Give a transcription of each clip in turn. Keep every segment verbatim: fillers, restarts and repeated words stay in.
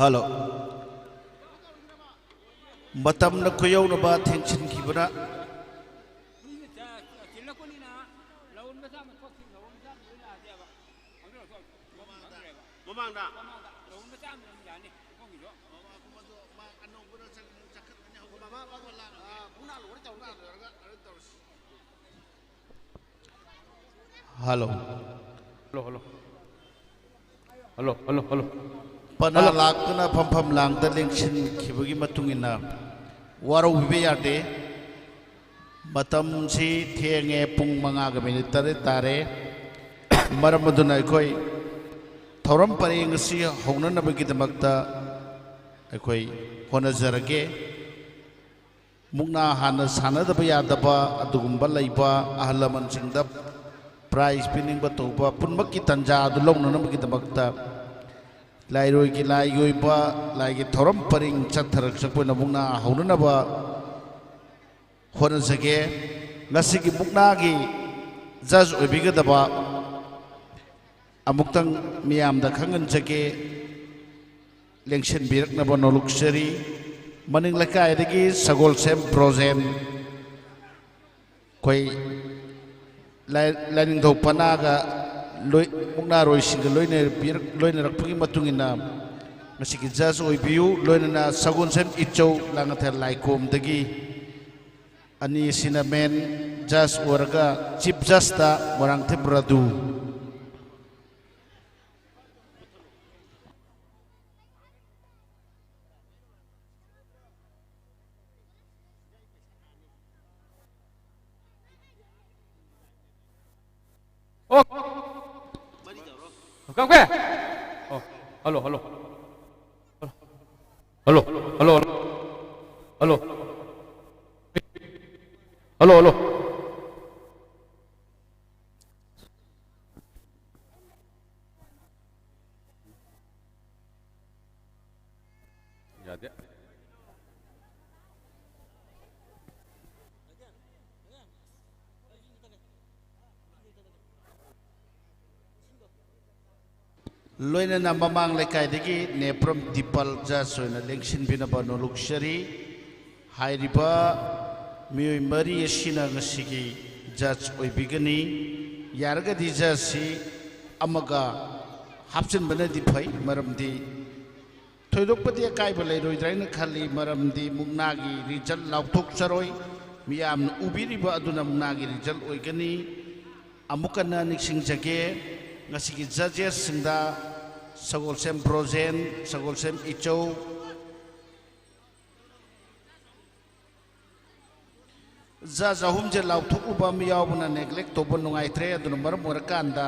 Hello. ꯃꯇꯝꯅ ꯈꯨꯌꯧꯅꯕ ꯊꯦꯡꯖꯤꯟꯈꯤꯕꯅ꯫ ꯃꯃꯥꯡꯗ꯫ Hello. Hello, hello, hello, hello. ꯄꯅꯥ ꯍꯜꯂꯣ꯫ ꯂꯥꯛꯇꯨꯅ ꯐꯝꯐꯝ ꯂꯥꯡꯗ ꯂꯦꯡꯁꯤꯟꯈꯤꯕꯒꯤ ꯃꯇꯨꯡ ꯏꯟꯅ ꯋꯥꯔꯧꯕꯤꯕ ꯌꯥꯗꯦ꯫ ꯃꯇꯝꯁꯤ ꯊꯦꯡꯉꯦ, ꯄꯨꯡ ꯃꯉꯥꯒ ꯃꯤꯅꯤꯠ ꯇꯔꯦꯠ ꯇꯥꯔꯦ꯫ ꯃꯔꯝ ꯑꯗꯨꯅ ꯑꯩꯈꯣꯏ ꯊꯧꯔꯝ ꯄꯔꯦꯡ ꯑꯁꯤ ꯍꯧꯅꯅꯕꯒꯤꯗꯃꯛꯇ ꯑꯩꯈꯣꯏ ꯍꯣꯠꯅꯖꯔꯒꯦ꯫ ꯃꯨꯛꯅꯥ ꯍꯥꯟꯅ ꯁꯥꯟꯅꯗꯕ ꯌꯥꯗꯕ ꯑꯗꯨꯒꯨꯝꯕ ꯂꯩꯕ ꯑꯍꯜ ꯂꯃꯟꯁꯤꯡꯗ ꯄ꯭ꯔꯥꯏꯖ ꯄꯤꯅꯤꯡꯕ ꯇꯧꯕ ꯄꯨꯝꯅꯃꯛꯀꯤ ꯇꯥꯟꯖꯥ ꯑꯗꯨ ꯂꯧꯅꯅꯕꯒꯤꯗꯃꯛꯇ ꯂꯥꯏꯔꯣꯏꯒꯤ ꯂꯥꯏꯒꯤ ꯑꯣꯏꯕ ꯂꯥꯏꯒꯤ ꯊꯧꯔꯝ ꯄꯔꯤꯡ ꯆꯠꯊꯔꯛꯆꯕ ꯑꯣꯏꯅ ꯃꯨꯛꯅꯥ ꯍꯧꯅꯅꯕ ꯍꯣꯠꯅꯖꯒꯦ꯫ ꯉꯁꯤꯒꯤ ꯃꯨꯛꯅꯥꯒꯤ ꯖꯖ ꯑꯣꯏꯕꯤꯒꯗꯕ ꯑꯃꯨꯛꯇꯪ ꯃꯤꯌꯥꯝꯗ ꯈꯪꯍꯟꯖꯒꯦ꯫ ꯂꯦꯡꯁꯤꯟꯕꯤꯔꯛꯅꯕ ꯅꯣꯂꯨꯛꯆꯔꯤ꯫ ꯃꯅꯤꯡ ꯂꯩꯀꯥꯏꯗꯒꯤ ꯁꯒꯣꯜꯁꯦꯝ ꯕ꯭ꯔꯣꯖꯦꯟ, ꯑꯩꯈꯣꯏ ꯂꯥꯏ-, ꯂꯥꯏꯅꯤꯡꯊꯧ ꯄꯅꯥꯒ ꯂꯣꯏ-, ꯃꯨꯛꯅꯥꯔꯣꯏꯁꯤꯡꯒ ꯂꯣꯏꯅꯕꯤꯔꯛ-, ꯂꯣꯏꯅꯔꯛꯄꯒꯤ ꯃꯇꯨꯡ ꯏꯟꯅ ꯉꯁꯤꯒꯤ ꯖꯖ ꯑꯣꯏꯕꯤꯌꯨ꯫ ꯂꯣꯏꯅꯅ ꯁꯒꯣꯜꯁꯦꯝ ꯏꯆꯧ ꯂꯥꯡꯉꯊꯦꯜ ꯂꯥꯏꯈꯣꯝꯗꯒꯤ ꯑꯅꯤꯁꯤꯅ ꯃꯦꯟ ꯖꯖ ꯑꯣꯏꯔꯒ ꯆꯤꯐ ꯖꯖꯇ ꯃꯣꯏꯔꯥꯡꯊꯦꯝ ꯔꯥꯗꯨ꯫ ꯑꯣ꯫ ꯀꯛꯄꯦ꯫ ꯑꯣ, hello, hello. Hello, hello, hello. Hello. Hello, hello. ꯌꯥꯗꯦ꯫ ꯂꯣꯏꯅꯅ ꯃꯃꯥꯡ ꯂꯩꯀꯥꯏꯗꯒꯤ ꯅꯦꯄ꯭ꯔꯝ ꯗꯤꯄꯜ ꯖꯁ ꯑꯣꯏꯅ ꯂꯦꯡꯁꯤꯟꯕꯤꯅꯕ ꯅꯣꯂꯨꯛꯆꯔꯤ꯫ ꯍꯥꯏꯔꯤꯕ ꯃꯤꯑꯣꯏ ꯃꯔꯤ ꯑꯁꯤꯅ ꯉꯁꯤꯒꯤ ꯖꯁ ꯑꯣꯏꯕꯤꯒꯅꯤ꯫ ꯌꯥꯔꯒꯗꯤ ꯖꯁꯁꯤ ꯑꯃꯒ ꯍꯥꯞꯆꯤꯟꯕꯅꯗꯤ ꯐꯩ, ꯃꯔꯝꯗꯤ ꯊꯣꯏꯗꯣꯛꯄꯗꯤ ꯑꯀꯥꯏꯕ ꯂꯩꯔꯣꯏꯗ꯭ꯔꯥ ꯍꯥꯏꯅ ꯈꯜꯂꯤ, ꯃꯔꯝꯗꯤ ꯃꯨꯛꯅꯥꯒꯤ ꯔꯤꯖꯜ ꯂꯥꯎꯊꯣꯛꯆꯔꯣꯏ꯫ ꯃꯤꯌꯥꯝꯅ ꯎꯕꯤꯔꯤꯕ ꯑꯗꯨꯅ ꯃꯨꯛꯅꯥꯒꯤ ꯔꯤꯖꯜ ꯑꯣꯏꯒꯅꯤ꯫ ꯑꯃꯨꯛ ꯍꯟꯅ ꯅꯤꯡꯁꯤꯡꯖꯒꯦ, ꯉꯁꯤꯒꯤ ꯖꯖꯦꯁꯁꯤꯡꯗ ꯁꯒꯣꯜꯁꯦꯝ ꯕ꯭ꯔꯣꯖꯦꯟ, ꯁꯒꯣꯜꯁꯦꯝ ꯏꯆꯧ, ꯖꯖ ꯑꯍꯨꯝꯁꯦ ꯂꯥꯎꯊꯣꯛꯎꯕ ꯑꯃ ꯌꯥꯎꯕꯅ ꯅꯦꯒ꯭ꯂꯦꯛ ꯇꯧꯕ ꯅꯨꯡꯉꯥꯏꯇ꯭ꯔꯦ꯫ ꯑꯗꯨꯅ ꯃꯔꯝ ꯑꯣꯏꯔꯀꯥꯟꯗ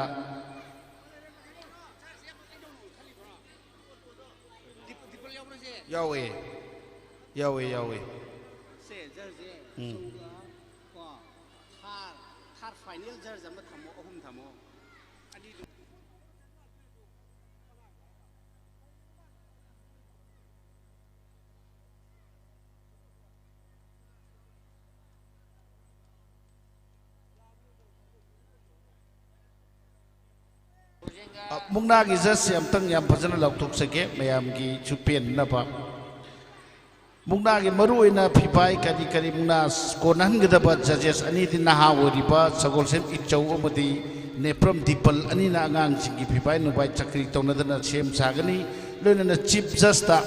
ꯌꯥꯎꯋꯦ, ꯌꯥꯎꯋꯦ, ꯌꯥꯎꯋꯦ꯫ ꯁꯦ, ꯖꯔꯁꯦ ꯎꯝ꯫ ꯆꯧꯒ ꯀꯣ, ꯊꯥꯔ, ꯊꯥꯔ ꯐꯥꯏꯅꯦꯜ ꯖꯔꯁ ꯑꯃ ꯊꯝꯃꯣ, ꯑꯍꯨꯝ ꯊꯝꯃꯣ꯫ ꯑꯅꯤꯗꯨ ꯃꯨꯛꯅꯥꯒꯤ ꯖꯁꯁꯦ ꯑꯝꯇꯪ ꯌꯥꯝ ꯐꯖꯅ ꯂꯥꯎꯊꯣꯛꯆꯒꯦ, ꯃꯌꯥꯝꯒꯤꯁꯨ ꯄꯦꯟꯅꯕ꯫ ꯃꯨꯛꯅꯥꯒꯤ ꯃꯔꯨꯑꯣꯏꯅ ꯐꯤꯐꯥꯏ ꯀꯔꯤ ꯀꯔꯤ ꯃꯨꯛꯅꯥ ꯀꯣꯟꯅꯍꯟꯒꯗꯕ ꯖꯖꯦꯁ ꯑꯅꯤꯗꯤ ꯅꯍꯥ ꯑꯣꯏꯔꯤꯕ ꯁꯒꯣꯜꯁꯦꯝ ꯏꯆꯧ ꯑꯃꯗꯤ ꯅꯦꯄ꯭ꯔꯝ ꯗꯤꯄꯜ ꯑꯅꯤꯅ ꯑꯉꯥꯡꯁꯤꯡꯒꯤ ꯐꯤꯐꯥꯏ ꯅꯨꯡꯐꯥꯏ ꯆꯀ꯭ꯔꯤ ꯇꯧꯅꯗꯅ ꯁꯦꯝ ꯁꯥꯒꯅꯤ꯫ ꯂꯣꯏꯅꯅ ꯆꯤꯐ ꯖꯁꯇ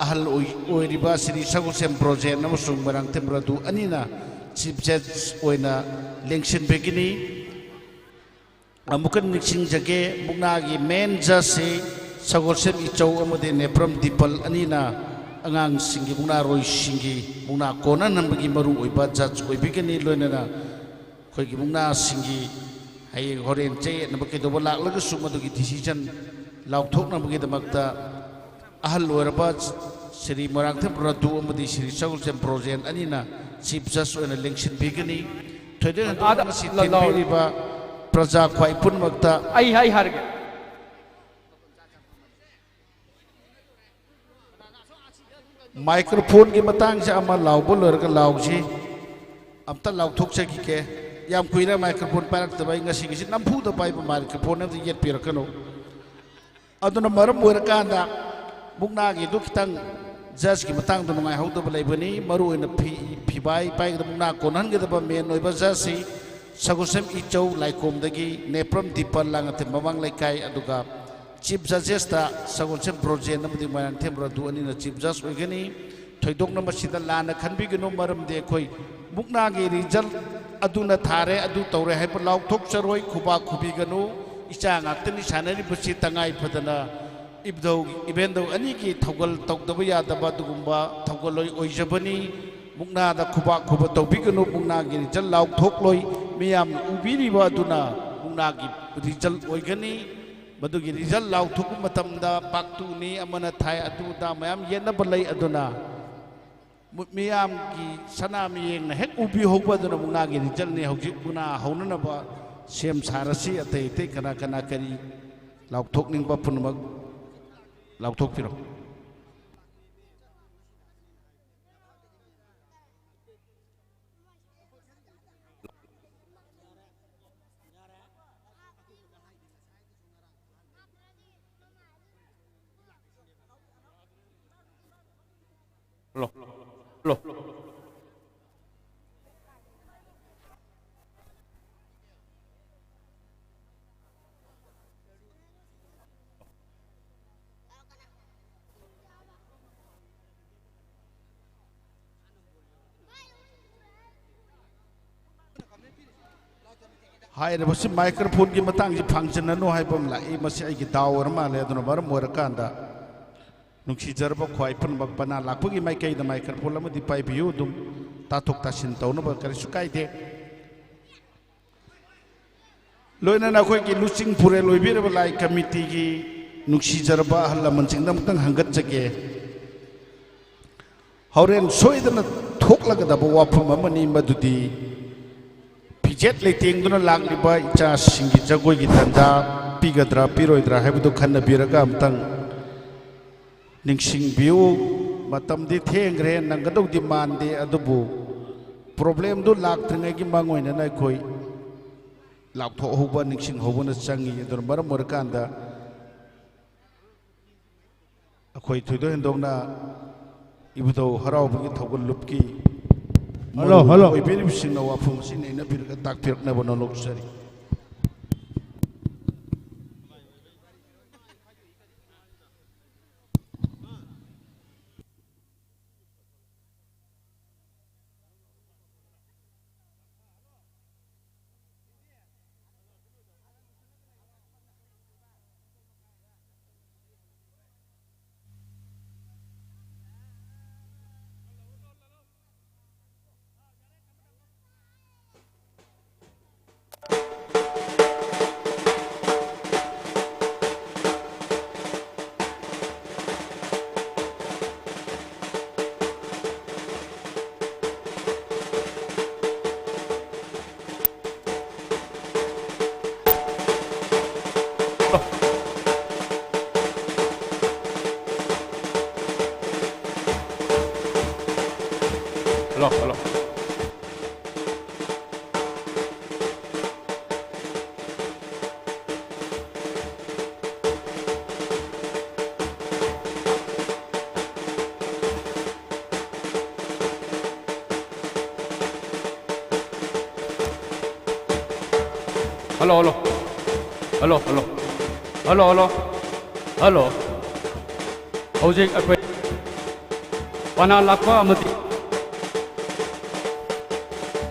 ꯑꯍꯜ ꯑꯣꯏ-, ꯑꯣꯏꯔꯤꯕ ꯁ꯭ꯔꯤ ꯁꯒꯣꯜꯁꯦꯝ ꯕ꯭ꯔꯣꯖꯦꯟ ꯑꯃꯁꯨꯡ ꯃꯣꯏꯔꯥꯡꯊꯦꯝ ꯔꯥꯗꯨ ꯑꯅꯤꯅ ꯆꯤꯐ ꯖꯁ ꯑꯣꯏꯅ ꯂꯦꯡꯁꯤꯟꯕꯤꯒꯅꯤ꯫ ꯑꯃꯨꯛꯀ ꯅꯤꯡꯁꯤꯡꯖꯒꯦ, ꯃꯨꯛꯅꯥꯒꯤ ꯃꯦꯟ ꯖꯁꯁꯤ ꯁꯒꯣꯜꯁꯦꯝ ꯏꯆꯧ ꯑꯃꯗꯤ ꯅꯦꯄ꯭ꯔꯝ ꯗꯤꯄꯜ ꯑꯅꯤꯅ ꯑꯉꯥꯡꯁꯤꯡꯒꯤ ꯃꯨꯛꯅꯥꯔꯣꯏꯁꯤꯡꯒꯤ ꯃꯨꯛꯅꯥ ꯀꯣꯟꯅꯅꯕꯒꯤ ꯃꯔꯨꯑꯣꯏꯕ ꯖꯁ ꯑꯣꯏꯕꯤꯒꯅꯤ꯫ ꯂꯣꯏꯅꯅ ꯑꯩꯈꯣꯏꯒꯤ ꯃꯨꯛꯅꯥꯁꯤꯡꯒꯤ ꯍꯌꯦꯡ ꯍꯣꯔꯦꯟ ꯆꯌꯦꯠꯅꯕ ꯀꯩꯗꯧꯕ ꯂꯥꯛꯂꯒꯁꯨ ꯃꯗꯨꯒꯤ ꯗꯤꯁꯤꯖꯟ ꯂꯥꯎꯊꯣꯛꯅꯕꯒꯤꯗꯃꯛꯇ ꯑꯍꯜ ꯑꯣꯏꯔꯕ ꯁ꯭ꯔꯤ ꯃꯣꯏꯔꯥꯡꯊꯦꯝ ꯔꯥꯗꯨ ꯑꯃꯗꯤ ꯁ꯭ꯔꯤ ꯁꯒꯣꯜꯁꯦꯝ ꯕ꯭ꯔꯣꯖꯦꯟ ꯑꯅꯤꯅ ꯆꯤꯐ ꯖꯁ ꯑꯣꯏꯅ ꯂꯦꯡꯁꯤꯟꯕꯤꯒꯅꯤ꯫ ꯊꯣꯏꯗꯣꯛ ꯍꯦꯟꯗꯣꯛꯅ ꯑꯥꯗ ꯉꯁꯤ ꯂ-, ꯂꯥꯎ-, ꯊꯦꯡꯕꯤꯔꯤꯕ ꯄ꯭ꯔꯖꯥ ꯈ꯭ꯋꯥꯏ ꯄꯨꯝꯅꯃꯛꯇ ꯑꯩ, ꯑꯩ ꯍꯥꯏꯔꯒꯦ꯫ ꯃꯥꯏꯀ꯭ꯔꯣꯐꯣꯟꯒꯤ ꯃꯇꯥꯡꯁꯦ ꯑꯃ ꯂꯥꯎꯕ ꯂꯣꯏꯔꯒ ꯂꯥꯎꯁꯤ꯫ ꯑꯝꯇ ꯂꯥꯎꯊꯣꯛꯆꯈꯤꯒꯦ꯫ ꯌꯥꯝ ꯀꯨꯏꯔꯦ ꯃꯥꯏꯀ꯭ꯔꯣꯐꯣꯟ ꯄꯥꯏꯔꯛꯇꯕ꯫ ꯑꯩ ꯉꯁꯤꯒꯤꯁꯤ ꯅꯝꯐꯨꯗ ꯄꯥꯏꯕ ꯃꯥꯜꯂꯦ꯫ ꯃꯥꯏꯀ꯭ꯔꯣꯐꯣꯟ ꯑꯝꯇ ꯌꯦꯠꯄꯤꯔꯛꯀꯅꯨ꯫ ꯑꯗꯨꯅ ꯃꯔꯝ ꯑꯣꯏꯔꯀꯥꯟꯗ ꯃꯨꯛꯅꯥꯒꯤꯗꯨ ꯈꯤꯇꯪ ꯖꯁꯀꯤ ꯃꯇꯥꯡꯗ ꯅꯨꯡꯉꯥꯏꯍꯧꯗꯕ ꯂꯩꯕꯅꯤ꯫ ꯃꯔꯨꯑꯣꯏꯅ ꯐꯤ, ꯐꯤꯕꯥꯏ ꯄꯥꯏꯒꯗꯕ, ꯃꯨꯛꯅꯥ ꯀꯣꯟꯍꯟꯒꯗꯕ ꯃꯦꯟ ꯑꯣꯏꯕ ꯖꯁꯁꯤ ꯁꯒꯣꯜꯁꯦꯝ ꯏꯆꯧ ꯂꯥꯏꯈꯣꯝꯗꯒꯤ, ꯅꯦꯄ꯭ꯔꯝ ꯗꯤꯄꯟ ꯂꯥꯡꯉꯊꯦꯜ ꯃꯃꯥꯡ ꯂꯩꯀꯥꯏ, ꯑꯗꯨꯒ ꯆꯤꯐ ꯖꯖꯦꯁꯇ ꯁꯒꯣꯜꯁꯦꯝ ꯕ꯭ꯔꯣꯖꯦꯟ ꯑꯃꯗꯤ ꯃꯣꯏꯔꯥꯡꯊꯦꯝ ꯔꯥꯙꯨ ꯑꯅꯤꯅ ꯆꯤꯐ ꯖꯁ ꯑꯣꯏꯒꯅꯤ꯫ ꯊꯣꯏꯗꯣꯛꯅ ꯃꯁꯤꯗ ꯂꯥꯟꯅ ꯈꯟꯕꯤꯒꯅꯨ, ꯃꯔꯝꯗꯤ ꯑꯩꯈꯣꯏ ꯃꯨꯛꯅꯥꯒꯤ ꯔꯤꯖꯜ ꯑꯗꯨꯅ ꯊꯥꯔꯦ, ꯑꯗꯨ ꯇꯧꯔꯦ ꯍꯥꯏꯕ ꯂꯥꯎꯊꯣꯛꯆꯔꯣꯏ, ꯈꯨꯕꯥꯛ ꯈꯨꯕꯤꯒꯅꯨ꯫ ꯏꯆꯥ ꯉꯥꯛꯇꯅꯤ ꯁꯥꯟꯅꯔꯤꯕꯁꯤ, ꯇꯉꯥꯏ ꯐꯗꯅ ꯏꯕꯨꯙꯧ ꯏꯕꯦꯟꯗꯧ ꯑꯅꯤꯒꯤ ꯊꯧꯒꯜ ꯇꯧꯗꯕ ꯌꯥꯗꯕ ꯑꯗꯨꯒꯨꯝꯕ ꯊꯧꯒꯜꯂꯣꯏ ꯑꯣꯏꯖꯕꯅꯤ꯫ ꯃꯨꯛꯅꯥꯗ ꯈꯨꯕꯥꯛ ꯈꯨꯕ ꯇꯧꯕꯤꯒꯅꯨ, ꯃꯨꯛꯅꯥꯒꯤ ꯔꯤꯖꯜ ꯂꯥꯎꯊꯣꯛꯂꯣꯏ꯫ ꯃꯤꯌꯥꯝꯅ ꯎꯕꯤꯔꯤꯕ ꯑꯗꯨꯅ ꯃꯨꯛꯅꯥꯒꯤ ꯔꯤꯖꯜ ꯑꯣꯏꯒꯅꯤ꯫ ꯃꯗꯨꯒꯤ ꯔꯤꯖꯜ ꯂꯥꯎꯊꯣꯛꯄ ꯃꯇꯝꯗ ꯄꯥꯛꯇꯨꯅꯤ, ꯑꯃꯅ ꯊꯥꯏ, ꯑꯗꯨ ꯑꯗꯥ ꯃꯌꯥꯝ ꯌꯦꯠꯅꯕ ꯂꯩ꯫ ꯑꯗꯨꯅ ꯃꯨ-, ꯃꯤꯌꯥꯝꯒꯤ ꯁꯅꯥ ꯃꯤꯌꯦꯡꯅ ꯍꯦꯛ ꯎꯕꯤꯍꯧꯕ ꯑꯗꯨꯅ ꯃꯨꯛꯅꯥꯒꯤ ꯔꯤꯖꯜꯅꯤ꯫ ꯍꯧꯖꯤꯛ ꯃꯨꯛꯅꯥ ꯍꯧꯅꯅꯕ ꯁꯦꯝ ꯁꯥꯔꯁꯤ꯫ ꯑꯇꯩ ꯑꯇꯩ ꯀꯅꯥ ꯀꯅꯥ ꯀꯔꯤ ꯂꯥꯎꯊꯣꯛꯅꯤꯡꯕ ꯄꯨꯝꯅꯃꯛ ꯂꯥꯎꯊꯣꯛꯄꯤꯔꯣ꯫ ꯍꯥꯏꯔꯤꯕꯁꯤ ꯃꯥꯏꯀ꯭ꯔꯣꯐꯣꯟꯒꯤ ꯃꯇꯥꯡꯁꯤ ꯐꯪꯖꯅꯅꯨ ꯍꯥꯏꯕ ꯑꯃ ꯂꯥꯛꯏ꯫ ꯃꯁꯤ ꯑꯩꯒꯤ ꯗꯥꯎ ꯑꯣꯏꯔ ꯃꯥꯜꯂꯦ꯫ ꯑꯗꯨꯅ ꯃꯔꯝ ꯑꯣꯏꯔꯀꯥꯟꯗ ꯅꯨꯡꯁꯤꯖꯔꯕ ꯈ꯭ꯋꯥꯏ ꯄꯨꯝꯅꯃꯛ, ꯄꯅꯥ ꯂꯥꯛꯄꯒꯤ ꯃꯥꯏꯀꯩꯗ ꯃꯥꯏꯀ꯭ꯔꯣꯐꯣꯟ ꯑꯃꯗꯤ ꯄꯥꯏꯕꯤꯌꯨ꯫ ꯑꯗꯨꯝ ꯇꯥꯊꯣꯛ ꯇꯥꯁꯤꯟ ꯇꯧꯅꯕ ꯀꯔꯤꯁꯨ ꯀꯥꯏꯗꯦ꯫ ꯂꯣꯏꯅꯅ ꯑꯩꯈꯣꯏꯒꯤ ꯂꯨꯆꯤꯡ ꯄꯨꯔꯦꯜ ꯑꯣꯏꯕꯤꯔꯕ ꯂꯥꯏ ꯀꯃꯤꯇꯤꯒꯤ ꯅꯨꯡꯁꯤꯖꯔꯕ ꯑꯍꯜ ꯂꯃꯟꯁꯤꯡꯗ ꯑꯃꯨꯛꯇꯪ ꯍꯪꯒꯠꯆꯒꯦ꯫ ꯍꯣꯔꯦꯟ ꯁꯣꯏꯗꯅ ꯊꯣꯛꯂꯒꯗꯕ ꯋꯥꯐꯝ ꯑꯃꯅꯤ, ꯃꯗꯨꯗꯤ ꯐꯤꯖꯦꯠ ꯂꯩꯇꯦꯡꯗꯨꯅ ꯂꯥꯛꯂꯤꯕ ꯏꯆꯥꯁꯤꯡꯒꯤ ꯖꯒꯣꯏꯒꯤ ꯇꯥꯟꯖꯥ ꯄꯤꯒꯗ꯭ꯔꯥ ꯄꯤꯔꯣꯏꯗ꯭ꯔꯥ ꯍꯥꯏꯕꯗꯨ ꯈꯟꯅꯕꯤꯔꯒ ꯑꯃꯨꯛꯇꯪ ꯅꯤꯡꯁꯤꯡꯕꯤꯌꯨ꯫ ꯃꯇꯝꯗꯤ ꯊꯦꯡꯈ꯭ꯔꯦ, ꯅꯪꯒꯗꯧꯗꯤ ꯃꯥꯟꯗꯦ, ꯑꯗꯨꯕꯨ ꯄ꯭ꯔꯣꯕ꯭ꯂꯦꯝꯗꯨ ꯂꯥꯛꯇ꯭ꯔꯤꯉꯩꯒꯤ ꯃꯥꯡꯑꯣꯏꯅꯅ ꯑꯩꯈꯣꯏ ꯂꯥꯎꯊꯣꯛꯍꯧꯕ, ꯅꯤꯡꯁꯤꯡꯍꯧꯕꯅ ꯆꯪꯉꯤ꯫ ꯑꯗꯨꯅ ꯃꯔꯝ ꯑꯣꯏꯔꯀꯥꯟꯗ ꯑꯩꯈꯣꯏ ꯊꯣꯏꯗꯣꯛ ꯍꯦꯟꯗꯣꯛꯅ ꯏꯕꯨꯙꯧ ꯍꯔꯥꯎꯕꯒꯤ ꯊꯧꯒꯜ ꯂꯨꯞꯀꯤ ꯍꯜꯂꯣ, ꯃꯔꯨꯑꯣꯏꯕ ꯍꯜꯂꯣ꯫ ꯑꯣꯏꯕꯤꯔꯤꯕꯁꯤꯡꯅ ꯋꯥꯐꯝ ꯑꯁꯤ ꯅꯩꯅꯕꯤꯔꯒ ꯇꯥꯛꯄꯤꯔꯛꯅꯕ ꯅꯣꯂꯣꯛꯆꯔꯤ꯫ Hello, hello. Hello, hello. Hello, hello. Hello, hello. Hello. ꯍꯧꯖꯤꯛ ꯑꯩꯈꯣꯏ ꯄꯅꯥ ꯂꯥꯛꯄ ꯑꯃꯗꯤ,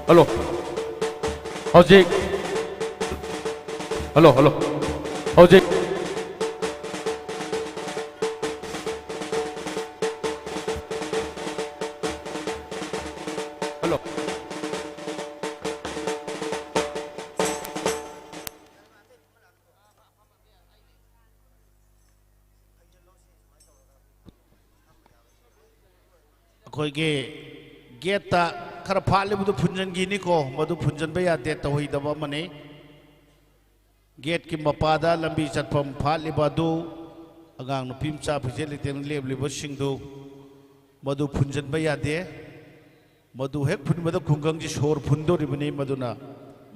ꯍꯜꯂꯣ꯫ ꯍꯧꯖꯤꯛ, ꯍꯜꯂꯣ, ꯍꯜꯂꯣ꯫ ꯍꯧꯖꯤꯛ, ꯍꯜꯂꯣ꯫ ꯑꯩꯈꯣꯏꯒꯤ ꯒꯦꯠꯇ ꯈꯔ ꯐꯥꯠꯂꯤꯕꯗꯨ ꯐꯨꯟꯖꯟꯈꯤꯅꯤꯀꯣ, ꯃꯗꯨ ꯐꯨꯟꯖꯟꯕ ꯌꯥꯗꯦ, ꯇꯧꯍꯩꯗꯕ ꯑꯃꯅꯤ꯫ ꯒꯦꯠꯀꯤ ꯃꯄꯥꯗ ꯂꯝꯕꯤ ꯆꯠꯐꯝ ꯐꯥꯠꯂꯤꯕ ꯑꯗꯨ, ꯑꯉꯥꯡ ꯅꯨꯄꯤ ꯃꯆꯥ ꯐꯤꯖꯦꯠ ꯂꯩꯇꯦꯡ ꯂꯦꯞꯂꯤꯕꯁꯤꯡꯗꯨ, ꯃꯗꯨ ꯐꯨꯟꯖꯟꯕ ꯌꯥꯗꯦ꯫ ꯃꯗꯨ ꯍꯦꯛ ꯐꯨꯟꯕꯗ ꯈꯨꯡꯒꯪꯒꯤ ꯁꯣꯔ ꯐꯨꯟꯗꯣꯔꯤꯕꯅꯤ꯫ ꯃꯗꯨꯅ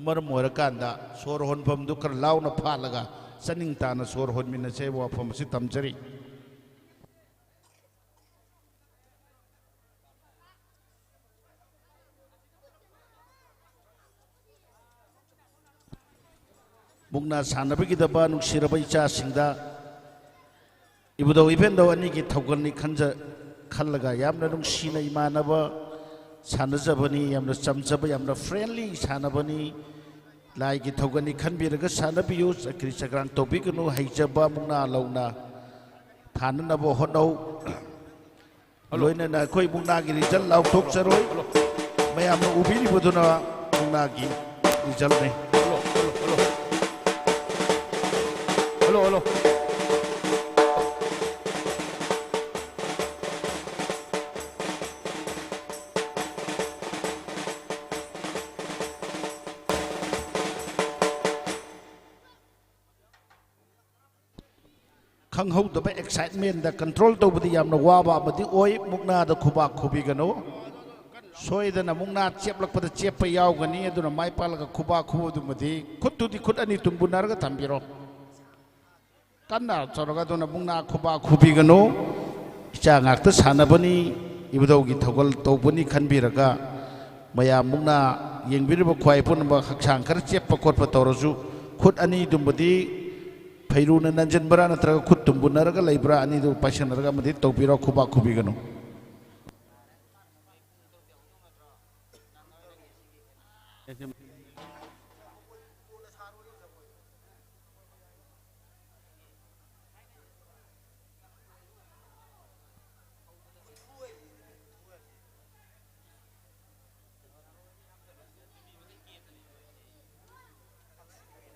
ꯃꯔꯝ ꯑꯣꯏꯔꯀꯥꯟꯗ ꯁꯣꯔ ꯍꯣꯟꯐꯝꯗꯨ ꯈꯔ ꯂꯥꯎꯅ ꯐꯥꯠꯂꯒ ꯆꯥꯅꯤꯡ ꯇꯥꯅ ꯁꯣꯔ ꯍꯣꯟꯃꯤꯟꯅꯁꯦ ꯍꯥꯏꯕ ꯋꯥꯐꯝ ꯑꯁꯤ ꯊꯝꯖꯔꯤ꯫ ꯃꯨꯛꯅꯥ ꯁꯥꯟꯅꯕꯤꯒꯗꯕ ꯅꯨꯡꯁꯤꯔꯕ ꯏꯆꯥꯁꯤꯡꯗ ꯏꯕꯨꯙꯧ ꯏꯕꯦꯟꯙꯧ ꯑꯅꯤꯒꯤ ꯊꯧꯒꯜꯅꯤ ꯈꯟꯖ-, ꯈꯜꯂꯒ ꯌꯥꯝꯅ ꯅꯨꯡꯁꯤꯅ ꯏꯃꯥꯟꯅꯕ ꯁꯥꯟꯅꯖꯕꯅꯤ, ꯌꯥꯝꯅ ꯆꯝꯖꯕ, ꯌꯥꯝꯅ friendly ꯁꯥꯟꯅꯕꯅꯤ꯫ ꯂꯥꯏꯒꯤ ꯊꯧꯒꯜꯅꯤ ꯈꯟꯕꯤꯔꯒ ꯁꯥꯟꯅꯕꯤꯌꯨ, ꯆꯀ꯭ꯔꯤ ꯆꯀ꯭ꯔꯥꯡ ꯇꯧꯕꯤꯒꯅꯨ, ꯍꯩꯖꯕ ꯃꯨꯛꯅꯥ ꯂꯧꯅ ꯊꯥꯅꯅꯕ ꯍꯣꯠꯅꯧ꯫ ꯍꯜꯂꯣ꯫ ꯂꯣꯏꯅꯅ ꯑꯩꯈꯣꯏ ꯃꯨꯛꯅꯥꯒꯤ result ꯂꯥꯎꯊꯣꯛꯆꯔꯣꯏ꯫ ꯍꯜꯂꯣ꯫ ꯃꯌꯥꯝꯅ ꯎꯕꯤꯔꯤꯕꯗꯨꯅ ꯃꯨꯛꯅꯥꯒꯤ resultꯅꯤ꯫ Hello, hello, hello. Hello, hello. ꯈꯪꯍꯧꯗꯕ excitementꯗ control ꯇꯧꯕꯗꯤ ꯌꯥꯝꯅ ꯋꯥꯕ ꯑꯃꯗꯤ ꯑꯣꯏ꯫ ꯃꯨꯛꯅꯥꯗ ꯈꯨꯕꯥꯛ ꯈꯨꯕꯤꯒꯅꯨ꯫ ꯁꯣꯏꯗꯅ ꯃꯨꯛꯅꯥ ꯆꯦꯞꯂꯛꯄꯗ ꯆꯦꯞꯄ ꯌꯥꯎꯒꯅꯤ, ꯑꯗꯨꯅ ꯃꯥꯏ ꯄꯥꯛꯂꯒ ꯈꯨꯕꯥꯛ ꯈꯨꯕꯗꯨꯃꯗꯤ ꯈꯨꯠꯇꯨꯗꯤ ꯈꯨꯠ ꯑꯅꯤ ꯇꯨꯝꯕꯨꯟꯅꯔꯒ ꯊꯝꯕꯤꯔꯣ꯫ ꯀꯟꯅ ꯇꯧꯔꯒ ꯑꯗꯨꯅ ꯃꯨꯛꯅꯥ ꯈꯨꯕꯥꯛ ꯈꯨꯕꯤꯒꯅꯨ꯫ ꯏꯆꯥ ꯉꯥꯛꯇ ꯁꯥꯟꯅꯕꯅꯤ, ꯏꯕꯨꯙꯧꯒꯤ ꯊꯧꯒꯜ ꯇꯧꯕꯅꯤ ꯈꯟꯕꯤꯔꯒ ꯃꯌꯥꯝ ꯃꯨꯛꯅꯥ ꯌꯦꯡꯕꯤꯔꯤꯕ ꯈ꯭ꯋꯥꯏ ꯄꯨꯝꯅꯃꯛ ꯍꯛꯆꯥꯡ ꯈꯔ ꯆꯦꯞꯄ ꯈꯣꯠꯄ ꯇꯧꯔꯁꯨ ꯈꯨꯠ ꯑꯅꯤꯗꯨꯃꯗꯤ ꯐꯩꯔꯨꯅ ꯅꯟꯖꯟꯕ꯭ꯔꯥ ꯅꯠꯇ꯭ꯔꯒ ꯈꯨꯠ ꯇꯨꯝꯕꯨꯟꯅꯔꯒ ꯂꯩꯕ꯭ꯔꯥ, ꯑꯅꯤꯗꯨ ꯄꯥꯏꯁꯟꯅꯔꯒ ꯑꯃꯗꯤ ꯇꯧꯕꯤꯔꯣ, ꯈꯨꯕꯥꯛ ꯈꯨꯕꯤꯒꯅꯨ꯫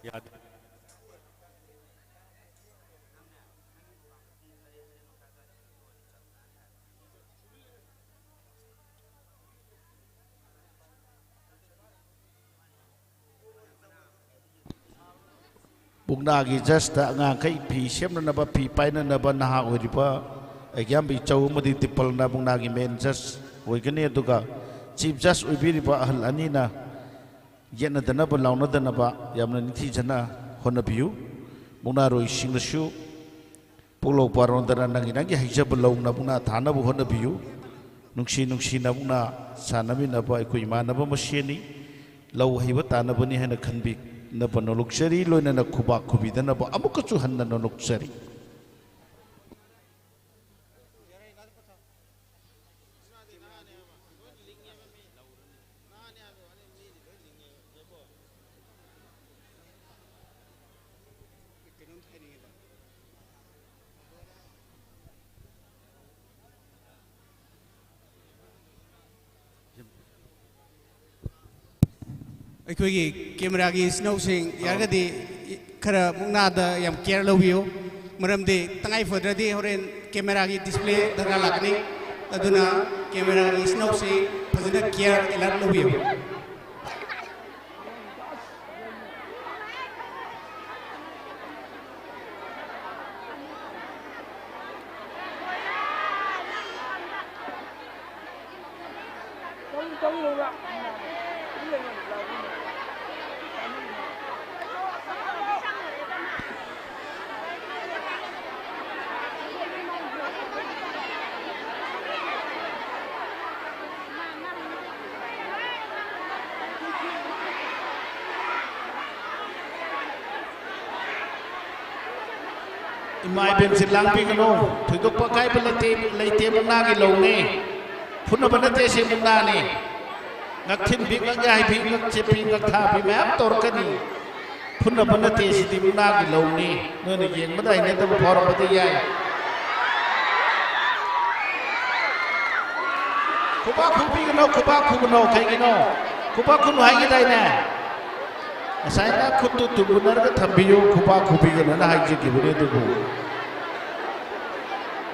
ꯌꯥꯗꯦ꯫ ꯃꯨꯛꯅꯥꯒꯤ judgeꯇ ꯑꯉꯥꯡꯈꯩ ꯐꯤ ꯁꯦꯝꯅꯅꯕ, ꯐꯤ ꯄꯥꯏꯅꯅꯕ ꯅꯍꯥ ꯑꯣꯏꯔꯤꯕ ꯑꯩꯒꯤ ꯏꯌꯥꯝꯕ ꯏꯆꯧ ꯑꯃꯗꯤ ꯗꯤꯄꯜꯅ ꯃꯨꯛꯅꯥꯒꯤ main judge ꯑꯣꯏꯒꯅꯤ꯫ ꯑꯗꯨꯒ chief judge ꯑꯣꯏꯕꯤꯔꯤꯕ ꯑꯍꯜ ꯑꯅꯤꯅ ꯌꯦꯠꯅꯗꯅꯕ, ꯂꯥꯎꯅꯗꯅꯕ ꯌꯥꯝꯅ ꯅꯤꯡꯊꯤꯖꯅ ꯍꯣꯠꯅꯕꯤꯌꯨ꯫ ꯃꯨꯛꯅꯥꯔꯣꯏꯁꯤꯡꯅꯁꯨ ꯄꯣꯛꯂꯧ ꯄꯥꯔꯣꯟꯗꯅ ꯅꯪꯒꯤ, ꯅꯪꯒꯤ ꯍꯩꯖꯕ ꯂꯧꯅ ꯃꯨꯛꯅꯥ ꯊꯥꯅꯕ ꯍꯣꯠꯅꯕꯤꯌꯨ꯫ ꯅꯨꯡꯁꯤ ꯅꯨꯡꯁꯤꯅ ꯃꯨꯛꯅꯥ ꯁꯥꯟꯅꯃꯤꯟꯅꯕ ꯑꯩꯈꯣꯏ ꯏꯃꯥꯟꯅꯕ ꯃꯁꯦꯟꯅꯤ꯫ ꯂꯧ ꯍꯩꯕ ꯇꯥꯟꯅꯕꯅꯤ ꯍꯥꯏꯅ ꯈꯟꯕꯤ꯫ ꯅꯕ ꯅꯣꯂꯨꯛꯆꯔꯤ, ꯂꯣꯏꯅꯅ ꯈꯨꯕꯥꯛ ꯈꯨꯕꯤꯗꯅꯕ ꯑꯃꯨꯛꯀꯁꯨ ꯍꯟꯅ ꯅꯣꯂꯨꯛꯆꯔꯤ꯫ ꯑꯩꯈꯣꯏꯒꯤ ꯀꯦꯃꯦꯔꯥꯒꯤ ꯏꯆꯤꯟ ꯏꯅꯥꯎꯁꯤꯡ ꯌꯥꯔꯒꯗꯤ ꯈꯔ ꯃꯨꯛꯅꯥꯗ ꯌꯥꯝ ꯀꯤꯌꯔ ꯂꯧꯕꯤꯌꯨ, ꯃꯔꯝꯗꯤ ꯇꯉꯥꯏ ꯐꯗ꯭ꯔꯗꯤ ꯍꯣꯔꯦꯟ ꯀꯦꯃꯦꯔꯥꯒꯤ ꯗꯤꯁꯄ꯭ꯂꯦ ꯗꯔꯀꯥꯔ ꯂꯥꯛꯀꯅꯤ꯫ ꯑꯗꯨꯅ ꯀꯦꯃꯦꯔꯥꯒꯤ ꯏꯆꯤꯟ ꯏꯅꯥꯎꯁꯤꯡ ꯐꯖꯅ ꯀꯤꯌꯔ ꯑꯦꯂꯔꯠ ꯂꯧꯕꯤꯌꯨ꯫ ꯏꯃꯥ ꯏꯕꯦꯟꯁꯤ ꯂꯥꯡꯕꯤꯒꯅꯨ꯫ ꯊꯣꯏꯗꯣꯛꯄ ꯑꯀꯥꯏꯕ ꯂꯩꯇꯦ, ꯂꯩꯇꯦ, ꯃꯨꯛꯅꯥꯒꯤ ꯂꯧꯅꯤ꯫ ꯐꯨꯅꯕ ꯅꯠꯇꯦ, ꯁꯤ ꯃꯨꯛꯅꯥꯅꯤ꯫ ꯉꯛꯊꯤꯟꯕꯤ, ꯉꯛꯌꯥꯏꯕꯤ, ꯉꯛꯆꯦꯠꯄꯤ, ꯉꯛꯊꯥꯕꯤ ꯃꯌꯥꯝ ꯇꯧꯔꯛꯀꯅꯤ꯫ ꯐꯨꯅꯕ ꯅꯠꯇꯦ, ꯁꯤꯗꯤ ꯃꯨꯛꯅꯥꯒꯤ ꯂꯧꯅꯤ꯫ ꯅꯣꯏꯅ ꯌꯦꯡꯕꯗ ꯍꯩꯅꯗꯕ ꯐꯥꯎꯔꯝꯕꯗꯤ ꯌꯥꯏ꯫ ꯈꯨꯕꯥꯛ ꯈꯨꯕꯤꯒꯅꯣ, ꯈꯨꯕꯥꯛ ꯈꯨꯒꯅꯣ꯫ ꯀꯩꯒꯤꯅꯣ? ꯈꯨꯕꯥꯛ ꯈꯨꯅꯨ ꯍꯥꯏꯒꯤꯗꯥꯏꯅꯦ? ꯉꯁꯥꯏꯅ ꯈꯨꯠꯇꯨ ꯇꯨꯝꯕꯨꯅꯔꯒ ꯊꯝꯕꯤꯌꯨ, ꯈꯨꯕꯥꯛ ꯈꯨꯕꯤꯒꯅꯣꯅ ꯍꯥꯏꯖꯈꯤꯕꯅꯤ, ꯑꯗꯨꯕꯨ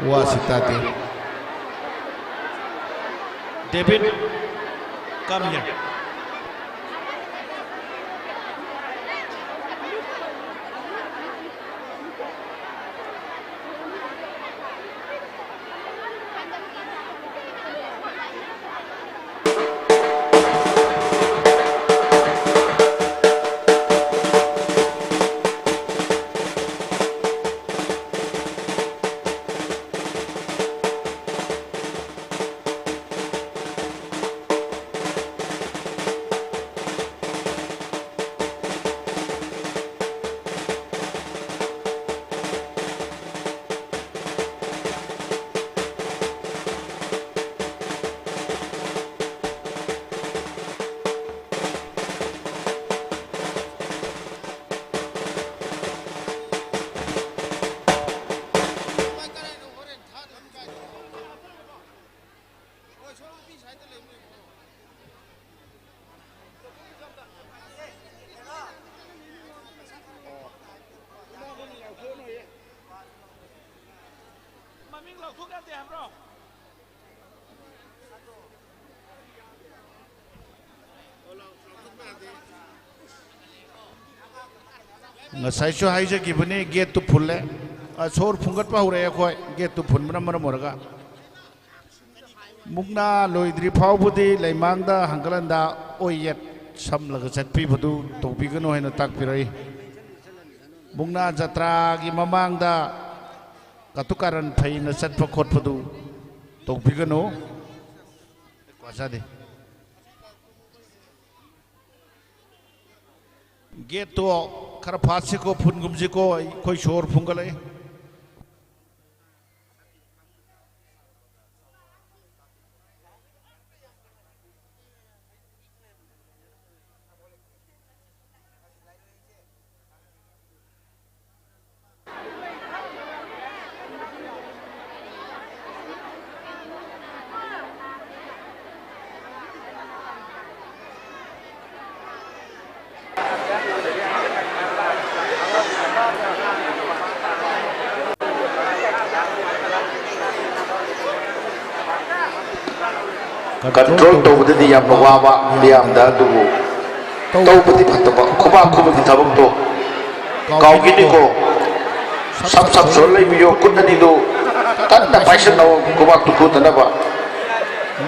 ꯋꯥꯁꯤ ꯇꯥꯗꯦ꯫ David, come here. ꯉꯁꯥꯏꯁꯨ ꯍꯥꯏꯖꯈꯤꯕꯅꯤ, ꯒꯦꯠꯇꯨ ꯐꯨꯜꯂꯦ꯫ ꯑ, ꯁꯣꯔ ꯐꯨꯡꯒꯠꯄ ꯍꯧꯔꯛꯑꯦ ꯑꯩꯈꯣꯏ, ꯒꯦꯠꯇꯨ ꯐꯨꯟꯕꯅ ꯃꯔꯝ ꯑꯣꯏꯔꯒ꯫ ꯃꯨꯛꯅꯥ ꯂꯣꯏꯗ꯭ꯔꯤ ꯐꯥꯎꯕꯗꯤ ꯂꯩꯃꯥꯡꯗ ꯍꯪꯒꯠ ꯍꯟꯗꯥ ꯑꯣꯏ ꯌꯦꯠ ꯁꯝꯂꯒ ꯆꯠꯄꯤꯕꯗꯨ ꯇꯧꯕꯤꯒꯅꯨ ꯍꯥꯏꯅ ꯇꯥꯛꯄꯤꯔꯛꯏ꯫ ꯃꯨꯛꯅꯥ ꯖꯇ꯭ꯔꯥꯒꯤ ꯃꯃꯥꯡꯗ ꯀꯇꯨ ꯀꯥꯔꯟ ꯐꯩꯅ ꯆꯠꯄ ꯈꯣꯠꯄꯗꯨ ꯇꯧꯕꯤꯒꯅꯨ꯫ ꯋꯥꯖꯗꯦ꯫ ꯒꯦꯠꯇꯣ ꯈꯔ ꯐꯥꯁꯤꯀꯣ, ꯐꯨꯟꯒꯨꯝꯁꯤꯀꯣ, ꯑꯩꯈꯣꯏ ꯁꯣꯔ ꯐꯨꯟꯒꯠꯂꯛꯏ꯫ ꯀꯟꯇ꯭ꯔꯣꯜ ꯇꯧꯕꯗꯗꯤ ꯌꯥꯝꯅ ꯋꯥꯕ ꯃꯤꯌꯥꯝꯗ, ꯑꯗꯨꯕꯨ ꯇꯧꯕꯗꯤ ꯐꯠꯇꯕ, ꯈꯨꯕꯥꯛ ꯈꯨꯕꯒꯤ ꯊꯕꯛꯇꯣ ꯀꯥꯎꯈꯤꯅꯤꯀꯣ꯫ ꯁꯞ ꯁꯞ ꯁꯣꯔ ꯂꯩꯕꯤꯌꯣ, ꯈꯨꯠ ꯑꯅꯤꯗꯨ ꯀꯟꯅ ꯄꯥꯏꯁꯤꯟꯅꯧ, ꯈꯨꯕꯥꯛꯇꯨ ꯈꯨꯗꯅꯕ꯫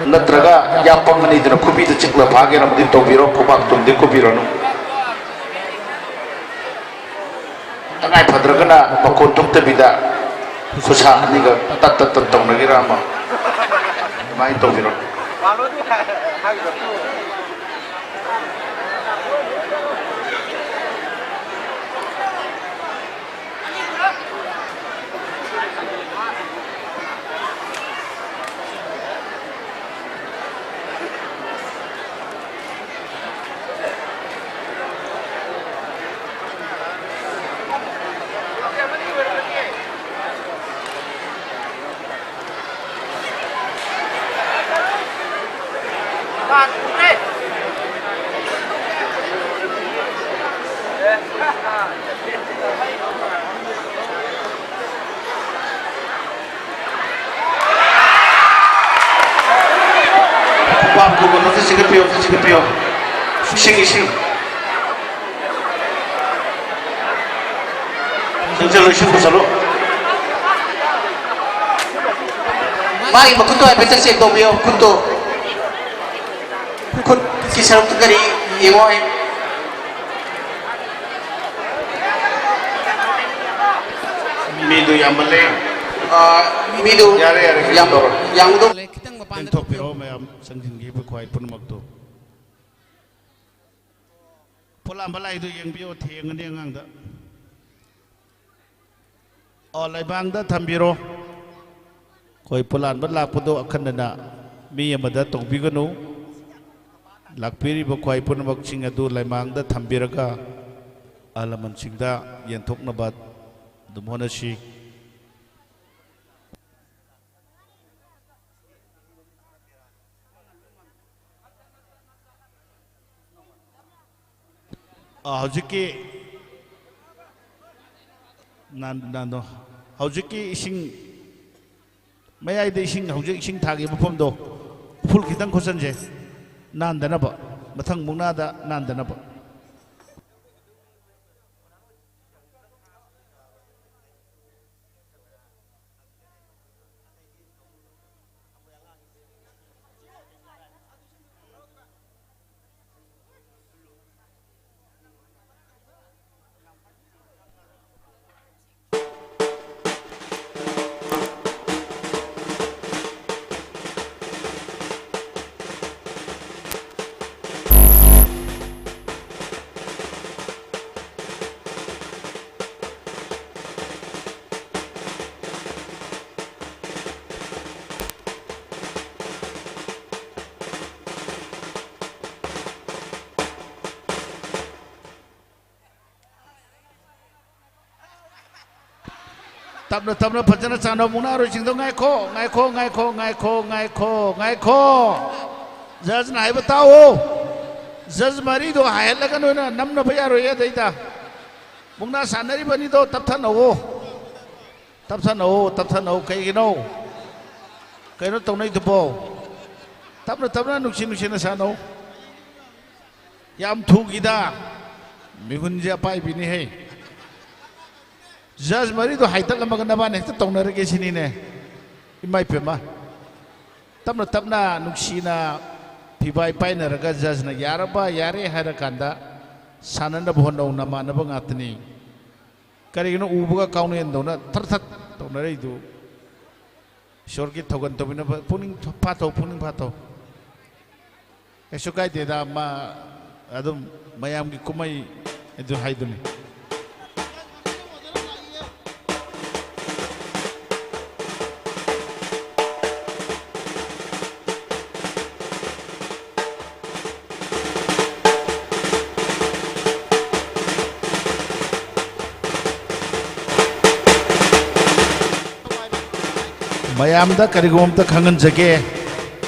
ꯅꯠꯇ꯭ꯔꯒ ꯌꯥꯄꯪ ꯑꯅꯤꯗꯨꯅ ꯈꯨꯕꯤꯗ ꯆꯤꯛꯂ ꯐꯥꯒꯦꯅ ꯑꯃꯗꯤ ꯇꯧꯕꯤꯔꯣ, ꯈꯨꯕꯥꯛꯇꯨꯝꯗꯤ ꯈꯨꯕꯤꯔꯅꯨ꯫ ꯇꯉꯥꯏ ꯐꯗ꯭ꯔꯒꯅ ꯃꯈꯣꯟ ꯊꯣꯛꯇꯕꯤꯗ ꯈꯨꯠꯁꯥ ꯑꯅꯤꯒ ꯇꯠ ꯇꯠ ꯇꯠ ꯇꯧꯅꯒꯦꯔꯥ ꯑꯃ ꯑꯗꯨꯃꯥꯏꯅ ꯇꯧꯕꯤꯔꯣ꯫ ꯄꯤꯌꯣ, ꯏꯁꯤꯡ, ꯏꯁꯤꯡ꯫ ꯆꯪꯁꯜꯂꯨ, ꯏꯁꯤꯡ ꯄꯨꯁꯜꯂꯨ꯫ ꯃꯥꯒꯤ ꯃꯈꯨꯠꯇꯣ ꯍꯥꯏꯐꯦꯠꯇ check ꯇꯧꯕꯤꯌꯣ, ꯈꯨꯠꯇꯣ꯫ ꯈꯨꯠꯀꯤ ꯁꯔꯨꯛꯇꯨ ꯀꯔꯤ ꯌꯦꯡꯉꯣ ꯍꯥꯏ꯫ ꯃꯤꯗꯨ ꯌꯥꯝꯃꯜꯂꯦ꯫ ꯑ, ꯃꯤꯗꯨ ꯌꯥꯔꯦ, ꯌꯥꯔꯦ, ꯀꯩꯁꯨ ꯌꯥꯝ, ꯇꯧꯔꯣꯏ꯫ ꯌꯥꯝꯒꯗꯧ-, ꯈꯤꯇꯪ ꯃꯄꯥꯟꯗ ꯊꯣꯛꯄꯤꯔꯣ, ꯃꯌꯥꯝ ꯆꯪꯁꯤꯟꯈꯤꯕ ꯈ꯭ꯋꯥꯏ ꯄꯨꯝꯅꯃꯛꯇꯣ꯫ ꯄꯣꯂꯥꯟꯕ ꯂꯥꯛꯏꯗꯣ ꯌꯦꯡꯕꯤꯌꯣ, ꯊꯦꯡꯉꯅꯤ ꯑꯉꯥꯡꯗ꯫ ꯑꯣ, ꯂꯩꯃꯥꯡꯗ ꯊꯝꯕꯤꯔꯣ꯫ ꯑꯩꯈꯣꯏ ꯄꯣꯂꯥꯟꯕ ꯂꯥꯛꯄꯗꯣ ꯑꯈꯟꯅꯅ ꯃꯤ ꯑꯃꯗ ꯇꯧꯕꯤꯒꯅꯨ꯫ ꯂꯥꯛꯄꯤꯔꯤꯕ ꯈ꯭ꯋꯥꯏ ꯄꯨꯝꯅꯃꯛꯁꯤꯡ ꯑꯗꯨ ꯂꯩꯃꯥꯡꯗ ꯊꯝꯕꯤꯔꯒ ꯑꯍꯜ ꯂꯃꯟꯁꯤꯡꯗ ꯌꯦꯟꯊꯣꯛꯅꯕ ꯑꯗꯨꯝ ꯍꯣꯠꯅꯁꯤ꯫ ꯑ, ꯍꯧꯖꯤꯛꯀꯤ ꯅꯥꯟ-, ꯅꯥꯟꯗꯣ, ꯍꯧꯖꯤꯛꯀꯤ ꯏꯁꯤꯡ ꯃꯌꯥꯏꯗ, ꯏꯁꯤꯡ, ꯍꯧꯖꯤꯛ ꯏꯁꯤꯡ ꯊꯥꯒꯤ ꯃꯐꯝꯗꯣ ꯎꯐꯨꯜ ꯈꯤꯇꯪ ꯈꯣꯠꯆꯟꯁꯦ, ꯅꯥꯟꯗꯅꯕ, ꯃꯊꯪ ꯃꯨꯛꯅꯥꯗ ꯅꯥꯟꯗꯅꯕ꯫ ꯇꯞꯅ ꯇꯞꯅ ꯐꯖꯅ ꯆꯥꯟꯅꯧ, ꯃꯨꯛꯅꯥꯔꯣꯏꯁꯤꯡꯗꯣ꯫ ꯉꯥꯏꯈꯣ, ꯉꯥꯏꯈꯣ, ꯉꯥꯏꯈꯣ, ꯉꯥꯏꯈꯣ, ꯉꯥꯏꯈꯣ, ꯉꯥꯏꯈꯣ꯫ Judgeꯅ ꯍꯥꯏꯕ ꯇꯥꯎꯑꯣ꯫ Judge ꯃꯔꯤꯗꯣ ꯍꯥꯏꯍꯜꯂꯒ ꯅꯣꯏꯅ ꯅꯝꯅꯕ ꯌꯥꯔꯣꯏꯌꯦ ꯑꯗꯩꯗ꯫ ꯃꯨꯛꯅꯥ ꯁꯥꯟꯅꯔꯤꯕ ꯑꯅꯤꯗꯣ ꯇꯞꯊꯅꯧꯑꯣ꯫ ꯇꯞꯊꯅꯧꯑꯣ, ꯇꯞꯊꯅꯧ꯫ ꯀꯩꯒꯤꯅꯣ? ꯀꯩꯅꯣ ꯇꯧꯅꯩꯗꯨꯕꯣ? ꯇꯞꯅ ꯇꯞꯅ, ꯅꯨꯡꯁꯤ ꯅꯨꯡꯁꯤꯅ ꯁꯥꯟꯅꯧ꯫ ꯌꯥꯝ ꯊꯨꯈꯤꯗ꯫ ꯃꯤꯍꯨꯟꯁꯦ ꯑꯄꯥꯏꯕꯤꯅꯤꯍꯦ꯫ ꯖꯖ ꯃꯔꯤꯗꯣ ꯍꯥꯏꯗꯠꯂꯝꯃꯒ ꯅꯕꯥꯅꯤ ꯍꯦꯛꯇ ꯇꯧꯅꯔꯒꯦ ꯁꯤꯅꯤꯅꯦ꯫ ꯏꯃꯥ ꯏꯄꯦꯝꯃ꯫ ꯇꯞꯅ ꯇꯞꯅ ꯅꯨꯡꯁꯤꯅ ꯐꯤꯕꯥꯏ ꯄꯥꯏꯅꯔꯒ ꯖꯖꯅ ꯌꯥꯔꯕ, ꯌꯥꯔꯦ ꯍꯥꯏꯔꯀꯥꯟꯗ ꯁꯥꯟꯅꯅꯕ ꯍꯣꯠꯅꯧ, ꯅꯃꯥꯟꯅꯕ ꯉꯥꯛꯇꯅꯤ꯫ ꯀꯔꯤꯒꯤꯅꯣ ꯎꯕꯒ ꯀꯥꯎꯅꯦꯟꯗꯧꯅ ꯊꯔ ꯊꯠ ꯇꯧꯅꯔꯛꯏꯗꯨ? ꯏꯁꯣꯔꯒꯤ ꯊꯧꯒꯜ ꯇꯧꯃꯤꯟꯅꯕ ꯄꯨꯛꯅꯤꯡ ꯐꯥꯊꯧ, ꯄꯨꯛꯅꯤꯡ ꯐꯥꯊꯧ꯫ ꯀꯩꯁꯨ ꯀꯥꯏꯗꯦꯗ, ꯃꯥ ꯑꯗꯨꯝ ꯃꯌꯥꯝꯒꯤ ꯀꯨꯝꯍꯩ ꯑꯗꯨ ꯍꯥꯏꯗꯨꯅꯤ꯫ ꯃꯌꯥꯝꯗ ꯀꯔꯤꯒꯨꯝꯕ ꯑꯝꯇ ꯈꯪꯍꯟꯖꯒꯦ꯫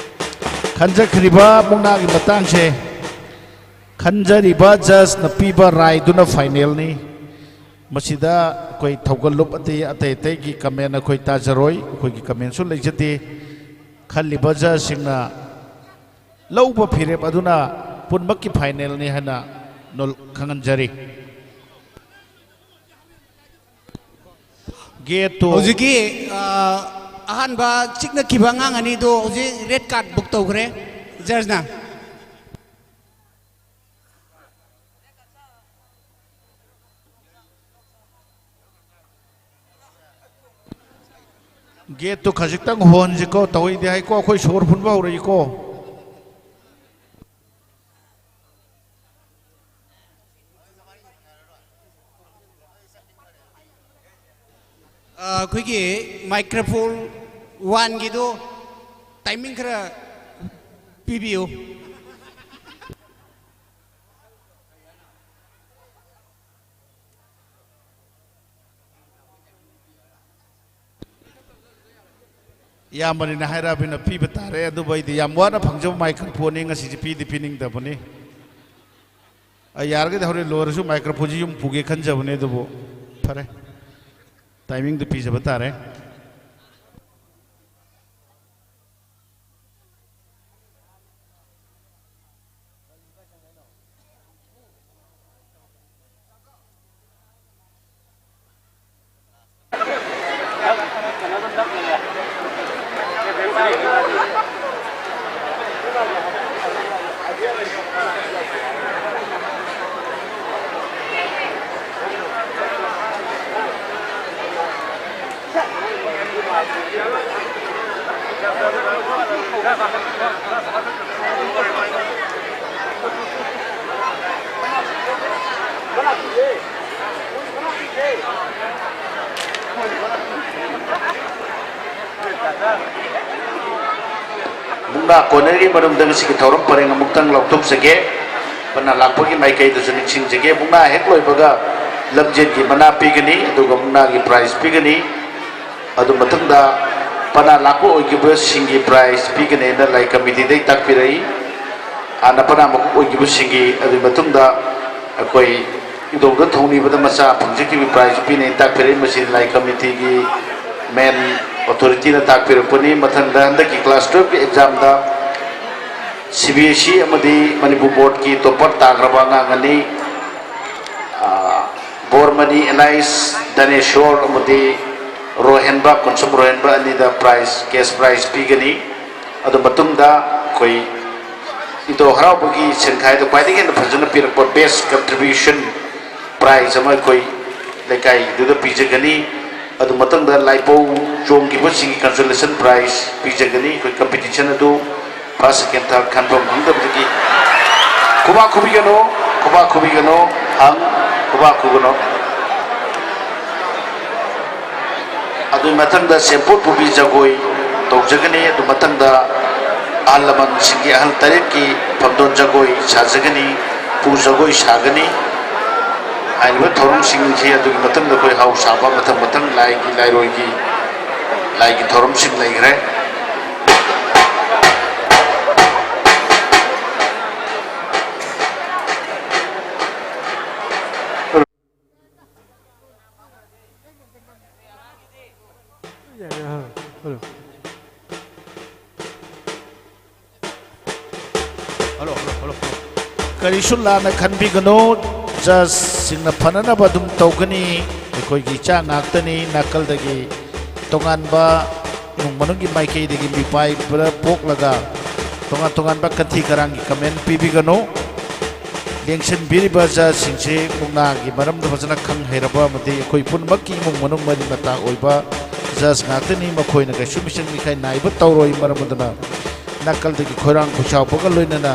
ꯈꯟꯖꯈ꯭ꯔꯤꯕ ꯃꯨꯛꯅꯥꯒꯤ ꯃꯇꯥꯡꯁꯦ ꯈꯟꯖꯔꯤꯕ ꯖꯖꯅ ꯄꯤꯕ ꯔꯥꯏꯗꯨꯅ ꯐꯥꯏꯅꯦꯜꯅꯤ꯫ ꯃꯁꯤꯗ ꯑꯩꯈꯣꯏ ꯊꯧꯒꯜꯂꯨꯞ ꯑꯇꯩ, ꯑꯇꯩ ꯑꯇꯩꯒꯤ ꯀꯃꯦꯟ ꯑꯩꯈꯣꯏ ꯇꯥꯖꯔꯣꯏ, ꯑꯩꯈꯣꯏꯒꯤ ꯀꯃꯦꯟꯁꯨ ꯂꯩꯖꯗꯦ꯫ ꯈꯜꯂꯤꯕ ꯖꯖꯁꯤꯡꯅ ꯂꯧꯕ ꯐꯤꯔꯦꯞ ꯑꯗꯨꯅ ꯄꯨꯝꯅꯃꯛꯀꯤ ꯐꯥꯏꯅꯦꯜꯅꯤ ꯍꯥꯏꯅ ꯅꯣꯜ-, ꯈꯪꯍꯟꯖꯔꯤ꯫ ꯒꯦꯠꯇꯨ ꯍꯧꯖꯤꯛꯀꯤ, ꯑ, ꯑꯍꯥꯟꯕ ꯆꯤꯛꯅꯈꯤꯕ ꯑꯉꯥꯡ ꯑꯅꯤꯗꯣ ꯍꯧꯖꯤꯛ ꯔꯦꯗ ꯀꯥꯔꯗ ꯕꯨꯛ ꯇꯧꯈ꯭ꯔꯦ ꯖꯖꯅ꯫ ꯒꯦꯠꯇꯨ ꯈꯖꯤꯛꯇꯪ ꯍꯣꯟꯁꯤꯀꯣ, ꯇꯧꯏꯗꯤ ꯍꯥꯏꯀꯣ, ꯑꯩꯈꯣꯏ ꯁꯣꯔ ꯐꯨꯟꯕ ꯍꯧꯔꯛꯏꯀꯣ꯫ ꯑ, ꯑꯩꯈꯣꯏꯒꯤ ꯃꯥꯏꯀ꯭ꯔꯣꯐꯣꯟ ꯋꯥꯟꯒꯤꯗꯣ ꯇꯥꯏꯃꯤꯡ ꯈꯔ ꯄꯤꯕꯤꯌꯨ꯫ ꯏꯌꯥꯝꯕꯅꯤꯅ ꯍꯥꯏꯔꯛꯑꯕꯅꯤꯅ ꯄꯤꯕ ꯇꯥꯔꯦ, ꯑꯗꯨꯕꯨ ꯑꯩꯗꯤ ꯌꯥꯝ ꯋꯥꯅ ꯐꯪꯖꯕ ꯃꯥꯏꯀ꯭ꯔꯣꯐꯣꯟꯅꯤ, ꯉꯁꯤꯁꯦ ꯄꯤꯗꯤ ꯄꯤꯅꯤꯡꯗꯕꯅꯤ꯫ ꯑꯩ ꯌꯥꯔꯒꯗꯤ ꯍꯣꯔꯦꯟ ꯂꯣꯏꯔꯁꯨ ꯃꯥꯏꯀ꯭ꯔꯣꯐꯣꯟꯁꯤ ꯌꯨꯝ ꯄꯨꯒꯦ ꯈꯟꯖꯕꯅꯦ, ꯑꯗꯨꯕꯨ ꯐꯔꯦ, ꯇꯥꯏꯃꯤꯡꯗꯨ ꯄꯤꯖꯕ ꯇꯥꯔꯦ꯫ ꯃꯨꯛꯅꯥ ꯀꯣꯅꯔꯒꯤ ꯃꯔꯝꯗ ꯉꯁꯤꯒꯤ ꯊꯧꯔꯝ ꯄꯔꯦꯡ ꯑꯃꯨꯛꯇꯪ ꯂꯥꯎꯊꯣꯛꯆꯒꯦ꯫ ꯄꯅꯥ ꯂꯥꯛꯄꯒꯤ ꯃꯥꯏꯀꯩꯗꯁꯨ ꯅꯤꯡꯁꯤꯡꯖꯒꯦ꯫ ꯃꯨꯛꯅꯥ ꯍꯦꯛ ꯂꯣꯏꯕꯒ ꯂꯝꯖꯦꯟꯒꯤ ꯃꯅꯥ ꯄꯤꯒꯅꯤ, ꯑꯗꯨꯒ ꯃꯨꯛꯅꯥꯒꯤ ꯄ꯭ꯔꯥꯏꯖ ꯄꯤꯒꯅꯤ꯫ ꯑꯗꯨ ꯃꯇꯨꯡꯗ ꯄꯅꯥ ꯂꯥꯛꯄ ꯑꯣꯏꯈꯤꯕꯁꯤꯡꯒꯤ ꯄ꯭ꯔꯥꯏꯖ ꯄꯤꯒꯅꯦꯅ ꯂꯥꯏ ꯀꯃꯤꯇꯤꯗꯒꯤ ꯇꯥꯛꯄꯤꯔꯛꯏ꯫ ꯍꯥꯟꯅ ꯄꯅꯥ ꯃꯀꯣꯛ ꯑꯣꯏꯈꯤꯕꯁꯤꯡꯒꯤ, ꯑꯗꯨꯒꯤ ꯃꯇꯨꯡꯗ ꯑꯩꯈꯣꯏ ꯏꯗꯣꯝꯗ ꯊꯧꯅꯤꯕꯗ ꯃꯆꯥ ꯐꯪꯖꯈꯤꯕ ꯄ꯭ꯔꯥꯏꯖ ꯄꯤꯅꯦꯅ ꯇꯥꯛꯄꯤꯔꯛꯏ꯫ ꯃꯁꯤ ꯂꯥꯏ ꯀꯃꯤꯇꯤꯒꯤ ꯃꯦꯟ ꯑꯣꯊꯣꯔꯤꯇꯤꯅ ꯇꯥꯛꯄꯤꯔꯛꯄꯅꯤ꯫ ꯃꯊꯪꯗ ꯍꯟꯗꯛꯀꯤ ꯀ꯭ꯂꯥꯁ ꯇꯨꯌꯦꯜꯐꯀꯤ ꯑꯦꯛꯖꯥꯝꯗ ꯁꯤ ꯕꯤ ꯑꯦꯁ ꯏ ꯑꯃꯗꯤ ꯃꯅꯤꯄꯨꯔ ꯕꯣꯔꯗꯀꯤ ꯇꯣꯞꯄꯔ ꯇꯥꯈ꯭ꯔꯕ ꯑꯉꯥꯡ ꯑꯅꯤ, ꯑꯥ, ꯕꯣꯔꯃꯅꯤ ꯑꯦꯂꯥꯏꯁ ꯗꯅꯦꯁꯣꯔ ꯑꯃꯗꯤ ꯔꯣꯍꯦꯟꯕ, ꯀꯨꯟꯁꯨꯝ ꯔꯣꯍꯦꯟꯕ ꯑꯅꯤꯗ ꯄ꯭ꯔꯥꯏꯖ, ꯀꯦꯁ ꯄ꯭ꯔꯥꯏꯖ ꯄꯤꯒꯅꯤ꯫ ꯑꯗꯨ ꯃꯇꯨꯡꯗ ꯑꯩꯈꯣꯏ ꯏꯗꯣ ꯍꯔꯥꯎꯕꯒꯤ ꯁꯦꯟꯈꯥꯏꯗ ꯈ꯭ꯋꯥꯏꯗꯒꯤ ꯍꯦꯟꯅ ꯐꯖꯅ ꯄꯤꯔꯛꯄ ꯕꯦꯁ ꯀꯟꯇ꯭ꯔꯤꯕ꯭ꯌꯨꯁꯟ ꯄ꯭ꯔꯥꯏꯖ ꯑꯃ ꯑꯩꯈꯣꯏ ꯂꯩꯀꯥꯏꯗꯨꯗ ꯄꯤꯖꯒꯅꯤ꯫ ꯑꯗꯨ ꯃꯇꯨꯡꯗ ꯂꯥꯏꯄꯧ ꯆꯣꯡꯈꯤꯕꯁꯤꯡꯒꯤ ꯀꯟꯁꯣꯂꯦꯁꯟ ꯄ꯭ꯔꯥꯏꯖ ꯄꯤꯖꯒꯅꯤ꯫ ꯑꯩꯈꯣꯏ ꯀꯝꯄꯤꯇꯤꯁꯟ ꯑꯗꯨ ꯐꯥꯔꯁ, ꯁꯦꯀꯦꯟ, ꯊꯥꯔꯠ ꯈꯟꯐꯝ ꯈꯪꯗꯕꯗꯒꯤ ꯈꯨꯕꯥꯛ ꯈꯨꯕꯤꯒꯅꯨ, ꯈꯨꯕꯥꯛ ꯈꯨꯕꯤꯒꯅꯨ, ꯍꯪ, ꯈꯨꯕꯥꯛ ꯈꯨꯒꯅꯨ꯫ ꯑꯗꯨꯒꯤ ꯃꯊꯪꯗ ꯁꯦꯝꯄꯣꯠ ꯄꯨꯕꯤ ꯖꯒꯣꯏ ꯇꯧꯖꯒꯅꯤ꯫ ꯑꯗꯨ ꯃꯊꯪꯗ ꯑꯍꯜ ꯂꯃꯟꯁꯤꯡꯒꯤ, ꯑꯍꯜ ꯇꯔꯦꯠꯀꯤ ꯐꯝꯗꯣꯟ ꯖꯒꯣꯏ ꯁꯥꯖꯒꯅꯤ, ꯄꯨ ꯖꯒꯣꯏ ꯁꯥꯒꯅꯤ꯫ ꯍꯥꯏꯔꯤꯕ ꯊꯧꯔꯝꯁꯤꯡꯁꯤ ꯑꯗꯨꯒꯤ ꯃꯊꯪꯗ ꯑꯩꯈꯣꯏ ꯍꯥꯎ ꯁꯥꯕ, ꯃꯊꯪ ꯃꯊꯪ ꯂꯥꯏꯒꯤ, ꯂꯥꯏꯔꯣꯏꯒꯤ, ꯂꯥꯏꯒꯤ ꯊꯧꯔꯝꯁꯤꯡ ꯂꯩꯈ꯭ꯔꯦ꯫ Hello, hello, hello, hello. ꯀꯔꯤꯁꯨ ꯂꯥꯟꯅ ꯈꯟꯕꯤꯒꯅꯨ, ꯖꯖꯁꯤꯡꯅ ꯐꯅꯅꯕ ꯑꯗꯨꯝ ꯇꯧꯒꯅꯤ꯫ ꯑꯩꯈꯣꯏꯒꯤ ꯏꯆꯥ ꯉꯥꯛꯇꯅꯤ꯫ ꯅꯥꯀꯜꯗꯒꯤ ꯇꯣꯉꯥꯟꯕ ꯏꯃꯨꯡ ꯃꯅꯨꯡꯒꯤ ꯃꯥꯏꯀꯩꯗꯒꯤ ꯃꯤꯄꯥꯏꯕ ꯄꯣꯛꯂꯒ ꯇꯣꯉꯥꯟ ꯇꯣꯉꯥꯟꯕ ꯀꯟꯊꯤ ꯀꯔꯥꯡꯒꯤ ꯀꯃꯦꯟ ꯄꯤꯕꯤꯒꯅꯨ꯫ ꯂꯦꯡꯁꯤꯟꯕꯤꯔꯤꯕ ꯖꯖꯁꯤꯡꯁꯤ ꯃꯨꯛꯅꯥꯒꯤ ꯃꯔꯝꯗ ꯐꯖꯅ ꯈꯪ ꯍꯩꯔꯕ ꯑꯃꯗꯤ ꯑꯩꯈꯣꯏ ꯄꯨꯝꯅꯃꯛꯀꯤ ꯏꯃꯨꯡ ꯃꯅꯨꯡ ꯃꯔꯤ ꯃꯇꯥ ꯑꯣꯏꯕ ꯖꯖ ꯉꯥꯛꯇꯅꯤ, ꯃꯈꯣꯏꯅ ꯀꯩꯁꯨ ꯃꯤꯆꯪ ꯃꯤꯈꯥꯏ ꯅꯥꯏꯕ ꯇꯧꯔꯣꯏ꯫ ꯃꯔꯝ ꯑꯗꯨꯅ ꯅꯥꯀꯜꯗꯒꯤ ꯈꯣꯏꯔꯥꯡ ꯈꯣꯏꯁꯥꯎꯕꯒ ꯂꯣꯏꯅꯅ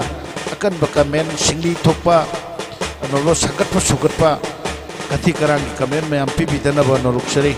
ꯑꯀꯟꯕ ꯀꯃꯦꯟ, ꯁꯤꯡꯂꯤ ꯊꯣꯛꯄ, ꯑꯅꯣꯞꯅ ꯁꯥꯒꯠꯄ ꯁꯧꯒꯠꯄ, ꯀꯊꯤ ꯀꯔꯥꯡꯒꯤ ꯀꯃꯦꯟ ꯃꯌꯥꯝ ꯄꯤꯕꯤꯗꯅꯕ ꯅꯣꯜꯂꯨꯛꯆꯔꯤ꯫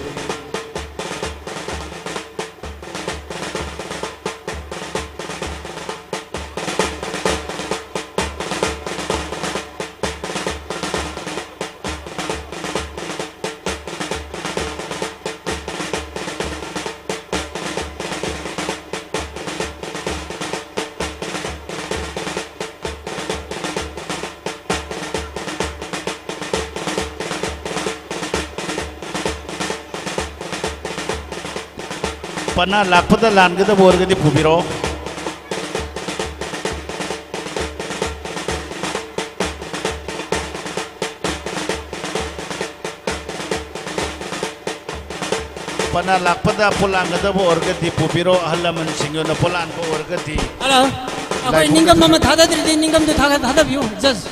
ꯄꯅꯥ ꯂꯥꯛꯄꯗ ꯂꯥꯟꯒꯗꯕ ꯑꯣꯏꯔꯒꯗꯤ ꯄꯨꯕꯤꯔꯛꯑꯣ꯫ ꯄꯅꯥ ꯂꯥꯛꯄꯗ ꯄꯣꯂꯥꯟꯒꯗꯕ ꯑꯣꯏꯔꯒꯗꯤ ꯄꯨꯕꯤꯔꯣ, ꯑꯍꯜ ꯂꯃꯟꯁꯤꯡ ꯑꯣꯏꯅ ꯄꯣꯂꯥꯟꯕ ꯑꯣꯏꯔꯒꯗꯤ꯫ ꯍꯜꯂꯣ, ꯑꯩꯈꯣꯏ ꯂꯥꯏꯕꯨꯡ ꯅꯤꯡꯒꯝ ꯑꯃ ꯊꯥꯗꯗ꯭ꯔꯗꯤ ꯅꯤꯡꯒꯝꯗꯨ ꯊꯥꯒ-, ꯊꯥꯗꯕꯤꯌꯨ, ꯖꯁ꯫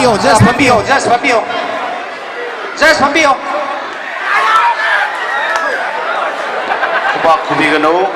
Just ꯐꯝꯕꯤꯌꯣ, just ꯐꯝꯕꯤꯌꯣ꯫ Just ꯐꯝꯕꯤꯌꯣ꯫ ꯈꯨꯕꯥꯛ ꯈꯨꯕꯤꯒꯅꯨ꯫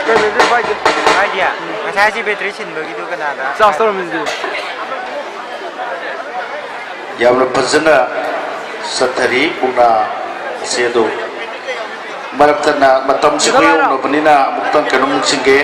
ꯀꯩ ꯕꯦꯇ꯭ꯔꯤ ꯄꯥꯏꯒꯦ? ꯄꯥꯏꯗꯤꯌꯦ? ꯉꯁꯥꯏ ꯑꯁꯤ ꯕꯦꯇ꯭ꯔꯤ ꯁꯤꯟꯕꯒꯤꯗꯨ ꯀꯅꯥꯗ? ꯆꯥꯔꯖ ꯇꯧꯔꯝꯃꯤꯗꯨꯗꯤ꯫ ꯌꯥꯝꯅ ꯐꯖꯅ ꯆꯠꯊꯔꯤ ꯃꯨꯛꯅꯥ ꯑꯁꯤ ꯑꯗꯨ꯫ ꯃꯔꯛꯇꯅ ꯃꯇꯝꯁꯤ ꯈꯨꯌꯧꯅꯕꯅꯤꯅ ꯑꯃꯨꯛꯇꯪ ꯀꯩꯅꯣꯝ ꯅꯤꯡꯁꯤꯡꯒꯦ꯫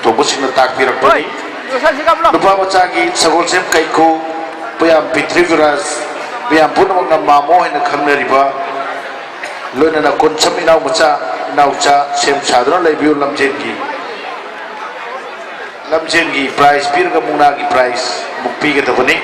ꯊꯣꯛꯄꯁꯤꯡꯅ ꯇꯥꯛꯄꯤꯔꯛꯄꯅꯤ꯫ ꯅꯨꯄꯥ ꯃꯆꯥꯒꯤ ꯁꯒꯣꯜꯁꯦꯝ ꯀꯩꯀꯨ, ꯄꯨꯌꯥꯝ ꯄ꯭ꯔꯤꯊꯤꯕꯤꯔꯥꯖ, ꯃꯤꯌꯥꯝ ꯄꯨꯝꯅꯃꯛꯅ ꯃꯥꯃꯣ ꯍꯥꯏꯅ ꯈꯪꯅꯔꯤꯕ ꯂꯣꯏꯅꯅ ꯀꯣꯟꯁꯝ ꯏꯅꯥꯎ ꯃꯆꯥ, ꯏꯅꯥꯎꯆꯥ ꯁꯦꯝ ꯁꯥꯗꯨꯅ ꯂꯩꯕꯤꯌꯨ꯫ ꯂꯝꯖꯦꯟꯒꯤ, ꯂꯝꯖꯦꯟꯒꯤ ꯄ꯭ꯔꯥꯏꯖ ꯄꯤꯔꯒ ꯃꯨꯛꯅꯥꯒꯤ ꯄ꯭ꯔꯥꯏꯖ ꯑꯃꯨꯛ ꯄꯤꯒꯗꯕꯅꯤ꯫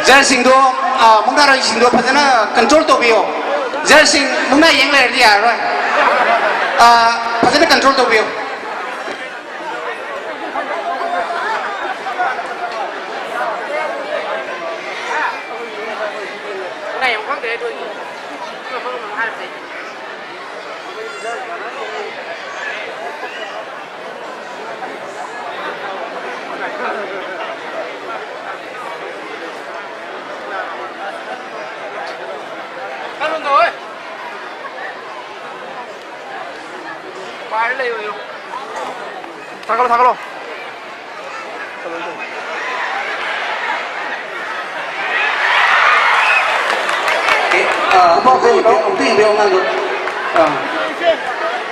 ꯖꯁꯁꯤꯡꯗꯣ, ꯑ, ꯃꯨꯛꯅꯥꯔꯣꯏꯁꯤꯡꯗꯣ ꯐꯖꯅ ꯀꯟꯇ꯭ꯔꯣꯜ ꯇꯧꯕꯤꯌꯣ꯫ ꯖꯁꯁꯤꯡ ꯃꯨꯛꯅꯥ ꯌꯦꯡ ꯂꯩꯔꯗꯤ ꯌꯥꯔꯔꯣꯏ꯫ ꯑ, ꯐꯖꯅ ꯀꯟꯇ꯭ꯔꯣꯜ ꯇꯧꯕꯤꯌꯨ꯫ ꯃꯨꯛꯅꯥ ꯌꯦꯡ ꯈꯪꯗ꯭ꯔꯦ ꯑꯗꯨ ꯑꯣꯏꯗꯤ꯫ ꯃꯐꯝ ꯑꯃ ꯍꯥꯏꯔꯁꯦ꯫ ꯄꯥꯏꯔ ꯂꯩꯌꯣ꯫ ꯊꯥꯒꯠꯂꯣ, ꯊꯥꯒꯠꯂꯣ꯫ ꯑꯦ, ꯑꯥ, ꯑꯃꯨꯛꯇ ꯌꯦꯡꯕꯤꯌꯨ, ꯑꯃꯨꯛꯇ ꯌꯦꯡꯕꯤꯌꯨ ꯑꯉꯥꯡꯗꯣ꯫ ꯑꯥ꯫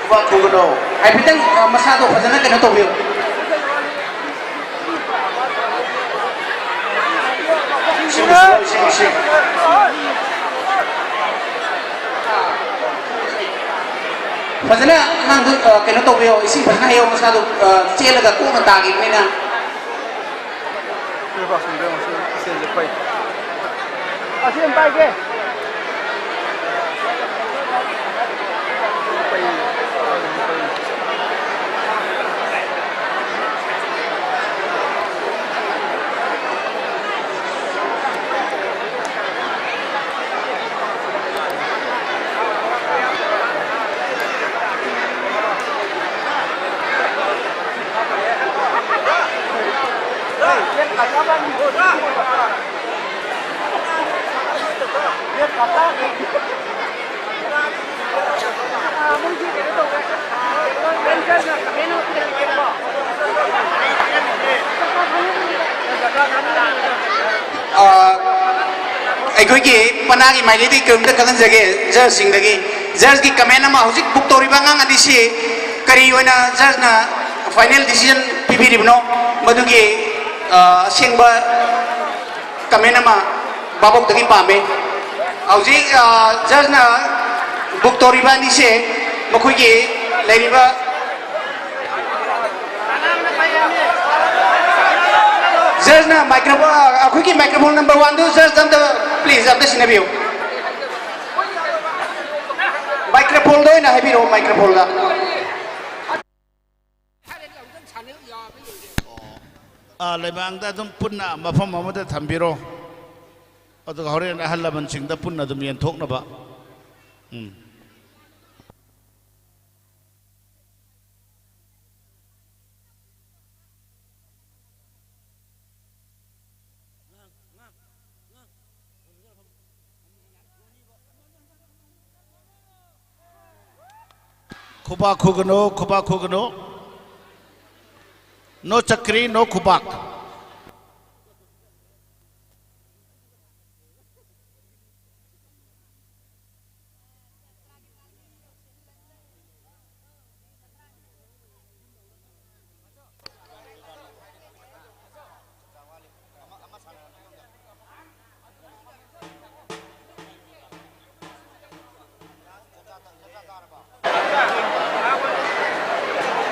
ꯈꯨꯕꯥꯛ ꯈꯨꯒꯅꯣ꯫ ꯍꯥꯏꯐꯦꯠꯇꯪ, ꯑꯥ, ꯃꯁꯥꯗꯣ ꯐꯖꯅ ꯀꯩꯅꯣ ꯇꯧꯕꯤꯌꯨ꯫ ꯏꯁꯤꯡ ꯄꯨꯁꯤꯜꯂꯣ, ꯏꯁꯤꯡ, ꯏꯁꯤꯡ꯫ ꯐꯖꯅ ꯑꯉꯥꯡꯗꯣ, ꯑ, ꯀꯩꯅꯣ ꯇꯧꯕꯤꯌꯣ, ꯏꯁꯤꯡ ꯐꯖꯅ ꯍꯩꯌꯣ, ꯃꯁꯥꯗꯣ, ꯑ, ꯆꯦꯜꯂꯒ ꯀꯣꯛꯅ ꯇꯥꯈꯤꯕꯅꯤꯅ꯫ ꯁꯤ ꯑꯃ ꯄꯥꯏꯒꯦ꯫ ꯑ, ꯑꯩꯈꯣꯏꯒꯤ ꯄꯅꯥꯒꯤ ꯃꯥꯏꯀꯩꯗꯒꯤ ꯀꯔꯤꯝꯇ ꯈꯪꯍꯟꯖꯒꯦ, ꯖꯖꯁꯤꯡꯗꯒꯤ꯫ ꯖꯖꯀꯤ ꯀꯃꯦꯟ ꯑꯃ, ꯍꯧꯖꯤꯛ ꯕꯨꯛ ꯇꯧꯔꯤꯕ ꯑꯉꯥꯡ ꯑꯅꯤꯁꯤ ꯀꯔꯤ ꯑꯣꯏꯅ ꯖꯖꯅ ꯐꯥꯏꯅꯦꯜ ꯗꯤꯁꯤꯖꯟ ꯄꯤꯕꯤꯔꯤꯕꯅꯣ, ꯃꯗꯨꯒꯤ, ꯑ, ꯑꯁꯦꯡꯕ ꯀꯃꯦꯟ ꯑꯃ ꯚꯥꯕꯣꯛꯇꯒꯤ ꯄꯥꯝꯃꯦ꯫ ꯍꯧꯖꯤꯛ, ꯑ, ꯖꯖꯅ ꯕꯨꯛ ꯇꯧꯔꯤꯕ ꯑꯅꯤꯁꯦ ꯃꯈꯣꯏꯒꯤ ꯂꯩꯔꯤꯕ ꯖꯖꯅ ꯃꯥꯏꯀ꯭ꯔꯣꯐꯣꯟ, ꯑꯩꯈꯣꯏꯒꯤ ꯃꯥꯏꯀ꯭ꯔꯣꯐꯣꯟ ꯅꯝꯕꯔ ꯋꯥꯟꯗꯨ ꯖꯖ ꯑꯝꯇ, ꯄ꯭ꯂꯤꯖ, ꯑꯝꯇ ꯁꯤꯟꯅꯕꯤꯌꯨ꯫ ꯃꯥꯏꯀ꯭ꯔꯣꯐꯣꯟꯗ ꯑꯣꯏꯅ ꯍꯥꯏꯕꯤꯔꯛꯑꯣ, ꯃꯥꯏꯀ꯭ꯔꯣꯐꯣꯟꯗ꯫ ꯑꯥ, ꯂꯩꯃꯥꯡꯗ ꯑꯗꯨꯝ ꯄꯨꯟꯅ ꯃꯐꯝ ꯑꯃꯗ ꯊꯝꯕꯤꯔꯣ, ꯑꯗꯨꯒ ꯍꯣꯔꯦꯟ ꯑꯍꯜ ꯂꯃꯟꯁꯤꯡꯗ ꯄꯨꯟꯅ ꯑꯗꯨꯝ ꯌꯦꯟꯊꯣꯛꯅꯕ꯫ ꯎꯝ꯫ ꯈꯨꯕꯥꯛ ꯈꯨꯒꯅꯨ, ꯈꯨꯕꯥꯛ ꯈꯨꯒꯅꯨ꯫ No ꯆꯀ꯭ꯔꯤ, no ꯈꯨꯕꯥꯛ꯫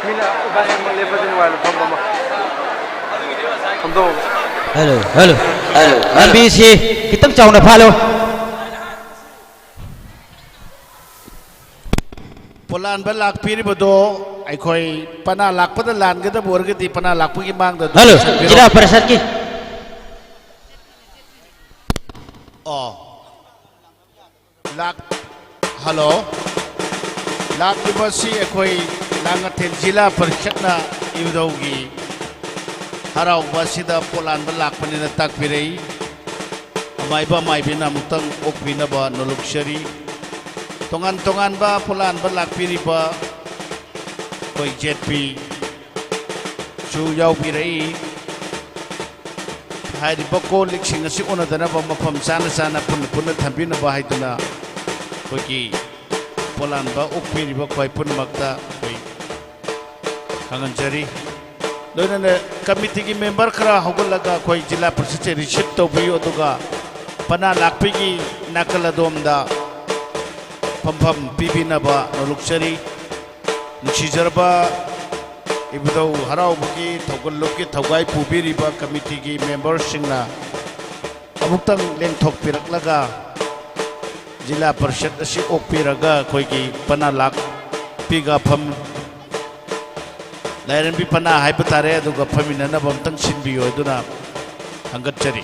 ꯃꯤꯅ ꯏꯕꯥꯅꯤ ꯑꯃ ꯂꯦꯞꯄꯁꯤ ꯅꯨꯡꯉꯥꯏꯅ ꯐꯝꯕ ꯑꯃ꯫ ꯐꯝꯗꯣꯛꯑꯒ꯫ Hello, hello. Hello, hello. ꯂꯝꯕꯤꯁꯤ ꯈꯤꯇꯪ ꯆꯥꯎꯅ ꯐꯥꯠꯂꯣ꯫ ꯄꯣꯂꯥꯟꯕ ꯂꯥꯛꯄꯤꯔꯤꯕꯗꯣ ꯑꯩꯈꯣꯏ ꯄꯅꯥ ꯂꯥꯛꯄꯗ ꯂꯥꯟꯒꯗꯕ ꯑꯣꯏꯔꯒꯗꯤ ꯄꯅꯥ ꯂꯥꯛꯄꯒꯤ ꯃꯥꯡꯗ ꯑꯗꯨꯝ ꯍꯜꯂꯣ, ꯆꯠꯄꯤꯔꯣ꯫ ꯖꯤꯂꯥ ꯄꯔꯤꯁꯠꯀꯤ꯫ ꯑꯣ꯫ ꯂꯥꯛ-, ꯍꯜꯂꯣ꯫ ꯂꯥꯛꯂꯤꯕꯁꯤ ꯑꯩꯈꯣꯏ ꯂꯥꯡꯉꯊꯦꯜ ꯖꯤꯂꯥ ꯄꯔꯤꯁꯠꯅ ꯏꯕꯨꯙꯧꯒꯤ ꯍꯔꯥꯎꯕ ꯑꯁꯤꯗ ꯄꯣꯂꯥꯟꯕ ꯂꯥꯛꯄꯅꯤꯅ ꯇꯥꯛꯄꯤꯔꯛꯏ꯫ ꯃꯥꯏꯕ ꯃꯥꯏꯕꯤꯅ ꯑꯃꯨꯛꯇꯪ ꯑꯣꯛꯄꯤꯅꯕ ꯅꯣꯂꯨꯛꯆꯔꯤ꯫ ꯇꯣꯉꯥꯟ ꯇꯣꯉꯥꯟꯕ ꯄꯣꯂꯥꯟꯕ ꯂꯥꯛꯄꯤꯔꯤꯕ ꯑꯩꯈꯣꯏ ꯖꯦꯠ ꯄꯤ ꯁꯨ ꯌꯥꯎꯕꯤꯔꯛꯏ꯫ ꯍꯥꯏꯔꯤꯕ ꯀꯣꯜ ꯂꯤꯛꯁꯤꯡ ꯑꯁꯤ ꯎꯅꯗꯅꯕ ꯃꯐꯝ ꯆꯥꯅ ꯆꯥꯅ ꯄꯨꯟꯅ ꯄꯨꯟꯅ ꯊꯝꯕꯤꯅꯕ ꯍꯥꯏꯗꯨꯅ ꯑꯩꯈꯣꯏꯒꯤ ꯄꯣꯂꯥꯟꯕ ꯑꯣꯛꯄꯤꯔꯤꯕ ꯈ꯭ꯋꯥꯏ ꯄꯨꯝꯅꯃꯛꯇ ꯑꯩꯈꯣꯏ ꯈꯪꯍꯟꯖꯔꯤ꯫ ꯂꯣꯏꯅꯅ ꯀꯃꯤꯇꯤꯒꯤ ꯃꯦꯝꯕꯔ ꯈꯔ ꯍꯧꯒꯠꯂꯒ ꯑꯩꯈꯣꯏ ꯖꯤꯂꯥ ꯄꯔꯤꯁꯠꯁꯦ ꯔꯤꯁꯤꯞ ꯇꯧꯕꯤꯌꯨ, ꯑꯗꯨꯒ ꯄꯅꯥ ꯂꯥꯛꯄꯤꯒꯤ ꯅꯥꯀꯜ ꯑꯗꯣꯝꯗ ꯐꯝꯐꯝ ꯄꯤꯕꯤꯅꯕ ꯅꯣꯂꯨꯛꯆꯔꯤ꯫ ꯅꯨꯡꯁꯤꯖꯔꯕ ꯏꯕꯨꯙꯧ ꯍꯔꯥꯎꯕꯒꯤ ꯊꯧꯒꯜ ꯂꯨꯞꯀꯤ ꯊꯧꯒꯥꯏ ꯄꯨꯕꯤꯔꯤꯕ ꯀꯃꯤꯇꯤꯒꯤ ꯃꯦꯝꯕꯔꯁꯤꯡꯅ ꯑꯃꯨꯛꯇꯪ ꯂꯦꯡꯊꯣꯛꯄꯤꯔꯛꯂꯒ ꯖꯤꯂꯥ ꯄꯔꯤꯁꯠ ꯑꯁꯤ ꯑꯣꯛꯄꯤꯔꯒ ꯑꯩꯈꯣꯏꯒꯤ ꯄꯅꯥ ꯂꯥꯛꯄꯤꯒ ꯐꯝ-, ꯂꯥꯏꯔꯦꯝꯕꯤ ꯄꯅꯥ ꯍꯥꯏꯕ ꯇꯥꯔꯦ, ꯑꯗꯨꯒ ꯐꯝꯃꯤꯟꯅꯅꯕ ꯑꯃꯨꯛꯇꯪ ꯁꯤꯟꯕꯤꯌꯨ ꯍꯥꯏꯗꯨꯅ ꯊꯥꯡꯒꯠꯆꯔꯤ꯫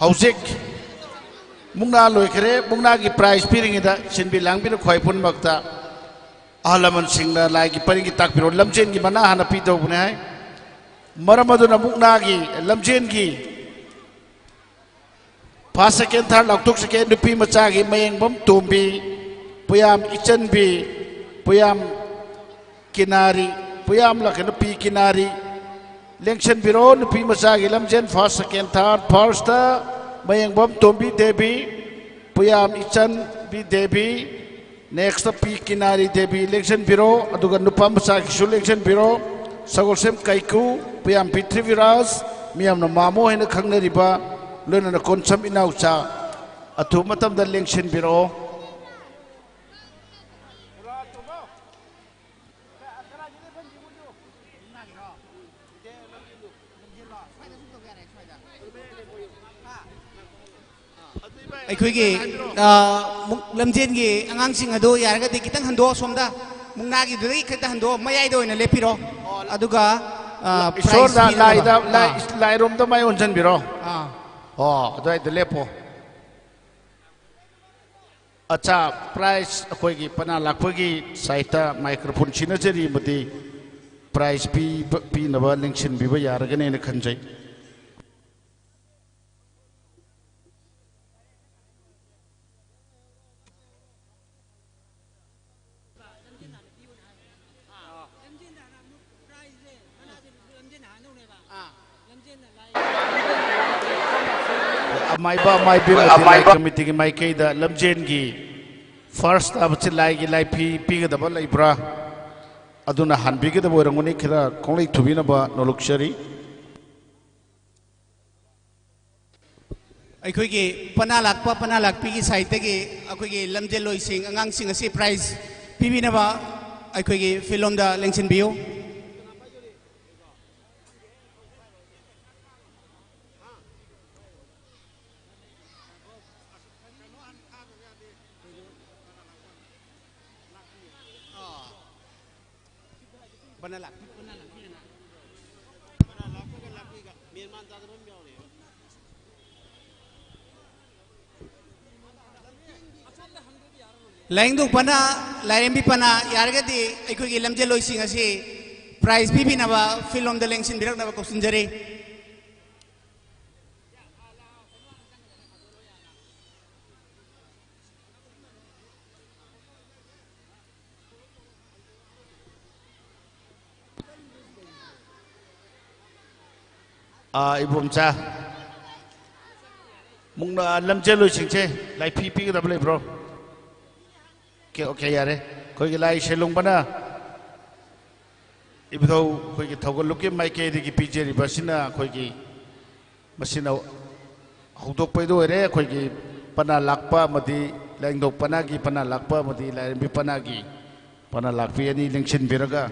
ꯍꯧꯖꯤꯛ ꯃꯨꯛꯅꯥ ꯂꯣꯏꯈꯔꯦ꯫ ꯃꯨꯛꯅꯥꯒꯤ prize ꯄꯤꯔꯤꯉꯩꯗ ꯁꯤꯟꯕꯤ ꯂꯥꯡꯕꯤꯅ ꯈ꯭ꯋꯥꯏ ꯄꯨꯝꯅꯃꯛꯇ ꯑꯍꯜ ꯂꯃꯟꯁꯤꯡꯅ ꯂꯥꯏꯒꯤ ꯄꯔꯤꯡꯒꯤ ꯇꯥꯛꯄꯤꯔꯣ꯫ ꯂꯝꯖꯦꯟꯒꯤ ꯃꯅꯥ ꯍꯥꯟꯅ ꯄꯤꯗꯧꯕꯅꯦ ꯍꯥꯏ꯫ ꯃꯔꯝ ꯑꯗꯨꯅ ꯃꯨꯛꯅꯥꯒꯤ ꯂꯝꯖꯦꯟꯒꯤ first, second, third ꯂꯥꯎꯊꯣꯛꯆꯒꯦ꯫ ꯅꯨꯄꯤ ꯃꯆꯥꯒꯤ ꯃꯌꯦꯡꯕꯝ ꯇꯣꯝꯕꯤ, ꯄꯨꯌꯥꯝ ꯏꯆꯟꯕꯤ, ꯄꯨꯌꯥꯝ ꯀꯤꯅꯥꯔꯤ, ꯄꯨꯌꯥꯝ ꯂꯥꯛꯀꯦ ꯅꯨꯄꯤ ꯀꯤꯅꯥꯔꯤ꯫ ꯂꯦꯡꯁꯤꯟꯕꯤꯔꯣ ꯅꯨꯄꯤ ꯃꯆꯥꯒꯤ ꯂꯝꯖꯦꯟ first, second, third꯫ First ꯃꯌꯦꯡꯕꯝ ꯇꯣꯝꯕꯤ ꯗꯦꯕꯤ, ꯄꯨꯌꯥꯝ ꯏꯆꯟꯕꯤ ꯗꯦꯕꯤ꯫ Next ꯄꯤ ꯀꯤꯅꯥꯔꯤ ꯗꯦꯕꯤ ꯂꯦꯡꯁꯤꯟꯕꯤꯔꯣ, ꯑꯗꯨꯒ ꯅꯨꯄꯥ ꯃꯆꯥꯒꯤꯁꯨ ꯂꯦꯡꯁꯤꯟꯕꯤꯔꯣ꯫ ꯁꯒꯣꯜꯁꯦꯝ ꯀꯥꯏꯀꯨ, ꯄꯨꯌꯥꯝ ꯄ꯭ꯔꯤꯊꯤꯕꯤꯔꯥꯖ, ꯃꯤꯌꯥꯝꯅ ꯃꯥꯃꯣ ꯍꯥꯏꯅ ꯈꯪꯅꯔꯤꯕ, ꯂꯣꯏꯅꯅ ꯀꯣꯟꯁꯝ ꯏꯅꯥꯎꯆꯥ, ꯑꯊꯨꯕ ꯃꯇꯝꯗ ꯂꯦꯡꯁꯤꯟꯕꯤꯔꯛꯑꯣ꯫ ꯑꯩꯈꯣꯏꯒꯤ, ꯑ, ꯃꯨꯛ-, ꯂꯝꯖꯦꯟꯒꯤ ꯑꯉꯥꯡꯁꯤꯡ ꯑꯗꯨ ꯌꯥꯔꯒꯗꯤ ꯈꯤꯇꯪ ꯍꯟꯗꯣꯛꯑꯣ ꯁꯣꯝꯗ꯫ ꯃꯨꯛꯅꯥꯒꯤꯗꯨꯗꯒꯤ ꯈꯤꯇꯪ ꯍꯟꯗꯣꯛꯑꯣ, ꯃꯌꯥꯏꯗ ꯑꯣꯏꯅ ꯂꯦꯞꯄꯤꯔꯣ꯫ ꯑꯗꯨꯒ, ꯑ, prize ꯏꯁꯣꯔꯗ ꯄꯤꯅꯕ꯫ ꯂꯥꯏꯗ, ꯂꯥꯏ-, ꯑꯥ꯫ ꯂꯥꯏꯔꯣꯝꯗ ꯃꯥꯏ ꯑꯣꯟꯁꯤꯟꯕꯤꯔꯣ꯫ ꯑꯥ꯫ ꯑꯣ, ꯑꯗꯨꯋꯥꯏꯗ ꯂꯦꯞꯄꯣ꯫ ꯑꯠꯆꯥ, prize ꯑꯩꯈꯣꯏꯒꯤ ꯄꯅꯥ ꯂꯥꯛꯄꯒꯤ side ꯇ microphone ꯁꯤꯟꯅꯖꯔꯤ ꯑꯃꯗꯤ prize ꯄꯤꯕ, ꯄꯤꯅꯕ ꯂꯦꯡꯁꯤꯟꯕꯤꯕ ꯌꯥꯔꯒꯅꯦꯅ ꯈꯟꯖꯩ꯫ ꯑꯃꯥꯏꯕ ꯑꯃꯥꯏꯕꯤ ꯑꯃꯗꯤ ꯂꯥꯏ committee ꯒꯤ ꯃꯥꯏꯀꯩꯗ ꯂꯝꯖꯦꯟꯒꯤ first ꯇꯥꯕꯁꯤ ꯂꯥꯏꯒꯤ ꯂꯥꯏꯐꯤ ꯄꯤꯒꯗꯕ ꯂꯩꯕ꯭ꯔꯥ? ꯑꯗꯨꯅ ꯍꯟꯕꯤꯒꯗꯕ ꯑꯣꯏꯔꯝꯒꯅꯤ꯫ ꯈꯔ ꯈꯣꯡꯂꯩ ꯊꯨꯕꯤꯅꯕ ꯅꯣꯂꯨꯛꯆꯔꯤ꯫ ꯑꯩꯈꯣꯏꯒꯤ ꯄꯅꯥ ꯂꯥꯛꯄ, ꯄꯅꯥ ꯂꯥꯛꯄꯤꯒꯤ side ꯇꯒꯤ ꯑꯩꯈꯣꯏꯒꯤ ꯂꯝꯖꯦꯜꯂꯣꯏꯁꯤꯡ, ꯑꯉꯥꯡꯁꯤꯡ ꯑꯁꯤ prize ꯄꯤꯕꯤꯅꯕ ꯑꯩꯈꯣꯏꯒꯤ field ꯂꯣꯝꯗ ꯂꯦꯡꯁꯤꯟꯕꯤꯌꯨ꯫ ꯂꯥꯏꯌꯦꯡꯗꯣꯛꯄꯅ, ꯂꯥꯏꯔꯦꯝꯕꯤ ꯄꯅꯥ, ꯌꯥꯔꯒꯗꯤ ꯑꯩꯈꯣꯏꯒꯤ ꯂꯝꯖꯦꯜꯂꯣꯏꯁꯤꯡ ꯑꯁꯤ ꯄ꯭ꯔꯥꯏꯖ ꯄꯤꯕꯤꯅꯕ ꯐꯤꯜ ꯂꯣꯝꯗ ꯂꯦꯡꯁꯤꯟꯕꯤꯔꯛꯅꯕ ꯀꯧꯁꯤꯟꯖꯔꯤ꯫ ꯑꯥ, ꯏꯕꯣꯝꯆꯥ, ꯃꯨꯛꯅꯥ ꯂꯝꯖꯦꯜꯂꯣꯏꯁꯤꯡꯁꯦ ꯂꯥꯏꯐꯤ ꯄꯤꯒꯗꯕ ꯂꯩꯕ꯭ꯔꯣ? ꯑꯣꯀꯦ, ꯑꯣꯀꯦ, ꯌꯥꯔꯦ꯫ ꯑꯩꯈꯣꯏꯒꯤ ꯂꯥꯏ ꯁꯦꯂꯨꯡꯕꯅ ꯏꯕꯨꯙꯧ ꯑꯩꯈꯣꯏꯒꯤ ꯊꯧꯒꯜꯂꯨꯞꯀꯤ ꯃꯥꯏꯀꯩꯗꯒꯤ ꯄꯤꯖꯔꯤꯕ ꯑꯁꯤꯅ ꯑꯩꯈꯣꯏꯒꯤ ꯃꯁꯤꯅ ꯍꯧꯗꯣꯛꯄꯩꯗ ꯑꯣꯏꯔꯦ꯫ ꯑꯩꯈꯣꯏꯒꯤ ꯄꯅꯥ ꯂꯥꯛꯄ ꯑꯃꯗꯤ ꯂꯥꯏꯌꯦꯡꯗꯣꯛ ꯄꯅꯥꯒꯤ ꯄꯅꯥ ꯂꯥꯛꯄ ꯑꯃꯗꯤ ꯂꯥꯏꯔꯦꯝꯕꯤ ꯄꯅꯥꯒꯤ ꯄꯅꯥ ꯂꯥꯛꯄꯤ ꯑꯅꯤ ꯂꯦꯡꯁꯤꯟꯕꯤꯔꯒ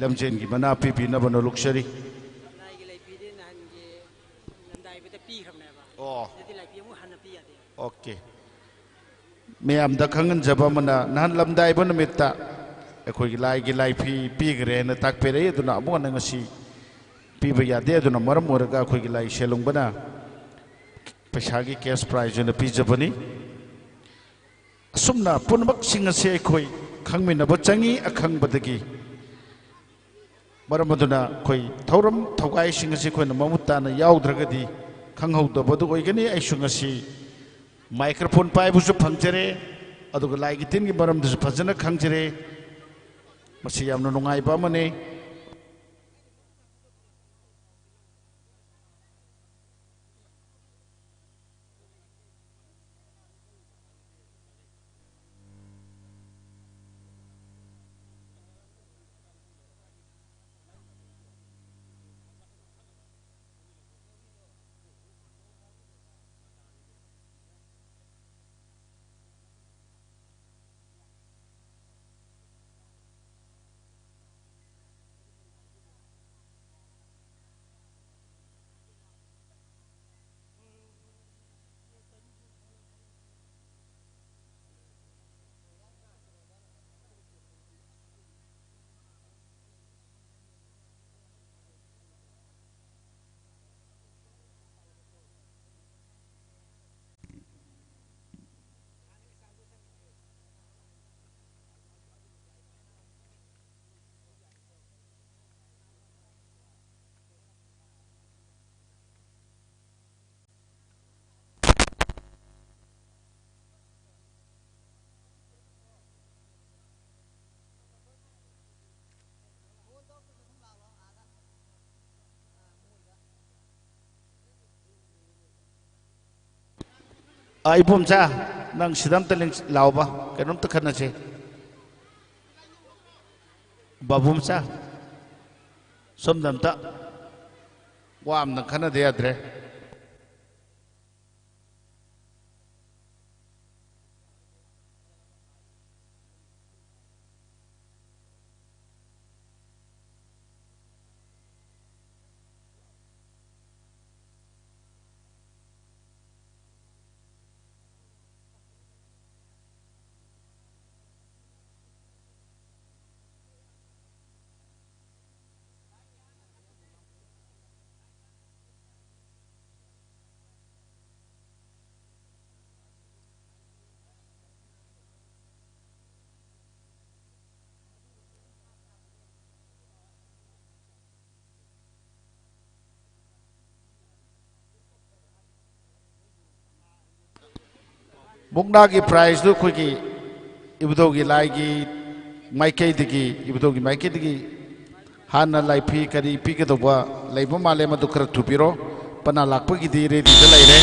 ꯂꯝꯖꯦꯟꯒꯤ ꯃꯅꯥ ꯄꯤꯕꯤꯅꯕ ꯅꯣꯂꯨꯛꯆꯔꯤ꯫ ꯂꯥꯏꯒꯤ ꯂꯩꯐꯤꯗꯤ ꯅꯍꯥꯟꯒꯤ ꯂꯝꯗꯥꯏꯕꯗ ꯄꯤꯈ꯭ꯔꯕꯅꯦꯕ꯫ ꯑꯣ꯫ ꯑꯗꯨꯗꯤ ꯂꯥꯏꯐꯤ ꯑꯃꯨꯛ ꯍꯟꯅ ꯄꯤ ꯌꯥꯗꯦ꯫ ꯑꯣꯀꯦ꯫ ꯃꯌꯥꯝꯗ ꯈꯪꯍꯟꯖꯕ ꯑꯃꯅ, ꯅꯍꯥꯟ ꯂꯝꯗꯥꯏꯕ ꯅꯨꯃꯤꯠꯇ ꯑꯩꯈꯣꯏꯒꯤ ꯂꯥꯏꯒꯤ ꯂꯥꯏꯐꯤ ꯄꯤꯈ꯭ꯔꯦ ꯍꯥꯏꯅ ꯇꯥꯛꯄꯤꯔꯛꯏ, ꯑꯗꯨꯅ ꯑꯃꯨꯛ ꯍꯟꯅ ꯉꯁꯤ ꯄꯤꯕ ꯌꯥꯗꯦ꯫ ꯑꯗꯨꯅ ꯃꯔꯝ ꯑꯣꯏꯔꯒ ꯑꯩꯈꯣꯏꯒꯤ ꯂꯥꯏ ꯁꯦꯂꯨꯡꯕꯅ ꯄꯩꯁꯥꯒꯤ ꯀꯦꯁ ꯄ꯭ꯔꯥꯏꯖ ꯑꯣꯏꯅ ꯄꯤꯖꯕꯅꯤ꯫ ꯑꯁꯨꯝꯅ ꯄꯨꯝꯅꯃꯛꯁꯤꯡ ꯑꯁꯤ ꯑꯩꯈꯣꯏ ꯈꯪꯃꯤꯟꯅꯕ ꯆꯪꯏ꯫ ꯑꯈꯪꯕꯗꯒꯤ ꯃꯔꯝ ꯑꯗꯨꯅ ꯑꯩꯈꯣꯏ ꯊꯧꯔꯝ ꯊꯧꯒꯥꯏꯁꯤꯡ ꯑꯁꯤ ꯑꯩꯈꯣꯏꯅ ꯃꯃꯨꯠ ꯇꯥꯅ ꯌꯥꯎꯗ꯭ꯔꯒꯗꯤ ꯈꯪꯍꯧꯗꯕꯗꯨ ꯑꯣꯏꯒꯅꯤ꯫ ꯑꯩꯁꯨ ꯉꯁꯤ ꯃꯥꯏꯀ꯭ꯔꯣꯐꯣꯟ ꯄꯥꯏꯕꯁꯨ ꯐꯪꯖꯔꯦ, ꯑꯗꯨꯒ ꯂꯥꯏꯒꯤ ꯇꯤꯟꯒꯤ ꯃꯔꯝꯗꯁꯨ ꯐꯖꯅ ꯈꯪꯖꯔꯦ꯫ ꯃꯁꯤ ꯌꯥꯝꯅ ꯅꯨꯡꯉꯥꯏꯕ ꯑꯃꯅꯤ꯫ ꯑ, ꯏꯕꯣꯝꯆꯥ, ꯅꯪ ꯁꯤꯗ ꯑꯝꯇ ꯂꯦꯡ-, ꯂꯥꯎꯕ, ꯀꯩꯅꯣꯝꯇ ꯈꯟꯅꯁꯦ꯫ ꯕꯥꯕꯨꯝꯆꯥ, ꯁꯣꯝꯗ ꯑꯝꯇ ꯋꯥ ꯑꯝꯇꯪ ꯈꯟꯅꯗ ꯌꯥꯗ꯭ꯔꯦ꯫ ꯃꯨꯛꯅꯥꯒꯤ prizeꯇꯨ ꯑꯩꯈꯣꯏꯒꯤ ꯏꯕꯨꯙꯧꯒꯤ ꯂꯥꯏꯒꯤ ꯃꯥꯏꯀꯩꯗꯒꯤ, ꯏꯕꯨꯙꯧꯒꯤ ꯃꯥꯏꯀꯩꯗꯒꯤ ꯍꯥꯟꯅ ꯂꯥꯏꯐꯤ ꯀꯔꯤ ꯄꯤꯒꯗꯧꯕ ꯂꯩꯕ ꯃꯥꯜꯂꯦ, ꯃꯗꯨ ꯈꯔ ꯊꯨꯕꯤꯔꯣ꯫ ꯄꯅꯥ ꯂꯥꯛꯄꯒꯤꯗꯤ readyꯗ ꯂꯩꯔꯦ꯫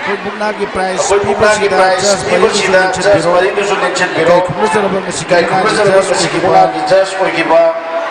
ꯑꯩꯈꯣꯏ ꯃꯨꯛꯅꯥꯒꯤ prize ꯑꯩꯈꯣꯏ ꯃꯨꯛꯅꯥꯒꯤ ꯄꯤꯕꯁꯤꯗ prize judge ꯄꯤꯕꯁꯤꯗ ꯃꯔꯤꯗꯨꯁꯨ judge ꯂꯦꯡꯁꯤꯟꯕꯤꯔꯣ꯫ ꯃꯔꯤꯗꯨꯁꯨ ꯂꯦꯡꯁꯤꯟꯕꯤꯔꯣ꯫ ꯏꯀꯥꯏ ꯈꯨꯝꯅꯖꯔꯕ ꯉꯁꯤꯒꯤ ꯏꯀꯥꯏ ꯃꯨꯛꯅꯥꯒꯤ ꯈꯨꯝꯅꯖꯔꯕ judge ꯉꯁꯤꯒꯤ ꯑꯣꯏꯈꯤꯕ ꯃꯨꯛꯅꯥꯒꯤ judge ꯑꯣꯏꯈꯤꯕ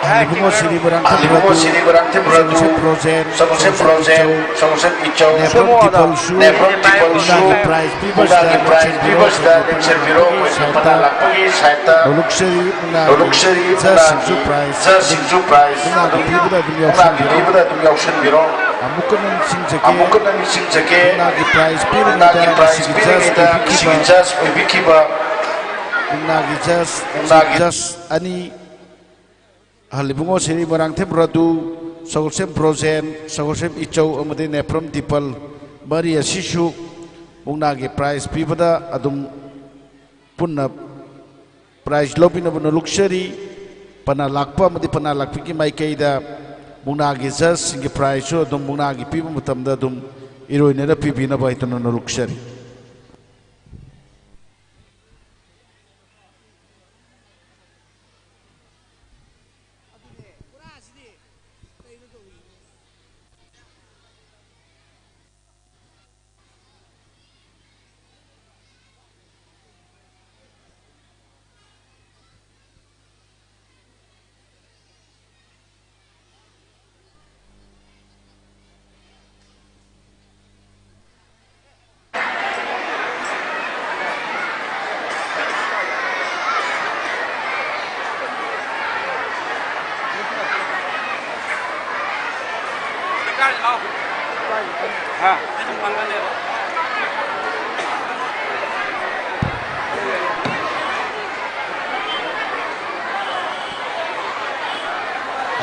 ꯍꯅꯤꯕꯨꯡꯉꯣ ꯁꯤꯔꯤ ꯃꯣꯏꯔꯥꯡꯊꯦꯝ ꯍꯅꯤꯕꯨꯡꯉꯣ ꯔꯥꯖꯨ, ꯁꯤꯔꯤ ꯃꯣꯏꯔꯥꯡꯊꯦꯝ ꯔꯥꯖꯨ, ꯁꯪꯒꯨꯁꯦꯝ ꯔꯣꯖꯦꯟ, ꯁꯪꯒꯨꯁꯦꯝ ꯁꯪꯒꯨꯁꯦꯝ ꯔꯣꯖꯦꯟ, ꯏꯆꯧ, ꯁꯪꯒꯨꯁꯦꯝ ꯏꯆꯧ, ꯅꯦꯐ꯭ꯔꯝ ꯇꯤꯄꯜꯁꯨ ꯅꯦꯐ꯭ꯔꯝ ꯇꯤꯄꯜꯁꯨ ꯃꯨꯛꯅꯥꯒꯤ prize ꯄꯤꯕꯁꯤꯗ ꯃꯨꯛꯅꯥꯒꯤ prize ꯂꯦꯡꯁꯤꯟꯕꯤꯔꯣ, ꯄꯤꯕꯁꯤꯗ ꯑꯩꯈꯣꯏ ꯂꯦꯡꯁꯤꯟꯕꯤꯔꯣ꯫ ꯄꯅꯥ ꯑꯩꯈꯣꯏ ꯂꯥꯛꯄꯒꯤ ꯄꯅꯥ side ꯇ꯫ ꯂꯥꯛꯄꯒꯤ side ꯇ꯫ ꯅꯣꯂꯨꯛꯁꯔꯤ ꯃꯨꯛꯅꯥꯒꯤ ꯅꯣꯂꯨꯛꯁꯔꯤ judge ꯁꯤꯡꯁꯨ ꯃꯨꯛꯅꯥꯒꯤ prize judge ꯑꯗꯨꯝ ꯁꯤꯡꯁꯨ prize ꯃꯨꯛꯅꯥꯒꯤ ꯑꯗꯨꯝ ꯄꯤꯕꯗ ꯑꯗꯨꯝ ꯃꯨꯛꯅꯥꯒꯤ ꯌꯥꯎꯁꯤꯟꯕꯤꯔꯣ꯫ ꯄꯤꯕꯗ ꯑꯗꯨꯝ ꯌꯥꯎꯁꯤꯟꯕꯤꯔꯣ꯫ ꯑꯃꯨꯛꯀ ꯅꯤꯡꯁꯤꯡꯖꯒꯦ, ꯑꯃꯨꯛꯀ ꯅꯤꯡꯁꯤꯡꯖꯒꯦ, ꯃꯨꯛꯅꯥꯒꯤ prize ꯄꯤꯔꯤꯉꯩꯗ ꯃꯨꯛꯅꯥꯒꯤ prize ꯉꯁꯤꯒꯤ judge ꯄꯤꯔꯤꯉꯩꯗ ꯑꯣꯏꯕꯤꯈꯤꯕ, ꯉꯁꯤꯒꯤ judge ꯑꯣꯏꯕꯤꯈꯤꯕ ꯃꯨꯛꯅꯥꯒꯤ judge, ꯃꯨꯛꯅꯥꯒꯤ judge ꯑꯅꯤ, ꯍꯅꯤꯕꯨꯡꯉꯣ ꯁꯤꯔꯤ ꯃꯣꯏꯔꯥꯡꯊꯦꯝ ꯔꯥꯖꯨ, ꯁꯪꯒꯨꯁꯦꯝ ꯔꯣꯖꯦꯟ, ꯁꯪꯒꯨꯁꯦꯝ ꯏꯆꯧ ꯑꯃꯗꯤ ꯅꯦꯐ꯭ꯔꯝ ꯗꯤꯄꯜ ꯃꯔꯤ ꯑꯁꯤꯁꯨ ꯃꯨꯛꯅꯥꯒꯤ prize ꯄꯤꯕꯗ ꯑꯗꯨꯝ ꯄꯨꯟꯅ prize ꯂꯧꯕꯤꯅꯕ ꯅꯣꯂꯨꯛꯆꯔꯤ꯫ ꯄꯅꯥ ꯂꯥꯛꯄ ꯑꯃꯗꯤ ꯄꯅꯥ ꯂꯥꯛꯄꯤꯒꯤ ꯃꯥꯏꯀꯩꯗ ꯃꯨꯛꯅꯥꯒꯤ judge ꯁꯤꯡꯒꯤ prize ꯁꯨ ꯑꯗꯨꯝ ꯃꯨꯛꯅꯥꯒꯤ ꯄꯤꯕ ꯃꯇꯝꯗ ꯑꯗꯨꯝ ꯏꯔꯣꯏꯅꯅ ꯄꯤꯕꯤꯅꯕ ꯍꯥꯏꯗꯨꯅ ꯅꯣꯂꯨꯛꯆꯔꯤ꯫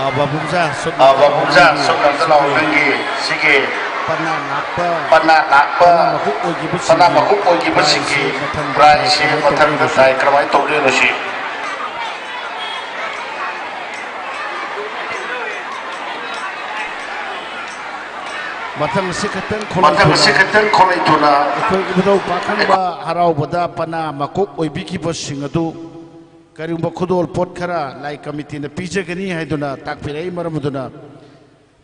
ꯑ, ꯕꯥꯕꯨꯝꯆꯥ, ꯁꯨꯝ ꯑ, ꯕꯥꯕꯨꯝꯆꯥ, ꯁꯨꯝ ꯅꯝꯇ ꯂꯥꯛꯑꯣ, ꯅꯪꯒꯤ ꯁꯤꯒꯤ ꯄꯅꯥ ꯉꯥꯛꯄ, ꯄꯅꯥ ꯉꯥꯛꯄ, ꯄꯅꯥ ꯃꯀꯣꯛ ꯑꯣꯏꯈꯤꯕꯁꯤꯡꯒꯤ ꯄꯅꯥ ꯃꯀꯣꯛ ꯑꯣꯏꯈꯤꯕꯁꯤꯡꯒꯤ prize ꯁꯦ ꯃꯊꯪ prize ꯁꯦ ꯀꯃꯥꯏꯅ ꯃꯊꯪ ꯇꯧꯗꯣꯏꯅꯣ ꯁꯤ? ꯃꯊꯥꯏ ꯀꯔꯝꯍꯥꯏꯅ ꯇꯧꯗꯣꯏꯅꯣ ꯁꯤ? ꯃꯊꯪ ꯑꯁꯤ ꯈꯛꯇꯪ ꯃꯊꯪ ꯑꯁꯤ ꯈꯛꯇꯪ ꯈꯣꯠꯂꯛꯇꯨꯅ ꯑꯩꯈꯣꯏ ꯏꯕꯨꯙꯧ ꯄꯥꯈꯪꯕ ꯍꯔꯥꯎꯕꯗ ꯄꯅꯥ ꯃꯀꯣꯛ ꯑꯣꯏꯕꯤꯈꯤꯕꯁꯤꯡ ꯑꯗꯨ ꯀꯔꯤꯒꯨꯝꯕ ꯈꯨꯗꯣꯜ ꯄꯣꯠ ꯈꯔ ꯂꯥꯏ ꯀꯃꯤꯇꯤꯅ ꯄꯤꯖꯒꯅꯤ ꯍꯥꯏꯗꯨꯅ ꯇꯥꯛꯄꯤꯔꯛꯏ꯫ ꯃꯔꯝ ꯑꯗꯨꯅ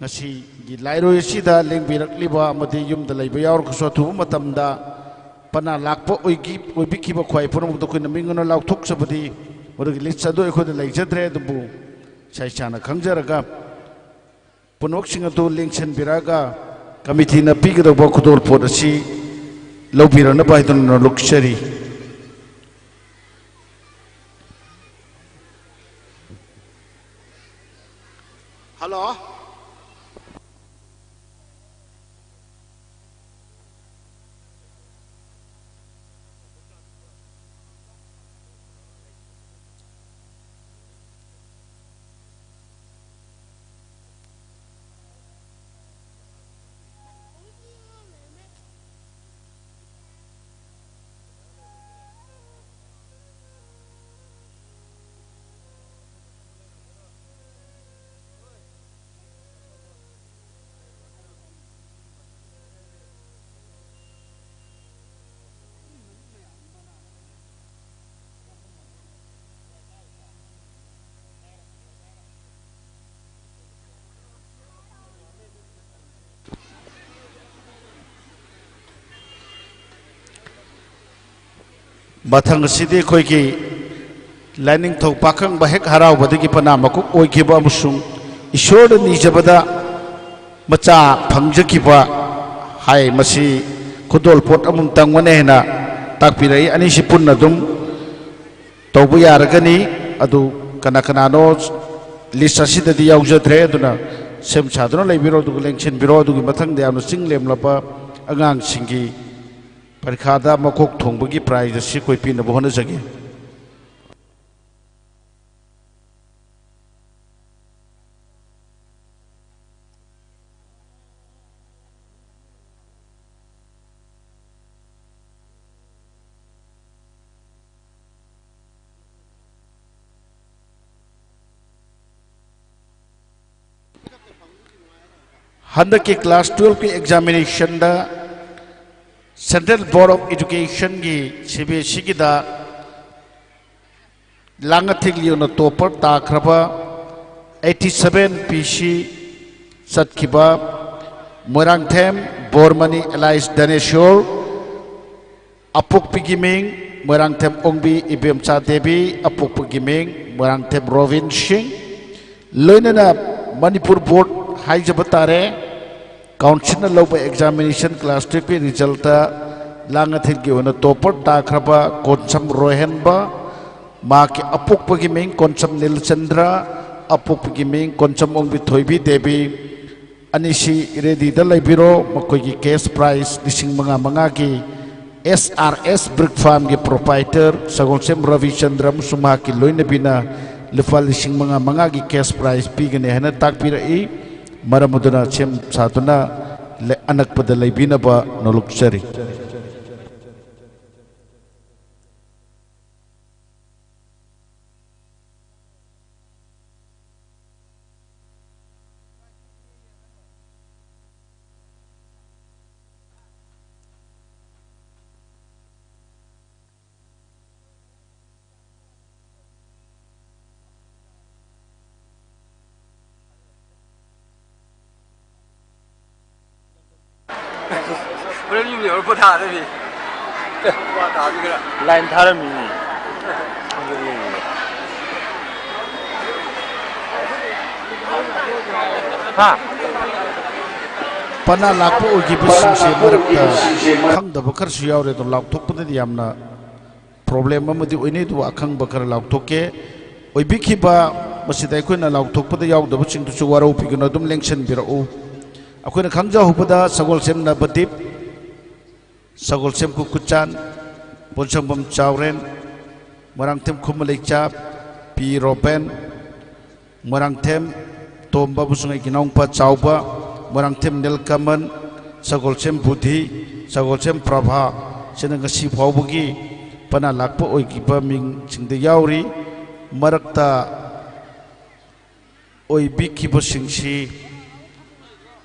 ꯉꯁꯤꯒꯤ ꯂꯥꯏꯔꯣꯏ ꯑꯁꯤꯗ ꯂꯦꯡꯕꯤꯔꯛꯂꯤꯕ ꯑꯃꯗꯤ ꯌꯨꯝꯗ ꯂꯩꯕ ꯌꯥꯎꯔꯒꯁꯨ ꯑꯊꯨꯕ ꯃꯇꯝꯗ ꯄꯅꯥ ꯂꯥꯛꯄ ꯑꯣꯏꯈꯤ-, ꯑꯣꯏꯕꯤꯈꯤꯕ ꯈ꯭ꯋꯥꯏ ꯄꯨꯝꯅꯃꯛꯇ ꯑꯩꯈꯣꯏꯅ ꯃꯤꯡ ꯑꯣꯏꯅ ꯂꯥꯎꯊꯣꯛꯆꯕꯗꯤ ꯃꯗꯨꯒꯤ ꯂꯤꯁ ꯑꯗꯨ ꯑꯩꯈꯣꯏꯗ ꯂꯩꯖꯗ꯭ꯔꯦ꯫ ꯑꯗꯨꯕꯨ ꯏꯁꯥ ꯏꯁꯥꯅ ꯈꯪꯖꯔꯒ ꯄꯨꯝꯅꯃꯛꯁꯤꯡ ꯑꯗꯨ ꯂꯦꯡꯁꯤꯟꯕꯤꯔꯛꯑꯒ ꯀꯃꯤꯇꯤꯅ ꯄꯤꯒꯗꯧꯕ ꯈꯨꯗꯣꯜꯄꯣꯠ ꯑꯁꯤ ꯂꯧꯕꯤꯔꯛꯅꯕ ꯍꯥꯏꯗꯨꯅ ꯅꯣꯂꯨꯛꯆꯔꯤ꯫ ꯍꯜꯂꯣ꯫ ꯃꯊꯪ ꯑꯁꯤꯗꯤ ꯑꯩꯈꯣꯏꯒꯤ ꯂꯥꯏꯅꯤꯡꯊꯧ ꯄꯥꯈꯪꯕ ꯍꯦꯛ ꯍꯔꯥꯎꯕꯗꯒꯤ ꯄꯅꯥ ꯃꯀꯣꯛ ꯑꯣꯏꯈꯤꯕ ꯑꯃꯁꯨꯡ ꯏꯁꯣꯔꯗ ꯅꯤꯖꯕꯗ ꯃꯆꯥ ꯐꯪꯖꯈꯤꯕ ꯍꯥꯏ꯫ ꯃꯁꯤ ꯈꯨꯗꯣꯜꯄꯣꯠ ꯑꯃꯃꯝꯇꯪ ꯃꯅꯦ ꯍꯥꯏꯅ ꯇꯥꯛꯄꯤꯔꯛꯏ꯫ ꯑꯅꯤꯁꯤ ꯄꯨꯟꯅ ꯑꯗꯨꯝ ꯇꯧꯕ ꯌꯥꯔꯒꯅꯤ꯫ ꯑꯗꯨ ꯀꯅꯥ ꯀꯅꯥꯅꯣ ꯂꯤꯁ ꯑꯁꯤꯗꯗꯤ ꯌꯥꯎꯖꯗ꯭ꯔꯦ꯫ ꯑꯗꯨꯅ ꯁꯦꯝ ꯁꯥꯗꯨꯅ ꯂꯩꯕꯤꯔꯣ, ꯑꯗꯨꯒ ꯂꯦꯡꯁꯤꯟꯕꯤꯔꯣ꯫ ꯑꯗꯨꯒꯤ ꯃꯊꯪꯗ ꯌꯥꯝꯅ ꯆꯤꯡ ꯂꯦꯝꯂꯕ ꯑꯉꯥꯡꯁꯤꯡꯒꯤ ꯄꯔꯤꯈꯥꯗ ꯃꯀꯣꯛ ꯊꯣꯡꯕꯒꯤ ꯄ꯭ꯔꯥꯏꯖ ꯑꯁꯤ ꯑꯩꯈꯣꯏ ꯄꯤꯅꯕ ꯍꯣꯠꯅꯖꯒꯦ꯫ ꯍꯟꯗꯛꯀꯤ class twelve ꯀꯤ examination the Central Board of Education ꯒꯤ, C B S E ꯒꯤꯗ ꯂꯥꯡꯉꯊꯦꯜꯒꯤ ꯑꯣꯏꯅ topper ꯇꯥꯈ꯭ꯔꯕ eighty seven P C ꯆꯠꯈꯤꯕ ꯃꯣꯏꯔꯥꯡꯊꯦꯝ ꯕꯣꯔꯃꯅꯤ ꯑꯦꯂꯥꯏꯁ ꯗꯅꯦꯁꯣꯔ, ꯑꯄꯣꯛꯄꯤꯒꯤ ꯃꯤꯡ ꯃꯣꯏꯔꯥꯡꯊꯦꯝ ꯑꯣꯡꯕꯤ ꯏꯕꯦꯝꯆꯥ ꯗꯦꯕꯤ, ꯑꯄꯣꯛꯄꯒꯤ ꯃꯤꯡ ꯃꯣꯏꯔꯥꯡꯊꯦꯝ ꯔꯣꯕꯤꯟ ꯁꯤꯡ, ꯂꯣꯏꯅꯅ ꯃꯅꯤꯄꯨꯔ ꯕꯣꯔꯗ ꯍꯥꯏꯖꯕ ꯇꯥꯔꯦ, ꯀꯥꯎꯟꯁꯤꯜꯅ ꯂꯧꯕ ꯑꯦꯛꯖꯥꯃꯤꯅꯦꯁꯟ ꯀ꯭ꯂꯥꯁ ꯇꯨꯌꯦꯜꯐꯀꯤ ꯔꯤꯖꯜꯇ ꯂꯥꯡꯉꯊꯦꯜꯒꯤ ꯑꯣꯏꯅ ꯇꯣꯞꯄꯔ ꯇꯥꯈ꯭ꯔꯕ ꯀꯣꯟꯁꯝ ꯔꯣꯍꯦꯟꯕ, ꯃꯍꯥꯛꯀꯤ ꯑꯄꯣꯛꯄꯒꯤ ꯃꯤꯡ ꯀꯣꯟꯁꯝ ꯅꯤꯜꯆꯟꯗ꯭ꯔ, ꯑꯄꯣꯛꯄꯒꯤ ꯃꯤꯡ ꯀꯣꯟꯁꯝ ꯑꯣꯡꯕꯤ ꯊꯣꯏꯕꯤ ꯗꯦꯕꯤ, ꯑꯅꯤꯁꯤ ꯔꯦꯗꯤꯗ ꯂꯩꯕꯤꯔꯣ꯫ ꯃꯈꯣꯏꯒꯤ ꯀꯦꯁ ꯄ꯭ꯔꯥꯏꯖ ꯂꯤꯁꯤꯡ ꯃꯉꯥ ꯃꯉꯥꯒꯤ ꯑꯦꯁ ꯑꯥꯔ ꯑꯦꯁ ꯕ꯭ꯔꯤꯛ ꯐꯥꯔꯝꯒꯤ ꯄ꯭ꯔꯣꯄꯥꯏꯇꯔ ꯁꯒꯣꯜꯁꯦꯝ ꯔꯕꯤꯆꯟꯗ꯭ꯔ ꯑꯃꯁꯨꯡ ꯃꯍꯥꯛꯀꯤ ꯂꯣꯏꯅꯕꯤꯅ ꯂꯨꯄꯥ ꯂꯤꯁꯤꯡ ꯃꯉꯥ ꯃꯉꯥꯒꯤ ꯀꯦꯁ ꯄ꯭ꯔꯥꯏꯖ ꯄꯤꯒꯅꯤ ꯍꯥꯏꯅ ꯇꯥꯛꯄꯤꯔꯛꯏ꯫ ꯃꯔꯝ ꯑꯗꯨꯅ ꯁꯦꯝ ꯁꯥꯗꯨꯅ ꯂꯦ-, ꯑꯅꯛꯄꯗ ꯂꯩꯕꯤꯅꯕ ꯅꯣꯂꯨꯛꯆꯔꯤ꯫ ꯍꯣꯔꯦꯟ ꯌꯨꯝ ꯌꯧꯔ ꯄꯣꯊꯥꯗꯣꯏꯅꯤ꯫ ꯄꯣꯊꯥꯕꯤꯒꯦꯔꯥ? ꯂꯥꯏꯟ ꯊꯥꯔꯝꯃꯤꯅꯤ꯫ ꯍꯥ? ꯄꯅꯥ ꯂꯥꯛꯄ ꯑꯣꯏꯈꯤꯕꯁꯤꯡꯁꯦ ꯃꯔꯛꯇ ꯈꯪꯗꯕ ꯈꯔꯁꯨ ꯌꯥꯎꯔꯦ, ꯑꯗꯣ ꯂꯥꯎꯊꯣꯛꯄꯗꯗꯤ ꯌꯥꯝꯅ ꯄ꯭ꯔꯣꯕ꯭ꯂꯦꯝ ꯑꯃꯗꯤ ꯑꯣꯏꯅꯩ, ꯑꯗꯨꯕꯨ ꯑꯈꯪꯕ ꯈꯔ ꯂꯥꯎꯊꯣꯛꯀꯦ꯫ ꯑꯣꯏꯕꯤꯈꯤꯕ, ꯃꯁꯤꯗ ꯑꯩꯈꯣꯏꯅ ꯂꯥꯎꯊꯣꯛꯄꯗ ꯌꯥꯎꯗꯕꯁꯤꯡꯗꯨꯁꯨ ꯋꯥꯔꯧꯕꯤꯒꯅꯨ, ꯑꯗꯨꯝ ꯂꯦꯡꯁꯤꯟꯕꯤꯔꯛꯎ꯫ ꯑꯩꯈꯣꯏꯅ ꯈꯪꯖꯍꯧꯕꯗ ꯁꯒꯣꯜꯁꯦꯝ ꯅꯕꯗꯤꯞ, ꯁꯒꯣꯜꯁꯦꯝ ꯀꯨꯀꯨꯆꯥꯟ, ꯄꯣꯟꯁꯪꯕꯝ ꯆꯥꯎꯔꯦꯟ, ꯃꯣꯏꯔꯥꯡꯊꯦꯝ ꯈꯨꯃꯟ ꯂꯩꯆꯥꯞ, ꯄꯤ ꯔꯣꯕꯦꯟ, ꯃꯣꯏꯔꯥꯡꯊꯦꯝ ꯇꯣꯝꯕ ꯑꯃꯁꯨꯡ ꯑꯩꯒꯤ ꯏꯅꯥꯎꯅꯨꯄꯥ ꯆꯥꯎꯕ, ꯃꯣꯏꯔꯥꯡꯊꯦꯝ ꯅꯤꯜꯀꯃꯟ, ꯁꯒꯣꯜꯁꯦꯝ ꯕꯨꯙꯤ, ꯁꯒꯣꯜꯁꯦꯝ ꯄ꯭ꯔꯚꯥ, ꯁꯤꯅ ꯉꯁꯤ ꯐꯥꯎꯕꯒꯤ ꯄꯅꯥ ꯂꯥꯛꯄ ꯑꯣꯏꯈꯤꯕ ꯃꯤꯡꯁꯤꯡꯗ ꯌꯥꯎꯔꯤ꯫ ꯃꯔꯛꯇ ꯑꯣꯏꯕꯤꯈꯤꯕꯁꯤꯡꯁꯤ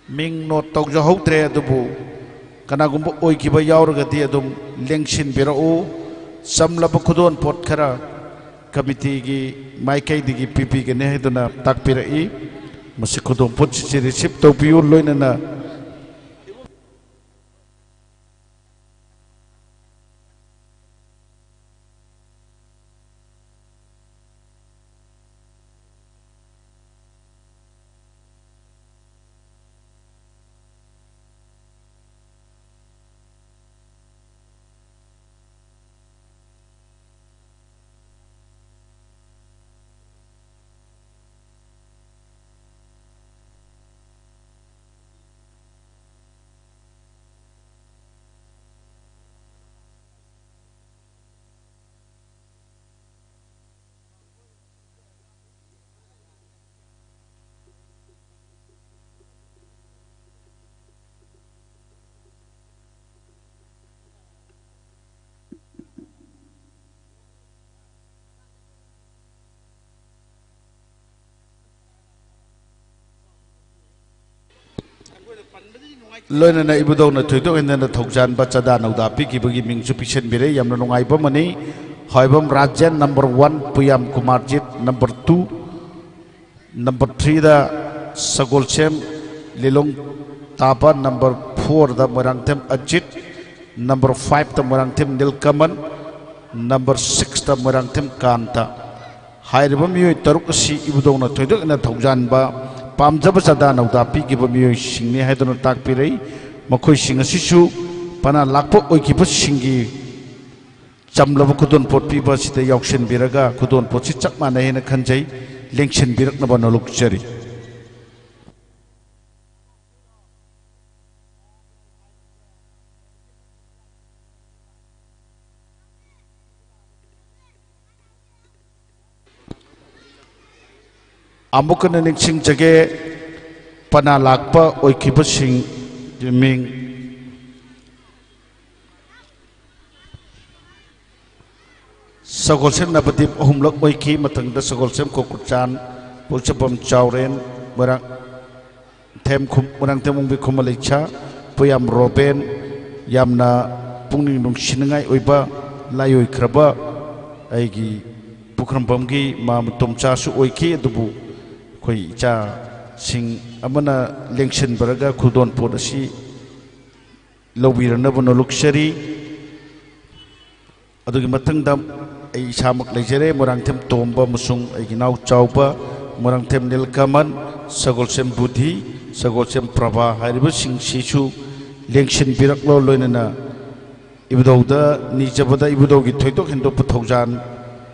ꯃꯤꯡ ꯅꯣꯠ ꯇꯧꯖꯍꯧꯗ꯭ꯔꯦ, ꯑꯗꯨꯕꯨ ꯀꯅꯥꯒꯨꯝꯕ ꯑꯣꯏꯈꯤꯕ ꯌꯥꯎꯔꯒꯗꯤ ꯑꯗꯨꯝ ꯂꯦꯡꯁꯤꯟꯕꯤꯔꯛꯎ꯫ ꯆꯝꯂꯕ ꯈꯨꯗꯣꯜꯄꯣꯠ ꯈꯔ ꯀꯃꯤꯇꯤꯒꯤ ꯃꯥꯏꯀꯩꯗꯒꯤ ꯄꯤꯕꯤꯒꯅꯤ ꯍꯥꯏꯗꯨꯅ ꯇꯥꯛꯄꯤꯔꯛꯏ꯫ ꯃꯁꯤ ꯈꯨꯗꯣꯜꯄꯣꯠꯁꯤꯡꯁꯤ receive ꯇꯧꯕꯤꯌꯨ꯫ ꯂꯣꯏꯅꯅ ꯂꯣꯏꯅꯅ ꯏꯕꯨꯙꯧꯅ ꯊꯣꯏꯗꯣꯛ ꯍꯦꯟꯗꯅ ꯊꯧꯖꯥꯟꯕ ꯆꯥꯗꯥ ꯅꯧꯗꯥ ꯄꯤꯈꯤꯕꯒꯤ ꯃꯤꯡꯁꯨ ꯄꯤꯁꯤꯟꯕꯤꯔꯦ꯫ ꯌꯥꯝꯅ ꯅꯨꯡꯉꯥꯏꯕ ꯑꯃꯅꯤ꯫ ꯍꯥꯏꯕꯝ Rajen, number one, ꯄꯨꯌꯥꯝ Kumarjit, number two, number threeꯗ ꯁꯒꯣꯜꯁꯦꯝ ꯂꯤꯂꯣꯡ ꯇꯥꯕ, number fourꯗ Moirangthem Ajit, number fiveꯇ Moirangthem ꯅꯤꯜꯀꯃꯜ, number sixꯇ Moirangthem ꯀꯥꯟꯇ꯫ ꯍꯥꯏꯔꯤꯕ ꯃꯤꯑꯣꯏ ꯇꯔꯨꯛ ꯑꯁꯤ ꯏꯕꯨꯙꯧꯅ ꯊꯣꯏꯗꯣꯛꯅ ꯊꯧꯖꯥꯟꯕ ꯄꯥꯝꯖꯕ ꯆꯥꯗꯥ ꯅꯧꯗꯥ ꯄꯤꯈꯤꯕ ꯃꯤꯑꯣꯏꯁꯤꯡꯅꯤ ꯍꯥꯏꯗꯨꯅ ꯇꯥꯛꯄꯤꯔꯩ꯫ ꯃꯈꯣꯏꯁꯤꯡ ꯑꯁꯤꯁꯨ ꯄꯅꯥ ꯂꯥꯛꯄ ꯑꯣꯏꯈꯤꯕꯁꯤꯡꯒꯤ ꯆꯝꯂꯕ ꯈꯨꯗꯣꯜꯄꯣꯠ ꯄꯤꯕ ꯑꯁꯤꯗ ꯌꯥꯎꯁꯤꯟꯕꯤꯔꯒ ꯈꯨꯗꯣꯜꯄꯣꯠꯁꯤ ꯆꯞ ꯃꯥꯟꯅꯩ ꯍꯥꯏꯅ ꯈꯟꯖꯩ, ꯂꯦꯡꯁꯤꯟꯕꯤꯔꯛꯅꯕ ꯅꯣꯜꯂꯨꯛꯆꯔꯤ꯫ ꯑꯃꯨꯛ ꯍꯟꯅ ꯅꯤꯡꯁꯤꯡꯖꯒꯦ, ꯄꯅꯥ ꯂꯥꯛꯄ ꯑꯣꯏꯈꯤꯕꯁꯤꯡꯒꯤ ꯃꯤꯡ: ꯁꯒꯣꯜꯁꯦꯝ ꯅꯕꯗꯤꯞ ꯑꯍꯨꯝꯂꯛ ꯑꯣꯏꯈꯤ꯫ ꯃꯊꯪꯗ ꯁꯒꯣꯜꯁꯦꯝ ꯀꯣꯀꯨꯠꯆꯥꯟ, ꯄꯣꯛꯆꯐꯝ ꯆꯥꯎꯔꯦꯟ, ꯃꯣꯏꯔꯥꯡ ꯊꯦꯝ ꯈꯨꯝ-, ꯃꯣꯏꯔꯥꯡꯊꯦꯝ ꯑꯣꯡꯕꯤ ꯈꯨꯃꯟ ꯂꯩꯁꯥ, ꯄꯨꯌꯥꯝ ꯔꯣꯕꯦꯟ, ꯌꯥꯝꯅ ꯄꯨꯛꯅꯤꯡ ꯅꯨꯡꯁꯤꯅꯤꯡꯉꯥꯏ ꯑꯣꯏꯕ, ꯂꯥꯏꯑꯣꯏꯈ꯭ꯔꯕ ꯑꯩꯒꯤ ꯄꯨꯈ꯭ꯔꯝꯕꯝꯒꯤ ꯃꯥ ꯃꯇꯣꯝꯆꯥꯁꯨ ꯑꯣꯏꯈꯤ꯫ ꯑꯗꯨꯕꯨ ꯑꯩꯈꯣꯏ ꯏꯆꯥ ꯁꯤꯡ ꯑꯃꯅ ꯂꯦꯡꯁꯤꯟꯕꯤꯔꯒ ꯈꯨꯗꯣꯜꯄꯣꯠ ꯑꯁꯤ ꯂꯧꯕꯤꯔꯅꯕ ꯅꯣꯂꯨꯛꯆꯔꯤ꯫ ꯑꯗꯨꯒꯤ ꯃꯊꯪꯗ ꯑꯩ ꯏꯁꯥꯃꯛ ꯂꯩꯖꯔꯦ, ꯃꯣꯏꯔꯥꯡꯊꯦꯝ ꯇꯣꯝꯕ ꯑꯃꯁꯨꯡ ꯑꯩꯒꯤ ꯏꯅꯥꯎ ꯆꯥꯎꯕ, ꯃꯣꯏꯔꯥꯡꯊꯦꯝ ꯅꯤꯜꯀꯃꯟ, ꯁꯒꯣꯜꯁꯦꯝ ꯕꯨꯙꯤ, ꯁꯒꯣꯜꯁꯦꯝ ꯄ꯭ꯔꯚꯥ ꯍꯥꯏꯔꯤꯕꯁꯤꯡꯁꯤꯁꯨ ꯂꯦꯡꯁꯤꯟꯕꯤꯔꯛꯂꯣ꯫ ꯂꯣꯏꯅꯅ ꯏꯕꯨꯙꯧꯗ ꯅꯤꯖꯕꯗ, ꯏꯕꯨꯙꯧꯒꯤ ꯊꯣꯏꯗꯣꯛ ꯍꯦꯟꯗꯣꯛꯄ ꯊꯧꯖꯥꯜ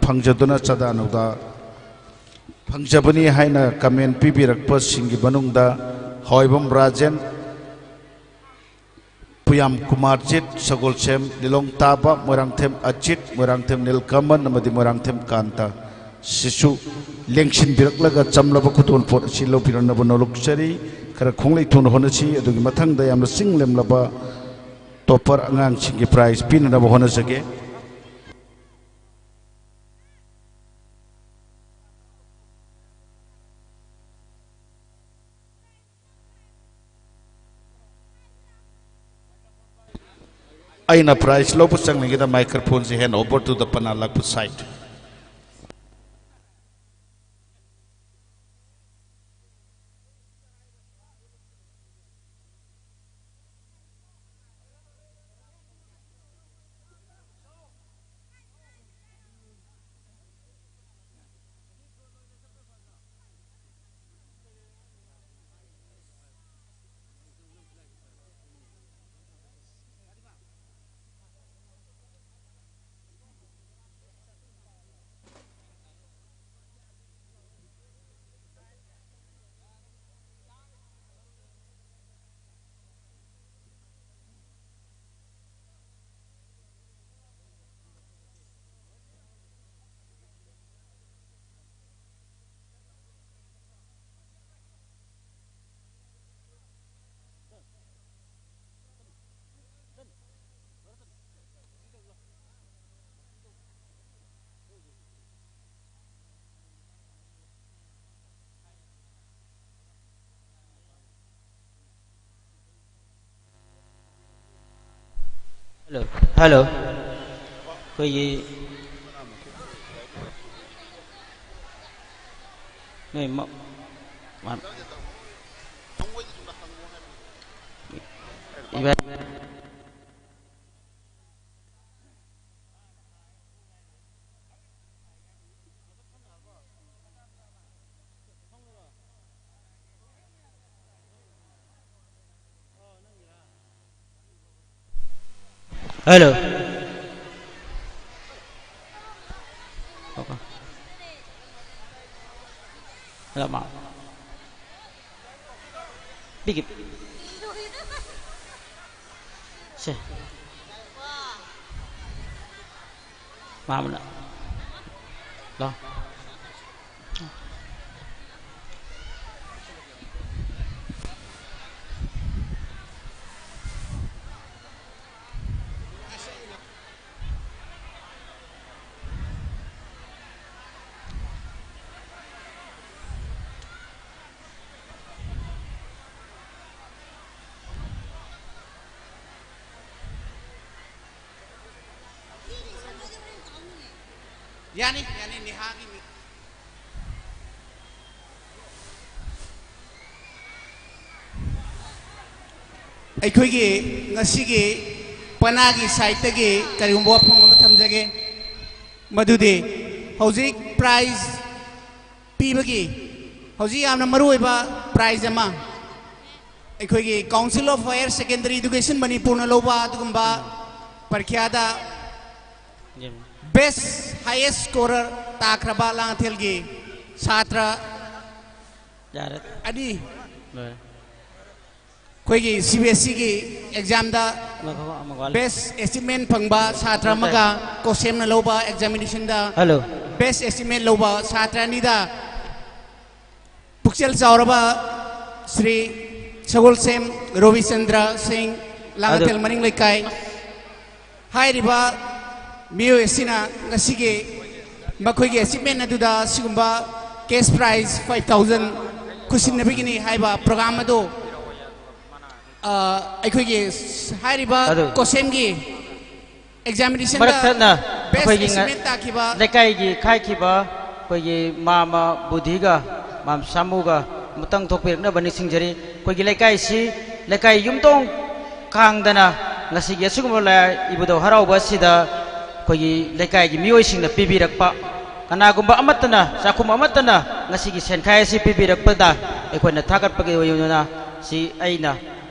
ꯐꯪꯖꯗꯨꯅ ꯆꯥꯗꯥ ꯅꯧꯗꯥ ꯐꯪꯖꯕꯅꯤ ꯍꯥꯏꯅ comment ꯄꯤꯕꯤꯔꯛꯄꯁꯤꯡꯒꯤ ꯃꯅꯨꯡꯗ ꯍꯥꯎꯏꯕꯝ ꯔꯥꯖꯦꯟ, ꯄꯨꯌꯥꯝ ꯀꯨꯃꯥꯔꯖꯤꯠ, ꯁꯒꯣꯜꯁꯦꯝ ꯂꯤꯂꯣꯡ ꯇꯥꯕ, ꯃꯣꯏꯔꯥꯡꯊꯦꯝ ꯑꯖꯤꯠ, ꯃꯣꯏꯔꯥꯡꯊꯦꯝ ꯅꯤꯜꯀꯃꯟ ꯑꯃꯗꯤ ꯃꯣꯏꯔꯥꯡꯊꯦꯝ ꯀꯥꯟꯇ ꯁꯤꯁꯨ ꯂꯦꯡꯁꯤꯟꯕꯤꯔꯛꯂꯒ ꯆꯝꯂꯕ ꯈꯨꯗꯣꯜꯄꯣꯠ ꯑꯁꯤ ꯂꯧꯕꯤꯔꯛꯅꯕ ꯅꯣꯂꯨꯛꯆꯔꯤ꯫ ꯈꯔ ꯈꯣꯡꯂꯩ ꯊꯨꯅ ꯍꯣꯠꯅꯁꯤ꯫ ꯑꯗꯨꯒꯤ ꯃꯊꯪꯗ ꯌꯥꯝꯅ ꯆꯤꯡ ꯂꯦꯝꯂꯕ topper ꯑꯉꯥꯡꯁꯤꯡꯒꯤ prize ꯄꯤꯅꯅꯕ ꯍꯣꯠꯅꯖꯒꯦ꯫ ꯑꯩꯅ prize ꯂꯧꯕ ꯆꯪꯂꯤꯉꯩꯗ microphoneꯁꯦ hand over to the ꯄꯅꯥ ꯂꯥꯛꯄ side꯫ Hello, hello. ꯑꯩꯈꯣꯏꯒꯤ ꯅꯣꯏ ꯃ-, ꯃꯥ-, ꯏꯕꯥ-, Hello. Okay. Hello, ma. Bigip. Se. Mamana. Lo. ꯌꯥꯅꯤ, ꯌꯥꯅꯤ, ꯅꯤꯍꯥꯒꯤ ꯃꯤ-, ꯑꯩꯈꯣꯏꯒꯤ ꯉꯁꯤꯒꯤ ꯄꯅꯥꯒꯤ ꯁꯥꯏꯠꯇꯒꯤ ꯀꯔꯤꯒꯨꯝꯕ ꯋꯥꯐꯝ ꯑꯃ ꯊꯝꯖꯒꯦ, ꯃꯗꯨꯗꯤ ꯍꯧꯖꯤꯛ ꯄ꯭ꯔꯥꯏꯖ ꯄꯤꯕꯒꯤ ꯍꯧꯖꯤꯛ ꯌꯥꯝꯅ ꯃꯔꯨꯑꯣꯏꯕ ꯄ꯭ꯔꯥꯏꯖ ꯑꯃ ꯑꯩꯈꯣꯏꯒꯤ Council of Higher Secondary Education ꯃꯅꯤꯄꯨꯔꯅ ꯂꯧꯕ ꯑꯗꯨꯒꯨꯝꯕ ꯄꯔꯤꯈ꯭ꯌꯥꯗ ꯌꯦꯡꯉꯨ꯫ Best Highest Scorer ꯇꯥꯈ꯭ꯔꯕ ꯂꯥꯡꯉꯊꯦꯜꯒꯤ ꯁꯥꯇ꯭ꯔ ꯌꯥꯔꯦ꯫ ꯑꯅꯤ, ꯂꯣꯏꯔꯦ꯫ ꯑꯩꯈꯣꯏꯒꯤ ꯁꯤ ꯕꯤ ꯑꯦꯁ ꯏꯒꯤ ꯑꯦꯛꯖꯥꯝꯗ ꯉꯥꯏꯈꯣ, ꯑꯃꯨꯛ ꯋꯥꯠꯂꯤ꯫ Best Achievement ꯐꯪꯕ ꯁꯥꯇ꯭ꯔ ꯑꯃꯒ, ꯀꯣꯁꯦꯝꯅ ꯂꯧꯕ ꯑꯦꯛꯖꯥꯃꯤꯅꯦꯁꯟꯗ ꯍꯜꯂꯣ꯫ Best Achievement ꯂꯧꯕ ꯁꯥꯇ꯭ꯔ ꯑꯅꯤꯗ ꯄꯨꯛꯆꯦꯜ ꯆꯥꯎꯔꯕ ꯁ꯭ꯔꯤ ꯁꯒꯣꯜꯁꯦꯝ ꯔꯣꯕꯤꯆꯟꯗ꯭ꯔ ꯁꯤꯡ, ꯂꯥꯡꯉꯊꯦꯜ ꯑꯗꯨ ꯃꯅꯤꯡ ꯂꯩꯀꯥꯏ꯫ ꯍꯥꯏꯔꯤꯕ ꯃꯤꯑꯣꯏ ꯑꯁꯤꯅ ꯉꯁꯤꯒꯤ ꯃꯈꯣꯏꯒꯤ achievement ꯑꯗꯨꯗ ꯁꯤꯒꯨꯝꯕ cash prize five thousand ꯈꯨꯠꯁꯤꯟꯅꯕꯒꯤꯅꯤ ꯍꯥꯏꯕ program ꯑꯗꯨ, ꯑ, ꯑꯩꯈꯣꯏꯒꯤ ꯍꯥꯏꯔꯤꯕ ꯑꯗꯨ ꯀꯣꯁꯦꯝꯒꯤ examination ꯗ ꯃꯔꯛ ꯊꯠꯅ best ꯑꯩꯈꯣꯏꯒꯤ ꯉ-, achievement ꯇꯥꯈꯤꯕ ꯂꯩꯀꯥꯏꯒꯤ ꯈꯥꯏꯈꯤꯕ ꯑꯩꯈꯣꯏꯒꯤ ꯃꯥꯃ ꯕꯨꯙꯤꯒ ꯃꯥꯝ ꯁꯥꯃꯨꯒ ꯑꯃꯇꯪ ꯊꯣꯛꯄꯤꯔꯛꯅꯕ ꯅꯤꯡꯁꯤꯡꯖꯔꯤ꯫ ꯑꯩꯈꯣꯏꯒꯤ ꯂꯩꯀꯥꯏꯁꯤ, ꯂꯩꯀꯥꯏ ꯌꯨꯝꯊꯣꯡ ꯀꯥꯡꯗꯅ ꯉꯁꯤꯒꯤ ꯑꯁꯤꯒꯨꯝꯕ ꯂꯥꯏ ꯏꯕꯨꯙꯧ ꯍꯔꯥꯎꯕ ꯑꯁꯤꯗ ꯑꯩꯈꯣꯏꯒꯤ ꯂꯩꯀꯥꯏꯒꯤ ꯃꯤꯑꯣꯏꯁꯤꯡꯅ ꯄꯤꯕꯤꯔꯛꯄ, ꯀꯅꯥꯒꯨꯝꯕ ꯑꯃꯠꯇꯅ, ꯆꯥꯛꯈꯨꯝ ꯑꯃꯠꯇꯅ ꯉꯁꯤꯒꯤ ꯁꯦꯟꯈꯥꯏ ꯑꯁꯤ ꯄꯤꯕꯤꯔꯛꯄꯗ ꯑꯩꯈꯣꯏꯅ ꯊꯥꯒꯠꯄꯒꯤ ꯑꯣꯏꯅ ꯁꯤ ꯑꯩꯅ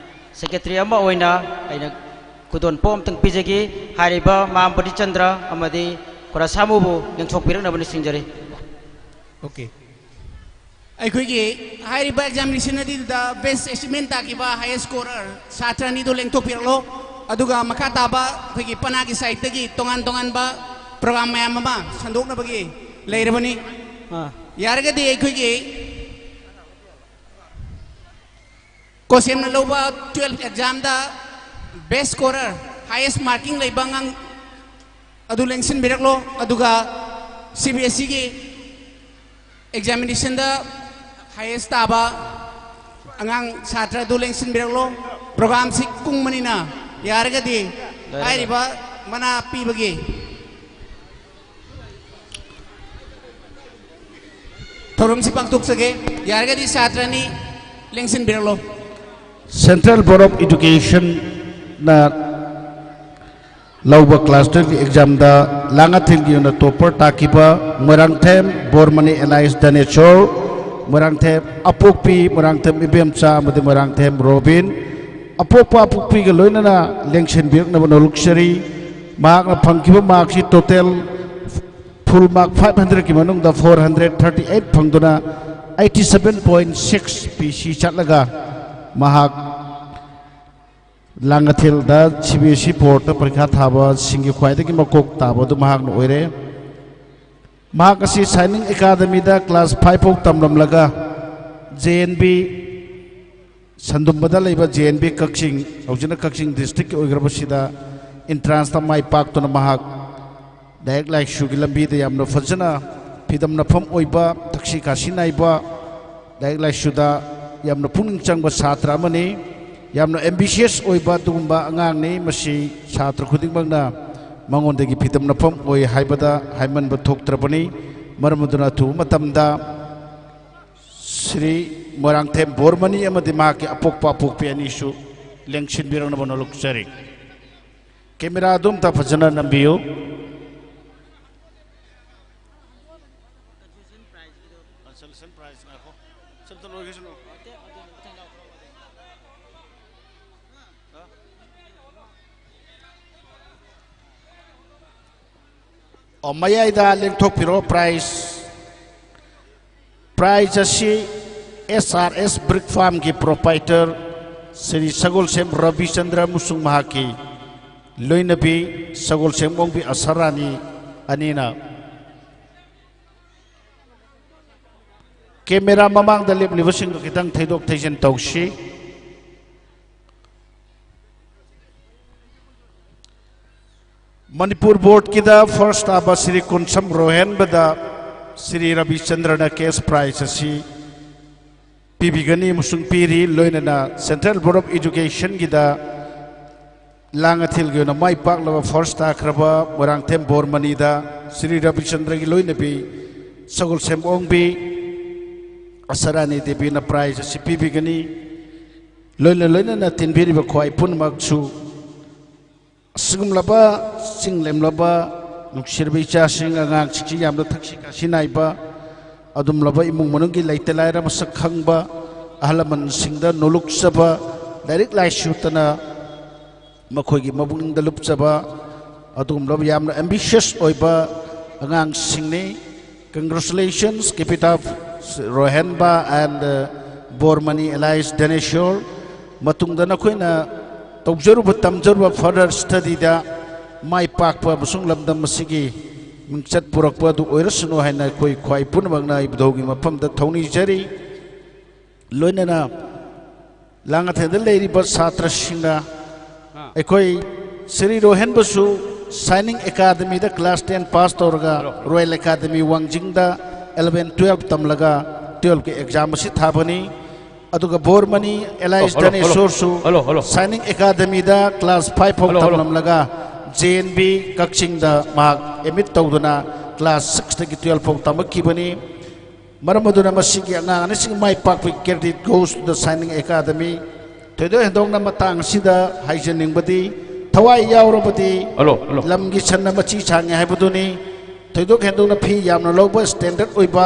ꯁꯦꯀ꯭ꯔꯦꯇꯔꯤ ꯑꯃ ꯑꯣꯏꯅ ꯑꯩꯅ ꯈꯨꯗꯣꯜꯄꯣꯠ ꯑꯃꯇꯪ ꯄꯤꯖꯒꯦ꯫ ꯍꯥꯏꯔꯤꯕ ꯃꯥꯝ ꯕꯣꯙꯤꯆꯟꯗ꯭ꯔ ꯑꯃꯗꯤ ꯈꯨꯔꯥꯁꯥꯃꯨꯕꯨ ꯂꯦꯡꯊꯣꯛꯄꯤꯔꯛꯅꯕ ꯅꯤꯡꯁꯤꯡꯖꯔꯤ꯫ ꯑꯣꯀꯦ꯫ ꯑꯩꯈꯣꯏꯒꯤ ꯍꯥꯏꯔꯤꯕ ꯑꯦꯛꯖꯥꯃꯤꯅꯦꯁꯟ ꯑꯗꯨꯗ ꯕꯦꯁ ꯑꯦꯆꯤꯞꯃꯦꯟ ꯇꯥꯈꯤꯕ ꯍꯥꯏꯌꯦꯁ ꯁ꯭ꯀꯣꯔꯔ ꯁꯥꯇ꯭ꯔ ꯑꯅꯤꯗꯨ ꯂꯦꯡꯊꯣꯛꯄꯤꯔꯛꯂꯣ꯫ ꯑꯗꯨꯒ ꯃꯈꯥ ꯇꯥꯕ ꯑꯩꯈꯣꯏꯒꯤ ꯄꯅꯥꯒꯤ ꯁꯥꯏꯠꯇꯒꯤ ꯇꯣꯉꯥꯟ ꯇꯣꯉꯥꯟꯕ ꯄ꯭ꯔꯣꯒ꯭ꯔꯥꯝ ꯃꯌꯥꯝ ꯑꯃ ꯁꯟꯗꯣꯛꯅꯕꯒꯤ ꯂꯩꯔꯕꯅꯤ꯫ ꯑꯥ꯫ ꯌꯥꯔꯒꯗꯤ ꯑꯩꯈꯣꯏꯒꯤ ꯀꯣꯁꯦꯝꯅ ꯂꯧꯕ ꯇꯨꯋꯦꯜꯐ ꯑꯦꯛꯖꯥꯝꯗ ꯕꯦꯁ ꯁ꯭ꯀꯣꯔꯔ, ꯍꯥꯏꯌꯦꯁ ꯃꯥꯔꯀꯤꯡ ꯂꯩꯕ ꯑꯉꯥꯡ ꯑꯗꯨ ꯂꯦꯡꯁꯤꯟꯕꯤꯔꯛꯂꯣ꯫ ꯑꯗꯨꯒ ꯁꯤ ꯕꯤ ꯑꯦꯁ ꯏꯒꯤ ꯑꯦꯛꯖꯥꯃꯤꯅꯦꯁꯟꯗ ꯍꯥꯏꯌꯦꯁ ꯇꯥꯕ ꯑꯉꯥꯡ ꯁꯥꯇ꯭ꯔ ꯑꯗꯨ ꯂꯦꯡꯁꯤꯟꯕꯤꯔꯛꯂꯣ꯫ ꯄ꯭ꯔꯣꯒ꯭ꯔꯥꯝꯁꯤ ꯀꯨꯡꯕꯅꯤꯅ ꯌꯥꯔꯒꯗꯤ ꯍꯥꯏꯔꯤꯕ ꯃꯅꯥ ꯄꯤꯕꯒꯤ ꯊꯧꯔꯝꯁꯤ ꯄꯥꯡꯊꯣꯛꯆꯒꯦ꯫ ꯌꯥꯔꯒꯗꯤ ꯁꯥꯇ꯭ꯔ ꯑꯅꯤ ꯂꯦꯡꯁꯤꯟꯕꯤꯔꯛꯂꯣ꯫ Central Board of Educationꯅ ꯂꯧꯕ ꯀ꯭ꯂꯥꯁ ꯇꯨꯌꯦꯜꯐꯀꯤ ꯑꯦꯛꯖꯥꯝꯗ ꯂꯥꯡꯉꯊꯦꯜꯒꯤ ꯑꯣꯏꯅ ꯇꯣꯞꯄꯔ ꯇꯥꯈꯤꯕ ꯃꯣꯏꯔꯥꯡꯊꯦꯝ ꯕꯣꯔꯃꯅꯤ ꯑꯦꯂꯥꯏꯁ ꯗꯅꯦꯁꯣꯔ, ꯃꯣꯏꯔꯥꯡꯊꯦꯝ ꯑꯄꯣꯛꯄꯤ, ꯃꯣꯏꯔꯥꯡꯊꯦꯝ ꯏꯕꯦꯝꯆꯥ ꯑꯃꯗꯤ ꯃꯣꯏꯔꯥꯡꯊꯦꯝ ꯔꯣꯕꯤꯟ, ꯑꯄꯣꯛꯄ ꯑꯄꯣꯛꯄꯤꯒ ꯂꯣꯏꯅꯅ ꯂꯦꯡꯁꯤꯟꯕꯤꯔꯛꯅꯕ ꯅꯣꯂꯨꯛꯆꯔꯤ꯫ ꯃꯍꯥꯛꯅ ꯐꯪꯈꯤꯕ ꯃꯥꯔꯛꯁꯤ ꯇꯣꯇꯦꯜ ꯐꯨꯜ ꯃꯥꯔꯛ ꯐꯥꯏꯚ ꯍꯟꯗ꯭ꯔꯦꯠꯀꯤ ꯃꯅꯨꯡꯗ ꯐꯣꯔ ꯍꯟꯗ꯭ꯔꯦꯠ ꯊꯥꯔꯇꯤ ꯑꯩꯠ ꯐꯪꯗꯨꯅ eighty seven point six P C ꯆꯠꯂꯒ ꯃꯍꯥꯛ ꯂꯥꯡꯉꯊꯦꯜꯗ ꯁꯤ ꯕꯤ ꯑꯦꯁ ꯏ ꯕꯣꯔꯗꯇ ꯄꯔꯤꯈꯥ ꯊꯥꯕꯁꯤꯡꯒꯤ ꯈ꯭ꯋꯥꯏꯗꯒꯤ ꯃꯀꯣꯛ ꯇꯥꯕ ꯑꯗꯨ ꯃꯍꯥꯛꯅ ꯑꯣꯏꯔꯦ꯫ ꯃꯍꯥꯛ ꯑꯁꯤ ꯁꯥꯏꯅꯤꯡ ꯑꯦꯀꯥꯗꯃꯤꯗ ꯀ꯭ꯂꯥꯁ ꯐꯥꯏꯚ ꯐꯥꯎ ꯇꯝꯂꯝꯂꯒ ꯖꯦ ꯑꯦꯟ ꯕꯤ ꯁꯟꯗꯨꯝꯕꯗ ꯂꯩꯕ ꯖꯦ ꯑꯦꯟ ꯕꯤ ꯀꯛꯆꯤꯡ, ꯍꯧꯖꯤꯛꯅ ꯀꯛꯆꯤꯡ ꯗꯤꯁꯇ꯭ꯔꯤꯛꯀꯤ ꯑꯣꯏꯈ꯭ꯔꯕꯁꯤꯗ ꯑꯦꯟꯇ꯭ꯔꯥꯟꯁꯇ ꯃꯥꯏ ꯄꯥꯛꯇꯨꯅ ꯃꯍꯥꯛ ꯂꯥꯏꯔꯤꯛ ꯂꯥꯏꯁꯨꯒꯤ ꯂꯝꯕꯤꯗ ꯌꯥꯝꯅ ꯐꯖꯅ ꯐꯤꯗꯝꯅꯐꯝ ꯑꯣꯏꯕ, ꯊꯛꯁꯤ ꯈꯥꯁꯤ ꯅꯥꯏꯕ, ꯂꯥꯏꯔꯤꯛ ꯂꯥꯏꯁꯨꯗ ꯌꯥꯝꯅ ꯄꯨꯛꯅꯤꯡ ꯆꯪꯕ ꯁꯥꯇ꯭ꯔ ꯑꯃꯅꯤ꯫ ꯌꯥꯝꯅ ꯑꯦꯝꯕꯤꯁꯤꯌꯁ ꯑꯣꯏꯕ ꯑꯗꯨꯒꯨꯝꯕ ꯑꯉꯥꯡꯅꯤ꯫ ꯃꯁꯤ ꯁꯥꯇ꯭ꯔ ꯈꯨꯗꯤꯡꯃꯛꯅ ꯃꯉꯣꯟꯗꯒꯤ ꯐꯤꯗꯝꯅꯐꯝ ꯑꯣꯏ ꯍꯥꯏꯕꯗ ꯍꯥꯏꯃꯟꯕ ꯊꯣꯛꯇ꯭ꯔꯕꯅꯤ꯫ ꯃꯔꯝ ꯑꯗꯨꯅ ꯑꯊꯨꯕ ꯃꯇꯝꯗ ꯁ꯭ꯔꯤ ꯃꯣꯏꯔꯥꯡꯊꯦꯝ ꯕꯣꯔꯃꯅꯤ ꯑꯃꯗꯤ ꯃꯍꯥꯛꯀꯤ ꯑꯄꯣꯛꯄ ꯑꯄꯣꯛꯄꯤ ꯑꯅꯤꯁꯨ ꯂꯦꯡꯁꯤꯟꯕꯤꯔꯛꯅꯕ ꯅꯣꯜꯂꯨꯛꯆꯔꯤ꯫ ꯀꯦꯃꯦꯔꯥ ꯑꯗꯨꯝꯇ ꯐꯖꯅ ꯅꯝꯕꯤꯌꯨ꯫ ꯑꯣ, ꯃꯌꯥꯏꯗ ꯂꯦꯡꯊꯣꯛꯄꯤꯔꯣ꯫ ꯄ꯭ꯔꯥꯏꯖ, ꯄ꯭ꯔꯥꯏꯖ ꯑꯁꯤ ꯑꯦꯁ ꯑꯥꯔ ꯑꯦꯁ ꯕ꯭ꯔꯤꯛ ꯐꯥꯔꯝꯒꯤ ꯄ꯭ꯔꯣꯄꯥꯏꯇꯔ ꯁ꯭ꯔꯤ ꯁꯒꯣꯜꯁꯦꯝ ꯔꯕꯤꯆꯟꯗ꯭ꯔ ꯑꯃꯁꯨꯡ ꯃꯍꯥꯛꯀꯤ ꯂꯣꯏꯅꯕꯤ ꯁꯒꯣꯜꯁꯦꯝ ꯑꯣꯡꯕꯤ ꯑꯁꯥꯔꯥꯅꯤ ꯑꯅꯤꯅ ꯀꯦꯃꯦꯔꯥ ꯃꯃꯥꯡꯗ ꯂꯦꯞꯂꯤꯕꯁꯤꯡꯗꯨ ꯈꯤꯇꯪ ꯊꯩꯗꯣꯛ ꯊꯩꯖꯤꯟ ꯇꯧꯁꯤ꯫ ꯃꯅꯤꯄꯨꯔ ꯕꯣꯔꯗꯀꯤꯗ ꯐꯥꯔꯁ ꯇꯥꯕ ꯁ꯭ꯔꯤ ꯀꯨꯟꯁꯝ ꯔꯣꯍꯦꯟꯕꯗ ꯁ꯭ꯔꯤ ꯔꯕꯤꯆꯟꯗ꯭ꯔꯅ ꯀꯦꯁ ꯄ꯭ꯔꯥꯏꯖ ꯑꯁꯤ ꯄꯤꯕꯤꯒꯅꯤ ꯑꯃꯁꯨꯡ ꯄꯤꯔꯤ꯫ ꯂꯣꯏꯅꯅ ꯁꯦꯟꯇ꯭ꯔꯦꯜ ꯕꯣꯔꯗ ꯑꯣꯐ ꯏꯖꯨꯀꯦꯁꯟꯒꯤꯗ ꯂꯥꯡꯉꯊꯦꯜꯒꯤ ꯑꯣꯏꯅ ꯃꯥꯏ ꯄꯥꯛꯂꯕ ꯐꯥꯔꯁ ꯇꯥꯈ꯭ꯔꯕ ꯃꯣꯏꯔꯥꯡꯊꯦꯝ ꯕꯣꯔꯃꯅꯤꯗ ꯁ꯭ꯔꯤ ꯔꯕꯤꯆꯟꯗ꯭ꯔꯒꯤ ꯂꯣꯏꯅꯕꯤ ꯁꯒꯣꯜꯁꯦꯝ ꯑꯣꯡꯕꯤ ꯑꯁꯥꯔꯥꯅꯤ ꯗꯦꯕꯤꯅ ꯄ꯭ꯔꯥꯏꯖ ꯑꯁꯤ ꯄꯤꯕꯤꯒꯅꯤ꯫ ꯂꯣꯏꯅ ꯂꯣꯏꯅꯅ ꯇꯤꯟꯕꯤꯔꯤꯕ ꯈ꯭ꯋꯥꯏ ꯄꯨꯝꯅꯃꯛꯁꯨ ꯑꯁꯤꯒꯨꯝꯂꯕ ꯆꯤꯡꯂꯦꯝꯂꯕ ꯅꯨꯡꯁꯤꯔꯕ ꯏꯆꯥꯁꯤꯡ ꯑꯉꯥꯡꯁꯤꯡꯁꯤ ꯌꯥꯝꯅ ꯊꯛꯁꯤ ꯈꯥꯁꯤ ꯅꯥꯏꯕ ꯑꯗꯨꯒꯨꯝꯂꯕ ꯏꯃꯨꯡ ꯃꯅꯨꯡꯒꯤ ꯂꯩꯇ ꯂꯥꯏꯔ ꯃꯁꯛ ꯈꯪꯕ ꯑꯍꯜ ꯂꯃꯟꯁꯤꯡꯗ ꯅꯣꯂꯨꯛꯆꯕ ꯂꯥꯏꯔꯤꯛ ꯂꯥꯏꯁꯨꯇꯅ ꯃꯈꯣꯏꯒꯤ ꯃꯄꯨꯛꯅꯤꯡꯗ ꯂꯨꯞꯆꯕ ꯑꯗꯨꯒꯨꯝꯂꯕ ꯌꯥꯝꯅ ꯑꯦꯝꯕꯤꯁꯤꯌꯁ ꯑꯣꯏꯕ ꯑꯉꯥꯡꯁꯤꯡꯅꯤ꯫ Congratulations, keep it up, Rohenba and, uh, Bormani alias Dhaneshwar꯫ ꯃꯇꯨꯡꯗ ꯅꯈꯣꯏꯅ ꯇꯧꯖꯔꯨꯕ ꯇꯝꯖꯔꯨꯕ further study ꯗ ꯃꯥꯏ ꯄꯥꯛꯄ ꯑꯃꯁꯨꯡ ꯂꯝꯗꯝ ꯑꯁꯤꯒꯤ ꯃꯤꯡꯆꯠ ꯄꯨꯔꯛꯄ ꯑꯗꯨ ꯑꯣꯏꯔꯁꯅꯨ ꯍꯥꯏꯅ ꯑꯩꯈꯣꯏ ꯈ꯭ꯋꯥꯏ ꯄꯨꯝꯅꯃꯛꯅ ꯏꯕꯨꯙꯧꯒꯤ ꯃꯐꯝꯗ ꯊꯧꯅꯤꯖꯔꯤ꯫ ꯂꯣꯏꯅꯅ ꯂꯥꯡꯉꯊꯦꯜꯗ ꯂꯩꯔꯤꯕ ꯁꯥꯇ꯭ꯔꯁꯤꯡꯅ ꯑꯥ꯫ ꯑꯩꯈꯣꯏ ꯁ꯭ꯔꯤ ꯔꯣꯍꯦꯟꯕꯁꯨ ꯁꯥꯏꯅꯤꯡ ꯑꯦꯀꯥꯗꯃꯤꯗ ꯀ꯭ꯂꯥꯁ ꯇꯦꯟ ꯄꯥꯁ ꯇꯧꯔꯒ ꯍꯜꯂꯣ, ꯍꯜꯂꯣ꯫ ꯔꯣꯌꯦꯜ ꯑꯦꯀꯥꯗꯃꯤ ꯋꯥꯡꯖꯤꯡꯗ ꯑꯦꯂꯚꯦꯟ ꯇꯨꯌꯦꯜꯐ ꯇꯝꯂꯒ ꯇꯨꯌꯦꯜꯐꯀꯤ ꯑꯦꯛꯖꯥꯝ ꯑꯁꯤ ꯊꯥꯕꯅꯤ꯫ ꯑꯗꯨꯒ ꯕꯣꯔꯃꯅꯤ ꯑꯦꯂꯥꯏꯁ ꯍꯜꯂꯣ, ꯍꯜꯂꯣ, ꯍꯜꯂꯣ꯫ ꯗꯅꯦꯁꯣꯔꯁꯨ ꯍꯜꯂꯣ, ꯍꯜꯂꯣ꯫ ꯁꯥꯏꯅꯤꯡ ꯑꯦꯀꯥꯗꯃꯤꯗ ꯀ꯭ꯂꯥꯁ ꯐꯥꯏꯚ ꯐꯥꯎ ꯍꯜꯂꯣ, ꯍꯜꯂꯣ꯫ ꯇꯝꯂꯝꯂꯒ ꯖꯦ ꯑꯦꯟ ꯕꯤ ꯀꯛꯆꯤꯡꯗ ꯃꯍꯥꯛ ꯑꯦꯗꯃꯤꯠ ꯇꯧꯗꯨꯅ ꯀ꯭ꯂꯥꯁ ꯁꯤꯛꯁꯇꯒꯤ ꯇꯨꯌꯦꯜꯐ ꯐꯥꯎ ꯇꯝꯃꯛꯈꯤꯕꯅꯤ꯫ ꯃꯔꯝ ꯑꯗꯨꯅ ꯃꯁꯤꯒꯤ ꯑꯉꯥꯡ ꯑꯅꯤꯁꯤꯒꯤ ꯃꯥꯏ ꯄꯥꯛꯄꯒꯤ credit goes to the Shining Academy꯫ ꯊꯣꯏꯗꯣꯛ ꯍꯦꯟꯗꯣꯛꯅ ꯃꯇꯥꯡ ꯑꯁꯤꯗ ꯍꯥꯏꯖꯅꯤꯡꯕꯗꯤ, ꯊꯋꯥꯏ ꯌꯥꯎꯔꯕꯗꯤ ꯍꯜꯂꯣ, ꯍꯜꯂꯣ꯫ ꯂꯝꯒꯤ ꯁꯟꯅ ꯃꯆꯤ ꯁꯥꯡꯉꯤ ꯍꯥꯏꯕꯗꯨꯅꯤ꯫ ꯊꯣꯏꯗꯣꯛ ꯍꯦꯟꯗꯣꯛꯅ ꯐꯤ ꯌꯥꯝꯅ ꯂꯧꯕ, standard ꯑꯣꯏꯕ,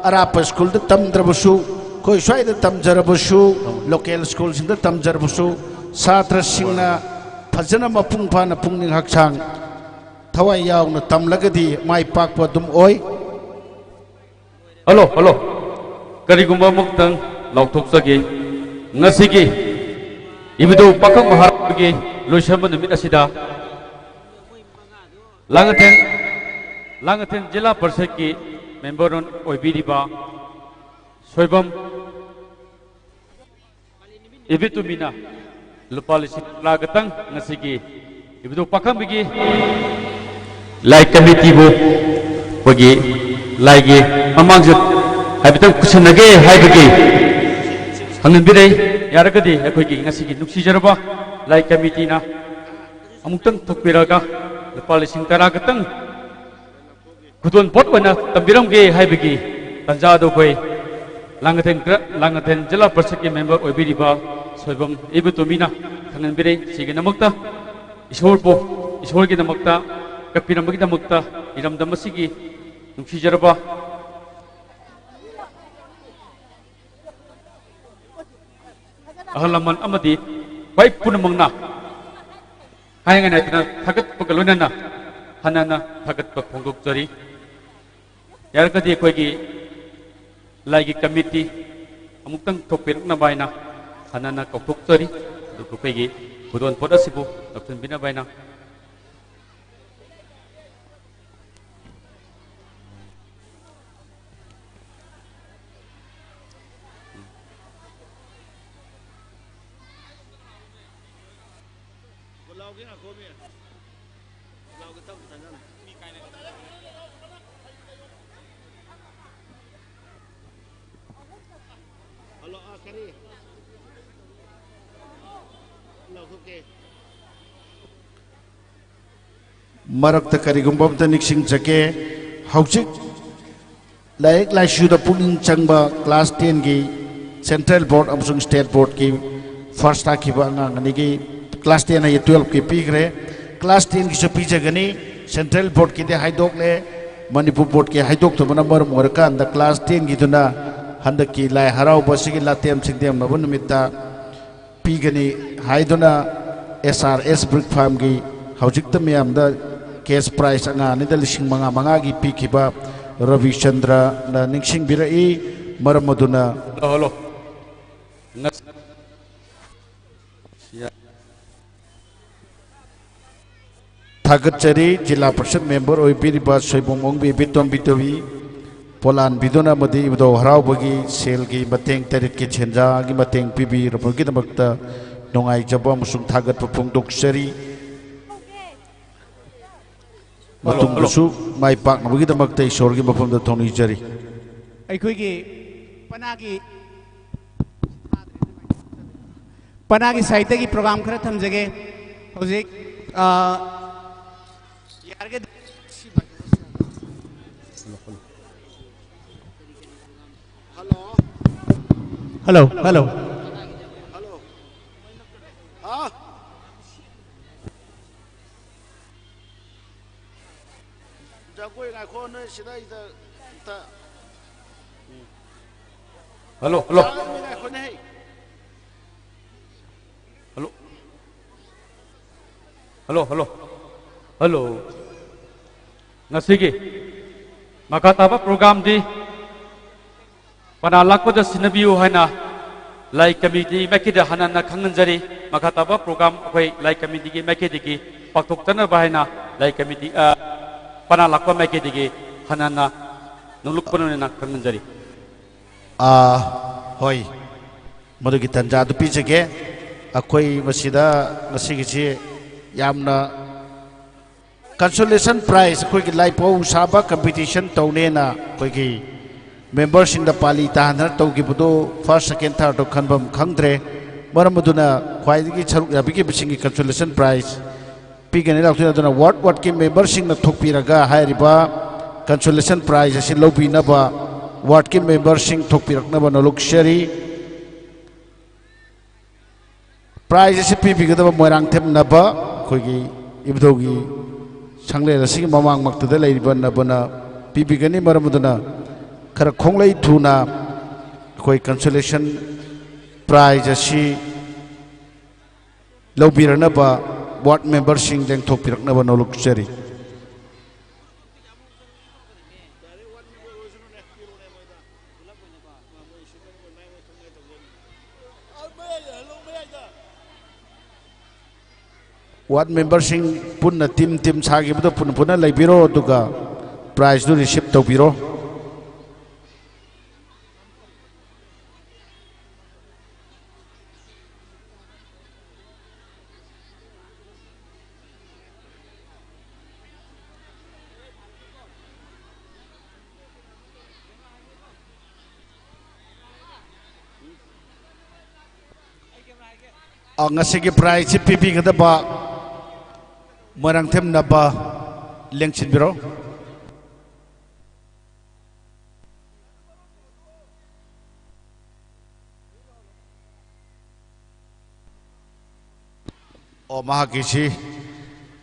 ꯑꯔꯥꯞꯄ ꯁ꯭ꯀꯨꯜꯗ ꯇꯝꯗ꯭ꯔꯕꯁꯨ, ꯑꯩꯈꯣꯏ ꯁ꯭ꯋꯥꯏꯗ ꯇꯝꯖꯔꯕꯁꯨ, local ꯁ꯭ꯀꯨꯜꯁꯤꯡꯗ ꯇꯝꯖꯔꯕꯁꯨ, ꯁꯥꯇ꯭ꯔꯁꯤꯡꯅ ꯐꯖꯅ ꯃꯄꯨꯡ ꯐꯥꯅ ꯄꯨꯛꯅꯤꯡ ꯍꯛꯆꯥꯡ ꯊꯋꯥꯏ ꯌꯥꯎꯅ ꯇꯝꯂꯒꯗꯤ ꯃꯥꯏ ꯄꯥꯛꯄ ꯑꯗꯨꯝ ꯑꯣꯏ꯫ Hello, hello. ꯀꯔꯤꯒꯨꯝꯕ ꯑꯃꯨꯛꯇꯪ ꯂꯥꯎꯊꯣꯛꯆꯒꯦ꯫ ꯉꯁꯤꯒꯤ ꯏꯕꯨꯙꯧ ꯄꯥꯈꯪ ꯃꯍꯥꯔꯥꯖꯒꯤ ꯂꯣꯏꯁꯪꯕ ꯅꯨꯃꯤꯠ ꯑꯁꯤꯗ ꯂꯥꯡꯉꯊꯦꯜ, ꯂꯥꯡꯉꯊꯦꯜ ꯖꯤꯂꯥ ꯄꯔꯤꯁꯠꯀꯤ member ꯑꯣꯏꯕꯤꯔꯤꯕ ꯁꯣꯏꯕꯝ ꯏꯕꯤꯇꯨꯃꯤꯅ ꯂꯨꯄꯥ ꯂꯤꯁꯤꯡ ꯇꯔꯥ ꯈꯛꯇꯪ ꯉꯁꯤꯒꯤ ꯏꯕꯨꯙꯧ ꯄꯥꯈꯪꯕꯒꯤ ꯂꯥꯏ ꯀꯃꯤꯇꯤꯕꯨ ꯑꯩꯈꯣꯏꯒꯤ ꯂꯥꯏꯒꯤ ꯃꯃꯥꯡꯁꯨ ꯍꯥꯏꯐꯦꯠꯇꯪ ꯄꯨꯁꯤꯟꯅꯒꯦ ꯍꯥꯏꯕꯒꯤ ꯈꯪꯍꯟꯕꯤꯔꯛꯏ꯫ ꯌꯥꯔꯒꯗꯤ ꯑꯩꯈꯣꯏꯒꯤ ꯉꯁꯤꯒꯤ ꯅꯨꯡꯁꯤꯖꯔꯕ ꯂꯥꯏ ꯀꯃꯤꯇꯤꯅ ꯑꯃꯨꯛꯇꯪ ꯊꯣꯛꯄꯤꯔꯒ ꯂꯨꯄꯥ ꯂꯤꯁꯤꯡ ꯇꯔꯥ ꯈꯛꯇꯪ ꯈꯨꯗꯣꯜ ꯄꯣꯠ ꯑꯣꯏꯅ ꯇꯝꯕꯤꯔꯝꯒꯦ ꯍꯥꯏꯕꯒꯤ ꯇꯥꯟꯖꯥ ꯑꯗꯨ ꯑꯩꯈꯣꯏ ꯂꯥꯡꯉꯊꯦꯜ ꯒ꯭ꯔ-, ꯂꯥꯡꯉꯊꯦꯜ ꯖꯤꯂꯥ ꯄꯔꯤꯁꯠꯀꯤ member ꯑꯣꯏꯕꯤꯔꯤꯕ ꯁꯣꯏꯕꯝ ꯏꯕꯣꯇꯣꯝꯕꯤꯅ ꯈꯪꯍꯟꯕꯤꯔꯦ꯫ ꯁꯤꯒꯤꯗꯃꯛꯇ ꯏꯁꯣꯔꯕꯨ, ꯏꯁꯣꯔꯒꯤꯗꯃꯛꯇ ꯀꯠꯄꯤꯔꯝꯕꯒꯤꯗꯃꯛꯇ ꯏꯔꯝꯗꯝ ꯑꯁꯤꯒꯤ ꯅꯨꯡꯁꯤꯖꯔꯕ ꯑꯍꯜ ꯂꯃꯟ ꯑꯃꯗꯤ ꯈ꯭ꯋꯥꯏ ꯄꯨꯝꯅꯃꯛꯅ ꯍꯥꯏꯅꯤꯡꯉꯥꯏ ꯂꯩꯇꯅ ꯊꯥꯒꯠꯄꯒ ꯂꯣꯏꯅꯅ ꯍꯟꯅ ꯍꯟꯅ ꯊꯥꯒꯠꯄ ꯐꯣꯡꯗꯣꯛꯆꯔꯤ꯫ ꯌꯥꯔꯒꯗꯤ ꯑꯩꯈꯣꯏꯒꯤ ꯂꯥꯏꯒꯤ ꯀꯃꯤꯇꯤ ꯑꯃꯨꯛꯇꯪ ꯊꯣꯛꯄꯤꯔꯛꯅꯕ ꯍꯥꯏꯅ ꯍꯟꯅ ꯍꯟꯅ ꯀꯧꯊꯣꯛꯆꯔꯤ꯫ ꯑꯗꯨꯒ ꯑꯩꯈꯣꯏꯒꯤ ꯈꯨꯗꯣꯜ ꯄꯣꯠ ꯑꯁꯤꯕꯨ ꯂꯧꯁꯤꯟꯕꯤꯅꯕ ꯍꯥꯏꯅ꯫ ꯍꯜꯂꯣ, ꯑ, ꯀꯔꯤ? ꯂꯧꯊꯣꯛꯀꯦ꯫ ꯃꯔꯛꯇ ꯀꯔꯤꯒꯨꯝꯕ ꯑꯝꯇ ꯅꯤꯡꯁꯤꯡꯖꯒꯦ꯫ ꯍꯧꯖꯤꯛ ꯂꯥꯏꯔꯤꯛ ꯂꯥꯏꯁꯨꯗ ꯄꯨꯛꯅꯤꯡ ꯆꯪꯕ class ten ꯒꯤ central board ꯑꯃꯁꯨꯡ state board ꯀꯤ first ꯇꯥꯈꯤꯕ ꯑꯉꯥꯡ ꯑꯅꯤꯒꯤ, class ten ꯍꯥꯏꯌꯦ, twelve ꯀꯤ ꯄꯤꯈ꯭ꯔꯦ꯫ Class ten ꯒꯤꯁꯨ ꯄꯤꯖꯒꯅꯤ꯫ Central board ꯀꯤꯗꯤ ꯍꯥꯏꯗꯣꯛꯂꯦ꯫ ꯃꯅꯤꯄꯨꯔ board ꯀꯤ ꯍꯥꯏꯗꯣꯛꯇꯕꯅ ꯃꯔꯝ ꯑꯣꯏꯔꯀꯥꯟꯗ class ten ꯒꯤꯗꯨꯅ ꯍꯟꯗꯛꯀꯤ ꯂꯥꯏ ꯍꯔꯥꯎꯕ ꯑꯁꯤꯒꯤ ꯂꯥꯇꯦꯝ ꯁꯤꯡꯗꯦꯝꯅꯕ ꯅꯨꯃꯤꯠꯇ ꯄꯤꯒꯅꯤ ꯍꯥꯏꯗꯨꯅ S R S Brick Farm ꯒꯤ ꯍꯧꯖꯤꯛꯇ ꯃꯌꯥꯝꯗ cash prize ꯑꯉꯥꯡ ꯑꯅꯤꯗ ꯂꯤꯁꯤꯡ ꯃꯉꯥ ꯃꯉꯥꯒꯤ ꯄꯤꯈꯤꯕ ꯔꯕꯤꯆꯟꯗ꯭ꯔꯅ ꯅꯤꯡꯁꯤꯡꯕꯤꯔꯛꯏ꯫ ꯃꯔꯝ ꯑꯗꯨꯅ ꯍꯜꯂꯣ, ꯍꯜꯂꯣ꯫ ꯉꯁ-, ꯌꯥ-, ꯊꯥꯒꯠꯆꯔꯤ꯫ ꯖꯤꯂꯥ ꯄꯔꯤꯁꯠ member ꯑꯣꯏꯕꯤꯔꯤꯕ ꯁꯣꯏꯕꯨꯝ ꯑꯣꯡꯕꯤ ꯕꯤꯇꯣꯝ ꯕꯤꯇꯣꯕꯤ ꯄꯣꯂꯥꯟꯕꯤꯗꯨꯅ ꯑꯃꯗꯤ ꯏꯕꯨꯙꯧ ꯍꯔꯥꯎꯕꯒꯤ ꯁꯦꯜꯒꯤ ꯃꯇꯦꯡ ꯇꯔꯦꯠꯀꯤ ꯁꯦꯟꯖꯥꯒꯤ ꯃꯇꯦꯡ ꯄꯤꯕꯤꯔꯕꯒꯤꯗꯃꯛꯇ ꯅꯨꯡꯉꯥꯏꯖꯕ ꯑꯃꯁꯨꯡ ꯊꯥꯒꯠꯄ ꯐꯣꯡꯗꯣꯛꯆꯔꯤ꯫ Hello, hello. ꯃꯇꯨꯡꯗꯁꯨ ꯃꯥꯏ ꯄꯥꯛꯅꯕꯒꯤꯗꯃꯛꯇ ꯏꯁꯣꯔꯒꯤ ꯃꯐꯝꯗ ꯊꯧꯅꯤꯖꯔꯤ꯫ ꯑꯩꯈꯣꯏꯒꯤ ꯄꯅꯥꯒꯤ, ꯄꯅꯥꯒꯤ side ꯇꯒꯤ program ꯈꯔ ꯊꯝꯖꯒꯦ꯫ ꯍꯧꯖꯤꯛ, ꯑ, ꯌꯥꯔꯒꯗꯤ ꯍꯜꯂꯣ, ꯍꯜꯂꯣ꯫ ꯖꯒꯣꯏ ꯉꯥꯏꯈꯣ, ꯅꯣꯏ ꯁꯤꯗꯩꯗ ꯑꯝꯇ꯫ Hello, hello. ꯉꯥꯏꯈꯣꯅꯦꯍꯦ꯫ ꯍꯜꯂꯣ꯫ Hello, hello. ꯍꯜꯂꯣ꯫ ꯉꯁꯤꯒꯤ ꯃꯈꯥ ꯇꯥꯕ program ꯗꯤ ꯄꯅꯥ ꯂꯥꯛꯄꯗ ꯁꯤꯟꯅꯕꯤꯌꯨ ꯍꯥꯏꯅ ꯂꯥꯏ committee ꯃꯥꯏꯀꯩꯗ ꯍꯟꯅ ꯍꯟꯅ ꯈꯪꯍꯟꯖꯔꯤ꯫ ꯃꯈꯥ ꯇꯥꯕ program ꯑꯩꯈꯣꯏ ꯂꯥꯏ committee ꯒꯤ ꯃꯥꯏꯀꯩꯗꯒꯤ ꯄꯥꯡꯊꯣꯛꯆꯅꯕ ꯍꯥꯏꯅ ꯂꯥꯏ committee, ꯑ, ꯄꯅꯥ ꯂꯥꯛꯄ ꯃꯥꯏꯀꯩꯗꯒꯤ ꯍꯟꯅ ꯍꯟꯅ ꯅꯣꯡꯂꯨꯛꯄ ꯑꯣꯏꯅ ꯈꯪꯍꯟꯖꯔꯤ꯫ ꯑꯥ, ꯍꯣꯏ, ꯃꯗꯨꯒꯤ ꯇꯥꯟꯖꯥꯗꯨ ꯄꯤꯖꯒꯦ꯫ ꯑꯩꯈꯣꯏ ꯃꯁꯤꯗ ꯉꯁꯤꯒꯤꯁꯤ ꯌꯥꯝꯅ consolation prize, ꯑꯩꯈꯣꯏꯒꯤ ꯂꯥꯏꯐꯧ ꯁꯥꯕ competition ꯇꯧꯅꯦꯅ ꯑꯩꯈꯣꯏꯒꯤ member ꯁꯤꯡꯗ ꯄꯥꯂꯤ ꯇꯥꯍꯟꯗꯅ ꯇꯧꯈꯤꯕꯗꯨ first, second, third ꯗꯣ ꯈꯟꯐꯝ ꯈꯪꯗ꯭ꯔꯦ꯫ ꯃꯔꯝ ꯑꯗꯨꯅ ꯈ꯭ꯋꯥꯏꯗꯒꯤ ꯁꯔꯨꯛ ꯌꯥꯕꯤꯈꯤꯕꯁꯤꯡꯒꯤ consolation prize ꯄꯤꯒꯅꯤ ꯂꯥꯎꯊꯣꯛꯏ꯫ ꯑꯗꯨꯅ ward ward ꯀꯤ member ꯁꯤꯡꯅ ꯊꯣꯛꯄꯤꯔꯒ ꯍꯥꯏꯔꯤꯕ consolation prize ꯑꯁꯤ ꯂꯧꯕꯤꯅꯕ wardꯀꯤ memberꯁꯤꯡ ꯊꯣꯛꯄꯤꯔꯛꯅꯕ ꯅꯣꯂꯨꯛꯆꯔꯤ꯫ Prize ꯑꯁꯤ ꯄꯤꯕꯤꯒꯗꯕ ꯃꯣꯏꯔꯥꯡꯊꯦꯝ ꯅꯕ, ꯑꯩꯈꯣꯏꯒꯤ ꯏꯕꯨꯙꯧꯒꯤ ꯁꯪꯂꯦꯟ ꯑꯁꯤꯒꯤ ꯃꯃꯥꯡꯃꯛꯇꯗ ꯂꯩꯔꯤꯕ ꯅꯕꯅ ꯄꯤꯕꯤꯒꯅꯤ꯫ ꯃꯔꯝ ꯑꯗꯨꯅ ꯈꯔ ꯈꯣꯡꯂꯩ ꯊꯨꯅ ꯑꯩꯈꯣꯏ consolation prize ꯑꯁꯤ ꯂꯧꯕꯤꯔꯅꯕ ward memberꯁꯤꯡ ꯂꯦꯡꯊꯣꯛꯄꯤꯔꯛꯅꯕ ꯅꯣꯂꯨꯛꯆꯔꯤ꯫ Ward memberꯁꯤꯡ ꯄꯨꯟꯅ team team ꯁꯥꯈꯤꯕꯗꯣ ꯄꯨꯟꯅ ꯄꯨꯟꯅ ꯂꯩꯕꯤꯔꯣ, ꯑꯗꯨꯒ prizeꯗꯨ receive ꯇꯧꯕꯤꯔꯣ꯫ ꯑ, ꯉꯁꯤꯒꯤ prizeꯁꯤ ꯄꯤꯕꯤꯒꯗꯕ ꯃꯣꯏꯔꯥꯡꯊꯦꯝ ꯅꯕ ꯂꯦꯡꯁꯤꯟꯕꯤꯔꯣ꯫ ꯑꯣ, ꯃꯍꯥꯛꯀꯤꯁꯤ,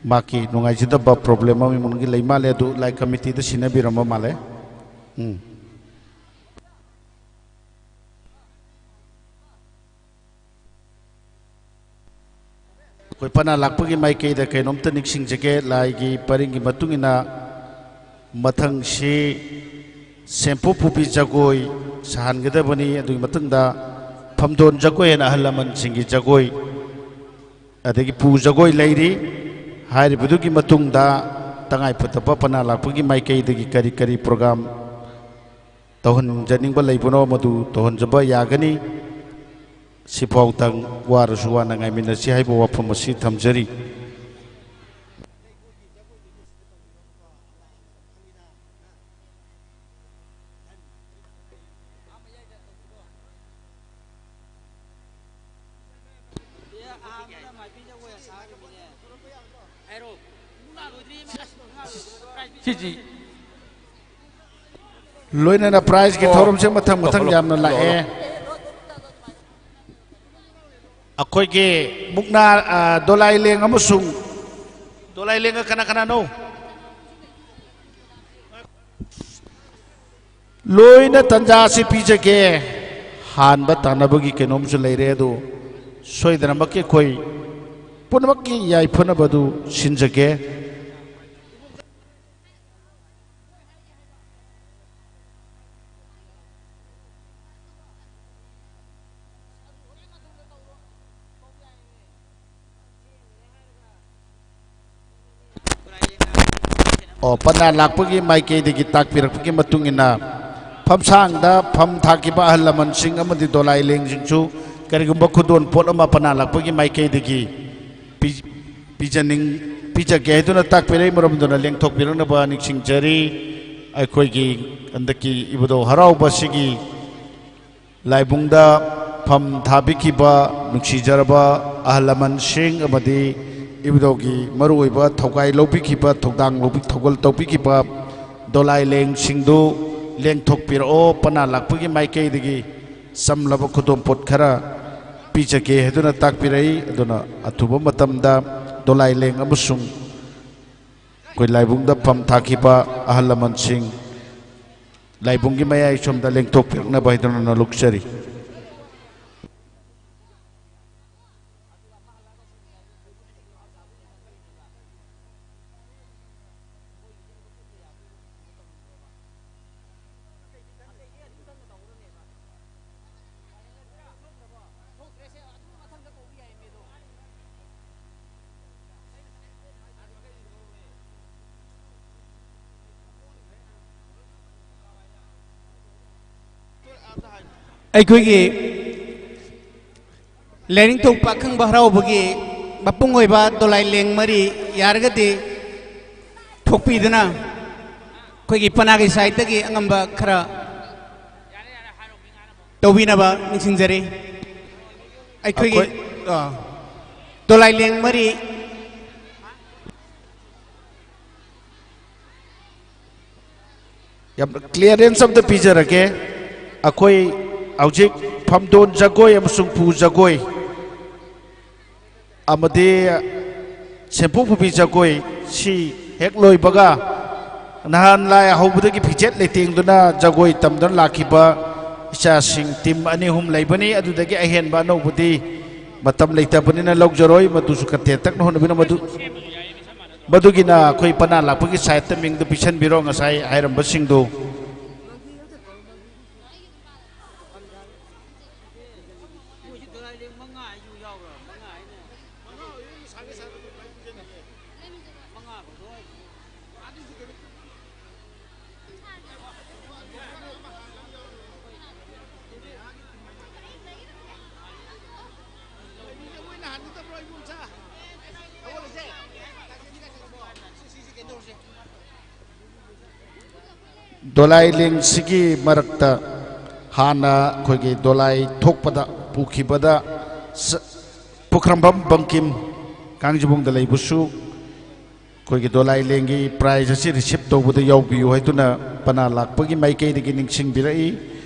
ꯃꯍꯥꯛꯀꯤ ꯅꯨꯡꯉꯥꯏꯖꯗꯕ problem ꯑꯃ ꯏꯃꯨꯡꯒꯤ ꯂꯩ ꯃꯥꯜꯂꯦ, ꯑꯗꯨ ꯂꯥꯏ committeeꯗ ꯁꯤꯟꯅꯕꯤꯔꯝꯕ ꯃꯥꯜꯂꯦ꯫ ꯎꯝ꯫ ꯑꯩꯈꯣꯏ ꯄꯅꯥ ꯂꯥꯛꯄꯒꯤ ꯃꯥꯏꯀꯩꯗ ꯀꯩꯅꯣꯝꯇ ꯅꯤꯡꯁꯤꯡꯖꯒꯦ꯫ ꯂꯥꯏꯒꯤ ꯄꯔꯤꯡꯒꯤ ꯃꯇꯨꯡ ꯏꯟꯅ ꯃꯊꯪꯁꯤ ꯁꯦꯝꯄꯨ ꯄꯨꯕꯤ ꯖꯒꯣꯏ ꯁꯥꯍꯟꯒꯗꯕꯅꯤ꯫ ꯑꯗꯨꯒꯤ ꯃꯇꯨꯡꯗ ꯐꯝꯗꯣꯟ ꯖꯒꯣꯏ ꯍꯥꯏꯅ ꯑꯍꯜ ꯂꯃꯟꯁꯤꯡꯒꯤ ꯖꯒꯣꯏ, ꯑꯗꯒꯤ ꯄꯨ ꯖꯒꯣꯏ ꯂꯩꯔꯤ꯫ ꯍꯥꯏꯔꯤꯕꯗꯨꯒꯤ ꯃꯇꯨꯡꯗ ꯇꯉꯥꯏꯐꯗꯕ ꯄꯅꯥ ꯂꯥꯛꯄꯒꯤ ꯃꯥꯏꯀꯩꯗꯒꯤ ꯀꯔꯤ ꯀꯔꯤ program ꯇꯧꯍꯟꯖꯅꯤꯡꯕ ꯂꯩꯕꯅꯣ, ꯃꯗꯨ ꯇꯧꯍꯟꯖꯕ ꯌꯥꯒꯅꯤ꯫ ꯁꯤꯐꯥꯎꯗꯪ ꯋꯥꯔꯁꯨ ꯋꯥꯅ ꯉꯥꯏꯃꯤꯟꯅꯁꯤ ꯍꯥꯏꯕ ꯋꯥꯐꯝ ꯑꯁꯤ ꯊꯝꯖꯔꯤ꯫ ꯁꯤꯁꯤ ꯂꯣꯏꯅꯅ prizeꯀꯤ ꯊꯧꯔꯝꯁꯦ ꯃꯊꯪ ꯃꯊꯪ ꯌꯥꯝꯅ ꯂꯥꯛꯑꯦ꯫ ꯑꯩꯈꯣꯏꯒꯤ ꯃꯨꯛꯅꯥ, ꯑ, ꯗꯣꯂꯥꯏ ꯂꯦꯡ ꯑꯃꯁꯨꯡ ꯗꯣꯂꯥꯏ ꯂꯦꯡꯒ ꯀꯅꯥ ꯀꯅꯥꯅꯣ? ꯂꯣꯏꯅ ꯇꯟꯖꯥꯁꯤ ꯄꯤꯖꯒꯦ꯫ ꯍꯥꯟꯕ ꯇꯥꯟꯅꯕꯒꯤ ꯀꯩꯅꯣꯝꯁꯨ ꯂꯩꯔꯦ, ꯑꯗꯨ ꯁꯣꯏꯗꯅꯃꯛꯀꯤ ꯑꯩꯈꯣꯏ ꯄꯨꯝꯅꯃꯛꯀꯤ ꯌꯥꯏꯐꯅꯕꯗꯨ ꯁꯤꯟꯖꯒꯦ꯫ ꯑꯣ, ꯄꯅꯥ ꯂꯥꯛꯄꯒꯤ ꯃꯥꯏꯀꯩꯗꯒꯤ ꯇꯥꯛꯄꯤꯔꯛꯄꯒꯤ ꯃꯇꯨꯡ ꯏꯟꯅ, ꯐꯝꯁꯥꯡꯗ ꯐꯝ ꯊꯥꯈꯤꯕ ꯑꯍꯜ ꯂꯃꯟꯁꯤꯡ ꯑꯃꯗꯤ ꯗꯣꯂꯥꯏ ꯂꯦꯡꯁꯤꯡꯁꯨ ꯀꯔꯤꯒꯨꯝꯕ ꯈꯨꯗꯣꯜ ꯄꯣꯠ ꯑꯃ ꯄꯅꯥ ꯂꯥꯛꯄꯒꯤ ꯃꯥꯏꯀꯩꯗꯒꯤ ꯄꯤ-, ꯄꯤꯖꯅꯤꯡ-, ꯄꯤꯖꯒꯦ ꯍꯥꯏꯗꯨꯅ ꯇꯥꯛꯄꯤꯔꯛꯏ ꯃꯔꯝꯗꯨꯅ ꯂꯦꯡꯊꯣꯛꯄꯤꯔꯛꯅꯕ ꯅꯤꯡꯁꯤꯡꯖꯔꯤ꯫ ꯑꯩꯈꯣꯏꯒꯤ ꯍꯟꯗꯛꯀꯤ ꯏꯕꯨꯙꯧ ꯍꯔꯥꯎꯕ ꯑꯁꯤꯒꯤ ꯂꯥꯏꯕꯨꯡꯗ ꯐꯝ ꯊꯥꯕꯤꯈꯤꯕ ꯅꯨꯡꯁꯤꯖꯔꯕ ꯑꯍꯜ ꯂꯃꯟꯁꯤꯡ ꯑꯃꯗꯤ ꯏꯕꯨꯙꯧꯒꯤ ꯃꯔꯨꯑꯣꯏꯕ ꯊꯧꯒꯥꯏ ꯂꯧꯕꯤꯈꯤꯕ, ꯊꯧꯗꯥꯡ ꯂꯧꯕꯤ-, ꯊꯧꯒꯜ ꯇꯧꯕꯤꯈꯤꯕ ꯗꯣꯂꯥꯏ ꯂꯦꯡꯁꯤꯡꯗꯨ ꯂꯦꯡꯊꯣꯛꯄꯤꯔꯛꯑꯣ, ꯄꯅꯥ ꯂꯥꯛꯄꯒꯤ ꯃꯥꯏꯀꯩꯗꯒꯤ ꯆꯝꯂꯕ ꯈꯨꯗꯣꯜꯄꯣꯠ ꯈꯔ ꯄꯤꯖꯒꯦ ꯍꯥꯏꯗꯨꯅ ꯇꯥꯛꯄꯤꯔꯛꯏ꯫ ꯑꯗꯨꯅ ꯑꯊꯨꯕ ꯃꯇꯝꯗ ꯗꯣꯂꯥꯏ ꯂꯦꯡ ꯑꯃꯁꯨꯡ ꯑꯩꯈꯣꯏ ꯂꯥꯏꯕꯨꯡꯗ ꯐꯝ ꯊꯥꯈꯤꯕ ꯑꯍꯜ ꯂꯃꯟꯁꯤꯡ ꯂꯥꯏꯕꯨꯡꯒꯤ ꯃꯌꯥꯏ ꯁꯣꯝꯗ ꯂꯦꯡꯊꯣꯛꯄꯤꯔꯛꯅꯕ ꯍꯥꯏꯗꯨꯅ ꯅꯣꯜꯂꯨꯛꯆꯔꯤ꯫ ꯑꯩꯈꯣꯏꯒꯤ ꯂꯥꯏꯅꯤꯡꯊꯧ ꯄꯥꯈꯪꯕ ꯍꯔꯥꯎꯕꯒꯤ ꯃꯄꯨꯡ ꯑꯣꯏꯕ ꯗꯣꯂꯥꯏ ꯂꯦꯡ ꯃꯔꯤ ꯌꯥꯔꯒꯗꯤ ꯊꯣꯛꯄꯤꯗꯨꯅ ꯑꯩꯈꯣꯏꯒꯤ ꯄꯅꯥꯒꯤ ꯁꯥꯏꯠꯇꯒꯤ ꯑꯉꯝꯕ ꯈꯔ ꯇꯧꯕꯤꯅꯕ ꯅꯤꯡꯁꯤꯡꯖꯔꯤ꯫ ꯑꯩꯈꯣꯏꯒꯤ, ꯑꯩꯈꯣꯏ, ꯑꯥ꯫ ꯗꯣꯂꯥꯏ ꯂꯦꯡ ꯃꯔꯤ꯫ ꯌꯥꯝ ꯀ꯭ꯂꯤꯌꯥꯔꯦꯟꯁ ꯑꯝꯇ ꯄꯤꯖꯔꯒꯦ꯫ ꯑꯩꯈꯣꯏ ꯍꯧꯖꯤꯛ ꯐꯝꯗꯣꯟ ꯖꯒꯣꯏ ꯑꯃꯁꯨꯡ ꯄꯨ ꯖꯒꯣꯏ ꯑꯃꯗꯤ ꯁꯦꯝꯄꯨ ꯐꯨꯕꯤ ꯖꯒꯣꯏ ꯁꯤ ꯍꯦꯛ ꯂꯣꯏꯕꯒ, ꯅꯍꯥꯟ ꯂꯥꯏ ꯍꯧꯕꯗꯒꯤ ꯐꯤꯖꯦꯠ ꯂꯩꯇꯦꯡꯗꯨꯅ ꯖꯒꯣꯏ ꯇꯝꯗꯨꯅ ꯂꯥꯛꯈꯤꯕ ꯏꯆꯥꯁꯤꯡ ꯇꯤꯝ ꯑꯅꯤ ꯑꯍꯨꯝ ꯂꯩꯕꯅꯤ꯫ ꯑꯗꯨꯗꯒꯤ ꯑꯍꯦꯟꯕ ꯑꯅꯧꯕꯗꯤ ꯃꯇꯝ ꯂꯩꯇꯕꯅꯤꯅ ꯂꯧꯖꯔꯣꯏ꯫ ꯃꯗꯨꯁꯨ ꯈꯔ ꯇꯦꯟꯇꯛꯅ ꯍꯣꯠꯅꯕꯤꯅꯣ꯫ ꯃꯗꯨ, ꯃꯗꯨꯒꯤꯅ ꯑꯩꯈꯣꯏ ꯄꯅꯥ ꯂꯥꯛꯄꯒꯤ ꯁꯥꯏꯠꯇ ꯃꯤꯡꯗꯨ ꯄꯤꯁꯟꯕꯤꯔꯣ, ꯉꯁꯥꯏ ꯍꯥꯏꯔꯝꯕꯁꯤꯡꯗꯨ꯫ ꯗꯣꯂꯥꯏ ꯂꯦꯡꯁꯤꯒꯤ ꯃꯔꯛꯇ ꯍꯥꯟꯅ ꯑꯩꯈꯣꯏꯒꯤ ꯗꯣꯂꯥꯏ ꯊꯣꯛꯄꯗ ꯄꯨꯈꯤꯕꯗ ꯁ-, ꯄꯨꯈ꯭ꯔꯝꯕꯝ ꯕꯪꯀꯤꯝ ꯀꯥꯡꯖꯤꯕꯣꯡꯗ ꯂꯩꯕꯁꯨ ꯑꯩꯈꯣꯏꯒꯤ ꯗꯣꯂꯥꯏ ꯂꯦꯡꯒꯤ ꯄ꯭ꯔꯥꯏꯖ ꯑꯁꯤ ꯔꯤꯁꯤꯞ ꯇꯧꯕꯗ ꯌꯥꯎꯕꯤꯌꯨ ꯍꯥꯏꯗꯨꯅ ꯄꯅꯥ ꯂꯥꯛꯄꯒꯤ ꯃꯥꯏꯀꯩꯗꯒꯤ ꯅꯤꯡꯁꯤꯡꯕꯤꯔꯛꯏ꯫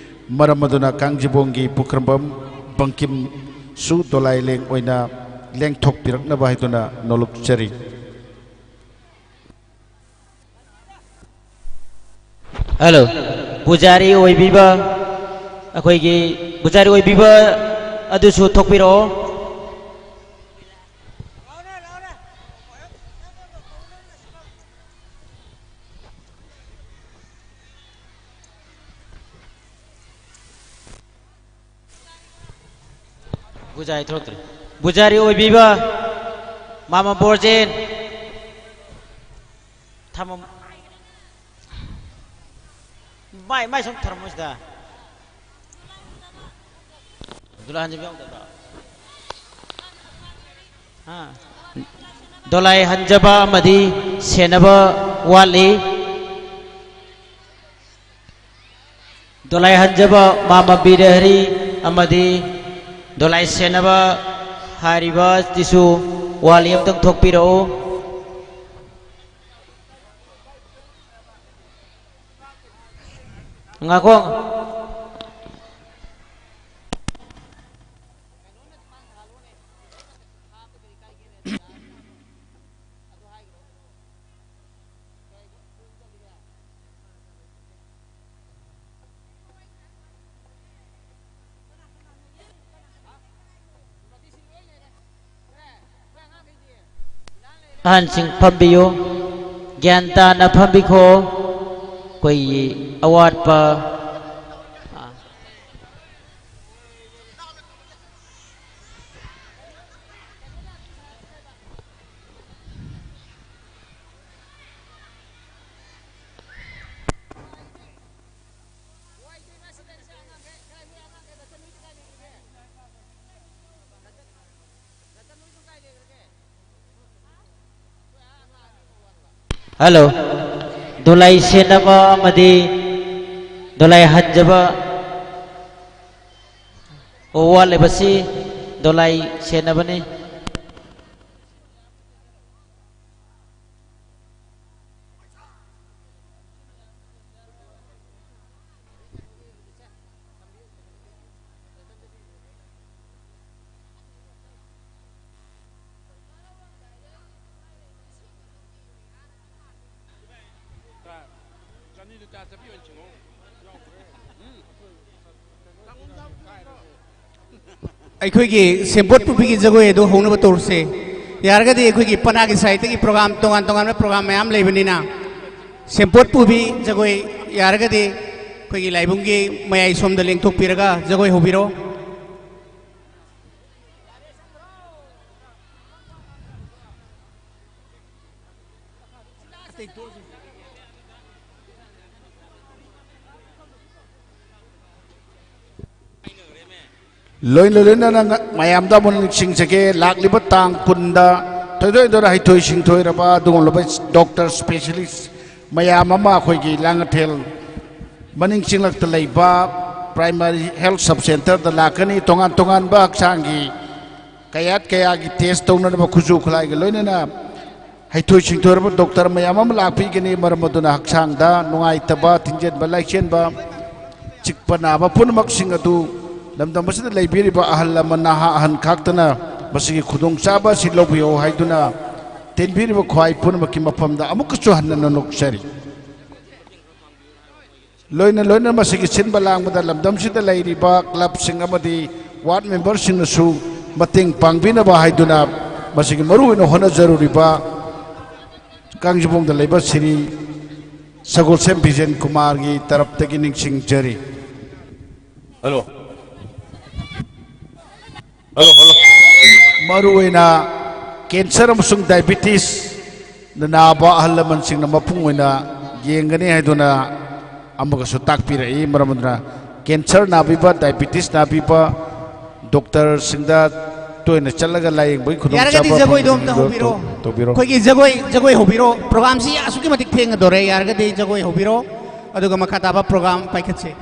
ꯃꯔꯝ ꯑꯗꯨꯅ ꯀꯥꯡꯖꯤꯕꯣꯡꯒꯤ ꯄꯨꯈ꯭ꯔꯝꯕꯝ ꯕꯪꯀꯤꯝꯁꯨ ꯗꯣꯂꯥꯏ ꯂꯦꯡ ꯑꯣꯏꯅ ꯂꯦꯡꯊꯣꯛꯄꯤꯔꯛꯅꯕ ꯍꯥꯏꯗꯨꯅ ꯅꯣꯂꯨꯛꯆꯔꯤ꯫ ꯍꯜꯂꯣ, ꯄꯨꯖꯥꯔꯤ ꯑꯣꯏꯕꯤꯕ, ꯑꯩꯈꯣꯏꯒꯤ ꯄꯨꯖꯥꯔꯤ ꯑꯣꯏꯕꯤꯕ ꯑꯗꯨꯁꯨ ꯊꯣꯛꯄꯤꯔꯛꯑꯣ꯫ ꯄꯨꯖꯥꯔꯤ ꯊꯣꯛꯇ꯭ꯔꯤ꯫ ꯄꯨꯖꯥꯔꯤ ꯑꯣꯏꯕꯤꯕ ꯃꯥꯃ ꯕꯣꯔꯖꯦꯟ꯫ ꯊꯝꯃꯝ-, ꯃꯥꯏ, ꯃꯥꯏ ꯁꯨꯝ ꯊꯔꯝꯃꯣ ꯁꯤꯗ꯫ ꯗꯣꯂꯥꯏ ꯍꯟꯖꯕ ꯌꯥꯎꯗꯕ꯭ꯔꯣ? ꯍꯥ? ꯗꯣꯂꯥꯏ ꯍꯟꯖꯕ ꯑꯃꯗꯤ ꯁꯦꯟꯅꯕ ꯋꯥꯠꯂꯤ꯫ ꯗꯣꯂꯥꯏ ꯍꯟꯖꯕ ꯃꯥꯃ ꯕꯤꯔꯍꯔꯤ ꯑꯃꯗꯤ ꯗꯣꯂꯥꯏ ꯁꯦꯟꯅꯕ ꯍꯥꯏꯔꯤꯕ ꯑꯁꯤꯁꯨ ꯋꯥꯠꯂꯤ, ꯑꯝꯇꯪ ꯊꯣꯛꯄꯤꯔꯛꯎ꯫ ꯉꯥꯏꯈꯣ꯫ ꯑꯍꯟꯁꯤꯡ ꯐꯝꯕꯤꯌꯨ, ꯒ꯭ꯌꯥꯟ ꯇꯥꯅ ꯐꯝꯕꯤꯈꯣ꯫ ꯑꯩꯈꯣꯏꯒꯤ ꯑꯋꯥꯠꯄ ꯍꯜꯂꯣ꯫ ꯗꯣꯂꯥꯏ ꯁꯦꯟꯅꯕ ꯑꯃꯗꯤ ꯗꯣꯂꯥꯏ ꯍꯟꯖꯕ꯫ ꯑꯣ, ꯋꯥꯠꯂꯤꯕꯁꯤ ꯗꯣꯂꯥꯏ ꯁꯦꯟꯅꯕꯅꯤ꯫ ꯑꯩꯈꯣꯏꯒꯤ ꯁꯦꯝꯄꯣꯠ ꯄꯨꯕꯤꯒꯤ ꯖꯒꯣꯏ ꯑꯗꯨ ꯍꯧꯅꯕ ꯇꯧꯔꯁꯦ꯫ ꯌꯥꯔꯒꯗꯤ ꯑꯩꯈꯣꯏꯒꯤ ꯄꯅꯥꯒꯤ ꯁꯥꯏꯠꯇꯒꯤ ꯄ꯭ꯔꯣꯒ꯭ꯔꯥꯝ, ꯇꯣꯉꯥꯟ ꯇꯣꯉꯥꯟꯕ ꯄ꯭ꯔꯣꯒ꯭ꯔꯥꯝ ꯃꯌꯥꯝ ꯂꯩꯕꯅꯤꯅ, ꯁꯦꯝꯄꯣꯠ ꯄꯨꯕꯤ ꯖꯒꯣꯏ ꯌꯥꯔꯒꯗꯤ ꯑꯩꯈꯣꯏꯒꯤ ꯂꯥꯏꯕꯨꯡꯒꯤ ꯃꯌꯥꯏ ꯁꯣꯝꯗ ꯂꯦꯡꯊꯣꯛꯄꯤꯔꯒ ꯖꯒꯣꯏ ꯍꯧꯕꯤꯔꯣ꯫ ꯂꯣꯏꯅ ꯂꯣꯏꯅꯅ ꯉ-, ꯃꯌꯥꯝꯗ ꯑꯃꯨꯛ ꯅꯤꯡꯁꯤꯡꯖꯒꯦ, ꯂꯥꯛꯂꯤꯕ ꯇꯥꯡ ꯀꯨꯟꯗ ꯊꯣꯏꯗꯣꯛ ꯍꯦꯟꯗꯣꯛꯅ ꯍꯩꯊꯣꯏ ꯁꯤꯡꯊꯣꯏꯔꯕ ꯑꯗꯨꯒꯨꯝꯂꯕ ꯗꯣꯛꯇꯔ ꯁ꯭ꯄꯦꯁꯤꯌꯦꯂꯤꯁ ꯃꯌꯥꯝ ꯑꯃ ꯑꯩꯈꯣꯏꯒꯤ ꯂꯥꯡꯉꯊꯦꯜ ꯃꯅꯤꯡ ꯆꯤꯡꯂꯛꯇ ꯂꯩꯕ ꯄ꯭ꯔꯥꯏꯃꯥꯔꯤ ꯍꯦꯜꯊ ꯁꯕ ꯁꯦꯟꯇꯔꯗ ꯂꯥꯛꯀꯅꯤ꯫ ꯇꯣꯉꯥꯟ ꯇꯣꯉꯥꯟꯕ ꯍꯛꯆꯥꯡꯒꯤ ꯀꯌꯥꯠ ꯀꯌꯥꯒꯤ ꯇꯦꯁ ꯇꯧꯅꯅꯕ ꯈꯨꯠꯁꯨ ꯈꯨꯠꯂꯥꯏꯒ ꯂꯣꯏꯅꯅ ꯍꯩꯊꯣꯏ ꯁꯤꯡꯊꯣꯏꯔꯕ ꯗꯣꯛꯇꯔ ꯃꯌꯥꯝ ꯑꯃ ꯂꯥꯛꯄꯤꯒꯅꯤ꯫ ꯃꯔꯝ ꯑꯗꯨꯅ ꯍꯛꯆꯥꯡꯗ ꯅꯨꯡꯉꯥꯏꯇꯕ, ꯊꯤꯟꯖꯤꯟꯕ, ꯂꯥꯏꯆꯦꯟꯕ, ꯆꯤꯛꯄ ꯅꯥꯕ ꯄꯨꯝꯅꯃꯛꯁꯤꯡ ꯑꯗꯨ ꯂꯝꯗꯝ ꯑꯁꯤꯗ ꯂꯩꯕꯤꯔꯤꯕ ꯑꯍꯜ ꯂꯃꯟ, ꯅꯍꯥ ꯑꯍꯟ ꯈꯥꯛꯇꯅ ꯃꯁꯤꯒꯤ ꯈꯨꯗꯣꯡꯆꯥꯕ ꯑꯁꯤ ꯂꯧꯕꯤꯌꯨ ꯍꯥꯏꯗꯨꯅ, ꯇꯤꯟꯕꯤꯔꯤꯕ ꯈ꯭ꯋꯥꯏ ꯄꯨꯝꯅꯃꯛꯀꯤ ꯃꯐꯝꯗ ꯑꯃꯨꯛꯀꯁꯨ ꯍꯟꯅ ꯅꯣꯛꯆꯔꯤ꯫ ꯂꯣꯏꯅ ꯂꯣꯏꯅ ꯃꯁꯤꯒꯤ ꯁꯤꯟꯕ ꯂꯥꯡꯕꯗ ꯂꯝꯗꯝꯁꯤꯗ ꯂꯩꯔꯤꯕ ꯀ꯭ꯂꯕꯁꯤꯡ ꯑꯃꯗꯤ ꯋꯥꯔꯗ ꯃꯦꯝꯕꯔꯁꯤꯡꯅꯁꯨ ꯃꯇꯦꯡ ꯄꯥꯡꯕꯤꯅꯕ ꯍꯥꯏꯗꯨꯅ, ꯃꯁꯤꯒꯤ ꯃꯔꯨꯑꯣꯏꯅ ꯍꯣꯠꯅꯖꯔꯨꯔꯤꯕ ꯀꯥꯡꯖꯩꯕꯨꯡꯗ ꯂꯩꯕ ꯁ꯭ꯔꯤ ꯁꯒꯣꯜꯁꯦꯝ ꯕꯤꯖꯦꯟ ꯀꯨꯃꯥꯔꯒꯤ ꯇꯔꯞꯇꯒꯤ ꯅꯤꯡꯁꯤꯡꯖꯔꯤ꯫ ꯍꯜꯂꯣ꯫ Hello, hello. ꯃꯔꯨꯑꯣꯏꯅ ꯀꯦꯟꯁꯔ ꯑꯃꯁꯨꯡ ꯗꯥꯏꯕꯤꯇꯤꯁꯅ ꯅꯥꯕ ꯑꯍꯜ ꯂꯃꯟꯁꯤꯡꯅ ꯃꯄꯨꯡ ꯑꯣꯏꯅ ꯌꯦꯡꯒꯅꯤ ꯍꯥꯏꯗꯨꯅ ꯑꯃꯒꯁꯨ ꯇꯥꯛꯄꯤꯔꯛꯏ꯫ ꯃꯔꯝ ꯑꯗꯨꯅ ꯀꯦꯟꯁꯔ ꯅꯥꯕꯤꯕ, ꯗꯥꯏꯕꯤꯇꯤꯁ ꯅꯥꯕꯤꯕ, ꯗꯣꯛꯇꯔꯁꯤꯡꯗ ꯇꯣꯏꯅ ꯆꯠꯂꯒ ꯂꯥꯌꯦꯡꯕꯒꯤ ꯌꯥꯔꯒꯗꯤ ꯈꯨꯗꯣꯡꯆꯥꯕ ꯖꯒꯣꯏꯗꯣ ꯑꯝꯇ ꯐꯪꯕꯁꯤꯡꯗꯣ ꯍꯧꯕꯤꯔꯣ꯫ ꯇꯧꯕꯤꯔꯣ꯫ ꯑꯩꯈꯣꯏꯒꯤ ꯖꯒꯣꯏ, ꯖꯒꯣꯏ ꯍꯧꯕꯤꯔꯣ꯫ ꯄ꯭ꯔꯣꯒ꯭ꯔꯥꯝꯁꯤ ꯑꯁꯨꯛꯀꯤ ꯃꯇꯤꯛ ꯊꯦꯡꯒꯗꯧꯔꯦ꯫ ꯌꯥꯔꯒꯗꯤ ꯖꯒꯣꯏ ꯍꯧꯕꯤꯔꯣ, ꯑꯗꯨꯒ ꯃꯈꯥ ꯇꯥꯕ ꯄ꯭ꯔꯣꯒ꯭ꯔꯥꯝ ꯄꯥꯏꯈꯠꯁꯦ꯫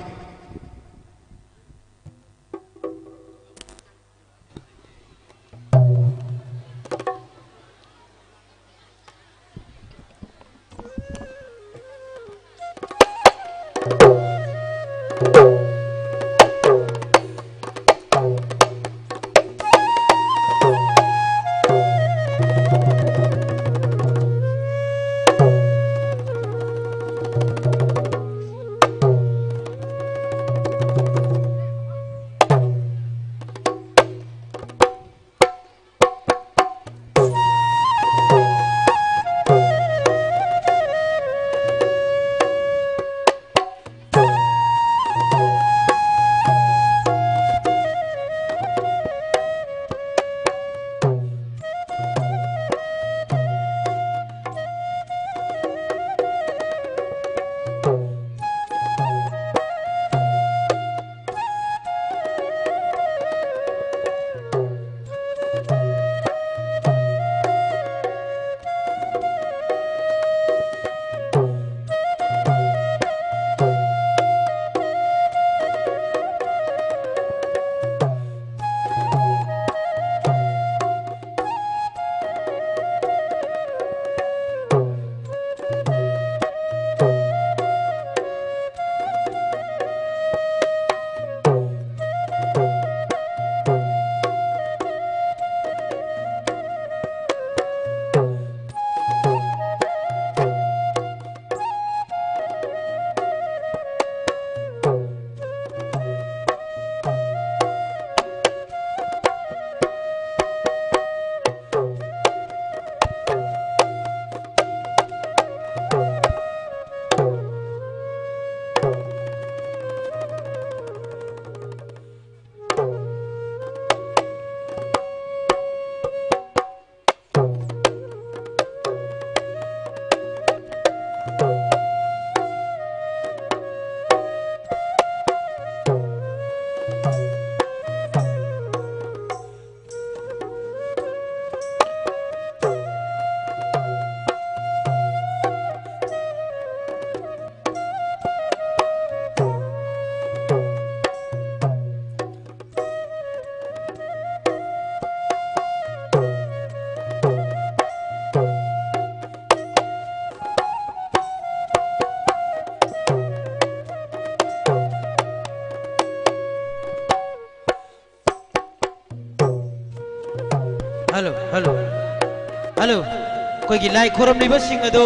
ꯑꯩꯈꯣꯏꯒꯤ ꯂꯥꯏ ꯈꯣꯏꯔꯝꯂꯤꯕꯁꯤꯡ ꯑꯗꯨ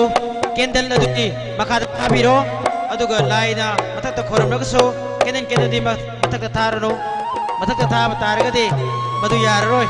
ꯀꯦꯟꯗꯜ ꯑꯗꯨꯗꯤ ꯃꯈꯥꯗ ꯊꯥꯕꯤꯔꯣ, ꯑꯗꯨꯒ ꯂꯥꯏꯅ ꯃꯊꯛꯇ ꯈꯣꯏꯔꯝꯂꯒꯁꯨ ꯀꯦꯟꯗꯜ, ꯀꯦꯟꯗꯜꯗꯤ ꯃ-, ꯃꯊꯛꯇ ꯊꯥꯔꯅꯨ꯫ ꯃꯊꯛꯇ ꯊꯥꯕ ꯇꯥꯔꯒꯗꯤ ꯃꯗꯨ ꯌꯥꯔꯔꯣꯏ꯫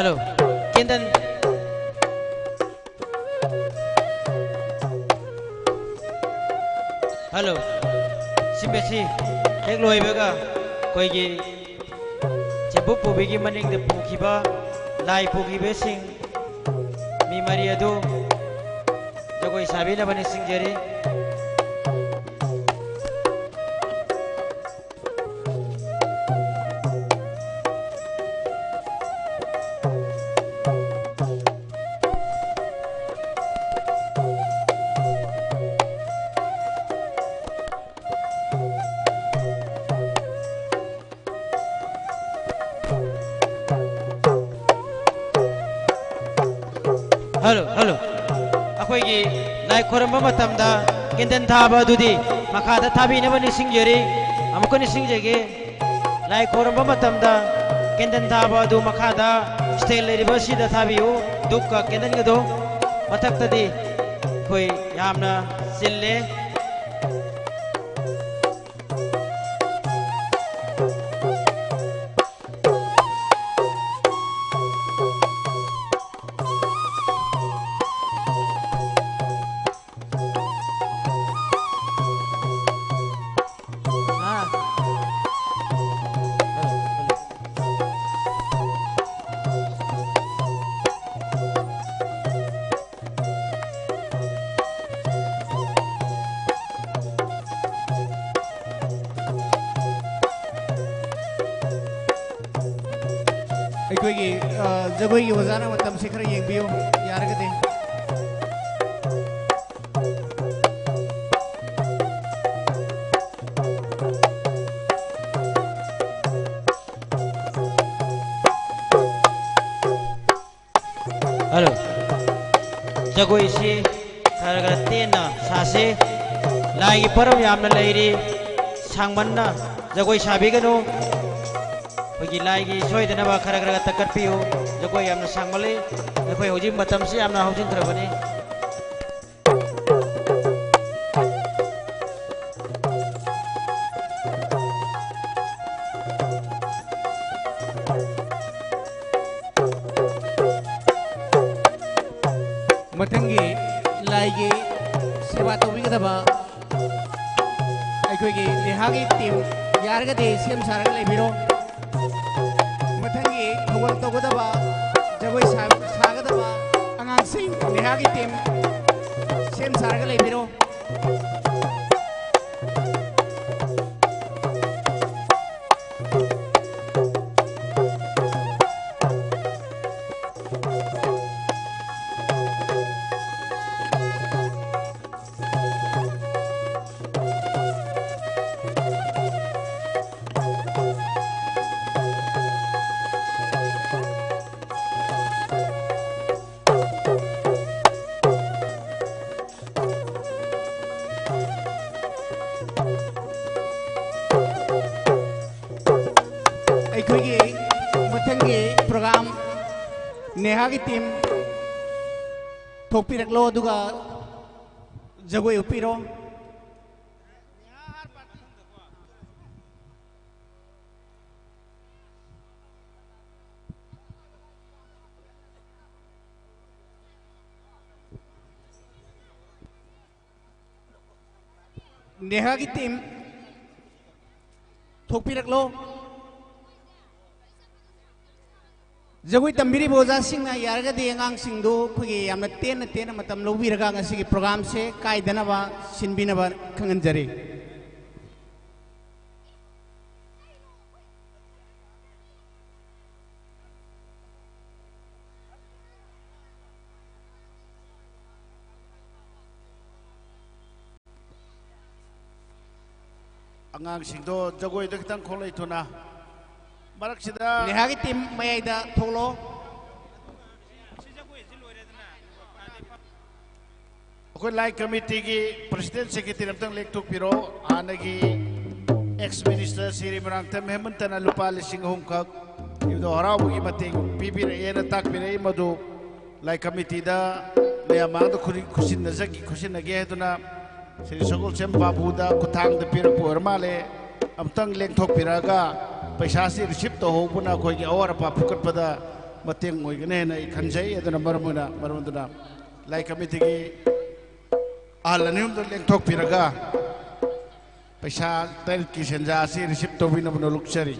ꯍꯜꯂꯣ꯫ ꯀꯦꯟꯗꯜ꯫ ꯍꯜꯂꯣ꯫ ꯁꯤꯃꯦꯁꯤ ꯍꯦꯛ ꯂꯣꯏꯕꯒ ꯑꯩꯈꯣꯏꯒꯤ ꯆꯦꯝꯕꯨ ꯄꯨꯕꯤꯒꯤ ꯃꯅꯤꯡꯗ ꯄꯨꯈꯤꯕ, ꯂꯥꯏ ꯄꯨꯈꯤꯕꯁꯤꯡ ꯃꯤ ꯃꯔꯤ ꯑꯗꯨ ꯖꯒꯣꯏ ꯁꯥꯕꯤꯅꯕ ꯅꯤꯡꯁꯤꯡꯖꯔꯤ꯫ Hello, hello. ꯑꯩꯈꯣꯏꯒꯤ ꯂꯥꯏ ꯈꯣꯏꯔꯝꯕ ꯃꯇꯝꯗ ꯀꯦꯟꯗꯜ ꯊꯥꯕ ꯑꯗꯨꯗꯤ ꯃꯈꯥꯗ ꯊꯥꯕꯤꯅꯕ ꯅꯤꯡꯁꯤꯡꯖꯔꯤ꯫ ꯑꯃꯨꯛꯀ ꯅꯤꯡꯁꯤꯡꯖꯒꯦ, ꯂꯥꯏ ꯈꯣꯏꯔꯝꯕ ꯃꯇꯝꯗ ꯀꯦꯟꯗꯜ ꯊꯥꯕ ꯑꯗꯨ ꯃꯈꯥꯗ ꯁ꯭ꯇꯦꯟ ꯂꯩꯔꯤꯕ ꯑꯁꯤꯗ ꯊꯥꯕꯤꯌꯨ꯫ ꯙꯨꯞꯀ ꯀꯦꯟꯗꯜꯒꯗꯣ ꯃꯊꯛꯇꯗꯤ ꯑꯩꯈꯣꯏ ꯌꯥꯝꯅ ꯆꯤꯜꯂꯦ꯫ ꯑꯩꯈꯣꯏꯒꯤ, ꯑ, ꯖꯒꯣꯏꯒꯤ ꯑꯣꯖꯥꯅ ꯃꯇꯝꯁꯦ ꯈꯔ ꯌꯦꯡꯕꯤꯌꯨ, ꯌꯥꯔꯒꯗꯤ꯫ ꯍꯜꯂꯣ꯫ ꯖꯒꯣꯏꯁꯤ ꯈꯔ ꯈꯔ ꯇꯦꯟꯅ ꯁꯥꯁꯤ꯫ ꯂꯥꯏꯒꯤ ꯄꯔꯝ ꯌꯥꯝꯅ ꯂꯩꯔꯤ꯫ ꯁꯥꯡꯃꯟꯅ ꯖꯒꯣꯏ ꯁꯥꯕꯤꯒꯅꯨ꯫ ꯑꯩꯈꯣꯏꯒꯤ ꯂꯥꯏꯒꯤ ꯁꯣꯏꯗꯅꯕ ꯈꯔ ꯈꯔ ꯇꯛꯀꯠꯄꯤꯌꯨ꯫ ꯖꯒꯣꯏ ꯌꯥꯝꯅ ꯁꯥꯡꯃꯜꯂꯤ꯫ ꯑꯩꯈꯣꯏ ꯍꯧꯖꯤꯛ ꯃꯇꯝꯁꯤ ꯌꯥꯝꯅ ꯍꯧꯖꯤꯟꯈ꯭ꯔꯕꯅꯤ꯫ ꯃꯊꯪꯒꯤ ꯂꯥꯏꯒꯤ ꯁꯦꯕꯥ ꯇꯧꯕꯤꯒꯗꯕ ꯑꯩꯈꯣꯏꯒꯤ ꯅꯦꯍꯥꯒꯤ ꯇꯤꯝ ꯌꯥꯔꯒꯗꯤ ꯁꯦꯝ ꯁꯥꯔꯒ ꯂꯩꯕꯤꯔꯣ꯫ ꯃꯊꯪꯒꯤ ꯊꯧꯒꯜ ꯇꯧꯒꯗꯕ ꯖꯒꯣꯏ ꯁꯥ-, ꯁꯥꯒꯗꯕ ꯑꯉꯥꯡꯁꯤꯡ ꯅꯦꯍꯥꯒꯤ ꯇꯤꯝ ꯁꯦꯝ ꯁꯥꯔꯒ ꯂꯩꯕꯤꯔꯣ꯫ ꯑꯩꯈꯣꯏꯒꯤ ꯃꯊꯪꯒꯤ ꯄ꯭ꯔꯣꯒ꯭ꯔꯥꯝ ꯅꯦꯍꯥꯒꯤ ꯇꯤꯝ ꯊꯣꯛꯄꯤꯔꯛꯂꯣ, ꯑꯗꯨꯒ ꯖꯒꯣꯏ ꯎꯠꯄꯤꯔꯣ꯫ ꯅꯦꯍꯥꯒꯤ ꯇꯤꯝ ꯊꯣꯛꯄꯤꯔꯛꯂꯣ꯫ ꯖꯒꯣꯏ ꯇꯝꯕꯤꯔꯤꯕ ꯑꯣꯖꯥꯁꯤꯡꯅ ꯌꯥꯔꯒꯗꯤ ꯑꯉꯥꯡꯁꯤꯡꯗꯨ ꯑꯩꯈꯣꯏꯒꯤ ꯌꯥꯝꯅ ꯇꯦꯟꯅ ꯇꯦꯟꯅ ꯃꯇꯝ ꯂꯧꯕꯤꯔꯒ ꯉꯁꯤꯒꯤ ꯄ꯭ꯔꯣꯒ꯭ꯔꯥꯝꯁꯦ ꯀꯥꯏꯗꯅꯕ ꯁꯤꯟꯕꯤꯅꯕ ꯈꯪꯍꯟꯖꯔꯤ꯫ ꯑꯉꯥꯡꯁꯤꯡꯗꯣ ꯖꯒꯣꯏꯗ ꯈꯤꯇꯪ ꯈꯣꯡꯂꯩ ꯊꯨꯅ꯫ ꯃꯔꯛꯁꯤꯗ ꯅꯦꯍꯥꯒꯤ ꯇꯤꯝ ꯃꯌꯥꯏꯗ ꯊꯣꯛꯂꯣ꯫ ꯑꯩꯈꯣꯏ ꯂꯥꯏ ꯀꯃꯤꯇꯤꯒꯤ ꯄ꯭ꯔꯁꯤꯗꯦꯟ ꯁꯦꯀ꯭ꯔꯦꯇꯔꯤ ꯑꯝꯇꯪ ꯂꯦꯡꯊꯣꯛꯄꯤꯔꯣ꯫ ꯍꯥꯟꯅꯒꯤ ꯑꯦꯛꯁ ꯃꯤꯅꯤꯁꯇꯔ ꯁꯤꯔꯤ ꯃꯣꯏꯔꯥꯡꯊꯦꯝ ꯍꯦꯃꯟꯇꯅ ꯂꯨꯄꯥ ꯂꯤꯁꯤꯡ ꯑꯍꯨꯝꯈꯛ ꯏꯕꯨꯙꯧ ꯍꯔꯥꯎꯕꯒꯤ ꯃꯇꯦꯡ ꯄꯤꯕꯤꯔꯛꯑꯦꯅ ꯇꯥꯛꯄꯤꯔꯛꯏ꯫ ꯃꯗꯨ ꯂꯥꯏ ꯀꯃꯤꯇꯤꯗ ꯃꯌꯥꯝ ꯃꯥꯡꯗ ꯈꯨꯔꯤ-, ꯈꯨꯠꯁꯤꯟꯅꯖꯒꯤ-, ꯈꯨꯠꯁꯤꯟꯅꯒꯦ ꯍꯥꯏꯗꯨꯅ ꯁ꯭ꯔꯤ ꯁꯒꯣꯜꯁꯦꯝ ꯕꯥꯕꯨꯗ ꯈꯨꯠꯊꯥꯡꯗ ꯄꯤꯔꯛꯄ ꯑꯣꯏꯔ ꯃꯥꯜꯂꯦ꯫ ꯑꯃꯨꯛꯇꯪ ꯂꯦꯡꯊꯣꯛꯄꯤꯔꯛꯑꯒ ꯄꯩꯁꯥꯁꯤ ꯔꯤꯁꯤꯞ ꯇꯧꯍꯧꯕꯅ ꯑꯩꯈꯣꯏꯒꯤ ꯑꯋꯥꯠ ꯑꯄꯥ ꯐꯨꯀꯠꯄꯗ ꯃꯇꯦꯡ ꯑꯣꯏꯒꯅꯤ ꯍꯥꯏꯅ ꯑꯩ ꯈꯟꯖꯩ꯫ ꯑꯗꯨꯅ ꯃꯔꯝ ꯑꯣꯏꯅ, ꯃꯔꯝ ꯑꯗꯨꯅ ꯂꯥꯏ ꯀꯃꯤꯇꯤꯒꯤ ꯑꯍꯜ ꯑꯅꯤ ꯑꯍꯨꯝꯗ ꯂꯦꯡꯊꯣꯛꯄꯤꯔꯒ ꯄꯩꯁꯥ ꯇꯔꯦꯠꯀꯤ ꯁꯦꯟꯖꯥ ꯑꯁꯤ ꯔꯤꯁꯤꯞ ꯇꯧꯕꯤꯅꯕ ꯅꯣꯂꯨꯛꯆꯔꯤ꯫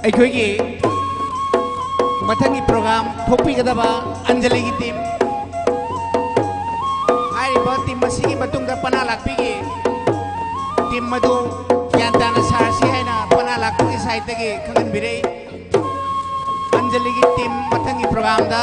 ꯑꯩꯈꯣꯏꯒꯤ ꯃꯊꯪꯒꯤ program ꯊꯣꯛꯄꯤꯒꯗꯕ ꯑꯟꯖꯂꯤꯒꯤ team, ꯍꯥꯏꯔꯤꯕ team ꯑꯁꯤꯒꯤ ꯃꯇꯨꯡꯗ ꯄꯅꯥ ꯂꯥꯛꯄꯤꯒꯤ team ꯑꯗꯨ ꯒ꯭ꯌꯥꯟ ꯇꯥꯅ ꯁꯥꯔꯁꯤ ꯍꯥꯏꯅ ꯄꯅꯥ ꯂꯥꯛꯄꯒꯤ sideꯇꯒꯤ ꯈꯪꯍꯟꯕꯤꯔꯛꯏ꯫ ꯑꯟꯖꯂꯤꯒꯤ team ꯃꯊꯪꯒꯤ programꯗ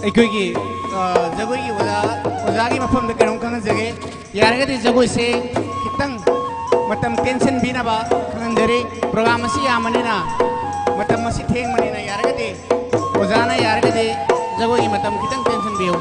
ꯑꯩꯈꯣꯏꯒꯤ, ꯑ, ꯖꯒꯣꯏꯒꯤ ꯑꯣꯖꯥ, ꯑꯣꯖꯥꯒꯤ ꯃꯐꯝꯗ ꯀꯩꯅꯣꯝ ꯈꯪꯍꯟꯖꯒꯦ꯫ ꯌꯥꯔꯒꯗꯤ ꯖꯒꯣꯏꯁꯦ ꯈꯤꯇꯪ ꯃꯇꯝ ꯇꯦꯟꯁꯤꯟꯕꯤꯅꯕ ꯈꯪꯍꯟꯖꯔꯤ꯫ Program ꯑꯁꯤ ꯌꯥꯝꯕꯅꯤꯅ, ꯃꯇꯝ ꯑꯁꯤ ꯊꯦꯡꯕꯅꯤꯅ, ꯌꯥꯔꯒꯗꯤ ꯑꯣꯖꯥꯅ ꯌꯥꯔꯒꯗꯤ ꯖꯒꯣꯏꯒꯤ ꯃꯇꯝ ꯈꯤꯇꯪ ꯇꯦꯟꯁꯤꯟꯕꯤꯌꯨ꯫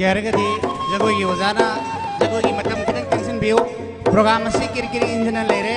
ꯌꯥꯔꯒꯗꯤ ꯖꯒꯣꯏꯒꯤ ꯑꯣꯖꯥꯅ ꯖꯒꯣꯏꯒꯤ ꯃꯇꯝ ꯈꯤꯇꯪ ꯇꯦꯟꯁꯤꯟꯕꯤꯌꯨ꯫ Program ꯑꯁꯤ ꯀꯤꯔꯤ ꯀꯤꯔꯤ ꯏꯟꯗꯨꯅ ꯂꯩꯔꯦ꯫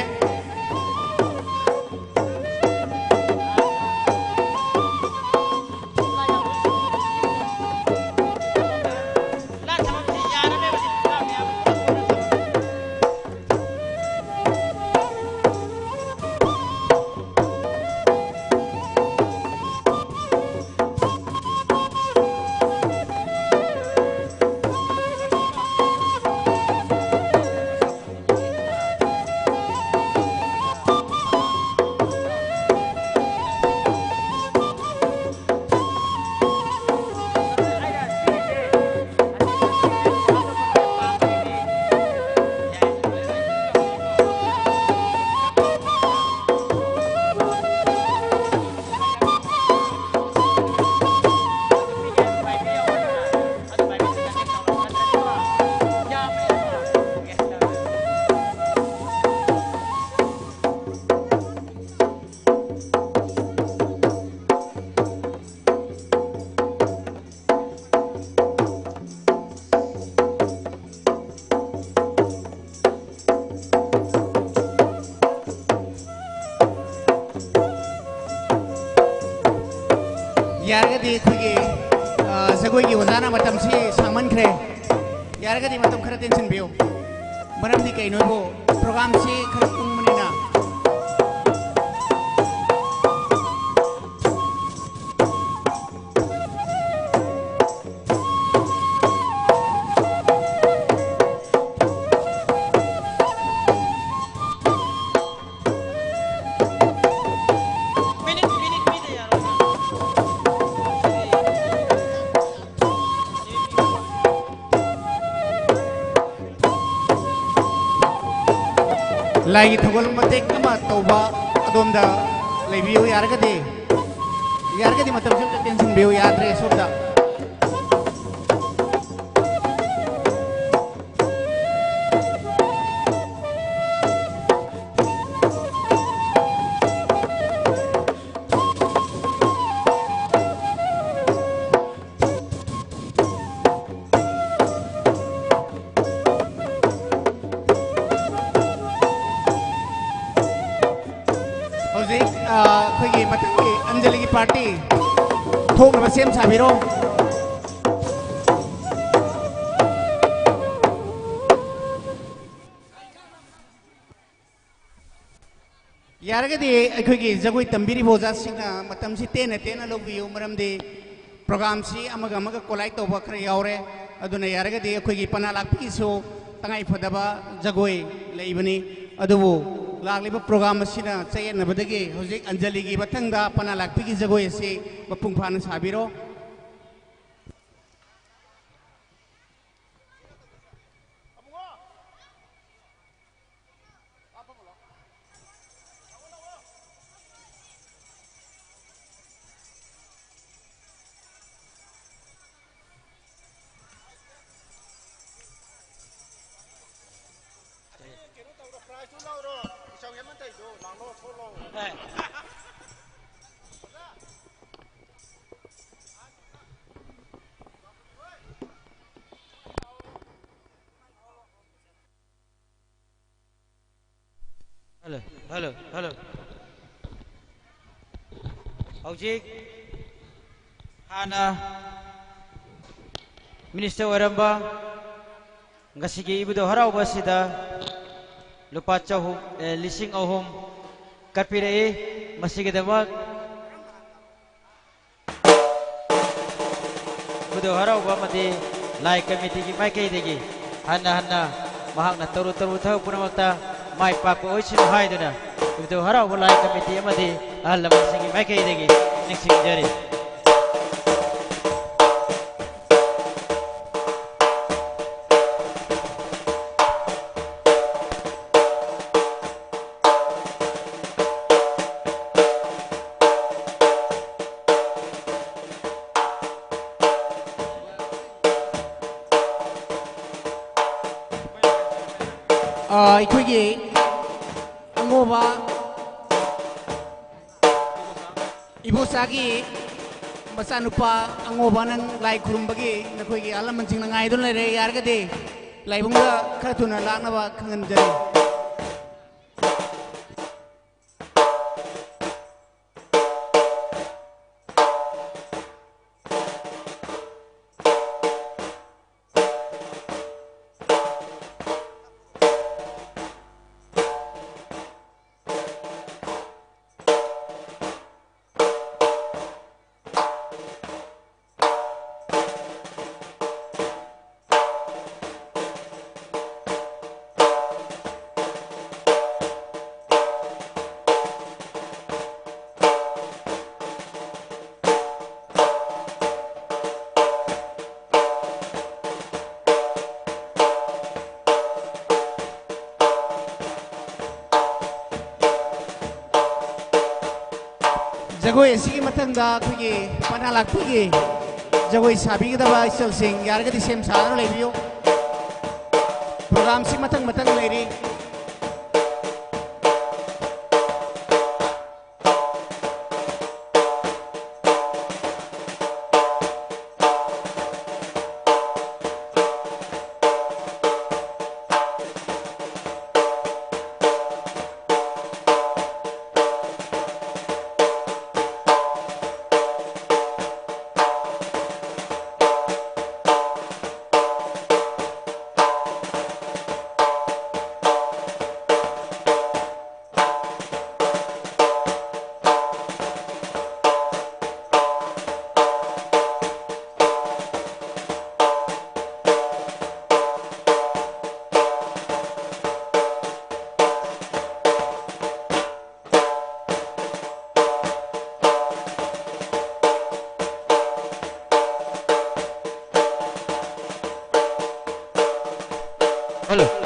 ꯑꯩꯈꯣꯏꯒꯤ, ꯑ, ꯖꯒꯣꯏꯒꯤ ꯑꯣꯖꯥꯅ ꯃꯇꯝꯁꯤ ꯁꯥꯡꯃꯟꯈ꯭ꯔꯦ꯫ ꯌꯥꯔꯒꯗꯤ ꯃꯇꯝ ꯈꯔ ꯇꯦꯟꯁꯤꯟꯕꯤꯌꯨ꯫ ꯃꯔꯝꯗꯤ ꯀꯩꯅꯣꯕꯨ, ꯄ꯭ꯔꯣꯒ꯭ꯔꯥꯝꯁꯤ ꯈꯔ ꯀꯨꯡꯕꯅꯤꯅ꯫ ꯂꯥꯏꯒꯤ ꯊꯧꯒꯜ ꯃꯇꯦꯛ ꯑꯃ ꯇꯧꯕ ꯑꯗꯣꯝꯗ ꯂꯩꯕꯤꯌꯨ ꯌꯥꯔꯒꯗꯤ꯫ ꯌꯥꯔꯒꯗꯤ ꯃꯇꯝꯁꯤ ꯑꯝꯇ ꯇꯦꯟꯁꯤꯟꯕꯤꯌꯨ, ꯌꯥꯗ꯭ꯔꯦ ꯁꯣꯝꯗ꯫ ꯍꯧꯖꯤꯛ, ꯑ, ꯑꯩꯈꯣꯏꯒꯤ ꯃꯊꯪꯒꯤ ꯑꯟꯖꯂꯤꯒꯤ ꯄꯥꯔꯇꯤ ꯊꯣꯛꯅꯕ ꯁꯦꯝ ꯁꯥꯕꯤꯔꯣ꯫ ꯌꯥꯔꯒꯗꯤ ꯑꯩꯈꯣꯏꯒꯤ ꯖꯒꯣꯏ ꯇꯝꯕꯤꯔꯤꯕ ꯑꯣꯖꯥꯁꯤꯡꯅ ꯃꯇꯝꯁꯤ ꯇꯦꯟꯅ ꯇꯦꯟꯅ ꯂꯧꯕꯤꯌꯨ, ꯃꯔꯝꯗꯤ ꯄ꯭ꯔꯣꯒꯥꯝꯁꯤ ꯑꯃꯒ ꯑꯃꯒ ꯀꯣꯂꯥꯏꯠ ꯇꯧꯕ ꯈꯔ ꯌꯥꯎꯔꯦ꯫ ꯑꯗꯨꯅ ꯌꯥꯔꯒꯗꯤ ꯑꯩꯈꯣꯏꯒꯤ ꯄꯅꯥ ꯂꯥꯛꯄꯤꯒꯤꯁꯨ ꯇꯉꯥꯏꯐꯗꯕ ꯖꯒꯣꯏ ꯂꯩꯕꯅꯤ꯫ ꯑꯗꯨꯕꯨ ꯂꯥꯛꯂꯤꯕ ꯄ꯭ꯔꯣꯒꯥꯝ ꯑꯁꯤꯅ ꯆꯌꯦꯠꯅꯕꯗꯒꯤ ꯍꯧꯖꯤꯛ ꯑꯟꯖꯂꯤꯒꯤ ꯃꯊꯪꯗ ꯄꯅꯥ ꯂꯥꯛꯄꯤꯒꯤ ꯖꯒꯣꯏ ꯑꯁꯤ ꯃꯄꯨꯡ ꯐꯥꯅ ꯁꯥꯕꯤꯔꯣ꯫ ꯀꯩꯅꯣ ꯇꯧꯔꯣ, prize ꯇꯨ ꯂꯧꯔꯣ, ꯏꯆꯧ ꯍꯦꯃꯟꯇꯩꯗꯣ, ꯂꯥꯡꯂꯣ, ꯊꯣꯛꯂꯣ꯫ ꯑꯦ꯫ Hello, hello, hello. ꯍꯧꯖꯤꯛ ꯍꯥꯟꯅ ꯃꯤꯅꯤꯁꯇꯔ ꯑꯣꯏꯔꯝꯕ ꯉꯁꯤꯒꯤ ꯏꯕꯨꯙꯧ ꯍꯔꯥꯎꯕ ꯑꯁꯤꯗ ꯂꯨꯄꯥ ꯆꯍꯨꯝ, ꯑꯦ, ꯂꯤꯁꯤꯡ ꯑꯍꯨꯝ ꯀꯠꯄꯤꯔꯛꯏ꯫ ꯃꯁꯤꯒꯤꯗꯃꯛ ꯏꯕꯨꯙꯧ ꯍꯔꯥꯎꯕ ꯑꯃꯗꯤ ꯂꯥꯏ ꯀꯃꯤꯇꯤꯒꯤ ꯃꯥꯏꯀꯩꯗꯒꯤ ꯍꯟꯅ ꯍꯟꯅ ꯃꯍꯥꯛꯅ ꯇꯧꯔꯨ ꯇꯧꯔꯨ ꯊꯕꯛ ꯄꯨꯝꯅꯃꯛꯇ ꯃꯥꯏ ꯄꯥꯛꯄ ꯑꯣꯏꯁꯅꯨ ꯍꯥꯏꯗꯨꯅ ꯏꯕꯨꯙꯧ ꯍꯔꯥꯎꯕ ꯂꯥꯏ ꯀꯃꯤꯇꯤ ꯑꯃꯗꯤ ꯑꯍꯜ ꯂꯃꯟꯁꯤꯡꯒꯤ ꯃꯥꯏꯀꯩꯗꯒꯤ ꯅꯤꯡꯁꯤꯡꯖꯔꯤ꯫ ꯑ, ꯑꯩꯈꯣꯏꯒꯤ ꯑꯉꯧꯕ ꯏꯕꯣꯆꯥꯒꯤ ꯃꯆꯥꯅꯨꯄꯥ ꯑꯉꯧꯕ ꯅꯪ ꯂꯥꯏ ꯈꯨꯔꯨꯝꯕꯒꯤ ꯅꯈꯣꯏꯒꯤ ꯑꯍꯜ ꯂꯃꯟꯁꯤꯡꯅ ꯉꯥꯏꯗꯨꯅ ꯂꯩꯔꯦ꯫ ꯌꯥꯔꯒꯗꯤ ꯂꯥꯏꯕꯨꯡꯗ ꯈꯔ ꯊꯨꯅ ꯂꯥꯛꯅꯕ ꯈꯪꯍꯟꯖꯔꯤ꯫ ꯖꯒꯣꯏ ꯑꯁꯤꯒꯤ ꯃꯊꯪꯗ ꯑꯩꯈꯣꯏꯒꯤ ꯄꯅꯥ ꯂꯥꯛꯄꯤꯒꯤ ꯖꯒꯣꯏ ꯁꯥꯕꯤꯒꯗꯕ ꯏꯆꯜꯁꯤꯡ ꯌꯥꯔꯒꯗꯤ ꯁꯦꯝ ꯁꯥꯗꯨꯅ ꯂꯩꯕꯤꯌꯨ꯫ ꯄ꯭ꯔꯣꯒ꯭ꯔꯥꯝꯁꯤ ꯃꯊꯪ ꯃꯊꯪ ꯂꯩꯔꯤ꯫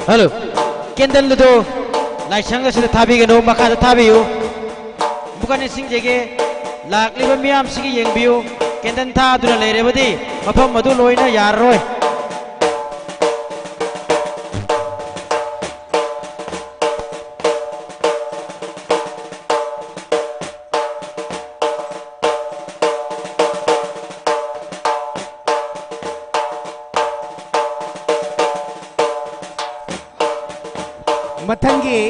ꯍꯜꯂꯣ꯫ ꯀꯦꯟꯗꯜ ꯑꯗꯨ ꯂꯥꯏꯁꯪ ꯑꯁꯤꯗ ꯊꯥꯕꯤꯒꯅꯨ, ꯃꯈꯥꯗ ꯊꯥꯕꯤꯌꯨ꯫ ꯑꯃꯨꯛꯀ ꯅꯤꯡꯁꯤꯡꯖꯒꯦ, ꯂꯥꯛꯂꯤꯕ ꯃꯤꯌꯥꯝꯁꯤꯒꯤ ꯌꯦꯡꯕꯤꯌꯨ, ꯀꯦꯟꯗꯜ ꯊꯥꯗꯨꯅ ꯂꯩꯔꯕꯗꯤ ꯃꯐꯝ ꯑꯗꯨ ꯂꯣꯏꯅ ꯌꯥꯔꯔꯣꯏ꯫ ꯃꯊꯪꯒꯤ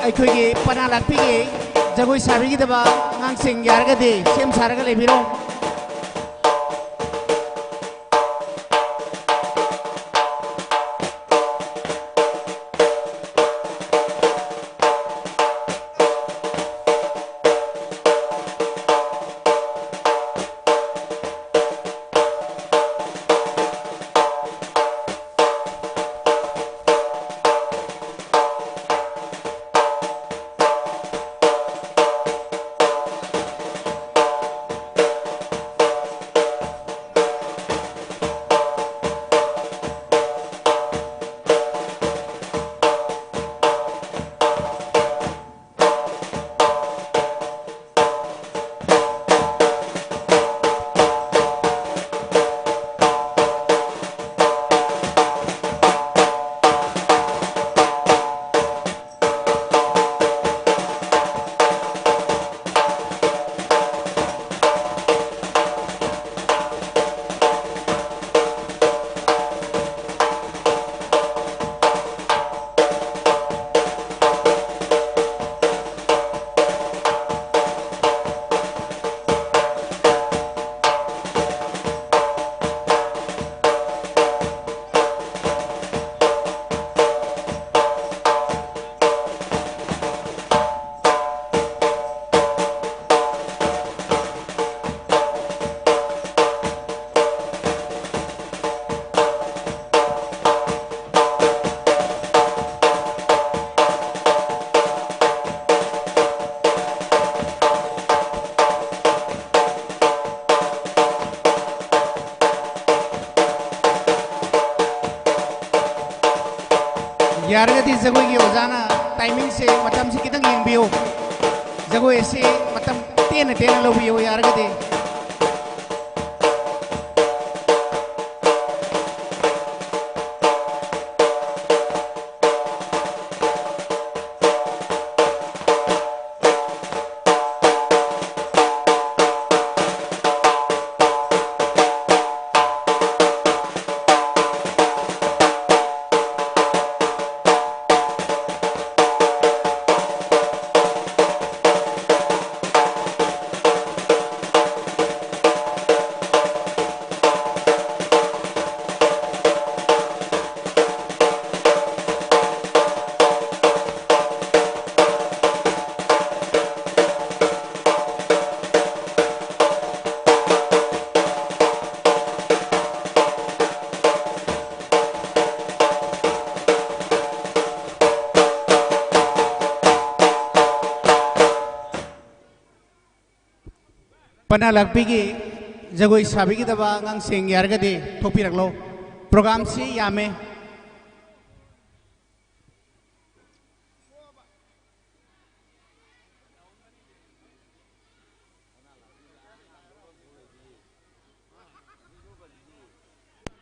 ꯑꯩꯈꯣꯏꯒꯤ ꯄꯅꯥ ꯂꯥꯛꯄꯤꯒꯤ ꯖꯒꯣꯏ ꯁꯥꯕꯤꯒꯗꯕ ꯑꯉꯥꯡꯁꯤꯡ ꯌꯥꯔꯒꯗꯤ ꯁꯦꯝ ꯁꯥꯔꯒ ꯂꯩꯕꯤꯔꯣ꯫ ꯖꯒꯣꯏ ꯑꯁꯤ ꯃꯇꯝ ꯇꯦꯟꯅ ꯇꯦꯟꯅ ꯂꯧꯕꯤꯌꯨ ꯌꯥꯔꯒꯗꯤ꯫ ꯄꯅꯥ ꯂꯥꯛꯄꯤꯒꯤ ꯖꯒꯣꯏ ꯁꯥꯕꯤꯒꯗꯕ ꯑꯉꯥꯡꯁꯤꯡ ꯌꯥꯔꯒꯗꯤ ꯊꯣꯛꯄꯤꯔꯛꯂꯣ꯫ ꯄ꯭ꯔꯣꯒꯥꯝꯁꯤ ꯌꯥꯝꯃꯦ꯫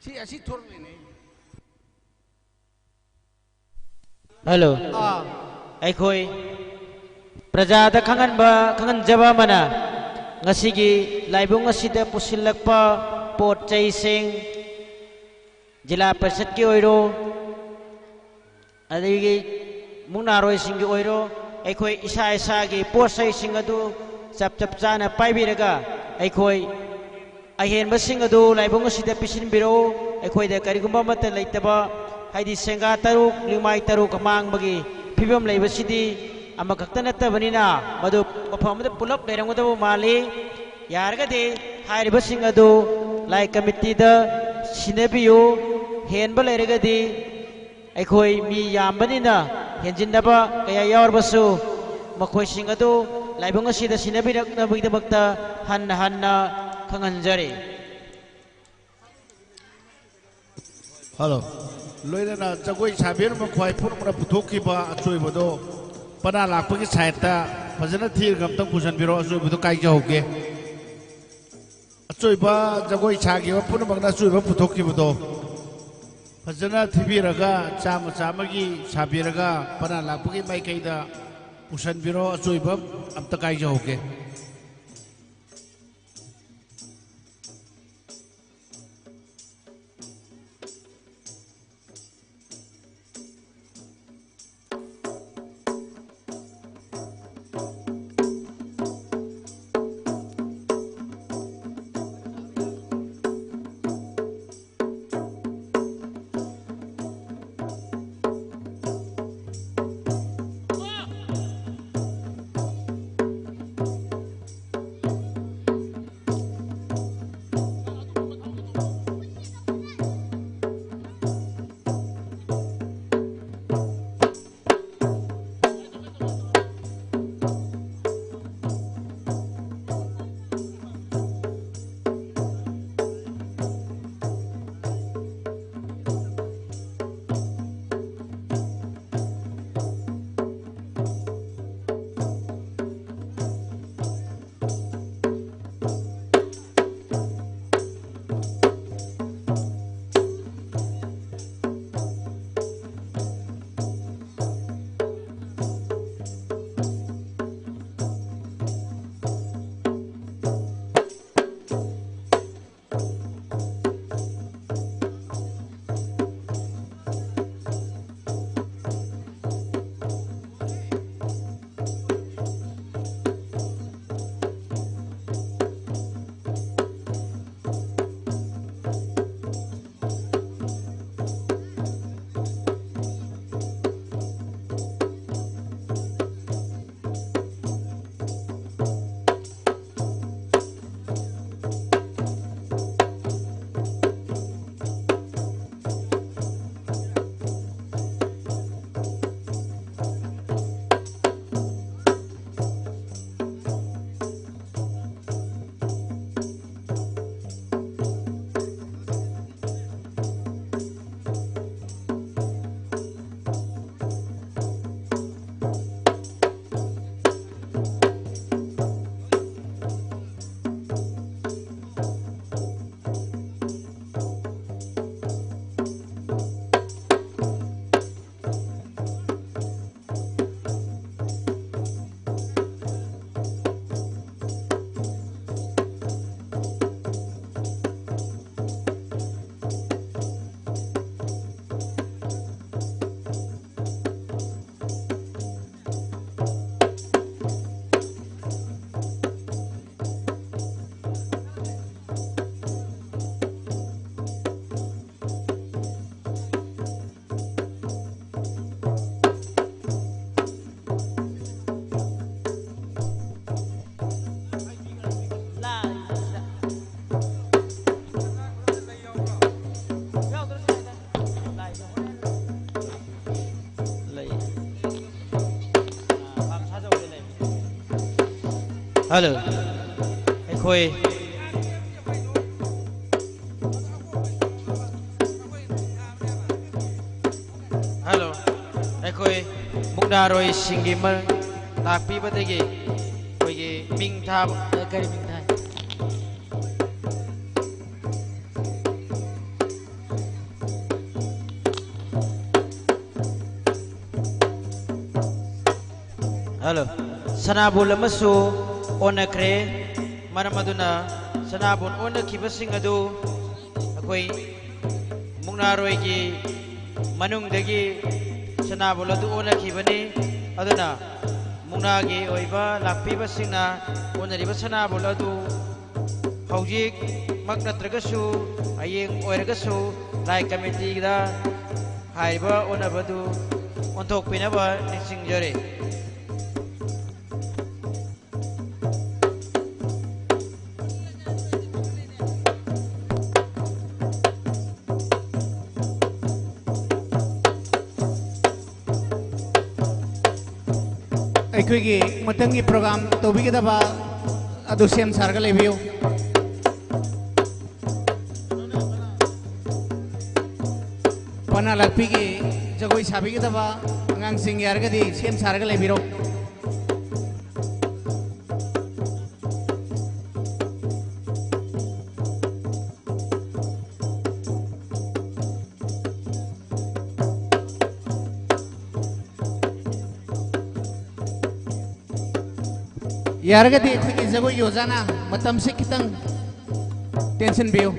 ꯁꯤ ꯑꯁꯤ ꯊꯣꯔꯛꯂꯤꯅꯦ꯫ ꯍꯜꯂꯣ꯫ ꯑꯥ꯫ ꯑꯩꯈꯣꯏ ꯄ꯭ꯔꯖꯥꯗ ꯈꯪꯍꯟꯕ, ꯈꯪꯍꯟꯖꯕ ꯑꯃꯅ, ꯉꯁꯤꯒꯤ ꯂꯥꯏꯕꯨꯡ ꯑꯁꯤꯗ ꯄꯨꯁꯤꯜꯂꯛꯄ ꯄꯣꯠ ꯆꯩꯁꯤꯡ, ꯖꯤꯂꯥ ꯄꯔꯤꯁꯠꯀꯤ ꯑꯣꯏꯔꯣ, ꯑꯗꯒꯤ ꯃꯨꯛꯅꯥꯔꯣꯏꯁꯤꯡꯒꯤ ꯑꯣꯏꯔꯣ, ꯑꯩꯈꯣꯏ ꯏꯁꯥ ꯏꯁꯥꯒꯤ ꯄꯣꯠ ꯆꯩꯁꯤꯡ ꯑꯗꯨ ꯆꯞ ꯆꯞ ꯆꯥꯅ ꯄꯥꯏꯕꯤꯔꯒ, ꯑꯩꯈꯣꯏ ꯑꯍꯦꯟꯕꯁꯤꯡ ꯑꯗꯨ ꯂꯥꯏꯕꯨꯡ ꯑꯁꯤꯗ ꯄꯤꯁꯤꯟꯕꯤꯔꯛꯎ꯫ ꯑꯩꯈꯣꯏꯗ ꯀꯔꯤꯒꯨꯝꯕ ꯑꯃꯠꯇ ꯂꯩꯇꯕ, ꯍꯥꯏꯗꯤ ꯁꯦꯡꯒꯥ ꯇꯔꯨꯛ, ꯂꯤꯛꯃꯥꯏ ꯇꯔꯨꯛ ꯃꯥꯡꯕꯒꯤ ꯐꯤꯕꯝ ꯂꯩꯕꯁꯤꯗꯤ ꯑꯃꯈꯛꯇ ꯅꯠꯇꯕꯅꯤꯅ, ꯃꯗꯨ ꯃꯐꯝ ꯑꯃꯗ ꯄꯨꯂꯞ ꯂꯩꯔꯝꯒꯗꯕ ꯃꯥꯜꯂꯤ꯫ ꯌꯥꯔꯒꯗꯤ ꯍꯥꯏꯔꯤꯕꯁꯤꯡ ꯑꯗꯨ ꯂꯥꯏ ꯀꯃꯤꯇꯤꯗ ꯁꯤꯟꯅꯕꯤꯌꯨ꯫ ꯍꯦꯟꯕ ꯂꯩꯔꯒꯗꯤ ꯑꯩꯈꯣꯏ ꯃꯤ ꯌꯥꯝꯕꯅꯤꯅ ꯍꯦꯟꯖꯤꯟꯅꯕ ꯀꯌꯥ ꯌꯥꯎꯔꯕꯁꯨ, ꯃꯈꯣꯏꯁꯤꯡ ꯑꯗꯨ ꯂꯥꯏꯕꯨꯡ ꯑꯁꯤꯗ ꯁꯤꯟꯅꯕꯤꯔꯛꯅꯕꯒꯤꯗꯃꯛꯇ ꯍꯟꯅ ꯍꯟꯅ ꯈꯪꯍꯟꯖꯔꯤ꯫ ꯍꯜꯂꯣ꯫ ꯂꯣꯏꯅꯅ ꯖꯒꯣꯏ ꯁꯥꯕꯤꯔꯝꯕ ꯈ꯭ꯋꯥꯏ ꯄꯨꯝꯅꯃꯛꯅ ꯄꯨꯊꯣꯛꯈꯤꯕ ꯑꯆꯣꯏꯕꯗꯣ ꯄꯅꯥ ꯂꯥꯛꯄꯒꯤ ꯁꯥꯏꯠꯇ ꯐꯖꯅ ꯊꯤꯔꯒ ꯑꯝꯇꯪ ꯄꯨꯁꯟꯕꯤꯔꯣ꯫ ꯑꯆꯣꯏꯕꯗꯣ ꯀꯥꯏꯖꯍꯧꯒꯦ꯫ ꯑꯆꯣꯏꯕ ꯖꯒꯣꯏ ꯁꯥꯈꯤꯕ ꯄꯨꯝꯅꯃꯛꯅ ꯑꯆꯣꯏꯕ ꯄꯨꯊꯣꯛꯈꯤꯕꯗꯣ ꯐꯖꯅ ꯊꯤꯕꯤꯔꯒ ꯆꯥꯝꯃ ꯆꯥꯝꯃꯒꯤ ꯁꯥꯕꯤꯔꯒ ꯄꯅꯥ ꯂꯥꯛꯄꯒꯤ ꯃꯥꯏꯀꯩꯗ ꯄꯨꯁꯟꯕꯤꯔꯣ꯫ ꯑꯆꯣꯏꯕ ꯑꯝꯇ ꯀꯥꯏꯖꯍꯧꯒꯦ꯫ ꯍꯜꯂꯣ꯫ ꯑꯩꯈꯣꯏ, ꯍꯜꯂꯣ꯫ ꯑꯩꯈꯣꯏ ꯃꯨꯛꯅꯥꯔꯣꯏꯁꯤꯡꯒꯤ ꯃ-, ꯂꯥꯛꯄꯤꯕꯗꯒꯤ ꯑꯩꯈꯣꯏꯒꯤ ꯃꯤꯡ ꯊꯥꯕ, ꯑ, ꯀꯔꯤ ꯃꯤꯡ ꯊꯥꯏ? ꯍꯜꯂꯣ꯫ ꯁꯅꯥꯕꯨꯜ ꯑꯃꯁꯨ ꯑꯣꯟꯅꯈ꯭ꯔꯦ꯫ ꯃꯔꯝ ꯑꯗꯨꯅ ꯁꯅꯥꯕꯨꯜ ꯑꯣꯟꯅꯈꯤꯕꯁꯤꯡ ꯑꯗꯨ ꯑꯩꯈꯣꯏ ꯃꯨꯛꯅꯥꯔꯣꯏꯒꯤ ꯃꯅꯨꯡꯗꯒꯤ ꯁꯅꯥꯕꯨꯜ ꯑꯗꯨ ꯑꯣꯟꯅꯈꯤꯕꯅꯤ꯫ ꯑꯗꯨꯅ ꯃꯨꯛꯅꯥꯒꯤ ꯑꯣꯏꯕ ꯂꯥꯛꯄꯤꯕꯁꯤꯡꯅ ꯑꯣꯟꯅꯔꯤꯕ ꯁꯅꯥꯕꯨꯜ ꯑꯗꯨ ꯍꯧꯖꯤꯛꯃꯛ ꯅꯠꯇ꯭ꯔꯒꯁꯨ ꯍꯌꯦꯡ ꯑꯣꯏꯔꯒꯁꯨ ꯂꯥꯏ ꯀꯃꯤꯇꯤꯗ ꯍꯥꯏꯔꯤꯕ ꯑꯣꯟꯅꯕꯗꯨ ꯑꯣꯟꯊꯣꯛꯄꯤꯅꯕ ꯅꯤꯡꯁꯤꯡꯖꯔꯤ꯫ ꯑꯩꯈꯣꯏꯒꯤ ꯃꯊꯪꯒꯤ ꯄ꯭ꯔꯣꯒ꯭ꯔꯥꯝ ꯇꯧꯕꯤꯒꯗꯕ ꯑꯗꯨ ꯁꯦꯝ ꯁꯥꯔꯒ ꯂꯩꯕꯤꯌꯨ꯫ ꯄꯅꯥ ꯂꯥꯛꯄꯤꯒꯤ ꯖꯒꯣꯏ ꯁꯥꯕꯤꯒꯗꯕ ꯑꯉꯥꯡꯁꯤꯡ ꯌꯥꯔꯒꯗꯤ ꯁꯦꯝ ꯁꯥꯔꯒ ꯂꯩꯕꯤꯔꯣ꯫ ꯌꯥꯔꯒꯗꯤ ꯑꯩꯈꯣꯏꯒꯤ ꯖꯒꯣꯏꯒꯤ ꯑꯣꯖꯥꯅ ꯃꯇꯝꯁꯤ ꯈꯤꯇꯪ ꯇꯦꯟꯁꯤꯟꯕꯤꯌꯨ꯫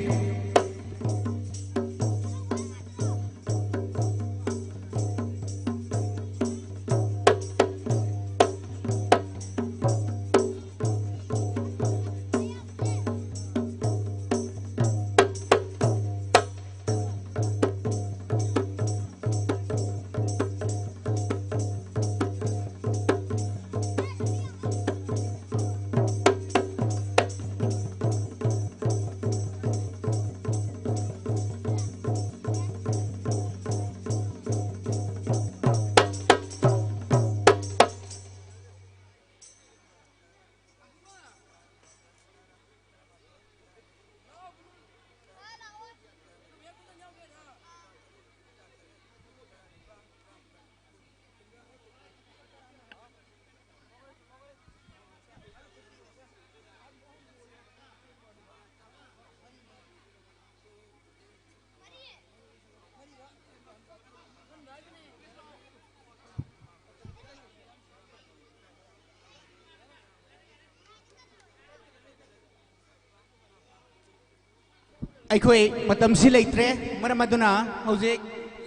ꯑꯩꯈꯣꯏ ꯃꯇꯝꯁꯤ ꯂꯩꯇ꯭ꯔꯦ꯫ ꯃꯔꯝ ꯑꯗꯨꯅ ꯍꯧꯖꯤꯛ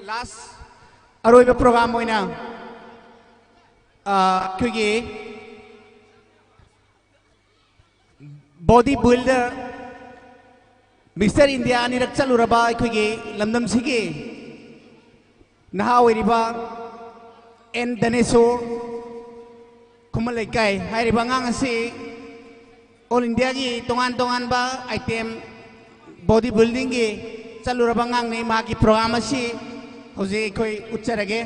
last, ꯑꯔꯣꯏꯕ program ꯑꯣꯏꯅ, ꯑ, ꯑꯩꯈꯣꯏꯒꯤ body builder, Mister India ꯑꯅꯤꯔꯛ ꯆꯠꯂꯨꯔꯕ ꯑꯩꯈꯣꯏꯒꯤ ꯂꯝꯗꯝꯁꯤꯒꯤ ꯅꯍꯥ ꯑꯣꯏꯔꯤꯕ ꯑꯦꯟ ꯗꯅꯦꯁꯣꯔ, ꯈꯨꯃꯟ ꯂꯩꯀꯥꯏ ꯍꯥꯏꯔꯤꯕ ꯑꯉꯥꯡ ꯑꯁꯤ All Indiaꯒꯤ ꯇꯣꯉꯥꯟ ꯇꯣꯉꯥꯟꯕ item body buildingꯒꯤ ꯆꯠꯂꯨꯔꯕ ꯑꯉꯥꯡꯅꯤ꯫ ꯃꯍꯥꯛꯀꯤ program ꯑꯁꯤ ꯍꯧꯖꯤꯛ ꯑꯩꯈꯣꯏ ꯎꯠꯆꯔꯒꯦ꯫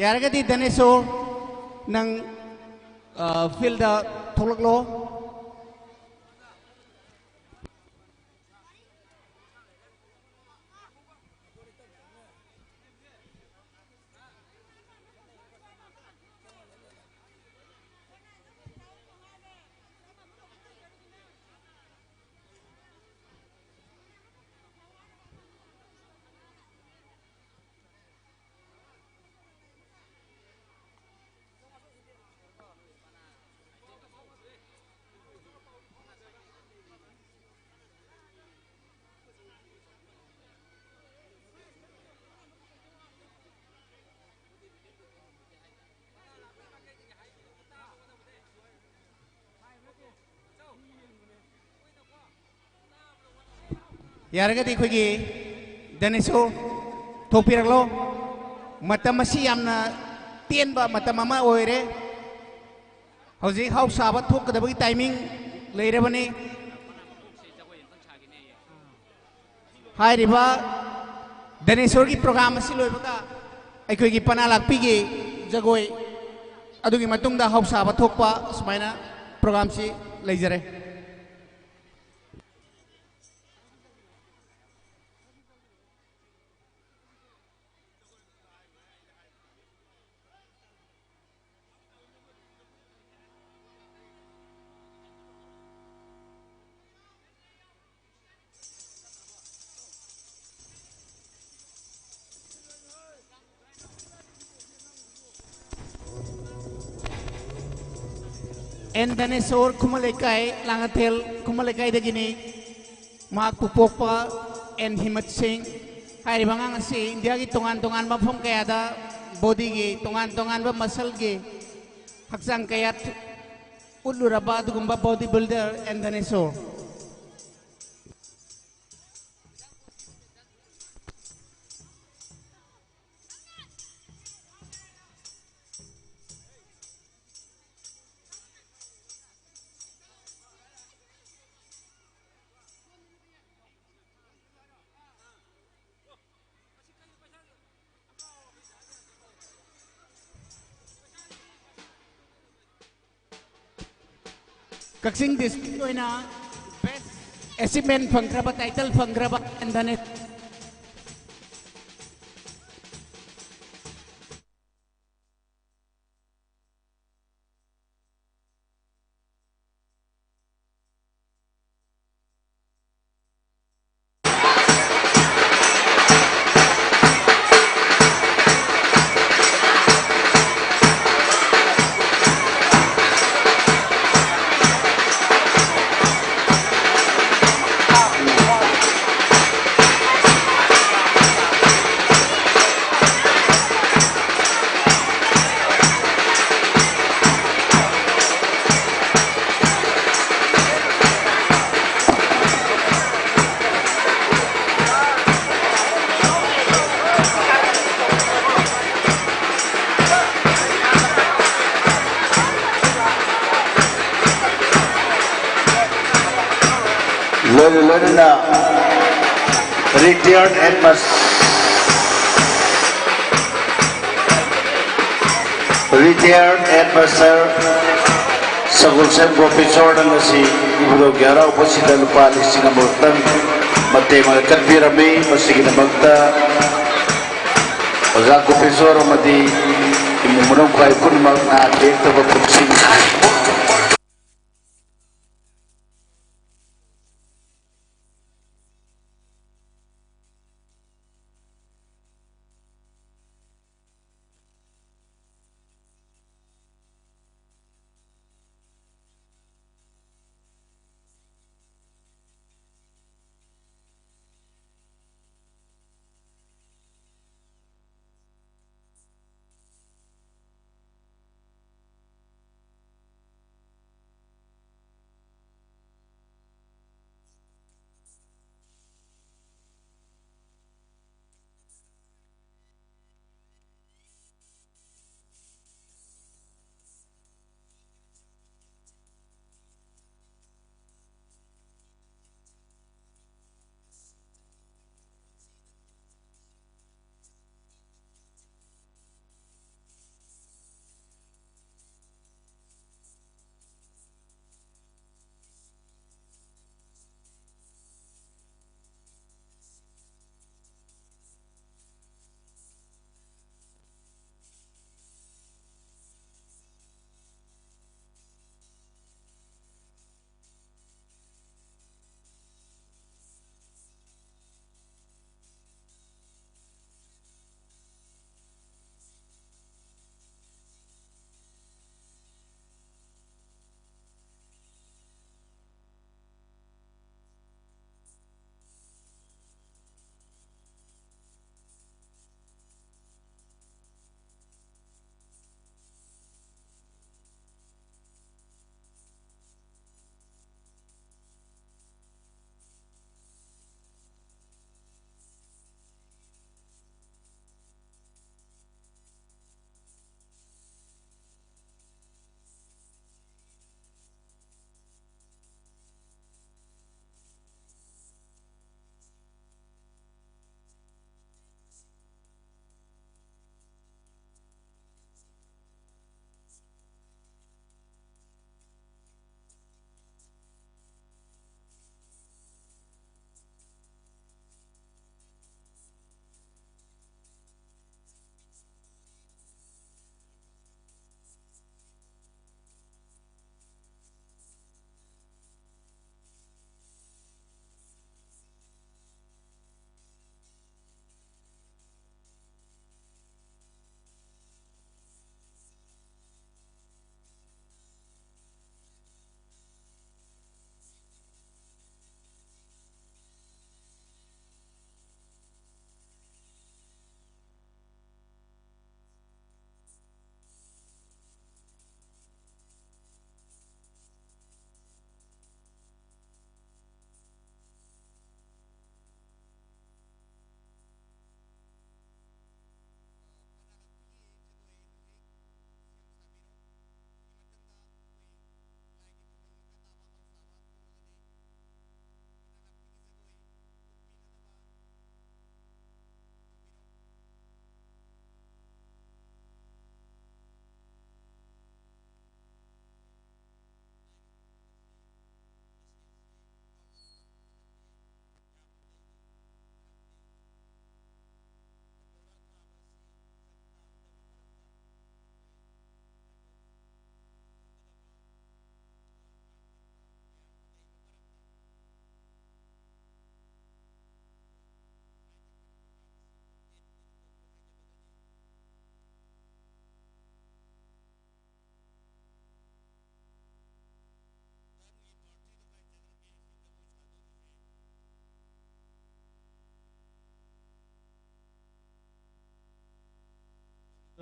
ꯌꯥꯔꯒꯗꯤ ꯗꯅꯦꯁꯣꯔ, ꯅꯪ, ꯑ, fieldꯇ ꯊꯣꯛꯂꯛꯂꯣ꯫ ꯌꯥꯔꯒꯗꯤ ꯑꯩꯈꯣꯏꯒꯤ ꯗꯅꯦꯁꯣꯔ ꯊꯣꯛꯄꯤꯔꯛꯂꯣ꯫ ꯃꯇꯝ ꯑꯁꯤ ꯌꯥꯝꯅ ꯇꯦꯟꯕ ꯃꯇꯝ ꯑꯃ ꯑꯣꯏꯔꯦ꯫ ꯍꯧꯖꯤꯛ ꯍꯥꯎ ꯁꯥꯕ ꯊꯣꯛꯀꯗꯕꯒꯤ timing ꯂꯩꯔꯕꯅꯤ꯫ ꯍꯥꯏꯔꯤꯕ ꯗꯅꯦꯁꯣꯔꯒꯤ program ꯑꯁꯤ ꯂꯣꯏꯕꯒ ꯑꯩꯈꯣꯏꯒꯤ ꯄꯅꯥ ꯂꯥꯛꯄꯤꯒꯤ ꯖꯒꯣꯏ, ꯑꯗꯨꯒꯤ ꯃꯇꯨꯡꯗ ꯍꯥꯎ ꯁꯥꯕ ꯊꯣꯛꯄ, ꯁꯨꯃꯥꯏꯅ programꯁꯤ ꯂꯩꯖꯔꯦ꯫ ꯑꯦꯟ ꯙꯅꯦꯁꯣꯔ, ꯈꯨꯃꯟ ꯂꯩꯀꯥꯏ, ꯂꯥꯡꯉꯊꯦꯜ ꯈꯨꯃꯟ ꯂꯩꯀꯥꯏꯗꯒꯤꯅꯤ꯫ ꯃꯍꯥꯛꯄꯨ ꯄꯣꯛꯄ ꯑꯦꯟ ꯍꯤꯃꯠ ꯁꯤꯡ꯫ ꯍꯥꯏꯔꯤꯕ ꯑꯉꯥꯡ ꯑꯁꯤ ꯏꯟꯗꯤꯌꯥꯒꯤ ꯇꯣꯉꯥꯟ ꯇꯣꯉꯥꯟꯕ ꯃꯐꯝ ꯀꯌꯥꯗ ꯕꯣꯗꯤꯒꯤ ꯇꯣꯉꯥꯟ ꯇꯣꯉꯥꯟꯕ ꯃꯁꯜꯒꯤ ꯍꯛꯆꯥꯡ ꯀꯌꯥ ꯎꯠꯂꯨꯔꯕ ꯑꯗꯨꯒꯨꯝꯕ ꯕꯣꯗꯤ ꯕꯤꯜꯗꯔ ꯑꯦꯟ ꯙꯅꯦꯁꯣꯔ꯫ ꯀꯛꯆꯤꯡ ꯗꯤꯁꯇ꯭ꯔꯤꯛꯀꯤ ꯑꯣꯏꯅ ꯕꯦꯁ ꯑꯦꯆꯤꯞꯃꯦꯟ ꯐꯪꯈ꯭ꯔꯕ, ꯇꯥꯏꯇꯜ ꯐꯪꯈ꯭ꯔꯕ ꯑꯦꯟ ꯙꯅꯦꯁ꯫ ꯂꯣꯏꯅ ꯂꯣꯏꯅꯅ retired headmaster, retired headmaster ꯁꯒꯣꯜꯁꯦꯝ ꯒꯣꯄꯦꯁꯣꯔꯅ ꯉꯁꯤ ꯏꯕꯨꯙꯧꯒꯤ ꯍꯔꯥꯎꯕꯁꯤꯗ ꯂꯨꯄꯥ ꯂꯤꯁꯤꯡ ꯑꯃꯈꯛꯇꯪ ꯃꯇꯦꯡ ꯑꯣꯏꯅ ꯀꯠꯄꯤꯔꯝꯃꯤ꯫ ꯃꯁꯤꯒꯤꯗꯃꯛꯇ ꯑꯣꯖꯥ ꯒꯣꯄꯦꯁꯣꯔ ꯑꯃꯗꯤ ꯏꯃꯨꯡ ꯃꯅꯨꯡ ꯈ꯭ꯋꯥꯏ ꯄꯨꯝꯅꯃꯛ ꯅꯥ ꯌꯦꯛꯇꯕ ꯄꯨꯟꯁꯤ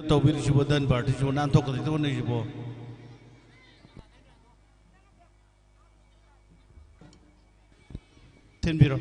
ꯇꯧꯕꯤꯔꯤꯁꯤꯕꯣ? ꯗꯟ ꯄꯥꯔꯇꯤꯁꯤꯕꯣ ꯅꯥꯟꯊꯣꯛꯀꯗꯣꯏꯗ ꯍꯣꯠꯅꯔꯤꯁꯤꯕꯣ? ꯊꯤꯟꯕꯤꯔꯣ꯫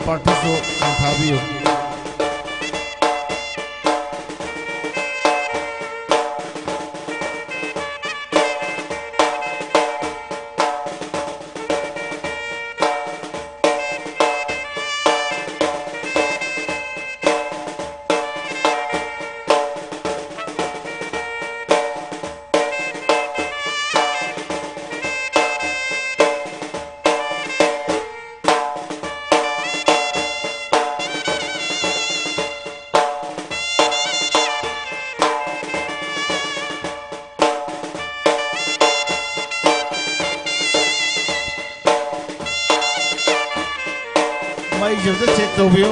ꯄꯥꯔꯇꯤꯁꯨ ꯈꯥꯝꯊꯥꯕꯤꯌꯨ꯫ ꯃꯩꯁꯦ ꯑꯝꯇ ꯆꯦꯛ ꯇꯧꯕꯤꯌꯨ꯫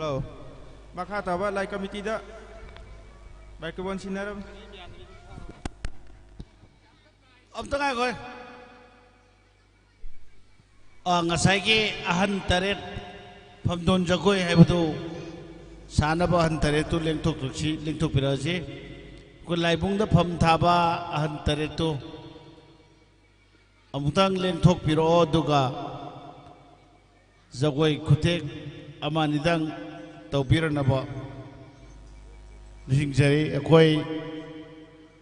ꯑꯧ꯫ ꯃꯈꯥ ꯇꯥꯕ ꯂꯥꯏ ꯀꯃꯤꯇꯤꯗ ꯃꯥꯏꯀ꯭ꯔꯣꯐꯣꯟ ꯁꯤꯟꯅꯔꯕ꯫ ꯑꯝꯇ ꯉꯥꯏꯈꯣ꯫ ꯑ, ꯉꯁꯥꯏꯒꯤ ꯑꯍꯟ ꯇꯔꯦꯠ ꯐꯝꯗꯣꯟ ꯖꯒꯣꯏ ꯍꯥꯏꯕꯗꯨ ꯁꯥꯟꯅꯕ ꯑꯍꯟ ꯇꯔꯦꯠꯇꯨ ꯂꯦꯡꯊꯣꯛ-, ꯂꯦꯡꯊꯣꯛꯄꯤꯔꯛꯑꯁꯤ꯫ ꯑꯩꯈꯣꯏ ꯂꯥꯏꯕꯨꯡꯗ ꯐꯝ ꯊꯥꯕ ꯑꯍꯟ ꯇꯔꯦꯠꯇꯨ ꯑꯃꯨꯛꯇꯪ ꯂꯦꯡꯊꯣꯛꯄꯤꯔꯛꯑꯣ, ꯑꯗꯨꯒ ꯖꯒꯣꯏ ꯈꯨꯊꯦꯛ ꯑꯃ ꯑꯅꯤꯗꯪ ꯇꯧꯕꯤꯔꯅꯕ ꯅꯤꯡꯁꯤꯡꯖꯔꯤ꯫ ꯑꯩꯈꯣꯏ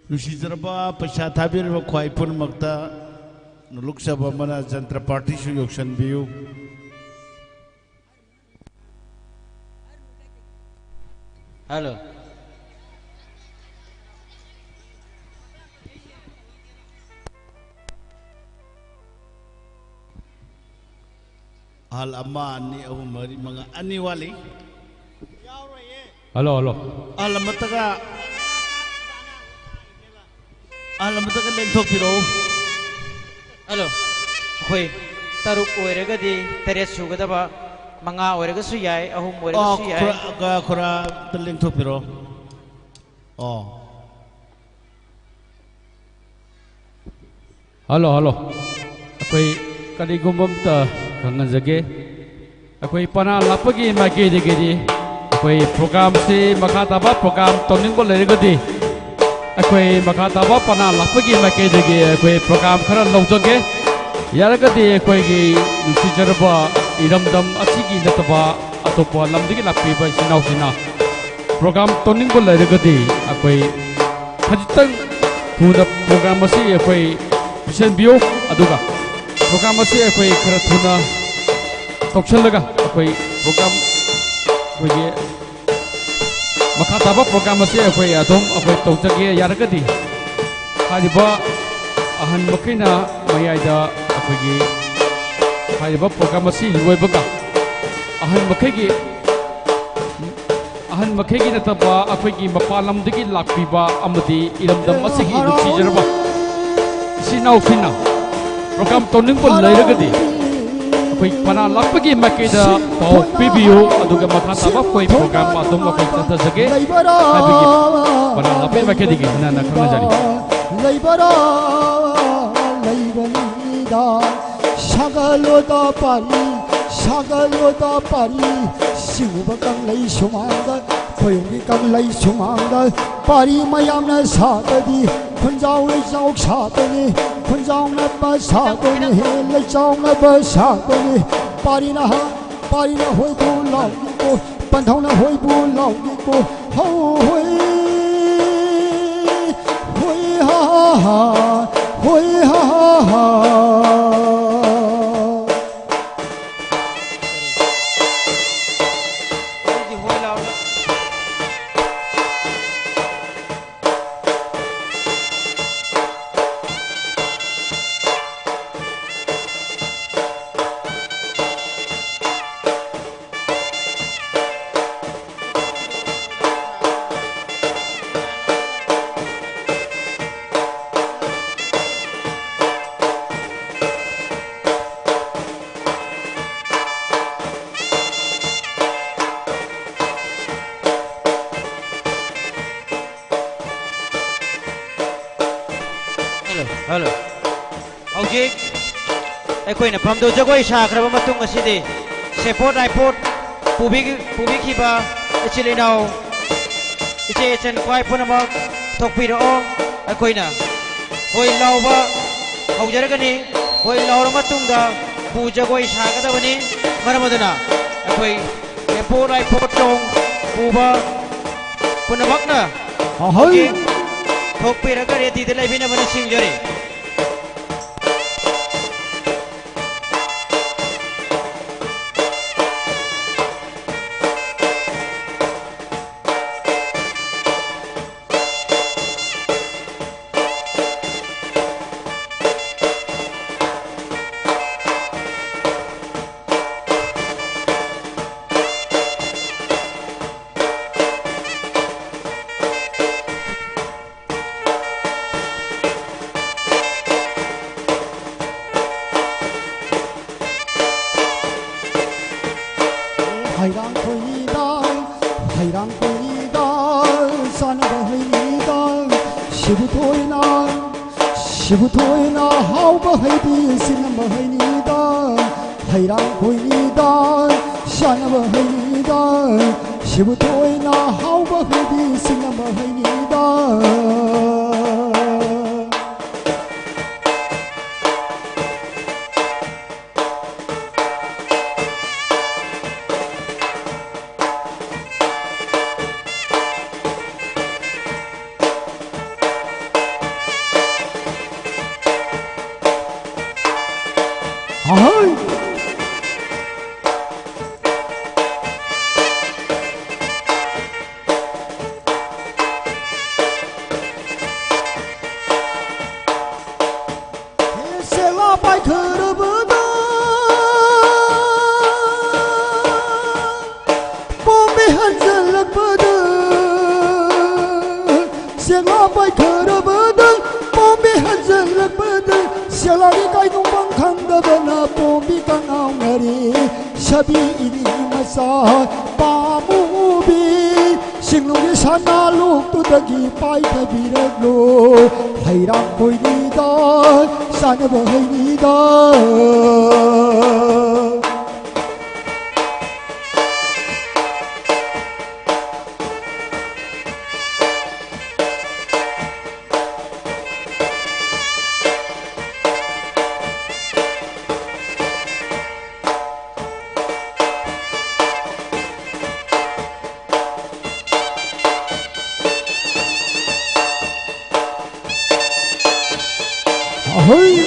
ꯅꯨꯡꯁꯤꯖꯔꯕ ꯄꯩꯁꯥ ꯊꯥꯕꯤꯔꯤꯕ ꯈ꯭ꯋꯥꯏ ꯄꯨꯝꯅꯃꯛꯇ ꯅꯣꯂꯨꯛꯆꯕ ꯑꯃꯅ ꯖꯟꯇ꯭ꯔ ꯄꯥꯔꯇꯤꯁꯨ ꯌꯧꯁꯤꯟꯕꯤꯌꯨ꯫ ꯍꯜꯂꯣ꯫ ꯑꯍꯜ ꯑꯃ, ꯑꯅꯤ, ꯑꯍꯨꯝ, ꯃꯔꯤ, ꯃꯉꯥ, ꯑꯅꯤ ꯋꯥꯠꯂꯤ꯫ Hello, hello. ꯑꯍꯜ ꯑꯃꯠꯇꯒ, ꯑꯍꯜ ꯑꯃꯠꯇꯒ ꯂꯦꯡꯊꯣꯛꯄꯤꯔꯛꯎ꯫ ꯍꯜꯂꯣ꯫ ꯑꯩꯈꯣꯏ ꯇꯔꯨꯛ ꯑꯣꯏꯔꯒꯗꯤ ꯇꯔꯦꯠ ꯁꯨꯒꯗꯕ, ꯃꯉꯥ ꯑꯣꯏꯔꯒꯁꯨ ꯌꯥꯏ, ꯑꯍꯨꯝ ꯑꯣꯏꯔꯒꯁꯨ ꯑꯣ, ꯌꯥꯏ꯫ ꯈꯨꯔꯥ-, ꯈꯨꯔꯥ ꯑꯝꯇ ꯂꯦꯡꯊꯣꯛꯄꯤꯔꯛꯑꯣ꯫ ꯑꯣ꯫ Hello, hello. ꯑꯩꯈꯣꯏ ꯀꯔꯤꯒꯨꯝꯕ ꯑꯝꯇ ꯈꯪꯍꯟꯖꯒꯦ꯫ ꯑꯩꯈꯣꯏ ꯄꯅꯥ ꯂꯥꯛꯄꯒꯤ ꯃꯥꯏꯀꯩꯗꯒꯤꯗꯤ ꯑꯩꯈꯣꯏ ꯄ꯭ꯔꯣꯒ꯭ꯔꯥꯝꯁꯤ ꯃꯈꯥ ꯇꯥꯕ ꯄ꯭ꯔꯣꯒ꯭ꯔꯥꯝ ꯇꯧꯅꯤꯡꯕ ꯂꯩꯔꯒꯗꯤ ꯑꯩꯈꯣꯏ ꯃꯈꯥ ꯇꯥꯕ ꯄꯅꯥ ꯂꯥꯛꯄꯒꯤ ꯃꯥꯏꯀꯩꯗꯒꯤ ꯑꯩꯈꯣꯏ ꯄ꯭ꯔꯣꯒ꯭ꯔꯥꯝ ꯈꯔ ꯂꯧꯖꯒꯦ꯫ ꯌꯥꯔꯒꯗꯤ ꯑꯩꯈꯣꯏꯒꯤ ꯅꯨꯡꯁꯤꯖꯔꯕ ꯏꯔꯝꯗꯝ ꯑꯁꯤꯒꯤ ꯅꯠꯇꯕ ꯑꯇꯣꯞꯄ ꯂꯝꯗꯒꯤ ꯂꯥꯛꯄꯤꯕ ꯏꯆꯤꯟ ꯏꯅꯥꯎꯁꯤꯡꯅ ꯄ꯭ꯔꯣꯒ꯭ꯔꯥꯝ ꯇꯧꯅꯤꯡꯕ ꯂꯩꯔꯒꯗꯤ ꯑꯩꯈꯣꯏ ꯈꯖꯤꯛꯇꯪ ꯊꯨꯅ ꯄ꯭ꯔꯣꯒ꯭ꯔꯥꯝ ꯑꯁꯤ ꯑꯩꯈꯣꯏ ꯄꯤꯁꯤꯟꯕꯤꯌꯨ꯫ ꯑꯗꯨꯒ ꯄ꯭ꯔꯣꯒ꯭ꯔꯥꯝ ꯑꯁꯤ ꯑꯩꯈꯣꯏ ꯈꯔ ꯊꯨꯅ ꯇꯧꯁꯤꯜꯂꯒ ꯑꯩꯈꯣꯏ ꯄ꯭ꯔꯣꯒ꯭ꯔꯥꯝ, ꯑꯩꯈꯣꯏꯒꯤ ꯃꯈꯥ ꯇꯥꯕ ꯄ꯭ꯔꯣꯒ꯭ꯔꯥꯝ ꯑꯁꯤ ꯑꯩꯈꯣꯏ ꯑꯗꯨꯝ ꯑꯩꯈꯣꯏ ꯇꯧꯖꯒꯦ꯫ ꯌꯥꯔꯒꯗꯤ ꯍꯥꯏꯔꯤꯕ ꯑꯍꯟ ꯃꯈꯩꯅ ꯃꯌꯥꯏꯗ ꯑꯩꯈꯣꯏꯒꯤ ꯍꯥꯏꯔꯤꯕ ꯄ꯭ꯔꯣꯒ꯭ꯔꯥꯝ ꯑꯁꯤ ꯂꯣꯏꯕꯒ ꯑꯍꯟ ꯃꯈꯩꯒꯤ, ꯑꯍꯟ ꯃꯈꯩꯒꯤ ꯅꯠꯇꯕ ꯑꯩꯈꯣꯏꯒꯤ ꯃꯄꯥꯟ ꯂꯝꯗꯒꯤ ꯂꯥꯛꯄꯤꯕ ꯑꯃꯗꯤ ꯏꯔꯝꯗꯝ ꯑꯁꯤꯒꯤ ꯅꯨꯡꯁꯤꯖꯔꯕ ꯏꯆꯤꯟ ꯏꯅꯥꯎꯁꯤꯡꯅ ꯄ꯭ꯔꯣꯒ꯭ꯔꯥꯝ ꯇꯧꯅꯤꯡꯕ ꯂꯩꯔꯒꯗꯤ ꯑꯩꯈꯣꯏ ꯄꯅꯥ ꯂꯥꯛꯄꯒꯤ ꯃꯥꯏꯀꯩꯗ ꯄꯥꯎ ꯄꯤꯕꯤꯌꯨ, ꯑꯗꯨꯒ ꯃꯈꯥ ꯇꯥꯕ ꯑꯩꯈꯣꯏ ꯄ꯭ꯔꯣꯒ꯭ꯔꯥꯝ ꯑꯗꯨꯝ ꯑꯩꯈꯣꯏ ꯆꯠꯊꯖꯒꯦ ꯍꯥꯏꯕꯒꯤ ꯄꯅꯥ ꯂꯥꯛꯄꯒꯤ ꯃꯥꯏꯀꯩꯗꯒꯤ ꯍꯟꯅ ꯈꯪꯅꯖꯔꯤ꯫ ꯂꯩꯕꯔꯥ, ꯂꯩꯕꯅꯤꯗ, ꯁꯥꯒꯠꯂꯣꯗ ꯄꯥꯔꯤ, ꯁꯥꯒꯠꯂꯣꯗ ꯄꯥꯔꯤ, ꯁꯤꯡꯎꯕ ꯀꯪꯂꯩ ꯁꯨꯃꯥꯡꯗ, ꯈꯣꯏꯔꯣꯝꯒꯤ ꯀꯪꯂꯩ ꯁꯨꯃꯥꯡꯗ, ꯄꯥꯔꯤ ꯃꯌꯥꯝꯅ ꯁꯥꯕꯗꯤ, ꯈꯨꯟꯖꯥꯎ ꯂꯩꯖꯥꯎ ꯁꯥꯕꯅꯤ, ꯈꯨꯟꯖꯥꯎꯅꯕ ꯁꯥꯕꯅꯤ, ꯂꯩꯖꯥꯎꯅꯕ ꯁꯥꯕꯅꯤ, ꯄꯥꯔꯤꯅ ꯍꯥ, ꯄꯥꯔꯤꯅ ꯍꯣꯏꯕꯨ ꯂꯥꯎꯏꯀꯣ, ꯄꯟꯊꯧꯅ ꯍꯣꯏꯕꯨ ꯂꯥꯎꯏꯀꯣ, ꯍꯧ ꯍꯣꯏ, ꯍꯣꯏ ꯍꯥ ꯍꯥ ꯍꯥ, ꯍꯣꯏ ꯍꯥ ꯍꯥ ꯍꯥ꯫ Hello, hello. ꯍꯧꯖꯤꯛ ꯑꯩꯈꯣꯏꯅ ꯐꯝꯗꯧ ꯖꯒꯣꯏ ꯁꯥꯈ꯭ꯔꯕ ꯃꯇꯨꯡ ꯑꯁꯤꯗꯤ ꯁꯦꯄꯣꯠ ꯍꯥꯏꯄꯣꯠ ꯄꯨꯕꯤ-, ꯄꯨꯕꯤꯈꯤꯕ ꯏꯆꯤꯜ ꯏꯅꯥꯎ, ꯏꯆꯦ ꯏꯆꯟ ꯈ꯭ꯋꯥꯏ ꯄꯨꯝꯅꯃꯛ ꯊꯣꯛꯄꯤꯔꯛꯑꯣ꯫ ꯑꯩꯈꯣꯏꯅ ꯍꯣꯏ ꯂꯥꯎꯕ ꯍꯧꯖꯔꯒꯅꯤ꯫ ꯍꯣꯏ ꯂꯥꯎꯔ ꯃꯇꯨꯡꯗ ꯄꯨ ꯖꯒꯣꯏ ꯁꯥꯒꯗꯕꯅꯤ꯫ ꯃꯔꯝ ꯑꯗꯨꯅ ꯑꯩꯈꯣꯏ ꯁꯦꯄꯣꯠ ꯍꯥꯏꯄꯣꯠ ꯆꯣꯡ ꯄꯨꯕ ꯄꯨꯝꯅꯃꯛꯅ ꯑꯍꯜ꯫ ꯍꯧꯖꯤꯛ ꯊꯣꯛꯄꯤꯔꯒ ꯔꯦꯗꯤꯗ ꯂꯩꯕꯤꯅꯕ ꯅꯤꯡꯁꯤꯡꯖꯔꯤ꯫ ꯍꯩꯔꯥꯡ ꯀꯣꯏꯅꯤꯗ, ꯆꯥꯅꯕ ꯍꯩꯅꯤꯗ, ꯁꯤꯕꯨ ꯊꯣꯏꯅ, ꯁꯤꯕꯨ ꯊꯣꯏꯅ ꯍꯥꯎꯕ ꯍꯩꯗꯤ ꯁꯤꯡꯅꯕ ꯍꯩꯅꯤꯗ, ꯍꯩꯔꯥꯡ ꯀꯣꯏꯅꯤꯗ, ꯆꯥꯅꯕ ꯍꯩꯅꯤꯗ, ꯁꯤꯕꯨ ꯊꯣꯏꯅ ꯍꯥꯎꯕ ꯍꯩꯗꯤ ꯁꯤꯡꯅꯕ ꯍꯩꯅꯤꯗ꯫ ꯑꯍꯣꯏ! ꯁꯦꯂꯥ ꯄꯥꯏꯊꯔꯕꯗ ꯄꯣꯝꯃꯤ ꯍꯟꯖꯜꯂꯛꯄꯗ, ꯁꯦꯂꯥ ꯄꯥꯏꯊꯔꯕꯗ ꯄꯣꯝꯃꯤ ꯍꯟꯖꯜꯂꯛꯄꯗ, ꯁꯦꯂꯥꯒꯤ ꯀꯥꯏꯅꯣꯡꯐꯝ ꯈꯪꯗꯕꯅ ꯄꯣꯝꯕꯤ ꯀꯉꯥꯎꯅꯔꯤ꯫ ꯁꯥꯕꯤ ꯏꯅꯤꯡ ꯃꯆꯥ ꯄꯥꯝꯃꯨꯕꯤ, ꯁꯤꯡꯂꯨꯒꯤ ꯁꯅꯥ ꯂꯣꯛꯇꯨꯗꯒꯤ ꯄꯥꯏꯊꯕꯤꯔꯛꯂꯣ꯫ ꯍꯩꯔꯥꯡ ꯈꯣꯏꯅꯤꯗ, ꯆꯥꯅꯕ ꯍꯩꯅꯤꯗ꯫ ꯑꯍꯣꯏ!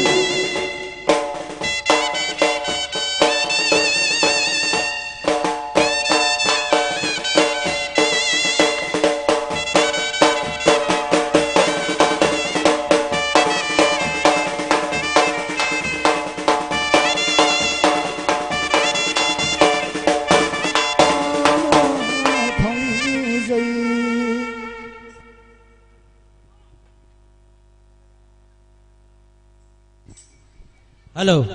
ꯍꯜꯂꯣ꯫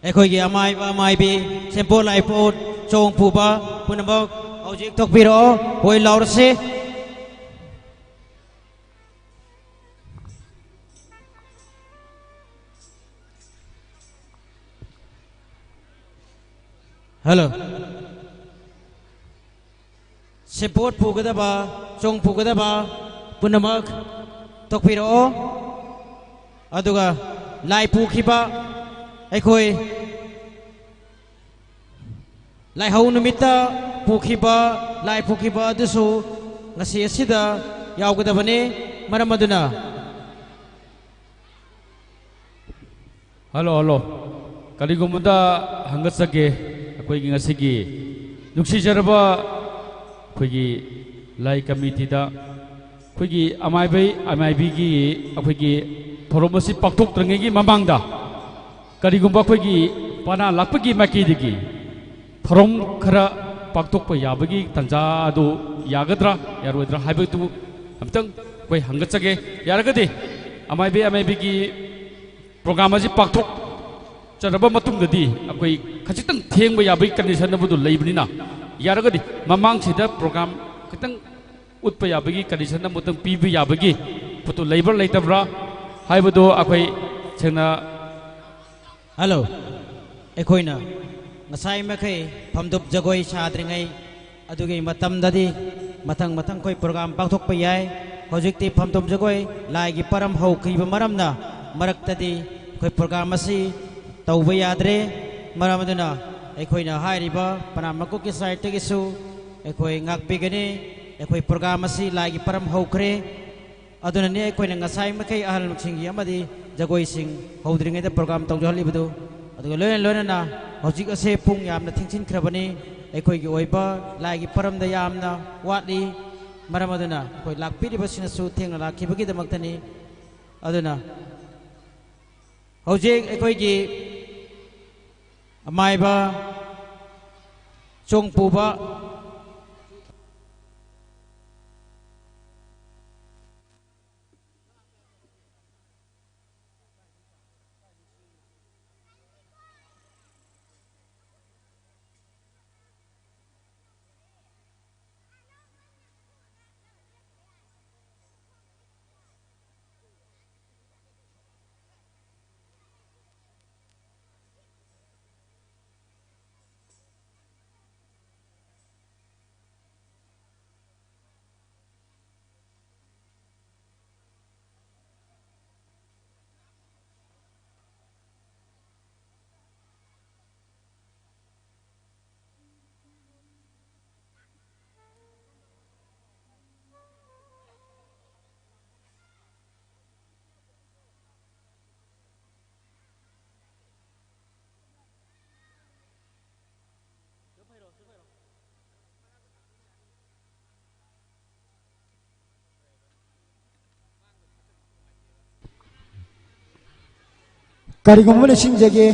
ꯑꯩꯈꯣꯏꯒꯤ ꯑꯃꯥꯏꯕ ꯑꯃꯥꯏꯕꯤ, ꯁꯦꯝꯄꯣꯠ ꯂꯥꯏꯄꯣꯠ, ꯆꯣꯡ ꯄꯨꯕ, ꯄꯨꯝꯅꯃꯛ ꯍꯧꯖꯤꯛ ꯊꯣꯛꯄꯤꯔꯛꯑꯣ, ꯍꯣꯏ ꯂꯥꯎꯔꯁꯤ꯫ ꯍꯜꯂꯣ꯫ ꯁꯦꯕꯣꯠ ꯄꯨꯒꯗꯕ, ꯆꯣꯡ ꯄꯨꯒꯗꯕ ꯄꯨꯝꯅꯃꯛ ꯊꯣꯛꯄꯤꯔꯛꯑꯣ꯫ ꯑꯗꯨꯒ ꯂꯥꯏ ꯄꯨꯈꯤꯕ ꯑꯩꯈꯣꯏ ꯂꯥꯏꯍꯧ ꯅꯨꯃꯤꯠꯇ ꯄꯨꯈꯤꯕ, ꯂꯥꯏ ꯄꯨꯈꯤꯕ ꯑꯗꯨꯁꯨ ꯉꯁꯤ ꯑꯁꯤꯗ ꯌꯥꯎꯒꯗꯕꯅꯤ꯫ ꯃꯔꯝ ꯑꯗꯨꯅ ꯍꯜꯂꯣ, ꯍꯜꯂꯣ꯫ ꯀꯔꯤꯒꯨꯝꯕꯗ ꯍꯪꯒꯠꯆꯒꯦ, ꯑꯩꯈꯣꯏꯒꯤ ꯉꯁꯤꯒꯤ ꯅꯨꯡꯁꯤꯖꯔꯕ ꯑꯩꯈꯣꯏꯒꯤ ꯂꯥꯏ ꯀꯃꯤꯇꯤꯗ ꯑꯩꯈꯣꯏꯒꯤ ꯑꯃꯥꯏꯕꯩ, ꯑꯃꯥꯏꯕꯤꯒꯤ ꯑꯩꯈꯣꯏꯒꯤ ꯊꯧꯔꯝ ꯑꯁꯤ ꯄꯥꯡꯊꯣꯛꯇ꯭ꯔꯤꯉꯩꯒꯤ ꯃꯃꯥꯡꯗ ꯀꯔꯤꯒꯨꯝꯕ ꯑꯩꯈꯣꯏꯒꯤ ꯄꯅꯥ ꯂꯥꯛꯄꯒꯤ ꯃꯥꯏꯀꯩꯗꯒꯤ ꯊꯧꯔꯝ ꯈꯔ ꯄꯥꯡꯊꯣꯛꯄ ꯌꯥꯕꯒꯤ ꯇꯥꯟꯖꯥ ꯑꯗꯨ ꯌꯥꯒꯗ꯭ꯔꯥ, ꯌꯥꯔꯣꯏꯗ꯭ꯔꯥ ꯍꯥꯏꯕꯗꯨ ꯑꯝꯇꯪ ꯑꯩꯈꯣꯏ ꯍꯪꯒꯠꯆꯒꯦ꯫ ꯌꯥꯔꯒꯗꯤ ꯑꯃꯥꯏꯕꯤ, ꯑꯃꯥꯏꯕꯤꯒꯤ ꯄ꯭ꯔꯣꯒ꯭ꯔꯥꯝ ꯑꯁꯤ ꯄꯥꯡꯊꯣꯛꯆꯔꯕ ꯃꯇꯨꯡꯗꯗꯤ ꯑꯩꯈꯣꯏ ꯈꯖꯤꯛꯇꯪ ꯊꯦꯡꯕ ꯌꯥꯕꯒꯤ ꯀꯟꯗꯤꯁꯟ ꯑꯃꯗꯨ ꯂꯩꯕꯅꯤꯅ, ꯌꯥꯔꯒꯗꯤ ꯃꯃꯥꯡꯁꯤꯗ ꯄ꯭ꯔꯣꯒ꯭ꯔꯥꯝ ꯈꯤꯇꯪ ꯎꯠꯄ ꯌꯥꯕꯒꯤ ꯀꯟꯗꯤꯁꯟ ꯑꯃꯇꯪ ꯄꯤꯕ ꯌꯥꯕꯒꯤ ꯄꯣꯠꯇꯨ ꯂꯩꯕ꯭ꯔꯥ ꯂꯩꯇꯕ꯭ꯔꯥ ꯍꯥꯏꯕꯗꯨ ꯑꯩꯈꯣꯏ ꯁꯦꯡꯅ ꯍꯜꯂꯣ꯫ ꯑꯩꯈꯣꯏꯅ ꯉꯁꯥꯏ ꯃꯈꯩ ꯐꯝꯗꯨꯞ ꯖꯒꯣꯏ ꯁꯥꯗ꯭ꯔꯤꯉꯩ ꯑꯗꯨꯒꯤ ꯃꯇꯝꯗꯗꯤ ꯃꯊꯪ ꯃꯊꯪ ꯑꯩꯈꯣꯏ ꯄ꯭ꯔꯣꯒ꯭ꯔꯥꯝ ꯄꯥꯡꯊꯣꯛꯄ ꯌꯥꯏ꯫ ꯍꯧꯖꯤꯛꯇꯤ ꯐꯝꯗꯨꯞ ꯖꯒꯣꯏ ꯂꯥꯏꯒꯤ ꯄꯔꯝ ꯍꯧꯈꯤꯕ ꯃꯔꯝꯅ ꯃꯔꯛꯇꯗꯤ ꯑꯩꯈꯣꯏ ꯄ꯭ꯔꯣꯒ꯭ꯔꯥꯝ ꯑꯁꯤ ꯇꯧꯕ ꯌꯥꯗ꯭ꯔꯦ꯫ ꯃꯔꯝ ꯑꯗꯨꯅ ꯑꯩꯈꯣꯏꯅ ꯍꯥꯏꯔꯤꯕ ꯄꯅꯥ ꯃꯀꯣꯛꯀꯤ ꯁꯥꯏꯠꯇꯒꯤꯁꯨ ꯑꯩꯈꯣꯏ ꯉꯥꯛꯄꯤꯒꯅꯤ꯫ ꯑꯩꯈꯣꯏ ꯄ꯭ꯔꯣꯒ꯭ꯔꯥꯝ ꯑꯁꯤ ꯂꯥꯏꯒꯤ ꯄꯔꯝ ꯍꯧꯈ꯭ꯔꯦ꯫ ꯑꯗꯨꯅꯅꯤ ꯑꯩꯈꯣꯏꯅ ꯉꯁꯥꯏ ꯃꯈꯩ ꯑꯍꯜꯁꯤꯡꯒꯤ ꯑꯃꯗꯤ ꯖꯒꯣꯏꯁꯤꯡ ꯍꯧꯗ꯭ꯔꯤꯉꯩꯗ ꯄ꯭ꯔꯣꯒ꯭ꯔꯥꯝ ꯇꯧꯖꯍꯜꯂꯤꯕꯗꯨ꯫ ꯑꯗꯨꯒ ꯂꯣꯏꯅ ꯂꯣꯏꯅꯅ ꯍꯧꯖꯤꯛ ꯑꯁꯦ ꯄꯨꯡ ꯌꯥꯝꯅ ꯊꯦꯡꯖꯤꯟꯈ꯭ꯔꯕꯅꯤ꯫ ꯑꯩꯈꯣꯏꯒꯤ ꯑꯣꯏꯕ ꯂꯥꯏꯒꯤ ꯄꯔꯝꯗ ꯌꯥꯝꯅ ꯋꯥꯠꯂꯤ꯫ ꯃꯔꯝ ꯑꯗꯨꯅ ꯑꯩꯈꯣꯏ ꯂꯥꯛꯄꯤꯔꯤꯕꯁꯤꯡꯅꯁꯨ ꯊꯦꯡꯅ ꯂꯥꯛꯈꯤꯕꯒꯤꯗꯃꯛꯇꯅꯤ꯫ ꯑꯗꯨꯅ ꯍꯧꯖꯤꯛ ꯑꯩꯈꯣꯏꯒꯤ ꯑꯃꯥꯏꯕ ꯆꯣꯡꯄꯨꯕ ꯀꯔꯤꯒꯨꯝꯕ ꯅꯤꯡꯁꯤꯡꯖꯒꯦ,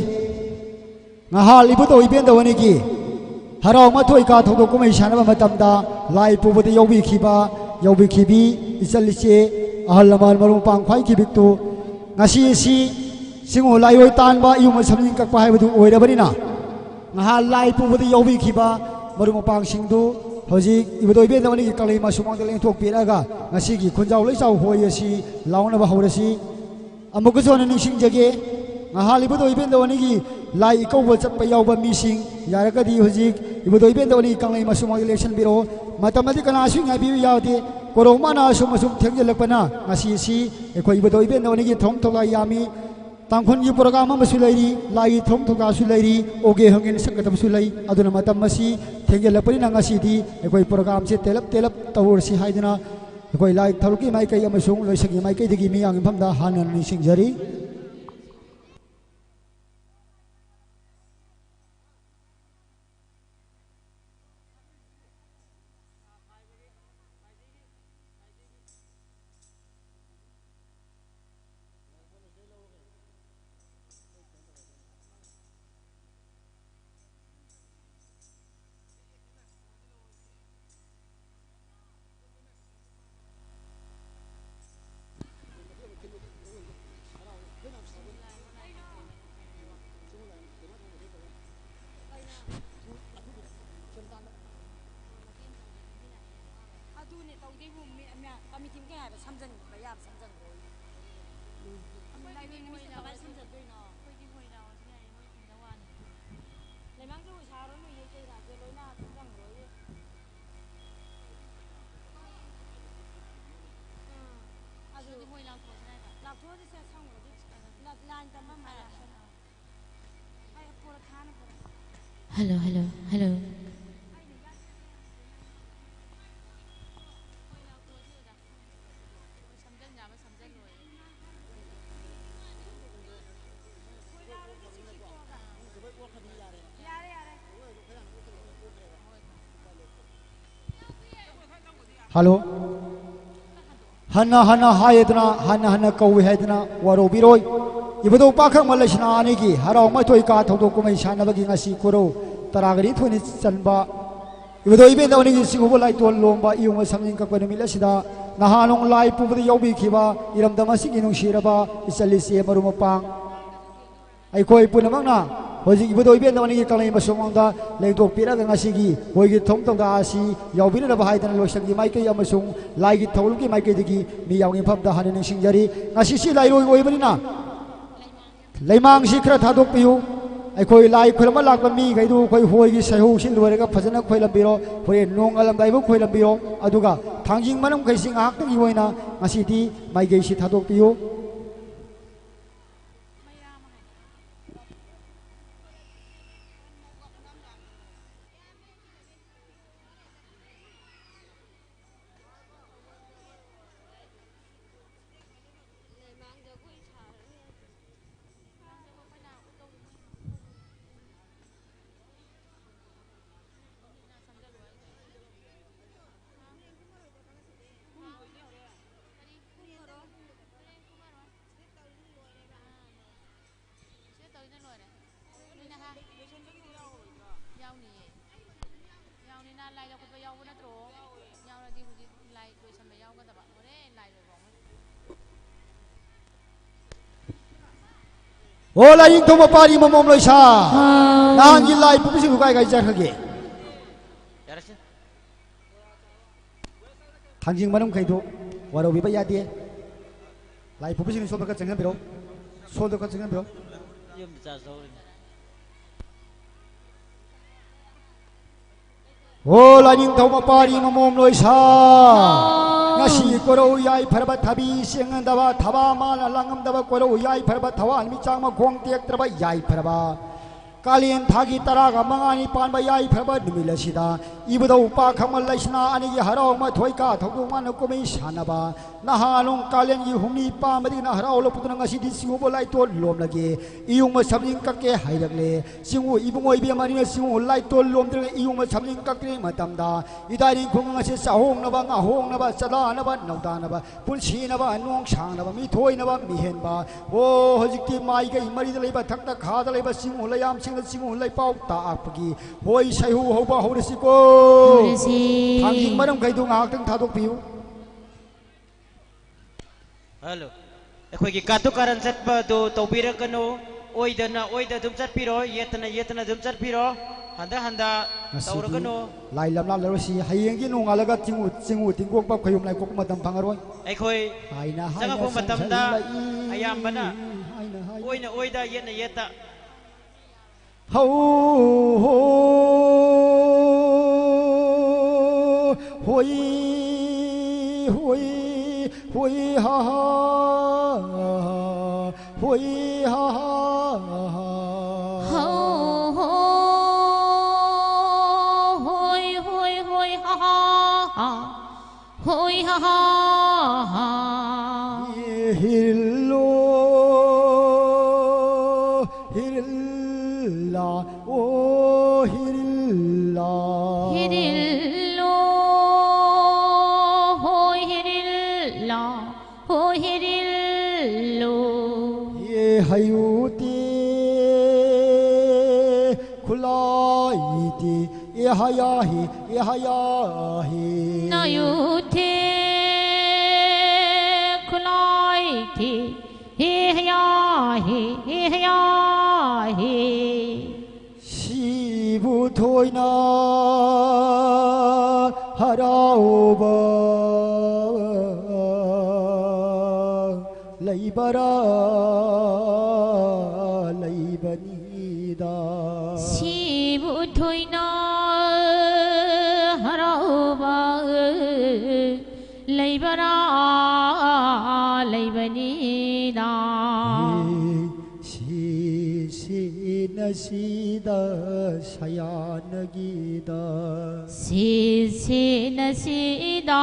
ꯉꯍꯥꯟ ꯏꯕꯨꯙꯧ ꯏꯕꯦꯟꯗꯧ ꯑꯅꯤꯒꯤ ꯍꯔꯥꯎ ꯃꯊꯣꯏ ꯀꯥ ꯊꯧꯗꯣꯛ ꯀꯨꯝꯍꯩ ꯁꯥꯟꯅꯕ ꯃꯇꯝꯗ ꯂꯥꯏ ꯄꯨꯕꯗ ꯌꯥꯎꯕꯤꯈꯤꯕ, ꯌꯥꯎꯕꯤꯈꯤꯕꯤ, ꯏꯆꯜ ꯏꯆꯦ, ꯑꯍꯜ ꯂꯃꯟ, ꯃꯔꯨꯞ ꯃꯄꯥꯡ ꯈ꯭ꯋꯥꯏ ꯈꯤꯕꯤꯛꯇꯨ, ꯉꯁꯤ ꯑꯁꯤ ꯁꯤꯡꯉꯨ ꯂꯥꯏꯑꯣꯏ ꯇꯥꯟꯕ, ꯏꯌꯨꯝ ꯁꯝꯖꯤꯟ ꯀꯛꯄ ꯍꯥꯏꯕꯗꯨ ꯑꯣꯏꯔꯕꯅꯤꯅ, ꯉꯍꯥꯟ ꯂꯥꯏ ꯄꯨꯕꯗ ꯌꯥꯎꯕꯤꯈꯤꯕ ꯃꯔꯨꯞ ꯃꯄꯥꯡꯁꯤꯡꯗꯨ ꯍꯧꯖꯤꯛ ꯏꯕꯨꯙꯧ ꯏꯕꯦꯟꯗꯧ ꯑꯅꯤꯒꯤ ꯀꯪꯂꯩ ꯃꯁꯨꯃꯥꯡꯗ ꯂꯦꯡꯊꯣꯛꯄꯤꯔꯛꯑꯒ ꯉꯁꯤꯒꯤ ꯈꯨꯟꯖꯥꯎ ꯂꯩꯆꯥꯎ ꯍꯣꯏ ꯑꯁꯤ ꯂꯥꯎꯅꯕ ꯍꯧꯔꯁꯤ꯫ ꯑꯃꯨꯛꯀꯁꯨ ꯍꯟꯅ ꯅꯤꯡꯁꯤꯡꯖꯒꯦ, ꯉꯍꯥꯟ ꯏꯕꯨꯙꯧ ꯏꯕꯦꯟꯗꯧ ꯑꯅꯤꯒꯤ ꯂꯥꯏ ꯏꯀꯧꯕ ꯆꯠꯄ ꯌꯥꯎꯕ ꯃꯤꯁꯤꯡ ꯌꯥꯔꯒꯗꯤ ꯍꯧꯖꯤꯛ ꯏꯕꯨꯙꯧ ꯏꯕꯦꯟꯗꯧ ꯑꯅꯤꯒꯤ ꯀꯪꯂꯩ ꯃꯁꯨꯃꯥꯡꯗ ꯂꯦꯡꯁꯤꯟꯕꯤꯔꯛꯑꯣ꯫ ꯃꯇꯝ ꯑꯗꯨ ꯀꯅꯥꯁꯨ ꯉꯥꯏꯕꯤꯕ ꯌꯥꯗꯦ꯫ ꯀꯣꯔꯣꯅꯥꯅ ꯑꯁꯨꯝ ꯑꯁꯨꯝ ꯊꯦꯡꯖꯤꯜꯂꯛꯄꯅ ꯉꯁꯤ ꯑꯁꯤ ꯑꯩꯈꯣꯏ ꯏꯕꯨꯙꯧ ꯏꯕꯦꯟꯗꯧ ꯑꯅꯤꯒꯤ ꯊꯧꯔꯝ ꯊꯧꯗꯥ ꯌꯥꯝꯃꯤ꯫ ꯇꯥꯡꯈꯨꯜꯒꯤ ꯄ꯭ꯔꯣꯒ꯭ꯔꯥꯝ ꯑꯃꯁꯨ ꯂꯩꯔꯤ, ꯂꯥꯏꯒꯤ ꯊꯧꯔꯝ ꯊꯧꯗꯥꯁꯨ ꯂꯩꯔꯤ, ꯑꯣꯒꯦ ꯍꯪꯒꯦꯅ ꯁꯛꯀꯗꯕꯁꯨ ꯂꯩ꯫ ꯑꯗꯨꯅ ꯃꯇꯝ ꯑꯁꯤ ꯊꯦꯡꯖꯤꯜꯂꯛꯄꯅꯤꯅ ꯉꯁꯤꯗꯤ ꯑꯩꯈꯣꯏ ꯄ꯭ꯔꯣꯒ꯭ꯔꯥꯝꯁꯦ ꯇꯦꯜꯂꯞ ꯇꯦꯜꯂꯞ ꯇꯧꯔꯁꯤ ꯍꯥꯏꯗꯨꯅ ꯑꯩꯈꯣꯏ ꯂꯥꯏ ꯊꯧꯔꯝꯒꯤ ꯃꯥꯏꯀꯩ ꯑꯃꯁꯨꯡ ꯂꯣꯏꯁꯪꯒꯤ ꯃꯥꯏꯀꯩꯗꯒꯤ ꯃꯤꯌꯥꯝꯒꯤ ꯃꯐꯝꯗ ꯍꯥꯟꯅ ꯅꯤꯡꯁꯤꯡꯖꯔꯤ꯫ ꯑꯗꯨꯅꯦ ꯇꯧꯗꯣꯏꯕꯨ, ꯃꯤ-, ꯃꯌꯥꯝ ꯀꯃꯤꯇꯤ ꯑꯃ ꯀꯩ ꯍꯥꯏꯕ ꯁꯝꯖꯟꯕ ꯌꯥꯕ ꯁꯝꯖꯟꯈ꯭ꯔꯣ꯫ ꯑꯩꯈꯣꯏꯗꯤ ꯂꯥꯏꯕ꯭ꯔꯦꯔꯤ ꯃꯣꯏ ꯃꯤꯁꯅ ꯀꯃꯥꯏꯅ ꯂꯥꯎ-, ꯁꯝꯖꯟꯗꯣꯏꯅꯣ? ꯑꯩꯈꯣꯏꯗꯤ ꯃꯣꯏ ꯂꯥꯎꯔꯁꯨ ꯌꯥꯏꯌꯦ, ꯃꯣꯏ ꯐꯪꯅ ꯋꯥꯅꯤ꯫ ꯂꯩꯃꯥꯡ ꯖꯒꯣꯏ ꯁꯥꯔꯣ ꯅꯣꯏ ꯌꯩ ꯀꯩꯔꯥꯁꯦ ꯂꯣꯏꯅ ꯑꯗꯨꯝ ꯆꯪꯈ꯭ꯔꯣ꯫ ꯎꯝ꯫ ꯑꯗꯨ ꯑꯗꯨꯗꯤ ꯃꯣꯏ ꯂꯥꯎꯊꯣꯛꯑꯁꯤꯔ ꯍꯥꯏꯕ? ꯂꯥꯎꯊꯣꯛꯑꯁꯤ ꯁꯦ, ꯁꯪꯈ꯭ꯔꯗꯤ꯫ ꯂꯥ-, ꯂꯥꯏꯟ ꯇꯝꯕ ꯑꯃ ꯍꯥꯏꯔꯛꯑꯣ꯫ Hello, hello, hello. ꯍꯜꯂꯣ꯫ ꯍꯟꯅ ꯍꯟꯅ ꯍꯥꯏꯗꯅ, ꯍꯟꯅ ꯍꯟꯅ ꯀꯧꯏ ꯍꯥꯏꯗꯅ ꯋꯥꯔꯧꯕꯤꯔꯣꯏ꯫ ꯏꯕꯨꯙꯧ ꯄꯥꯈꯪꯕ ꯂꯩꯁꯅꯥ ꯑꯅꯤꯒꯤ ꯍꯔꯥꯎ ꯃꯊꯣꯏ ꯀꯥ ꯊꯧꯗꯣꯛ ꯀꯨꯝꯍꯩ ꯁꯥꯟꯅꯕꯒꯤ ꯉꯁꯤ ꯀꯣꯔꯧ ꯇꯔꯥꯒ ꯅꯤꯊꯣꯏꯅꯤ ꯆꯟꯕ ꯏꯕꯨꯙꯧ ꯏꯕꯦꯟꯗꯧ ꯑꯅꯤꯒꯤ ꯆꯤꯡꯍꯧꯕ ꯂꯥꯏꯇꯣꯟ ꯂꯣꯝꯕ ꯏꯌꯣꯡꯕ ꯁꯝꯖꯤꯟ ꯀꯛꯄ ꯅꯨꯃꯤꯠ ꯑꯁꯤꯗ ꯅꯍꯥꯟ ꯅꯣꯡ ꯂꯥꯏ ꯄꯨꯕꯗ ꯌꯥꯎꯕꯤꯈꯤꯕ ꯏꯔꯝꯗꯝ ꯑꯁꯤꯒꯤ ꯅꯨꯡꯁꯤꯔꯕ ꯏꯆꯜ ꯏꯆꯦ ꯃꯔꯨꯞ ꯃꯄꯥꯡ ꯑꯩꯈꯣꯏ ꯄꯨꯝꯅꯃꯛꯅ ꯍꯧꯖꯤꯛ ꯏꯕꯨꯙꯧ ꯏꯕꯦꯟꯗꯧ ꯑꯅꯤꯒꯤ ꯀꯪꯂꯩ ꯃꯁꯨꯃꯥꯡꯗ ꯂꯦꯡꯊꯣꯛꯄꯤꯔꯒ ꯉꯁꯤꯒꯤ ꯃꯣꯏꯒꯤ ꯊꯧꯔꯝ ꯊꯧꯗꯥ ꯑꯁꯤ ꯌꯥꯎꯕꯤꯅꯅꯕ ꯍꯥꯏꯗꯅ ꯂꯣꯏꯁꯪꯒꯤ ꯃꯥꯏꯀꯩ ꯑꯃꯁꯨꯡ ꯂꯥꯏꯒꯤ ꯊꯧꯔꯝꯒꯤ ꯃꯥꯏꯀꯩꯗꯒꯤ ꯃꯤ ꯌꯥꯎꯅꯤꯡꯐꯝꯗ ꯍꯥꯟꯅ ꯅꯤꯡꯁꯤꯡꯖꯔꯤ꯫ ꯉꯁꯤꯁꯤ ꯂꯥꯏꯔꯣꯏ ꯑꯣꯏꯕꯅꯤꯅ ꯂꯩꯃꯥꯡꯁꯤ ꯈꯔ ꯊꯥꯗꯣꯛꯄꯤꯌꯨ꯫ ꯑꯩꯈꯣꯏ ꯂꯥꯏ ꯈꯨꯔꯨꯝꯕ ꯂꯥꯛꯄ ꯃꯤꯈꯩꯗꯨ ꯑꯩꯈꯣꯏ ꯍꯣꯏꯒꯤ ꯁꯩꯍꯧꯁꯤ ꯂꯣꯏꯔꯒ ꯐꯖꯅ ꯈꯣꯏꯔꯝꯕꯤꯔꯣ꯫ ꯍꯣꯔꯦꯟ ꯅꯣꯡꯉꯥꯜꯂꯝꯗꯥꯏꯕꯨ ꯈꯣꯏꯔꯝꯕꯤꯔꯣ꯫ ꯑꯗꯨꯒ ꯊꯥꯡꯖꯤꯡ ꯃꯔꯝꯈꯩꯁꯤ ꯉꯥꯏꯍꯥꯛꯇꯪꯒꯤ ꯑꯣꯏꯅ ꯉꯁꯤꯗꯤ ꯃꯥꯏꯀꯩꯁꯤ ꯊꯥꯗꯣꯛꯄꯤꯌꯨ꯫ ꯁꯤꯗ ꯇꯧꯔꯤꯗ ꯂꯣꯏꯔꯦ꯫ ꯅꯣꯏꯅ ꯍꯥ? ꯌꯥꯎꯅꯤꯌꯦ꯫ ꯌꯥꯎꯅꯤ, ꯅꯍꯥꯟ ꯂꯥꯏ ꯂꯧꯈꯠꯄ ꯌꯥꯎꯕ ꯅꯠꯇ꯭ꯔꯣ? ꯌꯥꯎꯔꯗꯤ ꯍꯧꯖꯤꯛ ꯂꯥꯏ ꯂꯣꯏꯁꯟꯕ ꯌꯥꯎꯒꯗꯕ꯫ ꯍꯣꯔꯦꯟ ꯂꯥꯏ ꯂꯣꯏꯕ ꯑꯃ꯫ ꯑꯣ, ꯂꯥꯏꯅꯤꯡꯊꯧ ꯃꯄꯥꯔꯤ ꯃꯃꯣꯝ ꯂꯣꯏꯁꯥ꯫ ꯅꯍꯥꯟꯒꯤ ꯂꯥꯏ ꯄꯨꯕꯁꯤꯕꯨ ꯀꯥꯏ ꯀꯥꯏ ꯆꯠꯈ꯭ꯔꯒꯦ? ꯌꯥꯔꯦꯁꯦ꯫ ꯊꯥꯡꯖꯤꯡ ꯃꯔꯝꯈꯩꯗꯨ ꯋꯥꯔꯧꯕꯤꯕ ꯌꯥꯗꯦ꯫ ꯂꯥꯏ ꯄꯨꯕꯁꯤꯡ ꯁꯣꯝꯗ ꯈꯔ ꯆꯪꯍꯟꯕꯤꯔꯣ꯫ ꯁꯣꯝꯗ ꯈꯔ ꯆꯪꯍꯟꯕꯤꯔꯣ꯫ ꯌꯨꯝꯗ ꯆꯥꯖꯍꯧꯔꯤꯅꯤ꯫ ꯑꯣ ꯂꯥꯏꯅꯤꯡꯊꯧ ꯃꯄꯥꯔꯤ ꯃꯃꯣꯝ ꯂꯣꯏꯁꯥ, ꯉꯁꯤ ꯀꯣꯔꯧ ꯌꯥꯏꯐꯔꯕ ꯊꯕꯤ ꯆꯦꯡꯉꯝꯗꯕ, ꯊꯕꯥ ꯃꯥꯅ ꯂꯥꯡꯉꯝꯗꯕ ꯀꯣꯔꯧ ꯌꯥꯏꯐꯔꯕ ꯊꯋꯥꯟ ꯃꯤꯆꯥꯡ ꯃꯈꯣꯡ ꯇꯦꯛꯇ꯭ꯔꯕ ꯌꯥꯏꯐꯔꯕ ꯀꯥꯂꯦꯟ ꯊꯥꯒꯤ ꯇꯔꯥꯒ ꯃꯉꯥꯅꯤ ꯄꯥꯟꯕ ꯌꯥꯏꯐꯔꯕ ꯅꯨꯃꯤꯠ ꯑꯁꯤꯗ ꯏꯕꯨꯙꯧ ꯎꯄꯥ ꯈꯪꯕ ꯂꯩꯁꯅꯥ ꯑꯅꯤꯒꯤ ꯍꯔꯥꯎ ꯑꯃ ꯊꯣꯏꯀꯥ ꯊꯧꯗꯣꯛ ꯃꯥꯅ ꯀꯨꯝꯍꯩ ꯁꯥꯟꯅꯕ, ꯅꯍꯥ ꯅꯣꯡ ꯀꯥꯂꯦꯟꯒꯤ ꯍꯨꯝꯅꯤ ꯄꯥꯟꯕꯗꯒꯤꯅ ꯍꯔꯥꯎ ꯂꯧꯄꯗꯨꯅ ꯉꯁꯤꯗꯤ ꯆꯤꯡꯎꯕ ꯂꯥꯏꯇꯣꯟ ꯂꯣꯝꯂꯒꯦ, ꯏꯌꯨꯡꯕ ꯁꯝꯖꯤꯟ ꯀꯛꯀꯦ ꯍꯥꯏꯔꯛꯂꯦ꯫ ꯆꯤꯡꯎ ꯏꯕꯨꯡꯉꯣ ꯏꯕꯦꯝ ꯑꯅꯤꯅ ꯆꯤꯡꯎ ꯂꯥꯏꯇꯣꯟ ꯂꯣꯝꯗ꯭ꯔꯤꯉꯩ ꯏꯌꯨꯡꯕ ꯁꯝꯖꯤꯟ ꯀꯛꯇ꯭ꯔꯤꯉꯩ ꯃꯇꯝꯗ ꯏꯗꯥꯏꯅꯤꯡ ꯈꯨꯡꯒꯪ ꯑꯁꯤ ꯆꯥꯍꯣꯡꯅꯕ, ꯉꯥꯍꯣꯡꯅꯕ, ꯆꯂꯥꯅꯕ, ꯅꯧꯗꯥꯅꯕ, ꯄꯨꯟꯁꯤꯅꯕ, ꯅꯣꯡ ꯁꯥꯡꯅꯕ, ꯃꯤꯊꯣꯏꯅꯕ, ꯃꯤꯍꯦꯟꯕ꯫ ꯑꯣ, ꯍꯧꯖꯤꯛꯇꯤ ꯃꯥꯏꯀꯩ ꯃꯔꯤꯗ ꯂꯩꯕ ꯊꯛꯇ ꯈꯥꯗ ꯂꯩꯕ ꯆꯤꯡꯎ ꯂꯩꯌꯥꯝꯁꯤꯡꯅ ꯆꯤꯡꯎ ꯂꯩꯄꯥꯎ ꯇꯥꯛꯄꯒꯤ ꯍꯣꯏ ꯁꯩꯍꯧ ꯍꯧꯕ ꯍꯧꯔꯁꯤꯀꯣ꯫ ꯍꯧꯔꯁꯤ꯫ ꯊꯥꯡꯖꯤꯡ ꯃꯔꯝꯈꯩꯗꯨ ꯉꯥꯏꯍꯥꯛꯇꯪ ꯊꯥꯗꯣꯛꯄꯤꯌꯨ꯫ ꯍꯜꯂꯣ꯫ ꯑꯩꯈꯣꯏꯒꯤ ꯀꯥꯇꯨ ꯀꯥꯔꯟ ꯆꯠꯄ ꯑꯗꯨ ꯇꯧꯕꯤꯔꯛꯀꯅꯨ꯫ ꯑꯣꯏꯗꯅ ꯑꯣꯏꯗ ꯑꯗꯨꯝ ꯆꯠꯄꯤꯔꯣ, ꯌꯦꯠꯇꯅ ꯌꯦꯠꯇꯅ ꯑꯗꯨꯝ ꯆꯠꯄꯤꯔꯣ꯫ ꯍꯟꯗ ꯍꯟꯗ ꯉꯁꯤꯗꯤ ꯇꯧꯔꯒꯅꯨ꯫ ꯂꯥꯏ ꯂꯝꯂꯥ ꯂꯧꯔꯁꯤ꯫ ꯍꯌꯦꯡꯗꯤ ꯅꯣꯡꯉꯥꯜꯂꯒ ꯆꯤꯡꯎ, ꯆꯤꯡꯎ ꯇꯤꯡꯒꯣꯛꯄ ꯈꯣꯏꯌꯨꯝ ꯂꯥꯏꯀꯣꯛꯄ ꯃꯇꯝ ꯐꯪꯉꯔꯣꯏ꯫ ꯑꯩꯈꯣꯏ ꯍꯥꯏꯅ ꯍꯥꯏꯅ ꯆꯪꯉꯛꯄ ꯃꯇꯝꯗ ꯆꯪꯁꯤꯜꯂꯛꯏ꯫ ꯑꯌꯥꯝꯕꯅ ꯍꯥꯏꯅ ꯍꯥꯏꯅ ꯑꯣꯏꯅ ꯑꯣꯏꯗ, ꯌꯦꯠꯅ ꯌꯦꯠꯇ꯫ ꯍꯧ ꯍꯣ ꯍꯣꯏ ꯍꯣꯏ ꯍꯣꯏ ꯍꯥ ꯍꯥ ꯍꯣꯏ ꯍꯥ ꯍꯥ꯫ ꯍꯧ ꯍꯣ ꯍꯣꯏ ꯍꯣꯏ ꯍꯣꯏ ꯍꯥ ꯍꯥ ꯍꯥ꯫ ꯍꯣꯏ ꯍꯥ ꯍꯥ ꯍꯥ꯫ ꯍꯤꯔꯤꯜꯂꯣ ꯍꯤꯔꯤꯜꯂꯥ ꯑꯣ ꯍꯤꯔꯤꯜꯂꯥ꯫ ꯍꯤꯔꯤꯜꯂꯣ ꯍꯣꯏ ꯍꯤꯔꯤꯜꯂꯥ ꯍꯣꯏ ꯍꯤꯔꯤꯜꯂꯣ꯫ ꯌꯦ ꯍꯌꯨꯇꯤ ꯈꯨꯂꯥꯏꯇꯤ ꯏꯍꯌꯥꯍꯤ ꯏꯍꯌꯥꯍꯤ꯫ ꯅꯌꯨꯊꯦ ꯈꯨꯂꯥꯏꯊꯦ ꯏꯍꯌꯥꯍꯤ ꯏꯍꯌꯥꯍꯤ꯫ ꯁꯤꯕꯨ ꯊꯣꯏꯅ ꯍꯔꯥꯎꯕ ꯂꯩꯕꯔꯥ ꯂꯩꯕꯅꯤꯗ꯫ ꯁꯤꯕꯨ ꯊꯣꯏꯅ ꯍꯔꯥꯎꯕ ꯂꯩꯕꯔꯥ ꯂꯩꯕꯅꯤꯗ꯫ ꯁꯤꯁꯤꯅ ꯑꯁꯤꯗ ꯁꯌꯥꯅꯒꯤꯗ꯫ ꯁꯤꯁꯤꯅ ꯁꯤꯗ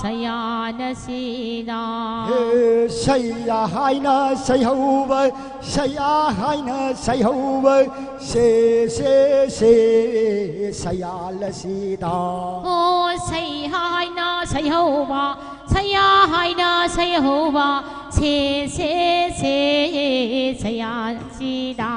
ꯁꯌꯥꯅ ꯁꯤꯗ꯫ ꯍꯦ ꯁꯌꯥ ꯍꯥꯏꯅ ꯁꯩꯍꯧꯕ, ꯁꯌꯥ ꯍꯥꯏꯅ ꯁꯩꯍꯧꯕ, ꯁꯦ ꯁꯦ ꯁꯦ ꯁꯌꯥꯂꯁꯤꯗ꯫ ꯑꯣ ꯁꯩ ꯍꯥꯏꯅ ꯁꯩꯍꯧꯕ, ꯁꯌꯥ ꯍꯥꯏꯅ ꯁꯩꯍꯧꯕ, ꯁꯦ ꯁꯦ ꯁꯦ ꯁꯌꯥꯁꯤꯗ꯫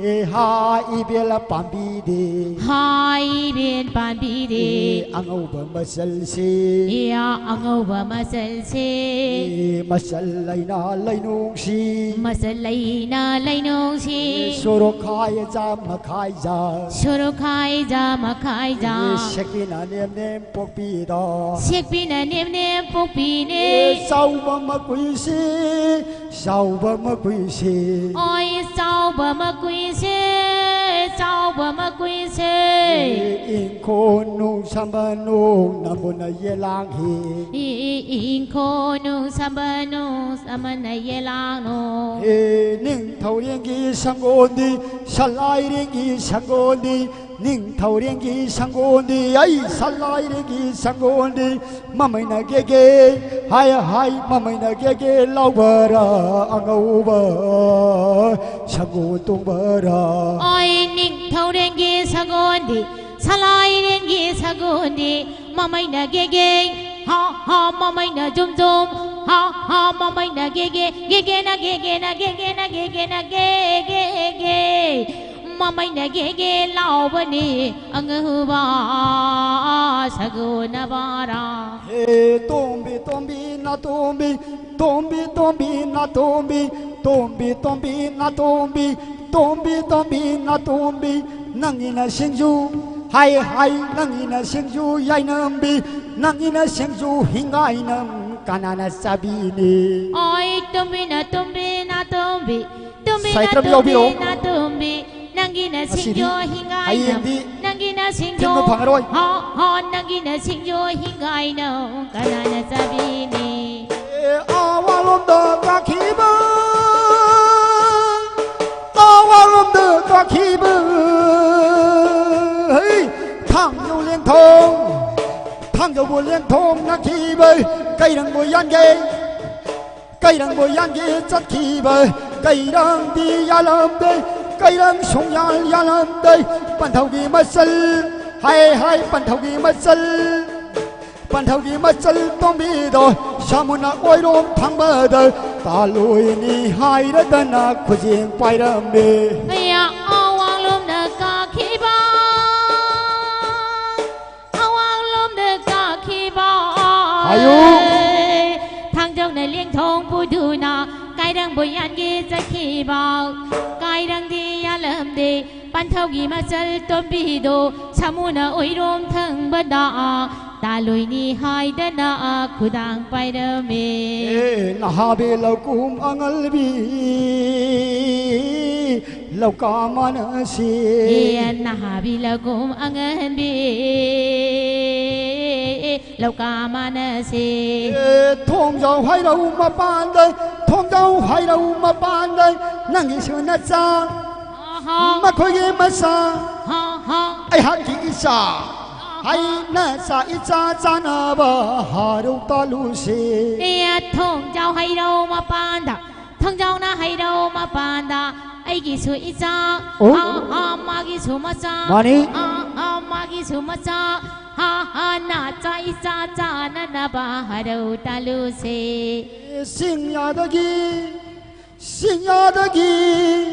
ꯑꯦ ꯍꯥ ꯏꯕꯦꯜ ꯄꯥꯝꯕꯤꯗꯤ꯫ ꯍꯥ ꯏꯕꯦꯜ ꯄꯥꯝꯕꯤꯗꯤ꯫ ꯑꯦ ꯑꯉꯧꯕ ꯃꯆꯜꯁꯤ꯫ ꯑꯦ ꯑꯉꯧꯕ ꯃꯆꯜꯁꯤ꯫ ꯑꯦ ꯃꯆꯜ ꯂꯩꯅ ꯂꯩꯅꯨꯡꯁꯤ꯫ ꯃꯆꯜ ꯂꯩꯅ ꯂꯩꯅꯨꯡꯁꯤ꯫ ꯑꯦ ꯁꯣꯔꯣꯛ ꯈꯥꯏꯖ ꯃꯈꯥꯏꯖ꯫ ꯁꯣꯔꯣꯛ ꯈꯥꯏꯖ ꯃꯈꯥꯏꯖ꯫ ꯑꯦ ꯁꯦꯛꯄꯤꯅ ꯅꯦꯝ ꯅꯦꯝ ꯄꯣꯛꯄꯤꯗꯣ꯫ ꯁꯦꯛꯄꯤꯅ ꯅꯦꯝ ꯅꯦꯝ ꯄꯣꯛꯄꯤꯅꯦ꯫ ꯑꯦ ꯆꯥꯎꯕ ꯃꯀꯨꯏꯁꯤ, ꯆꯥꯎꯕ ꯃꯀꯨꯏꯁꯤ꯫ ꯑꯣꯏ ꯆꯥꯎꯕ ꯃꯀꯨꯏꯁꯦ, ꯆꯥꯎꯕ ꯃꯀꯨꯏꯁꯦ꯫ ꯑꯦ ꯏꯪꯈꯣꯜ ꯅꯨꯡ ꯁꯝꯕ ꯅꯣꯡ ꯅꯝꯕꯨꯅ ꯌꯦꯂꯥꯡꯍꯤ꯫ ꯏ- ꯏ- ꯏꯪꯈꯣꯜ ꯅꯨꯡ ꯁꯝꯕ ꯅꯣꯡ ꯁꯝꯕꯅ ꯌꯦꯂꯥꯡꯅꯣ꯫ ꯑꯦ ꯅꯤꯡꯊꯧꯔꯦꯡꯒꯤ ꯁꯪꯒꯣꯜꯗꯤ, ꯁꯂꯥꯏꯔꯦꯡꯒꯤ ꯁꯪꯒꯣꯜꯗꯤ, ꯅꯤꯡꯊꯧꯔꯦꯡꯒꯤ ꯁꯪꯒꯣꯜꯗꯤ, ꯑꯩ ꯁꯂꯥꯏꯔꯦꯡꯒꯤ ꯁꯪꯒꯣꯜꯗꯤ, ꯃꯃꯩꯅ ꯒꯦꯒꯦ ꯍꯥꯏ ꯍꯥꯏ, ꯃꯃꯩꯅ ꯒꯦꯒꯦ ꯂꯥꯎꯕꯔꯥ ꯑꯉꯧꯕ ꯁꯪꯒꯣꯜ ꯇꯣꯡꯕꯔꯥ? ꯑꯣꯏ ꯅꯤꯡꯊꯧꯔꯦꯡꯒꯤ ꯁꯪꯒꯣꯜꯗꯤ, ꯁꯂꯥꯏꯔꯦꯡꯒꯤ ꯁꯪꯒꯣꯜꯗꯤ, ꯃꯃꯩꯅ ꯒꯦꯒꯦ ꯍꯥ ꯍꯥ, ꯃꯃꯩꯅ ꯖꯨꯝ ꯖꯨꯝ ꯍꯥ ꯍꯥ, ꯃꯃꯩꯅ ꯒꯦꯒꯦ, ꯒꯦꯒꯦꯅ ꯒꯦꯒꯦꯅ ꯒꯦꯒꯦꯅ ꯒꯦꯒꯦꯅ ꯒꯦꯒꯦ ꯒꯦ꯫ ꯃꯃꯩꯅ ꯒꯦꯒꯦ ꯂꯥꯎꯕꯅꯤ ꯑꯉꯧꯕ ꯁꯒꯣꯜꯅ ꯕꯥꯔꯥ꯫ ꯍꯦ ꯇꯣꯝꯕꯤ ꯇꯣꯝꯕꯤ ꯅꯥꯇꯣꯝꯕꯤ, ꯇꯣꯝꯕꯤ ꯇꯣꯝꯕꯤ ꯅꯥꯇꯣꯝꯕꯤ, ꯇꯣꯝꯕꯤ ꯇꯣꯝꯕꯤ ꯅꯥꯇꯣꯝꯕꯤ, ꯇꯣꯝꯕꯤ ꯇꯣꯝꯕꯤ ꯅꯥꯇꯣꯝꯕꯤ, ꯅꯪꯒꯤꯅ ꯁꯤꯡꯖꯨ ꯍꯥꯏ ꯍꯥꯏ, ꯅꯪꯒꯤꯅ ꯁꯤꯡꯖꯨ ꯌꯥꯏꯅꯝꯕꯤ, ꯅꯪꯒꯤꯅ ꯁꯤꯡꯖꯨ ꯍꯤꯡꯒꯥꯏꯅꯝ ꯀꯅꯥꯅ ꯆꯥꯕꯤꯅꯤ? ꯑꯣꯏ ꯇꯣꯝꯕꯤꯅ ꯇꯣꯝꯕꯤ ꯅꯥꯇꯣꯝꯕꯤ, ꯇꯣꯝꯕꯤꯅ ꯁꯥꯏꯇ꯭ꯔꯝ ꯇꯣꯝꯕꯤ ꯌꯥꯎꯕꯤꯔꯛꯑꯣ꯫ ꯅꯥꯇꯣꯝꯕꯤ, ꯅꯪꯒꯤꯅ ꯉꯁꯤꯗꯤ ꯁꯤꯡꯖꯨ ꯍꯤꯡꯒꯥꯏꯅꯝ, ꯍꯌꯦꯡꯗꯤ ꯅꯪꯒꯤꯅ ꯁꯤꯡꯖꯨ ꯊꯤꯟꯕ ꯐꯪꯉꯔꯣꯏ꯫ ꯍꯣ ꯍꯣ, ꯅꯪꯒꯤꯅ ꯁꯤꯡꯖꯨ ꯍꯤꯡꯒꯥꯏꯅꯝ ꯀꯅꯥꯅ ꯆꯥꯕꯤꯅꯤ? ꯑꯦ, ꯑꯋꯥꯡꯂꯣꯝꯗ ꯀꯥꯈꯤꯕ, ꯑꯋꯥꯡꯂꯣꯝꯗ ꯂꯦꯡꯊꯣꯡ, ꯊꯥꯡꯖꯧꯕꯨ ꯂꯦꯡꯊꯣꯡ ꯅꯥꯈꯤꯕ, ꯀꯩꯔꯪꯕꯨ ꯌꯥꯟꯒꯦ, ꯀꯩꯔꯪꯕꯨ ꯌꯥꯟꯒꯦ ꯆꯠꯈꯤꯕ, ꯀꯩꯔꯪꯗꯤ ꯌꯥꯜꯂꯝꯗꯦ, ꯀꯩꯔꯪ ꯁꯨꯡꯌꯥꯜ ꯌꯥꯜꯂꯝꯗꯦ, ꯄꯟꯊꯧꯒꯤ ꯃꯆꯜ, ꯍꯥꯏ ꯍꯥꯏ ꯄꯟꯊꯧꯒꯤ ꯃꯆꯜ, ꯄꯟꯊꯧꯒꯤ ꯃꯆꯜ ꯇꯣꯝꯕꯤꯗꯣ ꯁꯥꯃꯨꯅ ꯑꯣꯏꯔꯣꯝ ꯊꯪꯕꯗ ꯇꯥꯂꯣꯏꯅꯤ ꯍꯥꯏꯔꯗꯅ ꯈꯨꯖꯦꯡ ꯄꯥꯏꯔꯝꯃꯦ꯫ ꯑꯌꯥ, ꯑꯋꯥꯡꯂꯣꯝꯗ ꯀꯥꯈꯤꯕ, ꯑꯋꯥꯡꯂꯣꯝꯗ ꯀꯥꯈꯤꯕ꯫ ꯍꯥꯏꯌꯨ꯫ ꯊꯥꯡꯖꯧꯅ ꯂꯦꯡꯊꯣꯡ ꯄꯨꯗꯨꯅ ꯀꯥꯏꯔꯪꯕꯨ ꯌꯥꯟꯒꯦ ꯆꯠꯈꯤꯕ, ꯀꯥꯏꯔꯪꯗꯤ ꯌꯥꯜꯂꯝꯗꯦ꯫ ꯄꯟꯊꯧꯒꯤ ꯃꯆꯜ ꯇꯣꯝꯕꯤꯗꯣ ꯁꯥꯃꯨꯅ ꯑꯣꯏꯔꯣꯝ ꯊꯪꯕꯗ ꯇꯥꯂꯣꯏꯅꯤ ꯍꯥꯏꯗꯅ ꯈꯨꯗꯥꯡ ꯄꯥꯏꯔꯝꯃꯦ꯫ ꯑꯦ, ꯅꯍꯥꯕꯤ ꯂꯧꯀꯨꯝ ꯑꯉꯜꯕꯤ ꯂꯧꯀꯥ ꯃꯥꯅꯁꯤ꯫ ꯑꯦ, ꯅꯍꯥꯕꯤ ꯂꯧꯀꯨꯝ ꯑꯉꯟꯕꯤ ꯂꯧꯀꯥ ꯃꯥꯅꯁꯤ꯫ ꯑꯦ, ꯊꯣꯡꯖꯥꯎ ꯍꯩꯔꯧ ꯃꯄꯥꯟꯗ, ꯊꯣꯡꯖꯥꯎ ꯍꯩꯔꯧ ꯃꯄꯥꯟꯗ ꯅꯪꯒꯤꯁꯨ ꯅꯆꯥ, ꯑꯍꯥ꯫ ꯃꯈꯣꯏꯒꯤ ꯃꯆꯥ, ꯑꯍꯥ꯫ ꯑꯩꯍꯥꯛꯀꯤ ꯏꯆꯥ, ꯑꯍꯥ꯫ ꯍꯩ ꯅꯆꯥ ꯏꯆꯥ ꯆꯥꯅꯕ ꯍꯔꯧ ꯇꯥꯂꯨꯁꯤ꯫ ꯑꯦ, ꯊꯣꯡꯖꯥꯎ ꯍꯩꯔꯧ ꯃꯄꯥꯟꯗ, ꯊꯣꯡꯖꯥꯎꯅ ꯍꯩꯔꯧ ꯃꯄꯥꯟꯗ ꯑꯩꯒꯤꯁꯨ ꯏꯆꯥ, ꯑꯣ꯫ ꯑꯥ, ꯑꯥ, ꯃꯥꯒꯤꯁꯨ ꯃꯆꯥ, ꯃꯥꯅꯤ꯫ ꯑꯥ, ꯑꯥ, ꯃꯥꯒꯤꯁꯨ ꯃꯆꯥ, ꯍꯥ, ꯍꯥ, ꯅꯆꯥ ꯏꯆꯥ ꯆꯥꯅꯅꯕ ꯍꯔꯧ ꯇꯥꯂꯨꯁꯦ꯫ ꯁꯤꯡꯌꯥꯗꯒꯤ, ꯁꯤꯡꯌꯥꯗꯒꯤ,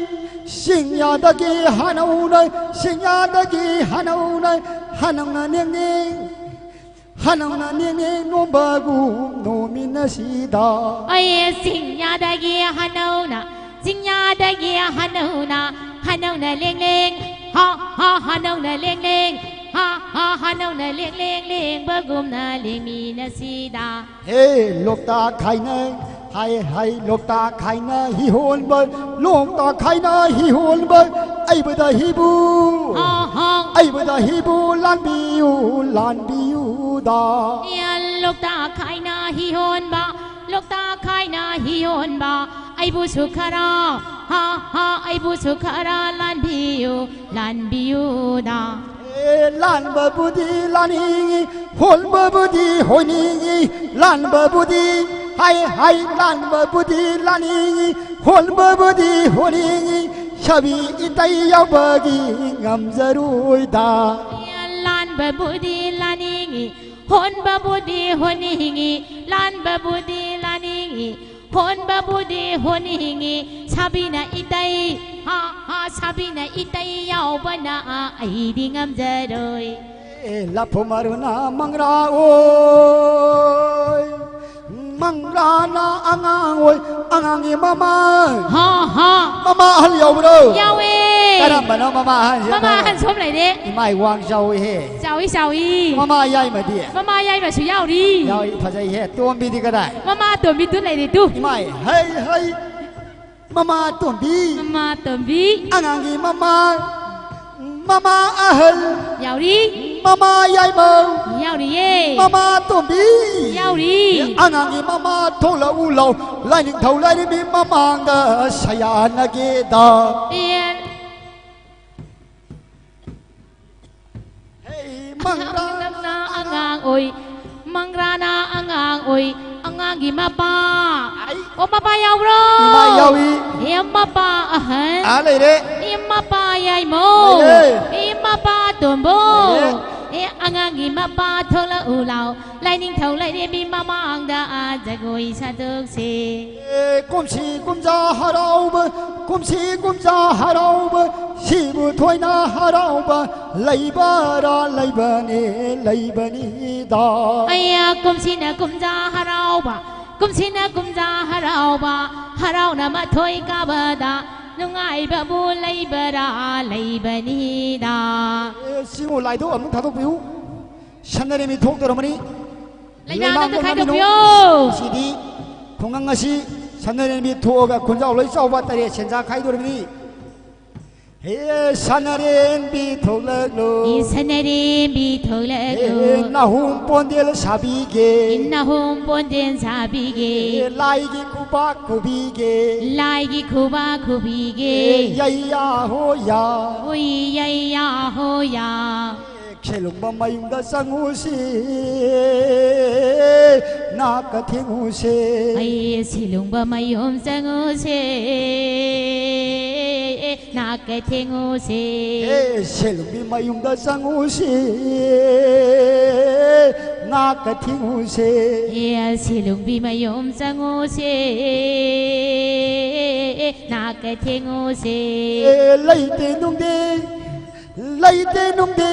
ꯁꯤꯡꯌꯥꯗꯒꯤ ꯍꯅꯧꯅ, ꯁꯤꯡꯌꯥꯗꯒꯤ ꯍꯅꯧꯅ, ꯍꯅꯧꯅ ꯅꯤꯡꯅꯤꯡ, ꯍꯅꯧꯅ ꯅꯤꯡꯅꯤꯡ ꯅꯣꯝꯕꯒꯨꯝ ꯅꯣꯝꯃꯤꯟꯅꯁꯤꯗ꯫ ꯑꯩ ꯆꯤꯡꯌꯥꯗꯒꯤ ꯍꯅꯧꯅ, ꯆꯤꯡꯌꯥꯗꯒꯤ ꯍꯅꯧꯅ, ꯍꯅꯧꯅ ꯂꯦꯡ ꯂꯦꯡ, ꯍꯥ, ꯍꯥ, ꯍꯅꯧꯅ ꯂꯦꯡ ꯂꯦꯡ, ꯍꯥ, ꯍꯥ, ꯍꯅꯧꯅ ꯂꯦꯡ ꯂꯦꯡ ꯂꯦꯡꯕꯒꯨꯝꯅ ꯂꯦꯡꯃꯤꯟꯅꯁꯤꯗ꯫ ꯍꯦ, ꯂꯣꯛꯇꯥꯛ ꯈꯥꯏꯅ, ꯍꯥꯏ, ꯍꯥꯏ, ꯂꯣꯛꯇꯥꯛ ꯈꯥꯏꯅ ꯍꯤꯍꯣꯟꯕ, ꯂꯣꯛꯇꯥꯛ ꯈꯥꯏꯅ ꯍꯤꯍꯣꯟꯕ, ꯑꯩꯕꯨꯗ ꯍꯤꯕꯨ, ꯑꯍꯥ꯫ ꯑꯩꯕꯨꯗ ꯍꯤꯕꯨ ꯂꯥꯟꯕꯤꯌꯨ, ꯂꯥꯟꯕꯤꯌꯨꯗ꯫ ꯌꯥ, ꯂꯣꯛꯇꯥꯛ ꯈꯥꯏꯅ ꯍꯤꯍꯣꯟꯕ, ꯂꯣꯛꯇꯥꯛ ꯈꯥꯏꯅ ꯍꯤꯍꯣꯟꯕ, ꯑꯩꯕꯨꯁꯨ ꯈꯔ, ꯍꯥ, ꯍꯥ, ꯑꯩꯕꯨꯁꯨ ꯈꯔ ꯂꯥꯟꯕꯤꯌꯨ, ꯂꯥꯟꯕꯤꯌꯨꯗ꯫ ꯑꯦ, ꯂꯥꯟꯕꯕꯨꯗꯤ ꯂꯥꯟꯅꯤꯡꯉꯤ, ꯍꯣꯟꯕꯕꯨꯗꯤ ꯍꯣꯟꯅꯤꯡꯉꯤ, ꯂꯥꯟꯕꯕꯨꯗꯤ, ꯍꯥꯏ, ꯍꯥꯏ, ꯂꯥꯟꯕꯕꯨꯗꯤ ꯂꯥꯟꯅꯤꯡꯉꯤ, ꯍꯣꯟꯕꯕꯨꯗꯤ ꯍꯣꯟꯅꯤꯡꯉꯤ, ꯁꯥꯕꯤ ꯏꯇꯩ ꯌꯥꯎꯕꯒꯤ ꯉꯝꯖꯔꯣꯏꯗ꯫ ꯂꯥꯟꯕꯕꯨꯗꯤ ꯂꯥꯟꯅꯤꯡꯉꯤ, ꯍꯣꯟꯕꯕꯨꯗꯤ ꯍꯣꯟꯅꯤꯡꯉꯤ, ꯂꯥꯟꯕꯕꯨꯗꯤ ꯂꯥꯟꯅꯤꯡꯉꯤ, ꯍꯣꯟꯕꯕꯨꯗꯤ ꯍꯣꯟꯅꯤꯡꯉꯤ, ꯁꯥꯕꯤꯅ ꯏꯇꯩ, ꯍꯥ, ꯍꯥ, ꯁꯥꯕꯤꯅ ꯏꯇꯩ ꯌꯥꯎꯕꯅ ꯑꯩꯗꯤ ꯉꯝꯖꯔꯣꯏ꯫ ꯑꯦ, ꯂꯐꯨ ꯃꯔꯨꯅ ꯃꯪꯒ꯭ꯔꯥ ꯑꯣꯏ, ꯃꯪꯒ꯭ꯔꯥꯅ ꯑꯉꯥꯡ ꯑꯣꯏ, ꯑꯉꯥꯡꯒꯤ ꯃꯃꯥ꯫ ꯍꯥ, ꯍꯥ꯫ ꯃꯃꯥ ꯑꯍꯜ ꯌꯥꯎꯕ꯭ꯔꯣ? ꯌꯥꯎꯋꯦ꯫ ꯀꯔꯝꯕꯅꯣ ꯃꯃꯥ ꯑꯍꯜꯁꯦ? ꯃꯃꯥ ꯑꯍꯟ ꯁꯣꯝ ꯂꯩꯔꯦ꯫ ꯏꯃꯥꯏ ꯋꯥꯡ ꯆꯥꯎꯏꯍꯦ꯫ ꯆꯥꯎꯏ, ꯆꯥꯎꯏ꯫ ꯃꯃꯥ ꯌꯥꯏꯃꯗꯤ? ꯃꯃꯥ ꯌꯥꯏꯃꯁꯨ ꯌꯥꯎꯔꯤ꯫ ꯌꯥꯎꯏ, ꯐꯖꯩꯍꯦ꯫ ꯇꯣꯝꯕꯤꯗꯤ ꯀꯗꯥꯏ? ꯃꯃꯥ ꯇꯣꯝꯕꯤꯗꯨ ꯂꯩꯔꯦ ꯇꯨ꯫ ꯏꯃꯥꯏ, ꯍꯩ, ꯍꯩ꯫ ꯃꯃꯥ ꯇꯣꯝꯕꯤ꯫ ꯃꯃꯥ ꯇꯣꯝꯕꯤ꯫ ꯑꯉꯥꯡꯒꯤ ꯃꯃꯥ꯫ ꯃꯃꯥ ꯑꯍꯜ꯫ ꯌꯥꯎꯔꯤ꯫ ꯃꯃꯥ ꯌꯥꯏꯃꯧ꯫ ꯌꯥꯎꯔꯤꯌꯦ꯫ ꯃꯃꯥ ꯇꯣꯝꯕꯤ꯫ ꯌꯥꯎꯔꯤ꯫ ꯑꯉꯥꯡꯒꯤ ꯃꯃꯥ ꯊꯣꯛꯂꯛꯎ ꯂꯥꯎ꯫ ꯂꯥꯏꯅꯤꯡꯊꯧ ꯂꯥꯏꯔꯦꯝꯕꯤ ꯃꯃꯥꯡꯗ ꯁꯌꯥꯅꯒꯦꯗ꯫ ꯑꯦ꯫ ꯍꯦ, ꯃꯪꯒ꯭ꯔꯥꯅ ꯑꯉꯥꯡ ꯑꯣꯏ, ꯃꯪꯒ꯭ꯔꯥꯅ ꯑꯉꯥꯡ ꯑꯣꯏ, ꯑꯉꯥꯡꯒꯤ ꯃꯄꯥ꯫ ꯑꯩ꯫ ꯑꯣ, ꯃꯄꯥ ꯌꯥꯎꯕ꯭ꯔꯣ? ꯏꯃꯥ ꯌꯥꯎꯏ꯫ ꯑꯦ, ꯃꯄꯥ ꯑꯍꯟ꯫ ꯑꯥ, ꯂꯩꯔꯦ꯫ ꯑꯦ, ꯃꯄꯥ ꯌꯥꯏꯃꯧ꯫ ꯂꯩꯔꯦ꯫ ꯑꯦ, ꯃꯄꯥ ꯇꯣꯝꯕꯧ꯫ ꯂꯩꯔꯦ꯫ ꯑꯦ, ꯑꯉꯥꯡꯒꯤ ꯃꯄꯥ ꯊꯣꯛꯂꯛꯎ ꯂꯥꯎ꯫ ꯂꯥꯏꯅꯤꯡꯊꯧ ꯂꯥꯏꯔꯦꯝꯕꯤ ꯃꯃꯥꯡꯗ ꯑꯥ ꯖꯒꯣꯏ ꯁꯥꯗꯣꯛꯁꯦ꯫ ꯑꯦ, ꯀꯨꯝꯁꯤ ꯀꯨꯝꯖꯥ ꯍꯔꯥꯎꯕ, ꯀꯨꯝꯁꯤ ꯀꯨꯝꯖꯥ ꯍꯔꯥꯎꯕ, ꯁꯤꯕꯨ ꯊꯣꯏꯅ ꯍꯔꯥꯎꯕ, ꯂꯩꯕꯔꯥ ꯂꯩꯕꯅꯦ, ꯂꯩꯕꯅꯤꯗ꯫ ꯑꯩꯌꯥ, ꯀꯨꯝꯁꯤꯅ ꯀꯨꯝꯖꯥ ꯍꯔꯥꯎꯕ, ꯀꯨꯝꯁꯤꯅ ꯀꯨꯝꯖꯥ ꯍꯔꯥꯎꯕ, ꯍꯔꯥꯎꯅ ꯃꯊꯣꯏ ꯀꯥꯕꯗ, ꯅꯨꯡꯉꯥꯏꯕꯕꯨ ꯂꯩꯕꯔꯥ ꯂꯩꯕꯅꯤꯗ꯫ ꯑꯦ, ꯁꯤꯕꯨ ꯂꯥꯏꯗꯣ ꯑꯃꯨꯛ ꯊꯥꯗꯣꯛꯄꯤꯌꯨ꯫ ꯁꯟꯅꯔꯦꯝꯕꯤ ꯊꯣꯛꯇꯧꯔꯝꯃꯅꯤ꯫ ꯂꯩꯃꯥꯡꯗ ꯂꯩꯃꯥꯡ ꯈꯥꯏꯗꯣꯛꯄꯤꯌꯣ꯫ ꯉꯝꯃꯤꯅꯣ? ꯉꯁꯤꯗꯤ ꯈꯨꯡꯒꯪ ꯑꯁꯤ ꯁꯟꯅꯔꯦꯝꯕꯤ ꯊꯣꯛꯑꯒ ꯈꯨꯟꯖꯥꯎ ꯂꯣꯏ ꯆꯥꯎꯕ ꯇꯔꯦꯠ ꯁꯦꯟꯖꯥ ꯈꯥꯏꯗꯣꯔꯤꯕꯅꯤ꯫ ꯍꯦ ꯁꯅꯔꯦꯝꯕꯤ ꯊꯣꯛꯂꯛꯂꯣ꯫ ꯏ ꯁꯅꯔꯦꯝꯕꯤ ꯊꯣꯛꯂꯛꯂꯣ꯫ ꯍꯦ ꯅꯥꯍꯣꯝ ꯄꯣꯟꯗꯦꯜ ꯁꯥꯕꯤꯒꯦ꯫ ꯏ ꯅꯥꯍꯣꯝ ꯄꯣꯟꯗꯦꯜ ꯁꯥꯕꯤꯒꯦ꯫ ꯍꯦ ꯂꯥꯏꯒꯤ ꯈꯨꯕꯥꯛ ꯈꯨꯕꯤꯒꯦ꯫ ꯂꯥꯏꯒꯤ ꯈꯨꯕꯥꯛ ꯈꯨꯕꯤꯒꯦ꯫ ꯍꯦ ꯌꯩꯌꯥ ꯍꯣꯌꯥ꯫ ꯍꯣꯏ ꯌꯩꯌꯥ ꯍꯣꯌꯥ꯫ ꯁꯦꯂꯨꯡꯕ ꯃꯌꯨꯝꯗ ꯆꯪꯉꯨꯁꯤ, ꯅꯥꯀ ꯊꯦꯡꯉꯨꯁꯦ꯫ ꯑꯩ ꯁꯦꯂꯨꯡꯕ ꯃꯌꯨꯝ ꯆꯪꯉꯨꯁꯦ, ꯅꯥꯀ ꯊꯦꯡꯉꯨꯁꯦ꯫ ꯑꯦ, ꯁꯦꯂꯨꯡꯕꯤ ꯃꯌꯨꯝꯗ ꯆꯪꯉꯨꯁꯤ, ꯅꯥꯀ ꯊꯦꯡꯉꯨꯁꯦ꯫ ꯑꯦ, ꯁꯦꯂꯨꯡꯕꯤ ꯃꯌꯨꯝ ꯆꯪꯉꯨꯁꯦ, ꯅꯥꯀ ꯊꯦꯡꯉꯨꯁꯦ꯫ ꯑꯦ, ꯂꯩꯇꯦ ꯅꯨꯡꯗꯦ, ꯂꯩꯇꯦ ꯅꯨꯡꯗꯦ,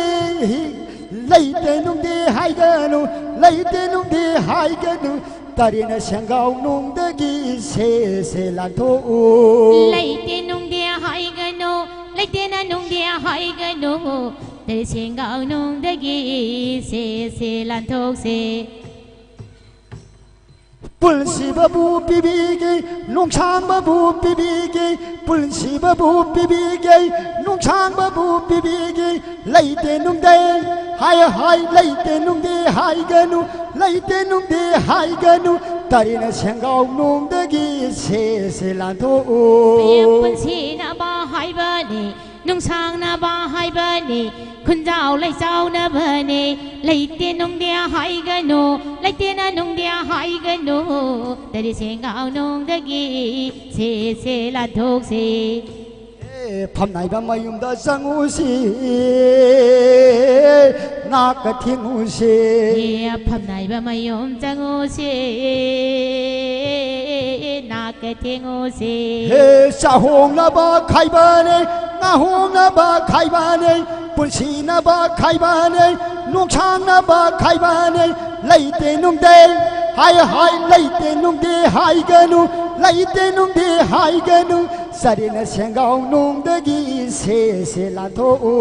ꯂꯩꯇꯦ ꯅꯨꯡꯗꯦ ꯍꯥꯏꯒꯅꯨ, ꯂꯩꯇꯦ ꯅꯨꯡꯗꯦ ꯍꯥꯏꯒꯅꯨ, ꯇꯔꯦꯠꯅ ꯁꯦꯡꯒꯥꯎ ꯅꯨꯡꯗꯒꯤ ꯁꯦ ꯁꯦ ꯂꯥꯟꯊꯣꯛꯎ꯫ ꯂꯩꯇꯦ ꯅꯨꯡꯗꯦ ꯍꯥꯏꯒꯅꯨ, ꯂꯩꯇꯦꯅ ꯅꯨꯡꯗꯦ ꯍꯥꯏꯒꯅꯨ, ꯇꯔꯦꯠ ꯁꯦꯡꯒꯥꯎ ꯅꯨꯡꯗꯒꯤ ꯁꯦ ꯁꯦ ꯂꯥꯟꯊꯣꯛꯁꯦ꯫ ꯄꯨꯟꯁꯤꯕꯕꯨ ꯄꯤꯕꯤꯒꯦ, ꯅꯨꯡꯁꯥꯡꯕꯕꯨ ꯄꯤꯕꯤꯒꯦ, ꯄꯨꯟꯁꯤꯕꯕꯨ ꯄꯤꯕꯤꯒꯦ, ꯅꯨꯡꯁꯥꯡꯕꯕꯨ ꯄꯤꯕꯤꯒꯦ꯫ ꯂꯩꯇꯦ ꯅꯨꯡꯗꯦ ꯍꯥꯏ ꯍꯥꯏ, ꯂꯩꯇꯦ ꯅꯨꯡꯗꯦ ꯍꯥꯏꯒꯅꯨ, ꯂꯩꯇꯦ ꯅꯨꯡꯗꯦ ꯍꯥꯏꯒꯅꯨ꯫ ꯇꯔꯦꯠꯅ ꯁꯦꯡꯒꯥꯎ ꯅꯨꯡꯗꯒꯤ ꯁꯦ ꯁꯦ ꯂꯥꯟꯊꯣꯛꯎ꯫ ꯄꯨꯟꯁꯤꯅꯕ ꯍꯥꯏꯕꯅꯤ, ꯅꯨꯡꯁꯥꯡꯅꯕ ꯍꯥꯏꯕꯅꯤ, ꯈꯨꯟꯖꯥꯎ ꯂꯩꯆꯥꯎꯅꯕꯅꯤ꯫ ꯂꯩꯇꯦ ꯅꯨꯡꯗꯦ ꯍꯥꯏꯒꯅꯨ, ꯂꯩꯇꯦꯅ ꯅꯨꯡꯗꯦ ꯍꯥꯏꯒꯅꯨ, ꯇꯔꯦꯠ ꯁꯦꯡꯒꯥꯎ ꯅꯨꯡꯗꯒꯤ ꯁꯦ ꯁꯦ ꯂꯥꯟꯊꯣꯛꯁꯤ꯫ ꯑꯦ, ꯐꯝꯅꯥꯏꯕ ꯃꯌꯨꯝꯗ ꯆꯪꯉꯨꯁꯤ, ꯅꯥꯀ ꯊꯦꯡꯉꯨꯁꯤ꯫ ꯑꯦ, ꯐꯝꯅꯥꯏꯕ ꯃꯌꯨꯝ ꯆꯪꯉꯨꯁꯤ, ꯅꯥꯀ ꯊꯦꯡꯉꯨꯁꯤ꯫ ꯍꯦ, ꯆꯥꯍꯣꯡꯅꯕ ꯈꯥꯏꯕꯅꯦ, ꯉꯥꯍꯣꯡꯅꯕ ꯈꯥꯏꯕꯅꯦ, ꯄꯨꯟꯁꯤꯅꯕ ꯈꯥꯏꯕꯅꯦ, ꯅꯨꯡꯁꯥꯡꯅꯕ ꯈꯥꯏꯕꯅꯦ꯫ ꯂꯩꯇꯦ ꯅꯨꯡꯗꯦ ꯍꯥꯏ ꯍꯥꯏ, ꯂꯩꯇꯦ ꯅꯨꯡꯗꯦ ꯍꯥꯏꯒꯅꯨ, ꯂꯩꯇꯦ ꯅꯨꯡꯗꯦ ꯍꯥꯏꯒꯅꯨ꯫ ꯆꯔꯦꯅ ꯁꯦꯡꯒꯥꯎ ꯅꯨꯡꯗꯒꯤ ꯁꯦ ꯁꯦ ꯂꯥꯟꯊꯣꯛꯎ꯫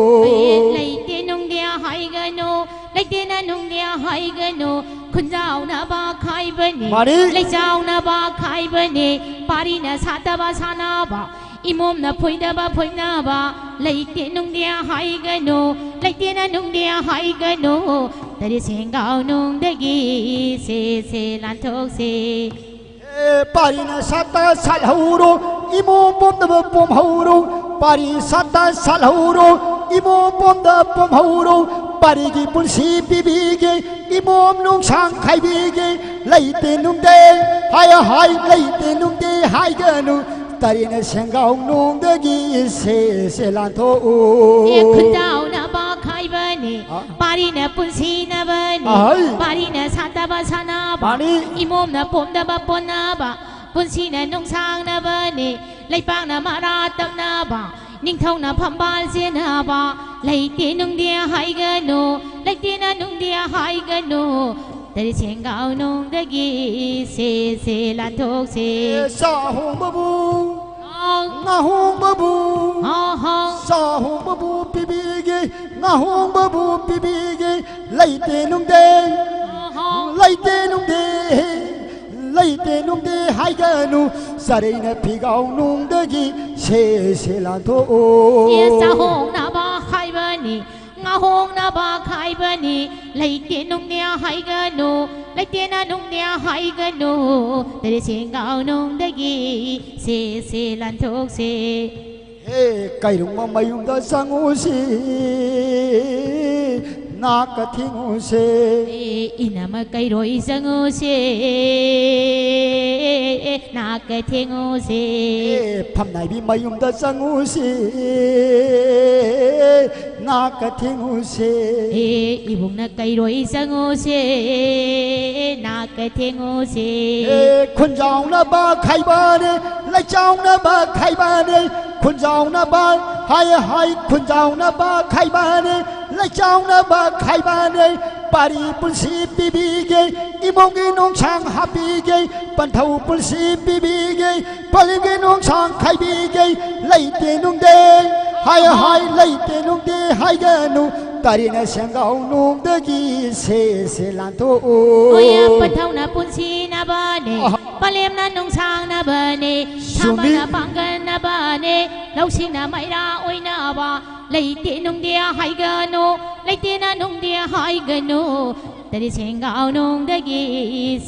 ꯂꯩꯇꯦ ꯅꯨꯡꯗꯦ ꯍꯥꯏꯒꯅꯨ, ꯂꯩꯇꯦꯅ ꯅꯨꯡꯗꯦ ꯍꯥꯏꯒꯅꯨ꯫ ꯈꯨꯟꯖꯥꯎꯅꯕ ꯈꯥꯏꯕꯅꯤ, ꯃꯥꯅꯤ꯫ ꯂꯩꯆꯥꯎꯅꯕ ꯈꯥꯏꯕꯅꯤ꯫ ꯄꯥꯔꯤꯅ ꯁꯥꯠꯇꯕ ꯁꯥꯟꯅꯕ, ꯏꯃꯣꯝꯅ ꯐꯣꯏꯗꯕ ꯐꯣꯏꯅꯕ ꯂꯩꯇꯦ ꯅꯨꯡꯗꯤ ꯍꯥꯏꯒꯅꯨ, ꯂꯩꯇꯦꯅ ꯅꯨꯡꯗꯤ ꯍꯥꯏꯒꯅꯨ, ꯇꯔꯦꯠ ꯁꯦꯡꯒꯥꯎ ꯅꯨꯡꯗꯒꯤ ꯁꯦ ꯁꯦ ꯂꯥꯟꯊꯣꯛꯁꯦ꯫ ꯑꯦ, ꯄꯥꯔꯤꯅ ꯁꯥꯠꯇ ꯁꯥꯠꯍꯧꯔꯣ, ꯏꯃꯣꯝ ꯄꯣꯝꯗꯕ ꯄꯣꯝꯍꯧꯔꯣ꯫ ꯄꯥꯔꯤ ꯁꯥꯠꯇ ꯁꯥꯠꯍꯧꯔꯣ, ꯏꯃꯣꯝ ꯄꯣꯝꯗ ꯄꯣꯝꯍꯧꯔꯣ꯫ ꯄꯥꯔꯤꯒꯤ ꯄꯨꯟꯁꯤ ꯄꯤꯕꯤꯒꯦ, ꯏꯃꯣꯝ ꯅꯨꯡꯁꯥꯡ ꯈꯥꯏꯕꯤꯒꯦ꯫ ꯂꯩꯇꯦ ꯅꯨꯡꯗꯦ ꯍꯥꯏ ꯍꯥꯏ, ꯂꯩꯇꯦ ꯅꯨꯡꯗꯦ ꯍꯥꯏꯒꯅꯨ꯫ ꯇꯔꯦꯠꯅ ꯁꯦꯡꯒꯥꯎ ꯅꯨꯡꯗꯒꯤ ꯁꯦ ꯁꯦ ꯂꯥꯟꯊꯣꯛꯎ꯫ ꯑꯦ, ꯈꯨꯟꯖꯥꯎꯅꯕ ꯈꯥꯏꯕꯅꯤ, ꯑ? ꯄꯥꯔꯤꯅ ꯄꯨꯟꯁꯤꯅꯕꯅꯤ, ꯑꯍꯩ꯫ ꯄꯥꯔꯤꯅ ꯁꯥꯠꯇꯕ ꯁꯥꯟꯅꯕ, ꯄꯥꯔꯤ꯫ ꯏꯃꯣꯝꯅ ꯄꯣꯝꯗꯕ ꯄꯣꯟꯅꯕ, ꯄꯨꯟꯁꯤꯅ ꯅꯨꯡꯁꯥꯡꯅꯕꯅꯤ, ꯂꯩꯄꯥꯛꯅ ꯃꯔꯥ ꯇꯞꯅꯕ, ꯅꯤꯡꯊꯧꯅ ꯐꯝꯕꯥꯜ ꯆꯦꯟꯅꯕ, ꯂꯩꯇꯦ ꯅꯨꯡꯗꯦ ꯍꯥꯏꯒꯅꯨ, ꯂꯩꯇꯦꯅ ꯅꯨꯡꯗꯦ ꯍꯥꯏꯒꯅꯨ, ꯇꯔꯦꯠ ꯁꯦꯡꯒꯥꯎ ꯅꯨꯡꯗꯒꯤ ꯁꯦ ꯁꯦ ꯂꯥꯟꯊꯣꯛꯁꯦ꯫ ꯑꯦ, ꯆꯥꯍꯣꯡꯕꯕꯨ, ꯑꯥꯎ꯫ ꯉꯥꯍꯣꯡꯕꯕꯨ, ꯑꯍꯥ꯫ ꯆꯥꯍꯣꯡꯕꯕꯨ ꯄꯤꯕꯤꯒꯦ, ꯉꯥꯍꯣꯡꯕꯕꯨ ꯄꯤꯕꯤꯒꯦ꯫ ꯂꯩꯇꯦ ꯅꯨꯡꯗꯦ, ꯑꯍꯥ꯫ ꯂꯩꯇꯦ ꯅꯨꯡꯗꯦ, ꯂꯩꯇꯦ ꯅꯨꯡꯗꯦ ꯍꯥꯏꯒꯅꯨ꯫ ꯆꯔꯩꯅ ꯐꯤꯒꯥꯎ ꯅꯨꯡꯗꯒꯤ ꯁꯦ ꯁꯦ ꯂꯥꯟꯊꯣꯛꯑꯣ꯫ ꯑꯦ, ꯆꯥꯍꯣꯡꯅꯕ ꯍꯥꯏꯕꯅꯤ, ꯉꯥꯍꯣꯡꯅꯕ ꯈꯥꯏꯕꯅꯤ, ꯂꯩꯇꯦ ꯅꯨꯡꯗꯦ ꯍꯥꯏꯒꯅꯨ, ꯂꯩꯇꯦꯅ ꯅꯨꯡꯗꯦ ꯍꯥꯏꯒꯅꯨ, ꯇꯔꯦꯠ ꯁꯦꯡꯒꯥꯎ ꯅꯨꯡꯗꯒꯤ ꯁꯦ ꯁꯦ ꯂꯥꯟꯊꯣꯛꯁꯦ꯫ ꯍꯦ, ꯀꯩꯔꯨꯝꯕ ꯃꯌꯨꯝꯗ ꯆꯪꯉꯨꯁꯤ, ꯅꯥꯀ ꯊꯦꯡꯉꯨꯁꯦ꯫ ꯑꯦ, ꯏꯅꯃ ꯀꯩꯔꯣꯏ ꯆꯪꯉꯨꯁꯦ, ꯅꯥꯀ ꯊꯦꯡꯉꯨꯁꯦ꯫ ꯑꯦ, ꯐꯝꯅꯥꯏꯕꯤ ꯃꯌꯨꯝꯗ ꯆꯪꯉꯨꯁꯤ, ꯅꯥꯀ ꯊꯦꯡꯉꯨꯁꯦ꯫ ꯑꯦ, ꯏꯕꯨꯡꯅ ꯀꯩꯔꯣꯏ ꯆꯪꯉꯨꯁꯦ, ꯅꯥꯀ ꯊꯦꯡꯉꯨꯁꯦ꯫ ꯑꯦ, ꯈꯨꯟꯖꯥꯎꯅꯕ ꯈꯥꯏꯕꯅꯦ, ꯂꯩꯆꯥꯎꯅꯕ ꯈꯥꯏꯕꯅꯦ꯫ ꯈꯨꯟꯖꯥꯎꯅꯕ ꯍꯥꯏ ꯍꯥꯏ, ꯈꯨꯟꯖꯥꯎꯅꯕ ꯈꯥꯏꯕꯅꯦ, ꯂꯩꯆꯥꯎꯅꯕ ꯈꯥꯏꯕꯅꯦ꯫ ꯄꯥꯔꯤ ꯄꯨꯟꯁꯤ ꯄꯤꯕꯤꯒꯦ, ꯏꯃꯣꯝꯒꯤ ꯅꯣꯡꯁꯥꯡ ꯍꯥꯞꯄꯤꯒꯦ꯫ ꯄꯟꯊꯧ ꯄꯨꯟꯁꯤ ꯄꯤꯕꯤꯒꯦ, ꯄꯂꯤꯒꯤ ꯅꯣꯡꯁꯥꯡ ꯈꯥꯏꯕꯤꯒꯦ꯫ ꯂꯩꯇꯦ ꯅꯨꯡꯗꯦ ꯍꯥꯏ ꯍꯥꯏ, ꯂꯩꯇꯦ ꯅꯨꯡꯗꯦ ꯍꯥꯏꯒꯅꯨ꯫ ꯇꯔꯦꯠꯅ ꯁꯦꯡꯒꯥꯎ ꯅꯨꯡꯗꯒꯤ ꯁꯦ ꯁꯦ ꯂꯥꯟꯊꯣꯛꯎ꯫ ꯍꯣꯏ, ꯄꯟꯊꯧꯅ ꯄꯨꯟꯁꯤꯅꯕꯅꯦ, ꯑꯍ꯫ ꯄꯂꯦꯝꯅ ꯅꯨꯡꯁꯥꯡꯅꯕꯅꯦ, ꯆꯨꯝꯃꯤ꯫ ꯁꯥꯃꯅ ꯄꯥꯡꯒꯟꯅꯕꯅꯦ, ꯂꯧꯁꯤꯡꯅ ꯃꯩꯔꯥ ꯑꯣꯏꯅꯕ, ꯂꯩꯇꯦ ꯅꯨꯡꯗꯤ ꯍꯥꯏꯒꯅꯨ, ꯂꯩꯇꯦꯅ ꯅꯨꯡꯗꯤ ꯍꯥꯏꯒꯅꯨ, ꯇꯔꯦꯠ ꯁꯦꯡꯒꯥꯎ ꯅꯨꯡꯗꯒꯤ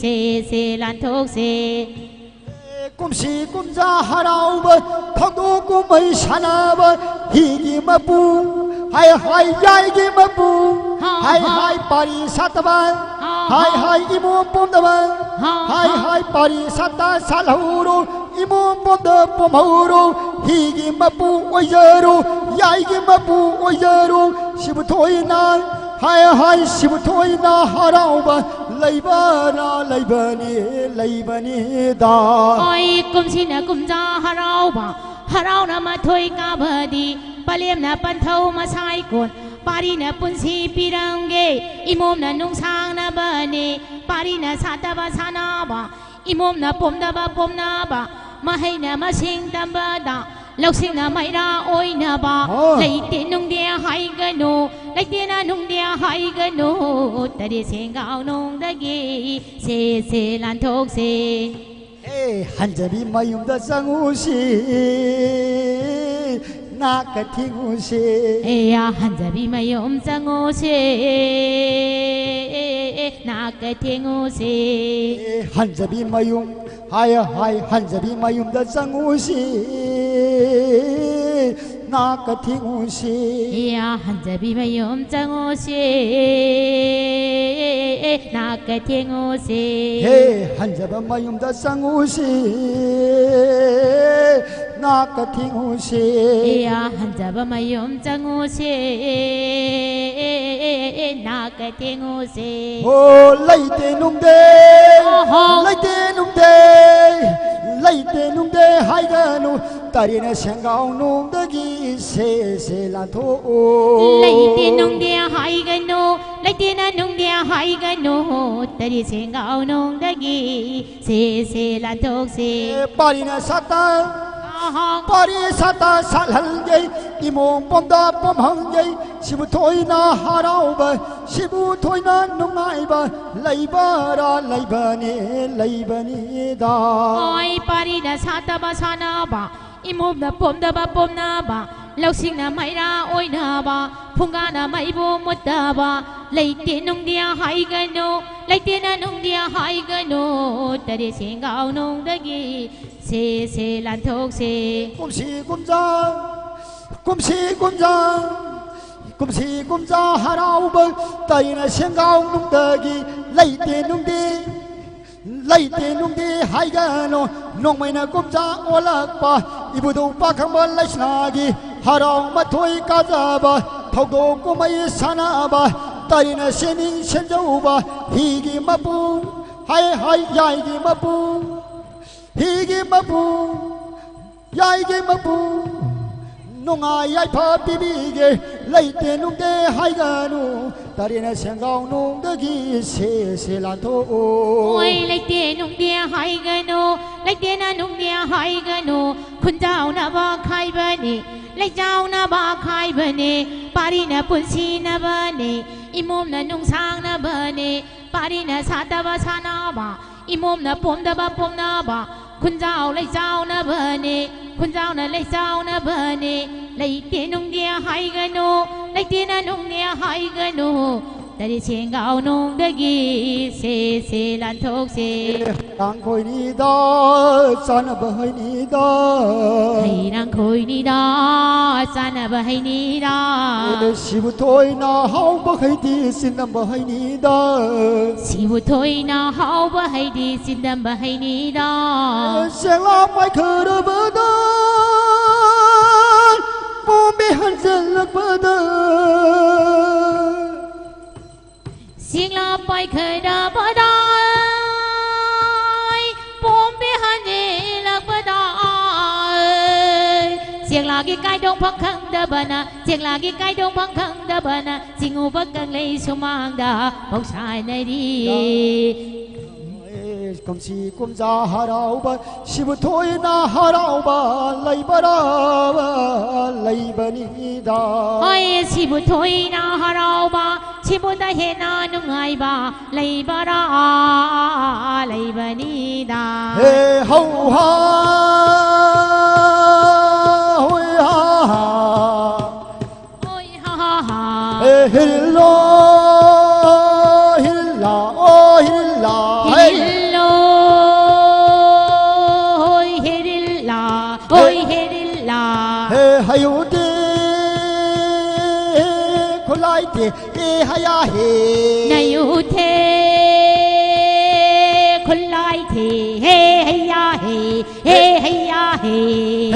ꯁꯦ ꯁꯦ ꯂꯥꯟꯊꯣꯛꯁꯦ꯫ ꯀꯨꯝꯁꯤ ꯀꯨꯝꯖꯥ ꯍꯔꯥꯎꯕ, ꯊꯧꯗꯣꯛ ꯀꯨꯝꯍꯩ ꯁꯥꯟꯅꯕ, ꯍꯤꯒꯤ ꯃꯄꯨ, ꯍꯥꯏ ꯍꯥꯏ ꯌꯥꯏꯒꯤ ꯃꯄꯨ, ꯍꯥ, ꯍꯥꯏ ꯍꯥ꯫ ꯍꯥꯏ ꯄꯥꯔꯤ ꯁꯥꯠꯇꯕ, ꯍꯥ, ꯍꯥꯏ ꯍꯥ꯫ ꯍꯥꯏ ꯏꯃꯣꯝ ꯄꯣꯝꯗꯕ, ꯍꯥ, ꯍꯥꯏ ꯍꯥ꯫ ꯍꯥꯏ ꯄꯥꯔꯤ ꯁꯥꯠꯇ ꯁꯥꯠꯍꯧꯔꯣ, ꯏꯃꯣꯝ ꯄꯣꯝꯗ ꯄꯣꯝꯍꯧꯔꯣ, ꯍꯤꯒꯤ ꯃꯄꯨ ꯑꯣꯏꯖꯔꯣ, ꯌꯥꯏꯒꯤ ꯃꯄꯨ ꯑꯣꯏꯖꯔꯣ, ꯁꯤꯕꯨ ꯊꯣꯏꯅ, ꯍꯥꯏ ꯍꯥꯏ ꯁꯤꯕꯨ ꯊꯣꯏꯅ ꯍꯔꯥꯎꯕ ꯂꯩꯕꯔꯥ ꯂꯩꯕꯅꯤ ꯂꯩꯕꯅꯤꯗ꯫ ꯍꯣꯏ, ꯀꯨꯝꯁꯤꯅ ꯀꯨꯝꯖꯥ ꯍꯔꯥꯎꯕ, ꯍꯔꯥꯎꯅ ꯃꯊꯣꯏ ꯀꯥꯕꯗꯤ, ꯄꯂꯦꯝꯅ ꯄꯟꯊꯧ ꯃꯁꯥꯏꯀꯣꯟ, ꯄꯥꯔꯤꯅ ꯄꯨꯟꯁꯤ ꯄꯤꯔꯝꯒꯦ, ꯏꯃꯣꯝꯅ ꯅꯨꯡꯁꯥꯡꯅꯕꯅꯦ, ꯄꯥꯔꯤꯅ ꯁꯥꯠꯇꯕ ꯁꯥꯟꯅꯕ, ꯏꯃꯣꯝꯅ ꯄꯣꯝꯗꯕ ꯄꯣꯝꯅꯕ, ꯃꯍꯩꯅ ꯃꯁꯤꯡ ꯇꯝꯕꯗ, ꯂꯧꯁꯤꯡꯅ ꯃꯩꯔꯥ ꯑꯣꯏꯅꯕ, ꯍꯣꯏ꯫ ꯂꯩꯇꯦ ꯅꯨꯡꯗꯦ ꯍꯥꯏꯒꯅꯨ, ꯂꯩꯇꯦꯅ ꯅꯨꯡꯗꯦ ꯍꯥꯏꯒꯅꯨ, ꯇꯔꯦꯠ ꯁꯦꯡꯒꯥꯎ ꯅꯨꯡꯗꯒꯤ ꯁꯦ ꯁꯦ ꯂꯥꯟꯊꯣꯛꯁꯦ꯫ ꯍꯦ, ꯍꯟꯖꯕꯤ ꯃꯌꯨꯝꯗ ꯆꯪꯉꯨꯁꯤ, ꯅꯥꯀ ꯊꯦꯡꯉꯨꯁꯤ꯫ ꯑꯦꯌꯥ, ꯍꯟꯖꯕꯤ ꯃꯌꯨꯝ ꯆꯪꯉꯨꯁꯦ, ꯅꯥꯀ ꯊꯦꯡꯉꯨꯁꯦ꯫ ꯑꯦ, ꯍꯟꯖꯕꯤ ꯃꯌꯨꯝ, ꯍꯥꯏ ꯍꯥꯏ, ꯍꯟꯖꯕꯤ ꯃꯌꯨꯝꯗ ꯆꯪꯉꯨꯁꯤ, ꯅꯥꯀ ꯊꯦꯡꯉꯨꯁꯤ꯫ ꯑꯦꯌꯥ, ꯍꯟꯖꯕꯤ ꯃꯌꯨꯝ ꯆꯪꯉꯨꯁꯦ, ꯅꯥꯀ ꯊꯦꯡꯉꯨꯁꯦ꯫ ꯍꯦ, ꯍꯟꯖꯕ ꯃꯌꯨꯝꯗ ꯆꯪꯉꯨꯁꯤ, ꯅꯥꯀ ꯊꯦꯡꯉꯨꯁꯤ꯫ ꯑꯦꯌꯥ, ꯍꯟꯖꯕ ꯃꯌꯨꯝ ꯆꯪꯉꯨꯁꯦ, ꯅꯥꯀ ꯊꯦꯡꯉꯨꯁꯦ꯫ ꯍꯣ, ꯂꯩꯇꯦ ꯅꯨꯡꯗꯦ, ꯑꯣꯍꯣ꯫ ꯂꯩꯇꯦ ꯅꯨꯡꯗꯦ, ꯂꯩꯇꯦ ꯅꯨꯡꯗꯦ ꯍꯥꯏꯒꯅꯨ, ꯇꯔꯦꯠꯅ ꯁꯦꯡꯒꯥꯎ ꯅꯨꯡꯗꯒꯤ ꯁꯦ ꯁꯦ ꯂꯥꯟꯊꯣꯛꯎ꯫ ꯂꯩꯇꯦ ꯅꯨꯡꯗꯦ ꯍꯥꯏꯒꯅꯨ, ꯂꯩꯇꯦꯅ ꯅꯨꯡꯗꯦ ꯍꯥꯏꯒꯅꯨ, ꯇꯔꯦꯠ ꯁꯦꯡꯒꯥꯎ ꯅꯨꯡꯗꯒꯤ ꯁꯦ ꯁꯦ ꯂꯥꯟꯊꯣꯛꯁꯦ꯫ ꯑꯦ, ꯄꯥꯔꯤꯅ ꯁꯥꯠꯇ, ꯑꯍꯥꯡ ꯄꯥꯔꯤ ꯁꯥꯠꯇ ꯁꯥꯠꯍꯟꯒꯦ, ꯏꯃꯣꯝ ꯄꯣꯝꯗ ꯄꯣꯝꯍꯟꯒꯦ, ꯁꯤꯕꯨ ꯊꯣꯏꯅ ꯍꯔꯥꯎꯕ, ꯁꯤꯕꯨ ꯊꯣꯏꯅ ꯅꯨꯡꯉꯥꯏꯕ, ꯂꯩꯕꯔꯥ ꯂꯩꯕꯅꯦ, ꯂꯩꯕꯅꯤꯗ꯫ ꯍꯣꯏ, ꯄꯥꯔꯤꯅ ꯁꯥꯠꯇꯕ ꯁꯥꯟꯅꯕ, ꯏꯃꯣꯝꯅ ꯄꯣꯝꯗꯕ ꯄꯣꯝꯅꯕ, ꯂꯧꯁꯤꯡꯅ ꯃꯩꯔꯥ ꯑꯣꯏꯅꯕ, ꯐꯨꯡꯒꯥꯅ ꯃꯩꯕꯨ ꯃꯨꯠꯇꯕ, ꯂꯩꯇꯦ ꯅꯨꯡꯗꯤ ꯍꯥꯏꯒꯅꯨ, ꯂꯩꯇꯦꯅ ꯅꯨꯡꯗꯤ ꯍꯥꯏꯒꯅꯨ, ꯇꯔꯦꯠ ꯁꯦꯡꯒꯥꯎ ꯅꯨꯡꯗꯒꯤ ꯁꯦ ꯁꯦ ꯂꯥꯟꯊꯣꯛꯁꯦ꯫ ꯀꯨꯝꯁꯤ ꯀꯨꯝꯖꯥ, ꯀꯨꯝꯁꯤ ꯀꯨꯝꯖꯥ, ꯀꯨꯝꯁꯤ ꯀꯨꯝꯖꯥ ꯍꯔꯥꯎꯕ, ꯇꯔꯦꯠ ꯁꯦꯡꯒꯥꯎ ꯅꯨꯡꯗꯒꯤ ꯂꯩꯇꯦ ꯅꯨꯡꯗꯤ, ꯂꯩꯇꯦ ꯅꯨꯡꯗꯤ ꯍꯥꯏꯒꯅꯨ, ꯅꯣꯡꯃꯩꯅ ꯀꯨꯝꯖꯥ ꯑꯣꯜꯂꯛꯄ, ꯏꯕꯨꯙꯧ ꯄꯥꯈꯪꯕ ꯂꯩꯁꯅꯥꯒꯤ ꯍꯔꯥꯎ ꯃꯊꯣꯏ ꯀꯥꯖꯕ, ꯊꯧꯗꯣꯛ ꯀꯨꯝꯍꯩ ꯁꯥꯟꯅꯕ, ꯇꯔꯦꯠ ꯁꯦꯟꯅꯤꯡ ꯁꯦꯟꯖꯧꯕ, ꯍꯤꯒꯤ ꯃꯄꯨ, ꯍꯥꯏ ꯍꯥꯏ ꯌꯥꯏꯒꯤ ꯃꯄꯨ, ꯍꯤꯒꯤ ꯃꯄꯨ, ꯌꯥꯏꯒꯤ ꯃꯄꯨ, ꯅꯨꯡꯉꯥꯏ ꯌꯥꯏꯐ ꯄꯤꯕꯤꯒꯦ, ꯂꯩꯇꯦ ꯅꯨꯡꯗꯦ ꯍꯥꯏꯒꯅꯨ, ꯇꯔꯦꯠ ꯁꯦꯡꯒꯥꯎ ꯅꯨꯡꯗꯒꯤ ꯁꯦ ꯁꯦ ꯂꯥꯟꯊꯣꯛꯑꯣ꯫ ꯍꯣꯏ, ꯂꯩꯇꯦ ꯅꯨꯡꯗꯦ ꯍꯥꯏꯒꯅꯨ, ꯂꯩꯇꯦꯅ ꯅꯨꯡꯗꯦ ꯍꯥꯏꯒꯅꯨ, ꯈꯨꯟꯖꯥꯎꯅꯕ ꯈꯥꯏꯕꯅꯤ, ꯂꯩꯖꯥꯎꯅꯕ ꯈꯥꯏꯕꯅꯤ, ꯄꯥꯔꯤꯅ ꯄꯨꯟꯁꯤꯅꯕꯅꯤ, ꯏꯃꯣꯝꯅ ꯅꯨꯡꯁꯥꯡꯅꯕꯅꯤ, ꯄꯥꯔꯤꯅ ꯁꯥꯠꯇꯕ ꯁꯥꯟꯅꯕ, ꯏꯃꯣꯝꯅ ꯄꯣꯝꯗꯕ ꯄꯣꯝꯅꯕ, ꯈꯨꯟꯖꯥꯎ ꯂꯩꯆꯥꯎꯅꯕꯅꯤ, ꯈꯨꯟꯖꯥꯎꯅ ꯂꯩꯆꯥꯎꯅꯕꯅꯤ, ꯂꯩꯇꯦ ꯅꯨꯡꯗꯦ ꯍꯥꯏꯒꯅꯨ, ꯂꯩꯇꯦꯅ ꯅꯨꯡꯗꯦ ꯍꯥꯏꯒꯅꯨ, ꯇꯔꯦꯠ ꯁꯦꯡꯒꯥꯎ ꯅꯨꯡꯗꯒꯤ ꯁꯦ ꯁꯦ ꯂꯥꯟꯊꯣꯛꯁꯦ꯫ ꯍꯩꯔꯥꯡꯈꯣꯏꯅꯤꯗ, ꯆꯥꯅꯕ ꯍꯩꯅꯤꯗ꯫ ꯍꯩꯔꯥꯡꯈꯣꯏꯅꯤꯗ, ꯆꯥꯅꯕ ꯍꯩꯅꯤꯗ꯫ ꯑꯦ, ꯁꯤꯕꯨ ꯊꯣꯏꯅ ꯍꯥꯎꯕ ꯍꯩꯗꯤ ꯆꯤꯟꯗꯝꯕ ꯍꯩꯅꯤꯗ꯫ ꯁꯤꯕꯨ ꯊꯣꯏꯅ ꯍꯥꯎꯕ ꯍꯩꯗꯤ ꯆꯤꯟꯗꯝꯕ ꯍꯩꯅꯤꯗ꯫ ꯑꯦ, ꯆꯦꯡꯂꯥ ꯄꯥꯏꯈꯔꯕꯗ, ꯄꯣꯝꯕꯤ ꯍꯟꯖꯤꯜꯂꯛꯄꯗ꯫ ꯆꯦꯡꯂꯥ ꯄꯥꯏꯈꯔꯕꯗ, ꯄꯣꯝꯕꯤ ꯍꯟꯖꯤꯜꯂꯛꯄꯗ, ꯆꯦꯡꯂꯥꯒꯤ ꯀꯥꯏꯗꯣꯡꯐꯝ ꯈꯪꯗꯕꯅ, ꯆꯦꯡꯂꯥꯒꯤ ꯀꯥꯏꯗꯣꯡꯐꯝ ꯈꯪꯗꯕꯅ, ꯆꯤꯡꯉꯨꯕ ꯀꯪꯂꯩ ꯁꯨꯃꯥꯡꯗ ꯄꯥꯎꯁꯥꯏꯅꯔꯤ꯫ ꯀꯨꯝꯁꯤ ꯀꯨꯝꯖꯥ ꯍꯔꯥꯎꯕ, ꯁꯤꯕꯨ ꯊꯣꯏꯅ ꯍꯔꯥꯎꯕ ꯂꯩꯕꯔꯥ, ꯂꯩꯕꯅꯤꯗ꯫ ꯍꯣꯏ, ꯁꯤꯕꯨ ꯊꯣꯏꯅ ꯍꯔꯥꯎꯕ, ꯁꯤꯕꯨꯗ ꯍꯦꯟꯅ ꯅꯨꯡꯉꯥꯏꯕ ꯂꯩꯕꯔꯥ, ꯂꯩꯕꯅꯤꯗ꯫ ꯍꯦ ꯍꯧ ꯍꯥ, ꯍꯣꯏ ꯍꯥ ꯍꯥ꯫ ꯍꯣꯏ ꯍꯥ ꯍꯥ ꯍꯥ꯫ ꯍꯦ ꯍꯤꯔꯤꯜꯂꯣ, ꯍꯤꯔꯤꯜꯂꯥ, ꯑꯣ ꯍꯤꯔꯤꯜꯂꯥ, ꯍꯦ꯫ ꯍꯤꯔꯤꯜꯂꯣ, ꯍꯣꯏ ꯍꯦꯔꯤꯜꯂꯥ, ꯍꯣꯏ ꯍꯦꯔꯤꯜꯂꯥ꯫ ꯍꯦ ꯍꯌꯨꯗꯤ, ꯈꯨꯂꯥꯏꯇꯦ, ꯑꯦ ꯍꯌꯥ ꯍꯦ꯫ ꯅꯌꯨꯊꯦ, ꯈꯨꯂꯥꯏꯊꯦ, ꯍꯦ ꯍꯌꯥ ꯍꯦ, ꯍꯦ ꯍꯌꯥ ꯍꯦ꯫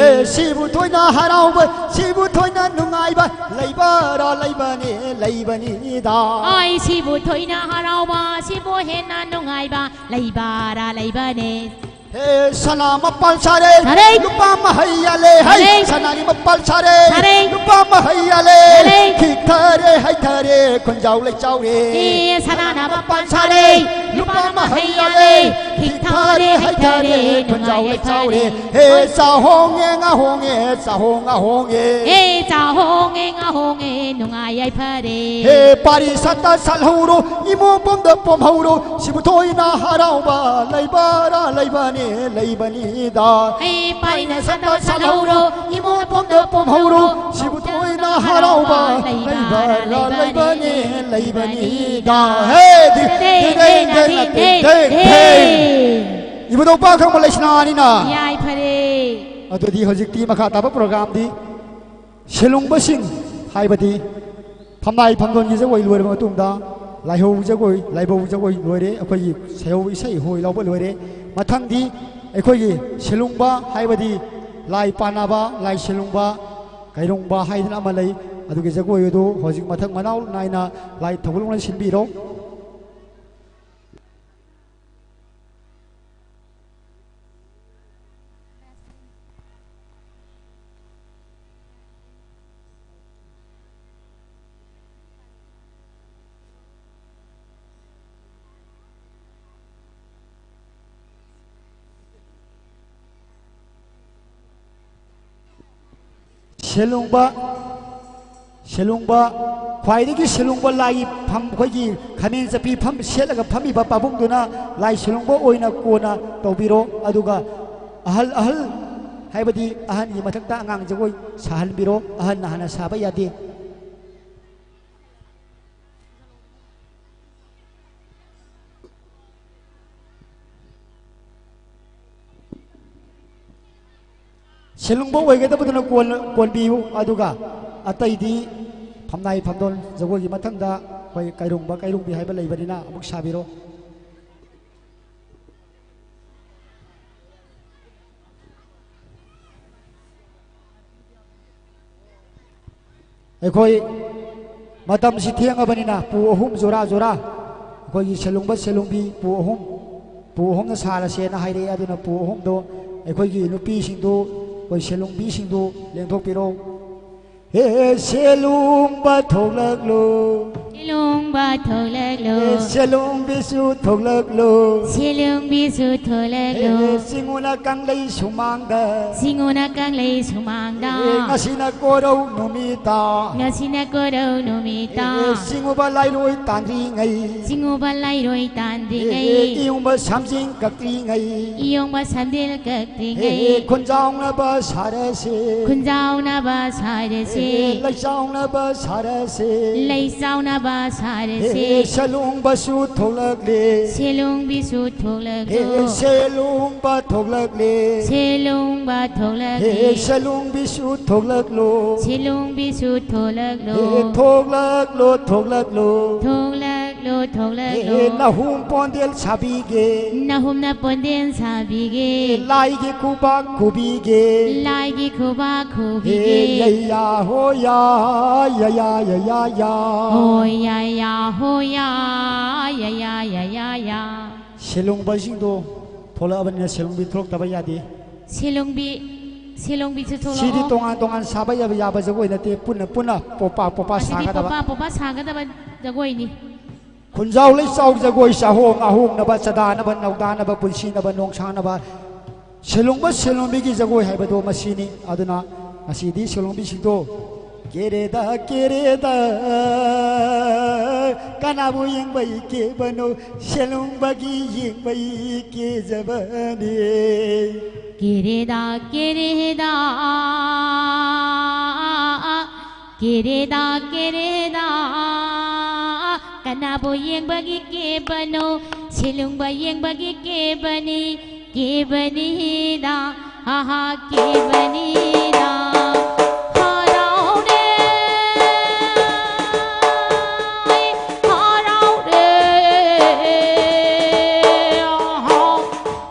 ꯍꯦ ꯁꯤꯕꯨ ꯊꯣꯏꯅ ꯍꯔꯥꯎꯕ, ꯁꯤꯕꯨ ꯊꯣꯏꯅ ꯅꯨꯡꯉꯥꯏꯕ ꯂꯩꯕꯔꯥ, ꯂꯩꯕꯅꯦ, ꯂꯩꯕꯅꯤꯗ꯫ ꯑꯥꯏ ꯁꯤꯕꯨ ꯊꯣꯏꯅ ꯍꯔꯥꯎꯕ, ꯁꯤꯕꯨ ꯍꯦꯟꯅ ꯅꯨꯡꯉꯥꯏꯕ ꯂꯩꯕꯔꯥ, ꯂꯩꯕꯅꯦ꯫ ꯍꯦ ꯁꯅꯥ ꯃꯄꯥꯜ ꯁꯥꯔꯦ, ꯁꯥꯔꯦ꯫ ꯂꯨꯄꯥ ꯃꯍꯩ ꯌꯥꯜꯂꯦ, ꯍꯩ꯫ ꯁꯥꯔꯦ꯫ ꯁꯅꯥꯒꯤ ꯃꯄꯥꯜ ꯁꯥꯔꯦ, ꯁꯥꯔꯦ꯫ ꯂꯨꯄꯥ ꯃꯍꯩ ꯌꯥꯜꯂꯦ꯫ ꯁꯥꯔꯦ꯫ ꯈꯤꯛꯊꯔꯦ, ꯍꯩꯊꯔꯦ, ꯈꯨꯟꯖꯥꯎ ꯂꯩꯆꯥꯎꯔꯦ꯫ ꯍꯦ ꯁꯅꯥꯅ ꯃꯄꯥꯜ ꯁꯥꯔꯦ, ꯂꯨꯄꯥ ꯃꯍꯩ ꯌꯥꯜꯂꯦ꯫ ꯈꯤꯛꯊꯔꯦ, ꯍꯩꯊꯔꯦ, ꯈꯨꯟꯖꯥꯎ ꯂꯩꯆꯥꯎꯔꯦ꯫ ꯍꯦ ꯆꯥꯍꯣꯡꯉꯦ, ꯉꯥꯍꯣꯡꯉꯦ, ꯆꯥꯍꯣꯡ ꯉꯥꯍꯣꯡꯉꯦ꯫ ꯍꯦ ꯆꯥꯍꯣꯡꯉꯦ, ꯉꯥꯍꯣꯡꯉꯦ, ꯅꯨꯡꯉꯥꯏ ꯌꯥꯏꯐꯔꯦ꯫ ꯍꯦ ꯄꯥꯔꯤ ꯁꯥꯠꯇ ꯁꯥꯠꯍꯧꯔꯣ, ꯏꯃꯣ ꯄꯣꯝꯗ ꯄꯣꯝꯍꯧꯔꯣ, ꯁꯤꯕꯨ ꯊꯣꯏꯅ ꯍꯔꯥꯎꯕ ꯂꯩꯕꯔꯥ, ꯂꯩꯕꯅꯦ, ꯂꯩꯕꯅꯤꯗ꯫ ꯍꯩ ꯄꯥꯏꯅ ꯁꯥꯠꯇ ꯁꯥꯠꯍꯧꯔꯣ, ꯏꯃꯣ ꯄꯣꯝꯗ ꯄꯣꯝꯍꯧꯔꯣ, ꯁꯤꯕꯨ ꯊꯣꯏꯅ ꯍꯔꯥꯎꯕ ꯂꯩꯕꯔꯥ, ꯂꯩꯕꯅꯦ, ꯂꯩꯕꯅꯤꯗ꯫ ꯍꯦ ꯗꯤ-, ꯗꯤ-, ꯗꯤ-, ꯗꯤ-, ꯗꯤ-, ꯗꯤ-, ꯗꯤ-, ꯗꯤ-꯫ ꯏꯕꯨꯙꯧ ꯄꯥꯈꯪꯕ ꯂꯩꯁꯅꯥꯅꯤꯅ꯫ ꯌꯥꯏꯐꯔꯦ꯫ ꯑꯗꯨꯗꯤ ꯍꯧꯖꯤꯛꯇꯤ ꯃꯈꯥ ꯇꯥꯕ ꯄ꯭ꯔꯣꯒ꯭ꯔꯥꯝꯗꯤ ꯁꯦꯂꯨꯡꯕꯁꯤꯡ ꯍꯥꯏꯕꯗꯤ ꯐꯝꯅꯥꯏ ꯐꯝꯗꯣꯟꯒꯤ ꯖꯒꯣꯏ ꯂꯣꯏꯔꯕ ꯃꯇꯨꯡꯗ ꯂꯥꯏꯍꯧ ꯖꯒꯣꯏ, ꯂꯥꯏꯕꯧ ꯖꯒꯣꯏ ꯂꯣꯏꯔꯦ, ꯑꯩꯈꯣꯏꯒꯤ ꯁꯦꯍꯧ ꯏꯁꯩ ꯍꯣꯏ ꯂꯥꯎꯕ ꯂꯣꯏꯔꯦ꯫ ꯃꯊꯪꯗꯤ ꯑꯩꯈꯣꯏꯒꯤ ꯁꯦꯂꯨꯡꯕ ꯍꯥꯏꯕꯗꯤ ꯂꯥꯏ ꯄꯥꯟꯅꯕ, ꯂꯥꯏ ꯁꯦꯂꯨꯡꯕ, ꯀꯩꯔꯨꯡꯕ ꯍꯥꯏꯗꯅ ꯑꯃ ꯂꯩ꯫ ꯑꯗꯨꯒꯤ ꯖꯒꯣꯏ ꯑꯗꯨ ꯍꯧꯖꯤꯛ ꯃꯊꯪ ꯃꯅꯥꯎ ꯅꯥꯏꯅ ꯂꯥꯏ ꯊꯧꯒꯜꯂꯣꯟꯅ ꯁꯤꯟꯕꯤꯔꯣ꯫ ꯁꯦꯂꯨꯡꯕ, ꯁꯦꯂꯨꯡꯕ, ꯈ꯭ꯋꯥꯏꯗꯒꯤ ꯁꯦꯂꯨꯡꯕ ꯂꯥꯏꯒꯤ ꯐꯝ, ꯑꯩꯈꯣꯏꯒꯤ ꯈꯥꯃꯦꯟ ꯆꯠꯄꯤ ꯐꯝ ꯁꯦꯠꯂꯒ ꯐꯝꯃꯤꯕ ꯄꯥꯕꯨꯡꯗꯨꯅ ꯂꯥꯏ ꯁꯦꯂꯨꯡꯕ ꯑꯣꯏꯅ ꯀꯣꯟꯅ ꯇꯧꯕꯤꯔꯣ꯫ ꯑꯗꯨꯒ ꯑꯍꯜ, ꯑꯍꯜ ꯍꯥꯏꯕꯗꯤ ꯑꯍꯟꯒꯤ ꯃꯊꯛꯇ ꯑꯉꯥꯡ ꯖꯒꯣꯏ ꯁꯥꯍꯟꯕꯤꯔꯣ꯫ ꯑꯍꯟꯅ ꯍꯥꯟꯅ ꯁꯥꯕ ꯌꯥꯗꯦ꯫ ꯁꯦꯂꯨꯡꯕ ꯑꯣꯏꯒꯗꯕꯗꯨꯅ ꯀꯣꯟ-, ꯀꯣꯟꯕꯤꯌꯨ, ꯑꯗꯨꯒ ꯑꯇꯩꯗꯤ ꯐꯝꯅꯥꯏ ꯐꯝꯗꯣꯟ ꯖꯒꯣꯏꯒꯤ ꯃꯊꯪꯗ ꯑꯩꯈꯣꯏ ꯀꯩꯔꯨꯡꯕ ꯀꯩꯔꯨꯡꯕꯤ ꯍꯥꯏꯕ ꯂꯩꯕꯅꯤꯅ ꯑꯃꯨꯛ ꯁꯥꯕꯤꯔꯣ꯫ ꯑꯩꯈꯣꯏ ꯃꯇꯝꯁꯤ ꯊꯦꯡꯉꯕꯅꯤꯅ ꯄꯨ ꯑꯍꯨꯝ ꯖꯣꯔꯥ ꯖꯣꯔꯥ, ꯑꯩꯈꯣꯏꯒꯤ ꯁꯦꯂꯨꯡꯕ ꯁꯦꯂꯨꯡꯕꯤ ꯄꯨ ꯑꯍꯨꯝ, ꯄꯨ ꯑꯍꯨꯝꯅ ꯁꯥꯔꯁꯦꯅ ꯍꯥꯏꯔꯛꯑꯦ꯫ ꯑꯗꯨꯅ ꯄꯨ ꯑꯍꯨꯝꯗꯣ ꯑꯩꯈꯣꯏꯒꯤ ꯅꯨꯄꯤꯁꯤꯡꯗꯨ, ꯑꯩꯈꯣꯏ ꯁꯦꯂꯨꯡꯕꯤꯁꯤꯡꯗꯨ ꯂꯦꯡꯊꯣꯛꯄꯤꯔꯣ꯫ ꯍꯦ ꯁꯦꯂꯨꯡꯕ ꯊꯣꯛꯂꯛꯂꯣ꯫ ꯁꯦꯂꯨꯡꯕ ꯊꯣꯛꯂꯛꯂꯣ꯫ ꯍꯦ ꯁꯦꯂꯨꯡꯕꯤꯁꯨ ꯊꯣꯛꯂꯛꯂꯣ꯫ ꯁꯦꯂꯨꯡꯕꯤꯁꯨ ꯊꯣꯛꯂꯛꯂꯣ꯫ ꯍꯦ ꯆꯤꯡꯉꯨꯅ ꯀꯪꯂꯩ ꯁꯨꯃꯥꯡꯗ꯫ ꯆꯤꯡꯉꯨꯅ ꯀꯪꯂꯩ ꯁꯨꯃꯥꯡꯗ꯫ ꯍꯦ ꯉꯁꯤꯅ ꯀꯣꯔꯧ ꯅꯨꯃꯤꯠꯇ꯫ ꯉꯁꯤꯅ ꯀꯣꯔꯧ ꯅꯨꯃꯤꯠꯇ꯫ ꯍꯦ ꯆꯤꯡꯉꯨꯕ ꯂꯥꯏꯔꯣꯏ ꯇꯥꯟꯗ꯭ꯔꯤꯉꯩ꯫ ꯆꯤꯡꯉꯨꯕ ꯂꯥꯏꯔꯣꯏ ꯇꯥꯟꯗ꯭ꯔꯤꯉꯩ꯫ ꯍꯦ ꯏꯌꯣꯡꯕ ꯁꯥꯝꯖꯤꯡ ꯀꯛꯇ꯭ꯔꯤꯉꯩ꯫ ꯏꯌꯣꯡꯕ ꯁꯝꯖꯤꯜ ꯀꯛꯇ꯭ꯔꯤꯉꯩ꯫ ꯍꯦ ꯈꯨꯟꯖꯥꯎꯅꯕ ꯁꯥꯔꯁꯦ꯫ ꯈꯨꯟꯖꯥꯎꯅꯕ ꯁꯥꯔꯁꯦ꯫ ꯍꯦ ꯂꯩꯆꯥꯎꯅꯕ ꯁꯥꯔꯁꯦ꯫ ꯂꯩꯆꯥꯎꯅꯕ ꯁꯥꯔꯁꯦ꯫ ꯍꯦ ꯁꯦꯂꯨꯡꯕꯁꯨ ꯊꯣꯛꯂꯛꯂꯦ꯫ ꯁꯦꯂꯨꯡꯕꯤꯁꯨ ꯊꯣꯛꯂꯛꯂꯣ꯫ ꯍꯦ ꯁꯦꯂꯨꯡꯕ ꯊꯣꯛꯂꯛꯂꯦ꯫ ꯁꯦꯂꯨꯡꯕ ꯊꯣꯛꯂꯛꯂꯦ꯫ ꯍꯦ ꯁꯦꯂꯨꯡꯕꯤꯁꯨ ꯊꯣꯛꯂꯛꯂꯣ꯫ ꯁꯦꯂꯨꯡꯕꯤꯁꯨ ꯊꯣꯛꯂꯛꯂꯣ꯫ ꯍꯦ ꯊꯣꯛꯂꯛꯂꯣ, ꯊꯣꯛꯂꯛꯂꯣ꯫ ꯊꯣꯛꯂꯛꯂꯣ, ꯊꯣꯛꯂꯛꯂꯣ꯫ ꯍꯦ ꯅꯍꯨꯝ ꯄꯣꯟꯗꯦꯜ ꯁꯥꯕꯤꯒꯦ꯫ ꯅꯍꯨꯝꯅ ꯄꯣꯟꯗꯦꯜ ꯁꯥꯕꯤꯒꯦ꯫ ꯍꯦ ꯂꯥꯏꯒꯤ ꯈꯨꯕꯥꯛ ꯈꯨꯕꯤꯒꯦ꯫ ꯂꯥꯏꯒꯤ ꯈꯨꯕꯥꯛ ꯍꯦ ꯈꯨꯕꯤꯒꯦ꯫ ꯌꯩꯌꯥ ꯍꯣꯌꯥ, ꯌꯌꯥ ꯌꯌꯥ ꯌꯥ꯫ ꯍꯣꯌꯥ ꯌꯥ ꯍꯣꯌꯥ, ꯌꯌꯥ ꯌꯌꯥ ꯌꯥ꯫ ꯁꯦꯂꯨꯡꯕꯁꯤꯡꯗꯣ ꯊꯣꯛꯂꯛꯑꯕꯅꯤꯅ ꯁꯦꯂꯨꯡꯕꯤ ꯊꯣꯛꯂꯛꯇꯕ ꯌꯥꯗꯦ꯫ ꯁꯦꯂꯨꯡꯕꯤ, ꯁꯦꯂꯨꯡꯕꯤꯁꯨ ꯁꯤꯗꯤ ꯊꯣꯛꯂꯛꯑꯣ꯫ ꯇꯣꯉꯥꯟ ꯇꯣꯉꯥꯟ ꯁꯥꯕ ꯌꯥꯕ, ꯌꯥꯕ ꯖꯒꯣꯏ ꯅꯠꯇꯦ, ꯄꯨꯟꯅ ꯄꯨꯟꯅ ꯄꯣꯄꯥ ꯄꯣꯄꯥ ꯑꯁꯤꯗꯤ ꯁꯥꯒꯗꯕ꯫ ꯄꯣꯄꯥ ꯄꯣꯄꯥ ꯁꯥꯒꯗꯕ ꯖꯒꯣꯏꯅꯤ꯫ ꯈꯨꯟꯖꯥꯎ ꯂꯩꯆꯥꯎ ꯖꯒꯣꯏ, ꯆꯥꯍꯣꯡ ꯑꯍꯣꯡꯅꯕ, ꯆꯗꯥꯅꯕ, ꯅꯧꯗꯥꯅꯕ, ꯄꯨꯟꯁꯤꯅꯕ, ꯅꯣꯡꯁꯥꯅꯕ, ꯁꯦꯂꯨꯡꯕ ꯁꯦꯂꯨꯡꯕꯤꯒꯤ ꯖꯒꯣꯏ ꯍꯥꯏꯕꯗꯣ ꯃꯁꯤꯅꯤ꯫ ꯑꯗꯨꯅ ꯉꯁꯤꯗꯤ ꯁꯣꯂꯣꯡꯕꯤꯁꯤꯡꯗꯣ ꯀꯦꯔꯦꯗ, ꯀꯦꯔꯦꯗ, ꯀꯅꯥꯕꯨ ꯌꯦꯡꯕꯩ ꯀꯦꯕꯅꯣ? ꯁꯦꯂꯨꯡꯕꯒꯤ ꯌꯦꯡꯕꯩ ꯀꯦꯖꯕꯅꯦ꯫ ꯀꯦꯔꯦꯗ, ꯀꯦꯔꯦꯗ, ꯀꯦꯔꯦꯗ, ꯀꯦꯔꯦꯗ, ꯀꯅꯥꯕꯨ ꯌꯦꯡꯕꯒꯤ ꯀꯦꯕꯅꯣ? ꯁꯦꯂꯨꯡꯕ ꯌꯦꯡꯕꯒꯤ ꯀꯦꯕꯅꯤ, ꯀꯦꯕꯅꯤꯗ, ꯍꯥ ꯍꯥ, ꯀꯦꯕꯅꯤꯗ꯫ ꯍꯔꯥꯎꯔꯦ, ꯍꯔꯥꯎꯔꯦ, ꯑꯍꯥ꯫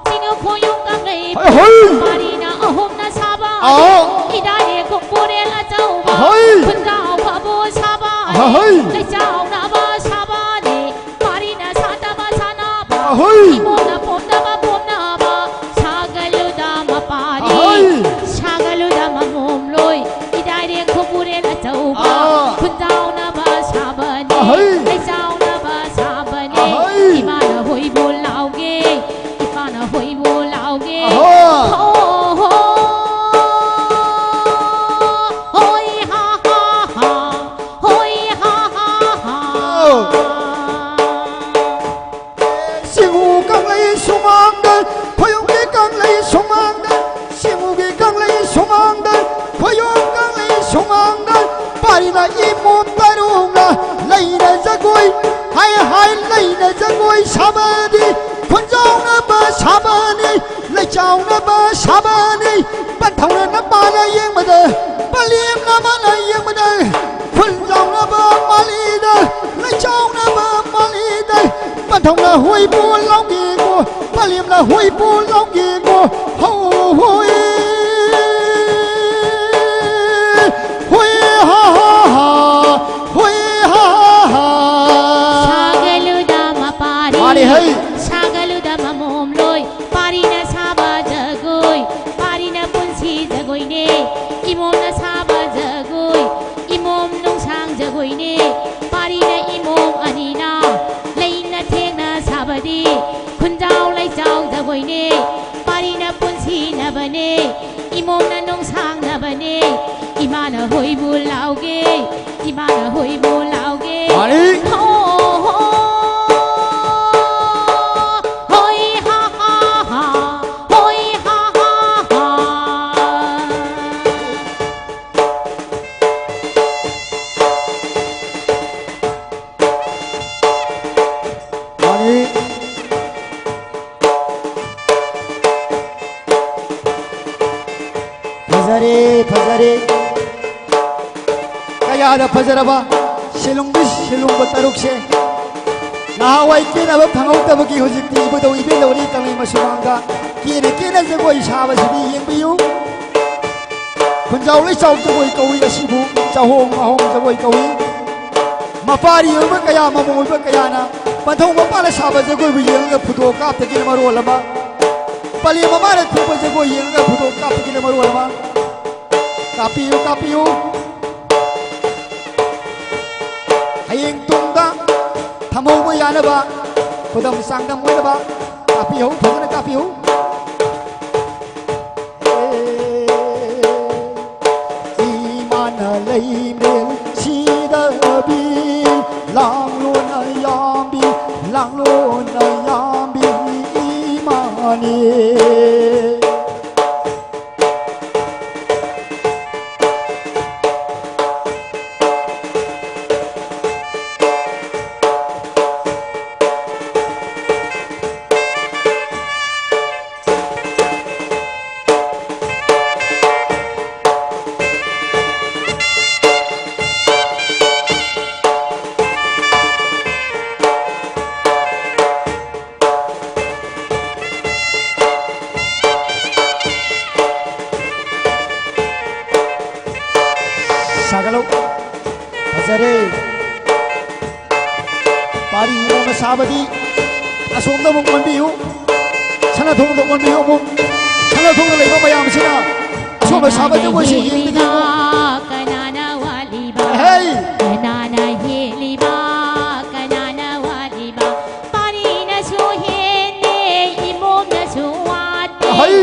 ꯆꯤꯡ ꯈꯣꯌꯨꯝ ꯀꯪꯂꯩ ꯍꯣꯏ, ꯍꯣꯏ꯫ ꯄꯥꯔꯤꯅ ꯑꯍꯨꯝꯅ ꯁꯥꯕ꯫ ꯑꯥ꯫ ꯏꯗꯥꯏ ꯂꯦꯡꯈꯣꯡ ꯄꯨꯔꯦꯜ ꯑꯆꯧꯕ꯫ ꯍꯣꯏ꯫ ꯈꯨꯟꯖꯥꯎ ꯐꯕꯨ ꯁꯥꯕ꯫ ꯍꯣꯏ꯫ ꯂꯩꯆꯥꯎꯅꯕ ꯁꯥꯕꯅꯤ꯫ ꯄꯥꯔꯤꯅ ꯁꯥꯗꯕ ꯁꯥꯟꯅꯕ꯫ ꯍꯣꯏ꯫ ꯏꯃꯣꯝꯅ ꯄꯣꯝꯗꯕ ꯄꯣꯝꯅꯕ꯫ ꯁꯥꯒꯠꯂꯨꯗ ꯃꯄꯥꯔꯤ꯫ ꯍꯣꯏ꯫ ꯁꯥꯒꯠꯂꯨꯗ ꯃꯃꯣꯝ ꯂꯣꯏ꯫ ꯏꯗꯥꯏ ꯂꯦꯡꯈꯣꯡ ꯄꯨꯔꯦꯜ ꯑꯆꯧꯕ꯫ ꯑꯥ꯫ ꯈꯨꯟꯖꯥꯎꯅꯕ ꯁꯥꯕꯅꯤ꯫ ꯍꯣꯏ꯫ ꯂꯩꯆꯥꯎꯅꯕ ꯁꯥꯕꯅꯤ꯫ ꯍꯣꯏ꯫ ꯏꯃꯥꯅ ꯍꯣꯏꯕꯨ ꯂꯥꯎꯒꯦ꯫ ꯏꯄꯥꯅ ꯍꯣꯏꯕꯨ ꯂꯥꯎꯒꯦ꯫ ꯑꯍꯣ! ꯍꯣ, ꯍꯣ, ꯍꯣꯏ ꯍꯥ ꯍꯥ ꯍꯥ, ꯍꯣꯏ ꯍꯥ ꯍꯥ ꯍꯥ꯫ ꯑꯣ꯫ ꯁꯤꯡꯉꯨ ꯀꯪꯂꯩ ꯁꯨꯃꯥꯡꯗ, ꯈꯣꯌꯨꯝꯒꯤ ꯀꯪꯂꯩ ꯁꯨꯃꯥꯡꯗ, ꯁꯤꯡꯉꯨꯒꯤ ꯀꯪꯂꯩ ꯁꯨꯃꯥꯡꯗ, ꯈꯣꯌꯨꯝ ꯀꯪꯂꯩ ꯁꯨꯃꯥꯡꯗ, ꯄꯥꯔꯤꯅ ꯏꯃꯣꯝ ꯇꯔꯨꯅ ꯂꯩꯅ ꯖꯒꯣꯏ, ꯍꯥꯏ ꯍꯥꯏ ꯂꯩꯅ ꯖꯒꯣꯏ ꯁꯥꯕꯅꯤ, ꯈꯨꯟꯖꯥꯎꯅꯕ ꯁꯥꯕꯅꯤ, ꯂꯩꯆꯥꯎꯅꯕ ꯁꯥꯕꯅꯤ, ꯄꯟꯊꯧꯅ ꯅꯄꯥꯅ ꯌꯦꯡꯕꯗ, ꯄꯂꯦꯝꯅ ꯃꯥꯅ ꯌꯦꯡꯕꯗ, ꯈꯨꯟꯖꯥꯎꯅꯕ ꯃꯥꯂꯤꯗ, ꯂꯩꯆꯥꯎꯅꯕ ꯃꯥꯂꯤꯗ, ꯄꯟꯊꯧꯅ ꯍꯨꯏꯕꯨ ꯂꯧꯒꯦꯀꯣ, ꯄꯂꯦꯝꯅ ꯍꯨꯏꯕꯨ ꯂꯧꯒꯦꯀꯣ, ꯍꯧ ꯍꯨꯏ꯫ ꯍꯨꯏ ꯍꯥ ꯍꯥ ꯍꯥ, ꯍꯨꯏ ꯍꯥ ꯍꯥ ꯍꯥ꯫ ꯁꯥꯒꯠꯂꯨꯗ ꯃꯄꯥꯔꯤ꯫ ꯃꯥꯅꯤ ꯍꯩ꯫ ꯁꯥꯒꯠꯂꯨꯗ ꯃꯃꯣꯝ ꯂꯣꯏ꯫ ꯄꯥꯔꯤꯅ ꯁꯥꯕ ꯖꯒꯣꯏ꯫ ꯄꯥꯔꯤꯅ ꯄꯨꯟꯁꯤ ꯖꯒꯣꯏꯅꯦ꯫ ꯏꯃꯣꯝꯅ ꯁꯥꯕ ꯖꯒꯣꯏ꯫ ꯏꯃꯣꯝ ꯅꯨꯡꯁꯥꯡ ꯖꯒꯣꯏꯅꯦ꯫ ꯄꯥꯔꯤꯅ ꯏꯃꯣꯝ ꯑꯅꯤꯅ ꯂꯩꯅ ꯊꯦꯡꯅ ꯁꯥꯕꯗꯤ ꯈꯨꯟꯖꯥꯎ ꯂꯩꯆꯥꯎ ꯖꯒꯣꯏꯅꯦ꯫ ꯄꯥꯔꯤꯅ ꯄꯨꯟꯁꯤ ꯅꯕꯅꯦ, ꯏꯃꯣꯝꯅ ꯅꯣꯡꯁꯥꯡꯅꯕꯅꯦ, ꯏꯃꯥꯅ ꯍꯣꯏꯕꯨ ꯂꯥꯎꯒꯦ, ꯏꯃꯥꯅ ꯍꯣꯏꯕꯨ ꯂꯥꯎꯒꯦ꯫ ꯃꯥꯅꯤ꯫ ꯍꯣ, ꯍꯣ, ꯍꯣꯏ ꯍꯥ ꯍꯥ ꯍꯥ, ꯍꯣꯏ ꯍꯥ ꯍꯥ ꯍꯥ꯫ ꯃꯥꯅꯤ꯫ ꯐꯖꯔꯦ, ꯐꯖꯔꯦ꯫ ꯀꯌꯥꯗ ꯐꯖꯔꯕ ꯁꯤꯂꯨꯡꯕꯤ ꯁꯤꯂꯨꯡꯕ ꯇꯔꯨꯛꯁꯦ꯫ ꯅꯍꯥꯟꯋꯥꯏ ꯀꯦꯅꯕ ꯐꯪꯍꯧꯗꯕꯒꯤ ꯍꯧꯖꯤꯛꯇꯤ ꯏꯕꯨꯙꯧ ꯏꯕꯦꯟꯗꯧꯅꯤ ꯀꯪꯂꯩ ꯃꯁꯨꯃꯥꯡꯗ ꯀꯦꯅ ꯀꯦꯅ ꯖꯒꯣꯏ ꯁꯥꯕꯁꯤꯗꯤ ꯌꯦꯡꯕꯤꯌꯨ꯫ ꯈꯨꯟꯖꯥꯎ ꯂꯩꯆꯥꯎ ꯖꯒꯣꯏ ꯀꯧꯏ ꯑꯁꯤꯕꯨ, ꯆꯥꯍꯣꯡ ꯉꯥꯍꯣꯡ ꯖꯒꯣꯏ ꯀꯧꯏ꯫ ꯃꯄꯥꯔꯤ ꯑꯣꯏꯕ ꯀꯌꯥ, ꯃꯃꯣ ꯑꯣꯏꯕ ꯀꯌꯥꯅ ꯄꯟꯊꯧ ꯃꯄꯥꯅ ꯁꯥꯕ ꯖꯒꯣꯏꯕꯨ ꯌꯦꯡꯂꯒ ꯐꯨꯗꯣ ꯀꯥꯞꯇꯒꯤꯅ ꯃꯔꯣꯜ ꯑꯃ, ꯄꯂꯦꯝ ꯃꯃꯥꯅ ꯊꯣꯛꯄ ꯖꯒꯣꯏ ꯌꯦꯡꯂꯒ ꯐꯨꯗꯣ ꯀꯥꯞꯇꯒꯤꯅ ꯃꯔꯣꯜ ꯑꯃ꯫ ꯀꯥꯞꯄꯤꯌꯨ, ꯀꯥꯞꯄꯤꯌꯨ꯫ ꯍꯌꯦꯡ ꯇꯨꯡꯗ ꯊꯝꯍꯧꯕ ꯌꯥꯅꯕ, ꯈꯨꯗꯝ ꯆꯥꯡꯗꯝ ꯑꯣꯏꯅꯕ ꯀꯥꯞꯄꯤꯍꯧ, ꯐꯖꯅ ꯀꯥꯞꯄꯤꯍꯧ꯫ ꯏꯃꯥꯅ ꯂꯩꯃꯦꯜ ꯁꯤꯗꯕꯤ, ꯂꯥꯡꯂꯣꯅ ꯌꯥꯝꯕꯤ, ꯂꯥꯡꯂꯣꯅ ꯌꯥꯝꯕꯤ ꯏꯃꯥꯅꯤ꯫ ꯁꯥꯒꯠꯂꯧ꯫ ꯐꯖꯔꯦ꯫ ꯄꯥꯔꯤ ꯑꯃ ꯁꯥꯕꯗꯤ ꯑꯁꯣꯝꯗ ꯑꯃꯨꯛ ꯑꯣꯟꯕꯤꯌꯨ꯫ ꯁꯅꯥꯊꯣꯡꯗ ꯑꯣꯟꯕꯤꯌꯨ ꯑꯃꯨꯛ꯫ ꯁꯅꯥꯊꯣꯡꯗ ꯂꯩꯕ ꯃꯌꯥꯝꯁꯤꯅ ꯑꯁꯣꯝꯗ ꯁꯥꯕ ꯖꯒꯣꯏꯁꯤ ꯌꯦꯡꯕꯤꯌꯨ꯫ ꯀꯅꯥꯅ ꯍꯦꯜꯂꯤꯕ? ꯀꯅꯥꯅ ꯋꯥꯠꯂꯤꯕ? ꯍꯩ! ꯀꯅꯥꯅ ꯍꯦꯜꯂꯤꯕ? ꯀꯅꯥꯅ ꯋꯥꯠꯂꯤꯕ? ꯄꯥꯔꯤꯅꯁꯨ ꯍꯦꯟꯗꯦ, ꯏꯃꯣꯝꯅꯁꯨ ꯋꯥꯠꯇꯦ꯫ ꯍꯩ!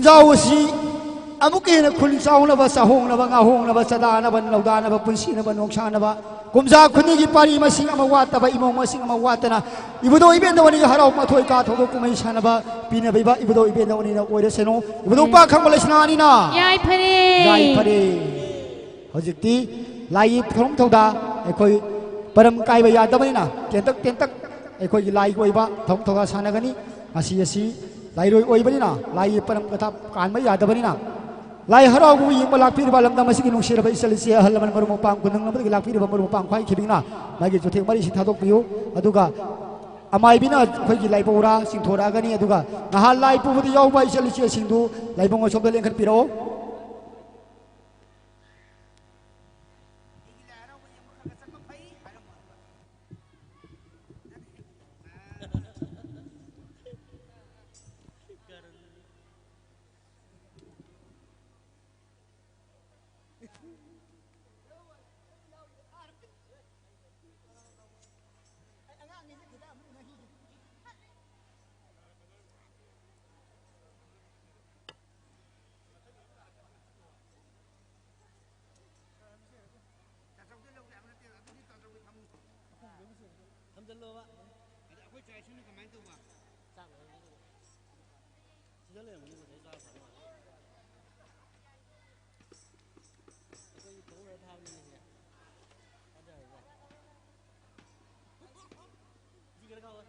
ꯈꯨꯟꯖꯥꯎ ꯑꯁꯤ ꯑꯃꯨꯛꯀ ꯍꯦꯟꯅ ꯈꯨꯟ ꯆꯥꯎꯅꯕ, ꯆꯥꯍꯣꯡꯅꯕ, ꯉꯥꯍꯣꯡꯅꯕ, ꯆꯥꯗꯥꯅꯕ, ꯂꯧꯗꯥꯅꯕ, ꯄꯨꯟꯁꯤꯅꯕ, ꯅꯣꯡꯁꯥꯅꯕ, ꯀꯨꯝꯖꯥ ꯈꯨꯗꯤꯡꯒꯤ ꯄꯥꯔꯤ ꯃꯁꯤꯡ ꯑꯃ ꯋꯥꯠꯇꯕ, ꯏꯃꯣꯡ ꯃꯁꯤꯡ ꯑꯃ ꯋꯥꯠꯇꯅ ꯏꯕꯨꯙꯧ ꯏꯕꯦꯟꯗꯧ ꯑꯅꯤꯒꯤ ꯍꯔꯥꯎ ꯃꯊꯣꯏ ꯀꯥ ꯊꯧꯗꯣꯛ ꯀꯨꯝꯍꯩ ꯁꯥꯟꯅꯕ ꯄꯤꯅꯕꯤꯕ ꯏꯕꯨꯙꯧ ꯏꯕꯦꯟꯗꯧ ꯑꯅꯤꯅ ꯑꯣꯏꯔꯁꯅꯨ꯫ ꯏꯕꯨꯙꯧ ꯄꯥ ꯈꯪꯕ ꯂꯩꯁꯅꯥ ꯑꯅꯤꯅ ꯌꯥꯏꯐꯔꯦ꯫ ꯌꯥꯏꯐꯔꯦ꯫ ꯍꯧꯖꯤꯛꯇꯤ ꯂꯥꯏꯒꯤ ꯊꯧꯔꯝ ꯊꯧꯗꯥ ꯑꯩꯈꯣꯏ ꯄꯔꯝ ꯀꯥꯏꯕ ꯌꯥꯗꯕꯅꯤꯅ ꯇꯦꯟꯇꯛ ꯇꯦꯟꯇꯛ ꯑꯩꯈꯣꯏꯒꯤ ꯂꯥꯏꯒꯤ ꯑꯣꯏꯕ ꯊꯧꯔꯝ ꯊꯧꯗꯥ ꯁꯥꯟꯅꯒꯅꯤ꯫ ꯉꯁꯤ ꯑꯁꯤ ꯂꯥꯏꯔꯣꯏ ꯑꯣꯏꯕꯅꯤꯅ ꯂꯥꯏꯒꯤ ꯄꯔꯝ ꯀꯊꯥ ꯀꯥꯟꯕ ꯌꯥꯗꯕꯅꯤꯅ ꯂꯥꯏ ꯍꯔꯥꯎꯕꯕꯨ ꯌꯦꯡꯕ ꯂꯥꯛꯄꯤꯔꯤꯕ ꯂꯝꯗꯝ ꯑꯁꯤꯒꯤ ꯅꯨꯡꯁꯤꯔꯕ ꯏꯆꯜ ꯏꯆꯦ ꯑꯍꯜ ꯂꯃꯟ ꯃꯔꯨꯞ ꯃꯄꯥꯡ ꯈꯨꯡꯒꯪ ꯑꯃꯗꯒꯤ ꯂꯥꯛꯄꯤꯔꯤꯕ ꯃꯔꯨꯞ ꯃꯄꯥꯡ ꯈ꯭ꯋꯥꯏ ꯈꯤꯕꯤꯡꯅ ꯃꯥꯒꯤ ꯆꯨꯊꯦꯛ ꯃꯔꯤꯁꯤ ꯊꯥꯗꯣꯛꯄꯤꯌꯨ꯫ ꯑꯗꯨꯒ ꯑꯃꯥꯏꯕꯤꯅ ꯑꯩꯈꯣꯏꯒꯤ ꯂꯥꯏꯕꯧꯔꯥ ꯆꯤꯡꯊꯣꯔꯛꯑꯒꯅꯤ꯫ ꯑꯗꯨꯒ ꯅꯍꯥꯟ ꯂꯥꯏ ꯄꯨꯕꯗ ꯌꯥꯎꯕ ꯏꯆꯜ ꯏꯆꯦꯁꯤꯡꯗꯨ ꯂꯥꯏꯕꯨꯡ ꯑꯁꯣꯝꯗ ꯂꯦꯡꯈꯠꯄꯤꯔꯛꯑꯣ꯫ ꯊꯝꯖꯜꯂꯣꯕ꯫ ꯑꯗ ꯑꯩꯈꯣꯏ ꯆꯥꯏꯁꯤꯅ ꯀꯃꯥꯏꯅ ꯇꯧꯕ? ꯆꯥꯛ ꯂꯣꯏꯔꯦ꯫ ꯁꯤꯗ ꯂꯩꯔꯝꯒꯅꯤ, ꯉꯁꯥꯏ ꯆꯥꯔ ꯐꯪꯉꯤ ꯃꯥꯜꯂꯦ꯫ ꯑꯩꯈꯣꯏꯒꯤ ꯊꯣꯡ ꯂꯣꯏꯔ ꯊꯥꯕꯅꯤꯅꯦ ꯁꯤꯗ꯫ ꯊꯥꯖꯔꯒ꯫ ꯁꯤ ꯈꯔ ꯈꯥꯛꯑꯣ꯫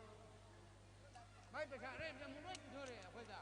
ꯃꯥꯏ ꯄꯩꯁꯥ ꯑꯔꯦꯝꯕꯗ ꯑꯃꯨꯛ ꯂꯣꯏ ꯄꯤꯊꯣꯔꯛꯑꯦ ꯑꯩꯈꯣꯏꯗ꯫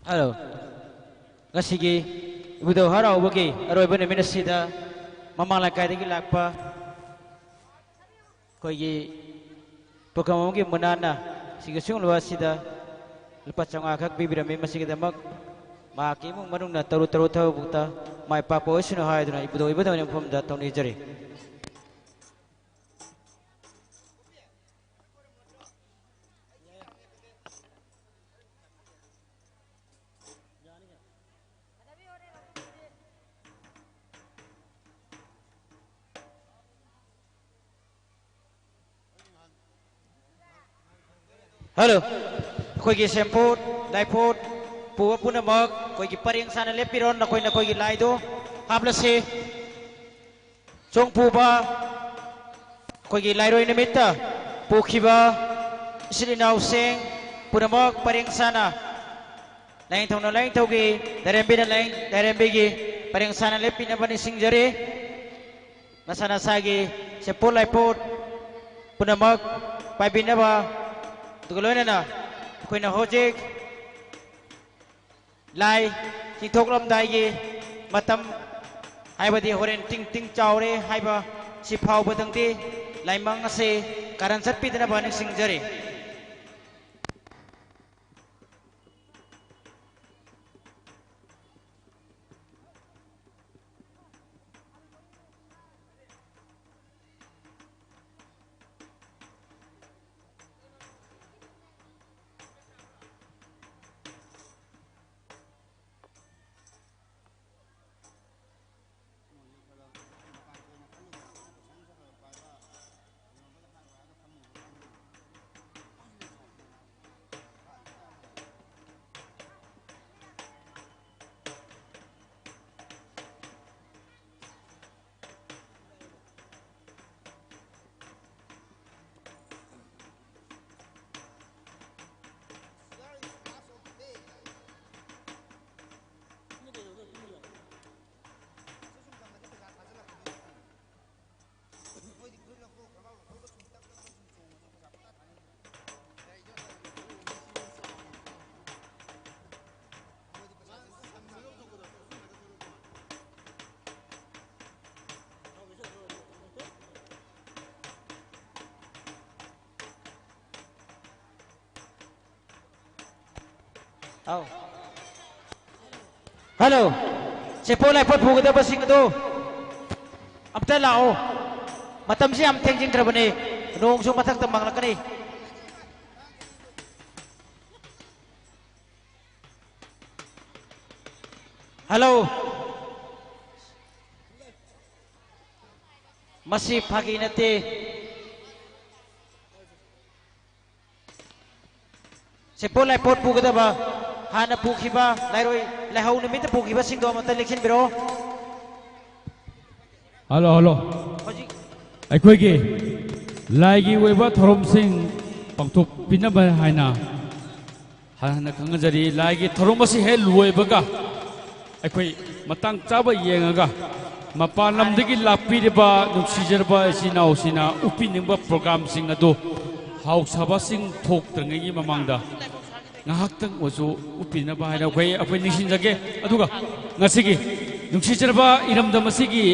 ꯍꯜꯂꯣ꯫ ꯉꯁꯤꯒꯤ ꯏꯕꯨꯙꯧ ꯍꯔꯥꯎꯕꯒꯤ ꯑꯔꯣꯏꯕ ꯅꯨꯃꯤꯠ ꯑꯁꯤꯗ ꯃꯃꯥꯡ ꯂꯩꯀꯥꯏꯗꯒꯤ ꯂꯥꯛꯄ ꯑꯩꯈꯣꯏꯒꯤ ꯄꯨꯈ꯭ꯔꯝꯕꯝꯒꯤ ꯃꯨꯅꯥꯅ ꯁꯤꯒꯤ ꯁꯤꯒꯨꯝꯂꯕ ꯑꯁꯤꯗ ꯂꯨꯄꯥ ꯆꯥꯝꯃꯉꯥ ꯈꯛ ꯄꯤꯕꯤꯔꯝꯃꯤ꯫ ꯃꯁꯤꯒꯤꯗꯃꯛ ꯃꯍꯥꯛꯀꯤ ꯏꯃꯨꯡ ꯃꯅꯨꯡꯅ ꯇꯔꯨ ꯇꯔꯨ ꯊꯕꯛꯇ ꯃꯥꯏ ꯄꯥꯛꯄ ꯑꯣꯏꯁꯅꯨ ꯍꯥꯏꯗꯨꯅ ꯏꯕꯨꯙꯧ ꯏꯕꯨꯙꯧꯒꯤ ꯃꯐꯝꯗ ꯊꯧꯅꯤꯖꯔꯤ꯫ ꯍꯜꯂꯣ꯫ ꯑꯩꯈꯣꯏꯒꯤ ꯁꯦꯝꯄꯣꯠ, ꯂꯥꯏꯄꯣꯠ ꯄꯨꯕ ꯄꯨꯝꯅꯃꯛ ꯑꯩꯈꯣꯏꯒꯤ ꯄꯔꯦꯡ ꯁꯥꯅ ꯂꯦꯞꯄꯤꯔꯣ꯫ ꯅꯈꯣꯏ ꯅꯈꯣꯏꯒꯤ ꯂꯥꯏꯗꯣ ꯍꯥꯞꯂꯁꯤ꯫ ꯆꯣꯡ ꯄꯨꯕ ꯑꯩꯈꯣꯏꯒꯤ ꯂꯥꯏꯔꯣꯏ ꯅꯨꯃꯤꯠꯇ ꯄꯨꯈꯤꯕ ꯏꯆꯤꯜ ꯏꯅꯥꯎꯁꯤꯡ ꯄꯨꯝꯅꯃꯛ ꯄꯔꯦꯡ ꯁꯥꯅ ꯂꯥꯏꯅꯤꯡꯊꯧꯅ ꯂꯥꯏꯅꯤꯡꯊꯧꯒꯤ, ꯂꯥꯏꯔꯦꯝꯕꯤꯅ ꯂꯥꯏ-, ꯂꯥꯏꯔꯦꯝꯕꯤꯒꯤ ꯄꯔꯦꯡ ꯁꯥꯅ ꯂꯦꯞꯄꯤꯅꯕ ꯅꯤꯡꯁꯤꯡꯖꯔꯤ꯫ ꯅꯁꯥ ꯅꯁꯥꯒꯤ ꯁꯦꯝꯄꯣꯠ ꯂꯥꯏꯄꯣꯠ ꯄꯨꯝꯅꯃꯛ ꯄꯥꯏꯕꯤꯅꯕ, ꯑꯗꯨꯒ ꯂꯣꯏꯅꯅ ꯑꯩꯈꯣꯏꯅ ꯍꯧꯖꯤꯛ ꯂꯥꯏ ꯆꯤꯡꯊꯣꯛꯂꯝꯗꯥꯏꯒꯤ ꯃꯇꯝ, ꯍꯥꯏꯕꯗꯤ ꯍꯣꯔꯦꯟ ꯇꯤꯡ ꯇꯤꯡ ꯆꯥꯎꯔꯦ ꯍꯥꯏꯕ ꯁꯤ ꯐꯥꯎꯕꯗꯪꯗꯤ ꯂꯥꯏꯃꯪ ꯑꯁꯤ ꯀꯥꯔꯟ ꯆꯠꯄꯤꯗꯅꯕ ꯅꯤꯡꯁꯤꯡꯖꯔꯤ꯫ ꯑꯧ꯫ ꯍꯜꯂꯣ꯫ ꯁꯦꯄꯣꯠ ꯂꯥꯏꯄꯣꯠ ꯄꯨꯒꯗꯕꯁꯤꯡ ꯑꯗꯨ ꯑꯝꯇ ꯂꯥꯛꯑꯣ꯫ ꯃꯇꯝꯁꯤ ꯌꯥꯝ ꯊꯦꯡꯖꯤꯟꯈ꯭ꯔꯕꯅꯤ꯫ ꯅꯣꯡꯁꯨ ꯃꯊꯛꯇ ꯃꯪꯂꯛꯀꯅꯤ꯫ ꯍꯜꯂꯣ꯫ ꯃꯁꯤ ꯐꯥꯒꯤ ꯅꯠꯇꯦ꯫ ꯁꯦꯄꯣꯠ ꯂꯥꯏꯄꯣꯠ ꯄꯨꯒꯗꯕ, ꯍꯥꯟꯅ ꯄꯨꯈꯤꯕ, ꯂꯥꯏꯔꯣꯏ, ꯂꯥꯏꯍꯧ ꯅꯨꯃꯤꯠꯇ ꯄꯨꯈꯤꯕꯁꯤꯡꯗꯣ ꯑꯃꯇ ꯂꯦꯡꯁꯤꯟꯕꯤꯔꯛꯑꯣ꯫ Hello, hello. ꯍꯧꯖꯤꯛ ꯑꯩꯈꯣꯏꯒꯤ ꯂꯥꯏꯒꯤ ꯑꯣꯏꯕ ꯊꯧꯔꯝꯁꯤꯡ ꯄꯥꯡꯊꯣꯛꯄꯤꯅꯕ ꯍꯥꯏꯅ ꯍꯥꯟꯅ ꯈꯪꯍꯟꯖꯔꯤ꯫ ꯂꯥꯏꯒꯤ ꯊꯧꯔꯝ ꯑꯁꯤ ꯍꯦꯛ ꯂꯣꯏꯕꯒ ꯑꯩꯈꯣꯏ ꯃꯇꯥꯡ ꯆꯥꯕ ꯌꯦꯡꯉꯒ ꯃꯄꯥꯟ ꯂꯝꯗꯒꯤ ꯂꯥꯛꯄꯤꯔꯤꯕ ꯅꯨꯡꯁꯤꯖꯔꯕ ꯏꯆꯤꯟ ꯏꯅꯥꯎꯁꯤꯡꯅ ꯎꯠꯄꯤꯅꯤꯡꯕ ꯄ꯭ꯔꯣꯒ꯭ꯔꯥꯝꯁꯤꯡ ꯑꯗꯨ ꯍꯥꯎꯁꯕꯁꯤꯡ ꯊꯣꯛꯇ꯭ꯔꯤꯉꯩꯒꯤ ꯃꯃꯥꯡꯗ ꯉꯥꯏꯍꯥꯛꯇꯪ ꯑꯣꯏꯁꯨ ꯎꯠꯄꯤꯅꯕ ꯍꯥꯏꯅ ꯑꯩꯈꯣꯏ, ꯑꯩꯈꯣꯏ ꯅꯤꯡꯁꯤꯡꯖꯒꯦ꯫ ꯑꯗꯨꯒ ꯉꯁꯤꯒꯤ ꯅꯨꯡꯁꯤꯖꯔꯕ ꯏꯔꯝꯗꯝ ꯑꯁꯤꯒꯤ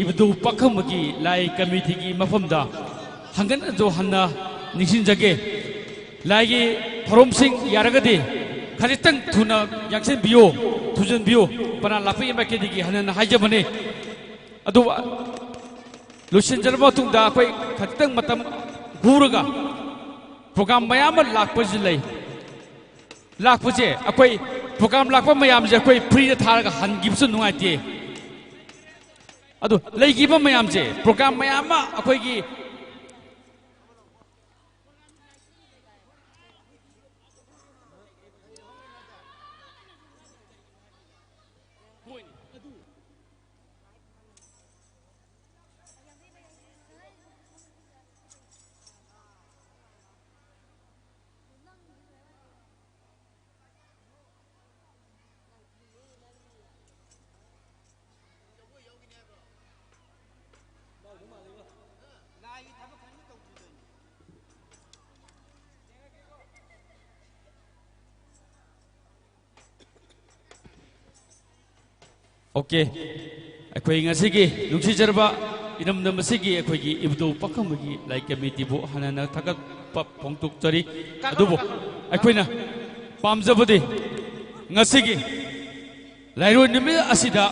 ꯏꯕꯨꯙꯧ ꯄꯥꯈꯪꯕꯒꯤ ꯂꯥꯏ ꯀꯃꯤꯇꯤꯒꯤ ꯃꯐꯝꯗ ꯍꯟꯒꯠꯅꯁꯨ ꯍꯟꯅ ꯅꯤꯡꯁꯤꯡꯖꯒꯦ꯫ ꯂꯥꯏꯒꯤ ꯊꯧꯔꯝꯁꯤꯡ ꯌꯥꯔꯒꯗꯤ ꯈꯖꯤꯛꯇꯪ ꯊꯨꯅ ꯌꯥꯡꯁꯤꯟꯕꯤꯌꯨ, ꯊꯨꯖꯤꯟꯕꯤꯌꯨ꯫ ꯄꯅꯥ ꯂꯥꯛꯄꯒꯤ ꯃꯥꯏꯀꯩꯗꯒꯤ ꯍꯟꯅ ꯍꯟꯅ ꯍꯥꯏꯖꯕꯅꯤ꯫ ꯑꯗꯨ ꯂꯣꯏꯁꯤꯟꯖꯔꯕ ꯃꯇꯨꯡꯗ ꯑꯩꯈꯣꯏ ꯈꯖꯤꯛꯇꯪ ꯃꯇꯝ ꯍꯨꯔꯒ ꯄ꯭ꯔꯣꯒ꯭ꯔꯥꯝ ꯃꯌꯥꯝ ꯑꯃ ꯂꯥꯛꯄꯁꯨ ꯂꯩ꯫ ꯂꯥꯛꯄꯁꯦ ꯑꯩꯈꯣꯏ ꯄ꯭ꯔꯣꯒ꯭ꯔꯥꯝ ꯂꯥꯛꯄ ꯃꯌꯥꯝꯁꯦ ꯑꯩꯈꯣꯏ ꯐ꯭ꯔꯤꯗ ꯊꯥꯔꯒ ꯍꯟꯈꯤꯕꯁꯨ ꯅꯨꯡꯉꯥꯏꯇꯦ꯫ ꯑꯗꯨ ꯂꯩꯈꯤꯕ ꯃꯌꯥꯝꯁꯦ, ꯄ꯭ꯔꯣꯒ꯭ꯔꯥꯝ ꯃꯌꯥꯝ ꯑꯃ ꯑꯩꯈꯣꯏꯒꯤ ꯑꯣꯀꯦ꯫ ꯑꯩꯈꯣꯏ ꯉꯁꯤꯒꯤ ꯅꯨꯡꯁꯤꯖꯔꯕ ꯏꯔꯝꯗꯝ ꯑꯁꯤꯒꯤ ꯑꯩꯈꯣꯏꯒꯤ ꯏꯕꯨꯙꯧ ꯄꯥꯈꯪꯕꯒꯤ ꯂꯥꯏ ꯀꯃꯤꯇꯤꯕꯨ ꯍꯥꯟꯅ ꯊꯥꯒꯠꯄ ꯐꯣꯡꯗꯣꯛꯆꯔꯤ꯫ ꯑꯗꯨꯕꯨ ꯑꯩꯈꯣꯏꯅ ꯄꯥꯝꯖꯕꯗꯤ ꯉꯁꯤꯒꯤ ꯂꯩꯔꯣꯏ ꯅꯨꯃꯤꯠ ꯑꯁꯤꯗ,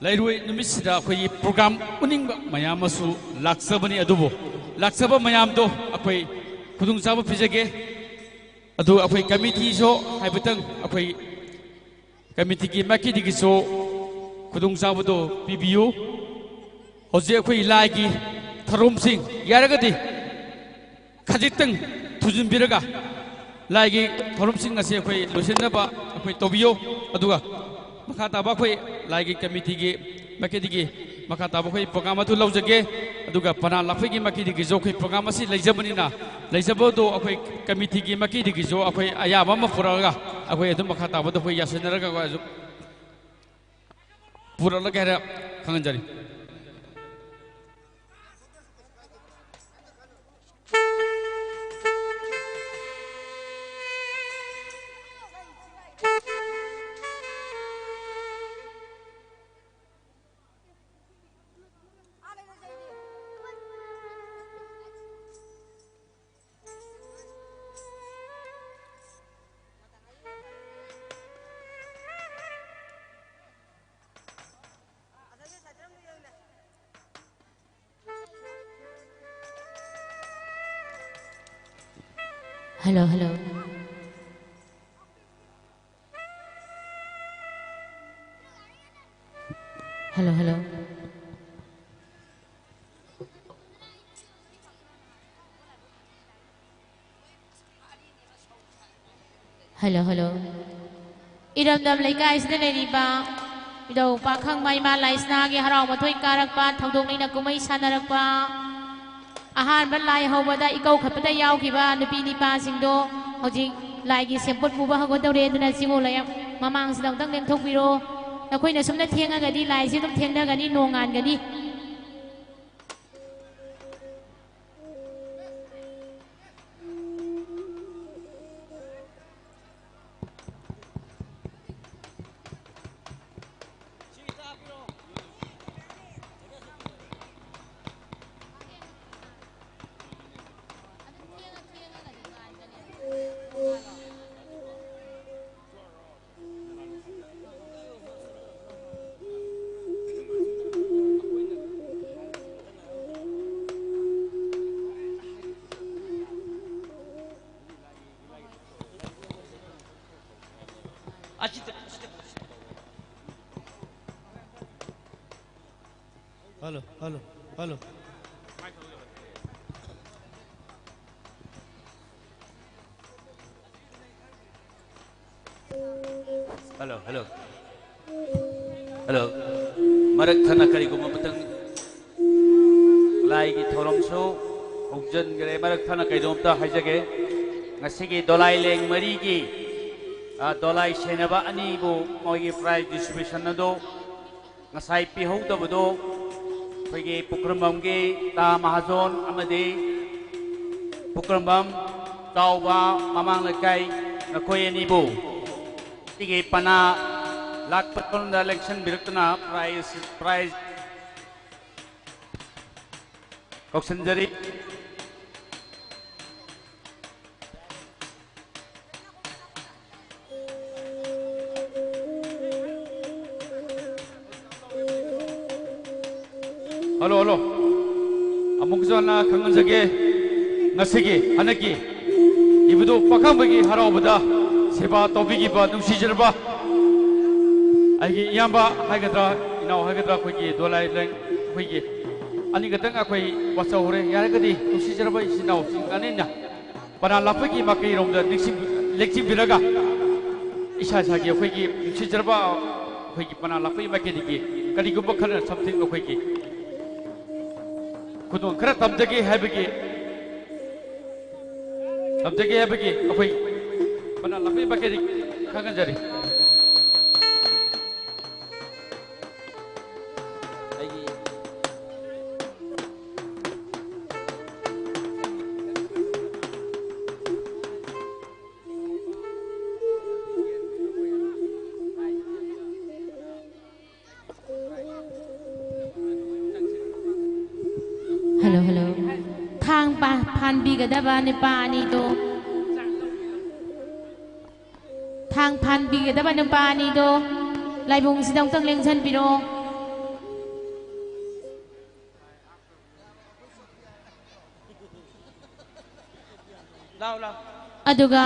ꯂꯩꯔꯣꯏ ꯅꯨꯃꯤꯠꯁꯤꯗ ꯑꯩꯈꯣꯏꯒꯤ program ꯎꯠꯅꯤꯡꯕ ꯃꯌꯥꯝ ꯑꯃꯁꯨ ꯂꯥꯛꯆꯕꯅꯤ꯫ ꯑꯗꯨꯕꯨ ꯂꯥꯛꯆꯕ ꯃꯌꯥꯝꯗꯣ ꯑꯩꯈꯣꯏ ꯈꯨꯗꯣꯡꯆꯥꯕ ꯄꯤꯖꯒꯦ꯫ ꯑꯗꯨ ꯑꯩꯈꯣꯏ committeeꯁꯨ ꯍꯥꯏꯐꯦꯠꯇꯪ, ꯑꯩꯈꯣꯏ committeeꯒꯤ ꯃꯥꯏꯀꯩꯗꯒꯤꯁꯨ ꯈꯨꯗꯣꯡꯆꯥꯕꯗꯣ ꯄꯤꯕꯤꯌꯨ꯫ ꯍꯧꯖꯤꯛ ꯑꯩꯈꯣꯏ ꯂꯥꯏꯒꯤ ꯊꯧꯔꯝꯁꯤꯡ ꯌꯥꯔꯒꯗꯤ ꯈꯖꯤꯛꯇꯪ ꯊꯨꯖꯤꯟꯕꯤꯔꯒ ꯂꯥꯏꯒꯤ ꯊꯧꯔꯝꯁꯤꯡ ꯑꯁꯤ ꯑꯩꯈꯣꯏ ꯂꯣꯏꯁꯤꯟꯅꯕ ꯑꯩꯈꯣꯏ ꯇꯧꯕꯤꯌꯨ꯫ ꯑꯗꯨꯒ ꯃꯈꯥ ꯇꯥꯕ ꯑꯩꯈꯣꯏ ꯂꯥꯏꯒꯤ committeeꯒꯤ ꯃꯥꯏꯀꯩꯗꯒꯤ ꯃꯈꯥ ꯇꯥꯕ ꯑꯩꯈꯣꯏ program ꯑꯗꯨ ꯂꯧꯖꯒꯦ꯫ ꯑꯗꯨꯒ ꯄꯅꯥ ꯂꯥꯛꯄꯒꯤ ꯃꯥꯏꯀꯩꯗꯒꯤꯁꯨ ꯑꯩꯈꯣꯏ program ꯑꯁꯤ ꯂꯩꯖꯕꯅꯤꯅ, ꯂꯩꯖꯕꯗꯣ ꯑꯩꯈꯣꯏ committeeꯒꯤ ꯃꯥꯏꯀꯩꯗꯒꯤꯁꯨ ꯑꯩꯈꯣꯏ ꯑꯌꯥꯕ ꯑꯃ ꯄꯨꯔꯛꯑꯒ ꯑꯩꯈꯣꯏ ꯑꯗꯨꯝ ꯃꯈꯥ ꯇꯥꯕꯗ ꯑꯩꯈꯣꯏ ꯌꯥꯁꯤꯟꯅꯔꯒ ꯑꯩꯈꯣꯏ ꯑꯗꯨꯝ ꯄꯨꯔꯛꯂꯒꯦ ꯍꯥꯏꯅ ꯈꯪꯍꯟꯖꯔꯤ꯫ Hello, hello. Hello, hello. Hello, hello. ꯏꯔꯝꯗꯝ ꯂꯩꯀꯥꯏꯁꯤꯗ ꯂꯩꯔꯤꯕ ꯏꯙꯧ ꯄꯥꯈꯪꯕ ꯏꯃꯥ ꯂꯥꯏꯁꯅꯥꯒꯤ ꯍꯔꯥꯎ ꯃꯊꯣꯏ ꯀꯥꯔꯛꯄ, ꯊꯧꯗꯣꯛ ꯅꯤꯅ ꯀꯨꯝꯍꯩ ꯁꯥꯟꯅꯔꯛꯄ, ꯑꯍꯥꯟꯕ ꯂꯥꯏ ꯍꯧꯕꯗ ꯏꯀꯧ ꯈꯠꯄꯗ ꯌꯥꯎꯈꯤꯕ ꯅꯨꯄꯤ ꯅꯤꯄꯥꯁꯤꯡꯗꯣ ꯍꯧꯖꯤꯛ ꯂꯥꯏꯒꯤ ꯁꯦꯝꯄꯣꯠ ꯄꯨꯕ ꯍꯧꯒꯗꯧꯔꯦ꯫ ꯑꯗꯨꯅ ꯆꯤꯡꯉꯨ ꯂꯩ ꯃꯃꯥꯡꯁꯤꯗ ꯑꯃꯨꯛꯇꯪ ꯂꯦꯡꯊꯣꯛꯄꯤꯔꯣ꯫ ꯅꯈꯣꯏꯅ ꯁꯨꯝꯅ ꯊꯦꯡꯉꯒꯗꯤ ꯂꯥꯏꯁꯤ ꯑꯗꯨꯝ ꯊꯦꯡꯊꯒꯅꯤ, ꯅꯣꯡꯉꯥꯟꯒꯅꯤ꯫ Hello, hello, hello. Hello, hello. Hello. ꯃꯔꯛ ꯊꯠꯅ ꯀꯔꯤꯒꯨꯝꯕ ꯑꯃꯇꯪ, ꯂꯥꯏꯒꯤ ꯊꯧꯔꯝꯁꯨ ꯍꯧꯖꯤꯟꯈ꯭ꯔꯦ꯫ ꯃꯔꯛ ꯊꯠꯅ ꯀꯩꯅꯣꯝꯇ ꯍꯥꯏꯖꯒꯦ꯫ ꯉꯁꯤꯒꯤ ꯗꯣꯂꯥꯏ ꯂꯦꯡ ꯃꯔꯤꯒꯤ, ꯑ, ꯗꯣꯂꯥꯏ ꯁꯦꯟꯅꯕ ꯑꯅꯤꯕꯨ ꯃꯣꯏꯒꯤ prize distribution ꯑꯗꯨ ꯉꯁꯥꯏ ꯄꯤꯍꯧꯗꯕꯗꯨ ꯑꯩꯈꯣꯏꯒꯤ ꯄꯨꯈ꯭ꯔꯝꯕꯝꯒꯤ ꯇꯥ ꯃꯍꯥꯖꯣꯟ ꯑꯃꯗꯤ ꯄꯨꯈ꯭ꯔꯝꯕꯝ ꯆꯥꯎꯕ ꯃꯃꯥꯡ ꯂꯩꯀꯥꯏ ꯅꯈꯣꯏ ꯑꯅꯤꯕꯨ ꯁꯤꯒꯤ ꯄꯅꯥ ꯂꯥꯛꯄ ꯊꯧꯔꯝꯗ ꯂꯦꯡꯁꯤꯟꯕꯤꯔꯛꯇꯨꯅ prize, prize ꯀꯧꯁꯤꯟꯖꯔꯤ꯫ Hello, hello. ꯑꯃꯨꯛꯁꯨ ꯍꯟꯅ ꯈꯪꯍꯟꯖꯒꯦ, ꯉꯁꯤꯒꯤ ꯍꯟꯗꯛꯀꯤ ꯏꯕꯨꯙꯧ ꯄꯥꯈꯪꯕꯒꯤ ꯍꯔꯥꯎꯕꯗ ꯁꯦꯕꯥ ꯇꯧꯕꯤꯈꯤꯕ ꯅꯨꯡꯁꯤꯖꯔꯕ ꯑꯩꯒꯤ ꯏꯌꯥꯝꯕ ꯍꯥꯏꯒꯗ꯭ꯔꯥ, ꯏꯅꯥꯎ ꯍꯥꯏꯒꯗ꯭ꯔꯥ, ꯑꯩꯈꯣꯏꯒꯤ ꯗꯣꯂꯥꯏ ꯂꯦꯡ ꯑꯩꯈꯣꯏꯒꯤ ꯑꯅꯤꯈꯛꯇꯪ ꯑꯩꯈꯣꯏ ꯋꯥꯆꯧꯔꯦ꯫ ꯌꯥꯔꯒꯗꯤ ꯅꯨꯡꯁꯤꯖꯔꯕ ꯏꯆꯤꯟ ꯏꯅꯥꯎꯁꯤꯡ ꯑꯅꯤꯅ ꯄꯅꯥ ꯂꯥꯛꯄꯒꯤ ꯃꯥꯏꯀꯩꯔꯣꯝꯗ ꯅꯤꯡꯁꯤꯡ-, ꯂꯦꯡꯁꯤꯟꯕꯤꯔꯒ ꯏꯁꯥ ꯏꯁꯥꯒꯤ ꯑꯩꯈꯣꯏꯒꯤ ꯅꯨꯡꯁꯤꯖꯔꯕ ꯑꯩꯈꯣꯏꯒꯤ ꯄꯅꯥ ꯂꯥꯛꯄꯒꯤ ꯃꯥꯏꯀꯩꯗꯒꯤ ꯀꯔꯤꯒꯨꯝꯕ ꯈꯔ something ꯑꯩꯈꯣꯏꯒꯤ ꯈꯨꯗꯣꯜ ꯈꯔ ꯇꯝꯖꯒꯦ ꯍꯥꯏꯕꯒꯤ, ꯇꯝꯖꯒꯦ ꯍꯥꯏꯕꯒꯤ ꯑꯩꯈꯣꯏ ꯄꯅꯥ ꯂꯥꯛꯄꯒꯤ ꯃꯥꯏꯀꯩꯗꯒꯤ ꯈꯪꯍꯟꯖꯔꯤ꯫ ꯑꯩꯒꯤ Hello, hello. ꯊꯥꯡ ꯄꯥ-, ꯐꯥꯟꯕꯤꯒꯗꯕ ꯅꯨꯄꯥ ꯑꯅꯤꯗꯣ, ꯊꯥꯡ ꯐꯥꯟꯕꯤꯒꯗꯕ ꯅꯨꯄꯥ ꯑꯅꯤꯗꯣ ꯂꯥꯏꯕꯨꯡꯁꯤꯗ ꯑꯃꯨꯛꯇꯪ ꯂꯦꯡꯁꯤꯟꯕꯤꯔꯣ꯫ ꯂꯥꯎ, ꯂꯥꯎ꯫ ꯑꯗꯨꯒ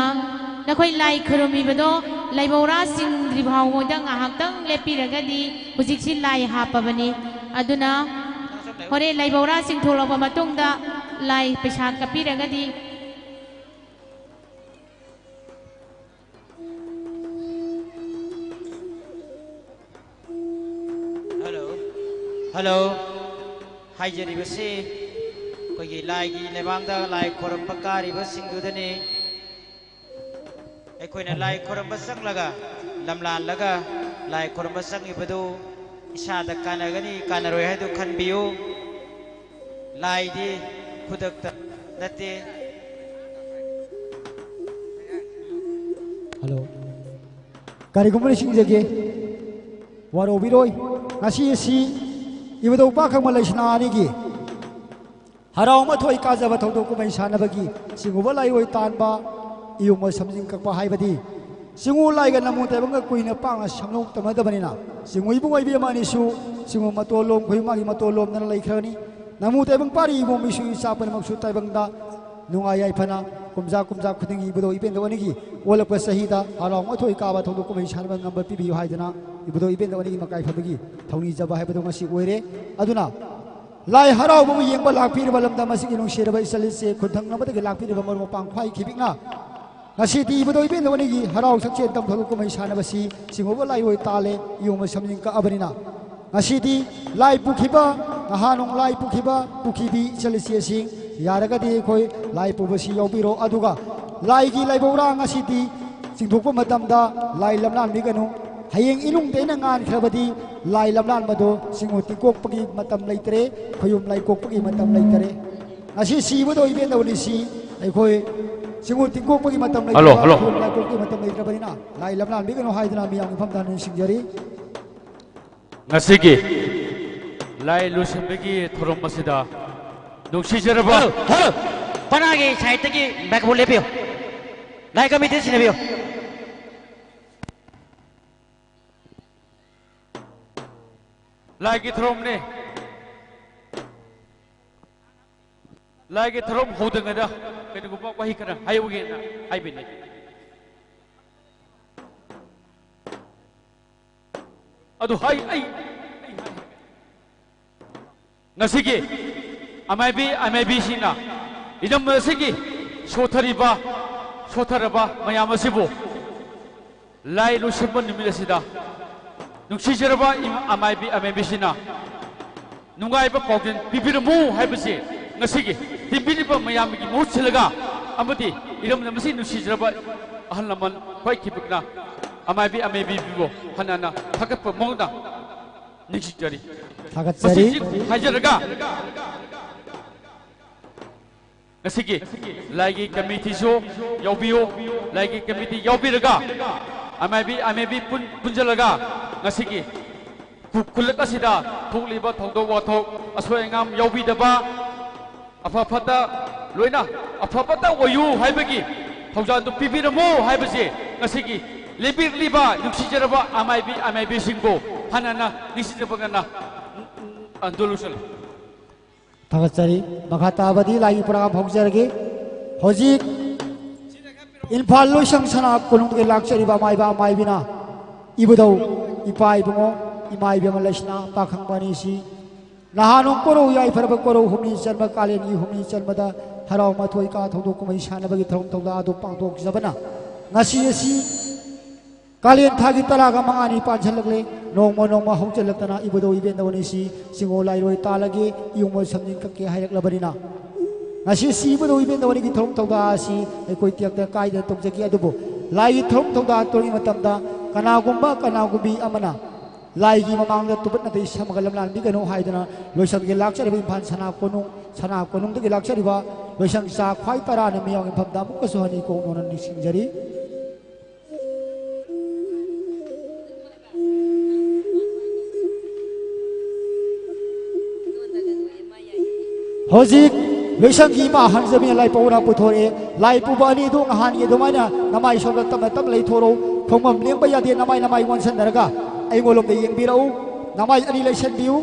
ꯅꯈꯣꯏ ꯂꯥꯏ ꯈꯨꯔꯨꯝꯃꯤꯕꯗꯣ ꯂꯥꯏꯕꯧꯔꯥ ꯆꯤꯡꯗ꯭ꯔꯤ ꯐꯥꯎꯕꯗ ꯉꯥꯏꯍꯥꯛꯇꯪ ꯂꯦꯞꯄꯤꯔꯒꯗꯤ ꯍꯧꯖꯤꯛꯁꯤ ꯂꯥꯏ ꯍꯥꯞꯄꯕꯅꯤ꯫ ꯑꯗꯨꯅ ꯍꯣꯔꯦꯟ ꯂꯥꯏꯕꯧꯔꯥ ꯆꯤꯡꯊꯣꯛꯂꯛꯄ ꯃꯇꯨꯡꯗ ꯂꯥꯏ ꯄꯩꯁꯥ ꯀꯠꯄꯤꯔꯒꯗꯤ꯫ ꯍꯜꯂꯣ꯫ ꯍꯜꯂꯣ꯫ ꯍꯥꯏꯖꯔꯤꯕꯁꯤ ꯑꯩꯈꯣꯏꯒꯤ ꯂꯥꯏꯒꯤ ꯂꯩꯃꯥꯡꯗ ꯂꯥꯏ ꯈꯣꯏꯔꯝꯕ ꯀꯥꯔꯤꯕꯁꯤꯡꯗꯨꯗꯅꯤ꯫ ꯑꯩꯈꯣꯏꯅ ꯂꯥꯏ ꯈꯣꯏꯔꯝꯕ ꯆꯪꯂꯒ, ꯂꯝꯂꯥꯜꯂꯒ ꯂꯥꯏ ꯈꯣꯏꯔꯝꯕ ꯆꯪꯉꯤꯕꯗꯨ ꯏꯁꯥꯗ ꯀꯥꯟꯅꯒꯅꯤ ꯀꯥꯟꯅꯔꯣꯏ ꯍꯥꯏꯗꯨ ꯈꯟꯕꯤꯌꯨ꯫ ꯂꯥꯏꯗꯤ ꯈꯨꯗꯛꯇ ꯅꯠꯇꯦ꯫ ꯍꯜꯂꯣ꯫ ꯀꯔꯤꯒꯨꯝꯕ ꯅꯤꯡꯁꯤꯡꯖꯒꯦ, ꯋꯥꯔꯧꯕꯤꯔꯣꯏ꯫ ꯉꯁꯤ ꯑꯁꯤ ꯏꯕꯨꯙꯧ ꯄꯥꯈꯪꯕ ꯂꯩꯁꯅꯥ ꯑꯅꯤꯒꯤ ꯍꯔꯥꯎ ꯃꯊꯣꯏ ꯀꯥꯖꯕ ꯊꯧꯗꯣꯛ ꯀꯨꯝꯍꯩ ꯁꯥꯟꯅꯕꯒꯤ ꯆꯤꯡꯉꯨꯕ ꯂꯥꯏꯑꯣꯏ ꯇꯥꯟꯕ, ꯏꯌꯣꯡꯕ ꯁꯝꯖꯤꯟ ꯀꯛꯄ ꯍꯥꯏꯕꯗꯤ ꯆꯤꯡꯉꯨ ꯂꯥꯏꯒ ꯅꯃꯨ ꯇꯥꯏꯕꯪꯒ ꯀꯨꯏꯅ ꯄꯥꯛꯅ ꯁꯝꯅꯧ ꯇꯝꯅꯗꯕꯅꯤꯅ ꯆꯤꯡꯉꯨ ꯏꯕꯨꯡ ꯑꯣꯏꯕꯤ ꯑꯃ ꯑꯅꯤꯁꯨ ꯆꯤꯡꯉꯨ ꯃꯇꯣꯜ ꯂꯣꯝ ꯈꯣꯏ ꯃꯥꯒꯤ ꯃꯇꯣꯜ ꯂꯣꯝꯗꯅ ꯂꯩꯈ꯭ꯔꯕꯅꯤ꯫ ꯅꯃꯨ ꯇꯥꯏꯕꯪ ꯄꯥꯔꯤ ꯏꯕꯨꯡ ꯃꯤꯁꯨ ꯏꯆꯥ ꯄꯨꯝꯅꯃꯛꯁꯨ ꯇꯥꯏꯕꯪꯗ ꯅꯨꯡꯉꯥꯏ ꯌꯥꯏꯐꯅ ꯀꯨꯝꯖꯥ ꯀꯨꯝꯖꯥ ꯈꯨꯗꯤꯡꯒꯤ ꯏꯕꯨꯙꯧ ꯏꯕꯦꯟꯗꯧ ꯑꯅꯤꯒꯤ ꯑꯣꯜꯂꯛꯄ ꯆꯍꯤꯗ ꯍꯔꯥꯎ ꯃꯊꯣꯏ ꯀꯥꯕ ꯊꯧꯗꯣꯛ ꯀꯨꯝꯍꯩ ꯁꯥꯟꯅꯕ ꯉꯝꯕ ꯄꯤꯕꯤꯌꯨ ꯍꯥꯏꯗꯅ ꯏꯕꯨꯙꯧ ꯏꯕꯦꯟꯗꯧ ꯑꯅꯤꯒꯤ ꯃꯀꯥꯏ ꯐꯝꯕꯒꯤ ꯊꯧꯅꯤꯖꯕ ꯍꯥꯏꯕꯗꯨ ꯉꯁꯤ ꯑꯣꯏꯔꯦ꯫ ꯑꯗꯨꯅ ꯂꯥꯏ ꯍꯔꯥꯎꯕꯕꯨ ꯌꯦꯡꯕ ꯂꯥꯛꯄꯤꯔꯤꯕ ꯂꯝꯗꯝ ꯑꯁꯤꯒꯤ ꯅꯨꯡꯁꯤꯔꯕ ꯏꯆꯜ ꯏꯆꯦ ꯈꯨꯟꯊꯪꯅꯕꯗꯒꯤ ꯂꯥꯛꯄꯤꯔꯤꯕ ꯃꯔꯨꯞ ꯃꯄꯥꯡ ꯈ꯭ꯋꯥꯏ ꯈꯤꯕꯤꯛꯅ ꯉꯁꯤꯗꯤ ꯏꯕꯨꯙꯧ ꯏꯕꯦꯟꯗꯧ ꯑꯅꯤꯒꯤ ꯍꯔꯥꯎ ꯁꯛꯆꯦꯟ ꯇꯝ ꯊꯧꯗꯣꯛ ꯀꯨꯝꯍꯩ ꯁꯥꯟꯅꯕꯁꯤ ꯆꯤꯡꯉꯨꯕ ꯂꯥꯏꯑꯣꯏ ꯇꯥꯜꯂꯦ ꯏꯌꯣꯡꯕ ꯁꯝꯖꯤꯟ ꯀꯛꯑꯕꯅꯤꯅ ꯉꯁꯤꯗꯤ ꯂꯥꯏ ꯄꯨꯈꯤꯕ ꯅꯍꯥꯅꯨꯡ ꯂꯥꯏ ꯄꯨꯈꯤꯕ ꯄꯨꯈꯤꯕꯤ ꯏꯆꯜ ꯏꯆꯦꯁꯤꯡ ꯌꯥꯔꯒꯗꯤ ꯑꯩꯈꯣꯏ ꯂꯥꯏ ꯄꯨꯕꯁꯤ ꯌꯥꯎꯕꯤꯔꯣ꯫ ꯑꯗꯨꯒ ꯂꯥꯏꯒꯤ ꯂꯥꯏꯕꯧꯔꯥ ꯉꯁꯤꯗꯤ ꯆꯤꯡꯊꯣꯛꯄ ꯃꯇꯝꯗ ꯂꯥꯏ ꯂꯝꯂꯥꯟꯕꯤꯒꯅꯨ꯫ ꯍꯌꯦꯡ ꯏꯅꯨꯡꯗ ꯑꯩꯅ ꯉꯥꯟꯈ꯭ꯔꯕꯗꯤ ꯂꯥꯏ ꯂꯝꯂꯥꯟꯕꯗꯣ ꯆꯤꯡꯉꯨ ꯇꯤꯡꯀꯣꯛꯄꯒꯤ ꯃꯇꯝ ꯂꯩꯇ꯭ꯔꯦ, ꯈꯣꯌꯨꯝ ꯂꯥꯏ ꯀꯣꯛꯄꯒꯤ ꯃꯇꯝ ꯂꯩꯇꯔꯦ꯫ ꯉꯁꯤ ꯁꯤꯕꯗ ꯑꯣꯏꯕꯦꯟꯗꯧꯅꯤ ꯁꯤ ꯑꯩꯈꯣꯏ ꯆꯤꯡꯉꯨ ꯇꯤꯡꯀꯣꯛꯄꯒꯤ ꯃꯇꯝ ꯍꯜꯂꯣ, ꯂꯩꯇ꯭ꯔꯕ, ꯍꯜꯂꯣ꯫ ꯈꯣꯌꯨꯝ ꯂꯥꯏ ꯀꯣꯛꯄꯒꯤ ꯃꯇꯝ ꯂꯩꯇ꯭ꯔꯕꯅꯤꯅ ꯂꯥꯏ ꯂꯝꯂꯥꯟꯕꯤꯒꯅꯨ ꯍꯥꯏꯗꯅ ꯃꯤꯌꯥꯝꯒꯤ ꯃꯐꯝꯗ ꯅꯤꯡꯁꯤꯡꯖꯔꯤ꯫ ꯉꯁꯤꯒꯤ ꯂꯥꯏ ꯂꯣꯏꯁꯤꯟꯕꯒꯤ ꯊꯧꯔꯝ ꯑꯁꯤꯗ ꯅꯨꯡꯁꯤꯖꯔꯕ ꯍꯜꯂꯣ, ꯍꯜꯂꯣ꯫ ꯄꯅꯥꯒꯤ ꯁꯥꯏꯠꯇꯒꯤ ꯃꯥꯏꯛꯕꯣꯜ ꯂꯦꯞꯄꯤꯌꯨ꯫ ꯂꯥꯏ ꯀꯃꯤꯇꯤ ꯁꯤꯟꯅꯕꯤꯌꯨ꯫ ꯂꯥꯏꯒꯤ ꯊꯧꯔꯝꯅꯤ꯫ ꯂꯥꯏꯒꯤ ꯊꯧꯔꯝ ꯍꯧꯗ꯭ꯔꯤꯉꯩꯗ ꯀꯩꯅꯣꯒꯨꯝꯕ ꯋꯥꯍꯩ ꯈꯔ ꯍꯥꯏꯍꯧꯒꯦꯅ ꯍꯥꯏꯕꯅꯤ꯫ ꯑꯗꯨ ꯍꯥꯏ, ꯑꯩ, ꯑꯩ ꯍꯥꯏ-, ꯉꯁꯤꯒꯤ ꯑꯃꯥꯏꯕꯤ ꯑꯃꯥꯏꯕꯤꯁꯤꯡꯅ ꯏꯔꯝ ꯑꯁꯤꯒꯤ ꯁꯣꯊꯔꯤꯕ, ꯁꯣꯊꯔꯕ ꯃꯌꯥꯝ ꯑꯁꯤꯕꯨ ꯂꯥꯏ ꯂꯣꯏꯁꯤꯟꯕ ꯅꯨꯃꯤꯠ ꯑꯁꯤꯗ ꯅꯨꯡꯁꯤꯖꯔꯕ ꯏꯃꯥ ꯑꯃꯥꯏꯕꯤ ꯑꯃꯥꯏꯕꯤꯁꯤꯅ ꯅꯨꯡꯉꯥꯏꯕ ꯄꯥꯎꯖꯦꯜ ꯄꯤꯕꯤꯔꯝꯃꯨ ꯍꯥꯏꯕꯁꯤ ꯉꯁꯤꯒꯤ ꯇꯤꯟꯕꯤꯔꯤꯕ ꯃꯌꯥꯝꯒꯤ ꯃꯍꯨꯠ ꯁꯤꯜꯂꯒ ꯑꯃꯗꯤ ꯏꯔꯝꯗꯝ ꯑꯁꯤ ꯅꯨꯡꯁꯤꯖꯔꯕ ꯑꯍꯜ ꯂꯃꯟ ꯈ꯭ꯋꯥꯏ ꯈꯤꯕꯤꯛꯅ ꯑꯃꯥꯏꯕꯤ ꯑꯃꯥꯏꯕꯤꯕꯨ ꯍꯟꯅ ꯍꯟꯅ ꯊꯥꯒꯠꯄ ꯃꯑꯣꯡꯗ ꯅꯤꯡꯁꯤꯡꯖꯔꯤ꯫ ꯊꯥꯒꯠꯆꯔꯤ꯫ ꯃꯁꯤꯁꯤ ꯍꯥꯏꯖꯔꯒ ꯉꯁꯤꯒꯤ ꯂꯥꯏꯒꯤ ꯀꯃꯤꯇꯤꯁꯨ ꯌꯥꯎꯕꯤꯌꯨ꯫ ꯂꯥꯏꯒꯤ ꯀꯃꯤꯇꯤ ꯌꯥꯎꯕꯤꯔꯒ ꯑꯃꯥꯏꯕꯤ ꯑꯃꯥꯏꯕꯤ ꯄꯨꯟ-, ꯄꯨꯟꯁꯤꯜꯂꯒ ꯉꯁꯤꯒꯤ ꯈꯨ-, ꯈꯨꯜꯂꯛ ꯑꯁꯤꯗ ꯊꯣꯛꯂꯤꯕ ꯊꯧꯗꯣꯛ ꯋꯥꯊꯣꯛ ꯑꯁꯣꯏ ꯑꯉꯥꯝ ꯌꯥꯎꯕꯤꯗꯕ, ꯑꯐ ꯐꯠꯇ ꯂꯣꯏꯅ ꯑꯐ ꯐꯠꯇ ꯑꯣꯏꯌꯨ ꯍꯥꯏꯕꯒꯤ ꯊꯧꯖꯥꯜꯗꯨ ꯄꯤꯕꯤꯔꯝꯃꯨ ꯍꯥꯏꯕꯁꯤ ꯉꯁꯤꯒꯤ ꯂꯦꯡꯕꯤꯔꯛꯂꯤꯕ ꯅꯨꯡꯁꯤꯖꯔꯕ ꯑꯃꯥꯏꯕꯤ ꯑꯃꯥꯏꯕꯤꯁꯤꯡꯕꯨ ꯍꯟꯅ ꯍꯟꯅ ꯅꯤꯡꯁꯤꯡꯖꯕ ꯉꯟꯅ, ꯑ, ꯗꯣꯂꯨꯁꯟ꯫ ꯊꯥꯒꯠꯆꯔꯤ꯫ ꯃꯈꯥ ꯇꯥꯕꯗꯤ ꯂꯥꯏꯒꯤ ꯄ꯭ꯔꯣꯒ꯭ꯔꯥꯝ ꯍꯧꯖꯔꯒꯦ꯫ ꯍꯧꯖꯤꯛ ꯏꯝꯐꯥꯜ ꯂꯣꯏꯁꯪ ꯁꯅꯥ ꯀꯣꯅꯨꯡꯗꯒꯤ ꯂꯥꯛꯆꯔꯤꯕ ꯑꯃꯥꯏꯕ ꯑꯃꯥꯏꯕꯤꯅ ꯏꯕꯨꯙꯧ, ꯏꯄꯥ ꯏꯕꯨꯡꯉꯣ, ꯏꯃꯥ ꯏꯕꯦꯝꯃ ꯂꯩꯁꯅꯥ ꯄꯥꯈꯪꯕ ꯑꯅꯤꯁꯤ ꯅꯍꯥꯟ ꯅꯣꯡ ꯀꯣꯔꯧ ꯌꯥꯏꯐꯔꯕ ꯀꯣꯔꯧ ꯍꯨꯝꯅꯤ ꯆꯟꯕ ꯀꯥꯂꯦꯟꯒꯤ ꯍꯨꯝꯅꯤ ꯆꯟꯕꯗ ꯍꯔꯥꯎ ꯃꯊꯣꯏ ꯀꯥ ꯊꯧꯗꯣꯛ ꯀꯨꯝꯍꯩ ꯁꯥꯟꯅꯕꯒꯤ ꯊꯧꯔꯝ ꯊꯧꯗꯥ ꯑꯗꯨ ꯄꯥꯡꯊꯣꯛꯆꯕꯅ ꯉꯁꯤ ꯑꯁꯤ ꯀꯥꯂꯦꯟ ꯊꯥꯒꯤ ꯇꯔꯥꯒ ꯃꯉꯥꯅꯤ ꯄꯥꯟꯁꯤꯜꯂꯛꯂꯦ꯫ ꯅꯣꯡꯃ ꯅꯣꯡꯃ ꯍꯧꯖꯤꯜꯂꯛꯇꯅ ꯏꯕꯨꯙꯧ ꯏꯕꯦꯟꯗꯧ ꯑꯅꯤꯁꯤ ꯆꯤꯡꯉꯣ ꯂꯥꯏꯔꯣꯏ ꯇꯥꯜꯂꯒꯦ, ꯏꯌꯨꯡꯕ ꯁꯝꯖꯤꯟ ꯀꯛꯀꯦ ꯍꯥꯏꯔꯛꯂꯕꯅꯤꯅ, ꯉꯁꯤ ꯑꯁꯤ ꯏꯕꯨꯙꯧ ꯏꯕꯦꯟꯗꯧ ꯑꯅꯤꯒꯤ ꯊꯧꯔꯝ ꯊꯧꯗꯥ ꯑꯁꯤ ꯑꯩꯈꯣꯏ ꯇꯦꯛꯇ ꯀꯥꯏꯗꯅ ꯇꯧꯖꯈꯤ꯫ ꯑꯗꯨꯕꯨ ꯂꯥꯏꯒꯤ ꯊꯧꯔꯝ ꯊꯧꯗꯥ ꯇꯧꯔꯤꯉꯩ ꯃꯇꯝꯗ ꯀꯅꯥꯒꯨꯝꯕ ꯀꯅꯥꯒꯨꯝꯕꯤ ꯑꯃꯅ ꯂꯥꯏꯒꯤ ꯃꯃꯥꯡꯗ ꯇꯨꯄꯠ ꯅꯥꯇꯩ ꯁꯝꯃꯒ ꯂꯝꯂꯥꯟꯕꯤꯒꯅꯨ ꯍꯥꯏꯗꯅ ꯂꯣꯏꯁꯪꯒꯤ ꯂꯥꯛꯆꯔꯤꯕ ꯏꯝꯐꯥꯜ ꯁꯅꯥ ꯀꯣꯅꯨꯡ, ꯁꯅꯥ ꯀꯣꯅꯨꯡꯗꯒꯤ ꯂꯥꯛꯆꯔꯤꯕ ꯂꯣꯏꯁꯪ ꯏꯆꯥ ꯈ꯭ꯋꯥꯏ ꯇꯔꯥꯅ ꯃꯤꯌꯥꯝꯒꯤ ꯃꯐꯝꯗ ꯑꯃꯨꯛꯀꯁꯨ ꯍꯟꯅ ꯏꯀꯣꯛ ꯅꯧꯅ ꯅꯤꯡꯁꯤꯡꯖꯔꯤ꯫ ꯍꯧꯖꯤꯛ ꯂꯣꯏꯁꯪꯒꯤ ꯏꯃꯥ ꯍꯟꯖꯕꯤꯅ ꯂꯥꯏ ꯄꯧꯔꯥ ꯄꯨꯊꯣꯔꯛꯑꯦ꯫ ꯂꯥꯏ ꯄꯨꯕ ꯑꯅꯤꯗꯨ ꯅꯍꯥꯟꯒꯤ ꯑꯗꯨꯃꯥꯏꯅ ꯅꯃꯥꯏ ꯁꯣꯝꯗ ꯇꯞꯅ ꯇꯞꯅ ꯂꯩꯊꯣꯔꯛꯎ꯫ ꯈꯣꯡꯕꯝ ꯂꯦꯡꯕ ꯌꯥꯗꯦ꯫ ꯅꯃꯥꯏ ꯅꯃꯥꯏ ꯑꯣꯟꯁꯟꯅꯔꯒ ꯑꯩꯉꯣꯟꯂꯣꯝꯗ ꯌꯦꯡꯕꯤꯔꯛꯎ꯫ ꯅꯃꯥꯏ ꯑꯅꯤ ꯂꯩꯁꯟꯕꯤꯌꯨ꯫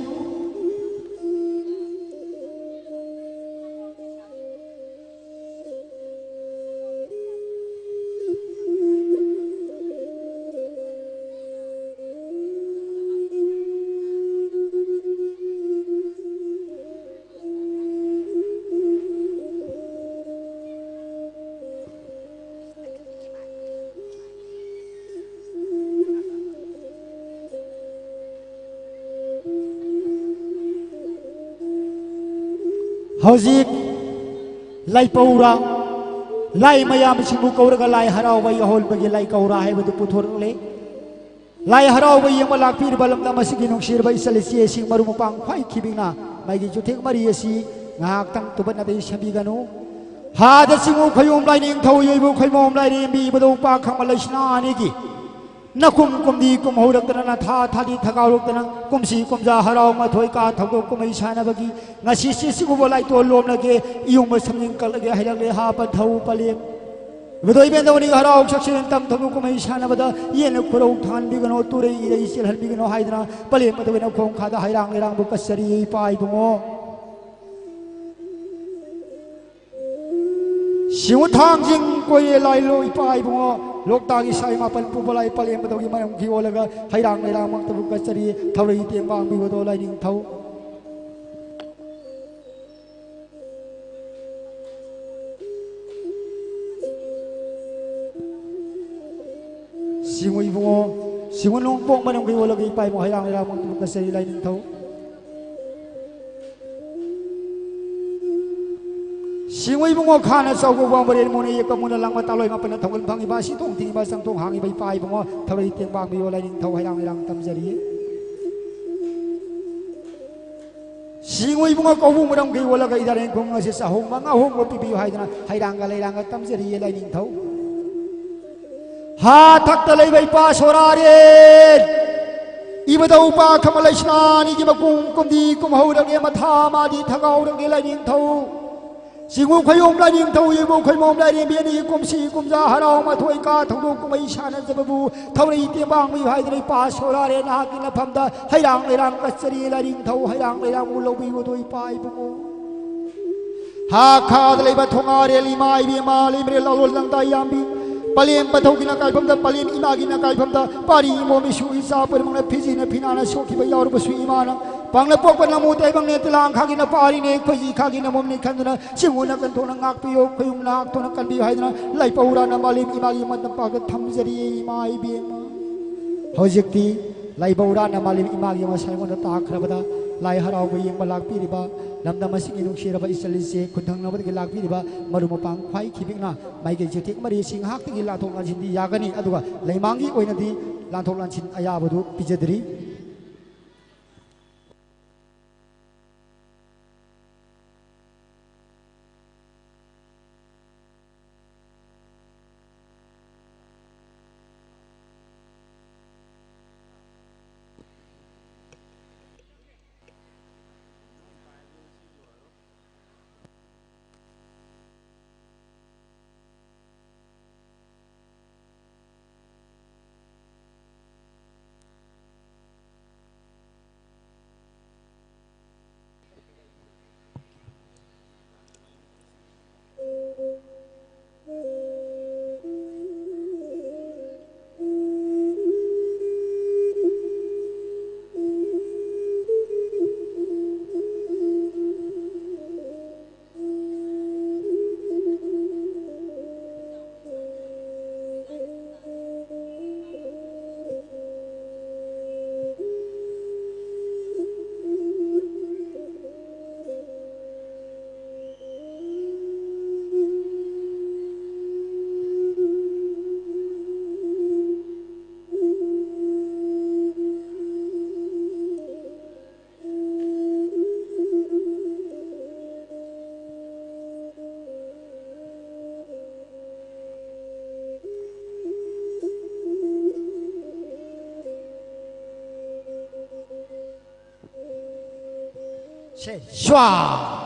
ꯍꯧꯖꯤꯛ ꯂꯥꯏꯄꯧꯔꯥ, ꯂꯥꯏ ꯃꯌꯥꯝꯁꯤꯕꯨ ꯀꯧꯔꯒ ꯂꯥꯏ ꯍꯔꯥꯎꯕ ꯌꯥꯎꯍꯟꯕꯒꯤ ꯂꯥꯏꯀꯧꯔꯥ ꯍꯥꯏꯕꯗꯨ ꯄꯨꯊꯣꯔꯛꯂꯦ꯫ ꯂꯥꯏ ꯍꯔꯥꯎꯕ ꯌꯦꯡꯕ ꯂꯥꯛꯄꯤꯔꯤꯕ ꯂꯝꯗꯝ ꯑꯁꯤꯒꯤ ꯅꯨꯡꯁꯤꯔꯕ ꯏꯆꯜ ꯏꯆꯦꯁꯤꯡ, ꯃꯔꯨꯞ ꯃꯄꯥꯡ ꯈ꯭ꯋꯥꯏ ꯈꯤꯕꯤꯛꯅ ꯃꯩꯒꯤ ꯆꯨꯊꯦꯛ ꯃꯔꯤ ꯑꯁꯤ ꯉꯥꯏꯍꯥꯛꯇꯪ ꯇꯨꯕꯠꯅꯕ ꯁꯦꯝꯕꯤꯒꯅꯨ꯫ ꯍꯥꯗ ꯆꯤꯡꯉꯨ ꯈꯣꯏꯌꯨꯝ ꯂꯥꯏꯅꯤꯡꯊꯧ, ꯌꯩꯕꯨ ꯈꯣꯏꯃꯣꯝ ꯂꯥꯏꯔꯦꯝꯕꯤ, ꯏꯕꯨꯙꯧ ꯄꯥꯈꯪꯕ ꯂꯩꯁꯅꯥ ꯑꯅꯤꯒꯤ ꯅꯀꯨꯝ ꯀꯨꯝꯗꯤ ꯀꯨꯝꯍꯧꯔꯛꯇꯅ, ꯅꯊꯥ ꯊꯥꯗꯤ ꯊꯒꯥꯎꯔꯛꯇꯅ, ꯀꯨꯝꯁꯤ ꯀꯨꯝꯖꯥ ꯍꯔꯥꯎ ꯃꯊꯣꯏ ꯀꯥ ꯊꯧꯗꯣꯛ ꯀꯨꯝꯍꯩ ꯁꯥꯟꯅꯕꯒꯤ ꯉꯁꯤ ꯁꯤꯁꯤꯕꯨ ꯂꯥꯏꯇꯣꯟ ꯂꯣꯝꯂꯒꯦ, ꯏꯌꯨꯡꯕ ꯁꯝꯖꯤꯟ ꯀꯠꯂꯒꯦ ꯍꯥꯏꯔꯛꯂꯦ ꯍꯥ ꯄꯟꯊꯧ ꯄꯂꯦꯝ꯫ ꯏꯕꯨꯙꯧ ꯏꯕꯦꯟꯗꯧꯅꯤ ꯍꯔꯥꯎ ꯁꯛꯁꯦꯟ ꯇꯝ ꯊꯧꯗꯣꯛ ꯀꯨꯝꯍꯩ ꯁꯥꯟꯅꯕꯗ ꯌꯦꯟꯅ ꯈꯨꯔꯧ ꯊꯥꯟꯕꯤꯒꯅꯨ, ꯇꯨꯔꯩ ꯏꯔꯩ ꯆꯦꯜꯍꯟꯕꯤꯒꯅꯨ ꯍꯥꯏꯗꯅ ꯄꯂꯦꯝ ꯃꯇꯧ ꯑꯣꯏꯅ ꯈꯣꯡ ꯈꯥꯗ ꯍꯩꯔꯥꯡ ꯂꯩꯔꯥꯡꯕꯨ ꯀꯠꯆꯔꯤ ꯏꯄꯥ ꯏꯕꯨꯡꯉꯣ꯫ ꯁꯤꯡꯉꯨ ꯊꯥꯡꯖꯤꯡ ꯀꯣꯏꯔꯦ ꯂꯥꯏꯂꯣ ꯏꯄꯥ ꯏꯕꯨꯡꯉꯣ, ꯂꯣꯛꯇꯥꯛ ꯏꯁꯥ ꯏꯃꯥ ꯄꯟ ꯄꯨꯕ ꯂꯥꯏ ꯄꯂꯦꯝ ꯃꯇꯧꯒꯤ ꯃꯔꯝꯒꯤ ꯑꯣꯜꯂꯒ ꯍꯩꯔꯥꯡ ꯂꯩꯔꯥꯡꯃꯛꯇꯕꯨ ꯀꯠꯆꯔꯤ, ꯊꯧꯔꯩ ꯇꯦꯡꯕꯥꯡꯕꯤꯕꯗꯣ ꯂꯥꯏꯅꯤꯡꯊꯧ꯫ ꯁꯤꯡꯉꯨ ꯏꯕꯨꯡꯉꯣ, ꯁꯤꯡꯉꯨ ꯅꯣꯡꯄꯣꯛ ꯃꯅꯨꯡꯒꯤ ꯑꯣꯜꯂꯒ ꯏꯄꯥ ꯏꯕꯨꯡꯉꯣ ꯍꯩꯔꯥꯡ ꯂꯩꯔꯥꯡꯃꯛꯇꯕꯨ ꯀꯠꯆꯔꯤ ꯂꯥꯏꯅꯤꯡꯊꯧ꯫ ꯁꯤꯡꯉꯨ ꯏꯕꯨꯡꯉꯣ ꯈꯥꯅ ꯆꯥꯎꯕ ꯋꯥꯡꯕꯔꯦꯜ ꯃꯨꯅ ꯌꯦꯛꯄ ꯃꯨꯅ ꯂꯥꯡꯕ ꯇꯥꯂꯣꯏ ꯃꯥꯄꯟꯅ ꯊꯧꯒꯜ ꯐꯪꯉꯤꯕ ꯑꯁꯤ ꯊꯣꯡ ꯊꯤꯡꯉꯤꯕ ꯆꯪꯊꯣꯡ ꯍꯥꯡꯉꯤꯕ ꯏꯄꯥ ꯏꯕꯨꯡꯉꯣ ꯊꯧꯔꯩ ꯇꯦꯡꯕꯥꯡꯕꯤꯌꯣ ꯂꯥꯏꯅꯤꯡꯊꯧ ꯍꯩꯔꯥꯡ ꯂꯩꯔꯥꯡ ꯇꯝꯖꯔꯤ꯫ ꯁꯤꯡꯉꯨ ꯏꯕꯨꯡꯉꯣ ꯀꯧꯕꯨ ꯃꯔꯝꯒꯤ ꯑꯣꯜꯂꯒ ꯏꯔꯥꯔꯦꯟ ꯈꯨꯡꯒꯪ ꯑꯁꯤ ꯆꯥꯍꯣꯡꯕ ꯉꯥꯍꯣꯡꯕ ꯄꯤꯕꯤꯌꯨ ꯍꯥꯏꯗꯅ ꯍꯩꯔꯥꯡꯒ ꯂꯩꯔꯥꯡꯒ ꯇꯝꯖꯔꯤꯌꯦ ꯂꯥꯏꯅꯤꯡꯊꯧ꯫ ꯍꯥ ꯊꯛꯇ ꯂꯩꯕ ꯏꯄꯥ ꯁꯣꯔꯥꯔꯦꯟ ꯏꯕꯨꯙꯧ ꯄꯥꯈꯪꯕ ꯂꯩꯁꯅꯥꯅꯤꯒꯤ ꯃꯀꯨꯝ ꯀꯨꯝꯗꯤ ꯀꯨꯝꯍꯧꯔꯒꯦ, ꯃꯊꯥ ꯃꯥꯗꯤ ꯊꯒꯥꯎꯔꯒꯦ ꯂꯥꯏꯅꯤꯡꯊꯧ꯫ ꯁꯤꯡꯉꯨ ꯈꯣꯏꯌꯣꯝ ꯂꯥꯏꯅꯤꯡꯊꯧ, ꯏꯕꯨ ꯈꯣꯏꯃꯣꯝ ꯂꯥꯏꯔꯦꯝꯕꯤ ꯑꯅꯤ ꯀꯨꯝꯁꯤ ꯀꯨꯝꯖꯥ ꯍꯔꯥꯎ ꯃꯊꯣꯏ ꯀꯥ ꯊꯧꯗꯣꯛ ꯀꯨꯝꯍꯩ ꯁꯥꯟꯅꯖꯕꯕꯨ ꯊꯧꯔꯩ ꯇꯦꯡꯕꯥꯡꯕꯤꯌꯨ ꯍꯥꯏꯗꯅ ꯏꯄꯥ ꯁꯣꯔꯥꯔꯦꯟ ꯅꯍꯥꯛꯀꯤ ꯅꯐꯝꯗ ꯍꯩꯔꯥꯡ ꯂꯩꯔꯥꯡ ꯀꯠꯆꯔꯤ ꯂꯥꯏꯅꯤꯡꯊꯧ, ꯍꯩꯔꯥꯡ ꯂꯩꯔꯥꯡꯕꯨ ꯂꯧꯕꯤꯌꯨꯗꯣ ꯏꯄꯥ ꯏꯕꯨꯡꯉꯣ꯫ ꯍꯥ ꯈꯥꯗ ꯂꯩꯕ ꯊꯣꯉꯥꯔꯦꯜ ꯏꯃꯥ ꯏꯕꯦꯝꯃ ꯂꯩꯃꯔꯦꯜ ꯂꯥꯂꯣꯜ ꯂꯪꯗꯥ ꯌꯥꯝꯕꯤ꯫ ꯄꯂꯦꯝ ꯄꯊꯧꯒꯤ ꯅꯀꯥꯏꯐꯝꯗ, ꯄꯂꯦꯝ ꯏꯃꯥꯒꯤ ꯅꯀꯥꯏꯐꯝꯗ, ꯄꯥꯔꯤ ꯏꯃꯣꯝ ꯏꯁꯨ ꯏꯆꯥ ꯄꯨꯝꯅꯃꯛꯅ ꯐꯤꯖꯤꯅ ꯐꯤꯅꯥꯅ ꯁꯣꯛꯈꯤꯕ ꯌꯥꯎꯔꯕꯁꯨ ꯏꯃꯥꯅ ꯄꯥꯡꯅ ꯄꯣꯛꯄ ꯅꯃꯨ ꯇꯥꯏꯕꯪꯅꯦ, ꯇꯤꯂꯥꯡ ꯈꯥꯒꯤ ꯅꯄꯥꯔꯤꯅꯦ, ꯈꯣꯏꯖꯤ ꯈꯥꯒꯤ ꯅꯃꯣꯝꯅꯤ ꯈꯟꯗꯨꯅ ꯁꯤꯡꯉꯨꯅ ꯀꯟꯊꯣꯛꯅ ꯉꯥꯛꯄꯤꯌꯨ, ꯈꯣꯏꯌꯨꯝꯅ ꯍꯥꯛꯊꯣꯛꯅ ꯀꯟꯕꯤꯌꯨ ꯍꯥꯏꯗꯨꯅ ꯂꯥꯏꯄꯧꯔꯥꯅ ꯃꯥꯂꯦꯝ ꯏꯃꯥꯒꯤ ꯃꯇꯝ ꯄꯥꯛꯇ ꯊꯝꯖꯔꯤ ꯏꯃꯥ ꯏꯕꯦꯝꯃ꯫ ꯍꯧꯖꯤꯛꯇꯤ ꯂꯥꯏꯕꯧꯔꯥꯅ ꯃꯥꯂꯦꯝ ꯏꯃꯥꯒꯤ ꯃꯁꯥ ꯑꯩꯉꯣꯟꯗ ꯇꯥꯛꯈ꯭ꯔꯕꯗ ꯂꯥꯏ ꯍꯔꯥꯎꯕ ꯌꯦꯡꯕ ꯂꯥꯛꯄꯤꯔꯤꯕ ꯂꯝꯗꯝ ꯑꯁꯤꯒꯤ ꯅꯨꯡꯁꯤꯔꯕ ꯏꯆꯜ ꯏꯆꯦ ꯈꯨꯟꯊꯪꯅꯕꯗꯒꯤ ꯂꯥꯛꯄꯤꯔꯤꯕ ꯃꯔꯨꯞ ꯃꯄꯥꯡ ꯈ꯭ꯋꯥꯏ ꯈꯤꯕꯤꯛꯅ ꯃꯥꯏꯀꯩ ꯆꯩꯊꯦꯛ ꯃꯔꯤꯁꯤ ꯉꯥꯏꯍꯥꯛꯇꯒꯤ ꯂꯥꯟꯊꯣꯛ ꯂꯥꯟꯁꯤꯟꯗꯤ ꯌꯥꯒꯅꯤ, ꯑꯗꯨꯒ ꯂꯩꯃꯥꯡꯒꯤ ꯑꯣꯏꯅꯗꯤ ꯂꯥꯟꯊꯣꯛ ꯂꯥꯟꯁꯤꯟ ꯑꯌꯥꯕꯗꯨ ꯄꯤꯖꯗ꯭ꯔꯤ꯫ ꯁꯦ, ꯁ꯭ꯋꯥ꯫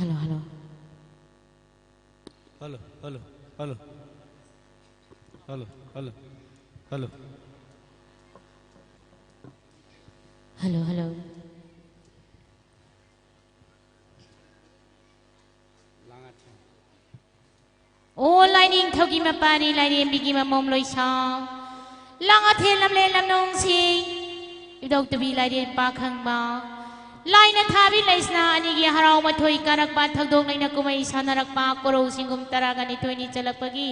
Hello, hello. Hello, hello, hello. Hello, hello, hello. Hello, hello. ꯑꯣ ꯂꯥꯏꯅꯤꯡꯊꯧꯒꯤ ꯃꯄꯥꯅꯤ ꯂꯥꯏꯔꯦꯝꯕꯤꯒꯤ ꯃꯃꯣꯝ ꯂꯣꯏꯁꯥꯡ, ꯂꯥꯡꯉꯊꯦꯜ ꯂꯝꯂꯦꯟ ꯂꯝꯅꯨꯡꯁꯤꯡ, ꯏꯕꯨꯙꯧ ꯇꯨꯕꯤ ꯂꯥꯏꯔꯦꯟ ꯄꯥꯈꯪꯕ, ꯂꯥꯏꯅ ꯊꯥꯕꯤ ꯂꯩꯁꯅꯥ ꯑꯅꯤꯒꯤ ꯍꯔꯥꯎ ꯃꯊꯣꯏ ꯀꯥꯔꯛꯄ ꯊꯧꯗꯣꯛ ꯂꯩꯅ ꯀꯨꯝꯍꯩ ꯁꯥꯟꯅꯔꯛꯄ ꯀꯣꯔꯧ ꯆꯤꯡꯒꯨꯝ ꯇꯔꯥꯒ ꯅꯤꯊꯣꯏꯅꯤ ꯆꯠꯂꯛꯄꯒꯤ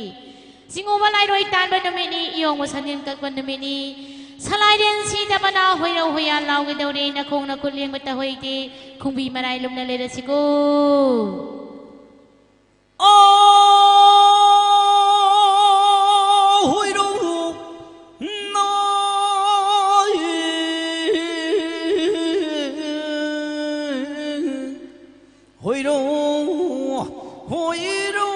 ꯆꯤꯡꯎꯕ ꯂꯥꯏꯔꯣꯏ ꯇꯥꯟꯕ ꯅꯨꯃꯤꯠꯅꯤ, ꯏꯌꯣꯡꯕ ꯁꯟꯖꯦꯟ ꯀꯛꯄ ꯅꯨꯃꯤꯠꯅꯤ꯫ ꯁꯂꯥꯏꯔꯦꯟ ꯁꯤꯗ ꯃꯅꯥ ꯍꯣꯏꯔꯧ ꯍꯣꯏꯌꯥ ꯂꯥꯎꯒꯗꯧꯔꯦ, ꯅꯈꯣꯡ ꯅꯈꯨꯠ ꯂꯦꯡꯕ ꯇꯧꯍꯩꯗꯦ, ꯈꯣꯡꯕꯤ ꯃꯔꯥꯏ ꯂꯨꯝꯅ ꯂꯩꯔꯁꯤꯀꯣ꯫ ꯑꯥ ꯍꯣꯏꯔꯧ ꯅꯥꯏ ꯍꯣꯏꯔꯧ ꯍꯣꯏꯔꯧ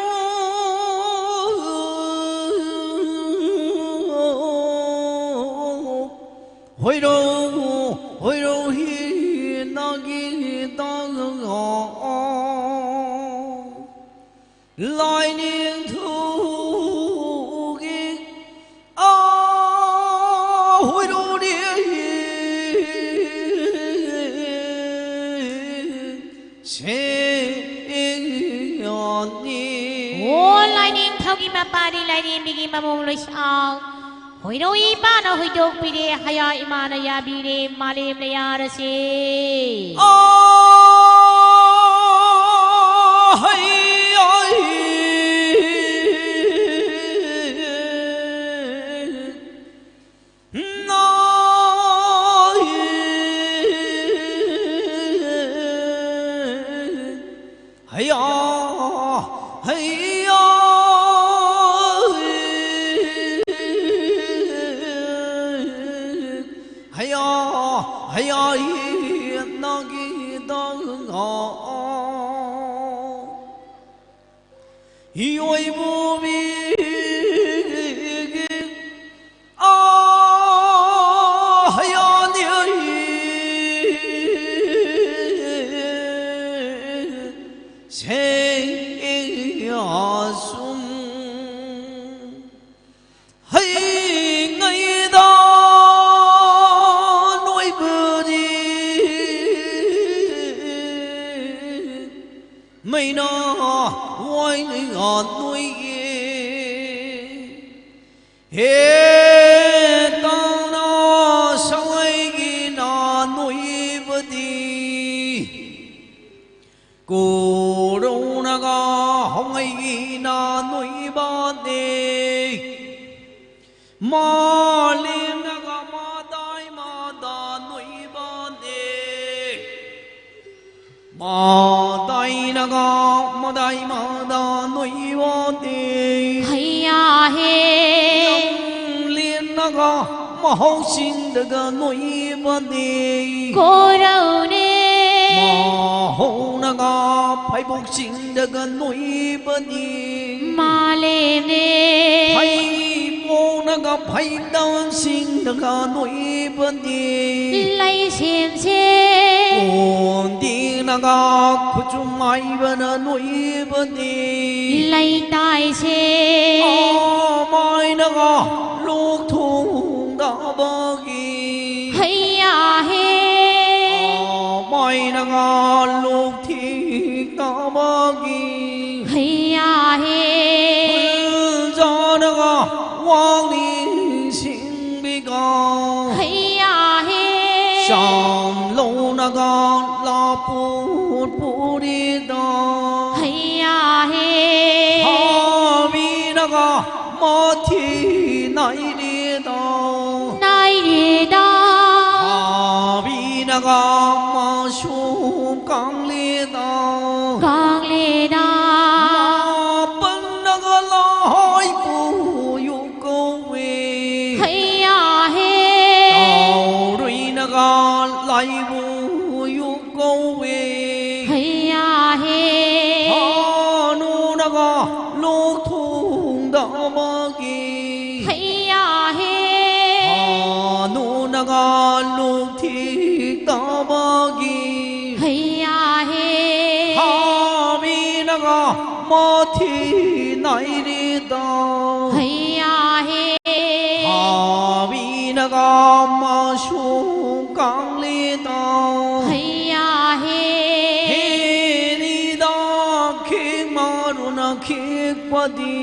ꯍꯣꯏꯔꯧ ꯍꯣꯏꯔꯧ ꯍꯤ ꯅꯥꯒꯤ ꯇꯥꯡ ꯂꯥꯏꯅꯤꯡꯊꯧꯒꯤ ꯑꯥ ꯍꯣꯏꯔꯣꯔꯤ ꯁꯦꯡꯌꯥꯅꯤ꯫ ꯑꯣ ꯂꯥꯏꯅꯤꯡꯊꯧꯒꯤ ꯃꯄꯥꯅꯤ ꯂꯥꯏꯔꯦꯝꯕꯤꯒꯤ ꯃꯃꯣꯝ ꯂꯣꯏꯁꯥꯡ꯫ ꯍꯣꯏꯔꯧ ꯏꯄꯥꯅ ꯍꯣꯏꯗꯣꯛꯄꯤꯔꯦ, ꯍꯌꯥ ꯏꯃꯥꯅ ꯌꯥꯕꯤꯔꯦ, ꯃꯥꯂꯦꯝꯅ ꯌꯥꯔꯁꯦ꯫ ꯑꯥ ꯍꯩ ꯑꯩ ꯅꯥꯏ ꯍꯩꯌꯥ ꯍꯩꯌꯥ ꯍꯩꯌꯥ ꯍꯩꯌꯥ ꯅꯥꯒꯤ ꯗꯥ ꯏꯌꯣꯏꯕꯨ ꯃꯤ ꯑꯥ ꯍꯌꯥꯅꯤ ꯁꯦ ꯑꯁꯨꯝ ꯍꯩꯉꯩꯗ ꯅꯣꯏꯕꯗꯤ ꯃꯩꯅ ꯋꯥꯏꯅ ꯅꯣꯏꯌꯦ꯫ ꯍꯦ ꯇꯥꯎꯅ ꯁꯋꯥꯏꯒꯤꯅ ꯅꯣꯏꯕꯗꯤ ꯀꯣꯔꯧꯅꯒ ꯍꯣꯡꯉꯩꯒꯤꯅ ꯅꯣꯏꯕꯅꯦ꯫ ꯃꯥꯂꯦꯝꯅꯒ ꯃꯗꯥꯏ ꯃꯗꯥ ꯅꯣꯏꯕꯅꯦ꯫ ꯃꯗꯥꯏꯅꯒ ꯃꯗꯥꯏ ꯃꯗꯥ ꯅꯣꯏꯕꯅꯦ꯫ ꯍꯩꯌꯥ ꯍꯦ꯫ ꯂꯦꯟꯅꯒ ꯃꯍꯧꯁꯤꯡꯗꯒ ꯅꯣꯏꯕꯅꯦ꯫ ꯀꯣꯔꯧꯅꯦ꯫ ꯃꯍꯧꯅꯒ ꯐꯩꯕꯣꯛꯁꯤꯡꯗꯒ ꯅꯣꯏꯕꯅꯦ꯫ ꯃꯥꯂꯦꯝꯅꯦ꯫ ꯐꯩꯕꯣꯛꯅꯒ ꯐꯩꯗꯝꯁꯤꯡꯗꯒ ꯅꯣꯏꯕꯅꯦ꯫ ꯂꯩꯁꯦꯝꯁꯦ꯫ ꯀꯣꯟꯗꯤꯅꯒ ꯈꯨꯆꯨꯝ ꯃꯥꯏꯕꯅ ꯅꯣꯏꯕꯅꯦ꯫ ꯂꯩꯇꯥꯏꯁꯦ꯫ ꯑꯃꯥꯏꯅꯒ ꯂꯣꯛ ꯊꯨꯡꯗꯕꯒꯤ꯫ ꯍꯩꯌꯥ ꯍꯦ꯫ ꯑꯃꯥꯏꯅꯒ ꯂꯣꯛ ꯊꯤꯡꯗꯕꯒꯤ꯫ ꯍꯩꯌꯥ ꯍꯦ꯫ ꯐꯨꯜꯖꯥꯅꯒ ꯋꯥꯡꯂꯤ ꯁꯤꯡꯕꯤꯒ꯫ ꯍꯩꯌꯥ ꯍꯦ꯫ ꯆꯥꯝꯂꯧꯅꯒ ꯂꯥꯄꯨꯠ ꯄꯨꯔꯤꯗ꯫ ꯍꯩꯌꯥ ꯍꯦ꯫ ꯍꯥꯕꯤꯅꯒ ꯃꯊꯤ ꯅꯥꯏꯔꯤꯗ꯫ ꯅꯥꯏꯔꯤꯗ꯫ ꯍꯥꯕꯤꯅꯒ ꯃꯁꯨ ꯀꯥꯡꯂꯤꯗ꯫ ꯀꯥꯡꯂꯤꯗ꯫ ꯃꯥꯄꯟꯅꯒ ꯂꯥꯏꯕꯨ ꯌꯨ ꯀꯧꯋꯦ꯫ ꯍꯩꯌꯥ ꯍꯦ꯫ ꯇꯥꯎꯔꯨꯏꯅꯒ ꯂꯥꯏꯕꯨ ꯌꯨ ꯀꯧꯋꯦ꯫ ꯍꯩꯌꯥ ꯍꯦ꯫ ꯍꯥꯅꯨꯅꯒ ꯂꯣꯛ ꯊꯨꯡꯗꯕꯒꯤ꯫ ꯍꯩꯌꯥ ꯍꯦ꯫ ꯍꯥꯅꯨꯅꯒ ꯂꯣꯛ ꯊꯤꯛꯇꯕꯒꯤ꯫ ꯍꯩꯌꯥ ꯍꯦ꯫ ꯍꯥ ꯃꯊꯤ ꯅꯥꯏꯔꯤꯗ꯫ ꯍꯩꯌꯥ ꯍꯦ꯫ ꯍꯥꯕꯤꯅꯒ ꯃꯁꯨ ꯀꯥꯡꯂꯤꯗ꯫ ꯍꯩꯌꯥ ꯍꯦ꯫ ꯍꯦꯅꯤꯗ ꯈꯤꯛ ꯃꯔꯨꯅ ꯈꯤꯛꯄꯗꯤ꯫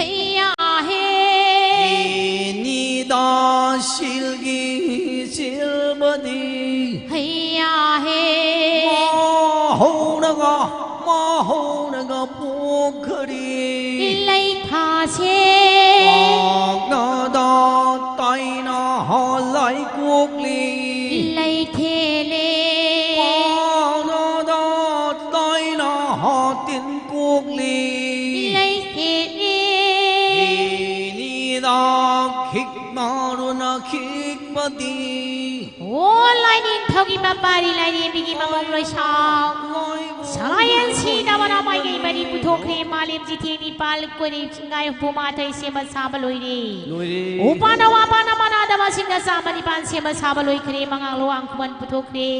ꯍꯩꯌꯥ ꯍꯦ꯫ ꯍꯦꯅꯤꯗ ꯁꯤꯜꯒꯤ ꯁꯤꯜꯕꯗꯤ꯫ ꯍꯩꯌꯥ ꯍꯦ꯫ ꯃꯍꯧꯅꯒ ꯃꯍꯧꯅꯒ ꯄꯣꯛꯈꯔꯤ꯫ ꯂꯩꯊꯥꯁꯦ꯫ ꯄꯥꯛꯅꯗ ꯇꯥꯏꯅ ꯍ ꯂꯩꯀꯣꯛꯂꯤ꯫ ꯂꯩꯊꯦꯂꯦ꯫ ꯄꯥꯛꯅꯗ ꯇꯥꯏꯅ ꯍ ꯇꯤꯟꯀꯣꯛꯂꯤ꯫ ꯂꯩꯊꯦꯂꯦ꯫ ꯍꯤꯅꯤꯗ ꯈꯤꯛꯅꯔꯨꯅ ꯈꯤꯛꯄꯗꯤ꯫ ꯑꯣ ꯂꯥꯏꯅꯤꯡꯊꯧꯒꯤ ꯃꯄꯥꯔꯤ ꯂꯥꯏꯔꯦꯝꯕꯤꯒꯤ ꯃꯃꯣꯝ ꯂꯣꯏꯁꯥꯎ꯫ ꯁꯂꯥꯏꯌꯦꯟ ꯁꯤꯗꯕ ꯅꯃꯥꯏꯒꯩ ꯃꯔꯤ ꯄꯨꯊꯣꯛꯈ꯭ꯔꯦ꯫ ꯃꯥꯂꯦꯝ ꯆꯤꯊꯦꯡ ꯅꯤꯄꯥꯜ ꯀꯣꯏꯔꯦ ꯆꯤꯡꯒꯥꯏ ꯍꯨꯝꯐꯨ ꯃꯥꯊꯣꯏ ꯁꯦꯝꯕ ꯁꯥꯕ ꯂꯣꯏꯔꯦ꯫ ꯂꯣꯏꯔꯦ꯫ ꯎꯄꯥꯅ ꯋꯥꯄꯥꯅ ꯃꯅꯥꯗꯕꯁꯤꯡꯅ ꯆꯥꯝꯃ ꯅꯤꯄꯥꯜ ꯁꯦꯝꯕ ꯁꯥꯕ ꯂꯣꯏꯈ꯭ꯔꯦ꯫ ꯃꯉꯥꯡ ꯂꯨꯋꯥꯡ ꯈꯨꯃꯟ ꯄꯨꯊꯣꯛꯈ꯭ꯔꯦ꯫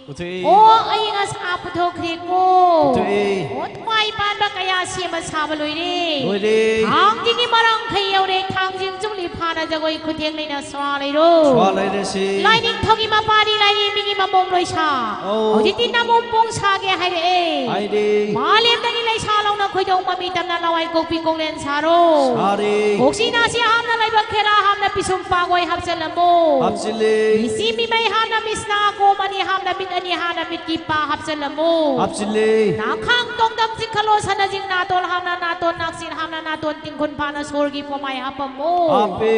ꯄꯨꯊꯣꯛꯏ꯫ ꯑꯣ ꯑꯏꯪ ꯑꯁꯥ ꯄꯨꯊꯣꯛꯈ꯭ꯔꯦꯀꯣ꯫ ꯄꯨꯊꯣꯛꯏ꯫ ꯑꯣ ꯊꯋꯥꯏ ꯄꯥꯟꯕ ꯀꯌꯥ ꯁꯦꯝꯕ ꯁꯥꯕ ꯂꯣꯏꯔꯦ꯫ ꯂꯣꯏꯔꯦ꯫ ꯊꯥꯡꯖꯤꯡꯒꯤ ꯃꯔꯥꯡꯈꯩ ꯌꯧꯔꯦ꯫ ꯊꯥꯡꯖꯤꯡ ꯆꯨꯝꯂꯤ ꯐꯥꯅ ꯖꯒꯣꯏ ꯈꯨꯊꯦꯡ ꯂꯩꯅ ꯁ꯭ꯋꯥ ꯂꯩꯔꯣ꯫ ꯁ꯭ꯋꯥ ꯂꯩꯔꯁꯤ꯫ ꯂꯥꯏꯅꯤꯡꯊꯧꯒꯤ ꯃꯄꯥꯔꯤ ꯂꯥꯏꯔꯦꯝꯕꯤꯒꯤ ꯃꯃꯣꯝ ꯂꯣꯏꯁꯥ꯫ ꯑꯧ꯫ ꯍꯧꯖꯤꯛꯇꯤ ꯅꯃꯣꯝ ꯄꯣꯡ ꯁꯥꯒꯦ ꯍꯥꯏꯔꯛꯑꯦ꯫ ꯍꯥꯏꯔꯦ꯫ ꯃꯥꯂꯦꯝꯗꯒꯤ ꯂꯩꯁꯥ ꯂꯧꯅ ꯈꯣꯏꯗꯧ ꯃꯃꯤ ꯇꯝꯅ ꯂꯋꯥꯏ ꯀꯣꯛꯄꯤ ꯀꯣꯡꯂꯦꯟ ꯁꯥꯔꯣ꯫ ꯁꯥꯔꯦ꯫ ꯀꯣꯛꯁꯤ ꯅꯥꯁꯤ ꯍꯥꯝꯅ ꯂꯥꯏꯕꯛ ꯈꯦꯔꯥ ꯍꯥꯝꯅ ꯄꯤꯁꯨꯝ ꯄꯥꯒꯣꯏ ꯍꯥꯞꯆꯜꯂꯝꯃꯣ꯫ ꯍꯥꯞꯆꯤꯜꯂꯦ꯫ ꯃꯤꯆꯤ ꯃꯤꯃꯩ ꯍꯥꯝꯅ ꯃꯤꯁꯅꯥ ꯀꯣꯝ ꯑꯅꯤ ꯍꯥꯝꯅ ꯃꯤꯠ ꯑꯅꯤ ꯍꯥꯝꯅ ꯃꯤꯠꯀꯤ ꯄꯥ ꯍꯥꯞꯆꯜꯂꯝꯃꯣ꯫ ꯍꯥꯞꯆꯤꯜꯂꯦ꯫ ꯅꯥꯈꯥꯡ ꯇꯣꯡꯗꯝ ꯆꯤꯡꯈꯠꯂꯣ ꯁꯅꯖꯤꯡ ꯅꯥꯇꯣꯟ ꯍꯥꯝꯅ ꯅꯥꯇꯣꯟ ꯅꯥꯛꯆꯤꯟ ꯍꯥꯝꯅ ꯅꯥꯇꯣꯟ ꯇꯤꯡꯈꯨꯟ ꯐꯥꯅ ꯁꯣꯔꯒꯤ ꯄꯣꯃꯥꯏ ꯍꯥꯞꯄꯝꯃꯣ꯫ ꯍꯥꯞꯄꯦ꯫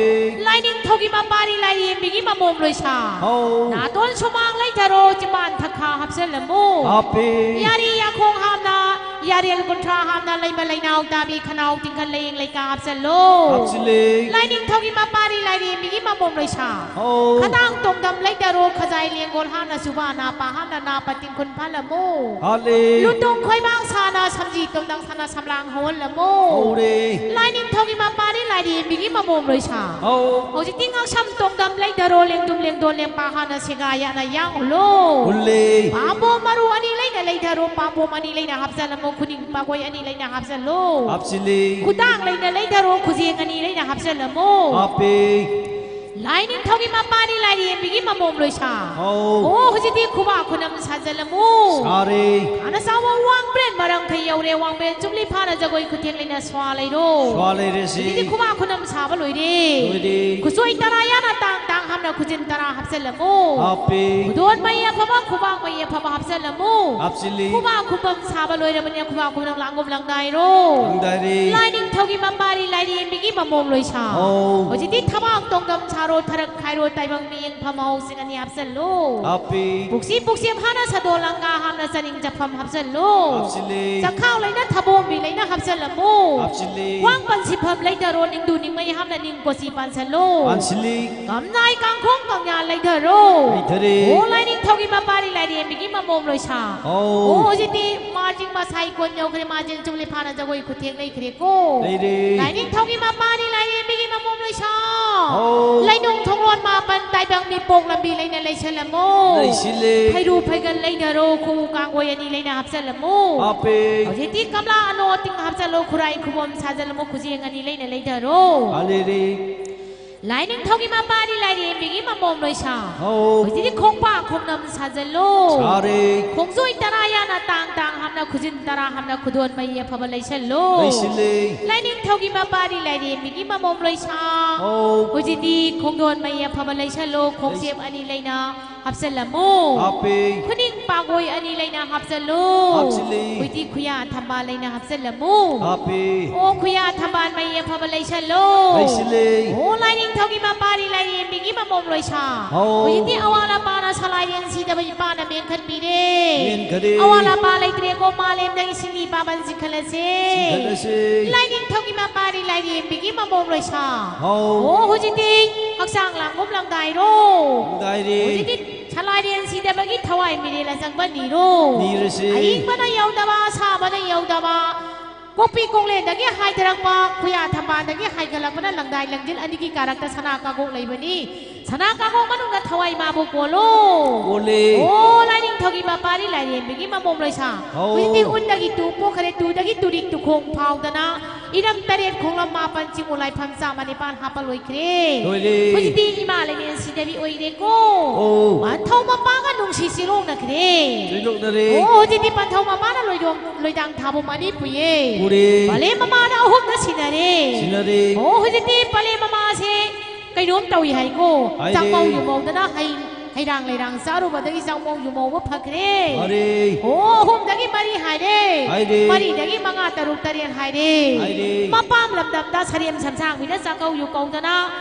ꯂꯥꯏꯅꯤꯡꯊꯧꯒꯤ ꯃꯄꯥꯔꯤ ꯂꯥꯏꯔꯦꯝꯕꯤꯒꯤ ꯃꯃꯣꯝ ꯂꯣꯏꯁꯥ꯫ ꯍꯧ꯫ ꯅꯥꯇꯣꯟ ꯁꯨꯃꯥꯡ ꯂꯩꯊꯔꯣ ꯆꯤꯝꯕꯥꯟ ꯊꯛꯈꯥ ꯍꯥꯞꯆꯜꯂꯝꯃꯣ꯫ ꯍꯥꯞꯄꯦ꯫ ꯌꯥꯔꯤ ꯌꯥꯈꯣꯡ ꯍꯥꯝꯅ ꯌꯥꯔꯦꯜ ꯀꯨꯟꯊ꯭ꯔꯥ ꯍꯥꯝꯅ ꯂꯩꯃ ꯂꯩꯅꯥꯎ ꯇꯥꯕꯤ ꯈꯅꯥꯎ ꯇꯤꯡꯈꯟ ꯂꯩꯌꯦꯡ ꯂꯩꯀꯥ ꯍꯥꯞꯆꯜꯂꯣ꯫ ꯍꯥꯞꯆꯤꯜꯂꯦ꯫ ꯂꯥꯏꯅꯤꯡꯊꯧꯒꯤ ꯃꯄꯥꯔꯤ ꯂꯥꯏꯔꯦꯝꯕꯤꯒꯤ ꯃꯃꯣꯝ ꯂꯣꯏꯁꯥ꯫ ꯍꯧ꯫ ꯈꯗꯥꯡ ꯇꯣꯡꯗꯝ ꯂꯩꯊꯔꯣ ꯈꯖꯥꯏ ꯂꯦꯡꯒꯣꯜ ꯍꯥꯝꯅ ꯆꯨꯕꯥ ꯅꯥꯄꯥ ꯍꯥꯝꯅ ꯅꯥꯄ ꯇꯤꯡꯈꯨꯟ ꯐꯥꯜꯂꯝꯃꯣ꯫ ꯍꯥꯠꯂꯦ꯫ ꯂꯨꯇꯣꯡ ꯈꯣꯏꯕꯥꯡ ꯁꯥꯅ ꯁꯝꯖꯤ ꯇꯣꯡꯗꯝ ꯁꯥꯅ ꯁꯝꯂꯥꯡ ꯍꯧꯍꯜꯂꯝꯃꯣ꯫ ꯍꯧꯔꯦ꯫ ꯂꯥꯏꯅꯤꯡꯊꯧꯒꯤ ꯃꯄꯥꯔꯤ ꯂꯥꯏꯔꯦꯝꯕꯤꯒꯤ ꯃꯃꯣꯝ ꯂꯣꯏꯁꯥ꯫ ꯍꯧ꯫ ꯍꯧꯖꯤꯛꯇꯤ ꯉꯛꯁꯝ ꯇꯣꯡꯗꯝ ꯂꯩꯊꯔꯣ ꯂꯦꯡꯗꯨꯝ ꯂꯦꯡꯗꯣꯟ ꯂꯦꯡꯄꯥ ꯍꯥꯟꯅ ꯁꯦꯒꯥ ꯌꯥꯅ ꯌꯥꯡ ꯍꯨꯜꯂꯣ꯫ ꯍꯨꯜꯂꯦ꯫ ꯄꯥꯝꯕꯣꯝ ꯃꯔꯨ ꯑꯅꯤ ꯂꯩꯅ ꯂꯩꯊꯔꯣ ꯄꯥꯝꯕꯣꯝ ꯑꯅꯤ ꯂꯩꯅ ꯍꯥꯞꯆꯜꯂꯝꯃꯣ ꯈꯨꯠ ꯅꯤꯡ ꯄꯥꯒꯣꯏ ꯑꯅꯤ ꯂꯩꯅ ꯍꯥꯞꯆꯜꯂꯣ꯫ ꯍꯥꯞꯆꯤꯜꯂꯤ꯫ ꯈꯨꯗꯥꯡ ꯂꯩꯅ ꯂꯩꯊꯔꯣ, ꯈꯨꯖꯦꯡ ꯑꯅꯤ ꯂꯩꯅ ꯍꯥꯞꯆꯜꯂꯝꯃꯣ꯫ ꯍꯥꯞꯄꯤ꯫ ꯂꯥꯏꯅꯤꯡꯊꯧꯒꯤ ꯃꯄꯥꯅꯤ ꯂꯥꯏꯔꯦꯝꯕꯤꯒꯤ ꯃꯃꯣꯝ ꯂꯣꯏꯁꯥ꯫ ꯑꯧ꯫ ꯑꯣ, ꯍꯧꯖꯤꯛꯇꯤ ꯈꯨꯕꯥꯛ ꯈꯨꯅꯝ ꯁꯥꯖꯜꯂꯝꯃꯨ꯫ ꯁꯥꯔꯦ꯫ ꯍꯥꯟꯅ ꯆꯥꯎꯕ ꯋꯥꯡꯕ꯭ꯔꯦꯟ ꯃꯔꯝꯈꯩ ꯌꯧꯔꯦ, ꯋꯥꯡꯕ꯭ꯔꯦꯟ ꯆꯨꯝꯂꯤ ꯐꯥꯅ ꯖꯒꯣꯏ ꯈꯨꯊꯦꯛ ꯂꯩꯅ ꯁ꯭ꯋꯥ ꯂꯩꯔꯣ꯫ ꯁ꯭ꯋꯥ ꯂꯩꯔꯦꯁꯤ꯫ ꯍꯧꯖꯤꯛꯇꯤ ꯈꯨꯕꯥꯛ ꯈꯨꯅꯝ ꯁꯥꯕ ꯂꯣꯏꯔꯦ꯫ ꯂꯣꯏꯔꯦ꯫ ꯈꯨꯠꯁꯣꯏ ꯇꯔꯥ ꯌꯥꯅ ꯇꯥꯡ ꯇꯥꯡ ꯍꯥꯞꯅ ꯈꯨꯖꯤꯟ ꯇꯔꯥ ꯍꯥꯞꯆꯜꯂꯝꯃꯨ꯫ ꯍꯥꯞꯄꯤ꯫ ꯈꯨꯗꯣꯟ ꯃꯩ ꯑꯐꯕ, ꯈꯨꯕꯥꯛ ꯃꯩ ꯑꯐꯕ ꯍꯥꯞꯆꯜꯂꯝꯃꯨ꯫ ꯍꯥꯞꯆꯤꯜꯂꯤ꯫ ꯈꯨꯕꯥꯛ ꯈꯨꯕꯝ ꯁꯥꯕ ꯂꯣꯏꯔꯕꯅꯤꯅ ꯈꯨꯕꯥꯛ ꯈꯨꯅꯝ ꯂꯥꯡꯒꯨꯝ ꯂꯪꯗꯥꯏꯔꯣ꯫ ꯂꯪꯗꯥꯏꯔꯦ꯫ ꯂꯥꯏꯅꯤꯡꯊꯧꯒꯤ ꯃꯄꯥꯅꯤ ꯂꯥꯏꯔꯦꯝꯕꯤꯒꯤ ꯃꯃꯣꯝ ꯂꯣꯏꯁꯥ꯫ ꯑꯧ꯫ ꯍꯧꯖꯤꯛꯇꯤ ꯊꯕꯥꯛ ꯇꯣꯡꯗꯝ ꯁꯥꯔꯣ, ꯊꯔꯛ ꯈꯥꯏꯔꯣ, ꯇꯥꯏꯕꯪ ꯃꯤꯠꯌꯦꯡ ꯐꯝ ꯍꯧꯁꯤꯡ ꯑꯅꯤ ꯍꯥꯞꯆꯜꯂꯨ꯫ ꯍꯥꯞꯄꯤ꯫ ꯄꯨꯛꯁꯤ ꯄꯨꯛꯁꯦꯞ ꯍꯥꯞꯅ ꯁꯥꯗꯣ ꯂꯪꯒꯥ ꯍꯥꯞꯅ ꯆꯥꯅꯤꯡ ꯆꯐꯝ ꯍꯥꯞꯆꯜꯂꯨ꯫ ꯍꯥꯞꯆꯤꯜꯂꯤ꯫ ꯆꯈꯥꯎ ꯂꯩꯅ ꯊꯕꯣꯝꯕꯤ ꯂꯩꯅ ꯍꯥꯞꯆꯜꯂꯝꯃꯨ꯫ ꯍꯥꯞꯆꯤꯜꯂꯤ꯫ ꯋꯥꯡ ꯄꯟꯁꯤꯐꯝ ꯂꯩꯊꯔꯣ, ꯅꯤꯡꯗꯨ ꯅꯤꯡꯃꯩ ꯍꯥꯞꯅ ꯅꯤꯡ ꯀꯣꯆꯤ ꯄꯥꯟꯁꯜꯂꯨ꯫ ꯄꯥꯟꯁꯤꯜꯂꯤ꯫ ꯀꯝꯅꯥꯏ ꯀꯥꯡꯈꯣꯡ ꯀꯪꯌꯥ ꯂꯩꯊꯔꯣ꯫ ꯂꯩꯊꯔꯦ꯫ ꯑꯣ ꯂꯥꯏꯅꯤꯡꯊꯧꯒꯤ ꯃꯄꯥꯅꯤ ꯂꯥꯏꯔꯦꯝꯕꯤꯒꯤ ꯃꯃꯣꯝ ꯂꯣꯏꯁꯥ꯫ ꯑꯧ꯫ ꯑꯣ ꯍꯧꯖꯤꯛꯇꯤ ꯃꯥꯔꯖꯤꯡ ꯃꯁꯥꯏ ꯀꯣꯟ ꯌꯧꯈ꯭ꯔꯦ, ꯃꯥꯔꯖꯤꯡ ꯆꯨꯝꯂꯤ ꯐꯥꯅ ꯖꯒꯣꯏ ꯈꯨꯊꯦꯛ ꯂꯩꯈ꯭ꯔꯦꯀꯣ꯫ ꯂꯩꯔꯦ꯫ ꯂꯥꯏꯅꯤꯡꯊꯧꯒꯤ ꯃꯄꯥꯅꯤ ꯂꯥꯏꯔꯦꯝꯕꯤꯒꯤ ꯃꯃꯣꯝ ꯂꯣꯏꯁꯥ꯫ ꯑꯧ꯫ ꯂꯩꯅꯨꯡ ꯊꯣꯡꯂꯣꯟ ꯃꯥꯄꯟ ꯇꯥꯏꯕꯪ ꯃꯤꯄꯣꯛ ꯂꯝꯕꯤ ꯂꯩꯅ ꯂꯩꯁꯜꯂꯝꯃꯣ꯫ ꯂꯩꯁꯤꯜꯂꯦ꯫ ꯐꯩꯔꯨ ꯐꯩꯒꯜ ꯂꯩꯊꯔꯣ, ꯈꯨꯎ ꯀꯥꯡꯒꯣꯏ ꯑꯅꯤ ꯂꯩꯅ ꯍꯥꯞꯆꯜꯂꯝꯃꯣ꯫ ꯍꯥꯞꯄꯦ꯫ ꯍꯧꯖꯤꯛꯇꯤ ꯀꯝꯂꯥ ꯑꯅꯣ ꯑꯇꯤꯡ ꯍꯥꯞꯆꯜꯂꯣ, ꯈꯨꯔꯥꯏ ꯈꯨꯕꯣꯝ ꯁꯥꯖꯜꯂꯝꯃꯣ, ꯈꯨꯖꯦꯡ ꯑꯅꯤ ꯂꯩꯅ ꯂꯩꯊꯔꯣ꯫ ꯍꯥꯂꯦꯔꯤ꯫ ꯂꯥꯏꯅꯤꯡꯊꯧꯒꯤ ꯃꯄꯥꯅꯤ ꯂꯥꯏꯔꯦꯝꯕꯤꯒꯤ ꯃꯃꯣꯝ ꯂꯣꯏꯁꯥ꯫ ꯑꯧ꯫ ꯍꯧꯖꯤꯛꯇꯤ ꯈꯣꯡꯄꯥꯛ ꯈꯣꯡꯅꯝ ꯁꯥꯖꯜꯂꯣ꯫ ꯁꯥꯔꯦ꯫ ꯈꯣꯡꯖꯣꯏ ꯇꯔꯥ ꯌꯥꯅ ꯇꯥꯡ ꯇꯥꯡ ꯍꯥꯞꯅ ꯈꯨꯖꯤꯟ ꯇꯔꯥ ꯍꯥꯞꯅ ꯈꯨꯗꯣꯟ ꯃꯩ ꯑꯐꯕ ꯂꯩꯁꯜꯂꯣ꯫ ꯂꯩꯁꯤꯜꯂꯦ꯫ ꯂꯥꯏꯅꯤꯡꯊꯧꯒꯤ ꯃꯄꯥꯅꯤ ꯂꯥꯏꯔꯦꯝꯕꯤꯒꯤ ꯃꯃꯣꯝ ꯂꯣꯏꯁꯥ꯫ ꯑꯧ꯫ ꯍꯧꯖꯤꯛꯇꯤ ꯈꯣꯡꯗꯣꯟ ꯃꯩ ꯑꯐꯕ ꯂꯩꯁꯜꯂꯣ꯫ ꯈꯣꯡꯆꯦꯞ ꯑꯅꯤ ꯂꯩꯅ ꯍꯥꯞꯆꯜꯂꯝꯃꯨ꯫ ꯍꯥꯞꯄꯦ꯫ ꯈꯨꯅꯤꯡ ꯄꯥꯒꯣꯏ ꯑꯅꯤ ꯂꯩꯅ ꯍꯥꯞꯆꯜꯂꯨ꯫ ꯍꯥꯞꯆꯤꯜꯂꯤ꯫ ꯍꯨꯏꯗꯤ ꯈꯨꯌꯥ ꯊꯝꯕꯥꯜ ꯂꯩꯅ ꯍꯥꯞꯆꯜꯂꯝꯃꯨ꯫ ꯍꯥꯞꯄꯦ꯫ ꯑꯣ ꯈꯨꯌꯥ ꯊꯝꯕꯥꯜ ꯃꯩ ꯑꯐꯕ ꯂꯩꯁꯜꯂꯣ꯫ ꯂꯩꯁꯤꯜꯂꯦ꯫ ꯑꯣ ꯂꯥꯏꯅꯤꯡꯊꯧꯒꯤ ꯃꯄꯥꯅꯤ ꯂꯥꯏꯔꯦꯝꯕꯤꯒꯤ ꯃꯃꯣꯝ ꯂꯣꯏꯁꯥ꯫ ꯍꯥꯎ꯫ ꯍꯧꯖꯤꯛꯇꯤ ꯑꯋꯥꯠ ꯑꯄꯥꯅ ꯁꯂꯥꯏꯔꯦꯟ ꯁꯤꯗꯕ ꯏꯄꯥꯅ ꯃꯦꯟꯈꯠꯄꯤꯔꯦ꯫ ꯃꯦꯟꯈꯔꯦ꯫ ꯑꯋꯥꯠ ꯑꯄꯥ ꯂꯩꯇ꯭ꯔꯦꯀꯣ, ꯃꯥꯂꯦꯝꯗꯒꯤ ꯁꯤꯡꯂꯤ ꯄꯥꯕꯟ ꯆꯤꯡꯈꯠꯂꯁꯦ꯫ ꯆꯤꯡꯈꯠꯂꯁꯦ꯫ ꯂꯥꯏꯅꯤꯡꯊꯧꯒꯤ ꯃꯄꯥꯅꯤ ꯂꯥꯏꯔꯦꯝꯕꯤꯒꯤ ꯃꯃꯣꯝ ꯂꯣꯏꯁꯥ꯫ ꯍꯥꯎ꯫ ꯑꯣ ꯍꯧꯖꯤꯛꯇꯤ ꯍꯛꯆꯥꯡ ꯂꯥꯡꯒꯨꯝ ꯂꯪꯗꯥꯏꯔꯣ꯫ ꯂꯪꯗꯥꯏꯔꯦ꯫ ꯍꯧꯖꯤꯛꯇꯤ ꯁꯂꯥꯏꯔꯦꯟ ꯁꯤꯗꯕꯒꯤ ꯊꯋꯥꯏ ꯃꯤꯔꯦꯜ ꯑꯆꯪꯕ ꯅꯤꯔꯣ꯫ ꯅꯤꯔꯁꯤ꯫ ꯑꯏꯪꯕꯅ ꯌꯧꯗꯕ, ꯑꯁꯥꯕꯅ ꯌꯧꯗꯕ, ꯀꯣꯛꯄꯤ ꯀꯣꯡꯂꯦꯟꯗꯒꯤ ꯍꯥꯏꯊꯔꯛꯄ, ꯈꯨꯌꯥ ꯊꯝꯕꯥꯜꯗꯒꯤ ꯍꯥꯏꯒꯠꯂꯛꯄꯅ ꯂꯪꯗꯥꯏ ꯂꯪꯖꯤꯜ ꯑꯅꯤꯒꯤ ꯀꯥꯔꯛꯇ ꯁꯅꯥ ꯀꯥꯡꯒꯣꯛ ꯂꯩꯕꯅꯤ꯫ ꯁꯅꯥ ꯀꯥꯡꯒꯣꯛ ꯃꯅꯨꯡꯗ ꯊꯋꯥꯏ ꯃꯥꯕꯨ ꯀꯣꯜꯂꯨ꯫ ꯀꯣꯜꯂꯦ꯫ ꯑꯣ, ꯂꯥꯏꯅꯤꯡꯊꯧꯒꯤ ꯃꯄꯥꯔꯤ ꯂꯥꯏꯔꯦꯝꯕꯤꯒꯤ ꯃꯃꯣꯝ ꯂꯣꯏꯁꯥ꯫ ꯑꯧ꯫ ꯍꯧꯖꯤꯛꯇꯤ ꯎꯟꯗꯒꯤ ꯇꯨ ꯄꯣꯛꯈ꯭ꯔꯦ, ꯇꯨꯗꯒꯤ ꯇꯨꯔꯤꯛ ꯇꯨꯈꯣꯡ ꯐꯥꯎꯗꯅ ꯏꯔꯝ ꯇꯔꯦꯠ ꯈꯣꯡꯂꯝ ꯃꯥꯄꯟ ꯆꯤꯡꯉꯨ ꯂꯥꯏꯐꯝ ꯆꯥꯝꯃ ꯅꯤꯄꯥꯟ ꯍꯥꯞꯄ ꯂꯣꯏꯈ꯭ꯔꯦ꯫ ꯂꯣꯏꯔꯦ꯫ ꯍꯧꯖꯤꯛꯇꯤ ꯏꯃꯥ ꯂꯩꯃꯦꯟ ꯁꯤꯗꯕꯤ ꯑꯣꯏꯔꯦꯀꯣ꯫ ꯑꯣ꯫ ꯄꯟꯊꯧ ꯃꯄꯥꯒ ꯅꯨꯡꯁꯤ ꯆꯦꯔꯣꯡꯅꯈ꯭ꯔꯦ꯫ ꯆꯦꯔꯣꯡꯅꯔꯦ꯫ ꯑꯣ, ꯍꯧꯖꯤꯛꯇꯤ ꯄꯟꯊꯧ ꯃꯄꯥꯅ ꯂꯣꯏꯗꯣꯡ-, ꯂꯣꯏꯗꯥꯡ ꯊꯥꯕ ꯃꯅꯤ ꯄꯨꯏꯌꯦ꯫ ꯄꯨꯔꯦ꯫ ꯄꯂꯦꯝ ꯃꯃꯥꯅ ꯑꯍꯨꯝꯗ ꯁꯤꯟꯅꯔꯦ꯫ ꯁꯤꯟꯅꯔꯦ꯫ ꯑꯣ, ꯍꯧꯖꯤꯛꯇꯤ ꯄꯂꯦꯝ ꯃꯃꯥꯁꯦ ꯀꯩꯅꯣꯝ ꯇꯧꯏ ꯍꯥꯏꯀꯣ꯫ ꯍꯥꯏꯔꯦ꯫ ꯆꯥꯛꯃꯧ ꯌꯨꯃꯧꯗꯅ ꯍꯩ, ꯍꯩꯔꯥꯡ ꯂꯩꯔꯥꯡ ꯆꯥꯔꯨꯕꯗꯒꯤ ꯆꯥꯛꯃꯧ ꯌꯨꯃꯧꯕ ꯐꯈ꯭ꯔꯦ꯫ ꯐꯔꯦ꯫ ꯑꯣ, ꯑꯍꯨꯝꯗꯒꯤ ꯃꯔꯤ ꯍꯥꯏꯔꯦ꯫ ꯍꯥꯏꯔꯦ꯫ ꯃꯔꯤꯗꯒꯤ ꯃꯉꯥ, ꯇꯔꯨꯛ, ꯇꯔꯦꯠ ꯍꯥꯏꯔꯦ꯫ ꯍꯥꯏꯔꯦ꯫ ꯃꯄꯥꯝ ꯂꯝꯗꯝꯗ ꯁꯔꯦꯝ ꯁꯟꯁꯥꯡꯕꯤꯅ ꯆꯥꯛꯀꯧ ꯌꯨ ꯀꯧꯗꯅ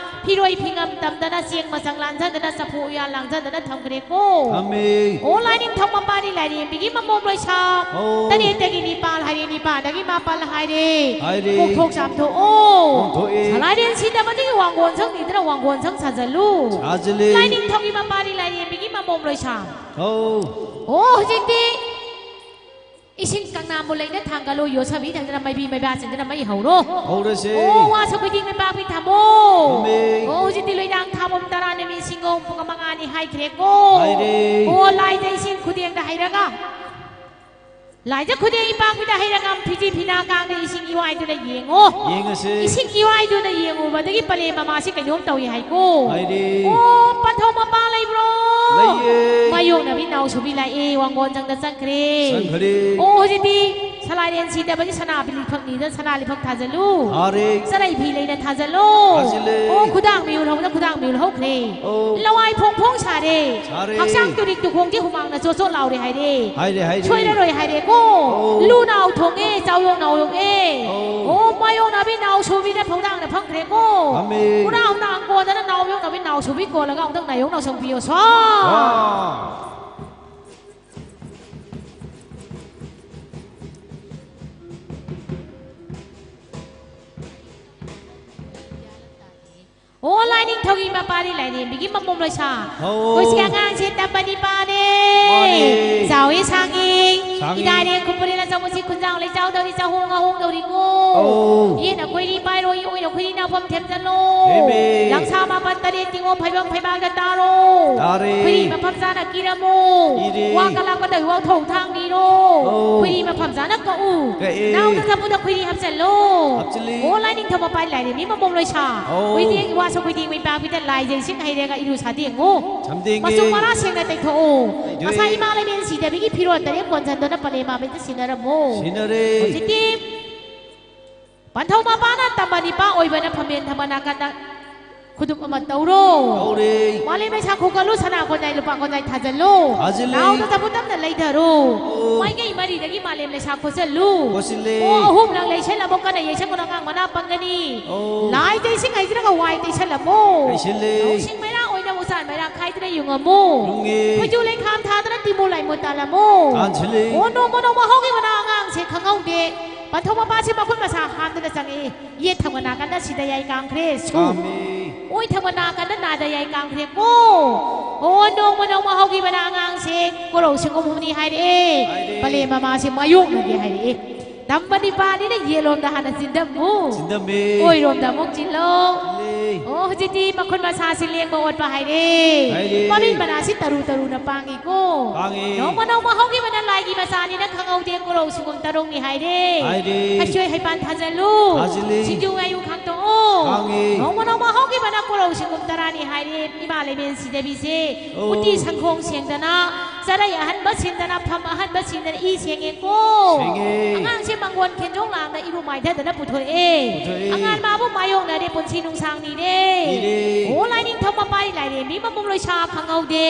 ꯐꯤꯔꯣꯏ ꯐꯤꯉꯝ ꯇꯝꯗꯅ, ꯆꯦꯡ ꯃꯆꯪ ꯂꯥꯟꯖꯟꯗꯅ, ꯆꯐꯨ ꯎꯌꯥꯟ ꯂꯥꯟꯖꯟꯗꯅ ꯊꯝꯈ꯭ꯔꯦꯀꯣ꯫ ꯊꯝꯃꯦ꯫ ꯑꯣ, ꯂꯥꯏꯅꯤꯡꯊꯧ ꯃꯄꯥꯔꯤ ꯂꯥꯏꯔꯦꯝꯕꯤꯒꯤ ꯃꯃꯣꯝ ꯂꯣꯏꯁꯥ꯫ ꯑꯧ꯫ ꯇꯔꯦꯠꯇꯒꯤ ꯅꯤꯄꯥꯜ ꯍꯥꯏꯔꯦ, ꯅꯤꯄꯥꯜꯗꯒꯤ ꯃꯥꯄꯜ ꯍꯥꯏꯔꯦ꯫ ꯍꯥꯏꯔꯦ꯫ ꯀꯣꯛꯊꯣꯛ ꯆꯥꯝꯊꯣꯛꯑꯣ꯫ ꯀꯣꯛꯊꯣꯛꯑꯦ꯫ ꯁꯂꯥꯏꯔꯦꯟ ꯁꯤꯗꯕꯗꯒꯤ ꯋꯥꯡꯒꯣꯟ ꯁꯪ ꯅꯤꯗꯅ ꯋꯥꯡꯒꯣꯟ ꯁꯪ ꯁꯥꯖꯜꯂꯨ꯫ ꯁꯥꯖꯜꯂꯦ꯫ ꯂꯥꯏꯅꯤꯡꯊꯧꯒꯤ ꯃꯄꯥꯔꯤ ꯂꯥꯏꯔꯦꯝꯕꯤꯒꯤ ꯃꯃꯣꯝ ꯂꯣꯏꯁꯥ꯫ ꯑꯧ꯫ ꯑꯣ, ꯍꯧꯖꯤꯛꯇꯤ ꯏꯁꯤꯡ ꯀꯪꯅꯥ ꯃꯨꯂꯩꯅ ꯊꯥꯡꯒꯠꯂꯨ, ꯌꯣꯠꯁꯕꯤ ꯊꯥꯡꯗꯅ ꯃꯩꯕꯤ ꯃꯩꯕꯥ ꯆꯤꯡꯗꯅ ꯃꯩ ꯍꯧꯔꯣ꯫ ꯍꯧꯔꯁꯦ꯫ ꯑꯣ, ꯋꯥ ꯁꯧꯒꯤꯗꯤ ꯃꯩꯄꯥꯛꯄꯤ ꯊꯝꯃꯣ꯫ ꯊꯝꯃꯦ꯫ ꯑꯣ, ꯍꯧꯖꯤꯛꯇꯤ ꯂꯣꯏꯗꯥꯡ ꯊꯥꯕꯝ ꯇꯔꯥ ꯅꯨꯃꯤꯠ ꯁꯤꯡꯒꯣꯝ ꯄꯨꯡ ꯃꯉꯥꯅꯤ ꯍꯥꯏꯈ꯭ꯔꯦꯀꯣ꯫ ꯍꯥꯏꯔꯦ꯫ ꯑꯣ, ꯂꯥꯏꯗ ꯏꯁꯤꯡ ꯈꯨꯗꯦꯡꯗ ꯍꯩꯔꯒ, ꯂꯥꯏꯗ ꯈꯨꯗꯦꯡ ꯏꯄꯥꯛꯄꯤꯗ ꯍꯩꯔꯒ ꯐꯤꯖꯤ ꯐꯤꯅꯥ ꯀꯥꯡꯗ ꯏꯁꯤꯡ ꯏꯋꯥꯏꯗꯨꯅ ꯌꯦꯡꯉꯣ꯫ ꯌꯦꯡꯉꯁꯦ꯫ ꯏꯁꯤꯡ ꯏꯋꯥꯏꯗꯨꯅ ꯌꯦꯡꯉꯨꯕꯗꯒꯤ ꯄꯂꯦꯝ ꯃꯃꯥꯁꯤ ꯀꯩꯅꯣꯝ ꯇꯧꯏ ꯍꯥꯏꯀꯣ꯫ ꯍꯥꯏꯔꯦ꯫ ꯑꯣ, ꯄꯟꯊꯧ ꯃꯄꯥ ꯂꯩꯕ꯭ꯔꯣ? ꯂꯩꯌꯦ꯫ ꯃꯥꯌꯣꯛꯅꯕꯤ ꯅꯥꯎꯁꯨꯕꯤ ꯂꯥꯛꯑꯦ, ꯋꯥꯡꯒꯣꯟ ꯆꯪꯗ ꯆꯪꯈ꯭ꯔꯦ꯫ ꯆꯪꯈ꯭ꯔꯦ꯫ ꯑꯣ, ꯍꯧꯖꯤꯛꯇꯤ ꯁꯂꯥꯏꯔꯦꯟ ꯁꯤꯗꯕꯒꯤ ꯁꯅꯥ ꯂꯤꯛꯐꯝꯅꯤꯗ ꯁꯅꯥ ꯂꯤꯛꯐꯝ ꯊꯥꯖꯜꯂꯨ꯫ ꯊꯥꯔꯦ꯫ ꯆꯔꯩ ꯐꯤ ꯂꯩꯅ ꯊꯥꯖꯜꯂꯨ꯫ ꯊꯥꯖꯤꯜꯂꯦ꯫ ꯑꯣ, ꯈꯨꯗꯥꯡ ꯃꯤꯍꯨꯜ ꯍꯧꯕꯗ ꯈꯨꯗꯥꯡ ꯃꯤꯍꯨꯜ ꯍꯧꯈ꯭ꯔꯦ꯫ ꯑꯣ꯫ ꯂꯋꯥꯏ ꯐꯣꯡ ꯐꯣꯡ ꯁꯥꯔꯦ꯫ ꯁꯥꯔꯦ꯫ ꯍꯛꯆꯥꯡ ꯇꯨꯔꯤꯛ ꯇꯨꯈꯣꯡꯗꯤ ꯍꯨꯃꯥꯡꯅ ꯆꯣꯠ ꯆꯣꯠ ꯂꯥꯎꯔꯦ ꯍꯥꯏꯔꯦ꯫ ꯍꯥꯏꯔꯦ, ꯍꯥꯏꯔꯦ꯫ ꯁꯣꯏꯔꯔꯣꯏ ꯍꯥꯏꯔꯦꯀꯣ꯫ ꯑꯣ꯫ ꯂꯨ ꯅꯥꯎ ꯊꯣꯡꯉꯦ, ꯆꯥꯎꯌꯣꯛ ꯅꯥꯎꯌꯣꯛꯑꯦ꯫ ꯑꯣ꯫ ꯑꯣ, ꯃꯥꯌꯣꯛꯅꯕꯤ ꯅꯥꯎꯁꯨꯕꯤꯗ ꯊꯧꯗꯥꯡꯗ ꯐꯪꯈ꯭ꯔꯦꯀꯣ꯫ ꯐꯝꯃꯦ꯫ ꯎꯔꯥꯎ ꯅꯥꯎ ꯀꯣꯟꯗꯅ ꯅꯥꯎꯌꯣꯛꯅꯕꯤ ꯅꯥꯎꯁꯨꯕꯤ ꯀꯣꯜꯂꯒ ꯑꯃꯨꯛꯇꯪ ꯅꯥꯌꯣꯛ ꯅꯥꯎꯁꯪ ꯄꯤꯌꯣ꯫ ꯁꯣ꯫ ꯋꯥ꯫ ꯑꯣ, ꯂꯥꯏꯅꯤꯡꯊꯧꯒꯤ ꯃꯄꯥꯅꯤ, ꯂꯥꯏꯔꯦꯝꯕꯤꯒꯤ ꯃꯃꯣꯝ ꯂꯣꯏꯁꯥ꯫ ꯍꯣ꯫ ꯑꯩꯈꯣꯏ ꯁꯤ ꯑꯉꯥꯡꯁꯦ ꯇꯝꯕ ꯅꯤꯄꯥꯅꯦ꯫ ꯃꯥꯅꯦ꯫ ꯆꯥꯎꯋꯤ ꯁꯥꯡꯉꯤ꯫ ꯁꯥꯡꯉꯤ꯫ ꯏꯔꯥꯏꯔꯦ ꯈꯨꯝꯕꯨꯔꯦꯜ ꯃꯁꯤ ꯈꯨꯟꯖꯥꯡ ꯂꯩꯆꯥꯎꯗꯧꯔꯤ, ꯆꯥꯍꯣꯡ ꯉꯥꯍꯣꯡꯗꯧꯔꯤꯀꯣ꯫ ꯑꯧ꯫ ꯌꯦꯟꯅ ꯈꯣꯏꯔꯤ ꯄꯥꯏꯔꯣ, ꯌꯦꯛ ꯑꯣꯏꯅ ꯈꯣꯏꯔꯤ ꯅꯥꯐꯝ ꯊꯦꯝꯖꯜꯂꯣ꯫ ꯍꯦꯃꯦ꯫ ꯂꯪꯁꯥ ꯃꯥꯄꯟ ꯇꯔꯦꯠ ꯇꯤꯡꯉꯣ, ꯐꯩꯕꯥꯛ ꯐꯩꯕꯥꯛꯇ ꯇꯥꯔꯣ꯫ ꯇꯥꯔꯦ꯫ ꯈꯣꯏꯔꯤ ꯃꯐꯝ ꯆꯥꯅ ꯀꯤꯔꯝꯃꯨ꯫ ꯀꯤꯔꯦ꯫ ꯋꯥ ꯀꯂꯥꯛꯄꯗ ꯋꯥꯎ ꯊꯧ ꯊꯥꯡꯕꯤꯔꯣ꯫ ꯑꯧ꯫ ꯈꯣꯏꯔꯤ ꯃꯐꯝ ꯆꯥꯅ ꯀꯛꯎ꯫ ꯀꯛꯑꯦ꯫ ꯅꯥꯎꯗ ꯆꯐꯨꯗ ꯈꯣꯏꯔꯤ ꯍꯥꯞꯆꯜꯂꯣ꯫ ꯍꯥꯞꯆꯤꯜꯂꯤ꯫ ꯑꯣ ꯂꯥꯏꯅꯤꯡꯊꯧ ꯃꯄꯥ ꯂꯥꯏꯔꯦꯝꯕꯤ ꯃꯃꯣꯝ ꯂꯣꯏꯁꯥ꯫ ꯑꯧ꯫ ꯈꯣꯏꯗꯦꯡ ꯋꯥꯁꯨ ꯈꯣꯏꯗꯦꯡ ꯃꯩꯄꯥꯛꯄꯤꯗ ꯂꯥꯏꯖꯩ ꯏꯁꯤꯡ ꯍꯩꯔꯒ ꯏꯔꯨ ꯁꯥꯗꯦꯡꯉꯨ꯫ ꯁꯝꯗꯦꯡꯉꯦ꯫ ꯃꯆꯨꯝ ꯃꯔꯥ ꯁꯦꯡꯅ ꯇꯩꯊꯣꯛꯎ꯫ ꯇꯩꯊꯣꯛꯑꯦ꯫ ꯃꯁꯥ ꯏꯃꯥ ꯂꯩꯕꯦꯟ ꯁꯤꯗꯕꯤꯒꯤ ꯐꯤꯔꯣꯜ ꯇꯔꯦꯠ ꯀꯣꯟꯁꯤꯟꯗꯨꯅ ꯄꯂꯦꯝ ꯃꯥꯕꯩꯗ ꯁꯤꯟꯅꯔꯝꯃꯨ꯫ ꯁꯤꯟꯅꯔꯦ꯫ ꯍꯧꯖꯤꯛꯇꯤ ꯄꯟꯊꯧ ꯃꯄꯥꯅ ꯇꯝꯕ ꯅꯤꯄꯥ ꯑꯣꯏꯕꯅ ꯐꯝꯕꯦꯟ ꯊꯝꯕ ꯅꯥꯀꯟꯗ ꯈꯨꯗꯨꯞ ꯑꯃ ꯇꯧꯔꯣ꯫ ꯇꯧꯔꯦ꯫ ꯃꯥꯂꯦꯝ ꯂꯩꯁꯥ ꯈꯨꯀꯜꯂꯨ ꯁꯅꯥ ꯀꯣꯟꯌꯥꯏ ꯂꯨꯄꯥ ꯀꯣꯟꯌꯥꯏ ꯊꯥꯖꯜꯂꯣ꯫ ꯊꯥꯖꯤꯜꯂꯦ꯫ ꯅꯥꯎꯗ ꯇꯕꯨ ꯇꯞꯅ ꯂꯩꯊꯔꯣ꯫ ꯑꯣ꯫ ꯃꯥꯏꯀꯩ ꯃꯔꯤꯗꯒꯤ ꯃꯥꯂꯦꯝ ꯂꯩꯁꯥ ꯈꯣꯠꯆꯜꯂꯨ꯫ ꯈꯣꯠꯆꯤꯜꯂꯦ꯫ ꯑꯣ ꯑꯍꯨꯝꯂꯛ ꯂꯩꯁꯜꯂꯝꯃꯣ, ꯀꯟꯅ ꯌꯩꯁꯟꯒꯅꯨ ꯑꯉꯥꯡ ꯃꯅꯥ ꯄꯪꯒꯅꯤ꯫ ꯑꯣ꯫ ꯂꯥꯏꯗ ꯏꯁꯤꯡ ꯍꯩꯗ꯭ꯔꯒ ꯋꯥꯏ ꯇꯩꯁꯜꯂꯝꯃꯣ꯫ ꯇꯩꯁꯜꯂꯦ꯫ ꯂꯧꯁꯤꯡ ꯃꯩꯔꯥ ꯑꯣꯏꯅ ꯎꯆꯥꯟ ꯃꯩꯔꯥ ꯈꯥꯏꯗꯅ ꯌꯨꯡꯉꯝꯃꯨ꯫ ꯌꯨꯡꯉꯦ꯫ ꯈꯣꯏꯖꯨ ꯂꯩꯈꯥꯝ ꯊꯥꯗꯅ ꯇꯤꯃꯨ ꯂꯥꯏꯃꯨ ꯇꯥꯜꯂꯝꯃꯨ꯫ ꯇꯥꯟꯁꯤꯜꯂꯦ꯫ ꯑꯣ ꯅꯣꯡꯃ ꯅꯣꯡꯃ ꯍꯧꯈꯤꯕꯅ ꯑꯉꯥꯡꯁꯦ ꯈꯪꯍꯧꯗꯦ꯫ ꯄꯟꯊꯧ ꯃꯄꯥꯁꯤ ꯃꯈꯨꯠ ꯃꯁꯥ ꯍꯥꯝꯗꯅ ꯆꯪꯉꯛꯏ꯫ ꯌꯦꯠ ꯊꯪꯕ ꯅꯥꯀꯟꯗ ꯁꯤꯗ ꯌꯥꯏ ꯀꯥꯝꯈ꯭ꯔꯦ꯫ ꯁꯨ꯫ ꯀꯥꯝꯃꯤ꯫ ꯑꯣꯏ ꯊꯪꯕ ꯅꯥꯀꯟꯗ ꯅꯥꯗ ꯌꯥꯏ ꯀꯥꯝꯈ꯭ꯔꯦꯀꯣ꯫ ꯑꯣ ꯅꯣꯡꯃ ꯅꯣꯡꯃ ꯍꯧꯈꯤꯕꯅ ꯑꯉꯥꯡꯁꯦ ꯀꯣꯔꯧ ꯁꯤꯡꯒꯨꯝ ꯍꯨꯝꯅꯤ ꯍꯥꯏꯔꯛꯑꯦ꯫ ꯍꯥꯏꯔꯦ꯫ ꯄꯂꯦꯝ ꯃꯃꯥꯁꯦ ꯃꯥꯌꯣꯛꯅꯒꯦ ꯍꯥꯏꯔꯛꯑꯦ꯫ ꯇꯝꯕ ꯅꯤꯄꯥꯅꯤꯅ ꯌꯦꯠꯂꯣꯝꯗ ꯍꯥꯟꯅ ꯆꯤꯟꯗꯝꯃꯨ꯫ ꯆꯤꯟꯗꯝꯃꯦ꯫ ꯑꯣꯏꯔꯣꯝꯗ ꯑꯃꯨꯛ ꯆꯤꯜꯂꯣ꯫ ꯆꯤꯜꯂꯦ꯫ ꯑꯣ ꯍꯧꯖꯤꯛꯇꯤ ꯃꯈꯨꯠ ꯃꯁꯥꯁꯤ ꯂꯦꯡꯕ ꯑꯣꯠꯄ ꯍꯥꯏꯔꯦ꯫ ꯍꯥꯏꯔꯦ꯫ ꯃꯃꯤꯠ ꯃꯅꯥꯁꯤ ꯇꯔꯨ ꯇꯔꯨꯅ ꯄꯥꯡꯉꯤꯀꯣ꯫ ꯄꯥꯡꯉꯤ꯫ ꯅꯣꯡꯃ ꯅꯣꯡꯃ ꯍꯧꯈꯤꯕꯅ ꯂꯥꯏꯒꯤ ꯃꯆꯥꯅꯤꯅ ꯈꯪꯍꯧꯗꯦ ꯀꯣꯔꯧ ꯁꯤꯡꯒꯨꯝ ꯇꯔꯨꯛꯅꯤ ꯍꯥꯏꯔꯦ꯫ ꯍꯥꯏꯔꯦ꯫ ꯍꯩꯁꯣꯏ ꯍꯩꯄꯥꯟ ꯊꯥꯖꯜꯂꯨ꯫ ꯊꯥꯖꯤꯜꯂꯤ꯫ ꯁꯤꯡꯖꯨ ꯉꯥꯌꯨ ꯈꯥꯡꯇꯣꯛꯑꯣ꯫ ꯈꯥꯡꯉꯤ꯫ ꯅꯣꯡꯃ ꯅꯣꯡꯃ ꯍꯧꯈꯤꯕꯅ ꯀꯣꯔꯧ ꯁꯤꯡꯒꯨꯝ ꯇꯔꯥꯅꯤ ꯍꯥꯏꯔꯦ꯫ ꯏꯃꯥ ꯂꯩꯕꯦꯟ ꯁꯤꯗꯕꯤꯁꯦ ꯑꯣ꯫ ꯎꯇꯤ ꯁꯪꯈꯣꯡ ꯁꯦꯡꯗꯅ, ꯆꯔꯩ ꯑꯍꯟꯕ ꯁꯤꯟꯗꯅ, ꯐꯝ ꯑꯍꯟꯕ ꯁꯤꯟꯗꯅ ꯏ ꯁꯦꯡꯉꯦꯀꯣ꯫ ꯁꯦꯡꯉꯦ꯫ ꯑꯉꯥꯡꯁꯦ ꯃꯪꯒꯣꯟ ꯈꯦꯟꯖꯣꯡ ꯂꯥꯡꯗ ꯏꯔꯨ ꯃꯥꯏꯊꯗꯅ ꯄꯨꯊꯣꯔꯛꯑꯦ꯫ ꯄꯨꯊꯣꯔꯛꯑꯦ꯫ ꯑꯉꯥꯡ ꯃꯥꯕꯨ ꯃꯥꯌꯣꯛꯅꯔꯦ ꯄꯨꯟꯁꯤ ꯅꯨꯡꯁꯥꯡ ꯅꯤꯔꯦ꯫ ꯅꯤꯔꯦ꯫ ꯑꯣ ꯂꯥꯏꯅꯤꯡꯊꯧ ꯃꯄꯥꯏ ꯂꯥꯏꯔꯦꯝꯕꯤ ꯃꯄꯨꯝ ꯂꯣꯏꯁꯥ ꯈꯪꯍꯧꯗꯦ꯫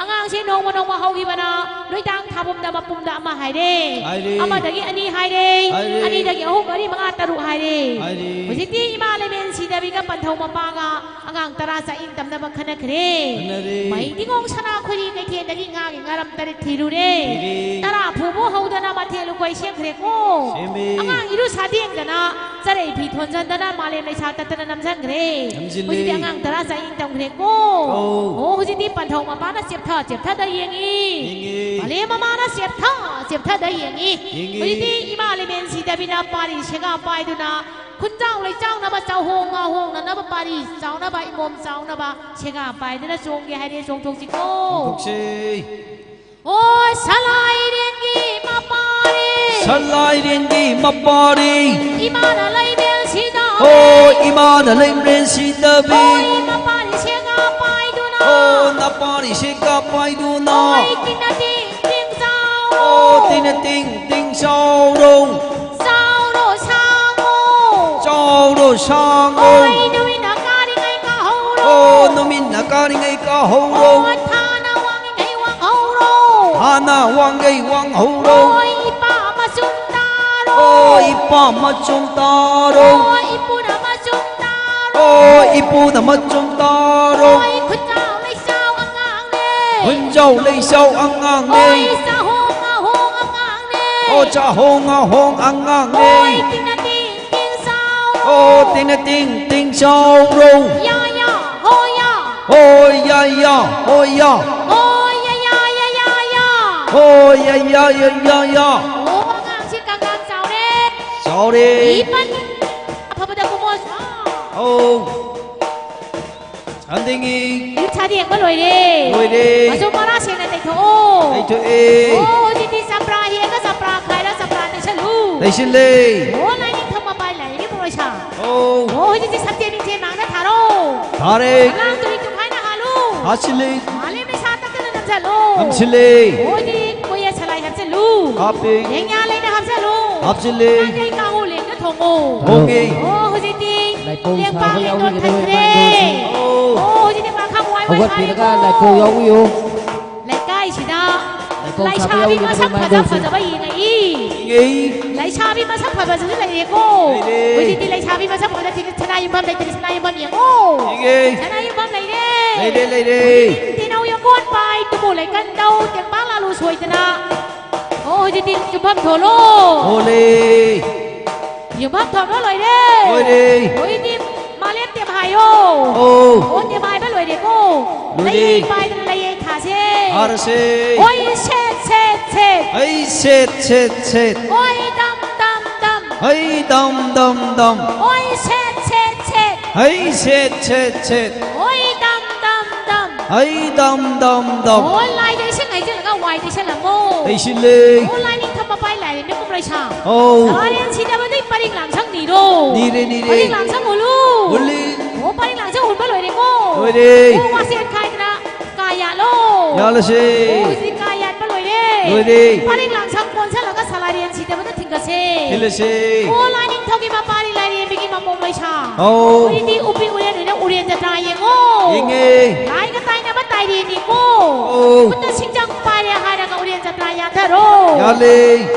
ꯑꯉꯥꯡꯁꯦ ꯅꯣꯡꯃ ꯅꯣꯡꯃ ꯍꯧꯈꯤꯕꯅ ꯅꯨꯏꯗꯥꯡ ꯊꯥꯕꯨꯝꯗ ꯃꯄꯨꯝꯗ ꯑꯃ ꯍꯥꯏꯔꯦ꯫ ꯍꯥꯏꯔꯦ꯫ ꯑꯃꯗꯒꯤ ꯑꯅꯤ ꯍꯥꯏꯔꯦ꯫ ꯍꯥꯏꯔꯦ꯫ ꯑꯅꯤꯗꯒꯤ ꯑꯍꯨꯝ ꯃꯔꯤ ꯃꯉꯥ ꯇꯔꯨꯛ ꯍꯥꯏꯔꯦ꯫ ꯍꯥꯏꯔꯦ꯫ ꯍꯧꯖꯤꯛꯇꯤ ꯏꯃꯥ ꯂꯩꯕꯦꯟ ꯁꯤꯗꯕꯤꯒ ꯄꯟꯊꯧ ꯃꯄꯥꯒ ꯑꯉꯥꯡ ꯇꯔꯥ ꯆꯥꯛꯏꯪ ꯇꯝꯅꯕ ꯈꯟꯅꯈ꯭ꯔꯦ꯫ ꯈꯟꯅꯔꯦ꯫ ꯃꯩ ꯅꯤꯉꯣꯡ ꯁꯅꯥ ꯈꯣꯏꯔꯤ ꯀꯩꯊꯦꯜꯗꯒꯤ ꯉꯥꯒꯤ ꯉꯥꯔꯝ ꯇꯔꯦꯠ ꯊꯤꯔꯨꯔꯦ꯫ ꯊꯤꯔꯦ꯫ ꯇꯔꯥ ꯐꯨꯕꯨ ꯍꯧꯗꯅ ꯃꯊꯦꯜ ꯂꯨꯀꯣꯏ ꯁꯦꯝꯈ꯭ꯔꯦꯀꯣ꯫ ꯁꯦꯝꯃꯦ꯫ ꯑꯉꯥꯡ ꯏꯔꯨ ꯁꯥꯗꯦꯡꯗꯅ ꯆꯔꯩ ꯐꯤ ꯊꯣꯟꯖꯟꯗꯅ ꯃꯥꯂꯦꯝ ꯂꯩꯁꯥ ꯇꯠꯇꯅ ꯅꯝꯖꯟꯈ꯭ꯔꯦ꯫ ꯅꯝꯖꯤꯜꯂꯦ꯫ ꯍꯧꯖꯤꯛꯇꯤ ꯑꯉꯥꯡ ꯇꯔꯥ ꯆꯥꯏꯅꯤ ꯇꯝꯈ꯭ꯔꯦꯀꯣ꯫ ꯑꯧ꯫ ꯑꯣ, ꯍꯧꯖꯤꯛꯇꯤ ꯄꯟꯊꯧ ꯃꯄꯥꯅ ꯆꯦꯞꯊ ꯆꯦꯞꯊꯗ ꯌꯦꯡꯉꯤ꯫ ꯌꯦꯡꯉꯤ꯫ ꯃꯥꯂꯦꯝ ꯃꯃꯥꯅ ꯆꯦꯞꯊ ꯆꯦꯞꯊꯗ ꯌꯦꯡꯉꯤ꯫ ꯌꯦꯡꯉꯤ꯫ ꯍꯧꯖꯤꯛꯇꯤ ꯏꯃꯥ ꯂꯩꯃꯦꯟ ꯁꯤꯗꯕꯤꯅ ꯄꯥꯔꯤ ꯁꯦꯒꯥ ꯄꯥꯏꯗꯨꯅ ꯈꯨꯟꯖꯥꯎ ꯂꯩꯆꯥꯎꯅꯕ ꯆꯥꯎꯍꯣꯡ ꯉꯥꯍꯣꯡꯅꯅꯕ ꯄꯥꯔꯤ ꯆꯥꯎꯅꯕ ꯏꯃꯣꯝ ꯆꯥꯎꯅꯕ ꯁꯦꯒꯥ ꯄꯥꯏꯗꯨꯅ ꯆꯣꯡꯒꯦ ꯍꯥꯏꯔꯦ, ꯆꯣꯡꯊꯣꯛꯁꯤꯀꯣ꯫ ꯆꯣꯡꯊꯣꯛꯁꯤ꯫ ꯑꯣ ꯁꯂꯥꯏꯔꯦꯟꯒꯤ ꯃꯄꯥꯔꯤ꯫ ꯁꯂꯥꯏꯔꯦꯟꯒꯤ ꯃꯄꯥꯔꯤ꯫ ꯏꯃꯥꯅ ꯂꯩꯃꯦꯜ ꯁꯤꯗ꯫ ꯑꯣ ꯏꯃꯥꯅ ꯂꯩꯃꯦꯜ ꯁꯤꯗꯕꯤ꯫ ꯑꯣ ꯃꯄꯥꯔꯤ ꯁꯦꯒꯥ ꯄꯥꯏꯗꯨꯅ꯫ ꯑꯣ ꯅꯄꯥꯔꯤ ꯁꯦꯒꯥ ꯄꯥꯏꯗꯨꯅ꯫ ꯑꯣ ꯇꯤꯡꯅ ꯇꯤꯡ ꯇꯤꯡ ꯆꯥꯎꯔꯣ꯫ ꯑꯣ ꯇꯤꯡꯅ ꯇꯤꯡ ꯇꯤꯡ ꯆꯥꯎꯔꯣ꯫ ꯆꯥꯎꯔꯣ ꯁꯥꯡꯉꯣ꯫ ꯆꯥꯎꯔꯣ ꯁꯥꯡꯉꯣ꯫ ꯑꯣ ꯅꯨꯃꯤꯠꯅ ꯀꯥꯔꯤꯉꯩ ꯀꯥꯍꯧꯔꯣ꯫ ꯑꯣ ꯅꯨꯃꯤꯠꯅ ꯀꯥꯔꯤꯉꯩ ꯀꯥꯍꯧꯔꯣ꯫ ꯑꯣ ꯊꯥꯅ ꯋꯥꯡꯉꯤꯉꯩ ꯋꯥꯡꯍꯧꯔꯣ꯫ ꯍꯥꯟꯅ ꯋꯥꯡꯒꯩ ꯋꯥꯡꯍꯧꯔꯣ꯫ ꯑꯣ ꯏꯄꯥ ꯃꯆꯨꯝ ꯇꯥꯔꯣ꯫ ꯑꯣ ꯏꯄꯥ ꯃꯆꯨꯝ ꯇꯥꯔꯣ꯫ ꯑꯣ ꯏꯄꯨꯅ ꯃꯆꯨꯝ ꯇꯥꯔꯣ꯫ ꯑꯣ ꯏꯄꯨꯅ ꯃꯆꯨꯝ ꯇꯥꯔꯣ꯫ ꯑꯣ ꯈꯨꯟꯖꯥꯎ ꯂꯩꯆꯥꯎ ꯑꯉꯥꯡꯅꯦ꯫ ꯈꯨꯟꯖꯥꯎ ꯂꯩꯆꯥꯎ ꯑꯉꯥꯡꯅꯦ꯫ ꯑꯣ ꯆꯥꯍꯣꯡ ꯉꯥꯍꯣꯡ ꯑꯉꯥꯡꯅꯦ꯫ ꯑꯣ ꯆꯥꯍꯣꯡ ꯉꯥꯍꯣꯡ ꯑꯉꯥꯡꯅꯦ꯫ ꯑꯣ ꯇꯤꯡꯅ ꯇꯤꯡ ꯇꯤꯡ ꯆꯥꯎꯔꯣ꯫ ꯑꯣ ꯇꯤꯡꯅ ꯇꯤꯡ ꯇꯤꯡ ꯆꯥꯎꯔꯣ꯫ ꯌꯥ ꯌꯥ ꯍꯣ ꯌꯥ꯫ ꯍꯣꯏ ꯌꯥ ꯌꯥ ꯍꯣꯏ ꯌꯥ꯫ ꯍꯣꯏ ꯌꯥ ꯌꯥ ꯌꯥ ꯌꯥ ꯌꯥ꯫ ꯍꯣꯏ ꯌꯥ ꯌꯥ ꯌꯥ ꯌꯥ ꯌꯥ꯫ ꯑꯣ ꯑꯉꯥꯡꯁꯤ ꯀꯪꯀꯥꯡ ꯆꯥꯎꯔꯦ꯫ ꯆꯥꯎꯔꯦ꯫ ꯏꯄꯟ ꯑꯐꯕꯗ ꯀꯨꯝꯃꯣ꯫ ꯑꯧ꯫ ꯁꯥꯟꯗꯤꯡꯉꯤ꯫ ꯏꯔꯨꯠ ꯁꯥꯗꯦꯡꯕ ꯂꯣꯏꯔꯦ꯫ ꯂꯣꯏꯔꯦ꯫ ꯃꯆꯨꯝ ꯃꯔꯥ ꯁꯦꯡꯅ ꯇꯩꯊꯣꯛꯑꯣ꯫ ꯇꯩꯊꯣꯛꯑꯦ꯫ ꯑꯣ ꯍꯧꯖꯤꯛꯇꯤ ꯆꯝꯄ꯭ꯔꯥ ꯍꯦꯛꯑꯒ ꯆꯝꯄ꯭ꯔꯥ ꯈꯥꯏꯔ ꯆꯝꯄ꯭ꯔꯥ ꯇꯩꯁꯜꯂꯨ꯫ ꯇꯩꯁꯤꯜꯂꯦ꯫ ꯑꯣ ꯂꯥꯏꯅꯤꯡꯊꯧ ꯃꯄꯥꯏ ꯂꯥꯏꯔꯦꯝꯕꯤ ꯃꯣꯔꯣꯏꯁꯥ꯫ ꯑꯧ꯫ ꯑꯣ ꯍꯧꯖꯤꯛꯇꯤ ꯁꯝꯖꯦ ꯅꯤꯡꯖꯦ ꯃꯥꯡꯗ ꯊꯥꯔꯣ꯫ ꯊꯥꯔꯦ꯫ ꯑꯉꯥꯡ ꯇꯨꯔꯤ ꯇꯨꯈꯥꯏꯅ ꯍꯥꯜꯂꯨ꯫ ꯍꯥꯠꯆꯤꯜꯂꯤ꯫ ꯃꯥꯂꯦꯝ ꯃꯩꯁꯥ ꯇꯛꯇꯅ ꯅꯝꯖꯜꯂꯨ꯫ ꯅꯝꯁꯤꯜꯂꯤ꯫ ꯑꯣ ꯍꯧꯖꯤꯛ ꯀꯣꯌꯦ ꯁꯂꯥꯏ ꯍꯥꯞꯆꯜꯂꯨ꯫ ꯍꯥꯞꯄꯤ꯫ ꯂꯦꯡꯌꯥ ꯂꯩꯅ ꯍꯥꯞꯆꯜꯂꯨ꯫ ꯍꯥꯞꯆꯤꯜꯂꯤ꯫ ꯉꯥꯡꯈꯩ ꯀꯥꯡꯉꯧ ꯂꯦꯡꯗ ꯊꯣꯡꯉꯨ꯫ ꯊꯣꯡꯉꯤ꯫ ꯑꯣ ꯍꯧꯖꯤꯛꯇꯤ ꯂꯥꯏꯄꯧ ꯂꯦꯡꯄꯥ ꯁꯥꯕ ꯂꯦꯡꯗꯣꯟ ꯌꯥꯎꯕꯤꯒꯗꯕ ꯊꯟꯈ꯭ꯔꯦ꯫ ꯏꯃꯥ ꯏꯕꯦꯟꯁꯤꯡ꯫ ꯑꯣ ꯍꯧꯖꯤꯛꯇꯤ ꯄꯥꯈꯪ ꯋꯥꯏ ꯋꯥꯏ ꯍꯧꯒꯠꯄꯤꯔꯒ ꯁꯥꯔꯦꯀꯣ꯫ ꯂꯥꯏꯄꯧ ꯌꯥꯎꯕꯤꯌꯨ꯫ ꯂꯩꯀꯥꯏꯁꯤꯗ ꯂꯥꯏꯄꯧ ꯁꯥꯕ ꯂꯩꯁꯥꯕꯤ ꯌꯥꯎꯕꯤꯒꯗꯕ ꯃꯁꯛ ꯏꯃꯥ ꯐꯖ ꯏꯕꯦꯟꯁꯤꯡ꯫ ꯐꯖꯕ ꯌꯦꯡꯉꯛꯏ꯫ ꯌꯦꯡꯉꯛꯏ꯫ ꯂꯩꯁꯥꯕꯤ ꯃꯁꯛ ꯐꯖꯕꯁꯨ ꯂꯩꯔꯦꯀꯣ꯫ ꯂꯩꯔꯦ꯫ ꯍꯧꯖꯤꯛꯇꯤ ꯂꯩꯁꯥꯕꯤ ꯃꯁꯛ ꯐꯖꯕ ꯊꯤꯕ ꯁꯅꯥ ꯌꯨꯝꯐꯝ ꯂꯩꯇ꯭ꯔꯦ, ꯁꯅꯥ ꯌꯨꯝꯐꯝ ꯌꯦꯡꯉꯣ꯫ ꯌꯦꯡꯉꯦ꯫ ꯁꯅꯥ ꯌꯨꯝꯐꯝ ꯂꯩꯔꯦ꯫ ꯂꯩꯔꯦ, ꯂꯩꯔꯦ꯫ ꯍꯧꯖꯤꯛꯇꯤ ꯇꯦꯅꯧ ꯌꯣꯡꯀꯣꯟ ꯄꯥꯏ ꯇꯨꯃꯨ ꯂꯩꯀꯟꯗꯧ ꯇꯦꯡꯄꯥꯡ ꯂꯥꯂꯨ ꯁꯣꯏꯗꯅ꯫ ꯑꯣ ꯍꯧꯖꯤꯛꯇꯤ ꯌꯨꯝꯐꯝ ꯊꯣꯜꯂꯣ꯫ ꯊꯣꯜꯂꯦ꯫ ꯌꯨꯝꯐꯝ ꯊꯣꯟꯕ ꯂꯣꯏꯔꯦ꯫ ꯂꯣꯏꯔꯦ꯫ ꯍꯣꯏꯗꯤ ꯃꯥꯂꯦꯝ ꯇꯦꯝ ꯍꯥꯏꯌꯣ꯫ ꯑꯣ꯫ ꯑꯣ, ꯇꯦꯝ ꯍꯥꯏꯕ ꯂꯣꯏꯔꯦꯀꯣ꯫ ꯂꯣꯏꯔꯦ꯫ ꯂꯩꯌꯦꯡ ꯄꯥꯏꯗꯅ ꯂꯩꯌꯦꯡ ꯊꯥꯁꯦ꯫ ꯊꯥꯔꯁꯦ꯫ ꯍꯣꯏ, ꯁꯦꯠ, ꯁꯦꯠ, ꯁꯦꯠ꯫ ꯍꯩ ꯁꯦꯠ ꯁꯦꯠ ꯁꯦꯠ꯫ ꯍꯣꯏ, ꯗꯝ, ꯗꯝ, ꯗꯝ꯫ ꯍꯩ ꯗꯝ ꯗꯝ ꯗꯝ꯫ ꯍꯣꯏ, ꯁꯦꯠ, ꯁꯦꯠ, ꯁꯦꯠ꯫ ꯍꯩ ꯁꯦꯠ ꯁꯦꯠ ꯁꯦꯠ꯫ ꯍꯣꯏ, ꯗꯝ, ꯗꯝ, ꯗꯝ꯫ ꯍꯩ ꯗꯝ ꯗꯝ ꯗꯝ꯫ ꯑꯣ, ꯂꯥꯏꯗ ꯏꯁꯤꯡ ꯍꯩꯖꯤꯜꯂꯒ ꯋꯥꯏ ꯇꯩꯁꯜꯂꯝꯃꯣ꯫ ꯇꯩꯁꯤꯜꯂꯦ꯫ ꯑꯣ, ꯂꯥꯏꯅꯤꯡꯊꯧ ꯃꯄꯥꯏ ꯂꯥꯏꯔꯦꯝꯕꯤ ꯀꯨꯝꯂꯣꯏꯁꯥ꯫ ꯑꯧ꯫ ꯁꯂꯥꯔꯦꯟ ꯁꯤꯗꯕꯗꯩ ꯄꯔꯤꯡ ꯂꯥꯡꯁꯪ ꯅꯤꯔꯣ꯫ ꯅꯤꯔꯦ, ꯅꯤꯔꯦ꯫ ꯄꯔꯤꯡ ꯂꯥꯡꯁꯪ ꯍꯨꯜꯂꯨ꯫ ꯍꯨꯜꯂꯤ꯫ ꯑꯣ, ꯄꯔꯤꯡ ꯂꯥꯡꯁꯪ ꯍꯨꯟꯕ ꯂꯣꯏꯔꯦꯀꯣ꯫ ꯂꯣꯏꯔꯦ꯫ ꯑꯣ, ꯋꯥꯁꯦꯠ ꯈꯥꯏꯗꯅ ꯀꯥ ꯌꯥꯠꯂꯣ꯫ ꯌꯥꯠꯂꯁꯦ꯫ ꯑꯣ, ꯍꯧꯖꯤꯛ ꯀꯥ ꯌꯥꯠꯄ ꯂꯣꯏꯔꯦ꯫ ꯂꯣꯏꯔꯦ꯫ ꯄꯔꯤꯡ ꯂꯥꯡꯁꯪ ꯀꯣꯟꯁꯜꯂꯒ ꯁꯂꯥꯔꯦꯟ ꯁꯤꯗꯕꯗ ꯊꯤꯟꯒꯠꯁꯦ꯫ ꯊꯤꯜꯂꯁꯦ꯫ ꯑꯣ, ꯂꯥꯏꯅꯤꯡꯊꯧꯒꯤ ꯃꯄꯥꯔꯤ ꯂꯥꯏꯔꯦꯝꯕꯤꯒꯤ ꯃꯄꯣꯝ ꯂꯣꯏꯁꯥ꯫ ꯑꯧ꯫ ꯍꯧꯖꯤꯛꯇꯤ ꯎꯄꯤ ꯎꯔꯦꯟ ꯑꯣꯏꯅ ꯎꯔꯦꯟ ꯖꯇ꯭ꯔꯥ ꯌꯦꯡꯉꯣ꯫ ꯌꯦꯡꯉꯦ꯫ ꯂꯥꯏꯒ ꯇꯥꯏꯅꯕ ꯇꯥꯏꯔꯦꯟꯅꯤꯀꯣ꯫ ꯑꯧ꯫ ꯈꯨꯠꯇ ꯁꯤꯡꯖꯪ ꯄꯥꯏꯔꯦ ꯍꯥꯏꯔꯒ ꯎꯔꯦꯟ ꯖꯇ꯭ꯔꯥ ꯌꯥꯊꯔꯣ꯫ ꯌꯥꯜꯂꯦ꯫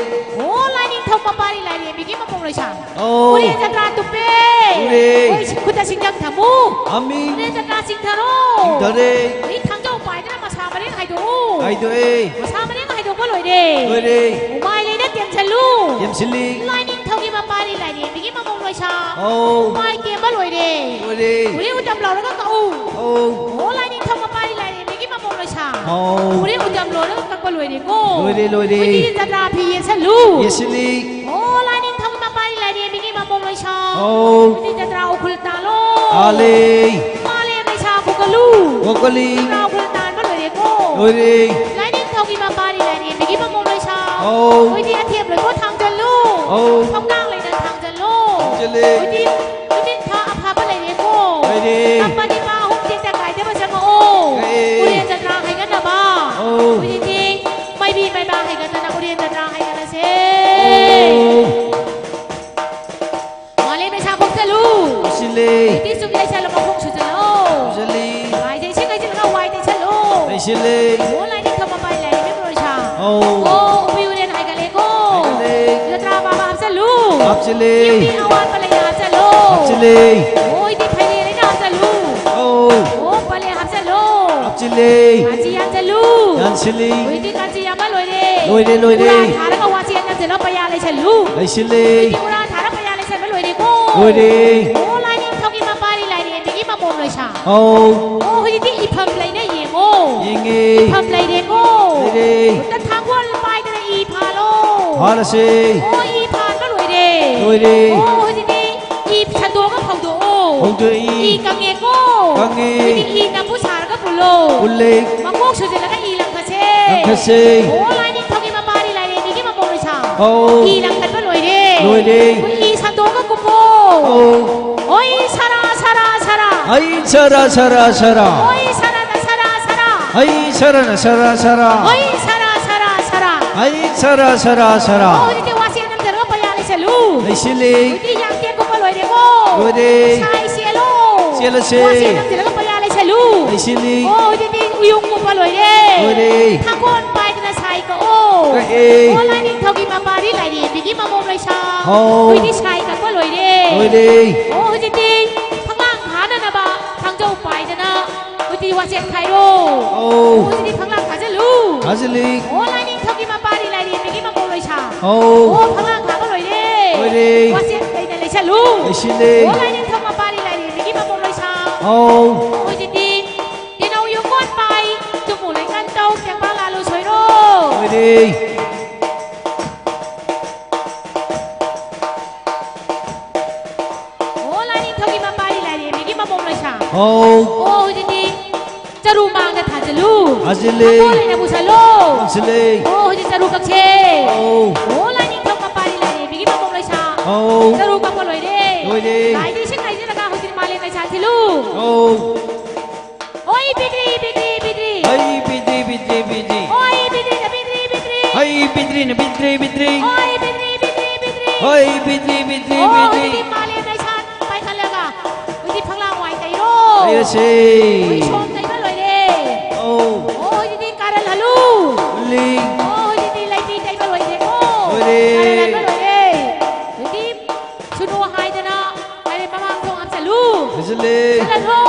ꯑꯣ, ꯂꯥꯏꯅꯤꯡꯊꯧ ꯃꯄꯥꯔꯤ ꯂꯥꯏꯔꯦꯝꯕꯤꯒꯤ ꯃꯄꯣꯝ ꯂꯣꯏꯁꯥ꯫ ꯑꯧ꯫ ꯎꯔꯦꯟ ꯖꯇ꯭ꯔꯥ ꯇꯨꯞꯄꯦ꯫ ꯎꯔꯦ꯫ ꯑꯩꯈꯣꯏ ꯁꯤ-, ꯈꯨꯠꯇ ꯁꯤꯡꯖꯪ ꯊꯝꯃꯨ꯫ ꯊꯝꯃꯤ꯫ ꯎꯔꯦꯟ ꯖꯇ꯭ꯔꯥ ꯆꯤꯡꯊꯔꯣ꯫ ꯆꯤꯡꯊꯔꯦ꯫ ꯑꯩ ꯊꯥꯡꯖꯧ ꯄꯥꯏꯗꯅ ꯃꯁꯥ ꯃꯔꯦꯡ ꯍꯥꯏꯗꯣꯛꯎ꯫ ꯍꯥꯏꯗꯣꯛꯑꯦ꯫ ꯃꯁꯥ ꯃꯔꯦꯡ ꯍꯥꯏꯗꯣꯛꯄ ꯂꯣꯏꯔꯦ꯫ ꯂꯣꯏꯔꯦ꯫ ꯎꯃꯥꯏ ꯂꯩꯅ ꯇꯦꯝꯁꯤꯜꯂꯨ꯫ ꯇꯦꯝꯁꯤꯜꯂꯤ꯫ ꯂꯥꯏꯅꯤꯡꯊꯧꯒꯤ ꯃꯄꯥꯔꯤ ꯂꯥꯏꯔꯦꯝꯕꯤꯒꯤ ꯃꯃꯣꯝ ꯂꯣꯏꯁꯥ꯫ ꯑꯧ꯫ ꯎꯃꯥꯏ ꯇꯦꯝꯕ ꯂꯣꯏꯔꯦ꯫ ꯂꯣꯏꯔꯦ꯫ ꯎꯔꯤ ꯎꯇꯝ ꯂꯧꯔꯒ ꯀꯛꯎ꯫ ꯑꯧ꯫ ꯑꯣ, ꯂꯥꯏꯅꯤꯡꯊꯧ ꯃꯄꯥꯔꯤ ꯂꯥꯏꯔꯦꯝꯕꯤꯒꯤ ꯃꯃꯣꯝ ꯂꯣꯏꯁꯥ꯫ ꯑꯧ꯫ ꯎꯔꯤ ꯎꯇꯝ ꯂꯧꯔꯒ ꯀꯛꯄ ꯂꯣꯏꯔꯦꯀꯣ꯫ ꯂꯣꯏꯔꯦ, ꯂꯣꯏꯔꯦ꯫ ꯎꯔꯤ ꯖꯇ꯭ꯔꯥ ꯐꯤ ꯌꯦꯠꯁꯜꯂꯨ꯫ ꯌꯦꯠꯁꯤꯜꯂꯤ꯫ ꯑꯣ, ꯂꯥꯏꯅꯤꯡꯊꯧ ꯃꯄꯥꯔꯤ ꯂꯥꯏꯔꯦꯝꯕꯤꯒꯤ ꯃꯃꯣꯝ ꯂꯣꯏꯁꯥ꯫ ꯑꯧ꯫ ꯎꯔꯤ ꯖꯇ꯭ꯔꯥ ꯎꯈ꯭ꯔꯨꯜ ꯇꯥꯜꯂꯣ꯫ ꯇꯥꯜꯂꯦ꯫ ꯃꯥꯂꯦꯝ ꯂꯩꯁꯥ ꯈꯨꯒꯠꯂꯨ꯫ ꯈꯨꯒꯠꯂꯤ꯫ ꯖꯇ꯭ꯔꯥ ꯎꯈ꯭ꯔꯨꯜ ꯇꯥꯟꯕ ꯂꯣꯏꯔꯦꯀꯣ꯫ ꯂꯣꯏꯔꯦ꯫ ꯂꯥꯏꯅꯤꯡꯊꯧꯒꯤ ꯃꯄꯥꯔꯤ ꯂꯥꯏꯔꯦꯝꯕꯤꯒꯤ ꯃꯃꯣꯝ ꯂꯣꯏꯁꯥ꯫ ꯑꯧ꯫ ꯍꯣꯏꯗꯤ ꯑꯊꯦꯝ ꯂꯣꯏꯀꯣ ꯊꯥꯡꯖꯜꯂꯨ꯫ ꯑꯧ꯫ ꯊꯧꯅꯥ ꯂꯩꯅ ꯊꯥꯡꯖꯜꯂꯨ꯫ ꯊꯥꯡꯖꯜꯂꯦ꯫ ꯍꯣꯏꯗꯤ ꯅꯨꯃꯤꯠ ꯊꯥ ꯑꯐꯕ ꯂꯩꯔꯦꯀꯣ꯫ ꯂꯩꯔꯦ꯫ ꯇꯝꯕ ꯅꯤꯄꯥ ꯑꯍꯨꯝ ꯇꯦꯛꯇ ꯀꯥꯏꯗꯕ ꯆꯪꯉꯛꯑꯣ꯫ ꯀꯥꯏꯑꯦ꯫ ꯎꯔꯦꯟ ꯖꯇ꯭ꯔꯥ ꯍꯩꯒꯠꯅꯕ꯫ ꯑꯧ꯫ ꯍꯧꯖꯤꯛꯇꯤ ꯃꯩꯕꯤ ꯃꯩꯕꯥ ꯍꯩꯒꯠꯇꯅ ꯎꯔꯦꯟ ꯖꯇ꯭ꯔꯥ ꯍꯩꯒꯠꯂꯁꯦ꯫ ꯑꯧ꯫ ꯃꯥꯂꯦꯝ ꯃꯩꯁꯥ ꯈꯣꯡꯆꯠꯂꯨ꯫ ꯈꯣꯡꯆꯠꯂꯦ꯫ ꯅꯨꯄꯤ ꯆꯨꯝ ꯂꯩꯁꯜꯂꯨ, ꯃꯈꯣꯡ ꯁꯨꯖꯜꯂꯣ꯫ ꯁꯨꯖꯜꯂꯤ꯫ ꯂꯥꯏꯗ ꯏꯁꯤꯡ ꯍꯩꯖꯤꯜꯂꯒ ꯋꯥꯏ ꯇꯩꯁꯜꯂꯨ꯫ ꯇꯩꯁꯤꯜꯂꯦ꯫ ꯑꯣ, ꯂꯥꯏꯅꯤꯡꯊꯧ ꯃꯄꯥꯔꯤ ꯂꯥꯏꯔꯦꯝꯕꯤ ꯃꯔꯣꯏꯁꯥ꯫ ꯑꯧ꯫ ꯑꯣ, ꯎꯄꯤ ꯎꯔꯦꯟ ꯍꯥꯏꯒꯠꯂꯦꯀꯣ꯫ ꯍꯥꯏꯒꯠꯂꯦ꯫ ꯖꯇ꯭ꯔꯥ ꯕꯥꯕꯥ ꯍꯥꯞꯆꯜꯂꯨ꯫ ꯍꯥꯞꯆꯤꯜꯂꯦ꯫ ꯏꯎꯄꯤ ꯑꯋꯥꯠꯄ ꯂꯩꯅ ꯍꯥꯞꯆꯜꯂꯨ꯫ ꯍꯥꯞꯆꯤꯜꯂꯦ꯫ ꯑꯣ, ꯏꯗꯤ ꯐꯩꯔꯦꯜ ꯂꯩꯅ ꯍꯥꯞꯆꯜꯂꯨ꯫ ꯑꯧ꯫ ꯑꯣ, ꯄꯂꯦ ꯍꯥꯞꯆꯜꯂꯨ꯫ ꯍꯥꯞꯆꯤꯜꯂꯦ꯫ ꯀꯥꯟꯆꯤ ꯌꯥꯟꯁꯜꯂꯨ꯫ ꯌꯥꯟꯁꯤꯜꯂꯤ꯫ ꯍꯧꯖꯤꯛꯇꯤ ꯀꯥꯟꯆꯤ ꯌꯥꯟꯕ ꯂꯣꯏꯔꯦ꯫ ꯂꯣꯏꯔꯦ, ꯂꯣꯏꯔꯦ꯫ ꯎꯔꯥ ꯊꯥꯔꯒ ꯋꯥꯆꯦ ꯌꯥꯟꯁꯜꯂꯣ, ꯄꯩꯌꯥ ꯂꯩꯁꯜꯂꯨ꯫ ꯂꯩꯁꯤꯜꯂꯦ꯫ ꯍꯧꯖꯤꯛꯇꯤ ꯎꯔꯥ ꯊꯥꯔ ꯄꯩꯌꯥ ꯂꯣꯏꯔꯦ꯫ ꯑꯣ, ꯂꯥꯏꯅꯤꯡꯊꯧꯒꯤ ꯃꯄꯥꯔꯤ ꯂꯥꯏꯔꯦꯝꯕꯤꯒꯤ ꯃꯃꯣꯝ ꯂꯣꯏꯁꯥ꯫ ꯑꯧ꯫ ꯑꯣ, ꯍꯧꯖꯤꯛꯇꯤ ꯏꯐꯝ ꯂꯩꯅ ꯌꯦꯡꯉꯣ꯫ ꯌꯦꯡꯉꯦ꯫ ꯏꯐꯝ ꯂꯩꯔꯦꯀꯣ꯫ ꯂꯩꯔꯦ꯫ ꯍꯦꯛꯇ ꯊꯥꯡꯒꯣꯜ ꯄꯥꯏꯗꯅ ꯏ ꯐꯥꯜꯂꯣ꯫ ꯐꯥꯜꯂꯁꯦ꯫ ꯑꯣ, ꯏ ꯐꯥꯟꯕ ꯂꯣꯏꯔꯦ꯫ ꯂꯣꯏꯔꯦ꯫ ꯑꯣ, ꯍꯧꯖꯤꯛꯇꯤ ꯏ ꯁꯟꯗꯣꯛꯑꯒ ꯐꯧꯗꯣꯛꯑꯣ꯫ ꯐꯧꯗꯣꯛꯏ꯫ ꯏ ꯀꯪꯉꯦꯀꯣ꯫ ꯀꯪꯉꯦ꯫ ꯍꯧꯖꯤꯛꯇꯤ ꯏ ꯅꯝꯐꯨ ꯁꯥꯔꯒ ꯄꯨꯜꯂꯣ꯫ ꯄꯨꯜꯂꯦ꯫ ꯃꯀꯣꯛ ꯁꯨꯖꯜꯂꯒ ꯏ ꯂꯪꯈꯠꯁꯦ꯫ ꯂꯪꯈꯠꯁꯦ꯫ ꯑꯣ, ꯂꯥꯏꯅꯤꯡꯊꯧꯒꯤ ꯃꯄꯥꯔꯤ ꯂꯥꯏꯔꯦꯝꯕꯤꯒꯤ ꯃꯃꯣꯝ ꯂꯣꯏꯁꯥ꯫ ꯑꯧ꯫ ꯏ ꯂꯪꯈꯠꯄ ꯂꯣꯏꯔꯦ꯫ ꯂꯣꯏꯔꯦ꯫ ꯑꯩꯈꯣꯏ ꯏ ꯁꯟꯗꯣꯛꯑꯒ ꯀꯨꯝꯃꯣ꯫ ꯑꯧ꯫ ꯍꯣꯏ ꯁꯔꯥ ꯁꯔꯥ ꯁꯔꯥ꯫ ꯍꯩ ꯁꯔꯥ ꯁꯔꯥ ꯁꯔꯥ꯫ ꯍꯣꯏ ꯁꯔꯥꯅ ꯁꯔꯥ ꯁꯔꯥ꯫ ꯍꯩ ꯁꯔꯥꯅ ꯁꯔꯥ ꯁꯔꯥ꯫ ꯍꯣꯏ ꯁꯔꯥ ꯁꯔꯥ ꯁꯔꯥ꯫ ꯍꯩ ꯁꯔꯥ ꯁꯔꯥ ꯁꯔꯥ꯫ ꯑꯣ, ꯍꯧꯖꯤꯛꯇꯤ ꯋꯥꯁꯦ ꯅꯝꯊꯔꯒ ꯄꯩꯌꯥ ꯂꯩꯁꯜꯂꯨ꯫ ꯂꯩꯁꯤꯜꯂꯤ꯫ ꯍꯧꯖꯤꯛꯇꯤ ꯌꯥꯡꯇꯦꯟ ꯀꯨꯞꯄ ꯂꯣꯏꯔꯦꯀꯣ꯫ ꯂꯣꯏꯔꯦ꯫ ꯁꯥꯏ ꯆꯦꯜꯂꯣ꯫ ꯆꯦꯜꯂꯁꯦ꯫ ꯋꯥꯁꯦ ꯅꯝꯊꯔꯒ ꯄꯩꯌꯥ ꯂꯩꯁꯜꯂꯨ꯫ ꯂꯩꯁꯤꯜꯂꯤ꯫ ꯑꯣ, ꯍꯧꯖꯤꯛꯇꯤ ꯎꯌꯨꯡ ꯀꯨꯞꯄ ꯂꯣꯏꯔꯦ꯫ ꯂꯣꯏꯔꯦ꯫ ꯊꯥꯡꯒꯣꯟ ꯄꯥꯏꯗꯅ ꯁꯥꯏ ꯀꯛꯑꯣ꯫ ꯀꯛꯑꯦ꯫ ꯑꯣ, ꯂꯥꯏꯅꯤꯡꯊꯧꯒꯤ ꯃꯄꯥꯔꯤ ꯂꯥꯏꯔꯦꯝꯕꯤꯒꯤ ꯃꯃꯣꯝ ꯂꯣꯏꯁꯥ꯫ ꯍꯥꯎ꯫ ꯑꯩꯈꯣꯏꯗꯤ ꯁꯥꯏ ꯀꯛꯄ ꯂꯣꯏꯔꯦ꯫ ꯂꯣꯏꯔꯦ꯫ ꯑꯣ, ꯍꯧꯖꯤꯛꯇꯤ ꯐꯛꯂꯥꯡ ꯊꯥꯅꯅꯕ ꯊꯥꯡꯖꯧ ꯄꯥꯏꯗꯅ ꯍꯧꯖꯤꯛꯇꯤ ꯋꯥꯆꯦꯠ ꯈꯥꯏꯔꯣ꯫ ꯑꯧ꯫ ꯑꯣ, ꯍꯧꯖꯤꯛꯇꯤ ꯐꯛꯂꯥꯡ ꯊꯥꯖꯤꯜꯂꯨ꯫ ꯊꯥꯖꯤꯜꯂꯤ꯫ ꯑꯣ, ꯂꯥꯏꯅꯤꯡꯊꯧꯒꯤ ꯃꯄꯥꯔꯤ ꯂꯥꯏꯔꯦꯝꯕꯤꯒꯤ ꯃꯃꯣꯝ ꯂꯣꯏꯁꯥ꯫ ꯑꯧ꯫ ꯑꯣ, ꯐꯛꯂꯥꯡ ꯊꯥꯕ ꯂꯣꯏꯔꯦ꯫ ꯂꯣꯏꯔꯦ꯫ ꯋꯥꯆꯦꯠ ꯂꯩꯅ ꯂꯩꯁꯜꯂꯨ꯫ ꯂꯩꯁꯤꯜꯂꯤ꯫ ꯑꯣ, ꯂꯥꯏꯅꯤꯡꯊꯧ ꯃꯄꯥꯔꯤ ꯂꯥꯏꯔꯦꯝꯕꯤꯒꯤ ꯃꯃꯣꯝ ꯂꯣꯏꯁꯥ꯫ ꯑꯧ꯫ ꯑꯣ, ꯍꯧꯖꯤꯛꯇꯤ ꯇꯦꯅꯧ ꯌꯣꯡꯀꯣꯟ ꯄꯥꯏ, ꯆꯨꯝꯃꯨ ꯂꯩꯀꯟ ꯇꯧ, ꯇꯦꯡꯕꯥꯡ ꯂꯥꯜꯂꯨ ꯁꯣꯏꯔꯣ꯫ ꯂꯣꯏꯔꯦ꯫ ꯑꯣ, ꯂꯥꯏꯅꯤꯡꯊꯧꯒꯤ ꯃꯄꯥꯔꯤ ꯂꯥꯏꯔꯦꯝꯕꯤꯒꯤ ꯃꯃꯣꯝ ꯂꯣꯏꯁꯥ꯫ ꯍꯥꯎ꯫ ꯑꯣ, ꯍꯧꯖꯤꯛꯇꯤ ꯆꯔꯨ ꯃꯥꯡꯗ ꯊꯥꯖꯤꯜꯂꯨ꯫ ꯊꯥꯖꯤꯜꯂꯦ꯫ ꯊꯥꯡꯒꯣꯜ ꯂꯩꯅ ꯄꯨꯁꯜꯂꯣ꯫ ꯄꯨꯁꯜꯂꯦ꯫ ꯑꯣ, ꯍꯧꯖꯤꯛ ꯆꯔꯨ ꯀꯛꯁꯦ꯫ ꯑꯧ꯫ ꯑꯣ, ꯂꯥꯏꯅꯤꯡꯊꯧ ꯃꯄꯥꯔꯤ ꯂꯥꯏꯔꯦꯝꯕꯤꯒꯤ ꯃꯃꯣꯝ ꯂꯣꯏꯁꯥ꯫ ꯑꯧ꯫ ꯆꯔꯨ ꯀꯛꯄ ꯂꯣꯏꯔꯦ꯫ ꯂꯣꯏꯔꯦ꯫ ꯂꯥꯏꯗ ꯏꯁꯤꯡ ꯍꯩꯖꯤꯜꯂꯒ ꯍꯧꯖꯤꯛ ꯃꯥꯂꯦꯝ ꯂꯩꯁꯥ ꯊꯤꯜꯂꯨ꯫ ꯑꯧ꯫ ꯍꯣꯏ, ꯄꯤꯗ꯭ꯔꯤ, ꯄꯤꯗ꯭ꯔꯤ, ꯄꯤꯗ꯭ꯔꯤ꯫ ꯍꯩ ꯄꯤꯗ꯭ꯔꯤ ꯄꯤꯗ꯭ꯔꯤ ꯄꯤꯗ꯭ꯔꯤ꯫ ꯍꯣꯏ, ꯄꯤꯗ꯭ꯔꯤꯅ ꯄꯤꯗ꯭ꯔꯤ, ꯄꯤꯗ꯭ꯔꯤ꯫ ꯍꯩ ꯄꯤꯗ꯭ꯔꯤꯅ ꯄꯤꯗ꯭ꯔꯤ ꯄꯤꯗ꯭ꯔꯤ꯫ ꯍꯣꯏ, ꯄꯤꯗ꯭ꯔꯤ, ꯄꯤꯗ꯭ꯔꯤ, ꯄꯤꯗ꯭ꯔꯤ꯫ ꯍꯩ ꯄꯤꯗ꯭ꯔꯤ ꯄꯤꯗ꯭ꯔꯤ ꯑꯣ, ꯄꯤꯗ꯭ꯔꯤ꯫ ꯍꯧꯖꯤꯛꯇꯤ ꯃꯥꯂꯦꯝ ꯂꯩꯁꯥ ꯄꯥꯏꯈꯠꯂꯒ ꯍꯧꯖꯤꯛ ꯐꯛꯂꯥꯡ ꯋꯥꯏ ꯇꯩꯔꯣ꯫ ꯇꯩꯔꯁꯦ꯫ ꯍꯧꯖꯤꯛ ꯁꯣꯝ ꯇꯩꯕ ꯂꯣꯏꯔꯦ꯫ ꯑꯧ꯫ ꯑꯣ, ꯍꯧꯖꯤꯛꯇꯤ ꯀꯥꯔꯜ ꯍꯜꯂꯨ꯫ ꯍꯜꯂꯤ꯫ ꯑꯣ, ꯍꯧꯖꯤꯛꯇꯤ ꯂꯩꯄꯤ ꯇꯩꯕ ꯂꯣꯏꯔꯦꯀꯣ꯫ ꯂꯣꯏꯔꯦ꯫ ꯀꯥꯔꯜ ꯍꯟꯕ ꯂꯣꯏꯔꯦ꯫ ꯍꯧꯖꯤꯛꯇꯤ ꯁꯨꯅꯣ ꯍꯥꯏꯗꯅ ꯍꯥꯏꯔꯦ, ꯃꯃꯥꯡ ꯊꯣꯡ ꯍꯥꯞꯆꯜꯂꯨ꯫ ꯍꯥꯞꯆꯜꯂꯦ꯫ ꯍꯥꯞꯆꯜꯂꯣ꯫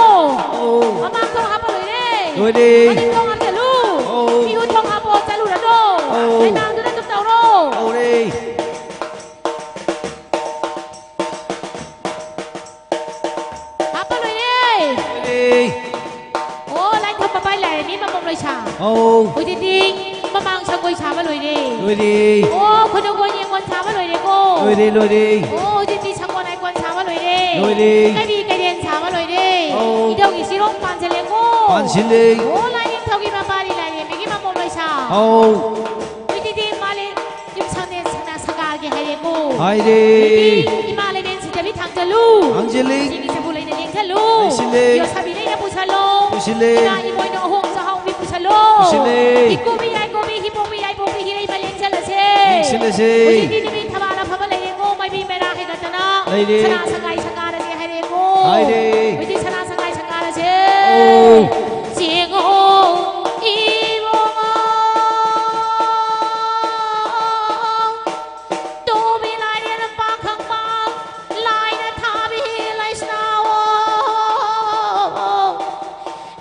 ꯑꯧ꯫ ꯃꯃꯥꯡ ꯊꯣꯡ ꯍꯥꯞꯄ ꯂꯣꯏꯔꯦ꯫ ꯂꯣꯏꯔꯦ꯫ ꯃꯅꯤꯡ ꯊꯣꯡ ꯍꯥꯞꯆꯜꯂꯨ꯫ ꯑꯧ꯫ ꯃꯤꯍꯨꯠ ꯊꯣꯡ ꯍꯥꯞꯄꯣ, ꯆꯠꯂꯨꯔꯅꯨ꯫ ꯑꯧ꯫ ꯂꯩꯃꯥꯡꯗꯨꯅ ꯑꯗꯨꯝ ꯇꯧꯔꯣ꯫ ꯇꯧꯔꯦ꯫ ꯂꯣꯏꯔꯦ꯫ ꯑꯣ, ꯈꯨꯗꯣꯡꯀꯣꯟ ꯌꯦꯡꯀꯣꯟ ꯁꯥꯕ ꯂꯣꯏꯔꯦꯀꯣ꯫ ꯂꯣꯏꯔꯦ, ꯂꯣꯏꯔꯦ꯫ ꯑꯣ, ꯍꯧꯖꯤꯛꯇꯤ ꯁꯪꯒꯣꯜ ꯍꯩꯀꯣꯟ ꯁꯥꯕ ꯂꯣꯏꯔꯦ꯫ ꯂꯣꯏꯔꯦ꯫ ꯀꯔꯤ ꯀꯩꯔꯦꯟ ꯁꯥꯕ ꯂꯣꯏꯔꯦ꯫ ꯑꯧ꯫ ꯏꯙꯧꯒꯤ ꯆꯤꯔꯣꯡ ꯄꯥꯟꯁꯤꯜꯂꯦꯀꯣ꯫ ꯄꯥꯟꯁꯤꯜꯂꯦ꯫ ꯑꯣ, ꯂꯥꯏꯅꯤꯡꯊꯧꯒꯤ ꯃꯄꯥꯔꯤ ꯂꯥꯏꯔꯦꯝꯕꯤꯒꯤ ꯃꯃꯣꯝ ꯂꯣꯏꯁꯥ꯫ ꯑꯧ꯫ ꯍꯧꯖꯤꯛꯇꯤ ꯃꯥꯂꯦꯝ ꯌꯨꯝꯁꯪꯅꯦ ꯁꯅꯥ ꯁꯪꯒꯥꯒꯦ ꯍꯥꯏꯔꯦꯀꯣ꯫ ꯍꯥꯏꯔꯦ꯫ ꯍꯧꯖꯤꯛꯇꯤ ꯏꯃꯥ ꯂꯩꯔꯦꯟ ꯁꯤꯗꯕꯤ ꯊꯥꯡꯖꯜꯂꯨ꯫ ꯊꯥꯡꯖꯜꯂꯤ꯫ ꯆꯦꯡꯒꯤ ꯆꯐꯨ ꯂꯩꯅ ꯂꯦꯡꯁꯜꯂꯨ꯫ ꯂꯦꯡꯁꯤꯜꯂꯤ꯫ ꯌꯣꯠꯁꯥꯕꯤ ꯂꯩꯅ ꯄꯨꯁꯜꯂꯣ꯫ ꯄꯨꯁꯤꯜꯂꯤ꯫ ꯏꯃꯥ ꯏꯃꯣꯏꯅꯨ ꯑꯍꯣꯡ ꯆꯥꯍꯣꯡꯕꯤ ꯄꯨꯁꯜꯂꯣ꯫ ꯄꯨꯁꯤꯜꯂꯤ꯫ ꯏꯀꯣꯕꯤ ꯌꯥꯏꯀꯣꯕꯤ ꯍꯤꯄꯣꯛꯄꯤ ꯌꯥꯏꯄꯣꯛꯄꯤ ꯍꯤꯔꯩꯃ ꯂꯦꯡꯁꯜꯂꯁꯦ꯫ ꯂꯦꯡꯁꯤꯜꯂꯁꯦ꯫ ꯍꯧꯖꯤꯛꯇꯤ ꯅꯨꯃꯤꯠ ꯊꯕꯥꯜ ꯑꯐꯕ ꯂꯩꯔꯦꯀꯣ, ꯃꯩꯕꯤ ꯃꯩꯔꯥ ꯍꯦꯟꯒꯠꯇꯅ꯫ ꯂꯩꯔꯦ꯫ ꯁꯅꯥ ꯁꯪꯒꯥꯏ ꯁꯪꯒꯥꯔꯁꯦ ꯍꯥꯏꯔꯦꯀꯣ꯫ ꯍꯥꯏꯔꯦ꯫ ꯍꯧꯖꯤꯛꯇꯤ ꯁꯅꯥ ꯁꯪꯒꯥꯏ ꯁꯪꯒꯥꯔꯁꯦ꯫ ꯑꯧ꯫ ꯆꯦꯡꯉꯣ ꯏꯕꯨꯡꯉꯣ꯫ ꯇꯣꯕꯤ ꯂꯥꯏꯔꯦꯟ ꯄꯥꯈꯪꯕ ꯂꯥꯏꯅ ꯊꯥꯕꯤ ꯂꯩꯁꯅꯥꯋꯣ꯫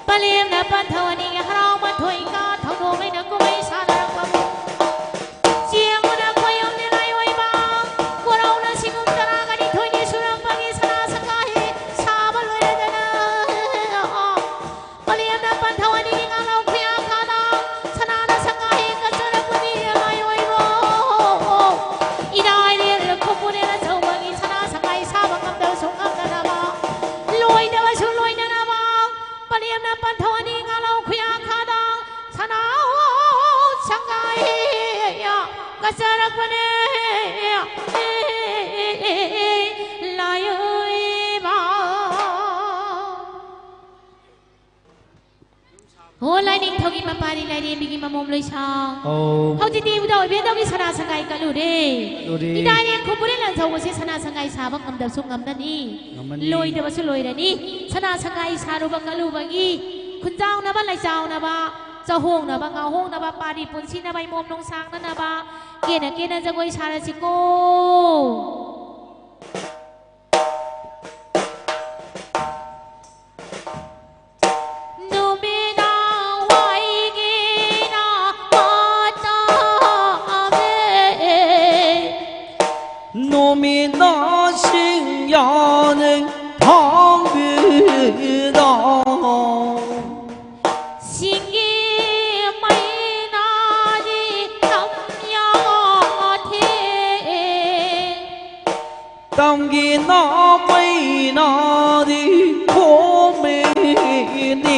ꯄꯂꯦꯝꯅ ꯄꯟꯊꯧ ꯑꯅꯤꯒꯤ ꯍꯔꯥꯎ ꯃꯊꯣꯏ ꯀꯥ ꯊꯧꯗꯣꯛ ꯂꯩꯅ ꯀꯨꯝꯍꯩ ꯁꯥꯟꯅꯔꯛꯄ ꯆꯦꯡꯉꯨꯅ ꯈꯣꯏꯌꯨꯝꯅ ꯂꯥꯏꯑꯣꯏꯕ ꯀꯣꯔꯧꯅ ꯁꯤꯡꯒꯨꯝ ꯇꯔꯥꯒ ꯅꯤꯊꯣꯏꯅꯤ ꯁꯨꯔꯛꯄꯒꯤ ꯁꯅꯥ ꯁꯪꯒꯥꯏ ꯁꯥꯕ ꯂꯣꯏꯔꯗꯅ ꯄꯂꯦꯝꯅ ꯄꯟꯊꯧ ꯑꯅꯤꯒꯤ ꯉꯥꯂꯧ ꯈꯨꯌꯥꯈꯥꯗ ꯁꯅꯥꯅ ꯁꯪꯒꯥꯏ ꯀꯠꯆꯔꯛꯄꯅꯤ ꯂꯥꯏꯑꯣꯏꯕ ꯏꯔꯥꯏꯔꯦꯜ ꯈꯨꯝꯕꯨꯔꯦꯜ ꯑꯆꯧꯕꯒꯤ ꯁꯅꯥ ꯁꯪꯒꯥꯏ ꯁꯥꯕ ꯉꯝꯗꯕꯁꯨ ꯉꯝꯅꯅꯕ ꯂꯣꯏꯗꯕꯁꯨ ꯂꯣꯏꯅꯅꯕ ꯄꯂꯦꯝꯅ ꯄꯟꯊꯧ ꯑꯅꯤ ꯉꯥꯂꯧ ꯈꯨꯌꯥꯈꯥꯗ ꯁꯅꯥ ꯁꯪꯒꯥꯏ ꯀꯠꯆꯔꯛꯄꯅꯦ ꯂꯥꯏꯑꯣꯏꯕ꯫ ꯍꯣ ꯂꯥꯏꯅꯤꯡꯊꯧꯒꯤ ꯃꯄꯥꯔꯤ ꯂꯥꯏꯔꯦꯝꯕꯤꯒꯤ ꯃꯃꯣꯝ ꯂꯣꯏꯁꯥ꯫ ꯑꯧ꯫ ꯍꯧꯖꯤꯛꯇꯤ ꯏꯕꯨꯙꯧ ꯏꯕꯦꯟꯗꯧꯒꯤ ꯁꯅꯥ ꯁꯪꯒꯥꯏ ꯀꯠꯂꯨꯔꯦ꯫ ꯀꯠꯂꯨꯔꯦ꯫ ꯏꯅꯥꯏꯔꯦꯟ ꯈꯨꯝꯕꯨꯔꯦꯜ ꯑꯆꯧꯕꯁꯦ ꯁꯅꯥ ꯁꯪꯒꯥꯏ ꯁꯥꯕ ꯉꯝꯗꯕꯁꯨ ꯉꯝꯅꯅꯤ꯫ ꯉꯝꯃꯅꯤ꯫ ꯂꯣꯏꯗꯕꯁꯨ ꯂꯣꯏꯔꯅꯤ꯫ ꯁꯅꯥ ꯁꯪꯒꯥꯏ ꯁꯥꯔꯨꯕ ꯀꯠꯂꯨꯕꯒꯤ ꯈꯨꯟꯖꯥꯎꯅꯕ ꯂꯩꯆꯥꯎꯅꯕ ꯆꯥꯍꯣꯡꯅꯕ ꯉꯥꯍꯣꯡꯅꯕ ꯄꯥꯔꯤ ꯄꯨꯟꯁꯤꯅꯕ ꯏꯃꯣꯝ ꯅꯨꯡ ꯁꯥꯡꯅꯅꯕ ꯀꯦꯅ ꯀꯦꯅ ꯖꯒꯣꯏ ꯁꯥꯔꯁꯤꯀꯣ꯫ ꯅꯨꯃꯤꯗꯥꯡ ꯋꯥꯏꯒꯤꯅ ꯃꯇꯝ ꯅꯨꯃꯤꯗꯥꯡꯁꯤꯡ ꯌꯥꯅꯤꯡ ꯊꯥꯡꯕꯤꯗ ꯁꯤꯡꯒꯤ ꯃꯩꯅꯥꯗꯤ ꯇꯝꯌꯥ ꯇꯝꯒꯤ ꯅꯥꯃꯩꯅꯥꯗꯤ ꯈꯣꯝꯃꯦꯅꯦ꯫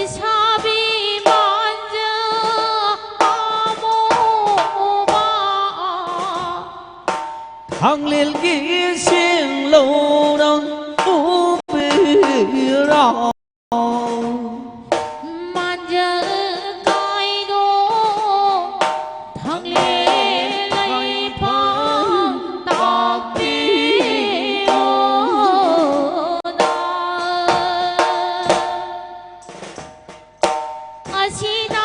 ꯏꯁꯥꯕꯤ ꯃꯥꯟꯖ ꯑꯃꯨꯕ꯫ ꯊꯥꯡꯂꯦꯜꯒꯤ ꯁꯤꯡꯂꯧꯅ ꯎꯕꯤꯔꯥ꯫ ꯃꯥꯟꯖ ꯀꯥꯏꯗꯣ ꯊꯥꯡꯂꯦꯜ ꯂꯩꯐꯝ ꯇꯥꯛꯄꯤꯌꯣꯅ꯫ ꯑꯁꯤꯅ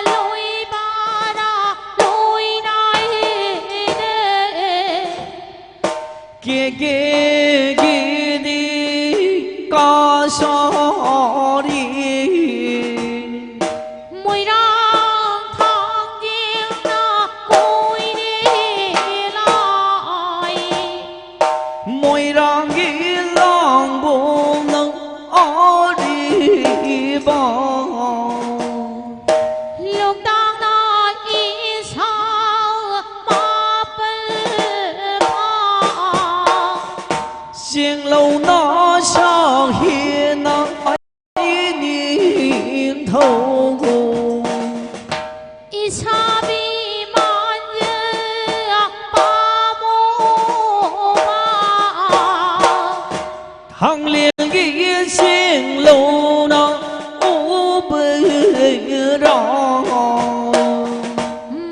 ꯂꯣꯏꯕꯔꯥ ꯂꯣꯏꯅꯥꯏꯅꯦ꯫ ꯀꯦꯀꯦꯒꯤꯗꯤ ꯀꯥꯁꯥꯔꯤ꯫ ꯃꯣꯏꯔꯥꯡ ꯊꯥꯡꯖꯤꯡꯅ ꯀꯣꯏꯔꯦ ꯂꯥꯏ꯫ ꯃꯣꯏꯔꯥꯡꯒꯤ ꯂꯥꯡꯒꯣꯜꯅ ꯑꯔꯤꯕ꯫ ꯂꯣꯛꯇꯥꯛꯅ ꯏꯁꯥ ꯃꯥꯄꯜ ꯐꯥ꯫ ꯆꯦꯡꯂꯧꯅ ꯁꯥꯍꯤꯅ ꯅꯤꯡꯊꯧ꯫ ꯏꯁꯥꯕꯤ ꯃꯥꯟꯖ ꯄꯥꯝꯃꯣꯕ꯫ ꯊꯥꯡꯂꯦꯜꯒꯤ ꯆꯤꯡꯂꯧꯅ ꯎꯕꯔꯥ꯫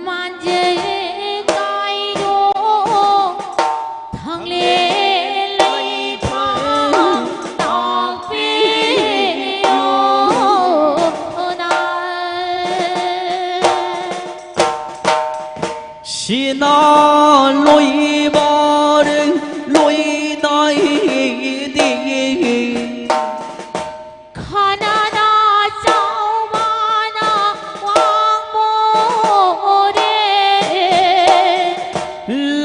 ꯃꯥꯟꯖ ꯀꯥꯏꯗꯣ ꯊꯥꯡꯂꯦꯜ ꯂꯩꯐꯝ ꯇꯥꯛꯄꯤꯌꯣꯅ꯫ ꯁꯤꯅ ꯂꯣꯏꯕꯥꯔ ꯂꯣꯏꯅꯥꯏꯗꯤ꯫ ꯈꯅꯥꯅ ꯆꯥꯎꯕꯅ ꯋꯥꯡꯃꯣꯔꯦ꯫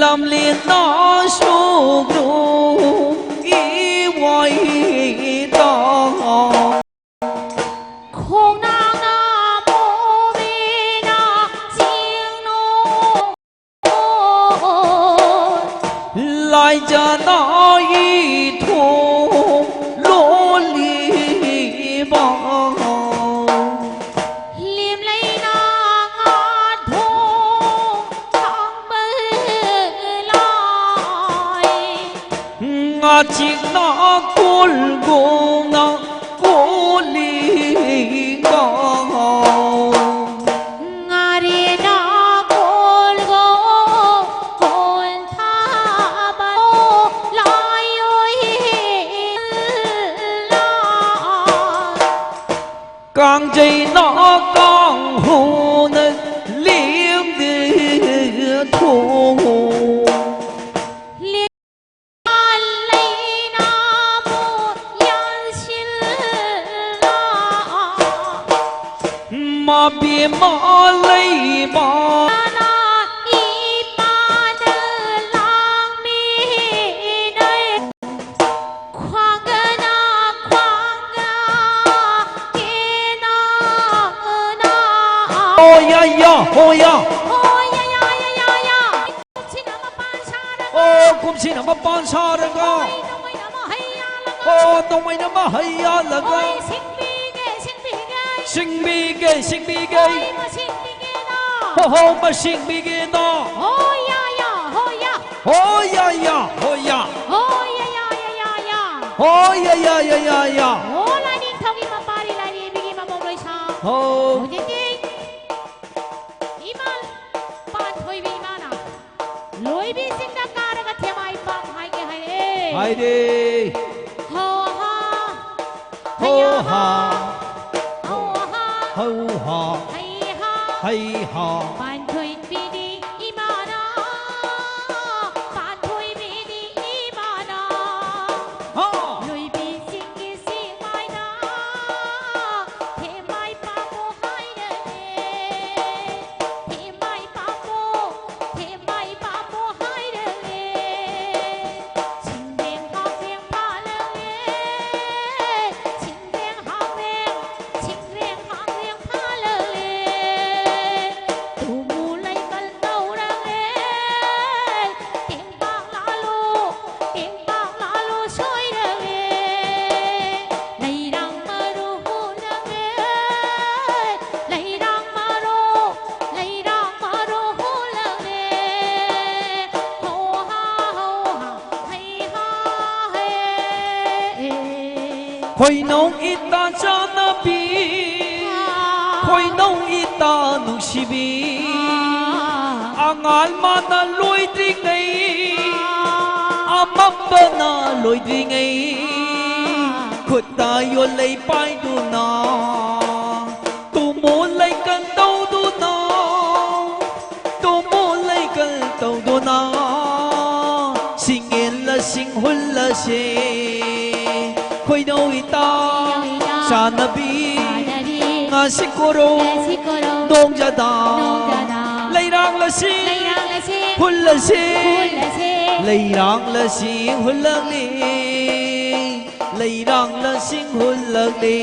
ꯂꯝꯂꯦꯟꯅ ꯁꯨꯒ꯭ꯔꯨ ꯏꯋꯥꯏꯗ꯫ ꯈꯣꯡꯅꯥꯡꯅ ꯃꯣꯕꯤꯅ ꯆꯤꯡꯅꯣ꯫ ꯂꯥꯏꯖꯅ ꯏꯊꯣꯡ ꯂꯣꯜꯂꯤꯕ꯫ ꯂꯦꯝꯂꯩꯅ ꯉꯥ ꯊꯣꯡ ꯊꯥꯡꯕ ꯂꯥꯏ꯫ ꯉꯥꯆꯤꯛꯅ ꯀꯣꯜꯒꯣꯡꯅ ꯀꯣꯜꯂꯤꯕ꯫ ꯉꯥꯔꯦꯟꯅ ꯀꯣꯜꯒꯣ ꯀꯣꯟ ꯊꯥꯕ ꯂꯥꯏꯑꯣꯏ ꯂꯥꯏ꯫ ꯀꯥꯡꯖꯩꯅ ꯀꯥꯡꯍꯨꯅ ꯂꯦꯡꯗꯦ ꯊꯣꯡ꯫ ꯂꯦꯟ ꯂꯩꯅꯥꯕꯨ ꯌꯥꯟꯁꯤꯜꯂ꯫ ꯃꯕꯦꯝꯃ ꯂꯩꯃ꯫ ꯏꯃꯥꯅ ꯏꯄꯥꯗ ꯂꯥꯡꯃꯤꯅꯩ꯫ ꯈ꯭ꯋꯥꯡꯒꯅ ꯈ꯭ꯋꯥꯡꯒ ꯀꯦꯅꯅ꯫ ꯍꯣ ꯌꯥ ꯌꯥ ꯍꯣ ꯌꯥ꯫ ꯍꯣ ꯌꯥ ꯌꯥ ꯌꯥ ꯌꯥ ꯌꯥ꯫ ꯀꯨꯝꯁꯤꯅ ꯃꯄꯥꯟ ꯁꯥꯔꯒ꯫ ꯑꯣ ꯀꯨꯝꯁꯤꯅ ꯃꯄꯥꯟ ꯁꯥꯔꯒ꯫ ꯍꯣꯏ ꯅꯣꯡꯃꯩꯅ ꯑꯃ ꯍꯩ ꯌꯥꯜꯂꯒ꯫ ꯑꯣ ꯅꯣꯡꯃꯩꯅ ꯑꯃ ꯍꯩ ꯌꯥꯜꯂꯒ꯫ ꯍꯣꯏ ꯁꯤꯡꯕꯤꯒꯦ ꯁꯤꯡꯕꯤꯒꯦ꯫ ꯁꯤꯡꯕꯤꯒꯦ ꯁꯤꯡꯕꯤꯒꯦ꯫ ꯍꯣꯏ ꯃꯁꯤꯡꯕꯤꯒꯦꯅ꯫ ꯍꯣ ꯍꯣ ꯃꯁꯤꯡꯕꯤꯒꯦꯅ꯫ ꯍꯣ ꯌꯥ ꯌꯥ ꯍꯣ ꯌꯥ꯫ ꯍꯣ ꯌꯥ ꯌꯥ ꯍꯣ ꯌꯥ꯫ ꯍꯣ ꯌꯥ ꯌꯥ ꯌꯥ ꯌꯥ ꯌꯥ꯫ ꯍꯣ ꯌꯥ ꯌꯥ ꯌꯥ ꯌꯥ ꯌꯥ꯫ ꯍꯣ ꯂꯥꯏꯅꯤꯡꯊꯧꯒꯤ ꯃꯄꯥꯔꯤ ꯂꯥꯏꯔꯦꯝꯕꯤꯒꯤ ꯃꯃꯧ ꯂꯣꯏꯁꯥ꯫ ꯍꯣ꯫ ꯍꯧꯖꯤꯛꯇꯤ ꯏꯃꯥ ꯄꯥꯟꯊꯣꯏꯕꯤ ꯏꯃꯥꯅ ꯂꯣꯏꯕꯤꯁꯤꯡꯗ ꯀꯥꯔꯒ ꯊꯦꯃꯥꯏ ꯄꯥꯝ ꯍꯥꯏꯒꯦ ꯍꯥꯏꯔꯦ꯫ ꯍꯥꯏꯔꯦ꯫ ꯍꯣ ꯍꯥ꯫ ꯍꯣ ꯍꯩ ꯍꯥ꯫ ꯍꯥ꯫ ꯍꯣ ꯍꯥ꯫ ꯍꯧ ꯍꯥ꯫ ꯍꯩ ꯍꯥ꯫ ꯍꯩ ꯍꯥ꯫ ꯄꯥꯟꯊꯣꯏꯕꯤꯗꯤ ꯏꯃꯥꯅ꯫ ꯄꯥꯟꯊꯣꯏꯕꯤꯗꯤ ꯏꯃꯥꯅ꯫ ꯍꯥ꯫ ꯂꯣꯏꯕꯤꯁꯤꯡꯒꯤ ꯁꯤꯃꯥꯏꯅ꯫ ꯊꯦꯃꯥꯏ ꯄꯥꯝꯃꯨ ꯍꯥꯏꯔꯒꯦ꯫ ꯊꯦꯃꯥꯏ ꯄꯥꯝꯃꯨ꯫ ꯊꯦꯃꯥꯏ ꯄꯥꯝꯃꯨ ꯍꯥꯏꯔꯒꯦ꯫ ꯁꯤꯡꯂꯦꯡ ꯍꯥꯞꯂꯦꯡ ꯐꯥꯜꯂꯒꯦ꯫ ꯁꯤꯡꯂꯦꯡ ꯍꯥꯞꯂꯦꯡ꯫ ꯁꯤꯡꯂꯦꯡ ꯍꯥꯞꯂꯦꯡ ꯐꯥꯜꯂꯒꯦ꯫ ꯇꯨꯝ ꯈꯣꯏꯅꯧ ꯏꯇꯥ ꯆꯥꯟꯅꯕꯤ, ꯈꯣꯏꯅꯧ ꯏꯇꯥ ꯅꯨꯡꯁꯤꯕꯤ, ꯑꯉꯥꯟ ꯃꯥꯅ ꯂꯣꯏꯗ꯭ꯔꯤꯉꯩ, ꯑꯃꯝꯕꯅ ꯂꯣꯏꯗ꯭ꯔꯤꯉꯩ, ꯈꯨꯠꯇ ꯌꯣꯠꯂꯩ ꯄꯥꯏꯗꯨꯅ, ꯇꯨꯃꯨ ꯂꯩꯀꯟ ꯇꯧꯗꯨꯅ, ꯇꯨꯃꯨ ꯂꯩꯀꯟ ꯇꯧꯗꯨꯅ, ꯁꯤꯡꯉꯦꯜ ꯂꯁꯤꯡ ꯍꯨꯜꯂꯁꯦ꯫ ꯈꯣꯏꯅꯧ ꯏꯇꯥ ꯆꯥꯟꯅꯕꯤ, ꯉꯁꯤ ꯀꯣꯔꯧ ꯅꯣꯡꯖꯥꯗ, ꯂꯩꯔꯥꯡ ꯂꯁꯤꯡ ꯍꯨꯜꯂꯁꯦ꯫ ꯂꯩꯔꯥꯡ ꯂꯁꯤꯡ ꯍꯨꯜꯂꯛꯂꯤ, ꯂꯩꯔꯥꯡ ꯂꯁꯤꯡ ꯍꯨꯜꯂꯛꯂꯤ꯫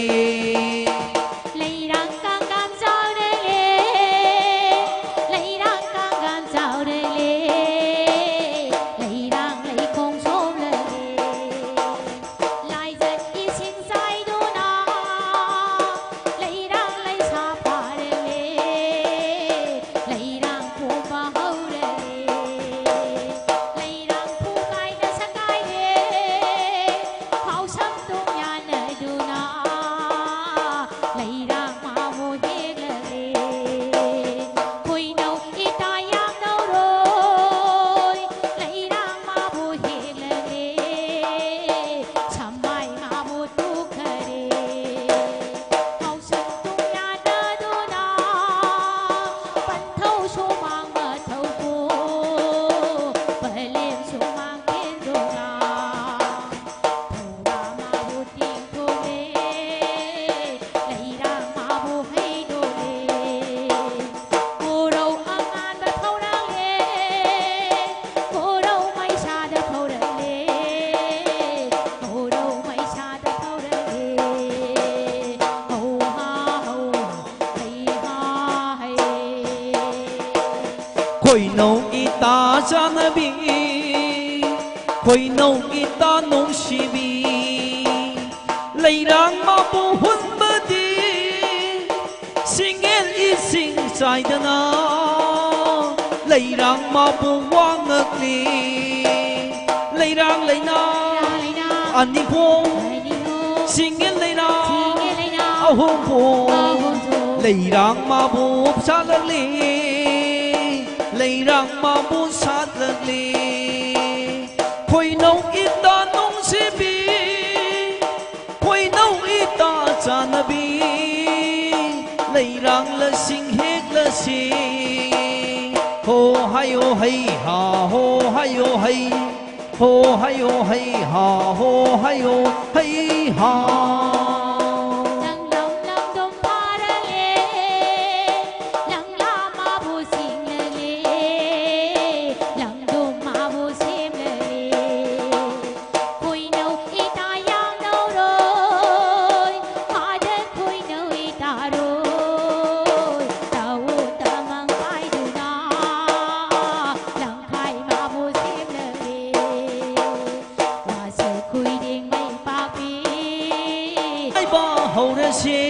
ꯂꯩꯔꯥꯡ ꯀꯥꯡꯒꯥꯝ ꯆꯥꯎꯔꯛꯂꯦ, ꯂꯩꯔꯥꯡ ꯀꯥꯡꯒꯥꯝ ꯆꯥꯎꯔꯛꯂꯦ, ꯂꯩꯔꯥꯡ ꯂꯩꯈꯣꯡ ꯁꯣꯝꯂꯛꯂꯦ꯫ ꯂꯥꯏꯖꯠ ꯏꯁꯤꯡ ꯆꯥꯏꯗꯨꯅ, ꯂꯩꯔꯥꯡ ꯂꯩꯁꯥ ꯐꯥꯔꯛꯂꯦ, ꯂꯩꯔꯥꯡ ꯄꯣꯝꯕ ꯍꯧꯔꯛꯂꯦ꯫ ꯂꯩꯔꯥꯡ ꯐꯨꯒꯥꯏꯅ ꯁꯀꯥꯏꯔꯦ, ꯐꯥꯎꯁꯝ ꯇꯨꯡ ꯌꯥꯅꯗꯨꯅ, ꯂꯩꯔꯥꯡ ꯃꯥꯕꯨ ꯍꯦꯛꯂꯛꯂꯦ꯫ ꯈꯣꯏꯅꯧ ꯏꯇꯥ ꯌꯥꯝꯅꯧꯔꯣꯏ, ꯂꯩꯔꯥꯡ ꯃꯥꯕꯨ ꯍꯦꯛꯂꯛꯂꯦ꯫ ꯁꯝꯃꯥꯏ ꯃꯥꯕꯨ ꯇꯨꯈꯔꯦ꯫ ꯐꯥꯎꯁꯝ ꯇꯨꯡ ꯌꯥꯅꯗꯨꯅ, ꯄꯟꯊꯧ ꯁꯨꯃꯥꯡ ꯃꯊꯧꯕꯨ, ꯄꯂꯦꯝ ꯁꯨꯃꯥꯡ ꯊꯦꯟꯗꯨꯅ, ꯊꯧꯔꯥ ꯃꯥꯕꯨ ꯇꯤꯡꯊꯣꯛꯂꯦ, ꯂꯩꯔꯥꯡ ꯃꯥꯕꯨ ꯍꯩꯗꯣꯛꯂꯦ꯫ ꯀꯣꯔꯧ ꯑꯉꯥꯟꯕ ꯊꯧꯔꯛꯂꯦ, ꯀꯣꯔꯧ ꯃꯩꯁꯥꯗ ꯊꯧꯔꯛꯂꯦ, ꯀꯣꯔꯧ ꯃꯩꯁꯥꯗ ꯊꯧꯔꯛꯂꯦ꯫ ꯍꯧ ꯍꯥ ꯍꯧ, ꯍꯩ ꯍꯥ ꯍꯩ꯫ ꯈꯣꯏꯅꯧ ꯏꯇꯥ ꯆꯥꯟꯅꯕꯤ, ꯈꯣꯏꯅꯧ ꯏꯇꯥ ꯅꯨꯡꯁꯤꯕꯤ, ꯂꯩꯔꯥꯡ ꯃꯥꯕꯨ ꯍꯨꯟꯕꯗꯤ ꯁꯤꯡꯉꯦꯜ ꯏꯁꯤꯡ ꯆꯥꯏꯗꯅ, ꯂꯩꯔꯥꯡ ꯃꯥꯕꯨ ꯋꯥꯉꯛꯂꯤ꯫ ꯂꯩꯔꯥꯡ ꯂꯩꯅꯥ ꯑꯅꯤ ꯐꯣꯡ ꯁꯤꯡꯒꯤ ꯂꯩꯔꯥꯡ, ꯁꯤꯡꯒꯤ ꯂꯩꯔꯥꯡ, ꯑꯍꯨꯝ ꯊꯣꯛ, ꯑꯍꯨꯝ ꯊꯣꯛ, ꯂꯩꯔꯥꯡ ꯃꯥꯕꯨ ꯁꯥꯠꯂꯛꯂꯤ, ꯂꯩꯔꯥꯡ ꯃꯥꯕꯨ ꯁꯥꯠꯂꯛꯂꯤ꯫ ꯈꯣꯏꯅꯧ ꯏꯇꯥ ꯅꯨꯡꯁꯤꯕꯤ, ꯈꯣꯏꯅꯧ ꯏꯇꯥ ꯆꯥꯟꯅꯕꯤ, ꯂꯩꯔꯥꯡ ꯂꯁꯤꯡ ꯍꯦꯛꯂꯁꯤ꯫ ꯍꯣ ꯍꯥꯏꯌꯣ ꯍꯩ ꯍꯥ, ꯍꯣ ꯍꯥꯏꯌꯣ ꯍꯩ, ꯍꯣ ꯍꯥꯏꯌꯣ ꯍꯩ ꯍꯥ, ꯍꯣ ꯍꯥꯏꯌꯣ ꯍꯩ ꯍꯥ꯫ ꯂꯪꯂꯝ ꯂꯪꯗꯨꯝ ꯐꯥꯔꯛꯂꯦ, ꯂꯪꯂꯥ ꯃꯥꯕꯨ ꯁꯤꯡꯂꯛꯂꯦ, ꯂꯪꯗꯨꯝ ꯃꯥꯕꯨ ꯁꯦꯝꯂꯛꯂꯦ꯫ ꯈꯣꯏꯅꯧ ꯏꯇꯥ ꯌꯥꯎꯅꯧꯔꯣꯏ, ꯃꯥꯗ ꯈꯣꯏꯅꯧ ꯏꯇꯥꯔꯣꯏ, ꯇꯧ ꯇꯃꯪ ꯄꯥꯏꯗꯨꯅ, ꯂꯪꯈꯥꯏ ꯃꯥꯕꯨ ꯁꯦꯝꯂꯛꯂꯦ꯫ ꯋꯥꯁꯦ ꯈꯨꯏꯗꯤꯡ ꯃꯩ ꯄꯥꯛꯄꯤ꯫ ꯍꯥꯏꯕ ꯍꯧꯔꯁꯦ,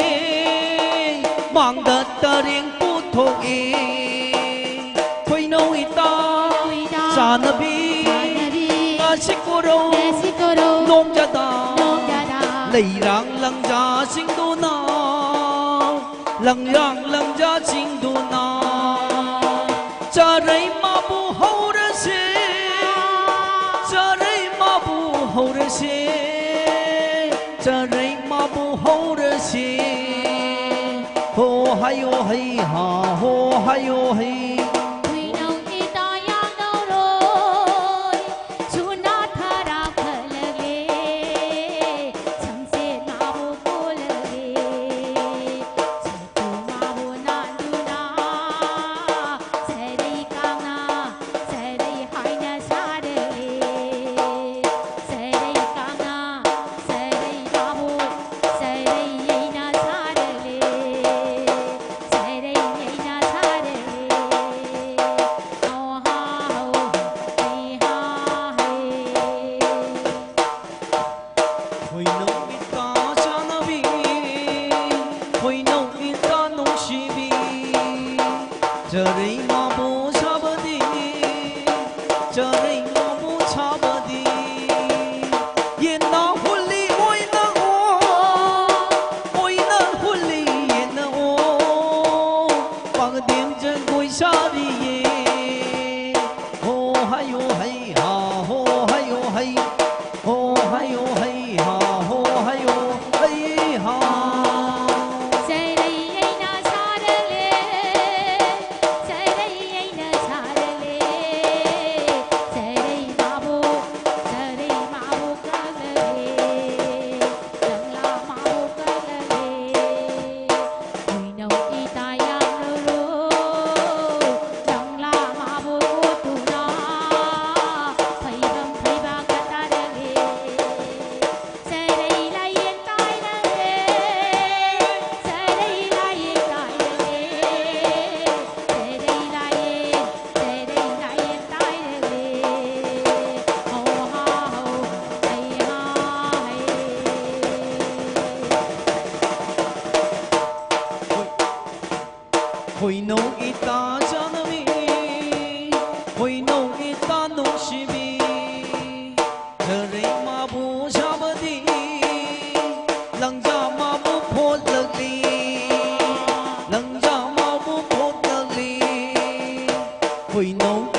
ꯃꯥꯡꯗ ꯇꯔꯦꯡ ꯄꯨꯊꯣꯛꯏ꯫ ꯈꯣꯏꯅꯧ ꯏꯇꯥ, ꯈꯣꯏꯅꯧ ꯏꯇꯥ, ꯆꯥꯟꯅꯕꯤ, ꯆꯥꯟꯅꯕꯤ, ꯉꯥꯁꯤ ꯀꯣꯔꯧ, ꯉꯥꯁꯤ ꯀꯣꯔꯧ, ꯅꯣꯡꯖꯥꯗ, ꯅꯣꯡꯖꯥꯗ, ꯂꯩꯔꯥꯡ ꯂꯪꯖꯥꯁꯤꯡꯗꯨꯅ, ꯂꯪꯌꯥꯡ ꯂꯪꯖꯥꯁꯤꯡꯗꯨꯅ꯫ ꯆꯥꯔꯩ ꯃꯥꯕꯨ ꯍꯧꯔꯁꯦ, ꯆꯥꯔꯩ ꯃꯥꯕꯨ ꯍꯧꯔꯁꯦ, ꯆꯥꯔꯩ ꯃꯥꯕꯨ ꯍꯧꯔꯁꯦ꯫ ꯍꯣ ꯍꯥꯏꯌꯣ ꯍꯩ ꯍꯥ, ꯍꯣ ꯍꯥꯏꯌꯣ ꯍꯩ꯫ ꯈꯣꯏꯅꯧ ꯏꯇꯥ ꯌꯥꯎꯅꯧꯔꯣꯏ, ꯁꯨꯅꯥ ꯊꯔꯥ ꯐꯠꯂꯛꯂꯦ, ꯁꯝꯁꯦꯠ ꯃꯥꯕꯨ ꯀꯣꯜꯂꯛꯂꯦ꯫ ꯁꯥꯇꯨ ꯃꯥꯕꯨ ꯅꯥꯟꯗꯨꯅ, ꯁꯔꯩ ꯀꯥꯡꯅ ꯁꯔꯩ ꯍꯥꯏꯅ ꯁꯥꯔꯛꯂꯦ꯫ ꯁꯔꯩ ꯀꯥꯡꯅ ꯁꯔꯩ ꯃꯥꯕꯨ ꯁꯔꯩ ꯌꯩꯅ ꯁꯥꯔꯛꯂꯦ꯫ ꯁꯔꯩ ꯌꯩꯅ ꯁꯥꯔꯛꯂꯦ꯫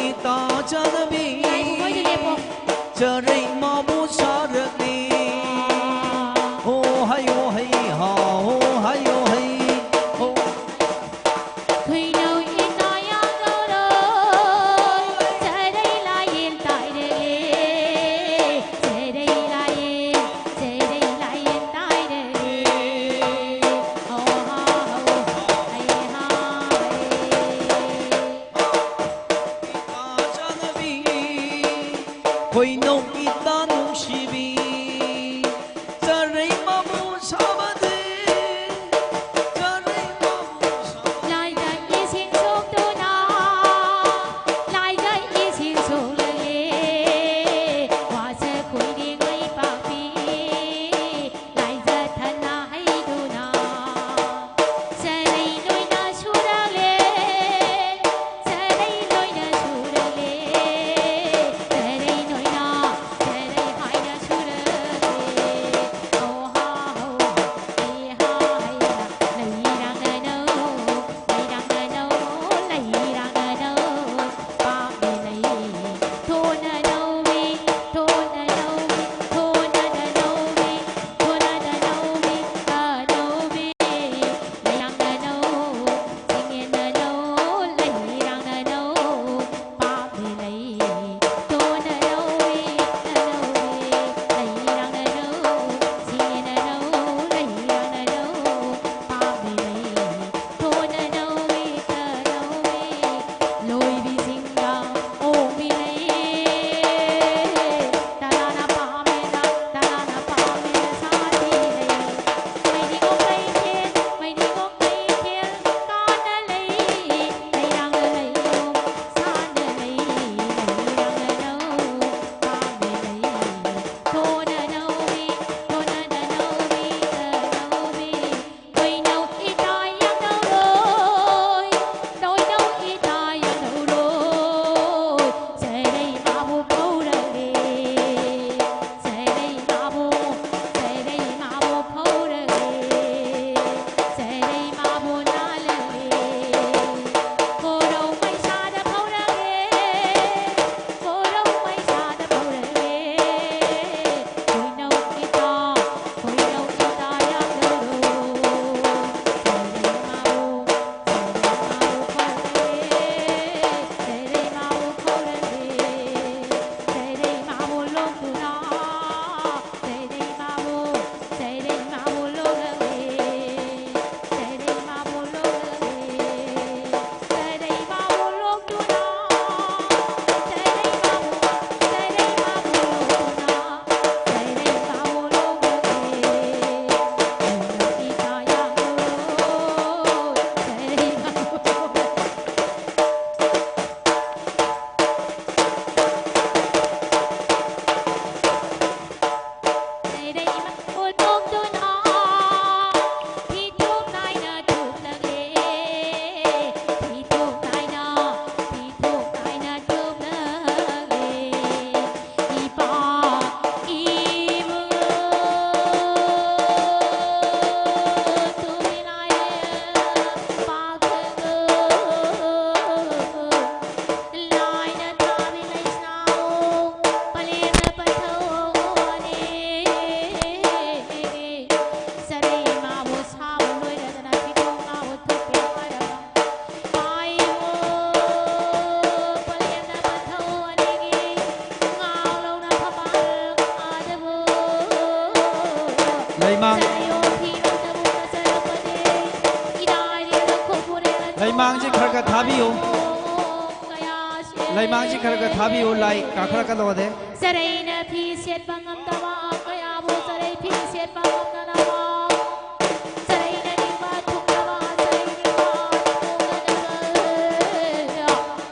ꯏꯇꯥ ꯆꯥꯟꯅꯕꯤ, ꯉꯥꯏꯈꯣ, ꯃꯣꯏꯗꯨ ꯂꯦꯞꯄꯣ꯫ ꯆꯔꯩ ꯃꯥꯕꯨ ꯁꯥꯔꯛꯂꯤ꯫ ꯍꯣ ꯍꯩ, ꯍꯣ ꯍꯩ, ꯍꯥ, ꯍꯣ ꯍꯩ, ꯍꯣ ꯍꯩ, ꯍꯣ꯫ ꯈꯣꯏꯅꯧ ꯏꯇꯥ ꯌꯥꯗꯧꯔꯣ, ꯆꯔꯩ ꯂꯥꯏꯌꯦꯟ ꯇꯥꯏꯔꯦ, ꯆꯔꯩ ꯂꯥꯏꯌꯦꯟ, ꯆꯔꯩ ꯂꯥꯏꯌꯦꯟ ꯇꯥꯏꯔꯦ꯫ ꯍꯣ ꯍꯥ ꯍꯣ, ꯍꯩ ꯍꯥ ꯍꯩ꯫ ꯏꯇꯥ ꯆꯥꯟꯅꯕꯤ, ꯈꯣꯏꯅꯧ ꯏꯇꯥ ꯅꯨꯡꯁꯤꯕꯤ, ꯆꯔꯩ ꯃꯥꯕꯨ ꯁꯥꯕꯗꯤ, ꯆꯔꯩ ꯃꯥꯕꯨ ꯁꯥꯕꯗꯤ꯫ ꯂꯥꯏꯗ ꯏꯁꯤꯡ ꯁꯣꯛꯇꯨꯅ, ꯂꯥꯏꯗ ꯏꯁꯤꯡ ꯁꯣꯛꯂꯒꯦ, ꯋꯥꯁꯛ ꯈꯨꯏꯔꯦꯡ ꯂꯩꯄꯥꯛꯄꯤ, ꯂꯥꯏꯖ ꯊꯅ ꯍꯩꯗꯨꯅ꯫ ꯆꯔꯩ ꯂꯣꯏꯅ ꯁꯨꯔꯛꯂꯦ, ꯆꯔꯩ ꯂꯣꯏꯅ ꯁꯨꯔꯛꯂꯦ, ꯆꯔꯩ ꯂꯣꯏꯅ, ꯂꯩꯃꯥꯡꯁꯤ ꯈꯔ ꯈꯔ ꯊꯥꯕꯤꯌꯨ, ꯂꯥꯏ ꯀꯥꯈꯠꯂꯛꯀꯗꯧꯔꯦ꯫ ꯆꯔꯩꯅ ꯐꯤ ꯁꯦꯠꯄ ꯉꯝꯗꯕ ꯀꯌꯥꯕꯨ ꯆꯔꯩ ꯐꯤ ꯁꯦꯠꯄ ꯉꯝꯗꯅꯕ, ꯆꯔꯩꯅ ꯅꯤꯡꯕ ꯊꯨꯡꯅꯕ, ꯆꯔꯩ ꯅꯤꯡꯕ ꯊꯨꯡꯅꯗꯕ,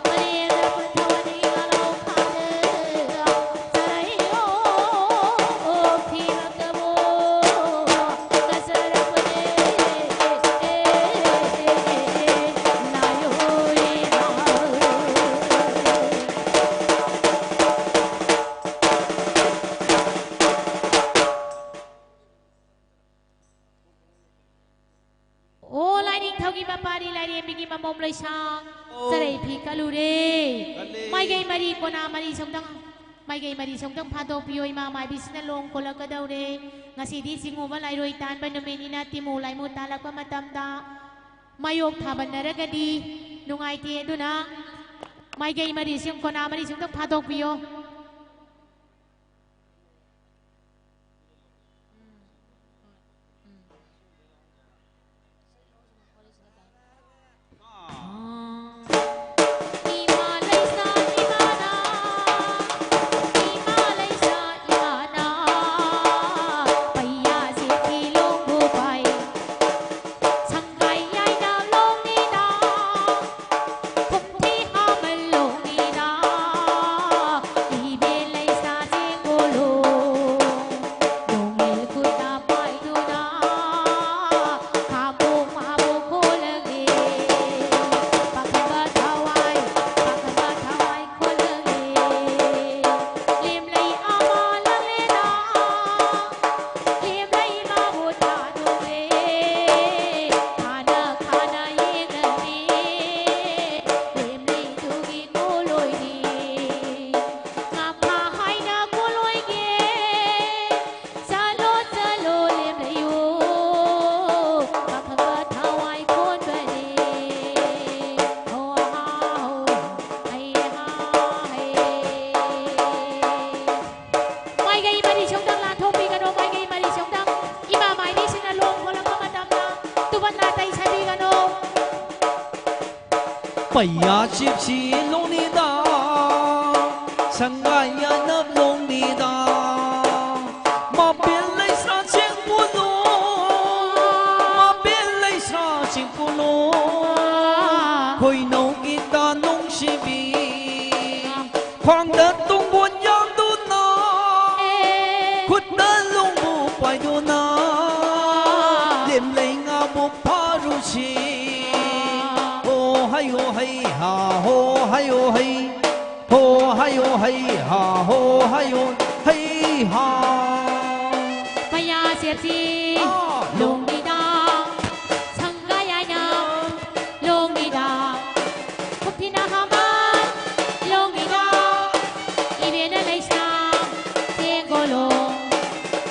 ꯃꯔꯦꯜ ꯄꯟꯊꯧ ꯑꯅꯤ ꯑꯂꯧ ꯈꯥꯗ, ꯆꯔꯩ ꯑꯣ ꯐꯤꯔꯛꯇꯕꯣ꯫ ꯑꯣ, ꯂꯥꯏꯅꯤꯡꯊꯧꯒꯤ ꯃꯄꯥꯔꯤ ꯂꯥꯏꯔꯦꯝꯕꯤꯒꯤ ꯃꯃꯣꯝ ꯂꯣꯏꯁꯥꯡ, ꯑꯣ꯫ ꯆꯔꯩ ꯐꯤ ꯀꯠꯂꯨꯔꯦ꯫ ꯀꯠꯂꯦ꯫ ꯃꯥꯏꯀꯩ ꯃꯔꯤ ꯀꯣꯅꯥ ꯃꯔꯤ ꯁꯣꯝꯗꯪ, ꯃꯥꯏꯀꯩ ꯃꯔꯤ ꯁꯣꯝꯗꯪ ꯐꯥꯗꯣꯛꯄꯤꯌꯣ꯫ ꯏꯃꯥ ꯃꯥꯏꯕꯤꯁꯤꯅ ꯂꯣꯡ ꯀꯣꯜꯂꯛꯀꯗꯧꯔꯦ꯫ ꯉꯁꯤꯗꯤ ꯆꯤꯡꯉꯨꯕ ꯂꯥꯏꯔꯣꯏ ꯇꯥꯟꯕ ꯅꯨꯃꯤꯠꯅꯤꯅ ꯇꯤꯃꯨ ꯂꯥꯏꯃꯨ ꯇꯥꯜꯂꯛꯄ ꯃꯇꯝꯗ ꯃꯥꯌꯣꯛ ꯊꯥꯕꯟꯅꯔꯒꯗꯤ ꯅꯨꯡꯉꯥꯏꯇꯦ꯫ ꯑꯗꯨꯅ ꯃꯥꯏꯀꯩ ꯃꯔꯤ ꯁꯣꯝ ꯀꯣꯅꯥ ꯃꯔꯤ ꯁꯣꯝꯗꯪ ꯐꯥꯗꯣꯛꯄꯤꯌꯣ꯫ ꯆꯠꯂꯣ, ꯆꯠꯂꯣ, ꯂꯦꯝꯂꯩꯌꯣ, ꯄꯥꯈꯪꯕ ꯊꯋꯥꯏ ꯀꯣꯟꯕꯅꯦ꯫ ꯍꯣ, ꯍꯥ, ꯍꯣ, ꯍꯩ, ꯍꯥ, ꯍꯩ꯫ ꯃꯥꯏꯀꯩ ꯃꯔꯤ ꯁꯣꯝꯗꯪ ꯂꯥꯟꯊꯣꯛꯄꯤꯒꯅꯨ, ꯃꯥꯏꯀꯩ ꯃꯔꯤ ꯁꯣꯝꯗꯪ꯫ ꯏꯃꯥ ꯃꯥꯏꯕꯤꯁꯤꯡꯅ ꯂꯣꯡ ꯈꯣꯠꯂꯛꯄ ꯃꯇꯝꯗ ꯇꯨꯕꯟ ꯅꯥꯇꯩ ꯁꯥꯕꯤꯒꯅꯨ꯫ ꯄꯩꯌꯥ ꯆꯤꯞꯁꯤ ꯂꯣꯡꯅꯤꯗ꯫ Sangayana longni da, mapel leisra chingpulo, mapel leisra chingpulo. Khoinau ita nungshibi, khwangda tungbun yangduna, khutta lungbu paiduna, lemlei ngabu parushi. Ho hai ho hai ha, ho hai ho hai. Ho hai ho hai ha, ho hai ho hai ha. Paya sepsi, ah, longni da, sangayana longni da, kuptina hama longni da, ibena leisa, tengolo,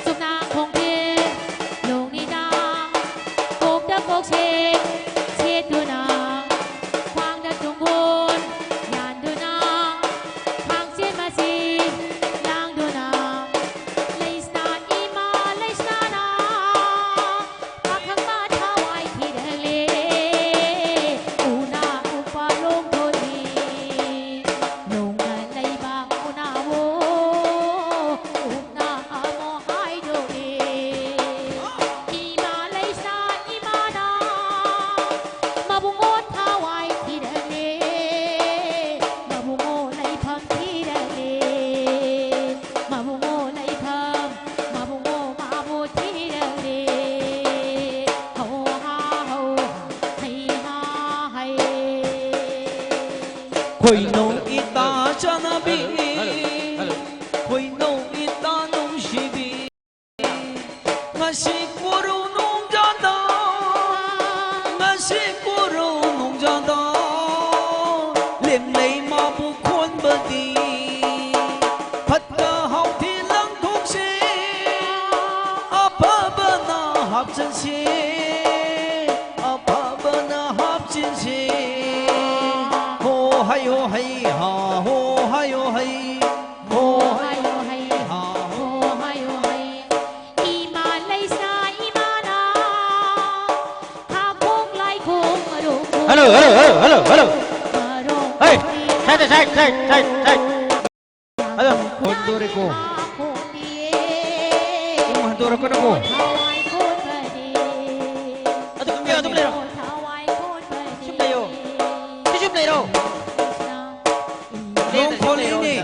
sukna kongke longni da, kokta kokse, setuna, khwangda tungun yanduna, khwangse masi langduna, leisna ima leisna na, pakhang pathawai thidale, una upa longdoni, longna leiba una wo, una amo haidoni. Ima leisa imana, mabungo thawai thidale, mabungo leipam thidale, mabungo leipam, mabungo mabu thidale. Ho ha ho ha, hai ha hai. Khoinau ita chanabi, hello, hello, hello. Khoinau ita nungshibi. Ngasi kuru nung jada, ngasi kuru nung jada, lemlei mabu khonbadi, phatta hauthi langthungsi, aphapana hapchansi, aphapana hapchansi. Ho hai ho hai ha, ho hai ho hai. Ho hai ho hai ha, ho hai ho hai. Ima leisa imana, ha khong lai khong aro khong. Hello, hello, hello, hello, hello. Aro. Hey, side, side, side, side, side. ꯑꯗꯣ ꯍꯣꯟꯗꯣꯔꯦꯀꯣ꯫ ꯄꯨꯡ ꯍꯟꯗꯣꯔꯛꯀꯅꯨꯀꯣ꯫ ꯑꯗꯨꯝ ꯂꯩꯌꯣ, ꯑꯗꯨꯝ ꯂꯩꯔꯣ꯫ ꯁꯨꯝ ꯂꯩꯌꯣ꯫ ꯁꯤ ꯁꯨꯝ ꯂꯩꯔꯣ꯫ ꯅꯣꯡ ꯈꯣꯜꯂꯤꯅꯦ꯫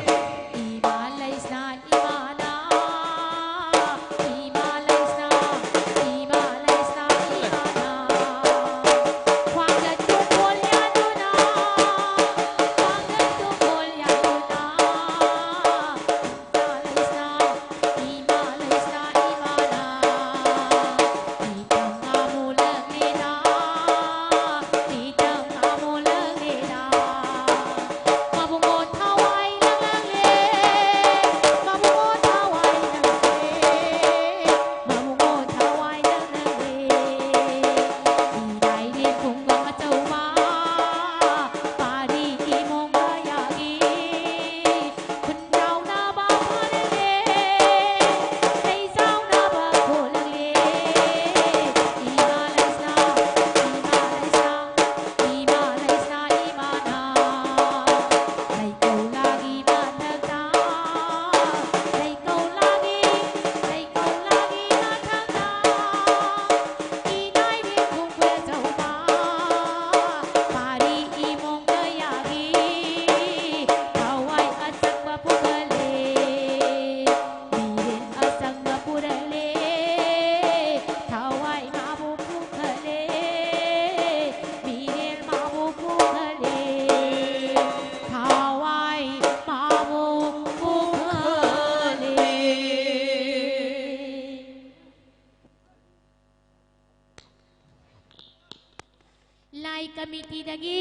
ꯂꯥꯏ ꯀꯃꯤꯇꯤꯗꯒꯤ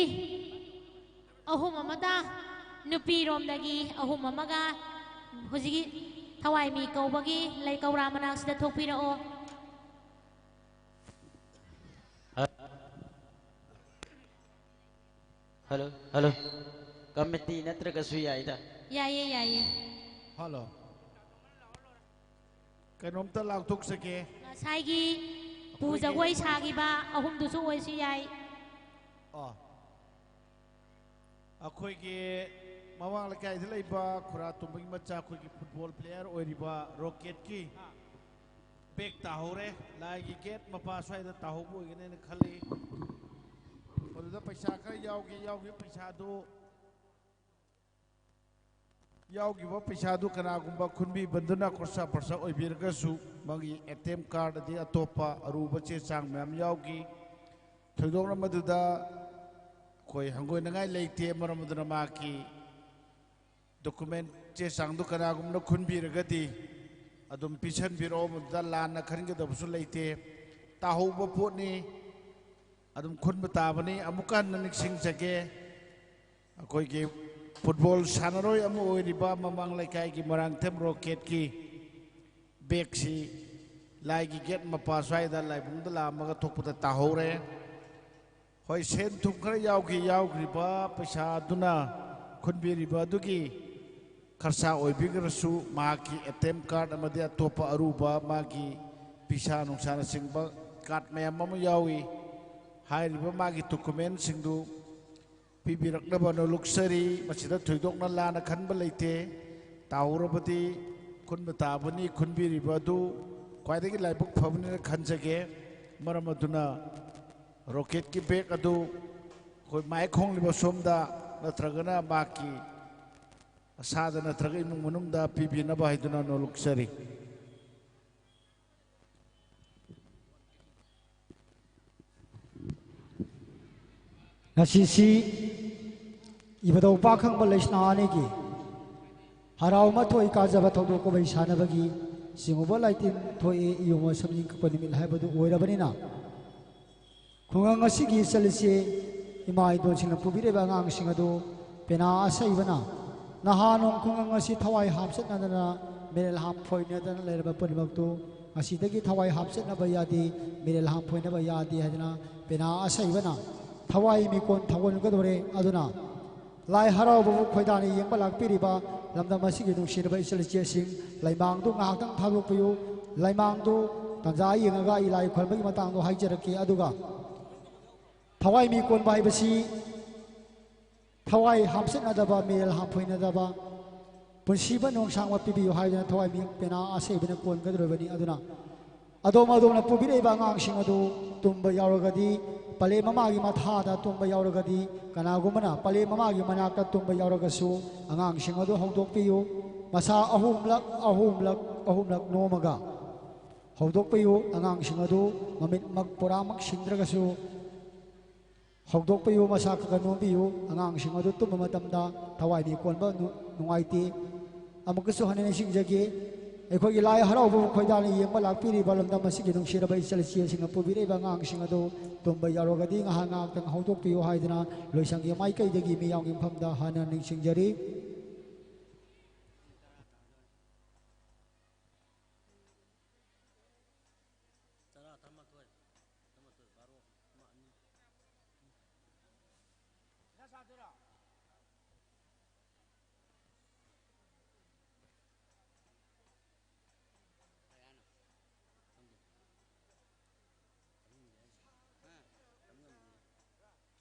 ꯑꯍꯨꯝ ꯑꯃꯗ, ꯅꯨꯄꯤꯔꯣꯝꯗꯒꯤ ꯑꯍꯨꯝ ꯑꯃꯒ, ꯍꯧꯖꯤꯛꯀꯤ ꯊꯋꯥꯏ ꯃꯤ ꯀꯧꯕꯒꯤ ꯂꯩꯀꯧꯔꯥ ꯃꯅꯥꯛꯁꯤꯗ ꯊꯣꯛꯄꯤꯔꯛꯑꯣ꯫ Hello, hello. ꯀꯃꯤꯇꯤ ꯅꯠꯇ꯭ꯔꯒꯁꯨ ꯌꯥꯏꯗ꯫ ꯌꯥꯏꯌꯦ, ꯌꯥꯏꯌꯦ꯫ ꯍꯜꯂꯣ꯫ ꯀꯩꯅꯣꯝꯇ ꯂꯥꯎꯊꯣꯛꯆꯒꯦ꯫ ꯉꯁꯥꯏꯒꯤ ꯄꯨ ꯑꯩꯈꯣꯏꯒꯤ ꯖꯒꯣꯏ ꯁꯥꯈꯤꯕ ꯑꯍꯨꯝꯗꯨꯁꯨ ꯑꯣꯏꯁꯨ ꯌꯥꯏ꯫ ꯑꯣ꯫ ꯑꯩꯈꯣꯏꯒꯤ ꯃꯃꯥꯡ ꯂꯩꯀꯥꯏꯗ ꯂꯩꯕ ꯈꯨꯔꯥ ꯇꯨꯝꯕꯒꯤ ꯃꯆꯥ ꯑꯩꯈꯣꯏꯒꯤ ꯐꯨꯠꯕꯣꯜ ꯄ꯭ꯂꯦꯌꯔ ꯑꯣꯏꯔꯤꯕ ꯔꯣꯀꯦꯠꯀꯤ ꯕꯦꯛ ꯇꯥꯍꯧꯔꯦ꯫ ꯂꯥꯏꯒꯤ ꯒꯦꯠ ꯃꯄꯥ ꯁ꯭ꯋꯥꯏꯗ ꯇꯥꯍꯧꯕ ꯑꯣꯏꯒꯅꯦꯅ ꯈꯜꯂꯤ꯫ ꯃꯗꯨꯗ ꯄꯩꯁꯥ ꯈꯔ ꯌꯥꯎꯈꯤ꯫ ꯌꯥꯎꯈꯤꯕ ꯄꯩꯁꯥꯗꯨ, ꯌꯥꯎꯈꯤꯕ ꯄꯩꯁꯥꯗꯨ ꯀꯅꯥꯒꯨꯝꯕ ꯈꯨꯟꯕꯤꯕꯗꯨꯅ ꯈꯣꯔꯁꯥ ꯄ꯭ꯔꯁꯥ ꯑꯣꯏꯕꯤꯔꯒꯁꯨ, ꯃꯥꯒꯤ ꯑꯦ ꯇꯤ ꯑꯦꯝ ꯀꯥꯔꯗ ꯑꯗꯩ ꯑꯇꯣꯞꯄ ꯑꯔꯨꯕ ꯆꯦ ꯆꯥꯡ ꯃꯌꯥꯝ ꯌꯥꯎꯈꯤ꯫ ꯊꯣꯏꯗꯣꯛꯅ ꯃꯗꯨꯗ ꯑꯩꯈꯣꯏ ꯍꯪꯒꯣꯏꯅꯉꯥꯏ ꯂꯩꯇꯦ꯫ ꯃꯔꯝ ꯑꯗꯨꯅ ꯃꯍꯥꯛꯀꯤ ꯗꯣꯀꯨꯃꯦꯟ ꯆꯦ ꯆꯥꯡꯗꯨ ꯀꯅꯥꯒꯨꯝꯕꯅ ꯈꯨꯟꯕꯤꯔꯒꯗꯤ ꯑꯗꯨꯝ ꯄꯤꯁꯟꯕꯤꯔꯛꯑꯣ꯫ ꯃꯗꯨꯗ ꯂꯥꯟꯅ ꯈꯟꯒꯗꯕꯁꯨ ꯂꯩꯇꯦ꯫ ꯇꯥꯍꯧꯕ ꯄꯣꯠꯅꯤ꯫ ꯑꯗꯨꯝ ꯈꯨꯟꯕ ꯇꯥꯕꯅꯤ꯫ ꯑꯃꯨꯛꯀ ꯍꯟꯅ ꯅꯤꯡꯁꯤꯡꯖꯒꯦ, ꯑꯩꯈꯣꯏꯒꯤ ꯐꯨꯠꯕꯣꯜ ꯁꯥꯟꯅꯔꯣꯏ ꯑꯃ ꯑꯣꯏꯔꯤꯕ ꯃꯃꯥꯡ ꯂꯩꯀꯥꯏꯒꯤ ꯃꯣꯏꯔꯥꯡꯊꯦꯝ ꯔꯣꯀꯦꯠꯀꯤ ꯕꯦꯛꯁꯤ ꯂꯥꯏꯒꯤ ꯒꯦꯠ ꯃꯄꯥ ꯁ꯭ꯋꯥꯏꯗ ꯂꯥꯏꯕꯨꯡꯗ ꯂꯥꯛꯑꯝꯃꯒ ꯊꯣꯛꯄꯗ ꯇꯥꯍꯧꯔꯦ꯫ ꯍꯣꯏ, ꯁꯦꯟ ꯊꯨꯝ ꯈꯔ ꯌꯥꯎꯈꯤ꯫ ꯌꯥꯎꯈ꯭ꯔꯤꯕ ꯄꯩꯁꯥꯗꯨꯅ ꯈꯨꯟꯕꯤꯔꯤꯕ ꯑꯗꯨꯒꯤ ꯈꯔꯁꯥ ꯑꯣꯏꯕꯤꯈ꯭ꯔꯁꯨ, ꯃꯍꯥꯛꯀꯤ ꯑꯦ ꯇꯤ ꯑꯦꯝ ꯀꯥꯔꯗ ꯑꯃꯗꯤ ꯑꯇꯣꯞꯄ ꯑꯔꯨꯕ ꯃꯥꯒꯤ ꯄꯤꯁꯥ ꯅꯨꯡꯁꯥꯅꯆꯤꯡꯕ ꯀꯥꯔꯗ ꯃꯌꯥꯝ ꯑꯃ ꯌꯥꯎꯏ꯫ ꯍꯥꯏꯔꯤꯕ ꯃꯥꯒꯤ ꯗꯣꯀꯨꯃꯦꯟꯁꯤꯡꯗꯨ ꯄꯤꯕꯤꯔꯛꯅꯕ ꯅꯣꯜꯂꯨꯛꯆꯔꯤ꯫ ꯃꯁꯤꯗ ꯊꯣꯏꯗꯣꯛꯅ ꯂꯥꯟꯅ ꯈꯟꯕ ꯂꯩꯇꯦ꯫ ꯇꯥꯍꯧꯔꯕꯗꯤ ꯈꯨꯟꯕ ꯇꯥꯕꯅꯤ꯫ ꯈꯨꯟꯕꯤꯔꯤꯕ ꯑꯗꯨ ꯈ꯭ꯋꯥꯏꯗꯒꯤ ꯂꯥꯏꯕꯛ ꯐꯕꯅꯤꯅ ꯈꯟꯖꯒꯦ꯫ ꯃꯔꯝ ꯑꯗꯨꯅ ꯔꯣꯀꯦꯠꯀꯤ ꯕꯦꯛ ꯑꯗꯨ ꯑꯩꯈꯣꯏ ꯃꯥꯏ ꯈꯣꯡꯂꯤꯕ ꯁꯣꯝꯗ ꯅꯠꯇ꯭ꯔꯒꯅ ꯃꯍꯥꯛꯀꯤ ꯑꯁꯥꯗ ꯅꯠꯇ꯭ꯔꯒ ꯏꯃꯨꯡ ꯃꯅꯨꯡꯗ ꯄꯤꯕꯤꯅꯕ ꯍꯥꯏꯗꯨꯅ ꯅꯣꯜꯂꯨꯛꯆꯔꯤ꯫ ꯉꯁꯤꯁꯤ ꯏꯕꯨꯙꯧ ꯄꯥꯈꯪꯕ ꯂꯩꯁꯅꯥ ꯑꯅꯤꯒꯤ ꯍꯔꯥꯎ ꯑꯃ ꯊꯣꯛꯏ ꯀꯥꯖꯕ ꯊꯧꯗꯣꯛ ꯀꯨꯝꯍꯩ ꯁꯥꯟꯅꯕꯒꯤ ꯆꯤꯡꯉꯨꯕ ꯂꯥꯏꯇꯤꯟ ꯊꯣꯛꯏ, ꯏꯌꯣꯡꯕ ꯁꯝꯖꯤꯟ ꯀꯛꯄ ꯅꯨꯃꯤꯠ ꯍꯥꯏꯕꯗꯨ ꯑꯣꯏꯔꯕꯅꯤꯅ, ꯈꯨꯡꯒꯪ ꯑꯁꯤꯒꯤ ꯏꯆꯜ ꯏꯆꯦ ꯏꯃꯥ ꯏꯟꯗꯣꯟꯁꯤꯡꯅ ꯄꯨꯕꯤꯔꯤꯕ ꯑꯉꯥꯡꯁꯤꯡ ꯑꯗꯨ ꯄꯦꯅꯥ ꯑꯁꯩꯕꯅ ꯅꯍꯥꯔꯣꯜ ꯈꯨꯡꯒꯪ ꯑꯁꯤ ꯊꯋꯥꯏ ꯍꯥꯞꯆꯠꯅꯗꯅ ꯃꯤꯔꯦꯜ ꯍꯥꯝꯐꯣꯏꯅꯗꯅ ꯂꯩꯔꯕ ꯄꯨꯝꯅꯃꯛꯇꯨ ꯉꯁꯤꯗꯒꯤ ꯊꯋꯥꯏ ꯍꯥꯞꯆꯠꯅꯕ ꯌꯥꯗꯦ, ꯃꯤꯔꯦꯜ ꯍꯥꯝꯐꯣꯏꯅꯕ ꯌꯥꯗꯦ ꯍꯥꯏꯗꯅ ꯄꯦꯅꯥ ꯑꯁꯩꯕꯅ ꯊꯋꯥꯏ ꯃꯤꯀꯣꯟ ꯊꯧꯒꯣꯟꯒꯗꯧꯔꯦ꯫ ꯑꯗꯨꯅ ꯂꯥꯏ ꯍꯔꯥꯎꯕꯕꯨ ꯈꯣꯏꯗꯥꯅ ꯌꯦꯡꯕ ꯂꯥꯛꯄꯤꯔꯤꯕ ꯂꯝꯗꯝ ꯑꯁꯤꯒꯤ ꯅꯨꯡꯁꯤꯔꯕ ꯏꯆꯜ ꯏꯆꯦꯁꯤꯡ, ꯂꯩꯃꯥꯡꯗꯨ ꯉꯥꯏꯍꯥꯛꯇꯪ ꯊꯥꯗꯣꯛꯄꯤꯌꯨ꯫ ꯂꯩꯃꯥꯡꯗꯨ ꯇꯟꯖꯥ ꯌꯦꯡꯉꯒ ꯑꯩ ꯂꯥꯏ ꯈꯣꯏꯔꯝꯕꯒꯤ ꯃꯇꯥꯡꯗꯣ ꯍꯥꯏꯖꯔꯛꯀꯦ꯫ ꯑꯗꯨꯒ ꯊꯋꯥꯏ ꯃꯤ ꯀꯣꯟꯕ ꯍꯥꯏꯕꯁꯤ ꯊꯋꯥꯏ ꯍꯥꯝꯆꯠꯅꯗꯕ, ꯃꯦꯜ ꯍꯥꯝꯐꯣꯏꯅꯗꯕ, ꯄꯨꯟꯁꯤꯕ ꯅꯣꯡꯁꯥꯡꯕ ꯄꯤꯕꯤꯌꯨ ꯍꯥꯏꯗꯨꯅ ꯊꯋꯥꯏ ꯃꯤꯌꯦꯡ ꯄꯦꯅꯥ ꯑꯁꯦꯡꯕꯅ ꯀꯣꯟꯒꯗꯧꯔꯤꯕꯅꯤ꯫ ꯑꯗꯨꯅ ꯑꯗꯣꯝ ꯑꯗꯣꯝꯅ ꯄꯨꯕꯤꯔꯛꯏꯕ ꯑꯉꯥꯡꯁꯤꯡ ꯑꯗꯨ ꯇꯨꯝꯕ ꯌꯥꯎꯔꯒꯗꯤ, ꯄꯂꯦꯝ ꯃꯃꯥꯒꯤ ꯃꯊꯥꯗ ꯇꯨꯝꯕ ꯌꯥꯎꯔꯒꯗꯤ, ꯀꯅꯥꯒꯨꯝꯕꯅ ꯄꯂꯦꯝ ꯃꯃꯥꯒꯤ ꯃꯅꯥꯛꯇ ꯇꯨꯝꯕ ꯌꯥꯎꯔꯒꯁꯨ, ꯑꯉꯥꯡꯁꯤꯡ ꯑꯗꯨ ꯍꯧꯗꯣꯛꯄꯤꯌꯨ꯫ ꯃꯁꯥ ꯑꯍꯨꯝꯂꯛ, ꯑꯍꯨꯝꯂꯛ, ꯑꯍꯨꯝꯂꯛ ꯅꯣꯝꯃꯒ ꯍꯧꯗꯣꯛꯄꯤꯌꯨ꯫ ꯑꯉꯥꯡꯁꯤꯡ ꯑꯗꯨ ꯃꯃꯤꯠꯃꯛ ꯄꯨꯔꯥꯃꯛ ꯁꯤꯡꯗ꯭ꯔꯒꯁꯨ, ꯍꯧꯗꯣꯛꯄꯤꯌꯨ, ꯃꯁꯥ ꯈꯔ ꯈꯔ ꯅꯣꯝꯕꯤꯌꯨ꯫ ꯑꯉꯥꯡꯁꯤꯡ ꯑꯗꯨ ꯇꯨꯝꯕ ꯃꯇꯝꯗ ꯊꯋꯥꯏ ꯃꯤ ꯀꯣꯟꯕ ꯅꯨ-, ꯅꯨꯡꯉꯥꯏꯇꯦ꯫ ꯑꯃꯨꯛꯀꯁꯨ ꯍꯟꯅ ꯅꯤꯡꯁꯤꯡꯖꯒꯦ, ꯑꯩꯈꯣꯏꯒꯤ ꯂꯥꯏ ꯍꯔꯥꯎꯕꯕꯨ ꯈꯣꯏꯗꯥꯅ ꯌꯦꯡꯕ ꯂꯥꯛꯄꯤꯔꯤꯕ ꯂꯝꯗꯝ ꯑꯁꯤꯒꯤ ꯅꯨꯡꯁꯤꯔꯕ ꯏꯆꯜ ꯏꯆꯦꯁꯤꯡꯅ ꯄꯨꯕꯤꯔꯛꯏꯕ ꯑꯉꯥꯡꯁꯤꯡ ꯑꯗꯨ ꯇꯨꯝꯕ ꯌꯥꯎꯔꯒꯗꯤ ꯉꯥꯏꯍꯥꯛ ꯉꯥꯏꯍꯥꯛꯇꯪ ꯍꯧꯗꯣꯛꯄꯤꯌꯨ ꯍꯥꯏꯗꯨꯅ ꯂꯣꯏꯁꯪꯒꯤ ꯃꯥꯏꯀꯩꯗꯒꯤ ꯃꯤꯌꯥꯝꯒꯤ ꯃꯐꯝꯗ ꯍꯟꯅ ꯅꯤꯡꯁꯤꯡꯖꯔꯤ꯫ ꯇꯔꯥ, ꯇꯔꯥꯃꯥꯊꯣꯏ, ꯇꯔꯥꯃꯥꯊꯣꯏ, ꯕꯥꯔꯣ, ꯑꯃ, ꯑꯅꯤ꯫ ꯄꯩꯁꯥ ꯁꯥꯗꯣꯏꯔꯣ? ꯀꯌꯥꯅꯣ? ꯈꯪꯗꯦ꯫ ꯈꯪꯗꯦ ꯍꯥꯏꯁꯦ꯫ ꯍꯥ? ꯈꯪꯉꯝꯃꯣꯏ꯫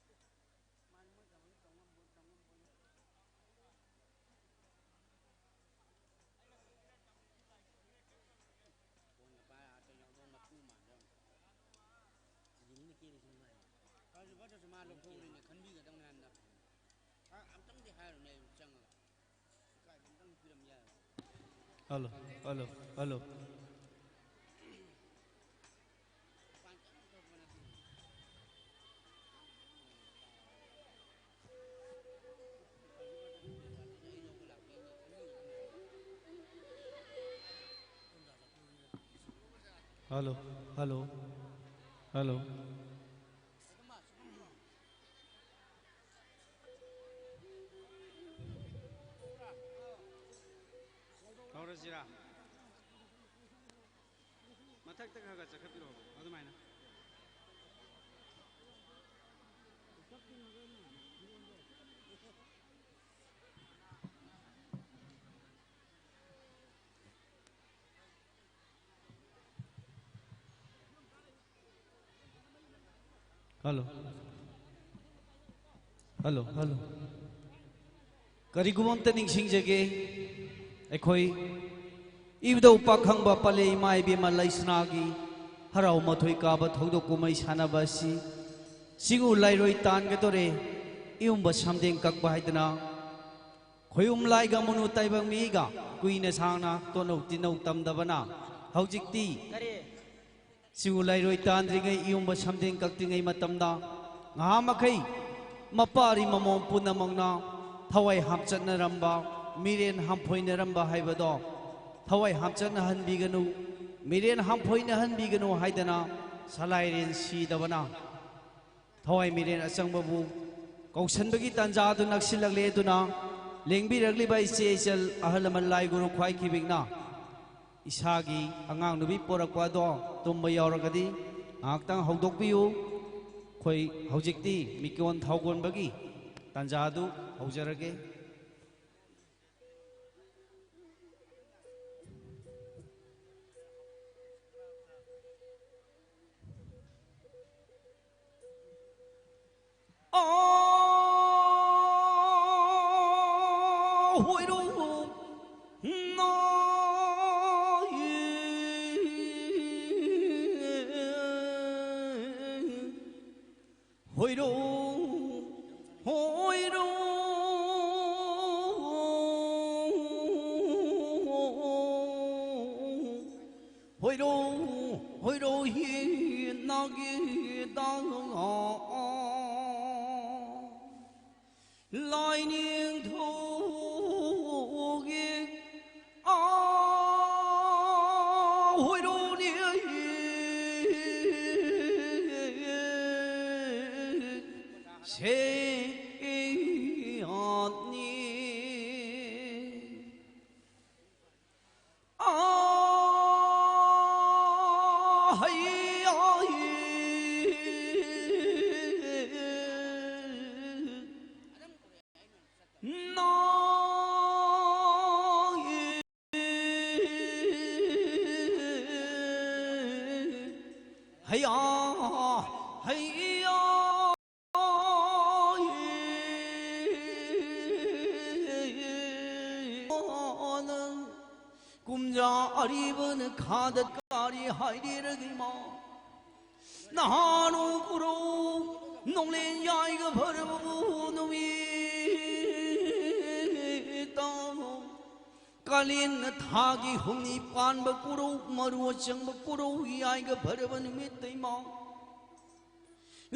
ꯃꯥꯅꯤ, ꯃꯣꯏ ꯊꯕꯛ ꯇꯧ ꯉꯝꯕ, ꯇꯧ ꯉꯝꯕ꯫ ꯐꯣꯟꯒ ꯄꯥꯏꯔ ꯑꯥ ꯇꯧ ꯌꯥꯎꯗꯧ ꯃꯄꯨ ꯃꯥꯟꯗ꯭ꯔꯣ? ꯌꯦꯡꯅ ꯀꯦꯔꯤꯁꯤ ꯅꯨꯡꯉꯥꯏ꯫ ꯐꯔꯁꯨ ꯐꯠꯇ꯭ꯔꯁꯨ ꯃꯥ ꯂꯧꯊꯣꯛꯎꯔꯤꯅꯦ, ꯈꯟꯕꯤꯒꯗꯧꯅꯦ ꯍꯥꯏꯕꯗ꯫ ꯑ-, ꯑꯝꯇꯪꯗꯤ ꯍꯥꯏꯔꯨꯅꯦ ꯑꯩ ꯆꯪꯉꯒ꯫ ꯏꯀꯥꯏꯕ ꯑꯝꯇꯪ ꯄꯤꯔꯝ ꯌꯥꯏ꯫ Hello, hello, hello. Hello, hello, hello. ꯇꯧꯔꯁꯤꯔꯥ? ꯃꯊꯛꯇ ꯈꯔ ꯈꯔ ꯆꯠꯈꯠꯄꯤꯔꯛꯑꯣ, ꯑꯗꯨꯃꯥꯏꯅ꯫ ꯍꯜꯂꯣ꯫ Hello, hello. ꯀꯔꯤꯒꯨꯝꯕ ꯑꯝꯇ ꯅꯤꯡꯁꯤꯡꯖꯒꯦ꯫ ꯑꯩꯈꯣꯏ ꯏꯕꯨꯙꯧ ꯄꯥꯈꯪꯕ ꯄꯂꯦ ꯏꯃꯥ ꯏꯕꯦꯝꯃ ꯂꯩꯁꯅꯥꯒꯤ ꯍꯔꯥꯎ ꯃꯊꯣꯏ ꯀꯥꯕ ꯊꯧꯗꯣꯛ ꯀꯨꯝꯍꯩ ꯁꯥꯟꯅꯕ ꯑꯁꯤ ꯆꯤꯡꯎ ꯂꯥꯏꯔꯣꯏ ꯇꯥꯟꯒꯗꯣꯔꯦ, ꯏꯌꯨꯝꯕ ꯁꯝꯗꯦꯡ ꯀꯛꯄ ꯍꯥꯏꯗꯅ ꯈꯣꯏꯌꯨꯝ ꯂꯥꯏꯒ ꯃꯨꯅꯨ ꯇꯥꯏꯕꯪ ꯃꯤꯒ ꯀꯨꯏꯅ ꯁꯥꯡꯅ ꯇꯣꯠꯅꯧ ꯇꯤꯟꯅꯧ ꯇꯝꯗꯕꯅ ꯍꯧꯖꯤꯛꯇꯤ ꯀꯔꯤ? ꯆꯤꯡꯎ ꯂꯥꯏꯔꯣꯏ ꯇꯥꯟꯗ꯭ꯔꯤꯉꯩ, ꯏꯌꯨꯝꯕ ꯁꯝꯗꯦꯡ ꯀꯛꯇ꯭ꯔꯤꯉꯩ ꯃꯇꯝꯗ ꯉꯍꯥ ꯃꯈꯩ ꯃꯄꯥꯔꯤ ꯃꯃꯣꯝ ꯄꯨꯝꯅꯃꯛꯅ ꯊꯋꯥꯏ ꯍꯥꯞꯆꯠꯅꯔꯝꯕ, ꯃꯤꯔꯦꯟ ꯍꯥꯝꯐꯣꯏꯅꯔꯝꯕ ꯍꯥꯏꯕꯗꯣ ꯊꯋꯥꯏ ꯍꯥꯞꯆꯠꯅꯍꯟꯕꯤꯒꯅꯨ, ꯃꯤꯔꯦꯟ ꯍꯥꯝꯐꯣꯏꯅꯍꯟꯕꯤꯒꯅꯨ ꯍꯥꯏꯗꯅ ꯁꯂꯥꯏꯔꯦꯟ ꯁꯤꯗꯕꯅ ꯊꯋꯥꯏ ꯃꯤꯔꯦꯟ ꯑꯆꯪꯕꯕꯨ ꯀꯧꯁꯟꯕꯒꯤ ꯇꯥꯟꯖꯥ ꯑꯗꯨ ꯅꯛꯁꯤꯜꯂꯛꯂꯦ꯫ ꯑꯗꯨꯅ ꯂꯦꯡꯕꯤꯔꯛꯂꯤꯕ ꯏꯆꯦ ꯏꯆꯜ, ꯑꯍꯜ ꯂꯃꯟ, ꯂꯥꯏ ꯒꯨꯔꯨ ꯈ꯭ꯋꯥꯏ ꯈꯤꯕꯤꯛꯅ ꯏꯁꯥꯒꯤ ꯑꯉꯥꯡ ꯅꯨꯄꯤ ꯄꯣꯔꯛꯄ ꯑꯗꯣ ꯇꯨꯝꯕ ꯌꯥꯎꯔꯒꯗꯤ ꯉꯥꯏꯍꯥꯛꯇꯪ ꯍꯧꯗꯣꯛꯄꯤꯌꯨ꯫ ꯑꯩꯈꯣꯏ ꯍꯧꯖꯤꯛꯇꯤ ꯃꯤꯀꯣꯟ ꯊꯥꯎꯒꯣꯟꯕꯒꯤ ꯇꯥꯟꯖꯥ ꯑꯗꯨ ꯍꯧꯖꯔꯒꯦ꯫ ꯍꯣꯏꯔꯣ, ꯍꯣꯏꯔꯣ ꯍꯤ ꯅꯥꯒꯤ ꯗꯥꯡ ꯂꯥꯏꯅꯤꯡꯊꯧꯒꯤ ꯑꯥ ꯍꯣꯏꯔꯣꯅꯤ ꯁꯦ ꯑꯅꯤ ꯀꯨꯝꯖꯥ ꯑꯔꯤꯕꯅ ꯈꯥꯗꯠ ꯀꯥꯔꯤ ꯍꯥꯏꯔꯤꯔꯒ ꯏꯃꯥ, ꯅꯍꯥꯔꯣꯜ ꯀꯨꯔꯧ ꯅꯣꯡꯂꯦꯟ ꯌꯥꯏꯒ ꯐꯔꯕꯕꯨ ꯅꯨꯃꯤꯠ ꯇꯥ, ꯀꯥꯂꯦꯟ ꯊꯥꯒꯤ ꯍꯨꯝꯅꯤ ꯄꯥꯟꯕ ꯀꯨꯔꯧ, ꯃꯔꯨ ꯑꯆꯪꯕ ꯀꯨꯔꯧ ꯌꯥꯏꯒ ꯐꯔꯕ ꯅꯨꯃꯤꯠꯇ ꯏꯃꯥ,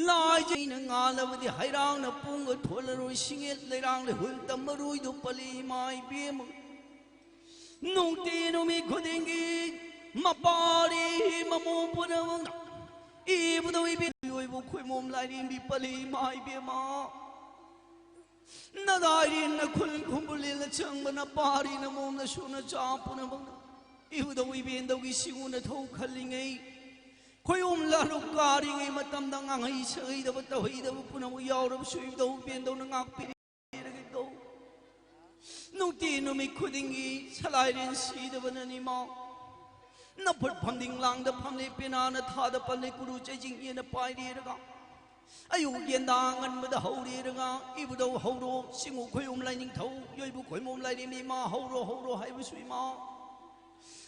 ꯂꯥꯏꯖꯩꯅ ꯉꯥꯜꯂꯕꯗꯤ ꯍꯩꯔꯥꯡꯅ ꯄꯨꯡꯒ ꯊꯣꯜꯂꯔꯣꯏ, ꯁꯤꯡꯉꯦꯠ ꯂꯩꯔꯥꯡ ꯂꯩꯍꯨꯜ ꯇꯝꯃꯔꯣꯏꯗꯣ ꯄꯜꯂꯤ ꯏꯃꯥ ꯏꯕꯦꯝꯃ꯫ ꯅꯨꯡꯇꯤ ꯅꯨꯃꯤꯠ ꯈꯨꯗꯤꯡꯒꯤ ꯃꯄꯥꯔꯤ ꯃꯃꯣ ꯄꯨꯝꯅꯃꯛꯅ ꯏꯕꯨꯗꯧ ꯏꯕꯤ ꯑꯣꯏꯕꯨ ꯈꯣꯏꯃꯣꯝ ꯂꯥꯏꯔꯦꯝꯕꯤ ꯄꯜꯂꯤ ꯏꯃꯥ ꯏꯕꯦꯝꯃ꯫ ꯅꯗꯥꯏꯔꯤ ꯅꯈꯨꯜ ꯈꯨꯝꯕꯨꯂꯦꯜ ꯑꯆꯪꯕ ꯅꯄꯥꯔꯤ ꯅꯃꯣꯝ ꯅꯁꯨ ꯅꯆꯥ ꯄꯨꯝꯅꯃꯛꯅ ꯏꯕꯨꯗꯧ ꯏꯕꯦꯟꯗꯧꯒꯤ ꯁꯤꯒꯨꯝꯅ ꯊꯧ ꯈꯜꯂꯤꯉꯩ, ꯈꯣꯏꯌꯨꯝ ꯂꯥꯂꯨꯛ ꯀꯥꯔꯤꯉꯩ ꯃꯇꯝꯗ ꯉꯥꯡꯍꯩ ꯁꯍꯩꯗꯕ ꯇꯧꯍꯩꯗꯕ ꯄꯨꯝꯅꯃꯛ ꯌꯥꯎꯔꯕꯁꯨ ꯏꯕꯨꯗꯧ ꯏꯕꯦꯟꯗꯧꯅ ꯉꯥꯛꯄꯤꯔꯒꯦ ꯇꯧ꯫ ꯅꯨꯡꯇꯤ ꯅꯨꯃꯤꯠ ꯈꯨꯗꯤꯡꯒꯤ ꯁꯂꯥꯏꯔꯦꯟ ꯁꯤꯗꯕꯅꯅꯤ ꯃꯥ꯫ ꯅꯐꯨꯠ ꯐꯝꯗꯤꯡ ꯂꯥꯡꯗ ꯐꯝꯂꯦ, ꯄꯦꯅꯥꯅ ꯊꯥꯗ ꯄꯜꯂꯦ, ꯀꯨꯔꯨ ꯆꯩꯖꯤꯡ ꯌꯦꯟꯅ ꯄꯥꯏꯔꯦꯔꯒ ꯑꯌꯨꯛ ꯌꯦꯟꯗꯥ ꯉꯟꯕꯗ ꯍꯧꯔꯦꯔꯒ ꯏꯕꯨꯗꯧ ꯍꯧꯔꯣ, ꯁꯤꯡꯉꯨ ꯈꯣꯏꯌꯨꯝ ꯂꯥꯏꯅꯤꯡꯊꯧ, ꯌꯣꯏꯕꯨ ꯈꯣꯏꯃꯣꯝ ꯂꯥꯏꯔꯦꯝꯕꯤ ꯏꯃꯥ ꯍꯧꯔꯣ, ꯍꯧꯔꯣ ꯍꯥꯏꯕꯁꯨ ꯏꯃꯥ꯫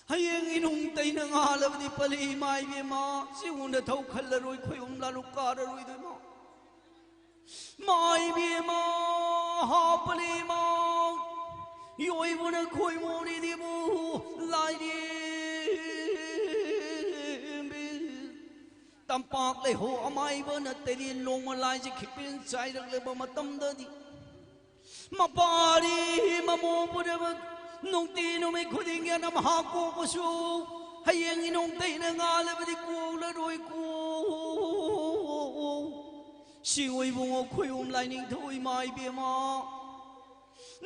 ꯍꯌꯦꯡ ꯏꯅꯨꯡ ꯇꯩꯅ ꯉꯥꯜꯂꯕꯗꯤ ꯄꯜꯂꯤ ꯏꯃꯥ ꯏꯕꯦꯝꯃ, ꯁꯤꯡꯉꯨ ꯅꯊꯧ ꯈꯜꯂꯔꯣꯏ, ꯈꯣꯏꯌꯨꯝ ꯂꯥꯂꯨꯛ ꯀꯥꯔꯔꯣꯏꯗꯣ ꯏꯃꯥ꯫ ꯃꯥꯏꯕꯤ ꯏꯃꯥ, ꯍꯥꯞꯄꯂꯤ ꯏꯃꯥ, ꯌꯣꯏꯕꯨꯅ ꯈꯣꯏꯃꯣꯔꯤꯗꯤꯕꯨ ꯂꯥꯏꯔꯦꯝꯕꯤ꯫ ꯇꯝꯄꯥꯛ ꯂꯩꯍꯧ ꯑꯃꯥꯏꯕꯅ ꯇꯔꯦꯟ ꯂꯣꯡꯃ ꯂꯥꯏꯁꯦ ꯈꯤꯛꯄꯤꯟ ꯆꯥꯏꯔꯛꯂꯕ ꯃꯇꯝꯗꯗꯤ, ꯃꯄꯥꯔꯤ ꯃꯃꯣ ꯄꯨꯝꯅꯃꯛ ꯅꯨꯡꯇꯤ ꯅꯨꯃꯤꯠ ꯈꯨꯗꯤꯡꯒꯤ ꯑꯅꯝ ꯍꯥꯞ ꯀꯣꯛꯄꯁꯨ ꯍꯌꯦꯡ ꯏꯅꯣꯡ ꯇꯩꯅ ꯉꯥꯜꯂꯕꯗꯤ ꯀꯣꯛꯂꯔꯣꯏ ꯀꯣ꯫ ꯁꯤꯡꯉꯨ ꯏꯕꯨꯡꯉꯣ ꯈꯣꯏꯌꯨꯝ ꯂꯥꯏꯅꯤꯡꯊꯧ ꯏꯃꯥ ꯏꯕꯦꯝꯃ꯫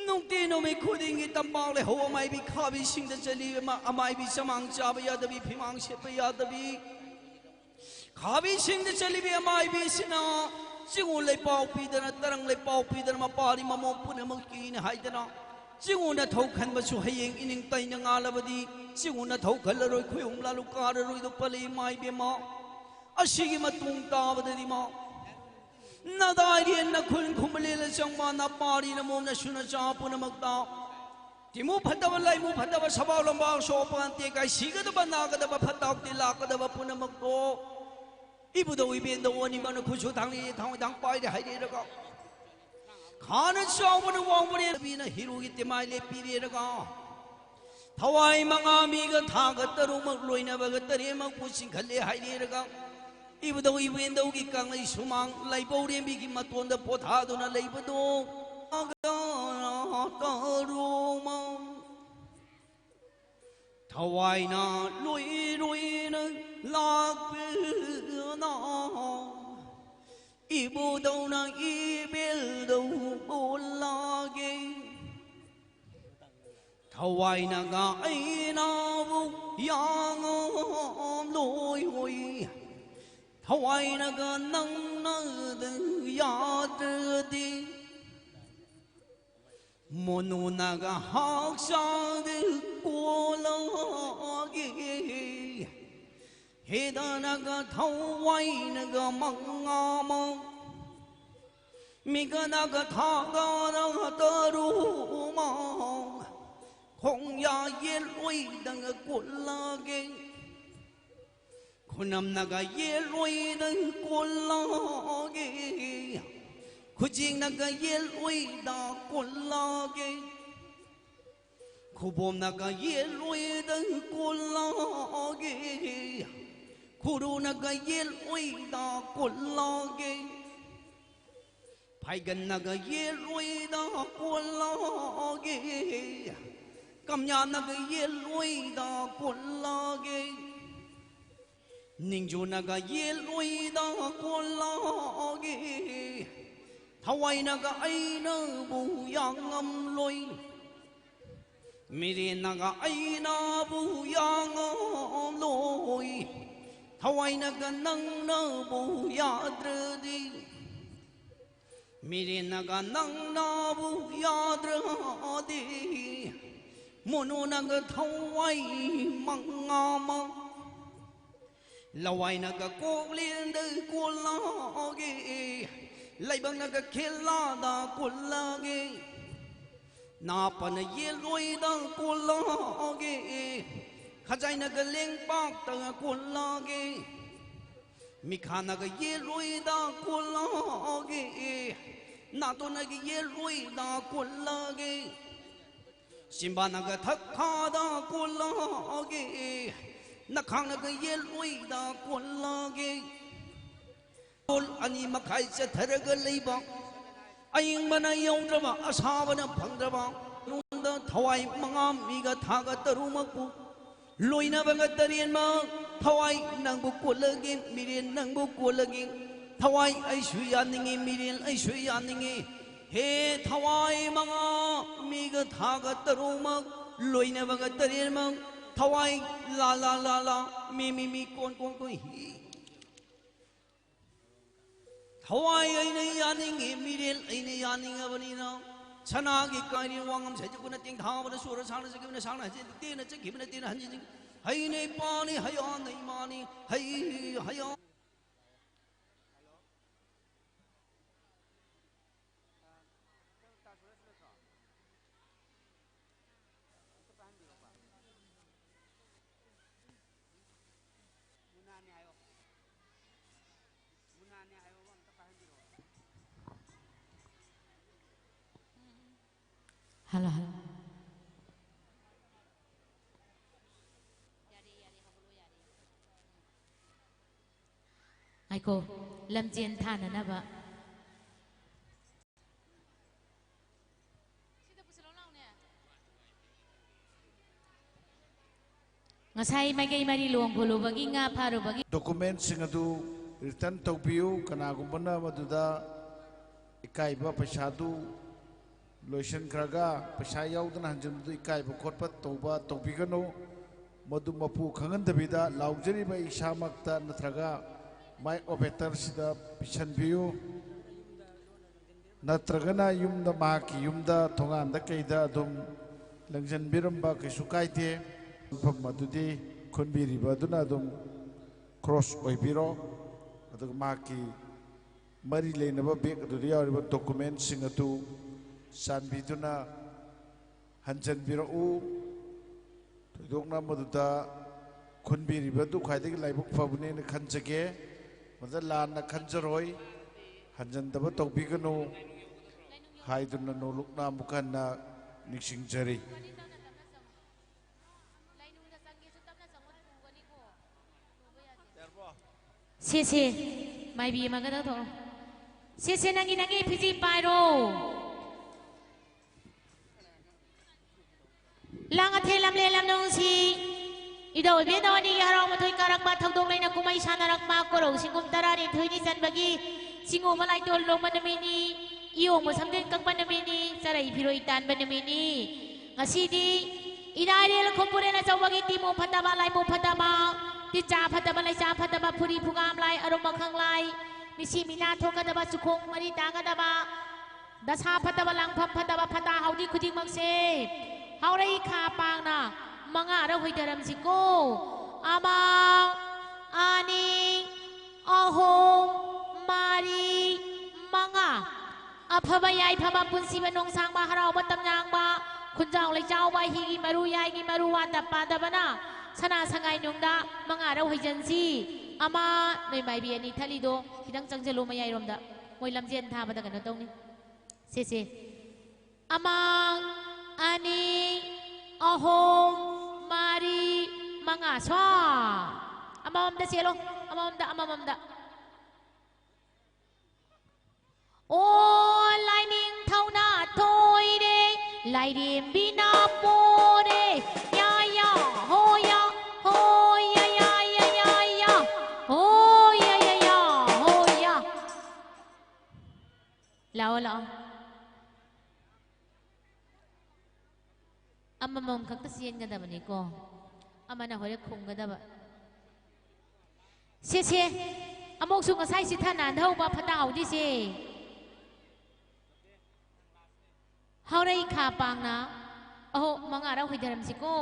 ꯅꯨꯡꯇꯤ ꯅꯨꯃꯤꯠ ꯈꯨꯗꯤꯡꯒꯤ ꯇꯝꯄꯥꯛ ꯂꯩꯍꯧ ꯑꯃꯥꯏꯕꯤ ꯈꯥꯕꯤꯁꯤꯡꯗ ꯆꯠꯂꯤ ꯑꯃꯥꯏꯕꯤ ꯆꯃꯥꯡ ꯆꯥꯕ ꯌꯥꯗꯕꯤ, ꯐꯤꯃꯥꯡ ꯁꯦꯠꯄ ꯌꯥꯗꯕꯤ꯫ ꯈꯥꯕꯤꯁꯤꯡꯗ ꯆꯠꯂꯤꯕꯤ ꯑꯃꯥꯏꯕꯤꯁꯤꯅ ꯆꯤꯡꯉꯨ ꯂꯩꯄꯥꯎ ꯄꯤꯗꯅ, ꯇꯔꯪ ꯂꯩꯄꯥꯎ ꯄꯤꯗꯅ, ꯃꯄꯥꯔꯤ ꯃꯃꯣ ꯄꯨꯝꯅꯃꯛꯀꯤꯅꯤ ꯍꯥꯏꯗꯅ ꯆꯤꯡꯉꯨꯅ ꯊꯧ ꯈꯟꯕꯁꯨ ꯍꯌꯦꯡ ꯏꯅꯤꯡ ꯇꯩꯅ ꯉꯥꯜꯂꯕꯗꯤ ꯆꯤꯡꯉꯨꯅ ꯊꯧ ꯈꯜꯂꯔꯣꯏ, ꯈꯣꯏꯌꯨꯝ ꯂꯥꯂꯨ ꯀꯥꯔꯔꯣꯏꯗꯣ ꯄꯜꯂꯤ ꯏꯃꯥ ꯏꯕꯦꯝꯃ꯫ ꯑꯁꯤꯒꯤ ꯃꯇꯨꯡ ꯇꯥꯕꯗꯗꯤ ꯃꯥ ꯅꯗꯥꯏꯔꯦꯟ ꯅꯈꯨꯜ ꯈꯨꯝꯕꯂꯦꯜ ꯑꯆꯪꯕ ꯅꯄꯥꯔꯤ ꯅꯃꯣꯝ ꯅꯁꯨ ꯅꯆꯥ ꯄꯨꯝꯅꯃꯛꯇ ꯇꯤꯃꯨ ꯐꯠꯇꯕ, ꯂꯥꯏꯃꯨ ꯐꯠꯇꯕ, ꯁꯕꯥꯎ ꯂꯝꯕꯥꯎ ꯁꯣꯛꯄ ꯄꯥꯟꯇꯦ ꯀꯥꯏ, ꯁꯤꯒꯗꯕ, ꯅꯥꯒꯗꯕ, ꯐꯠꯇ ꯍꯥꯎꯗꯤ ꯂꯥꯛꯀꯗꯕ ꯄꯨꯝꯅꯃꯛꯇꯣ ꯏꯕꯨꯙꯧ ꯏꯕꯦꯟꯗꯧ ꯑꯅꯤꯃꯛꯅ ꯈꯨꯠꯁꯨ ꯊꯥꯡꯂꯤ ꯊꯥꯡ ꯊꯥꯡ ꯄꯥꯏꯔꯦ ꯍꯥꯏꯔꯦꯔꯒ, ꯈꯥꯅ ꯆꯥꯎꯕꯅ ꯋꯥꯡꯕꯅꯦ ꯂꯝꯕꯤꯅ ꯍꯤꯔꯨꯒꯤ ꯇꯦꯃꯥꯏ ꯂꯦꯞꯄꯤꯔꯦꯔꯒ, ꯊꯋꯥꯏ ꯃꯉꯥ ꯃꯤꯒ ꯊꯥꯒ ꯇꯔꯨꯛꯃꯛ ꯂꯣꯏꯅꯕꯒ ꯇꯔꯦꯠꯃꯛꯄꯨ ꯆꯤꯡꯈꯠꯂꯦ ꯍꯥꯏꯔꯦꯔꯒ, ꯏꯕꯨꯙꯧ ꯏꯕꯦꯟꯗꯧꯒꯤ ꯀꯪꯂꯩ ꯁꯨꯃꯥꯡ ꯂꯥꯏꯕꯧꯔꯦꯝꯕꯤꯒꯤ ꯃꯇꯣꯟꯗ ꯄꯣꯊꯥꯗꯨꯅ ꯂꯩꯕꯗꯣ ꯇꯔꯨꯃ ꯊꯋꯥꯏꯅ ꯂꯣꯏꯔꯣꯏꯅ ꯂꯥꯛꯄꯅ ꯏꯕꯨꯙꯧꯅ ꯏꯕꯦꯜꯗꯧ ꯎꯠꯂꯒꯦ꯫ ꯊꯋꯥꯏꯅꯒ ꯑꯩꯅꯕꯨ ꯌꯥꯉꯝꯂꯣꯏ꯫ ꯊꯋꯥꯏꯅꯒ ꯅꯪꯅꯗ ꯌꯥꯗ꯭ꯔꯗꯤ, ꯃꯣꯅꯨꯅꯒ ꯍꯛꯆꯥꯡꯗ ꯀꯣꯜꯂꯒꯦ꯫ ꯍꯦꯗꯅꯒ ꯊꯋꯥꯏꯅꯒ ꯃꯉꯥꯃ, ꯃꯤꯒꯅꯒ ꯊꯥꯒꯅꯒ ꯇꯔꯨꯃ, ꯈꯣꯡꯌꯥ ꯌꯦꯠꯂꯣꯏꯗꯒ ꯀꯣꯜꯂꯒꯦ꯫ ꯈꯨꯅꯝꯅꯒ ꯌꯦꯠꯂꯣꯏꯗ ꯀꯣꯜꯂꯒꯦ꯫ ꯈꯨꯖꯤꯡꯅꯒ ꯌꯦꯠꯂꯣꯏꯗ ꯀꯣꯜꯂꯒꯦ꯫ ꯈꯨꯕꯣꯝꯅꯒ ꯌꯦꯠꯂꯣꯏꯗ ꯀꯣꯜꯂꯒꯦ꯫ ꯈꯨꯔꯨꯅꯒ ꯌꯦꯠꯂꯣꯏꯗ ꯀꯣꯜꯂꯒꯦ꯫ ꯐꯥꯏꯒꯟꯅꯒ ꯌꯦꯠꯂꯣꯏꯗ ꯀꯣꯜꯂꯒꯦ꯫ ꯀꯝꯌꯥꯅꯒ ꯌꯦꯠꯂꯣꯏꯗ ꯀꯣꯜꯂꯒꯦ꯫ ꯅꯤꯡꯖꯨꯅꯒ ꯌꯦꯠꯂꯣꯏꯗ ꯀꯣꯜꯂꯒꯦ꯫ ꯊꯋꯥꯏꯅꯒ ꯑꯩꯅꯕꯨ ꯌꯥꯉꯝꯂꯣꯏ꯫ ꯃꯤꯔꯦꯟꯅꯒ ꯑꯩꯅꯕꯨ ꯌꯥꯉꯝꯂꯣꯏ꯫ ꯊꯋꯥꯏꯅꯒ ꯅꯪꯅꯕꯨ ꯌꯥꯗ꯭ꯔꯗꯤ, ꯃꯤꯔꯦꯟꯅꯒ ꯅꯪꯅꯕꯨ ꯌꯥꯗ꯭ꯔꯗꯤ, ꯃꯣꯅꯣꯅꯒ ꯊꯋꯥꯏ ꯃꯉꯥꯃꯛ, ꯂꯋꯥꯏꯅꯒ ꯀꯣꯛꯂꯦꯟꯗ ꯀꯣꯜꯂꯒꯦ꯫ ꯂꯩꯕꯪꯅꯒ ꯈꯦꯂꯥꯗ ꯀꯣꯜꯂꯒꯦ꯫ ꯅꯥꯄꯅ ꯌꯦꯠꯂꯣꯏꯗ ꯀꯣꯜꯂꯒꯦ, ꯈꯖꯥꯏꯅꯒ ꯂꯦꯡꯄꯥꯛꯇ ꯀꯣꯜꯂꯒꯦ, ꯃꯤꯈꯥꯅꯒ ꯌꯦꯠꯂꯣꯏꯗ ꯀꯣꯜꯂꯒꯦ, ꯅꯥꯇꯣꯟꯅꯒ ꯌꯦꯠꯂꯣꯏꯗ ꯀꯣꯜꯂꯒꯦ, ꯆꯤꯝꯕꯥꯅꯒ ꯊꯛꯈꯥꯗ ꯀꯣꯜꯂꯒꯦ, ꯅꯈꯥꯡꯅꯒ ꯌꯦꯠꯂꯣꯏꯗ ꯀꯣꯜꯂꯒꯦ꯫ ꯄꯨꯡ ꯑꯅꯤ ꯃꯈꯥꯏ ꯆꯠꯊꯔꯒ ꯂꯩꯕ, ꯑꯏꯪꯕꯅ ꯌꯧꯗ꯭ꯔꯕ, ꯑꯁꯥꯕꯅ ꯐꯪꯗ꯭ꯔꯕ, ꯅꯉꯣꯟꯗ ꯊꯋꯥꯏ ꯃꯉꯥ ꯃꯤꯒ ꯊꯥꯒ ꯇꯔꯨꯛꯃꯛꯄꯨ, ꯂꯣꯏꯅꯕꯒ ꯇꯔꯦꯠꯃꯛ, ꯊꯋꯥꯏ ꯅꯪꯕꯨ ꯀꯣꯜꯂꯒꯦ, ꯃꯤꯔꯦꯟ ꯅꯪꯕꯨ ꯀꯣꯜꯂꯒꯦ, ꯊꯋꯥꯏ ꯑꯩꯁꯨ ꯌꯥꯅꯤꯡꯉꯤ, ꯃꯤꯔꯦꯟ ꯑꯩꯁꯨ ꯌꯥꯅꯤꯡꯉꯤ꯫ ꯍꯦ ꯊꯋꯥꯏ ꯃꯉꯥ ꯃꯤꯒ ꯊꯥꯒ ꯇꯔꯨꯛꯃꯛ, ꯂꯣꯏꯅꯕꯒ ꯇꯔꯦꯠꯃꯛ, ꯊꯋꯥꯏ ꯂꯥ ꯂꯥ ꯂꯥ ꯂꯥ, ꯃꯤ ꯃꯤ ꯃꯤ ꯀꯣꯟ ꯀꯣꯟ ꯀꯣꯟ ꯍꯤ꯫ ꯊꯋꯥꯏ ꯑꯩꯅ ꯌꯥꯅꯤꯡꯉꯤ, ꯃꯤꯔꯦꯜ ꯑꯩꯅ ꯌꯥꯅꯤꯡꯉꯕꯅꯤꯅ, ꯁꯅꯥꯒꯤ ꯀꯥꯏꯔꯤ ꯋꯥꯉꯝ ꯁꯩꯖꯨꯛꯅ ꯇꯦꯡꯊꯥꯕꯅ ꯁꯣꯔ ꯁꯥꯡꯅ ꯆꯠꯈꯤꯕꯅ ꯁꯥꯡꯅ ꯍꯟꯖꯤꯟ, ꯇꯦꯟꯅ ꯆꯠꯈꯤꯕꯅ ꯇꯦꯟꯅ ꯍꯟꯖꯤꯟ꯫ ꯍꯩꯅ ꯏꯄꯥꯅꯤ, ꯍꯌꯥꯅ ꯏꯃꯥꯅꯤ, ꯍꯩ ꯍꯌꯥ꯫ Hello, hello. ꯉꯥꯏꯈꯣ, ꯂꯝꯖꯦꯟ ꯊꯥꯅꯅꯕ꯫ ꯉꯁꯥꯏ ꯃꯥꯏꯀꯩ ꯃꯔꯤ ꯂꯣꯡ ꯈꯨꯜꯂꯨꯕꯒꯤ ꯉꯥ ꯐꯥꯔꯨꯕꯒꯤ꯫ ꯗꯣꯀꯨꯃꯦꯟꯁꯤꯡ ꯑꯗꯨ ꯔꯤꯇꯔꯟ ꯇꯧꯕꯤꯌꯨ꯫ ꯀꯅꯥꯒꯨꯝꯕꯅ ꯃꯗꯨꯗ ꯏꯀꯥꯏꯕ ꯄꯩꯁꯥꯗꯨ ꯂꯣꯏꯁꯤꯟꯈ꯭ꯔꯒ ꯄꯩꯁꯥ ꯌꯥꯎꯗꯅ ꯍꯟꯖꯤꯟꯕꯗꯨ ꯏꯀꯥꯏꯕ ꯈꯣꯠꯄ ꯇꯧꯕ ꯇꯧꯕꯤꯒꯅꯨ꯫ ꯃꯗꯨ ꯃꯄꯨ ꯈꯪꯍꯟꯗꯕꯤꯗ ꯂꯥꯎꯖꯔꯤꯕ ꯏꯁꯥꯃꯛꯇ ꯅꯠꯇ꯭ꯔꯒ ꯃꯥꯏꯛ ꯑꯣꯄꯔꯦꯇꯔꯁꯤꯗ ꯄꯤꯁꯟꯕꯤꯌꯨ꯫ ꯅꯠꯇ꯭ꯔꯒꯅ ꯌꯨꯝꯗ, ꯃꯍꯥꯛꯀꯤ ꯌꯨꯝꯗ, ꯊꯣꯡꯒꯥꯟꯗ ꯀꯩꯗ ꯑꯗꯨꯝ ꯂꯪꯁꯤꯟꯕꯤꯔꯝꯕ ꯀꯩꯁꯨ ꯀꯥꯏꯗꯦ꯫ ꯃꯐꯝ ꯑꯗꯨꯗꯤ ꯈꯨꯟꯕꯤꯔꯤꯕ ꯑꯗꯨꯅ ꯑꯗꯨꯝ ꯀ꯭ꯔꯣꯁ ꯑꯣꯏꯕꯤꯔꯣ꯫ ꯑꯗꯨꯒ ꯃꯍꯥꯛꯀꯤ ꯃꯔꯤ ꯂꯩꯅꯕ ꯕꯦꯒ ꯑꯗꯨꯗ ꯌꯥꯎꯔꯤꯕ ꯗꯣꯀꯨꯃꯦꯟꯁꯤꯡ ꯑꯗꯨ ꯆꯥꯟꯕꯤꯗꯨꯅ ꯍꯟꯖꯟꯕꯤꯔꯛꯎ꯫ ꯊꯣꯏꯗꯣꯛꯅ ꯃꯗꯨꯗ ꯈꯨꯟꯕꯤꯔꯤꯕꯗꯨ ꯈ꯭ꯋꯥꯏꯗꯒꯤ ꯂꯥꯏꯕꯛ ꯐꯕꯅꯦꯅ ꯈꯟꯖꯒꯦ꯫ ꯃꯗꯨꯗ ꯂꯥꯟꯅ ꯈꯟꯖꯔꯣꯏ꯫ ꯍꯟꯖꯟꯗꯕ ꯇꯧꯕꯤꯒꯅꯨ ꯍꯥꯏꯗꯨꯅ ꯅꯣꯂꯨꯛꯅ ꯑꯃꯨꯛ ꯍꯟꯅ ꯅꯤꯡꯁꯤꯡꯖꯔꯤ꯫ ꯁꯦ ꯁꯦ, ꯃꯥꯏꯕꯤ ꯑꯃꯒ ꯇꯧꯊꯣꯛꯑꯣ꯫ ꯁꯦ ꯁꯦ, ꯅꯪꯒꯤ ꯅꯪꯒꯤ ꯐꯤꯖꯤ ꯄꯥꯏꯔꯣ꯫ ꯂꯥꯡ ꯑꯊꯦꯜ ꯂꯝꯂꯦꯟ ꯂꯝꯅꯨꯡꯁꯤ ꯏꯙꯧ ꯏꯕꯦꯟꯗꯧ ꯑꯅꯤꯒꯤ ꯍꯔꯥꯎ ꯃꯊꯣꯏ ꯀꯥꯔꯛꯄ ꯊꯧꯗꯣꯛ ꯂꯩꯅ ꯀꯨꯝꯍꯩ ꯁꯥꯟꯅꯔꯛꯄ ꯀꯣꯔꯧ ꯆꯤꯡꯒꯨꯝ ꯇꯔꯥꯅꯤꯊꯣꯏꯅꯤ ꯆꯟꯕꯒꯤ ꯆꯤꯡꯉꯨ ꯃꯂꯥꯏꯇꯣꯜ ꯂꯣꯡꯕ ꯅꯨꯃꯤꯠꯅꯤ꯫ ꯏꯌꯣꯡꯕ ꯁꯝꯗꯦꯟ ꯀꯛꯄ ꯅꯨꯃꯤꯠꯅꯤ꯫ ꯆꯔꯩ ꯐꯤꯔꯣꯏ ꯇꯥꯟꯕ ꯅꯨꯃꯤꯠꯅꯤ꯫ ꯉꯁꯤꯗꯤ ꯏꯔꯥꯏꯔꯦꯜ ꯈꯨꯝꯕꯨꯔꯦꯜ ꯑꯆꯧꯕꯒꯤ ꯇꯤꯃꯨ ꯐꯠꯇꯕ, ꯂꯥꯏꯃꯨ ꯐꯠꯇꯕ, ꯇꯤꯆꯥ ꯐꯠꯇꯕ, ꯂꯩꯆꯥ ꯐꯠꯇꯕ, ꯐꯨꯔꯤ ꯐꯨꯒꯥꯝ ꯂꯥꯏ, ꯑꯔꯨꯝ ꯑꯈꯪ ꯂꯥꯏ, ꯃꯤꯁꯤ ꯃꯤꯅꯥ ꯊꯣꯛꯀꯗꯕ, ꯆꯨꯈꯣꯡ ꯃꯔꯤ ꯇꯥꯒꯗꯕ, ꯗꯁꯥ ꯐꯠꯇꯕ, ꯂꯥꯡꯐꯝ ꯐꯠꯇꯕ, ꯐꯠꯇ ꯍꯥꯎꯗꯤ ꯈꯨꯗꯤꯡꯃꯛꯁꯦ ꯍꯥꯎꯔꯩ ꯈꯥ ꯄꯥꯡꯅ ꯃꯉꯥꯔ ꯍꯣꯏꯊꯔꯝꯁꯤꯀꯣ꯫ ꯑꯃ, ꯑꯅꯤ, ꯑꯍꯨꯝ, ꯃꯔꯤ, ꯃꯉꯥ꯫ ꯑꯐꯕ ꯌꯥꯏꯐꯕ, ꯄꯨꯟꯁꯤꯕ ꯅꯣꯡꯁꯥꯡꯕ, ꯍꯔꯥꯎꯕ ꯇꯝꯌꯥꯡꯕ, ꯈꯨꯟꯖꯥꯎ ꯂꯩꯆꯥꯎꯕ, ꯍꯤꯒꯤ ꯃꯔꯨ, ꯌꯥꯏꯒꯤ ꯃꯔꯨ, ꯋꯥꯗ ꯄꯥꯗꯕꯅ ꯁꯅꯥ ꯁꯉꯥꯏ ꯅꯨꯡꯗ ꯃꯉꯥꯔ ꯍꯣꯏꯖꯟꯁꯤ꯫ ꯑꯃ, ꯅꯣꯏ ꯃꯥꯏꯕꯤ ꯑꯅꯤ ꯊꯠꯂꯤꯗꯣ ꯈꯤꯇꯪ ꯆꯪꯁꯤꯜꯂꯨ ꯃꯌꯥꯏꯔꯣꯝꯗ, ꯃꯣꯏ ꯂꯝꯖꯦꯟ ꯊꯥꯕꯗ ꯀꯩꯅꯣ ꯇꯧꯅꯤ꯫ ꯁꯦ ꯁꯦ꯫ ꯑꯃ, ꯑꯅꯤ, ꯑꯍꯨꯝ, ꯃꯔꯤ, ꯃꯉꯥ꯫ ꯁ꯭ꯋꯥ꯫ ꯑꯃꯃꯝꯗ ꯆꯦꯜꯂꯣ꯫ ꯑꯃꯃꯝꯗ, ꯑꯃꯃꯝꯗ꯫ ꯑꯣ, ꯂꯥꯏꯅꯤꯡꯊꯧꯅ ꯊꯣꯏꯔꯦ, ꯂꯥꯏꯔꯦꯝꯕꯤꯅ ꯄꯣꯔꯦ꯫ ꯌꯥ ꯌꯥ, ꯍꯣ ꯌꯥ, ꯍꯣ ꯌꯥ ꯌꯥ ꯌꯥ ꯌꯥ ꯌꯥ꯫ ꯍꯣ ꯌꯥ ꯌꯥ ꯌꯥ, ꯍꯣ ꯌꯥ꯫ ꯂꯥꯛꯑꯣ, ꯂꯥꯛꯑꯣ꯫ ꯑꯃꯃꯝ ꯈꯛꯇ ꯆꯦꯟꯒꯗꯕꯅꯤꯀꯣ꯫ ꯑꯃꯅ ꯍꯣꯔꯦꯟ ꯈꯨꯝꯒꯗꯕ꯫ ꯁꯦ, ꯁꯦ꯫ ꯑꯃꯨꯛꯁꯨ ꯉꯁꯥꯏ ꯆꯤꯊ ꯅꯥꯟꯊꯍꯧꯕ ꯐꯠꯇ ꯍꯥꯎꯗꯤꯁꯦ꯫ ꯍꯥꯎꯔꯩ ꯈꯥ ꯄꯥꯡꯅ꯫ ꯑꯍꯣ, ꯃꯉꯥꯔꯛ ꯍꯣꯏꯊꯔꯝꯁꯤꯀꯣ꯫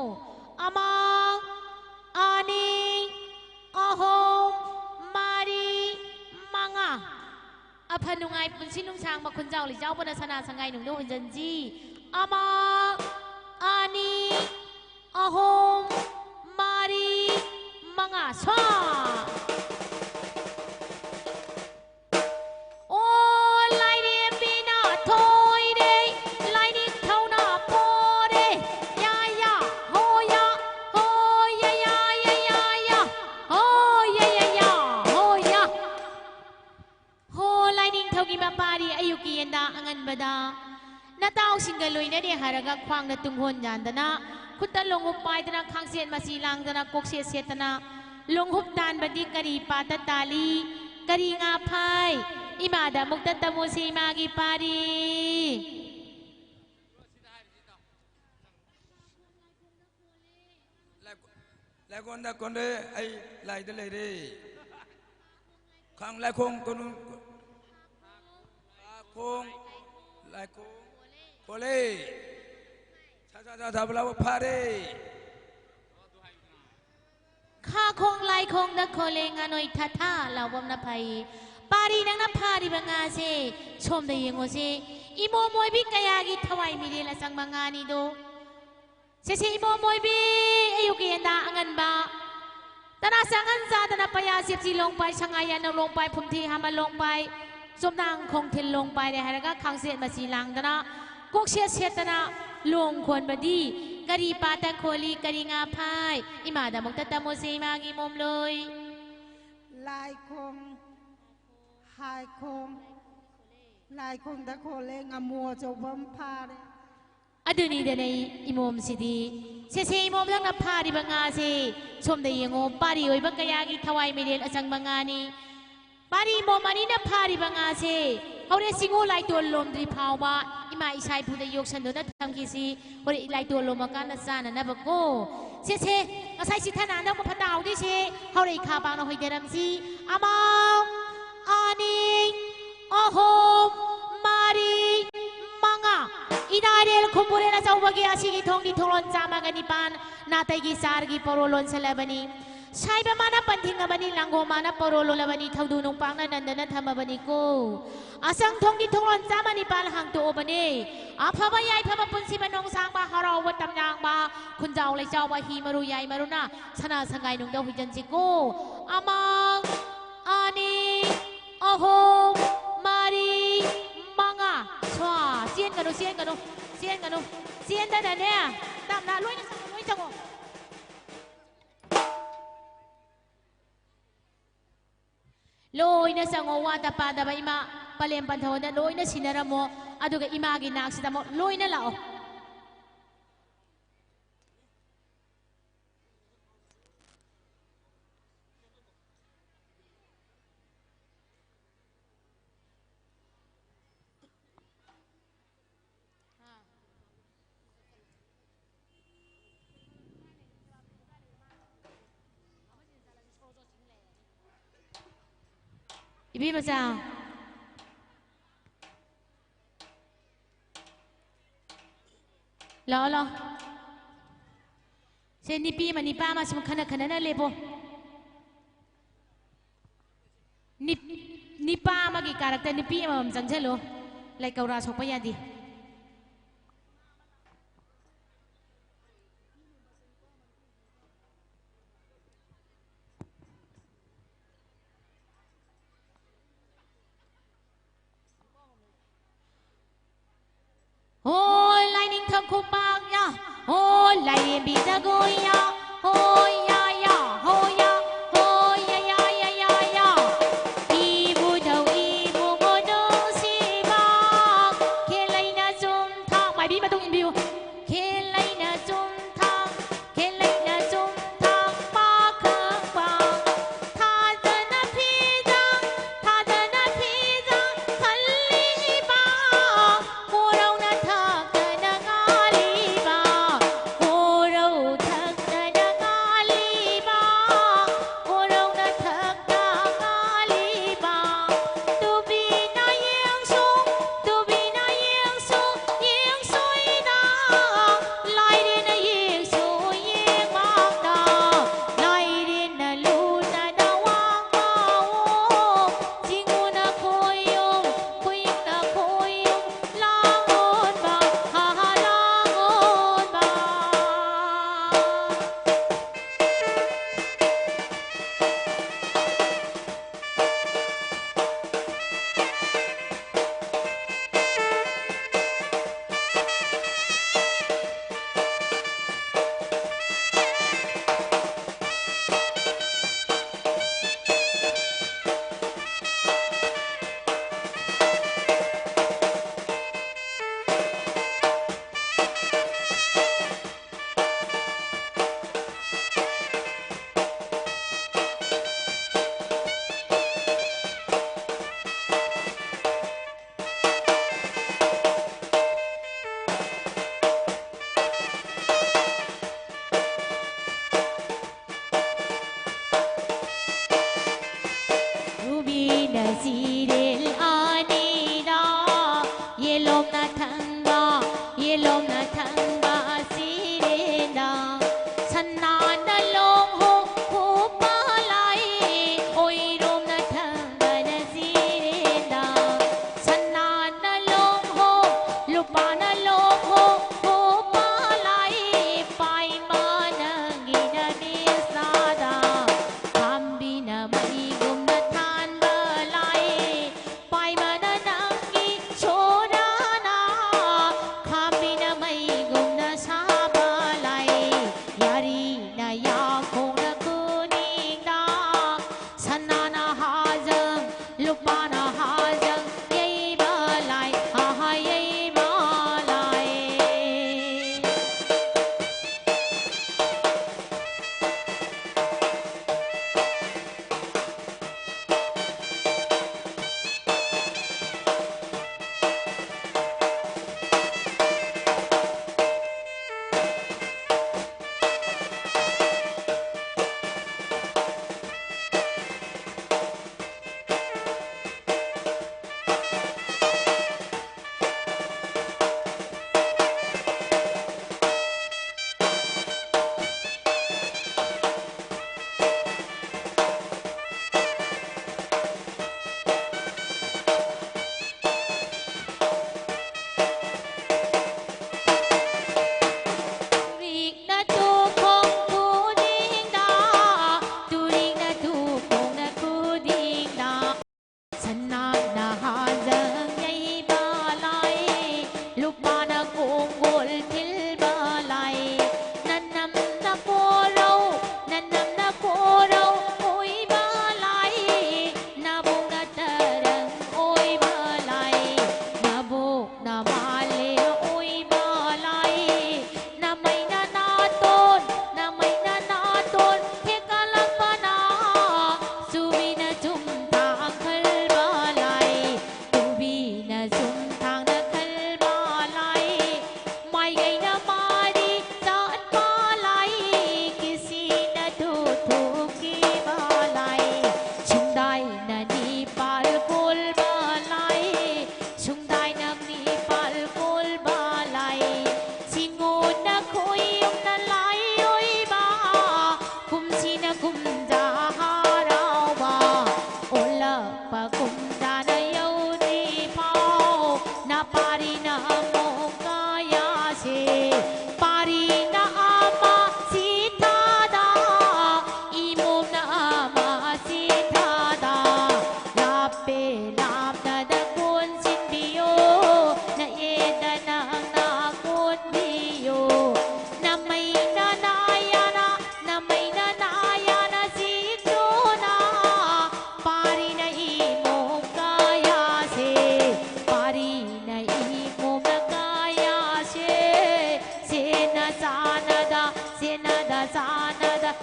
ꯑꯃ, ꯑꯅꯤ, ꯑꯍꯨꯝ, ꯃꯔꯤ, ꯃꯉꯥ꯫ ꯑꯐ ꯅꯨꯡꯉꯥꯏ ꯄꯨꯟꯁꯤ ꯅꯨꯡꯁꯥꯡꯕ ꯈꯨꯟꯖꯥꯎ ꯂꯩꯆꯥꯎꯕꯅ ꯁꯅꯥ ꯁꯪꯒꯥꯏ ꯅꯨꯡꯗ ꯍꯣꯟꯖꯟꯁꯤ꯫ ꯑꯃ, ꯅꯇꯥꯎꯁꯤꯡꯒ ꯂꯣꯏꯅꯔꯦ ꯍꯥꯏꯔꯒ ꯈ꯭ꯋꯥꯡꯗ ꯇꯨꯡꯍꯣꯟ ꯌꯥꯟꯗꯅ, ꯈꯨꯠꯇ ꯂꯣꯡꯍꯨꯞ ꯄꯥꯏꯗꯅ, ꯈꯥꯡꯆꯦꯠ ꯃꯆꯤ ꯂꯥꯡꯗꯅ, ꯀꯣꯛꯁꯦꯠ ꯁꯦꯠꯇꯅ, ꯂꯣꯡꯍꯨꯞ ꯇꯥꯟꯕꯗꯤ ꯀꯔꯤ ꯄꯥꯠꯇ ꯇꯥꯜꯂꯤ? ꯀꯔꯤ ꯉꯥ ꯐꯥꯏ? ꯏꯃꯥꯗ ꯑꯃꯨꯛꯇ ꯇꯝꯃꯨꯁꯤ ꯏꯃꯥꯒꯤ ꯄꯥꯔꯤ꯫ ꯂꯥꯏꯀꯣꯟꯗ ꯀꯣꯟꯗꯦ, ꯑꯩ ꯂꯥꯏꯗ ꯂꯩꯔꯦ꯫ ꯈꯥꯡ ꯂꯥꯏꯈꯣꯡ ꯀꯣꯅꯨ-, ꯂꯥꯏꯈꯣꯡ, ꯂꯥꯏꯈꯣꯡ ꯈꯣꯂꯦ꯫ ꯁꯥ ꯁꯥ ꯁꯥ ꯁꯥꯕ ꯂꯥꯎꯕ ꯐꯥꯔꯦ꯫ ꯈꯥꯈꯣꯡ ꯂꯥꯏꯈꯣꯡꯗ ꯈꯣꯂꯦ ꯉꯥꯅꯣꯏ ꯊꯥ ꯊꯥ ꯂꯥꯎꯕꯝꯅ ꯐꯩ꯫ ꯄꯥꯔꯤ ꯅꯪꯅ ꯐꯥꯔꯤꯕ ꯉꯥꯁꯦ ꯁꯣꯝꯗ ꯌꯦꯡꯉꯣꯁꯦ꯫ ꯏꯃꯣꯝ ꯑꯣꯏꯕꯤ ꯀꯌꯥꯒꯤ ꯊꯋꯥꯏ ꯃꯤꯔꯦꯜ ꯑꯆꯪꯕ ꯉꯥꯅꯤꯗꯣ꯫ ꯁꯦꯁꯦ ꯏꯃꯣꯝ ꯑꯣꯏꯕꯤ ꯑꯌꯨꯛꯀꯤ ꯌꯦꯟꯗꯥ ꯑꯉꯟꯕ꯫ ꯇꯔꯥ ꯆꯥꯉꯟ ꯆꯥꯗꯅ ꯄꯌꯥ ꯆꯦꯞꯆꯤ ꯂꯣꯡꯄꯥꯏ, ꯁꯉꯥꯏ ꯌꯥꯅꯧ ꯂꯣꯡꯄꯥꯏ, ꯐꯨꯝꯊꯤ ꯍꯥꯃꯜ ꯂꯣꯡꯄꯥꯏ, ꯆꯣꯝꯅꯥꯡ ꯈꯣꯡꯊꯤꯜ ꯂꯣꯡꯄꯥꯏꯔꯦ ꯍꯥꯏꯔꯒ ꯈꯥꯡꯆꯦꯠ ꯃꯆꯤ ꯂꯥꯡꯗꯅ, ꯀꯣꯛꯁꯦꯠ ꯁꯦꯠꯇꯅ ꯂꯣꯡ ꯈꯣꯟꯕꯗꯤ ꯀꯔꯤ ꯄꯥꯠꯇ ꯈꯣꯜꯂꯤ, ꯀꯔꯤ ꯉꯥ ꯐꯥꯏ? ꯏꯃꯥꯗꯃꯛꯇ ꯇꯝꯃꯣꯁꯦ ꯏꯃꯥꯒꯤ ꯃꯣꯝꯂꯣꯏ꯫ ꯂꯥꯏꯈꯣꯡ, ꯍꯥꯏꯈꯣꯡ, ꯂꯥꯏꯈꯣꯡꯗ ꯈꯣꯜꯂꯦ, ꯉꯥꯃꯨ ꯑꯆꯧꯕ ꯑꯃ ꯐꯥꯔꯦ꯫ ꯑꯗꯨꯅꯤꯗꯅ ꯏꯃꯣꯝꯁꯤꯗꯤ꯫ ꯁꯦꯁꯦ ꯏꯃꯣꯝ ꯅꯪꯅ ꯐꯥꯔꯤꯕ ꯉꯥꯁꯦ ꯁꯣꯝꯗ ꯌꯦꯡꯉꯣ, ꯄꯥꯔꯤ ꯑꯣꯏꯕ ꯀꯌꯥꯒꯤ ꯊꯋꯥꯏ ꯃꯤꯔꯦꯜ ꯑꯆꯪꯕ ꯉꯥꯅꯤ꯫ ꯄꯥꯔꯤ ꯏꯃꯣꯝ ꯑꯅꯤꯅ ꯐꯥꯔꯤꯕ ꯉꯥꯁꯦ ꯍꯣꯔꯦꯟ ꯆꯤꯡꯉꯨ ꯂꯥꯏꯇꯣꯜ ꯂꯣꯝꯗ꯭ꯔꯤ ꯐꯥꯎꯕ ꯏꯃꯥ ꯏꯁꯥ ꯏꯄꯨꯗ ꯌꯣꯛꯁꯟꯗꯨꯅ ꯊꯝꯈꯤꯁꯤ꯫ ꯍꯣꯔꯦꯟ ꯂꯥꯏꯇꯣꯜ ꯂꯣꯝꯃꯀꯥꯟꯗ ꯆꯥꯅꯅꯕꯀꯣ꯫ ꯁꯦꯁꯦ, ꯉꯁꯥꯏ ꯆꯤꯊꯅ ꯍꯟꯗꯛ ꯃꯐꯠꯇ ꯍꯥꯎꯗꯣꯏꯁꯦ ꯍꯧꯔꯛꯏ ꯈꯥ ꯄꯥꯡꯅ ꯍꯣꯏꯗꯔꯝꯁꯤ꯫ ꯑꯃ, ꯑꯅꯤ, ꯑꯍꯨꯝ, ꯃꯔꯤ, ꯃꯉꯥ꯫ ꯏꯅꯥꯔꯦꯜ ꯈꯨꯝꯕꯨꯔꯦꯜ ꯑꯆꯧꯕꯒꯤ ꯑꯁꯤꯒꯤ ꯊꯣꯡꯒꯤ ꯊꯣꯡꯂꯣꯟ ꯆꯥꯝꯃꯒ ꯅꯤꯄꯥꯟ ꯅꯥꯇꯩꯒꯤ ꯆꯥꯔꯒꯤ ꯄꯧꯔꯣ ꯂꯣꯟꯁꯜꯂꯕꯅꯤ꯫ ꯁꯥꯏꯕ ꯃꯥꯅ ꯄꯟꯊꯤꯡꯉꯕꯅꯤ, ꯂꯥꯡꯒꯣ ꯃꯥꯅ ꯄꯧꯔꯣ ꯂꯣꯜꯂꯕꯅꯤ, ꯊꯧꯗꯨ ꯅꯨꯡꯄꯥꯛꯅ ꯅꯟꯗꯅ ꯊꯝꯃꯕꯅꯤꯀꯣ꯫ ꯑꯁꯪ ꯊꯣꯡꯒꯤ ꯊꯣꯡꯂꯣꯟ ꯆꯥꯝꯃ ꯅꯤꯄꯥꯜ ꯍꯥꯡꯇꯣꯛꯑꯕꯅꯦ꯫ ꯑꯐꯕ ꯌꯥꯏꯐꯕ ꯄꯨꯟꯁꯤꯕ ꯅꯣꯡꯁꯥꯡꯕ ꯍꯔꯥꯎꯕ ꯇꯝꯅꯥꯡꯕ ꯈꯨꯟꯖꯥꯎ ꯂꯩꯆꯥꯎꯕ ꯍꯤ ꯃꯔꯨ ꯌꯥꯏ ꯃꯔꯨꯅ ꯁꯅꯥ ꯁꯪꯒꯥꯏ ꯅꯨꯡꯗ ꯍꯨꯏꯖꯟꯁꯤꯀꯣ꯫ ꯑꯃ, ꯑꯅꯤ, ꯑꯍꯨꯝ, ꯃꯔꯤ, ꯃꯉꯥ꯫ ꯁ꯭ꯋꯥ, ꯆꯦꯟꯒꯅꯨ, ꯆꯦꯟꯒꯅꯨ, ꯆꯦꯟꯒꯅꯨ꯫ ꯆꯦꯟꯗꯅꯅꯦ, ꯇꯞꯅ ꯂꯣꯏꯅ ꯆꯪꯉꯣ, ꯂꯣꯏ ꯆꯪꯉꯣ꯫ ꯂꯣꯏꯅ ꯆꯪꯉꯣ, ꯋꯥꯗ ꯄꯥꯗꯕ ꯏꯃꯥ꯫ ꯄꯂꯦꯝ ꯄꯟꯊꯧꯗ ꯂꯣꯏꯅ ꯁꯤꯟꯅꯔꯝꯃꯣ꯫ ꯑꯗꯨꯒ ꯏꯃꯥꯒꯤ ꯅꯥꯛꯁꯤꯗ ꯑꯃꯨꯛ ꯂꯣꯏꯅ ꯂꯥꯛꯑꯣ꯫ ꯏꯕꯦꯝꯃꯆꯥ꯫ ꯂꯥꯛꯑꯣ, ꯂꯥꯛꯑꯣ꯫ ꯁꯦ, ꯅꯨꯄꯤ ꯑꯃ, ꯅꯨꯄꯥ ꯑꯃ ꯁꯨꯝ ꯈꯟꯅ ꯈꯟꯅꯅ ꯂꯦꯞꯄꯣ꯫ ꯅꯤꯞ-, ꯅꯤꯄꯥ ꯑꯃꯒꯤ ꯀꯥꯔꯛꯇ ꯅꯨꯄꯤ ꯑꯃꯃꯝ ꯆꯪꯁꯤꯜꯂꯨ꯫ ꯂꯥꯏꯀꯧꯔꯥ ꯁꯣꯛꯄ ꯌꯥꯗꯦ꯫ ꯍꯣ ꯂꯥꯏꯅꯤꯡꯊꯧ ꯈꯨꯄꯥꯛꯌꯥ, ꯍꯣ ꯂꯥꯏꯔꯦꯝꯕꯤ ꯖꯒꯣꯏꯌꯥ, ꯍꯣ ꯌꯥ ꯌꯥ, ꯍꯣ ꯌꯥ, ꯍꯣ ꯌꯥ ꯌꯥ ꯌꯥ ꯌꯥ ꯌꯥ꯫ ꯏꯕꯨꯙꯧ ꯏꯕꯨꯡꯉꯣ ꯅꯨꯡꯁꯤꯕ, ꯈꯦꯂꯩꯅ ꯆꯨꯝꯊꯥꯡ꯫ ꯃꯥꯏꯕꯤ ꯃꯇꯨꯡ ꯏꯟꯕꯤꯌꯨ꯫ ꯈꯦꯂꯩꯅ ꯆꯨꯝꯊꯥꯡ, ꯈꯦꯂꯩꯅ ꯆꯨꯝꯊꯥꯡ ꯄꯥꯈꯪꯕ꯫ ꯊꯥꯖꯅ ꯐꯤꯖꯥꯡ, ꯊꯥꯖꯅ ꯐꯤꯖꯥꯡ ꯈꯜꯂꯤꯕ, ꯀꯣꯔꯧꯅ ꯊꯛꯇꯅ ꯉꯥꯜꯂꯤꯕ, ꯀꯣꯔꯧ ꯊꯛꯇꯅ ꯉꯥꯜꯂꯤ꯫ ꯁꯅꯥꯅ ꯂꯣꯡꯍꯣ ꯈꯨꯄꯥꯂꯥꯏ, ꯑꯣꯏꯔꯣꯝꯅ ꯊꯪꯒꯅ ꯆꯤꯔꯦꯟꯗ꯫ ꯁꯅꯥꯅ ꯂꯣꯡꯍꯣ, ꯂꯨꯄꯥꯅ ꯂꯣꯡꯍꯣ ꯈꯨꯄꯥꯂꯥꯏ, ꯄꯥꯏꯃ ꯅꯪꯒꯤꯅ ꯅꯤꯁꯥꯗ꯫ ꯈꯥꯝꯕꯤꯅ ꯃꯩꯒꯨꯝꯅ ꯊꯥꯟꯕ ꯂꯥꯏ, ꯄꯥꯏꯃꯅ ꯅꯪꯒꯤ ꯁꯣꯔꯥꯅ꯫ ꯈꯥꯝꯕꯤꯅ ꯃꯩꯒꯨꯝꯅ ꯁꯥꯕ ꯂꯥꯏ, ꯌꯥꯔꯤꯅ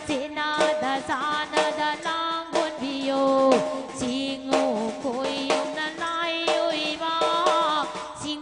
ꯆꯦꯅꯥꯗ ꯆꯥꯅꯗ ꯂꯥꯡꯒꯣꯟꯕꯤꯌꯣ꯫ ꯆꯤꯡꯉꯨ ꯈꯣꯏꯌꯨꯝꯅ ꯂꯥꯏ ꯑꯣꯏꯕ꯫ ꯆꯤꯡ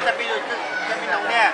ꯆꯠꯃꯤꯟꯅꯧꯅꯦ꯫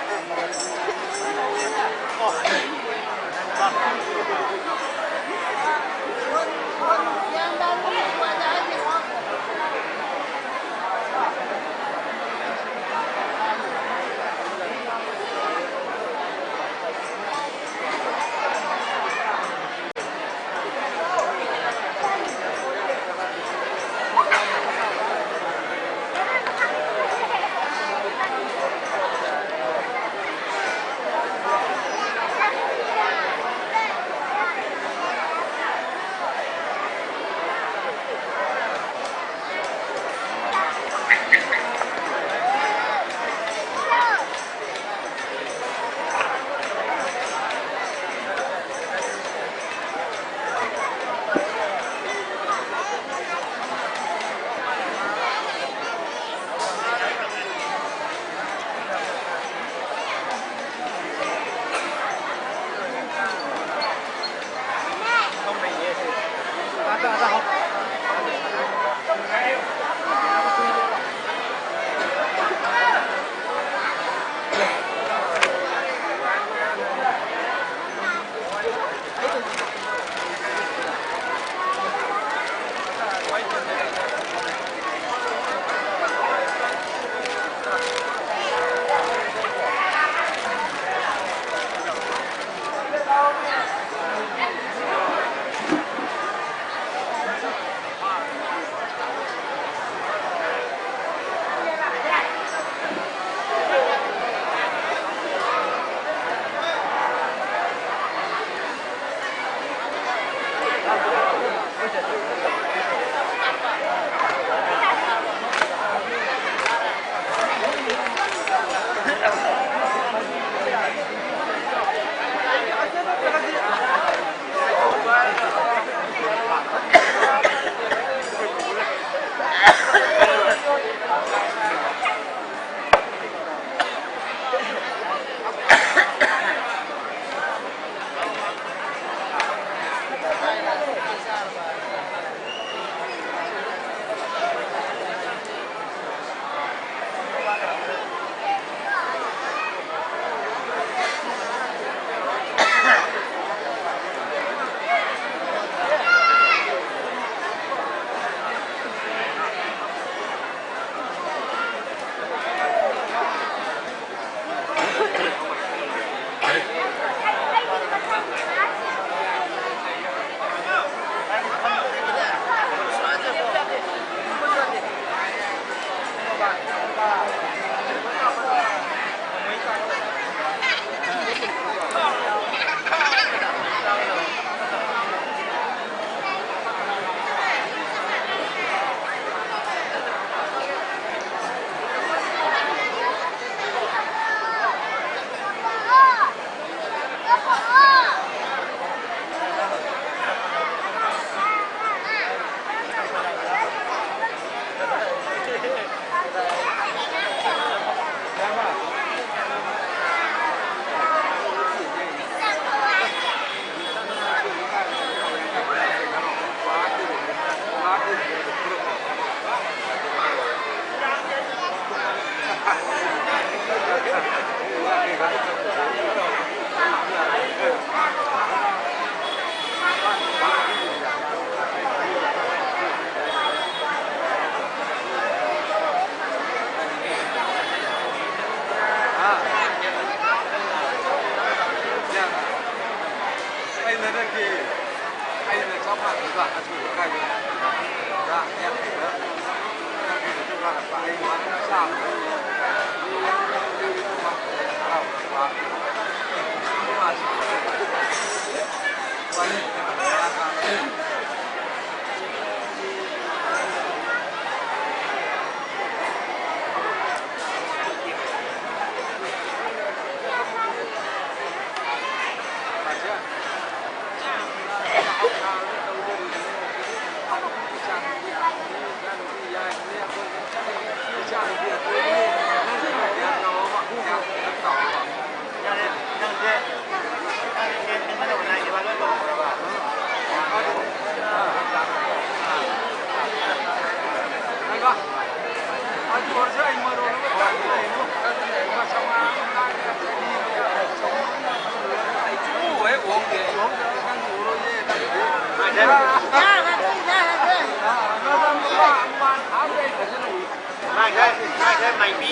ꯃꯥꯏꯁꯦ, ꯃꯥꯏꯁꯦ ꯃꯥꯏꯕꯤ,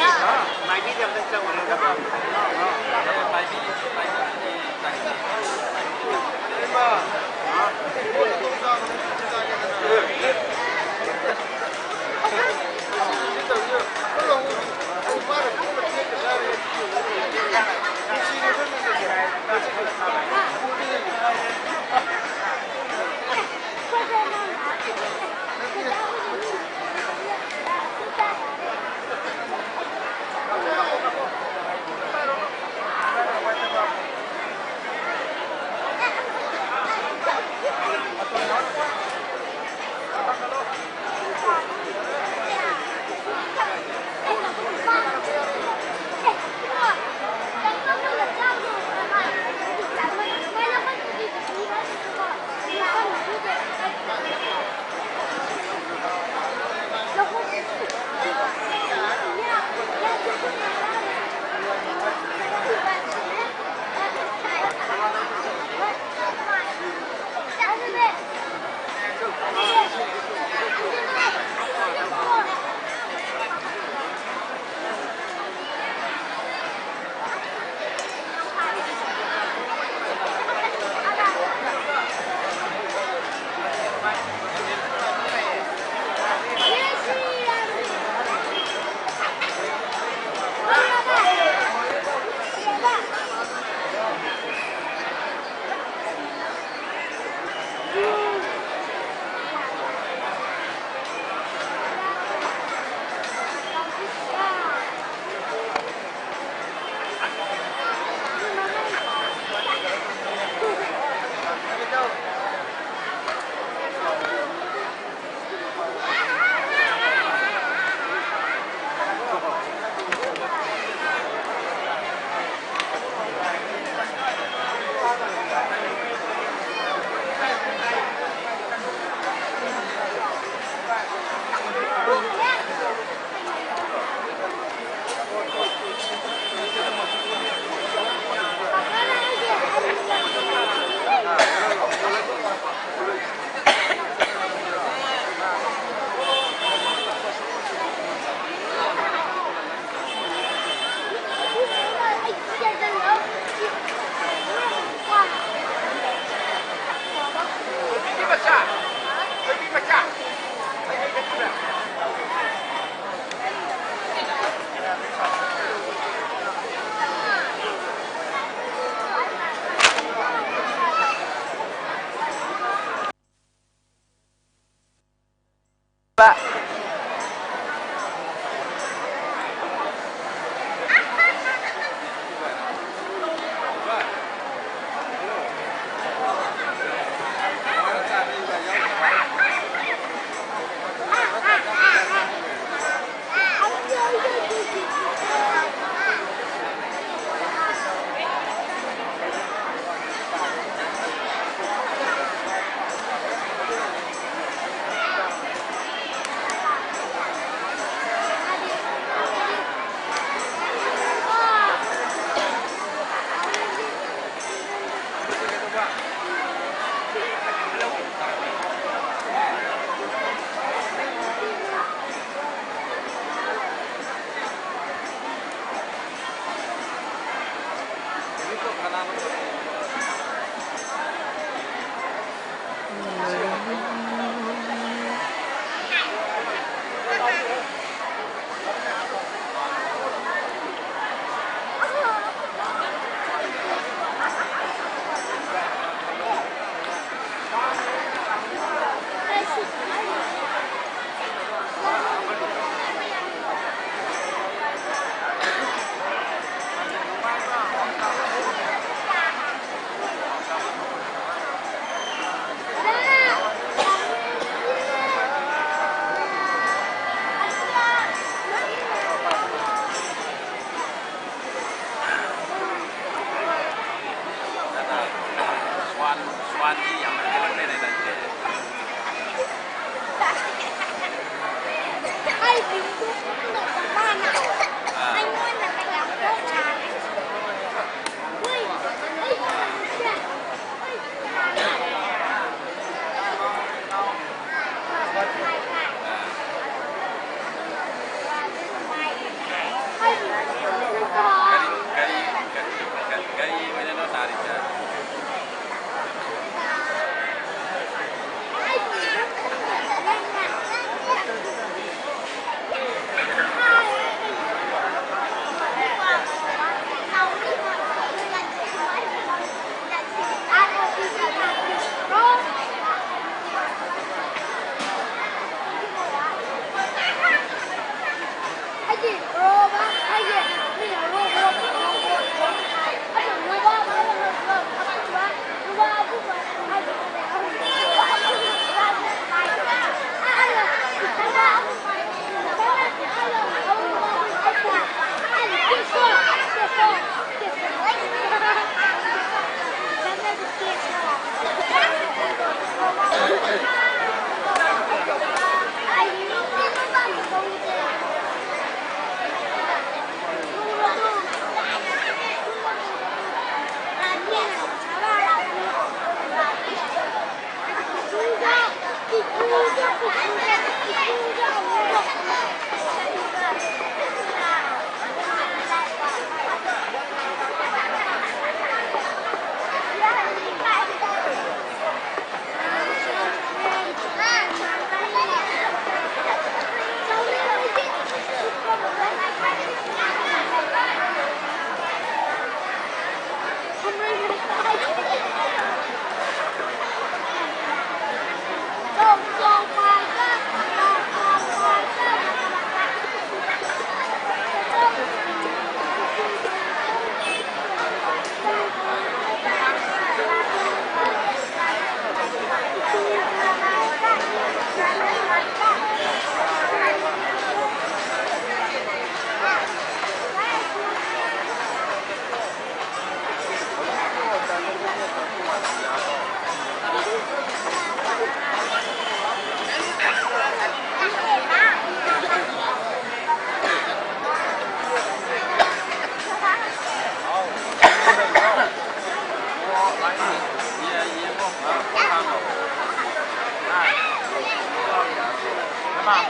ꯃꯥꯏꯕꯤꯗ ꯑꯝꯇꯪ ꯆꯪꯉꯨꯔꯦ꯫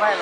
ꯀꯥꯏ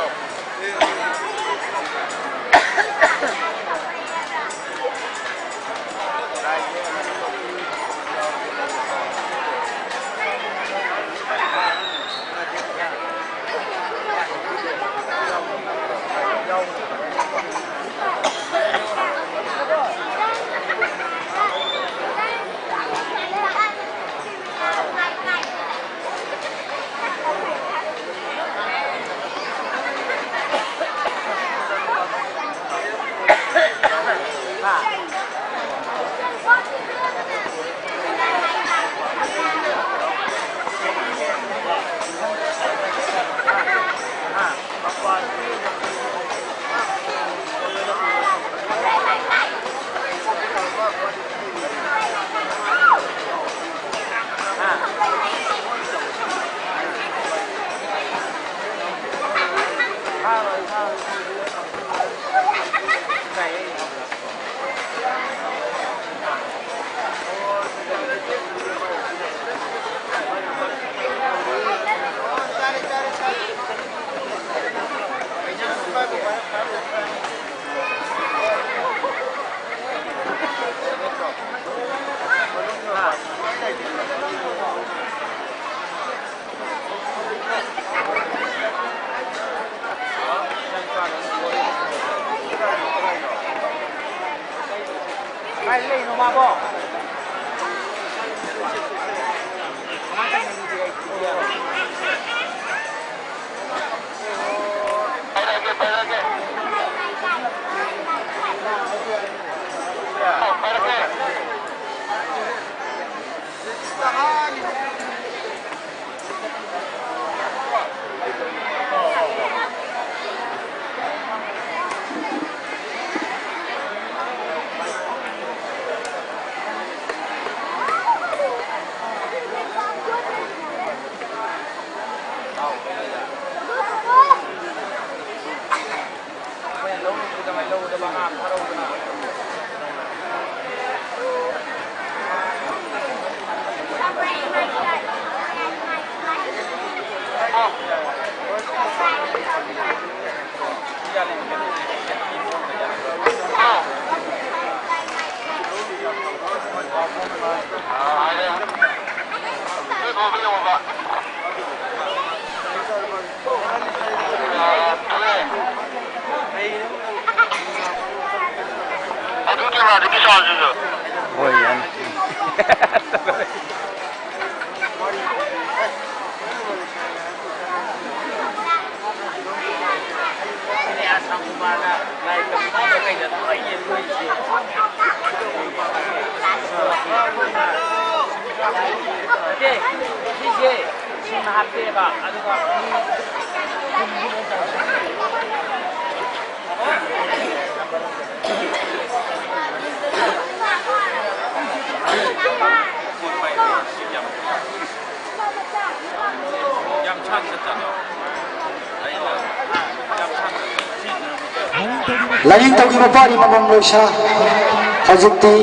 ꯂꯩꯅꯣ ꯃꯥꯕꯣ? ꯑꯗꯒꯤ ꯆꯥꯔꯁꯤꯁꯨ꯫ ꯍꯣꯏ, ꯌꯥꯅꯤ꯫ ꯁꯤꯁꯦ ꯁꯤꯅ ꯍꯥꯞꯄꯦꯕ, ꯑꯗꯨꯒ ꯃꯤ ꯀꯨꯟꯒꯤ ꯂꯣꯏ ꯇꯧꯔꯦ꯫ ꯂꯥꯏꯅꯤꯡꯊꯧꯒꯤ ꯃꯄꯥꯔꯤ ꯃꯃꯝ ꯂꯣꯏꯁꯥ, ꯍꯧꯖꯤꯛꯇꯤ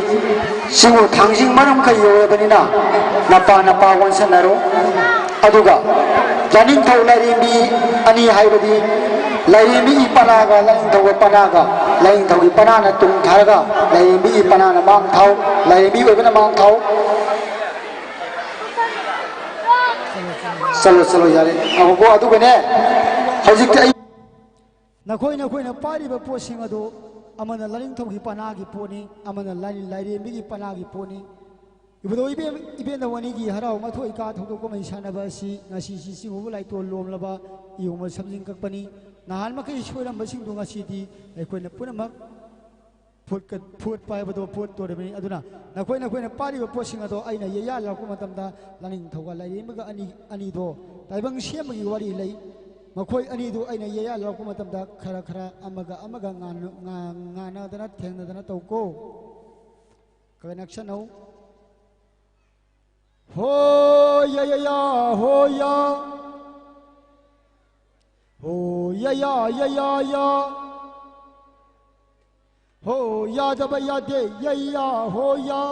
ꯁꯤꯕꯨ ꯊꯥꯡꯖꯤꯡ ꯃꯔꯝꯈꯩ ꯌꯧꯔꯕꯅꯤꯅ, ꯅꯄꯥ ꯅꯄꯥ ꯑꯣꯟꯁꯟꯅꯔꯣ꯫ ꯑꯗꯨꯒ ꯂꯥꯏꯅꯤꯡꯊꯧ ꯂꯥꯏꯔꯦꯝꯕꯤ ꯑꯅꯤ ꯍꯥꯏꯕꯗꯤ ꯂꯥꯏꯔꯦꯝꯕꯤꯒꯤ ꯄꯅꯥꯒ ꯂꯥꯏꯅꯤꯡꯊꯧꯒꯤ ꯄꯅꯥꯒ, ꯂꯥꯏꯅꯤꯡꯊꯧꯒꯤ ꯄꯅꯥꯅ ꯇꯨꯡ ꯊꯥꯔꯒ ꯂꯥꯏꯔꯦꯝꯕꯤꯒꯤ ꯄꯅꯥꯅ ꯃꯥꯡ ꯊꯥꯎ, ꯂꯥꯏꯔꯦꯝꯕꯤ ꯑꯣꯏꯕꯅ ꯃꯥꯡ ꯊꯥꯎ꯫ ꯆꯠꯂꯣ, ꯆꯠꯂꯣ, ꯌꯥꯔꯦ꯫ ꯉꯥꯏꯈꯣꯀꯣ, ꯑꯗꯨꯒꯅꯦ, ꯍꯧꯖꯤꯛꯇꯤ ꯑꯩ ꯅꯈꯣꯏ ꯅꯈꯣꯏꯅ ꯄꯥꯏꯔꯤꯕ ꯄꯣꯠꯁꯤꯡ ꯑꯗꯨ ꯑꯃꯅ ꯂꯥꯏꯅꯤꯡꯊꯧꯒꯤ ꯄꯅꯥꯒꯤ ꯄꯣꯠꯅꯤ, ꯑꯃꯅ ꯂꯥꯏ-, ꯂꯥꯏꯔꯦꯝꯕꯤꯒꯤ ꯄꯅꯥꯒꯤ ꯄꯣꯠꯅꯤ꯫ ꯏꯕꯨꯙꯧ ꯏꯕꯦꯝ-, ꯏꯕꯦꯟꯗꯧ ꯑꯅꯤꯒꯤ ꯍꯔꯥꯎ ꯃꯊꯣꯏ ꯀꯥ ꯊꯧꯗꯣꯛ ꯀꯨꯝꯍꯩ ꯁꯥꯟꯅꯕ ꯑꯁꯤ ꯉꯁꯤ ꯁꯤ ꯆꯤꯡꯉꯨꯕ ꯂꯥꯏꯇꯣꯟ ꯂꯣꯝꯂꯕ ꯏꯍꯨꯝꯕ ꯁꯝꯖꯤꯟ ꯀꯛꯄꯅꯤ꯫ ꯅꯍꯥꯟ ꯃꯈꯩ ꯁꯣꯏꯔꯝꯕꯁꯤꯡꯗꯨ ꯉꯁꯤꯗꯤ ꯑꯩꯈꯣꯏꯅ ꯄꯨꯝꯅꯃꯛ ꯐꯨꯠꯀ-, ꯐꯨꯠꯄ ꯍꯥꯏꯕꯗꯣ ꯐꯨꯠꯇꯣꯔꯤꯕꯅꯤ꯫ ꯑꯗꯨꯅ ꯅꯈꯣꯏ ꯅꯈꯣꯏꯅ ꯄꯥꯏꯔꯤꯕ ꯄꯣꯠꯁꯤꯡ ꯑꯗꯣ ꯑꯩꯅ ꯌꯩꯌꯥ ꯂꯥꯎꯔꯛꯄ ꯃꯇꯝꯗ ꯂꯥꯏꯅꯤꯡꯊꯧꯒ ꯂꯥꯏꯔꯦꯝꯕꯤꯒ ꯑꯅꯤ, ꯑꯅꯤꯗꯣ ꯇꯥꯏꯕꯪ ꯁꯦꯝꯕꯒꯤ ꯋꯥꯔꯤ ꯂꯩ꯫ ꯃꯈꯣꯏ ꯑꯅꯤꯗꯨ ꯑꯩꯅ ꯌꯩꯌꯥ ꯂꯥꯎꯔꯛꯄ ꯃꯇꯝꯗ ꯈꯔ ꯈꯔ ꯑꯃꯒ ꯑꯃꯒ ꯉꯥꯟꯅ-, ꯉꯥ-, ꯉꯥꯟꯅꯗꯅ ꯊꯦꯡꯅꯗꯅ ꯇꯧꯀꯣ꯫ ꯀ-, ꯅꯛꯁꯟꯅꯧ꯫ ꯍꯣ ꯌꯥ ꯌꯥ ꯌꯥ, ꯍꯣ ꯌꯥ꯫ ꯍꯣ ꯌꯥ ꯌꯥ ꯌꯥ ꯌꯥ ꯌꯥ꯫ ꯍꯣ ꯌꯥꯗꯕ ꯌꯥꯗꯦ, ꯌꯥ ꯌꯥ, ꯍꯣ ꯌꯥ꯫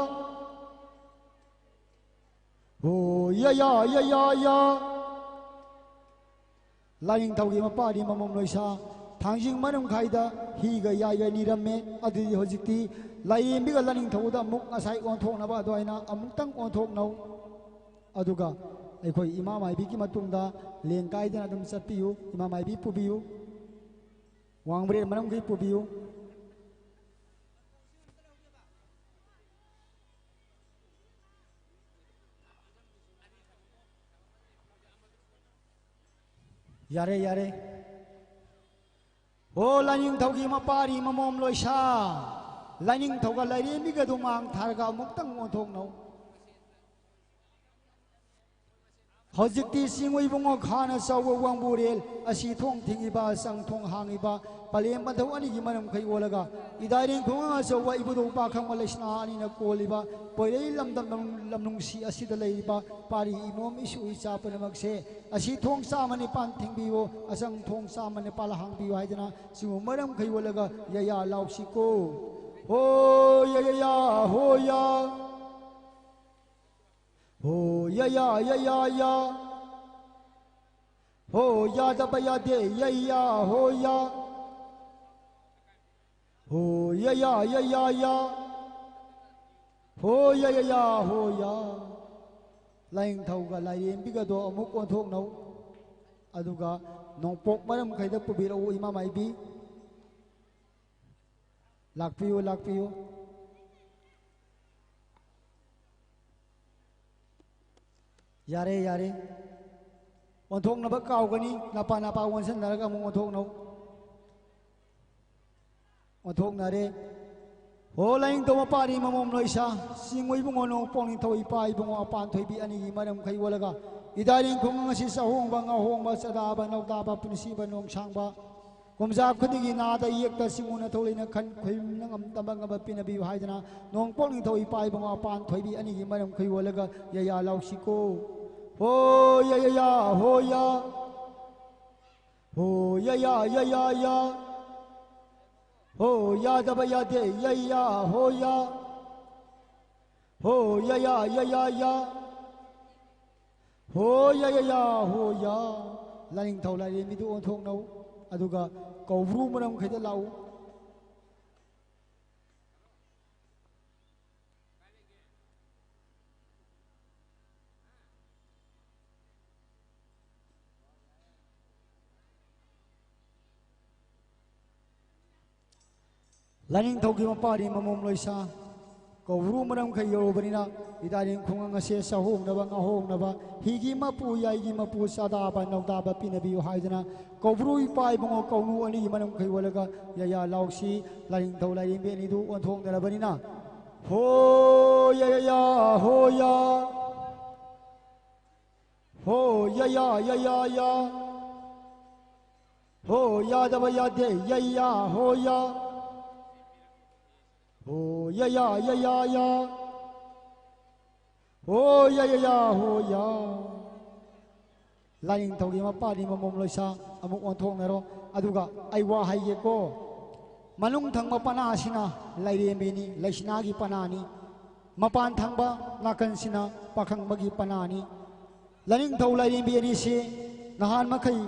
ꯍꯣ ꯌꯥ ꯌꯥ ꯌꯥ ꯌꯥ ꯌꯥ꯫ ꯂꯥꯏꯅꯤꯡꯊꯧꯒꯤ ꯃꯄꯥꯗꯤ ꯃꯃꯝ ꯂꯣꯏꯁꯥ ꯊꯥꯡꯖꯤꯡ ꯃꯅꯨꯡꯈꯥꯏꯗ ꯍꯤꯒ ꯌꯥꯏꯒ ꯅꯤꯔꯝꯃꯦ꯫ ꯑꯗꯨꯗꯤ ꯍꯧꯖꯤꯛꯇꯤ ꯂꯥꯏꯔꯦꯝꯕꯤꯒ ꯂꯥꯏꯅꯤꯡꯊꯧꯗ ꯑꯃꯨꯛ ꯉꯁꯥꯏ ꯑꯣꯟꯊꯣꯛꯅꯕ ꯑꯗꯨꯃꯥꯏꯅ ꯑꯃꯨꯛꯇꯪ ꯑꯣꯟꯊꯣꯛꯅꯧ꯫ ꯑꯗꯨꯒ ꯑꯩꯈꯣꯏ ꯏꯃꯥ ꯃꯥꯏꯕꯤꯒꯤ ꯃꯇꯨꯡꯗ ꯂꯦꯡ ꯀꯥꯏꯗꯅ ꯑꯗꯨꯝ ꯆꯠꯄꯤꯌꯨ꯫ ꯏꯃꯥ ꯃꯥꯏꯕꯤ ꯄꯨꯕꯤꯌꯨ꯫ ꯋꯥꯡꯕ꯭ꯔꯦꯟ ꯃꯅꯨꯡꯒꯤ ꯄꯨꯕꯤꯌꯨ꯫ ꯌꯥꯔꯦ, ꯌꯥꯔꯦ꯫ ꯍꯣ, ꯂꯥꯏꯅꯤꯡꯊꯧꯒꯤ ꯃꯄꯥꯔꯤ ꯃꯃꯣꯝ ꯂꯣꯏꯁꯥ, ꯂꯥꯏꯅꯤꯡꯊꯧꯒ ꯂꯥꯏꯔꯦꯝꯕꯤꯒꯗꯨ ꯃꯥꯡ ꯊꯥꯔꯒ ꯑꯃꯨꯛꯇꯪ ꯑꯣꯟꯊꯣꯛꯅꯧ꯫ ꯍꯧꯖꯤꯛꯇꯤ ꯆꯤꯡꯉꯨ ꯏꯕꯨꯡꯉꯣ ꯈꯥꯅ ꯆꯥꯎꯕ ꯋꯥꯡꯕꯨꯔꯦꯜ ꯑꯁꯤ ꯊꯣꯡ ꯊꯤꯡꯉꯤꯕ, ꯆꯪ ꯊꯣꯡ ꯍꯥꯡꯉꯤꯕ, ꯄꯂꯦꯝ ꯃꯊꯧ ꯑꯅꯤꯒꯤ ꯃꯔꯝꯈꯩ ꯑꯣꯜꯂꯒ, ꯏꯗꯥꯏꯔꯦꯡ ꯈꯨꯡꯒꯪ ꯑꯆꯧꯕ ꯏꯕꯨꯙꯧ ꯄꯥꯈꯪꯕ ꯂꯩꯁꯅꯥ ꯑꯅꯤꯅ ꯀꯣꯜꯂꯤꯕ ꯄꯣꯏꯔꯩ ꯂꯝꯗꯝ ꯂꯝ-, ꯂꯝꯅꯨꯡꯁꯤ ꯑꯁꯤꯗ ꯂꯩꯔꯤꯕ ꯄꯥꯔꯤ ꯏꯃꯣꯝ ꯏꯁꯨ ꯏꯆꯥ ꯄꯨꯝꯅꯃꯛꯁꯦ, ꯑꯁꯤ ꯊꯣꯡ ꯆꯥꯝꯃ ꯅꯤꯄꯥꯟ ꯊꯤꯡꯕꯤꯌꯨ, ꯑꯆꯪ ꯊꯣꯡ ꯆꯥꯝꯃ ꯅꯤꯄꯥꯟ ꯍꯥꯡꯕꯤꯌꯨ ꯍꯥꯏꯗꯅ ꯆꯤꯡꯉꯨ ꯃꯔꯝꯈꯩ ꯑꯣꯜꯂꯒ ꯌꯌꯥ ꯂꯥꯎꯁꯤꯀꯣ꯫ ꯍꯣ ꯌꯌꯥ ꯍꯣ ꯌꯥ꯫ ꯍꯣ ꯌꯌꯥ ꯌꯌꯥ ꯌꯥ꯫ ꯍꯣ ꯌꯥꯗꯕ ꯌꯥꯗꯦ ꯌꯌꯥ ꯍꯣ ꯌꯥ꯫ ꯍꯣ ꯌꯌꯥ ꯌꯌꯥ ꯌꯥ꯫ ꯍꯣ ꯌꯌꯥ ꯌꯥ ꯍꯣ ꯌꯥ꯫ ꯂꯥꯏꯅꯤꯡꯊꯧꯒ ꯂꯥꯏꯔꯦꯝꯕꯤꯒꯗꯣ ꯑꯃꯨꯛ ꯑꯣꯟꯊꯣꯛꯅꯧ꯫ ꯑꯗꯨꯒ ꯅꯣꯡꯄꯣꯛ ꯃꯔꯝꯈꯩꯗ ꯄꯨꯕꯤꯔꯛꯎ ꯏꯃꯥ ꯃꯥꯏꯕꯤ꯫ ꯂꯥꯛꯄꯤꯌꯨ, ꯂꯥꯛꯄꯤꯌꯨ꯫ ꯌꯥꯔꯦ, ꯌꯥꯔꯦ꯫ ꯑꯣꯟꯊꯣꯛꯅꯕ ꯀꯥꯎꯒꯅꯤ꯫ ꯅꯄꯥ ꯅꯄꯥ ꯑꯣꯟꯁꯤꯟꯅꯔꯒ ꯑꯃꯨꯛ ꯑꯣꯟꯊꯣꯛꯅꯧ꯫ ꯑꯣꯟꯊꯣꯛꯅꯔꯦ꯫ ꯍꯣ ꯂꯥꯏꯅꯤꯡꯊꯧ ꯃꯄꯥꯅꯤ ꯃꯃꯣꯝ ꯂꯣꯏꯁꯥ, ꯆꯤꯡꯉꯨ ꯏꯕꯨꯡꯉꯣ ꯅꯣꯡꯄꯣꯛ ꯅꯤꯡꯊꯧ ꯏꯄꯥ ꯏꯕꯨꯡꯉꯣ ꯑꯄꯥꯟ ꯊꯣꯏꯕꯤ ꯑꯅꯤꯒꯤ ꯃꯔꯝꯈꯩ ꯑꯣꯜꯂꯒ, ꯏꯗꯥꯔꯤꯡ ꯈꯨꯡꯒꯪ ꯑꯁꯤ ꯆꯥꯍꯣꯡꯕ ꯉꯥꯍꯣꯡꯕ ꯆꯗꯥꯕ ꯅꯧꯗꯥꯕ ꯄꯨꯟꯁꯤꯕ ꯅꯣꯡꯁꯥꯡꯕ, ꯀꯨꯝꯖꯥ ꯈꯨꯗꯤꯡꯒꯤ ꯅꯥꯗ ꯌꯦꯛꯇ ꯆꯤꯡꯉꯨꯅ ꯊꯧꯂꯩꯅ ꯈꯟ ꯈꯣꯏꯅ ꯉꯝꯗꯕ ꯉꯝꯕ ꯄꯤꯅꯕꯤꯌꯨ ꯍꯥꯏꯗꯅ ꯅꯣꯡꯄꯣꯛ ꯅꯤꯡꯊꯧ ꯏꯄꯥ ꯏꯕꯨꯡꯉꯣ ꯑꯄꯥꯟ ꯊꯣꯏꯕꯤ ꯑꯅꯤꯒꯤ ꯃꯔꯝꯈꯩ ꯑꯣꯜꯂꯒ ꯌꯌꯥ ꯂꯥꯎꯁꯤꯀꯣ꯫ ꯍꯣ ꯌꯌꯥ ꯍꯣ ꯌꯥ꯫ ꯍꯣ ꯌꯌꯥ ꯌꯌꯥ ꯌꯥ꯫ ꯍꯣ ꯌꯥꯗꯕ ꯌꯥꯗꯦ ꯌꯌꯥ ꯍꯣ ꯌꯥ꯫ ꯍꯣ ꯌꯌꯥ ꯌꯌꯥ ꯌꯥ꯫ ꯍꯣ ꯌꯌꯥ ꯌꯥ ꯍꯣ ꯌꯥ꯫ ꯂꯥꯏꯅꯤꯡꯊꯧ ꯂꯥꯏꯔꯦꯝꯕꯤꯗꯨ ꯑꯣꯟꯊꯣꯛꯅꯧ꯫ ꯑꯗꯨꯒ ꯀꯧꯕ꯭ꯔꯨ ꯃꯔꯝꯈꯩꯗ ꯂꯥꯛꯎ꯫ ꯂꯥꯏꯅꯤꯡꯊꯧꯒꯤ ꯃꯄꯥꯔꯤ ꯃꯃꯣꯝ ꯂꯣꯏꯁꯥ, ꯀꯧꯕ꯭ꯔꯨ ꯃꯔꯝꯈꯩ ꯌꯧꯔꯕꯅꯤꯅ, ꯏꯗꯥꯔꯤꯡ ꯈꯨꯡꯒꯪ ꯑꯁꯦ ꯆꯥꯍꯣꯡꯅꯕ, ꯉꯥꯍꯣꯡꯅꯕ, ꯍꯤꯒꯤ ꯃꯄꯨ, ꯌꯥꯏꯒꯤ ꯃꯄꯨ, ꯆꯥꯗꯥꯕ, ꯅꯧꯗꯥꯕ ꯄꯤꯅꯕꯤꯌꯨ ꯍꯥꯏꯗꯨꯅ, ꯀꯧꯕ꯭ꯔꯨ ꯏꯄꯥ ꯏꯕꯨꯡꯉꯣ ꯀꯧꯅꯨ ꯑꯅꯤꯒꯤ ꯃꯔꯝꯈꯩ ꯑꯣꯜꯂꯒ, ꯌꯥꯌꯥ ꯂꯥꯎꯁꯤ, ꯂꯥꯏꯅꯤꯡꯊꯧ ꯂꯥꯏꯔꯦꯝꯕꯤ ꯑꯅꯤꯗꯨ ꯑꯣꯟꯊꯣꯛꯅꯔꯕꯅꯤꯅ, ꯍꯣ ꯌꯥ ꯌꯥ ꯌꯥ, ꯍꯣ ꯌꯥ꯫ ꯍꯣ ꯌꯥ ꯌꯥ ꯌꯥ ꯌꯥ ꯌꯥ꯫ ꯍꯣ ꯌꯥꯗꯕ ꯌꯥꯗꯦ, ꯌꯥ ꯌꯥ, ꯍꯣ ꯌꯥ꯫ ꯍꯣ ꯌꯥ ꯌꯥ ꯌꯥ ꯌꯥ ꯌꯥ꯫ ꯍꯣ ꯌꯥ ꯌꯥ ꯌꯥ, ꯍꯣ ꯌꯥ꯫ ꯂꯥꯏꯅꯤꯡꯊꯧꯒꯤ ꯃꯄꯥꯗꯤ ꯃꯃꯣꯝ ꯂꯣꯏꯁꯥ ꯑꯃꯨꯛ ꯑꯣꯟꯊꯣꯛꯅꯔꯣ꯫ ꯑꯗꯨꯒ ꯑꯩ ꯋꯥ ꯍꯥꯏꯒꯦꯀꯣ꯫ ꯃꯅꯨꯡ ꯊꯪꯕ ꯄꯅꯥꯁꯤꯅ ꯂꯥꯏꯔꯦꯝꯕꯤꯅꯤ, ꯂꯩꯁꯅꯥꯒꯤ ꯄꯅꯥꯅꯤ꯫ ꯃꯄꯥꯟ ꯊꯪꯕ ꯅꯥꯀꯟꯁꯤꯅ ꯄꯥꯈꯪꯕꯒꯤ ꯄꯅꯥꯅꯤ꯫ ꯂꯥꯏꯅꯤꯡꯊꯧ ꯂꯥꯏꯔꯦꯝꯕꯤ ꯑꯅꯤꯁꯤ ꯅꯍꯥꯟ ꯃꯈꯩ,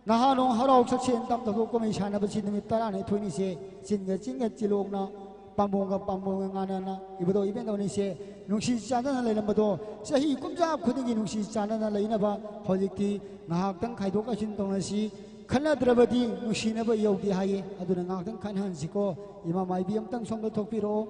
ꯅꯍꯥꯟ ꯅꯣꯡ ꯍꯔꯥꯎ ꯆꯠꯁꯦꯟ ꯇꯝ ꯊꯧꯗꯣꯛ ꯀꯨꯝꯍꯩ ꯁꯥꯟꯅꯕꯁꯤ ꯅꯨꯃꯤꯠ ꯇꯔꯥꯅꯤꯊꯣꯏꯅꯤꯁꯦ ꯆꯤꯟꯒ ꯆꯤꯟꯒ ꯆꯤꯂꯣꯛꯅ, ꯄꯥꯝꯕꯣꯝꯒ ꯄꯥꯝꯕꯣꯝꯒ ꯉꯥꯅꯅ, ꯏꯕꯨꯙꯧ ꯏꯕꯦꯟꯗꯧ ꯑꯅꯤꯁꯦ ꯅꯨꯡꯁꯤ ꯆꯥꯟꯅꯅ ꯂꯩꯔꯝꯕꯗꯣ, ꯆꯍꯤ ꯀꯨꯝꯖꯥ ꯈꯨꯗꯤꯡꯒꯤ ꯅꯨꯡꯁꯤ ꯆꯥꯟꯅꯅ ꯂꯩꯅꯕ ꯍꯧꯖꯤꯛꯇꯤ ꯉꯥꯏꯍꯥꯛꯇꯪ ꯈꯥꯏꯗꯣꯛ ꯈꯥꯏꯖꯤꯟ ꯇꯧꯅꯁꯤ꯫ ꯈꯟꯅꯗ꯭ꯔꯕꯗꯤ ꯅꯨꯡꯁꯤꯅꯕ ꯌꯧꯗꯦ ꯍꯥꯏꯌꯦ꯫ ꯑꯗꯨꯅ ꯉꯥꯏꯍꯥꯛꯇꯪ ꯈꯟꯅꯍꯟꯁꯤꯀꯣ꯫ ꯏꯃꯥ ꯃꯥꯏꯕꯤ ꯑꯝꯇꯪ ꯁꯣꯝꯗ ꯊꯣꯛꯄꯤꯔꯛꯑꯣ꯫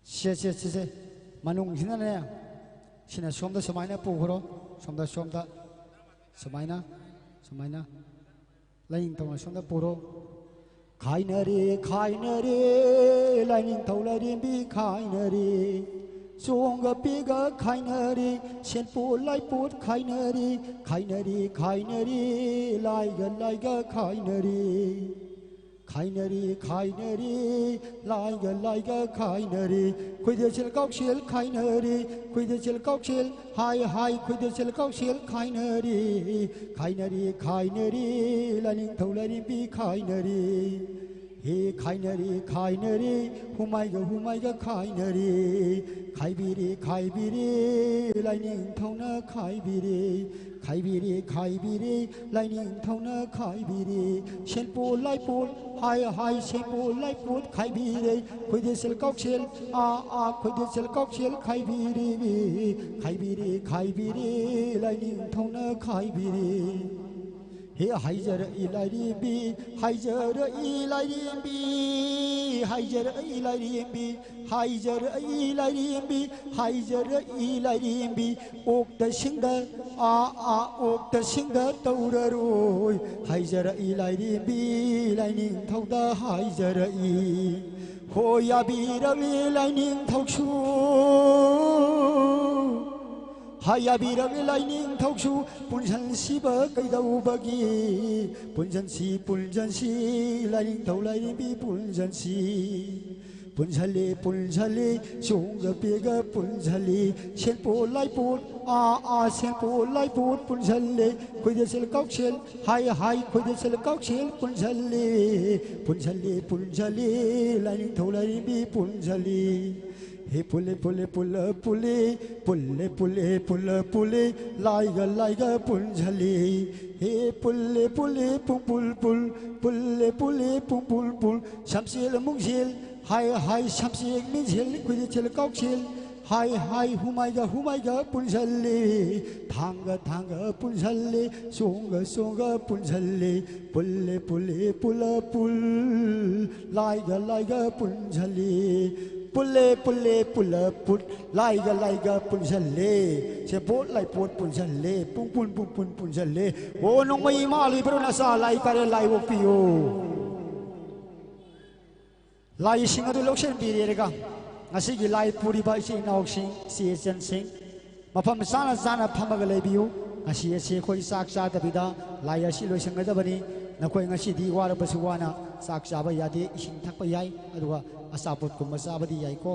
ꯁꯦ, ꯁꯦ, ꯁꯦ, ꯁꯦ꯫ ꯃꯅꯨꯡꯁꯤꯅꯅꯦ, ꯁꯤꯅ ꯁꯣꯝꯗ ꯁꯨꯃꯥꯏꯅ ꯄꯨꯈ꯭ꯔꯣ, ꯁꯣꯝꯗ, ꯁꯣꯝꯗ, ꯁꯨꯃꯥꯏꯅ, ꯁꯨꯃꯥꯏꯅ꯫ ꯂꯥꯏꯅꯤꯡꯊꯧꯅ ꯁꯣꯝꯗ ꯄꯨꯔꯣ꯫ ꯈꯥꯏꯅꯔꯦ, ꯈꯥꯏꯅꯔꯦ, ꯂꯥꯏꯅꯤꯡꯊꯧ ꯂꯥꯏꯔꯦꯝꯕꯤ ꯈꯥꯏꯅꯔꯦ꯫ ꯆꯣꯡꯒ ꯄꯦꯒ ꯈꯥꯏꯅꯔꯦ, ꯁꯦꯟꯄꯣꯠ ꯂꯥꯏꯄꯣꯠ ꯈꯥꯏꯅꯔꯦ, ꯈꯥꯏꯅꯔꯦ, ꯈꯥꯏꯅꯔꯦ, ꯂꯥꯏꯒ ꯂꯥꯏꯒ ꯈꯥꯏꯅꯔꯦ꯫ ꯈꯥꯏꯅꯔꯦ, ꯈꯥꯏꯅꯔꯦ, ꯂꯥꯏꯒ ꯂꯥꯏꯒ ꯈꯥꯏꯅꯔꯦ꯫ ꯈꯣꯏꯗꯦꯁꯦꯜ ꯀꯥꯎꯁꯦꯜ ꯈꯥꯏꯅꯔꯦ, ꯈꯣꯏꯗꯦꯁꯦꯜ ꯀꯥꯎꯁꯦꯜ, ꯍꯥꯏ ꯍꯥꯏ, ꯈꯣꯏꯗꯦꯁꯦꯜ ꯀꯥꯎꯁꯦꯜ ꯈꯥꯏꯅꯔꯦ꯫ ꯈꯥꯏꯅꯔꯦ, ꯈꯥꯏꯅꯔꯦ, ꯂꯥꯏꯅꯤꯡꯊꯧ ꯂꯥꯏꯔꯦꯝꯕꯤ ꯈꯥꯏꯅꯔꯦ꯫ ꯍꯦ ꯈꯥꯏꯅꯔꯦ, ꯈꯥꯏꯅꯔꯦ, ꯍꯨꯃꯥꯏꯒ, ꯍꯨꯃꯥꯏꯒ ꯈꯥꯏꯅꯔꯦ꯫ ꯈꯥꯏꯕꯤꯔꯦ, ꯈꯥꯏꯕꯤꯔꯦ, ꯂꯥꯏꯅꯤꯡꯊꯧꯅ ꯈꯥꯏꯕꯤꯔꯦ꯫ ꯈꯥꯏꯕꯤꯔꯦ, ꯈꯥꯏꯕꯤꯔꯦ, ꯂꯥꯏꯅꯤꯡꯊꯧꯅ ꯈꯥꯏꯕꯤꯔꯦ꯫ ꯁꯦꯟꯄꯣꯠ ꯂꯥꯏꯄꯣꯠ, ꯍꯥꯏ, ꯍꯥꯏ, ꯁꯦꯟꯄꯣꯠ ꯂꯥꯏꯄꯣꯠ ꯈꯥꯏꯕꯤꯔꯦ꯫ ꯈꯣꯏꯗꯦꯁꯦꯜ ꯀꯥꯎꯁꯦꯜ, ꯑꯥ, ꯑꯥ, ꯈꯣꯏꯗꯦꯁꯦꯜ ꯀꯥꯎꯁꯦꯜ ꯈꯥꯏꯕꯤꯔꯦ꯫ ꯈꯥꯏꯕꯤꯔꯦ, ꯈꯥꯏꯕꯤꯔꯦ, ꯂꯥꯏꯅꯤꯡꯊꯧꯅ ꯈꯥꯏꯕꯤꯔꯦ꯫ ꯍꯦ ꯍꯥꯏꯖꯔꯛꯏ ꯂꯥꯏꯔꯦꯝꯕꯤ, ꯍꯥꯏꯖꯔꯛꯏ ꯂꯥꯏꯔꯦꯝꯕꯤ, ꯍꯥꯏꯖꯔꯛꯏ ꯂꯥꯏꯔꯦꯝꯕꯤ, ꯍꯥꯏꯖꯔꯛꯏ ꯂꯥꯏꯔꯦꯝꯕꯤ, ꯍꯥꯏꯖꯔꯛꯏ ꯂꯥꯏꯔꯦꯝꯕꯤ꯫ ꯑꯣꯛꯇ ꯁꯤꯡꯗ, ꯑꯥ, ꯑꯥ, ꯑꯣꯛꯇ ꯁꯤꯡꯗ ꯇꯧꯔꯔꯣꯏ꯫ ꯍꯥꯏꯖꯔꯛꯏ ꯂꯥꯏꯔꯦꯝꯕꯤ, ꯂꯥꯏꯅꯤꯡꯊꯧꯗ ꯍꯥꯏꯖꯔꯛꯏ꯫ ꯍꯣ ꯌꯥꯕꯤꯔꯛꯂꯤ ꯂꯥꯏꯅꯤꯡꯊꯧꯁꯨ꯫ ꯍꯥꯏ ꯌꯥꯕꯤꯔꯛꯂꯤ ꯂꯥꯏꯅꯤꯡꯊꯧꯁꯨ꯫ ꯄꯨꯟꯁꯟꯁꯤꯕ ꯀꯩꯗꯧꯕꯒꯤ? ꯄꯨꯟꯁꯟꯁꯤ, ꯄꯨꯟꯁꯟꯁꯤ, ꯂꯥꯏꯅꯤꯡꯊꯧ ꯂꯥꯏꯔꯦꯝꯕꯤ ꯄꯨꯟꯁꯟꯁꯤ꯫ ꯄꯨꯟꯁꯜꯂꯤ, ꯄꯨꯟꯁꯜꯂꯤ, ꯆꯣꯡꯒ ꯄꯦꯒ ꯄꯨꯟꯁꯜꯂꯤ꯫ ꯁꯦꯟꯄꯣꯠ ꯂꯥꯏꯄꯣꯠ, ꯑꯥ, ꯑꯥ, ꯁꯦꯟꯄꯣꯠ ꯂꯥꯏꯄꯣꯠ ꯄꯨꯟꯁꯜꯂꯤ꯫ ꯈꯣꯏꯗꯦꯁꯦꯜ ꯀꯥꯎꯁꯦꯜ, ꯍꯥꯏ, ꯍꯥꯏ, ꯈꯣꯏꯗꯦꯁꯦꯜ ꯀꯥꯎꯁꯦꯜ ꯄꯨꯟꯁꯜꯂꯤ꯫ ꯄꯨꯟꯁꯜꯂꯤ, ꯄꯨꯟꯁꯜꯂꯤ, ꯂꯥꯏꯅꯤꯡꯊꯧ ꯂꯥꯏꯔꯦꯝꯕꯤ ꯄꯨꯟꯁꯜꯂꯤ꯫ ꯍꯦ ꯄꯨꯜꯂꯦ, ꯄꯨꯜꯂꯦ, ꯄꯨꯜꯂ, ꯄꯨꯜꯂꯦ, ꯄꯨꯜꯂꯦ, ꯄꯨꯜꯂ, ꯄꯨꯜꯂꯦ, ꯂꯥꯏꯒ, ꯂꯥꯏꯒ ꯄꯨꯟꯁꯜꯂꯤ꯫ ꯍꯦ ꯄꯨꯜꯂꯦ, ꯄꯨꯜꯂꯦ, ꯄꯨꯡ ꯄꯨꯜ, ꯄꯨꯜ, ꯄꯨꯜꯂꯦ, ꯄꯨꯜꯂꯦ, ꯄꯨꯡ ꯄꯨꯜ, ꯄꯨꯜ, ꯁꯝꯁꯦꯜ, ꯃꯨꯡꯁꯦꯜ, ꯍꯥꯏ, ꯍꯥꯏ, ꯁꯝꯆꯦꯛ, ꯃꯤꯡꯁꯦꯜ, ꯈꯨꯗꯦꯁꯦꯜ, ꯀꯥꯎꯁꯦꯜ, ꯍꯥꯏ, ꯍꯥꯏ, ꯍꯨꯃꯥꯏꯒ, ꯍꯨꯃꯥꯏꯒ ꯄꯨꯟꯁꯜꯂꯤ꯫ ꯊꯥꯡꯒ, ꯊꯥꯡꯒ ꯄꯨꯟꯁꯜꯂꯤ꯫ ꯆꯣꯡꯒ, ꯆꯣꯡꯒ ꯄꯨꯟꯁꯜꯂꯤ꯫ ꯄꯨꯜꯂꯦ, ꯄꯨꯜꯂꯦ, ꯄꯨꯜꯂ, ꯄꯨꯜ, ꯂꯥꯏꯒ, ꯂꯥꯏꯒ ꯄꯨꯟꯁꯜꯂꯤ꯫ ꯄꯨꯜꯂꯦ, ꯄꯨꯜꯂꯦ, ꯄꯨꯜꯂ, ꯄꯨꯠ, ꯂꯥꯏꯒ, ꯂꯥꯏꯒ ꯄꯨꯟꯁꯜꯂꯦ꯫ ꯁꯦꯕꯣꯠ, ꯂꯥꯏꯄꯣꯠ ꯄꯨꯟꯁꯜꯂꯦ꯫ ꯄꯨꯡ ꯄꯨꯟ, ꯄꯨꯡ ꯄꯨꯟ ꯄꯨꯟꯁꯜꯂꯦ꯫ ꯑꯣ ꯅꯣꯡꯃꯩ ꯏꯃꯥ ꯂꯩꯕ꯭ꯔꯣ ꯅꯆꯥ? ꯂꯥꯏ ꯀꯥꯔꯦ, ꯂꯥꯏ ꯑꯣꯛꯄꯤꯌꯨ꯫ ꯂꯥꯏꯁꯤꯡ ꯑꯗꯨ ꯂꯧꯁꯤꯟꯕꯤꯔꯦꯔꯒ, ꯉꯁꯤꯒꯤ ꯂꯥꯏ ꯄꯨꯔꯤꯕ ꯏꯆꯤꯜ ꯏꯅꯥꯎꯁꯤꯡ, ꯏꯆꯦ ꯏꯆꯟꯁꯤꯡ, ꯃꯐꯝ ꯆꯥꯅ ꯆꯥꯅ ꯐꯝꯃꯒ ꯂꯩꯕꯤꯌꯨ꯫ ꯉꯁꯤ ꯑꯁꯤ ꯑꯩꯈꯣꯏ ꯆꯥꯛ ꯆꯥꯗꯕꯤꯗ ꯂꯥꯏ ꯑꯁꯤ ꯂꯣꯏꯁꯤꯟꯒꯗꯕꯅꯤ꯫ ꯅꯈꯣꯏ ꯉꯁꯤꯗꯤ ꯋꯥꯔꯕꯁꯨ ꯋꯥꯅ ꯆꯥꯛ ꯆꯥꯕ ꯌꯥꯗꯦ, ꯏꯁꯤꯡ ꯊꯛꯄ ꯌꯥꯏ, ꯑꯗꯨꯒ ꯑꯆꯥꯄꯣꯠꯀꯨꯝꯕ ꯆꯥꯕꯗꯤ ꯌꯥꯏꯀꯣ꯫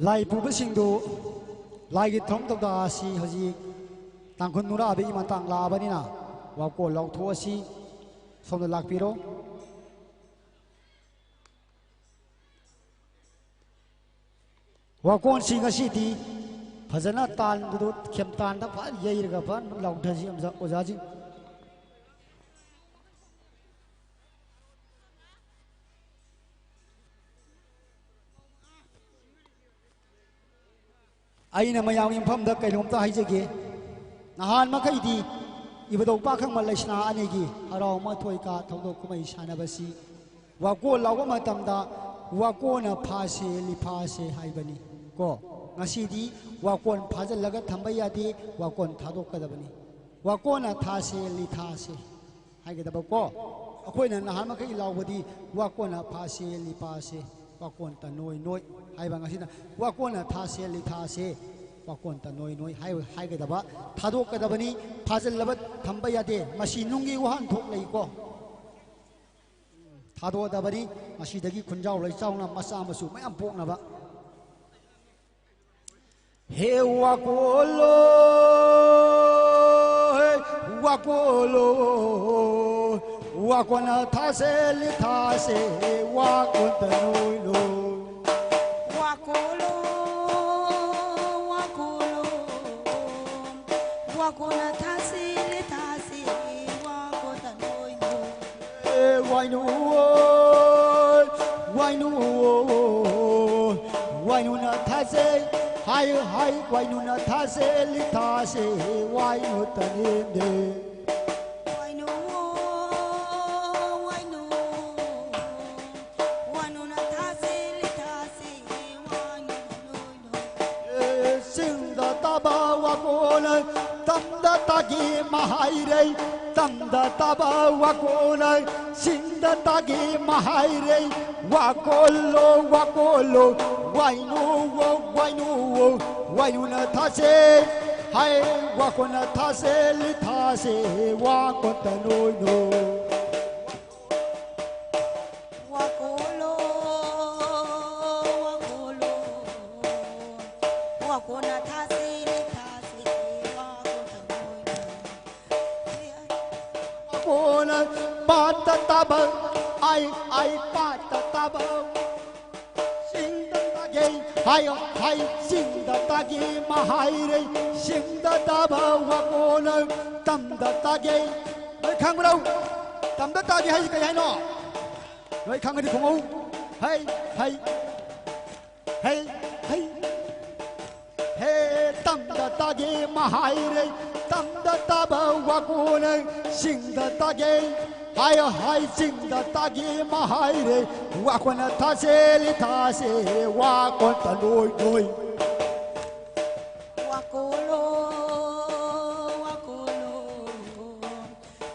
ꯂꯥꯏ ꯄꯨꯕꯁꯤꯡꯗꯨ ꯂꯥꯏꯒꯤ ꯊꯧꯔꯝ ꯇꯧꯗꯥ ꯑꯁꯤ ꯍꯧꯖꯤꯛ ꯇꯥꯡꯈꯨꯜ ꯅꯨꯔꯥꯕꯤꯒꯤ ꯃꯇꯥꯡ ꯂꯥꯛꯑꯕꯅꯤꯅ ꯋꯥꯀꯣꯜ ꯂꯥꯎꯊꯣꯛꯑꯁꯤ꯫ ꯁꯣꯝꯗ ꯂꯥꯛꯄꯤꯔꯣ꯫ ꯋꯥꯀꯣꯟꯁꯤ ꯉꯁꯤꯗꯤ ꯐꯖꯅ ꯇꯥꯟꯕꯗꯨ, ꯈꯦꯝꯇꯥꯟꯗ ꯐꯖꯅ ꯌꯩꯔꯒ ꯐꯖꯅ ꯂꯥꯎꯊꯁꯤ ꯑꯝꯇ ꯑꯣꯖꯥꯁꯤꯡ꯫ ꯑꯩꯅ ꯃꯌꯥꯝꯒꯤ ꯃꯐꯝꯗ ꯀꯩꯅꯣꯝꯇ ꯍꯥꯏꯖꯒꯦ꯫ ꯅꯍꯥꯟ ꯃꯈꯩꯗꯤ ꯏꯕꯨꯙꯧ ꯄꯥꯈꯪꯕ ꯂꯩꯁꯅꯥ ꯑꯅꯤꯒꯤ ꯍꯔꯥꯎ ꯃꯊꯣꯏ ꯀꯥ ꯊꯧꯗꯣꯛ ꯀꯨꯝꯍꯩ ꯁꯥꯟꯅꯕꯁꯤ ꯋꯥꯀꯣꯟ ꯂꯥꯎꯕ ꯃꯇꯝꯗ ꯋꯥꯀꯣꯟꯅ ꯐꯥꯁꯦ, ꯂꯤꯐꯥꯁꯦ ꯍꯥꯏꯕꯅꯤ ꯀꯣ꯫ ꯉꯁꯤꯗꯤ ꯋꯥꯀꯣꯟ ꯐꯥꯖꯤꯜꯂꯒ ꯊꯝꯕ ꯌꯥꯗꯦ, ꯋꯥꯀꯣꯟ ꯊꯥꯗꯣꯛꯀꯗꯕꯅꯤ꯫ ꯋꯥꯀꯣꯟꯅ ꯊꯥꯁꯦ, ꯂꯤꯊꯥꯁꯦ ꯍꯥꯏꯒꯗꯕꯀꯣ꯫ ꯑꯩꯈꯣꯏꯅ ꯅꯍꯥꯟ ꯃꯈꯩ ꯂꯥꯎꯕꯗꯤ ꯋꯥꯀꯣꯟꯅ ꯐꯥꯁꯦ, ꯂꯤꯄꯥꯁꯦ, ꯋꯥꯀꯣꯟ ꯇꯅꯣꯏ ꯅꯣꯏ ꯍꯥꯏꯕ꯫ ꯉꯁꯤꯅ ꯋꯥꯀꯣꯟꯅ ꯊꯥꯁꯦ, ꯂꯤꯊꯥꯁꯦ, ꯋꯥꯀꯣꯟ ꯇꯅꯣꯏ ꯅꯣꯏ ꯍꯥꯏ-, ꯍꯥꯏꯒꯗꯕ꯫ ꯊꯥꯗꯣꯛꯀꯗꯕꯅꯤ, ꯐꯥꯖꯤꯜꯂꯕ ꯊꯝꯕ ꯌꯥꯗꯦ꯫ ꯃꯁꯤ ꯅꯨꯡꯒꯤ ꯋꯥꯍꯟꯊꯣꯛ ꯂꯩꯀꯣ꯫ ꯊꯥꯗꯣꯛꯀꯗꯕꯅꯤ꯫ ꯃꯁꯤꯗꯒꯤ ꯈꯨꯟꯖꯥꯎ ꯂꯩꯆꯥꯎꯅ ꯃꯆꯥ ꯃꯁꯨ ꯃꯌꯥꯝ ꯄꯣꯛꯅꯕ꯫ ꯍꯦ ꯋꯥꯀꯣꯜꯂꯣ, ꯍꯦ ꯋꯥꯀꯣꯜꯂꯣ, ꯋꯥꯀꯣꯟꯅ ꯊꯥꯁꯦ, ꯂꯤꯊꯥꯁꯦ, ꯋꯥꯀꯣꯟ ꯇꯅꯣꯏꯂꯣ꯫ ꯋꯥꯀꯣꯜꯂꯣ, ꯋꯥꯀꯣꯜꯂꯣ, ꯋꯥꯀꯣꯟꯅ ꯊꯥꯁꯦ, ꯂꯤꯊꯥꯁꯦ, ꯋꯥꯀꯣꯟ ꯇꯅꯣꯏꯂꯣ꯫ ꯋꯥꯏꯅꯨ, ꯋꯥꯏꯅꯨ, ꯋꯥꯏꯅꯨꯅ ꯊꯥꯁꯦ, ꯍꯥꯏ, ꯍꯥꯏ, ꯋꯥꯏꯅꯨꯅ ꯊꯥꯁꯦ, ꯂꯤꯊꯥꯁꯦ, ꯋꯥꯏꯅꯨ ꯇꯅꯦꯝꯅꯦ꯫ ꯋꯥꯏꯅꯨ, ꯋꯥꯏꯅꯨ, ꯋꯥꯏꯅꯨꯅ ꯊꯥꯁꯦ, ꯂꯤꯊꯥꯁꯦ, ꯋꯥꯏꯅꯨ ꯇꯅꯣꯏ꯫ ꯆꯤꯡꯗ ꯇꯥꯕ ꯋꯥꯀꯣꯜ, ꯇꯝꯗ ꯇꯥꯒꯤ ꯃꯍꯥꯏꯔꯩ, ꯇꯝꯗ ꯇꯥꯕ ꯋꯥꯀꯣꯜ, ꯆꯤꯡꯗ ꯇꯥꯒꯤ ꯃꯍꯥꯏꯔꯩ, ꯋꯥꯀꯣꯜꯂꯣ, ꯋꯥꯀꯣꯜꯂꯣ, ꯋꯥꯏꯅꯨꯋꯣ, ꯋꯥꯏꯅꯨꯋꯣ, ꯋꯥꯏꯅꯨꯅ ꯊꯥꯁꯦ, ꯍꯥꯏ, ꯋꯥꯀꯣꯟꯅ ꯊꯥꯁꯦ, ꯂꯤꯊꯥꯁꯦ, ꯋꯥꯀꯣꯟ ꯇꯅꯣꯏꯅꯣ꯫ ꯋꯥꯀꯣꯜꯂꯣ, ꯋꯥꯀꯣꯜꯂꯣ, ꯀꯣꯟꯅ ꯄꯥꯠꯇ ꯇꯥꯕ, ꯑꯥꯏ, ꯑꯥꯏ, ꯄꯥꯠꯇ ꯇꯥꯕ꯫ ꯆꯤꯡꯗ ꯇꯥꯒꯦ ꯍꯥꯏꯌꯣ, ꯍꯥꯏ, ꯆꯤꯡꯗ ꯇꯥꯒꯦ ꯃꯍꯥꯏꯔꯩ꯫ ꯆꯤꯡꯗ ꯇꯥꯕ ꯋꯥꯀꯣꯟꯅ ꯇꯝꯗ ꯇꯥꯒꯦ꯫ ꯅꯣꯏ ꯈꯪꯕ꯭ꯔꯣ? ꯇꯝꯗ ꯇꯥꯒꯦ ꯍꯥꯏꯁꯤ ꯀꯩ ꯍꯥꯏꯅꯣ? ꯅꯣꯏ ꯈꯪꯉꯗꯤ ꯈꯨꯝꯃꯧ꯫ ꯍꯩ, ꯍꯩ, ꯍꯩ, ꯍꯩ꯫ ꯍꯦ, ꯇꯝꯗ ꯇꯥꯒꯦ ꯃꯍꯥꯏꯔꯩ, ꯇꯝꯗ ꯇꯥꯕ ꯋꯥꯀꯣꯟꯅ꯫ ꯆꯤꯡꯗ ꯇꯥꯒꯦ ꯍꯥꯏꯌꯣ, ꯍꯥꯏ, ꯆꯤꯡꯗ ꯇꯥꯒꯦ ꯃꯍꯥꯏꯔꯩ꯫ ꯋꯥꯀꯣꯟꯅ ꯊꯥꯁꯦ ꯂꯤꯊꯥꯁꯦ, ꯋꯥꯀꯣꯟ ꯇꯅꯣꯏ ꯅꯣꯏ꯫ ꯋꯥꯀꯣꯜꯂꯣ, ꯋꯥꯀꯣꯜꯂꯣ,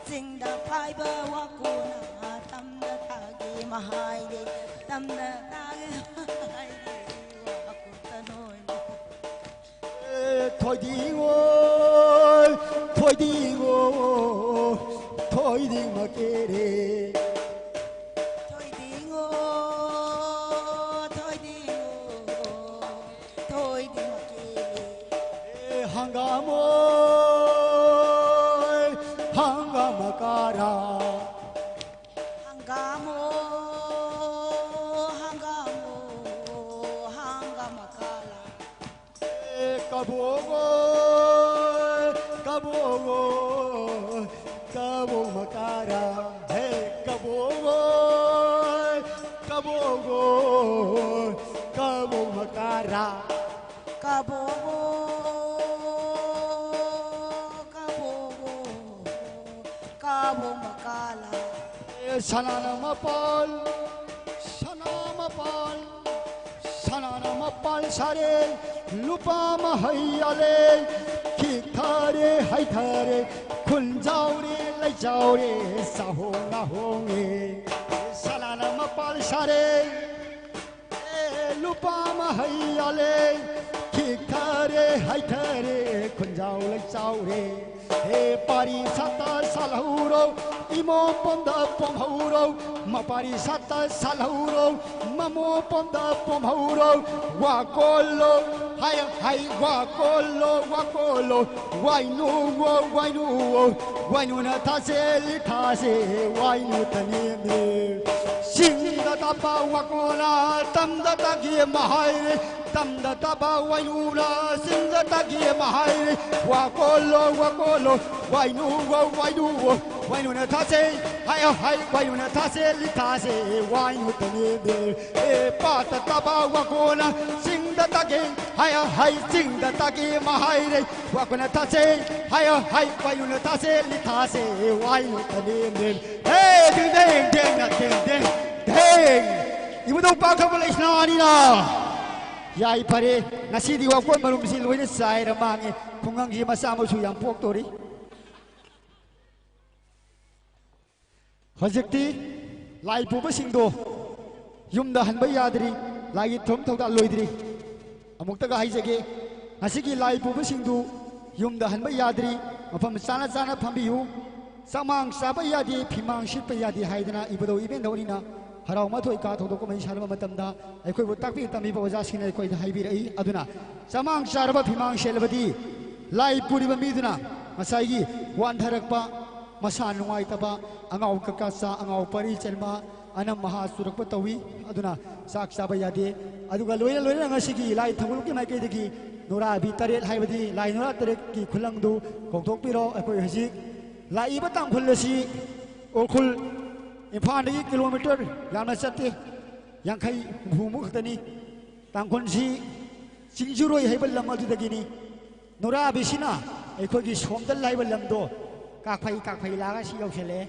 ꯆꯤꯡꯗ ꯐꯥꯏꯕ ꯋꯥꯀꯣꯟꯅ ꯇꯝꯗ ꯇꯥꯒꯦ ꯃꯍꯥꯏꯔꯩ, ꯇꯝꯗ ꯇꯥꯒꯦ ꯃꯍꯥꯏꯔꯩ, ꯋꯥꯀꯣꯟ ꯇꯅꯣꯏ꯫ ꯑꯦ, ꯊꯣꯏꯗꯤꯡ ꯑꯣꯏ, ꯊꯣꯏꯗꯤꯡ ꯑꯣꯏ, ꯊꯣꯏꯗꯤꯡ ꯃꯀꯦꯔꯦ꯫ ꯊꯣꯏꯗꯤꯡ ꯑꯣꯏ, ꯊꯣꯏꯗꯤꯡ ꯑꯣꯏ, ꯊꯣꯏꯗꯤꯡ ꯃꯀꯦꯔꯦ꯫ ꯑꯦ, ꯍꯪꯒꯥꯝ ꯑꯣꯏ, ꯍꯪꯒꯥꯝ ꯀꯥꯔꯥ꯫ ꯍꯪꯒꯥꯝ ꯑꯣꯏ, ꯍꯪꯒꯥꯝ ꯑꯣꯏ, ꯍꯪꯒꯥꯝ ꯀꯥꯂꯥ꯫ ꯑꯦ, ꯀꯕꯣꯛ ꯑꯣꯏ, ꯀꯕꯣꯛ ꯑꯣꯏ, ꯀꯕꯣꯛ ꯃꯀꯥꯔꯥ꯫ ꯍꯦ, ꯀꯕꯣꯛ ꯑꯣꯏ, ꯀꯕꯣꯛ ꯑꯣꯏ, ꯀꯕꯣꯛ ꯃꯀꯥꯔꯥ꯫ ꯀꯕꯣꯛ ꯑꯣꯏ, ꯀꯕꯣꯛ ꯑꯣꯏ, ꯀꯕꯣꯛ ꯃꯀꯥꯂꯥ꯫ ꯑꯦ, ꯁꯅꯥꯅ ꯃꯄꯥꯜ, ꯁꯅꯥ ꯃꯄꯥꯜ, ꯁꯅꯥꯅ ꯃꯄꯥꯜ ꯁꯥꯔꯦ, ꯂꯨꯄꯥ ꯃꯍꯩ ꯌꯥꯜꯂꯦ, ꯈꯤꯛꯊꯔꯦ, ꯍꯩꯊꯔꯦ, ꯈꯨꯟꯖꯥꯎꯔꯦ, ꯂꯩꯖꯥꯎꯔꯦ, ꯆꯥꯍꯣꯡ ꯉꯥꯍꯣꯡꯉꯦ꯫ ꯁꯅꯥꯅ ꯃꯄꯥꯜ ꯁꯥꯔꯦ, ꯑꯦ, ꯂꯨꯄꯥ ꯃꯍꯩ ꯌꯥꯜꯂꯦ, ꯈꯤꯛꯊꯔꯦ, ꯍꯩꯊꯔꯦ, ꯈꯨꯟꯖꯥꯎ ꯂꯩꯆꯥꯎꯔꯦ꯫ ꯍꯦ ꯄꯥꯔꯤ ꯁꯥꯠꯇ ꯁꯥꯠꯍꯧꯔꯣ, ꯏꯃꯣ ꯄꯣꯝꯗ ꯄꯣꯝꯍꯧꯔꯣ, ꯃꯄꯥꯔꯤ ꯁꯥꯠꯇ ꯁꯥꯠꯍꯧꯔꯣ, ꯃꯃꯣ ꯄꯣꯝꯗ ꯄꯣꯝꯍꯧꯔꯣ꯫ ꯋꯥ ꯀꯣꯜꯂꯣ, ꯍꯥꯏ ꯍꯥꯏ ꯋꯥ ꯀꯣꯜꯂꯣ, ꯋꯥ ꯀꯣꯜꯂꯣ꯫ ꯋꯥꯏꯅꯨꯋꯣ, ꯋꯥꯏꯅꯨꯋꯣ, ꯋꯥꯏꯅꯨꯅ ꯊꯥꯁꯦ, ꯂꯤꯊꯥꯁꯦ, ꯋꯥꯏꯅꯨ ꯇꯅꯦꯝꯃꯦ꯫ ꯆꯤꯡꯗ ꯇꯥꯕ ꯋꯥꯀꯣꯜꯅ ꯇꯝꯗ ꯇꯥꯒꯦ ꯃꯍꯥꯏꯔꯦ꯫ ꯇꯝꯗ ꯇꯥꯕ ꯋꯥꯏꯅꯨꯅ ꯆꯤꯡꯗ ꯇꯥꯒꯦ ꯃꯍꯥꯏꯔꯦ꯫ ꯋꯥ ꯀꯣꯜꯂꯣ, ꯋꯥ ꯀꯣꯜꯂꯣ, ꯋꯥꯏꯅꯨ ꯋꯣ, ꯋꯥꯏꯅꯨ ꯋꯣ, ꯋꯥꯏꯅꯨꯅ ꯊꯥꯁꯦ, ꯍꯥꯏ ꯍꯥꯏ, ꯋꯥꯏꯅꯨꯅ ꯊꯥꯁꯦ, ꯂꯤꯊꯥꯁꯦ, ꯋꯥꯏꯅꯨ ꯇꯅꯦꯝꯕꯦ꯫ ꯑꯦ, ꯄꯥꯠꯇ ꯇꯥꯕ ꯋꯥꯀꯣꯜꯅ ꯆꯤꯡꯗ ꯇꯥꯒꯦ, ꯍꯥꯏ ꯍꯥꯏ, ꯆꯤꯡꯗ ꯇꯥꯒꯦ ꯃꯍꯥꯏꯔꯦ꯫ ꯋꯥꯀꯣꯜꯅ ꯊꯥꯁꯦ, ꯍꯥꯏ ꯍꯥꯏ, ꯋꯥꯏꯅꯨꯅ ꯊꯥꯁꯦ, ꯂꯤꯊꯥꯁꯦ, ꯋꯥꯏꯅꯨ ꯇꯅꯦꯝꯕꯦ꯫ ꯍꯦ, ꯗꯤꯡ ꯗꯦꯡ, ꯗꯦꯡ ꯅ, ꯗꯦꯡ, ꯗꯦꯡ, ꯗꯦꯡ꯫ ꯏꯕꯨꯙꯧ ꯄꯥꯛꯊꯧꯕ ꯂꯩꯁꯅꯥꯅꯤꯅ꯫ ꯌꯥꯏꯐꯔꯦ꯫ ꯉꯁꯤꯗꯤ ꯋꯥꯀꯣꯟ ꯃꯔꯨꯝꯁꯤ ꯂꯣꯏꯅ ꯆꯥꯏꯔ ꯃꯥꯡꯉꯦ꯫ ꯈꯨꯡꯒꯪꯁꯤ ꯃꯆꯥ ꯃꯁꯨ ꯌꯥꯝ ꯄꯣꯛꯇꯣꯔꯤ꯫ ꯍꯧꯖꯤꯛꯇꯤ ꯂꯥꯏ ꯄꯨꯕꯁꯤꯡꯗꯣ ꯌꯨꯝꯗ ꯍꯟꯕ ꯌꯥꯗ꯭ꯔꯤ꯫ ꯂꯥꯏꯒꯤ ꯊꯧꯔꯝ ꯊꯧꯗꯥ ꯂꯣꯏꯗ꯭ꯔꯤ꯫ ꯑꯃꯨꯛꯇꯒ ꯍꯥꯏꯖꯒꯦ, ꯉꯁꯤꯒꯤ ꯂꯥꯏ ꯄꯨꯕꯁꯤꯡꯗꯨ ꯌꯨꯝꯗ ꯍꯟꯕ ꯌꯥꯗ꯭ꯔꯤ꯫ ꯃꯐꯝ ꯆꯥꯅ ꯆꯥꯅ ꯐꯝꯕꯤꯌꯨ꯫ ꯆꯥꯃꯥꯡ ꯆꯥꯕ ꯌꯥꯗꯦ, ꯐꯤꯃꯥꯡ ꯁꯤꯠꯄ ꯌꯥꯗꯦ ꯍꯥꯏꯗꯅ ꯏꯕꯨꯙꯧ ꯏꯕꯦꯟꯙꯧꯅꯤꯅ ꯍꯔꯥꯎ ꯃꯊꯣꯏ ꯀꯥ ꯊꯧꯗꯣꯛ ꯀꯨꯝꯍꯩ ꯁꯥꯟꯅꯕ ꯃꯇꯝꯗ ꯑꯩꯈꯣꯏꯕꯨ ꯇꯥꯛꯄꯤ ꯇꯝꯕꯤꯕ ꯑꯣꯖꯥꯁꯤꯡꯅ ꯑꯩꯈꯣꯏꯗ ꯍꯥꯏꯕꯤꯔꯛꯏ꯫ ꯑꯗꯨꯅ ꯆꯥꯃꯥꯡ ꯆꯥꯔꯕ ꯐꯤꯃꯥꯡ ꯁꯦꯠꯂꯕꯗꯤ ꯂꯥꯏ ꯄꯨꯔꯤꯕ ꯃꯤꯗꯨꯅ ꯉꯁꯥꯏꯒꯤ ꯋꯥꯟꯊꯔꯛꯄ, ꯃꯁꯥ ꯅꯨꯡꯉꯥꯏꯇꯕ, ꯑꯉꯥꯎ ꯀꯀꯥꯆꯥ, ꯑꯉꯥꯎ ꯄꯔꯤ ꯆꯦꯟꯕ, ꯑꯅꯝ ꯃꯍꯥ ꯆꯨꯔꯛꯄ ꯇꯧꯏ꯫ ꯑꯗꯨꯅ ꯆꯥꯛ ꯆꯥꯕ ꯌꯥꯗꯦ꯫ ꯑꯗꯨꯒ ꯂꯣꯏꯅ ꯂꯣꯏꯅꯅ ꯉꯁꯤꯒꯤ ꯂꯥꯏ ꯊꯧꯒꯜꯒꯤ ꯃꯥꯏꯀꯩꯗꯒꯤ ꯅꯨꯔꯥꯕꯤ ꯇꯔꯦꯠ ꯍꯥꯏꯕꯗꯤ ꯂꯥꯏ ꯅꯨꯔꯥ ꯇꯔꯦꯠꯀꯤ ꯈꯨꯂꯪꯗꯨ ꯀꯧꯊꯣꯛꯄꯤꯔꯣ꯫ ꯑꯩꯈꯣꯏ ꯍꯧꯖꯤꯛ ꯂꯥꯛꯏꯕ ꯇꯥꯡꯈꯨꯜ ꯑꯁꯤ ꯎꯈ꯭ꯔꯨꯜ, ꯏꯝꯐꯥꯜꯗꯒꯤ ꯀꯤꯂꯣꯃꯤꯇꯔ ꯌꯥꯝꯅ ꯆꯠꯇꯦ, ꯌꯥꯡꯈꯩ ꯍꯨꯝꯐꯨꯃꯨꯛ ꯈꯛꯇꯅꯤ꯫ ꯇꯥꯡꯈꯨꯜꯁꯤ ꯆꯤꯡꯖꯨꯔꯣꯏ ꯍꯥꯏꯕ ꯂꯝ ꯑꯗꯨꯗꯒꯤꯅꯤ꯫ ꯅꯨꯔꯥꯕꯤꯁꯤꯅ ꯑꯩꯈꯣꯏꯒꯤ ꯁꯣꯝꯗꯜ ꯍꯥꯏꯕ ꯂꯝꯗꯣ ꯀꯥꯛꯐꯩ ꯀꯥꯛꯐꯩ ꯂꯥꯛꯑꯒ ꯁꯤ ꯌꯧꯁꯜꯂꯛꯑꯦ꯫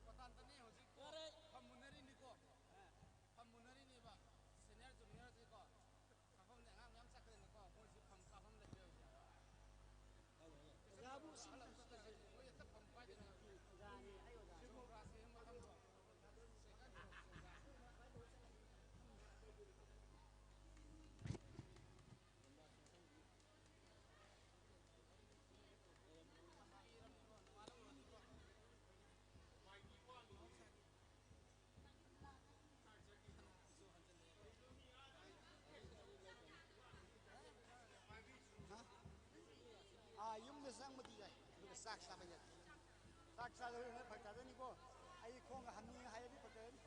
ꯃꯇꯥꯟ ꯇꯅꯤ ꯍꯧꯖꯤꯛ ꯐꯝ ꯃꯨꯟꯅꯔꯤꯅꯤꯀꯣ꯫ ꯐꯝ ꯃꯨꯟꯅꯔꯤꯅꯦꯕ꯫ ꯆꯥꯛ ꯆꯥꯕ ꯌꯥꯗꯦ꯫ ꯆꯥꯛ ꯆꯥꯗꯕꯅ ꯐꯔꯛ ꯇꯥꯗꯣꯏꯅꯤꯀꯣ꯫ ꯑꯩ ꯈꯣꯡꯒ ꯍꯥꯝꯅꯤꯡꯉꯦ ꯍꯥꯏꯔꯗꯤ ꯐꯔꯛ ꯇꯥꯗꯣꯏꯅꯤ꯫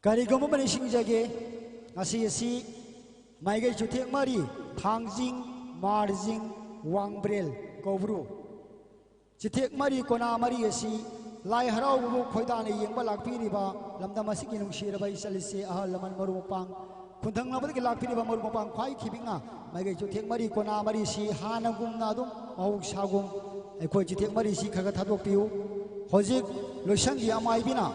ꯀꯔꯤꯒꯨꯝꯕ ꯑꯃ ꯅꯤꯡꯁꯤꯡꯖꯒꯦ, ꯉꯁꯤ ꯑꯁꯤ ꯃꯥꯏꯀꯩ ꯆꯨꯊꯦꯛ ꯃꯔꯤ, ꯊꯥꯡꯖꯤꯡ, ꯃꯥꯔꯖꯤꯡ, ꯋꯥꯡꯕ꯭ꯔꯦꯜ, ꯀꯧꯕ꯭ꯔꯨ꯫ ꯆꯤꯊꯦꯛ ꯃꯔꯤ, ꯀꯣꯅꯥ ꯃꯔꯤ ꯑꯁꯤ ꯂꯥꯏ ꯍꯔꯥꯎꯕꯕꯨ ꯈꯣꯏꯗꯥꯅ ꯌꯦꯡꯕ ꯂꯥꯛꯄꯤꯔꯤꯕ ꯂꯝꯗꯝ ꯑꯁꯤꯒꯤ ꯅꯨꯡꯁꯤꯔꯕ ꯏꯆꯜ ꯏꯆꯦ, ꯑꯍꯜ ꯂꯃꯟ, ꯃꯔꯨꯞ ꯃꯄꯥꯡ, ꯈꯨꯟꯊꯪꯅꯕꯗꯒꯤ ꯂꯥꯛꯄꯤꯔꯤꯕ ꯃꯔꯨꯞ ꯃꯄꯥꯡ ꯈ꯭ꯋꯥꯏ ꯈꯤꯕꯤꯛꯅ ꯃꯥꯏꯀꯩ ꯆꯨꯊꯦꯛ ꯃꯔꯤ, ꯀꯣꯅꯥ ꯃꯔꯤꯁꯤ ꯍꯥꯟꯅꯒꯨꯝꯅ ꯑꯗꯨꯝ ꯃꯍꯧꯁꯥꯒꯨꯝ ꯑꯩꯈꯣꯏ ꯆꯤꯊꯦꯛ ꯃꯔꯤꯁꯤ ꯈꯔ ꯈꯔ ꯊꯥꯗꯣꯛꯄꯤꯌꯨ꯫ ꯍꯧꯖꯤꯛ ꯂꯣꯏꯁꯪꯒꯤ ꯑꯃꯥꯏꯕꯤꯅ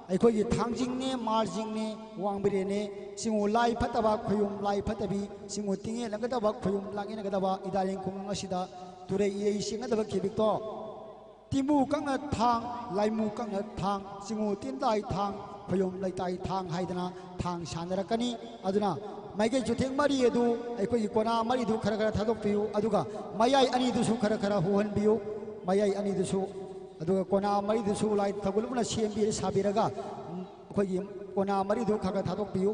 ꯑꯩꯈꯣꯏꯒꯤ ꯊꯥꯡꯖꯤꯡꯅꯦ, ꯃꯥꯔꯖꯤꯡꯅꯦ, ꯋꯥꯡꯕ꯭ꯔꯦꯟꯅꯦ, ꯁꯤꯡꯉꯨ ꯂꯥꯏ ꯐꯠꯇꯕ ꯈꯣꯌꯨꯝ ꯂꯥꯏ ꯐꯠꯇꯕꯤ, ꯁꯤꯡꯉꯨ ꯇꯤꯡꯉꯦ ꯂꯪꯒꯗꯕ ꯈꯣꯌꯨꯝ ꯂꯥꯡꯉꯦꯅꯒꯗꯕ ꯏꯗꯥꯔꯦꯡ ꯈꯨꯡꯒꯪ ꯑꯁꯤꯗ ꯇꯨꯔꯩ ꯏꯔꯩ ꯆꯦꯟꯒꯗꯕ ꯈꯤꯕꯤꯛꯇꯣ ꯇꯤꯃꯨ ꯀꯛꯅ ꯊꯥꯡ, ꯂꯥꯏꯃꯨ ꯀꯛꯅ ꯊꯥꯡ, ꯆꯤꯡꯉꯨ ꯇꯤꯟꯗꯥꯏ ꯊꯥꯡ, ꯈꯣꯌꯨꯝ ꯂꯩꯇꯥꯏ ꯊꯥꯡ ꯍꯥꯏꯗꯅ ꯊꯥꯡ ꯁꯥꯟꯅꯔꯛꯀꯅꯤ꯫ ꯑꯗꯨꯅ ꯃꯥꯏꯀꯩ ꯆꯨꯊꯦꯡ ꯃꯔꯤ ꯑꯗꯨ, ꯑꯩꯈꯣꯏꯒꯤ ꯀꯣꯅꯥ ꯃꯔꯤꯗꯨ ꯈꯔ ꯈꯔ ꯊꯥꯗꯣꯛꯄꯤꯌꯨ, ꯑꯗꯨꯒ ꯃꯌꯥꯏ ꯑꯅꯤꯗꯨꯁꯨ ꯈꯔ ꯈꯔ ꯍꯣꯍꯟꯕꯤꯌꯨ꯫ ꯃꯌꯥꯏ ꯑꯅꯤꯗꯨꯁꯨ, ꯑꯗꯨꯒ ꯀꯣꯅꯥ ꯃꯔꯤꯗꯨꯁꯨ ꯂꯥꯏ ꯊꯧꯒꯜꯕꯅ ꯁꯦꯝꯕꯤ ꯁꯥꯕꯤꯔꯒ, ꯎꯝ, ꯑꯩꯈꯣꯏꯒꯤ ꯀꯣꯅꯥ ꯃꯔꯤꯗꯨ ꯈꯔ ꯈꯔ ꯊꯥꯗꯣꯛꯄꯤꯌꯨ꯫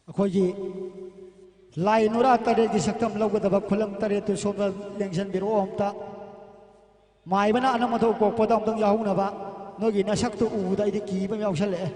ꯑꯩꯈꯣꯏꯒꯤ ꯂꯥꯏ ꯅꯨꯔꯥ ꯇꯔꯦꯠꯀꯤ ꯁꯛꯇꯝ ꯂꯧꯒꯗꯕ ꯈꯨꯂꯪ ꯇꯔꯦꯠꯇꯨ ꯁꯣꯝꯗ ꯂꯦꯡꯁꯤꯟꯕꯤꯔꯛꯑꯣ ꯑꯝꯇ꯫ ꯃꯥꯏꯕꯅ ꯑꯅꯝ ꯑꯊꯣꯛ ꯀꯣꯛꯄꯗ ꯑꯃꯨꯛꯇꯪ ꯌꯥꯎꯍꯧꯅꯕ꯫ ꯅꯣꯏꯒꯤ ꯅꯁꯛꯇꯨ ꯎꯕꯗ ꯑꯩꯗꯤ ꯀꯤꯕ ꯑꯃ ꯌꯥꯎꯁꯜꯂꯛꯑꯦ꯫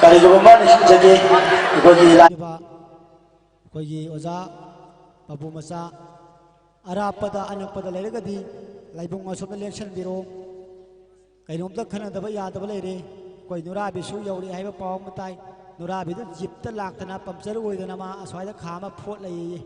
ꯀꯔꯤꯒꯨꯝꯕ ꯑꯃ ꯅꯤꯡꯁꯤꯡꯖꯒꯦ, ꯑꯩꯈꯣꯏꯒꯤ ꯂꯥꯏ ꯑꯩꯈꯣꯏꯒꯤ ꯑꯣꯖꯥ ꯄꯥꯕꯨ ꯃꯆꯥ ꯑꯔꯥꯞꯄꯗ ꯑꯅꯛꯄꯗ ꯂꯩꯔꯒꯗꯤ ꯂꯥꯏꯕꯨꯡ ꯑꯁꯣꯝꯗ ꯂꯦꯡꯁꯟꯕꯤꯔꯣ꯫ ꯀꯩꯅꯣꯝꯇ ꯈꯟꯅꯗꯕ ꯌꯥꯗꯕ ꯂꯩꯔꯦ꯫ ꯑꯩꯈꯣꯏ ꯅꯨꯔꯥꯕꯤꯁꯨ ꯌꯧꯔꯛꯑꯦ ꯍꯥꯏꯕ ꯄꯥꯎ ꯑꯃ ꯇꯥꯏ꯫ ꯅꯨꯔꯥꯕꯤꯗꯨ ꯖꯤꯞꯇ ꯂꯥꯛꯇꯅ ꯄꯝꯆꯔ ꯑꯣꯏꯗꯅ ꯃꯥ ꯑꯁ꯭ꯋꯥꯏꯗ ꯈꯥꯝꯃ ꯐꯣꯠ ꯂꯩꯌꯦ꯫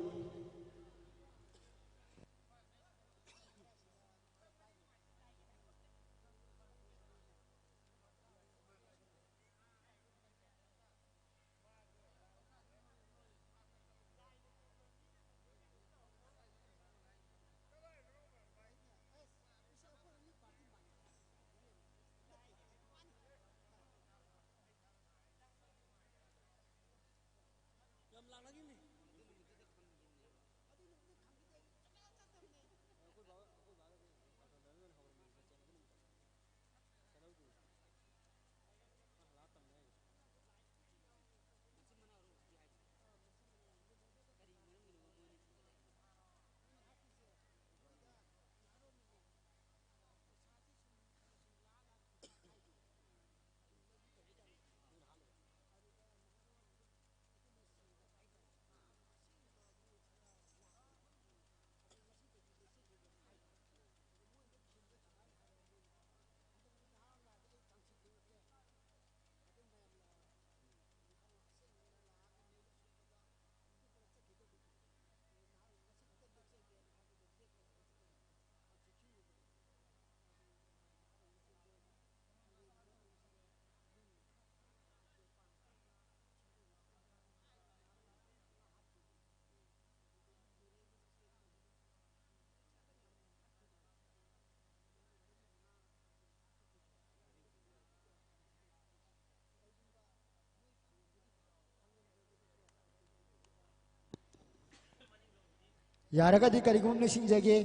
ꯌꯥꯔꯒꯗꯤ ꯀꯔꯤꯒꯨꯝꯕ ꯅꯤꯡꯁꯤꯡꯖꯒꯦ꯫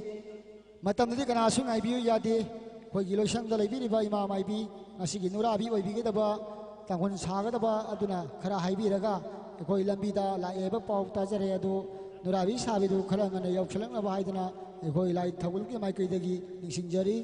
ꯃꯇꯝꯗꯨꯗꯤ ꯀꯅꯥꯁꯨ ꯉꯥꯏꯕꯤꯌꯨ ꯌꯥꯗꯦ꯫ ꯑꯩꯈꯣꯏꯒꯤ ꯂꯣꯏꯁꯪꯗ ꯂꯩꯕꯤꯔꯤꯕ ꯏꯃꯥ ꯃꯥꯏꯕꯤ, ꯉꯁꯤꯒꯤ ꯅꯨꯔꯥꯕꯤ ꯑꯣꯏꯕꯤꯒꯗꯕ, ꯇꯥꯡꯈꯨꯜ ꯁꯥꯒꯗꯕ ꯑꯗꯨꯅ ꯈꯔ ꯍꯥꯏꯕꯤꯔꯒ, ꯑꯩꯈꯣꯏ ꯂꯝꯕꯤꯗ ꯂꯥꯛꯑꯦ ꯍꯥꯏꯕ ꯄꯥꯎ ꯇꯥꯖꯔꯦ꯫ ꯑꯗꯨ ꯅꯨꯔꯥꯕꯤ ꯁꯥꯕꯤꯗꯨ ꯈꯔ ꯉꯟꯅ ꯌꯧꯁꯤꯜꯂꯛꯅꯕ ꯍꯥꯏꯗꯅ ꯑꯩꯈꯣꯏ ꯂꯥꯏ ꯊꯧꯒꯜꯒꯤ ꯃꯥꯏꯀꯩꯗꯒꯤ ꯅꯤꯡꯁꯤꯡꯖꯔꯤ꯫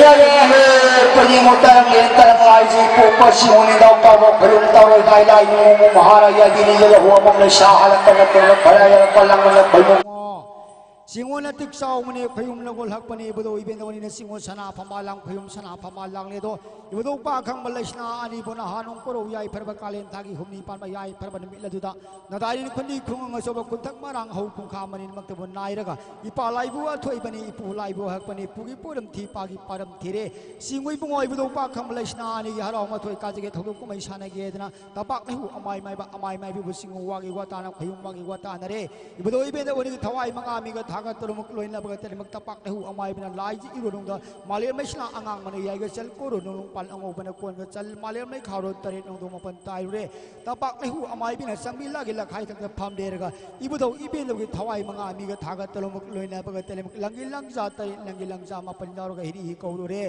ꯄꯅꯤꯃꯨ ꯇꯔꯪ ꯌꯦꯟ ꯇꯔꯪ ꯂꯥꯏꯖꯤ ꯄꯣꯛꯄ ꯁꯤꯃꯨ ꯅꯤꯡꯊꯧ ꯄꯥꯕ ꯈꯣꯏꯔꯨꯝ ꯇꯧꯔꯣꯏ ꯂꯥꯏ ꯂꯥꯏ ꯅꯨꯡꯃꯨ ꯃꯍꯥꯔꯥꯖꯥ ꯗꯤꯅꯤꯖ ꯂꯍꯨ ꯑꯃꯝ ꯂꯩꯁꯥ ꯍꯜꯂꯛꯄ ꯅꯠꯇ꯭ꯔꯒ ꯈꯔ ꯌꯥꯔꯛꯄ ꯂꯥꯡꯕꯅ ꯈꯣꯏꯔꯨꯝ꯫ ꯁꯤꯉꯣ ꯅꯇꯤꯛ ꯆꯥꯎꯕꯅꯦ ꯈꯣꯏꯔꯨꯝ ꯂꯒꯣꯜ ꯍꯛꯄꯅꯦ ꯏꯕꯨꯙꯧ ꯏꯕꯦꯟꯗꯧꯅꯤꯅ ꯁꯤꯉꯣ ꯁꯅꯥ ꯐꯝꯕꯥꯜ ꯂꯥꯡ ꯈꯣꯏꯔꯨꯝ ꯁꯅꯥ ꯐꯝꯕꯥꯜ ꯂꯥꯡꯂꯦꯗꯣ ꯏꯕꯨꯙꯧ ꯄꯥ ꯈꯪꯕ ꯂꯩꯁꯅꯥ ꯑꯅꯤꯕꯨ ꯅꯍꯥ ꯅꯣꯡ ꯀꯣꯔꯧ ꯌꯥꯏ ꯐꯔꯕ ꯀꯥꯂꯦꯟ ꯊꯥꯒꯤ ꯍꯨꯝꯅꯤ ꯄꯥꯟꯕ ꯌꯥꯏ ꯐꯔꯕ ꯅꯨꯃꯤꯠ ꯑꯗꯨꯗ ꯅꯗꯥꯏꯔꯤꯅ ꯈꯨꯟꯗꯤ ꯈꯨꯡꯒꯪ ꯑꯆꯧꯕ ꯀꯨꯟꯊꯛ ꯃꯔꯥꯡ ꯍꯧ ꯈꯨꯡꯈꯥ ꯃꯅꯤꯡꯃꯛꯇꯕꯨ ꯅꯥꯏꯔꯒ ꯏꯄꯥ ꯂꯥꯏꯕꯨ ꯑꯊꯣꯏꯕꯅꯤ ꯏꯄꯨ ꯂꯥꯏꯕꯨ ꯍꯛꯄꯅꯤ ꯄꯨꯒꯤ ꯄꯣꯔꯝ ꯊꯤ ꯄꯥꯒꯤ ꯄꯥꯔꯝ ꯊꯤꯔꯦ꯫ ꯁꯤꯡꯉꯨ ꯏꯕꯨꯡꯉꯣ ꯏꯕꯨꯙꯧ ꯄꯥ ꯈꯪꯕ ꯂꯩꯁꯅꯥ ꯑꯅꯤꯒꯤ ꯍꯔꯥꯎ ꯃꯊꯣꯏ ꯀꯥꯖꯒꯦ ꯊꯧꯗꯣꯛ ꯀꯨꯝꯍꯩ ꯁꯥꯟꯅꯒꯦꯗꯅ ꯇꯝꯄꯥꯛ ꯂꯩꯍꯨ ꯑꯃꯥꯏ ꯃꯥꯏꯕ ꯑꯃꯥꯏ ꯃꯥꯏꯕꯤꯕꯨ ꯁꯤꯡꯉꯨ ꯋꯥꯒꯤ ꯋꯥꯇꯥꯅ ꯈꯣꯏꯌꯨꯝ ꯋꯥꯒꯤ ꯋꯥꯇꯥꯅꯔꯦ꯫ ꯏꯕꯨꯙꯧ ꯏꯕꯦꯟꯗ ꯑꯣꯏꯅꯤꯒꯤ ꯊꯋꯥꯏ ꯃꯉꯥ ꯃꯤꯒ ꯊꯥꯒ ꯇꯔꯨꯛꯃꯛ ꯂꯣꯏꯅꯕꯒ ꯇꯔꯦꯠꯃꯛ ꯇꯝꯄꯥꯛ ꯂꯩꯍꯨ ꯑꯃꯥꯏꯕꯅ ꯂꯥꯏꯖꯤ ꯏꯔꯣ ꯅꯨꯡꯗ ꯃꯥꯂꯦꯝ ꯂꯩꯁꯅꯥ ꯑꯉꯥꯡ ꯃꯅꯤ ꯌꯥꯏꯒ ꯆꯜ ꯀꯣꯔꯣ ꯅꯨꯡ ꯄꯥꯜ ꯑꯉꯧꯕꯅ ꯀꯣꯟꯒ ꯆꯜ ꯃꯥꯂꯦꯝ ꯂꯩꯈꯥꯎꯔꯣ ꯇꯔꯦꯠ ꯅꯣꯡꯗꯣ ꯃꯥꯄꯟ ꯇꯥꯏꯔꯨꯔꯦ꯫ ꯇꯝꯄꯥꯛ ꯂꯩꯍꯨ ꯑꯃꯥꯏꯕꯤꯅ ꯆꯪꯕꯤ ꯂꯥꯒꯤ ꯂꯈꯥꯏ ꯊꯛꯇ ꯐꯝꯗꯦꯔꯒ ꯏꯕꯨꯙꯧ ꯏꯕꯦꯟꯗꯧꯒꯤ ꯊꯋꯥꯏ ꯃꯉꯥ ꯃꯤꯒ ꯊꯥꯒ ꯇꯔꯨꯛꯃꯛ ꯂꯣꯏꯅꯕꯒ ꯇꯔꯦꯠꯃꯛ ꯂꯪꯒꯤ ꯂꯪꯖꯥ ꯇꯔꯦꯠ ꯂꯪꯒꯤ ꯂꯪꯖꯥ ꯃꯥꯄꯟ ꯌꯥꯎꯔꯒ ꯍꯤꯔꯤ ꯍꯤ ꯀꯧꯔꯨꯔꯦ꯫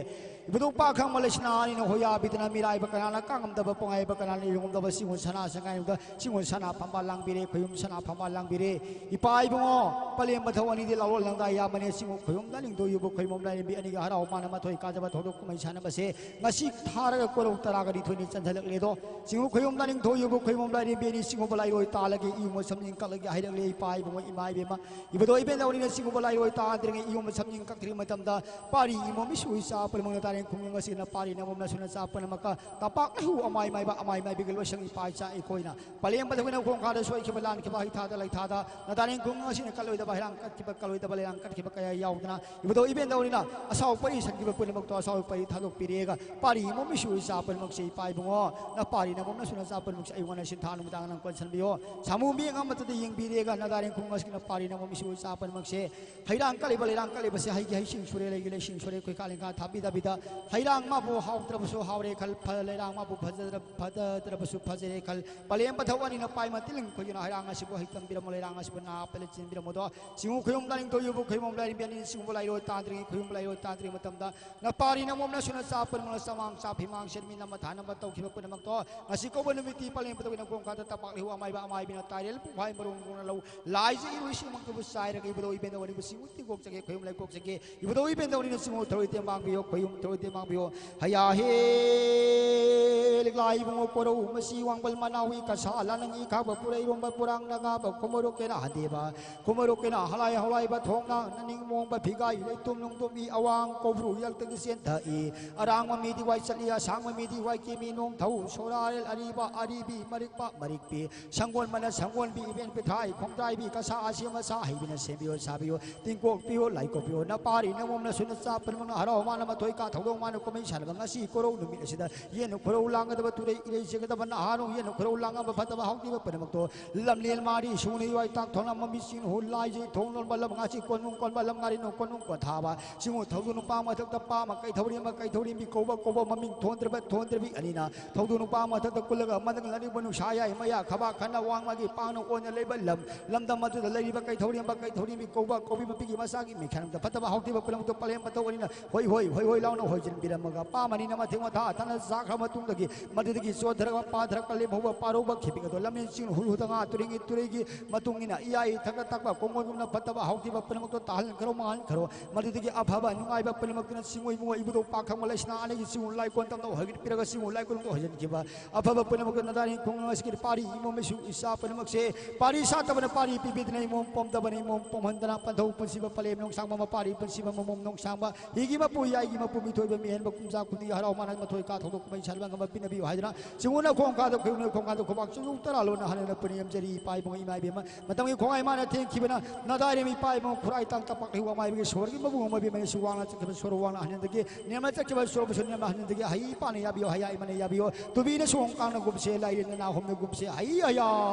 ꯏꯕꯨꯙꯧ ꯄꯥ ꯈꯪꯕ ꯂꯩꯁꯅꯥ ꯑꯅꯤꯅ ꯍꯣꯌꯥꯕꯤꯗꯅ ꯃꯤꯔꯥꯏꯕ ꯀꯅꯥꯅ ꯀꯥꯡꯉꯝꯗꯕ ꯄꯨꯡꯉꯥꯏꯕ ꯀꯅꯥꯅ ꯏꯔꯨꯡꯗꯕ ꯁꯤꯡꯉꯨ ꯁꯅꯥ ꯁꯉꯥꯏꯗ ꯁꯤꯡꯉꯨ ꯁꯅꯥ ꯐꯝꯕꯥꯜ ꯂꯥꯡꯕꯤꯔꯦ ꯈꯣꯏꯌꯨꯝ ꯁꯅꯥ ꯐꯝꯕꯥꯜ ꯂꯥꯡꯕꯤꯔꯦ꯫ ꯏꯄꯥ ꯏꯕꯨꯡꯉꯣ ꯄꯂꯦꯝ ꯃꯊꯧ ꯑꯅꯤꯗꯤ ꯂꯥꯎꯔꯣ ꯂꯪꯗꯥ ꯌꯥꯝꯕꯅꯦ ꯁꯤꯡꯉꯨ ꯈꯣꯏꯌꯨꯝ ꯂꯥꯅꯤꯡꯗꯣ ꯌꯨꯕ ꯈꯣꯏꯃꯣꯝ ꯂꯥꯏꯔꯦꯝꯕꯤ ꯑꯅꯤꯒ ꯍꯔꯥꯎ ꯃꯥꯅ ꯃꯊꯣꯏ ꯀꯥꯖꯕ ꯊꯧꯗꯣꯛ ꯀꯨꯝꯍꯩ ꯁꯥꯟꯅꯕꯁꯦ ꯉꯁꯤ ꯊꯥꯔꯒ ꯀꯣꯔꯧ ꯇꯔꯥꯒ ꯅꯤꯊꯣꯏꯅꯤ ꯆꯟꯁꯤꯜꯂꯛꯂꯦꯗꯣ꯫ ꯁꯤꯡꯉꯨ ꯈꯣꯏꯌꯨꯝ ꯂꯥꯅꯤꯡꯊꯧ ꯌꯨꯕ ꯈꯣꯏꯃꯣꯝ ꯂꯥꯏꯔꯦꯝꯕꯤ ꯑꯅꯤ ꯁꯤꯡꯉꯨꯕ ꯂꯥꯏꯔꯣꯏ ꯇꯥꯜꯂꯒꯦ ꯏꯌꯨ ꯃꯁꯝ ꯏꯪ ꯀꯛꯂꯒꯦ ꯍꯥꯏꯔꯛꯂꯦ ꯏꯄꯥ ꯏꯕꯨꯡꯉꯣ ꯏꯃꯥ ꯏꯕꯦꯝꯃ꯫ ꯏꯕꯨꯙꯧ ꯏꯕꯦꯟꯗꯧꯅꯤꯅ ꯁꯤꯡꯉꯨꯕ ꯂꯥꯏꯔꯣꯏ ꯇꯥꯟꯗ꯭ꯔꯤꯉꯩ ꯏꯌꯣꯝꯕ ꯁꯝꯖꯤꯡ ꯀꯛꯇ꯭ꯔꯤꯉꯩ ꯃꯇꯝꯗ ꯄꯥꯔꯤ ꯏꯃꯣꯝ ꯏꯁꯨ ꯏꯆꯥ ꯄꯨꯝꯅꯃꯛꯅ ꯇꯥꯔꯦꯡ ꯈꯨꯡꯒꯪ ꯑꯁꯤꯅ ꯄꯥꯔꯤ ꯅꯃꯣꯝꯅꯁꯨ ꯅꯆꯥ ꯄꯨꯝꯅꯃꯛꯀ ꯇꯝꯄꯥꯛ ꯂꯩꯍꯨ ꯑꯃꯥꯏ ꯃꯥꯏꯕ ꯑꯃꯥꯏ ꯃꯥꯏꯕꯤꯒ ꯂꯣꯏꯁꯪ ꯏꯄꯥ ꯏꯆꯥ ꯑꯩꯈꯣꯏꯅ ꯄꯂꯦꯝ ꯄꯊꯧꯅ ꯈꯣꯡꯈꯥꯗ ꯁꯣꯏꯈꯤꯕ ꯂꯥꯟꯈꯤꯕ ꯍꯩꯊꯥꯗ ꯂꯩꯊꯥꯗ ꯅꯗꯥꯔꯦꯡ ꯈꯨꯡꯒꯪ ꯑꯁꯤꯅ ꯀꯠꯂꯣꯏꯗꯕ ꯍꯩꯔꯥꯡ ꯀꯠꯈꯤꯕ ꯀꯠꯂꯣꯏꯗꯕ ꯂꯩꯔꯥꯡ ꯀꯠꯈꯤꯕ ꯀꯌꯥ ꯌꯥꯎꯗꯅ ꯏꯕꯨꯙꯧ ꯏꯕꯦꯟꯗꯧꯅꯤꯅ ꯑꯁꯥꯎ ꯄꯔꯤ ꯁꯟꯈꯤꯕ ꯄꯨꯝꯅꯃꯛꯇꯣ ꯑꯁꯥꯎ ꯄꯔꯤ ꯊꯥꯗꯣꯛꯄꯤꯔꯦꯒ ꯄꯥꯔꯤ ꯏꯃꯣꯝ ꯏꯁꯨ ꯏꯆꯥ ꯄꯨꯝꯅꯃꯛꯁꯦ ꯏꯄꯥ ꯏꯕꯨꯡꯉꯣ ꯅ ꯄꯥꯔꯤ ꯅꯃꯣꯝꯅꯁꯨ ꯅꯆꯥ ꯄꯨꯝꯅꯃꯛꯁꯦ ꯑꯩꯉꯣꯟꯗ ꯁꯤꯟꯊꯥ ꯅꯨꯃꯤꯗꯥꯡ ꯅꯪ ꯀꯣꯟꯁꯤꯟꯕꯤꯌꯣ꯫ ꯁꯥꯃꯨ ꯃꯤꯠꯌꯦꯡ ꯑꯃꯠꯇꯗ ꯌꯦꯡꯕꯤꯔꯦꯒ ꯅꯗꯥꯔꯦꯡ ꯈꯨꯡꯒꯪ ꯑꯁꯤꯅ ꯄꯥꯔꯤ ꯅꯃꯣꯝ ꯏꯁꯨ ꯏꯆꯥ ꯄꯨꯝꯅꯃꯛꯁꯦ ꯍꯩꯔꯥꯡ ꯀꯠꯂꯤꯕ ꯂꯩꯔꯥꯡ ꯀꯠꯂꯤꯕꯁꯦ ꯍꯩꯒꯤ ꯍꯩꯁꯤꯡ ꯁꯨꯔꯦ ꯂꯩꯒꯤ ꯂꯩꯁꯤꯡ ꯁꯨꯔꯦ ꯈꯣꯏꯈꯥ ꯂꯤꯡꯈꯥ ꯊꯥꯕꯤꯗꯕꯤꯗ ꯍꯩꯔꯥꯡ ꯃꯥꯕꯨ ꯍꯥꯎꯇ꯭ꯔꯕꯁꯨ ꯍꯥꯎꯔꯦ ꯈꯜ ꯐ- ꯂꯩꯔꯥꯡ ꯃꯥꯕꯨ ꯐꯖꯗ꯭ꯔ- ꯐꯖꯗ꯭ꯔꯕꯁꯨ ꯐꯖꯔꯦ ꯈꯜ ꯄꯂꯦꯝ ꯄꯊꯧ ꯑꯅꯤꯅ ꯄꯥꯏ ꯃꯇꯤꯜ ꯈꯣꯏꯗꯨꯅ ꯍꯩꯔꯥꯡ ꯑꯁꯤꯕꯨ ꯍꯩ ꯇꯝꯕꯤꯔꯝꯃꯣ ꯂꯩꯔꯥꯡ ꯑꯁꯤꯕꯨ ꯅꯥ ꯄꯦꯂꯦ ꯆꯤꯟꯕꯤꯔꯝꯃꯣꯗꯣ ꯁꯤꯡꯉꯨ ꯈꯣꯏ ꯂꯥꯏꯅꯤꯡꯊꯧ ꯏꯕꯨ ꯈꯣꯏꯔꯨꯝ ꯂꯥꯏꯔꯦꯝꯕꯤ ꯑꯅꯤ ꯁꯤꯒꯨꯝꯕ ꯂꯥꯏꯔꯣꯏ ꯇꯥꯟꯗ꯭ꯔꯤꯉꯩ, ꯈꯣꯏꯔꯨꯝ ꯂꯥꯏꯔꯣꯏ ꯇꯥꯟꯗ꯭ꯔꯤꯉꯩ ꯃꯇꯝꯗ ꯅꯄꯥꯔꯤ ꯅꯃꯣꯝꯅ ꯁꯨꯅ ꯆꯥ ꯄꯨꯟꯃꯛꯅ ꯆꯃꯥꯡ ꯆꯥ ꯐꯤꯃꯥꯡ ꯁꯦꯠꯃꯤ ꯅꯝꯕ ꯊꯥꯅꯕ ꯇꯧꯈꯤꯕ ꯄꯨꯝꯅꯃꯛꯇꯣ ꯉꯁꯤ ꯀꯧꯕ ꯅꯨꯃꯤꯠꯇꯤ ꯄꯂꯦꯝ ꯄꯗꯧꯅ ꯀꯣꯡꯀꯥꯗ ꯇꯄꯥꯛ ꯂꯩꯍꯧ ꯑꯃꯥꯏꯕ ꯑꯃꯥꯏꯕꯤꯅ ꯇꯥꯏꯔꯦꯜ ꯄꯨꯡꯐꯥꯏ ꯃꯔꯣꯡ ꯃꯔꯣꯡꯅ ꯂꯧ ꯂꯥꯏꯖ ꯏꯔꯣꯏ ꯁꯤꯃꯛꯇꯕꯨ ꯆꯥꯏꯔꯒ ꯏꯕꯨꯙꯧ ꯏꯕꯦꯟꯗꯧ ꯑꯅꯤꯕꯨ ꯁꯤꯃꯨꯛꯇꯤ ꯀꯣꯛꯆꯒꯦ ꯈꯣꯏꯔꯨꯝ ꯂꯩꯀꯣꯛꯆꯒꯦ꯫ ꯏꯕꯨꯙꯧ ꯏꯕꯦꯟꯗꯧꯅꯤꯅ ꯆꯤꯡꯉꯨ ꯊꯧꯔꯣꯏ ꯇꯦꯝꯕꯥꯡꯕꯤꯌꯣ, ꯈꯣꯏꯌꯨꯝ ꯊꯧꯔꯣꯏ ꯇꯦꯝꯕꯥꯡꯕꯤꯌꯣ꯫ ꯍꯌꯥ ꯍꯦ ꯂꯤꯛꯂꯥ ꯏꯕꯨꯡꯉꯣ ꯀꯣꯔꯧ ꯃꯁꯤ ꯋꯥꯡꯕꯜ ꯃꯅꯥꯎꯏ ꯀꯁꯥ ꯂꯥꯅꯪ ꯏ ꯈꯥꯕ ꯄꯨꯔꯩꯔꯣꯝꯕ ꯄꯨꯔꯥꯡ ꯅꯒꯥꯕ ꯈꯨꯃꯔꯨ ꯀꯦꯅꯥ ꯍꯟꯗꯦꯕ ꯈꯨꯃꯔꯨ ꯀꯦꯅꯥ ꯍꯂꯥꯏ ꯍꯧꯂꯥꯏꯕ ꯊꯣꯡꯅ ꯅꯅꯤꯡ ꯃꯣꯡꯕ ꯐꯤꯒꯥꯏ ꯂꯩꯇꯨꯝ ꯅꯨꯡꯗꯨꯝ ꯏ ꯑꯋꯥꯡ ꯀꯧꯕ꯭ꯔꯨ ꯌꯛꯇꯒꯤ ꯆꯦꯟꯊ ꯏ ꯑꯔꯥꯡꯕ ꯃꯤꯗꯤ ꯋꯥꯏ ꯆꯠꯂꯤ ꯑꯁꯥꯡꯕ ꯃꯤꯗꯤ ꯋꯥꯏ ꯀꯦꯃꯤ ꯅꯣꯡ ꯊꯧ ꯁꯣꯔꯥꯔꯦꯜ ꯑꯔꯤꯕ ꯑꯔꯤꯕꯤ ꯃꯔꯤꯛꯄ ꯃꯔꯤꯛꯄꯤ ꯁꯪꯒꯣꯟꯕꯅ ꯁꯪꯒꯣꯟꯕꯤ ꯏꯕꯦꯟ ꯄꯤꯊ꯭ꯔꯥꯏ ꯈꯣꯡꯗ꯭ꯔꯥꯏꯕꯤ ꯀꯁꯥ ꯑꯁꯤ ꯃꯁꯥ ꯍꯩꯕꯤꯅ ꯁꯦꯝꯕꯤꯌꯣ ꯁꯥꯕꯤꯌꯣ꯫ ꯇꯤꯡꯀꯣꯛꯄꯤꯌꯣ ꯂꯥꯏꯀꯣꯛꯄꯤꯌꯣ ꯅꯄꯥꯔꯤ ꯅꯃꯣꯝꯅ ꯁꯨꯅ ꯆꯥ ꯄꯨꯝꯅꯃꯛꯅ ꯍꯔꯥꯎ ꯃꯥꯅ ꯃꯊꯣꯏ ꯀꯥ ꯊꯧꯗꯣꯡ ꯃꯥꯅ ꯀꯨꯝꯍꯩ ꯁꯥꯟꯅꯕ ꯉꯁꯤ ꯀꯣꯔꯧ ꯅꯨꯃꯤꯠ ꯑꯁꯤꯗ ꯌꯦꯟ ꯈꯣꯏꯔꯧ ꯂꯥꯡꯒꯗꯕ ꯇꯨꯔꯩ ꯏꯔꯩ ꯆꯦꯟꯒꯗꯕ ꯅꯍꯥꯔꯣꯟ ꯌꯦꯟ ꯈꯣꯏꯔꯧ ꯂꯥꯡꯉꯕ ꯐꯠꯇꯕ ꯍꯥꯎꯇꯤꯕ ꯄꯨꯝꯅꯃꯛꯇꯣ ꯂꯝꯂꯦꯟ ꯃꯥꯔꯤ ꯁꯨꯅ ꯏꯋꯥꯏ ꯇꯥꯛ ꯊꯣꯡꯅ ꯃꯃꯤ ꯆꯤꯡ ꯍꯨ ꯂꯥꯏꯖꯩ ꯊꯣꯡ ꯂꯣꯟꯕ ꯂꯝ ꯉꯥꯁꯤ ꯀꯣꯟꯅꯨꯡ ꯀꯣꯟꯕ ꯂꯝ ꯉꯥꯔꯤ ꯅꯨꯡ ꯀꯣꯟꯅꯨꯡ ꯀꯣꯟꯊꯥꯕ ꯁꯤꯡꯉꯨ ꯊꯧꯗꯨ ꯅꯨꯄꯥ ꯃꯊꯛꯇ ꯄꯥꯃ ꯀꯩꯊꯧꯔꯤꯃ ꯀꯩꯊꯧꯔꯤꯃꯤ ꯀꯧꯕ ꯀꯧꯕ ꯃꯃꯤꯡ ꯊꯣꯟꯗ꯭ꯔꯕ ꯊꯣꯟꯗ꯭ꯔꯕꯤ ꯑꯅꯤꯅ ꯊꯧꯗꯨ ꯅꯨꯄꯥ ꯃꯊꯛꯇ ꯀꯨꯜꯂꯒ ꯃꯅꯤꯡ ꯂꯥꯅꯤꯡꯕ ꯅꯨꯡꯁꯥ ꯌꯥꯏ ꯃꯌꯥ ꯈꯕꯥꯛ ꯈꯟꯅ ꯋꯥꯡꯃꯒꯤ ꯄꯥꯡꯅ ꯑꯣꯟꯅ ꯂꯩꯕ ꯂꯝ ꯂꯝꯗꯝ ꯑꯗꯨꯗ ꯂꯩꯔꯤꯕ ꯀꯩꯊꯧꯔꯦꯝꯕ ꯀꯩꯊꯧꯔꯦꯝꯕꯤ ꯀꯧꯕ ꯀꯧꯕꯤ ꯃꯄꯤꯒꯤ ꯃꯆꯥꯒꯤ ꯃꯤꯡꯈꯥꯏꯂꯝꯗ ꯐꯠꯇꯕ ꯍꯥꯎꯊꯤꯕ ꯄꯨꯝꯅꯃꯛꯇꯨ ꯄꯂꯦꯝ ꯄꯊꯧ ꯑꯅꯤꯅ ꯍꯣꯏ ꯍꯣꯏ ꯍꯣꯏ ꯍꯣꯏ ꯂꯥꯎꯅ ꯍꯣꯏꯖꯤꯟꯕꯤꯔꯝꯃꯒ ꯄꯥꯝꯕꯅꯤꯅ ꯃꯊꯦꯡ ꯃꯊꯥ ꯊꯥꯅ ꯆꯥꯈ꯭ꯔ ꯃꯇꯨꯡꯗꯒꯤ ꯃꯗꯨꯗꯒꯤ ꯆꯣꯟꯊꯔꯒ ꯄꯥꯊꯔꯛꯄ ꯂꯦꯝꯍꯧꯕ ꯄꯥꯔꯧꯕ ꯈꯤꯕꯤꯛ ꯑꯗꯣ ꯂꯝꯖꯦꯟ ꯆꯤꯡ ꯍꯨꯜ ꯍꯨꯗ ꯉꯥ ꯇꯨꯔꯦꯟꯒꯤ ꯇꯨꯔꯩꯒꯤ ꯃꯇꯨꯡ ꯏꯟꯅ ꯏꯌꯥꯏ ꯏꯊꯛꯇ ꯇꯛꯄ ꯀꯣꯡꯒꯣꯟꯒꯨꯝꯅ ꯐꯠꯇꯕ ꯍꯥꯎꯊꯤꯕ ꯄꯨꯝꯅꯃꯛꯇꯣ ꯇꯥꯍꯟꯈ꯭ꯔꯣ ꯃꯥꯡꯍꯟꯈ꯭ꯔꯣ꯫ ꯃꯗꯨꯗꯒꯤ ꯑꯐꯕ ꯅꯨꯡꯉꯥꯏꯕ ꯄꯨꯝꯅꯃꯛꯇꯨꯅ ꯆꯤꯡꯉꯣꯏ ꯏꯕꯨꯡꯉꯣ ꯏꯕꯨꯙꯧ ꯄꯥꯈꯪꯕ ꯂꯩꯁꯅꯥ ꯑꯅꯤꯒꯤ ꯆꯤꯡꯉꯨ ꯂꯥꯏꯀꯣꯟ ꯇꯝꯅ ꯍꯣꯏꯒꯠꯄꯤꯔꯒ ꯆꯤꯡꯉꯨ ꯂꯥꯏꯀꯣꯟꯗ ꯍꯣꯏꯖꯤꯟꯈꯤꯕ ꯑꯐꯕ ꯄꯨꯝꯅꯃꯛꯇꯨ ꯅꯗꯥꯅꯤ ꯈꯣꯡꯅꯪ ꯑꯁꯤꯒꯤ ꯄꯥꯔꯤ ꯏꯃꯣꯝ ꯏꯁꯨ ꯏꯆꯥ ꯄꯨꯝꯅꯃꯛꯁꯦ ꯄꯥꯔꯤ ꯁꯥꯠꯇꯕꯅ ꯄꯥꯔꯤ ꯄꯤꯕꯤꯗꯅ ꯏꯃꯣꯝ ꯄꯣꯝꯗꯕꯅ ꯏꯃꯣꯝ ꯄꯣꯝꯍꯟꯗꯅ ꯄꯟꯊꯧ ꯄꯨꯟꯁꯤꯕ ꯄꯂꯦꯝ ꯅꯣꯡꯁꯥꯡꯕ ꯃꯄꯥꯔꯤ ꯄꯨꯟꯁꯤꯕ ꯃꯃꯣꯝ ꯅꯣꯡꯁꯥꯡꯕ ꯍꯤꯒꯤ ꯃꯄꯨ ꯌꯥꯏꯒꯤ ꯃꯄꯨ ꯃꯤꯊꯣꯏꯕ ꯃꯤꯍꯦꯟꯕ ꯀꯨꯝꯖꯥ ꯈꯨꯗꯤꯡꯒꯤ ꯍꯔꯥꯎ ꯃꯥꯟꯅ ꯃꯊꯣꯏ ꯀꯥ ꯊꯧꯗꯣꯛ ꯀꯨꯝꯍꯩ ꯁꯥꯠꯂꯕ ꯉꯝꯕ ꯄꯤꯅꯕꯤꯌꯨ ꯍꯥꯏꯗꯅ ꯆꯤꯡꯉꯨꯅ ꯈꯣꯡ ꯀꯥꯗ ꯈꯣꯏꯕꯅ ꯈꯣꯡ ꯀꯥꯗ ꯈꯨꯕꯥꯛ ꯆꯨꯖꯨ ꯇꯔꯥ ꯂꯣꯟꯅ ꯍꯥꯟꯅꯅ ꯄꯨꯅꯤꯌꯝꯖꯔꯤ ꯏꯄꯥ ꯏꯕꯨꯡ ꯏꯃꯥ ꯏꯕꯦꯝꯃ ꯃꯇꯝꯒꯤ ꯈꯣꯡꯉꯥꯏ ꯃꯥꯅ ꯊꯦꯡꯈꯤꯕꯅ ꯅꯗꯥꯏꯔꯦꯝ ꯏꯄꯥ ꯏꯕꯨꯡ ꯈꯨꯔꯥꯏ ꯇꯥꯡ ꯇꯄꯥꯛ ꯍꯩ ꯋꯥꯃꯥꯏꯕꯒꯤ ꯁꯣꯔꯒꯤ ꯃꯕꯨꯡ ꯑꯃ ꯏꯕꯦꯝꯃꯅ ꯁꯨ ꯋꯥꯡꯅ ꯆꯠꯈꯤꯕ ꯁꯣꯔ ꯋꯥꯡꯅ ꯍꯟꯖꯤꯟꯗꯒꯤ ꯅꯦꯝꯅ ꯆꯠꯈꯤꯕ ꯁꯣꯔꯕꯨꯁꯨ ꯅꯦꯝꯅ ꯍꯟꯖꯤꯟꯗꯒꯤ ꯍꯩ ꯏꯄꯥꯅ ꯌꯥꯕꯤꯌꯣ ꯍꯌꯥ ꯏꯃꯅ ꯌꯥꯕꯤꯌꯣ ꯇꯨꯕꯤꯅ ꯁꯣꯡ ꯀꯥꯡꯅꯒꯨꯝꯁꯦ ꯂꯥꯏꯔꯦꯟꯅ ꯅꯥꯍꯣꯝꯅꯒꯨꯝꯁꯦ ꯍꯩ ꯍꯌꯥ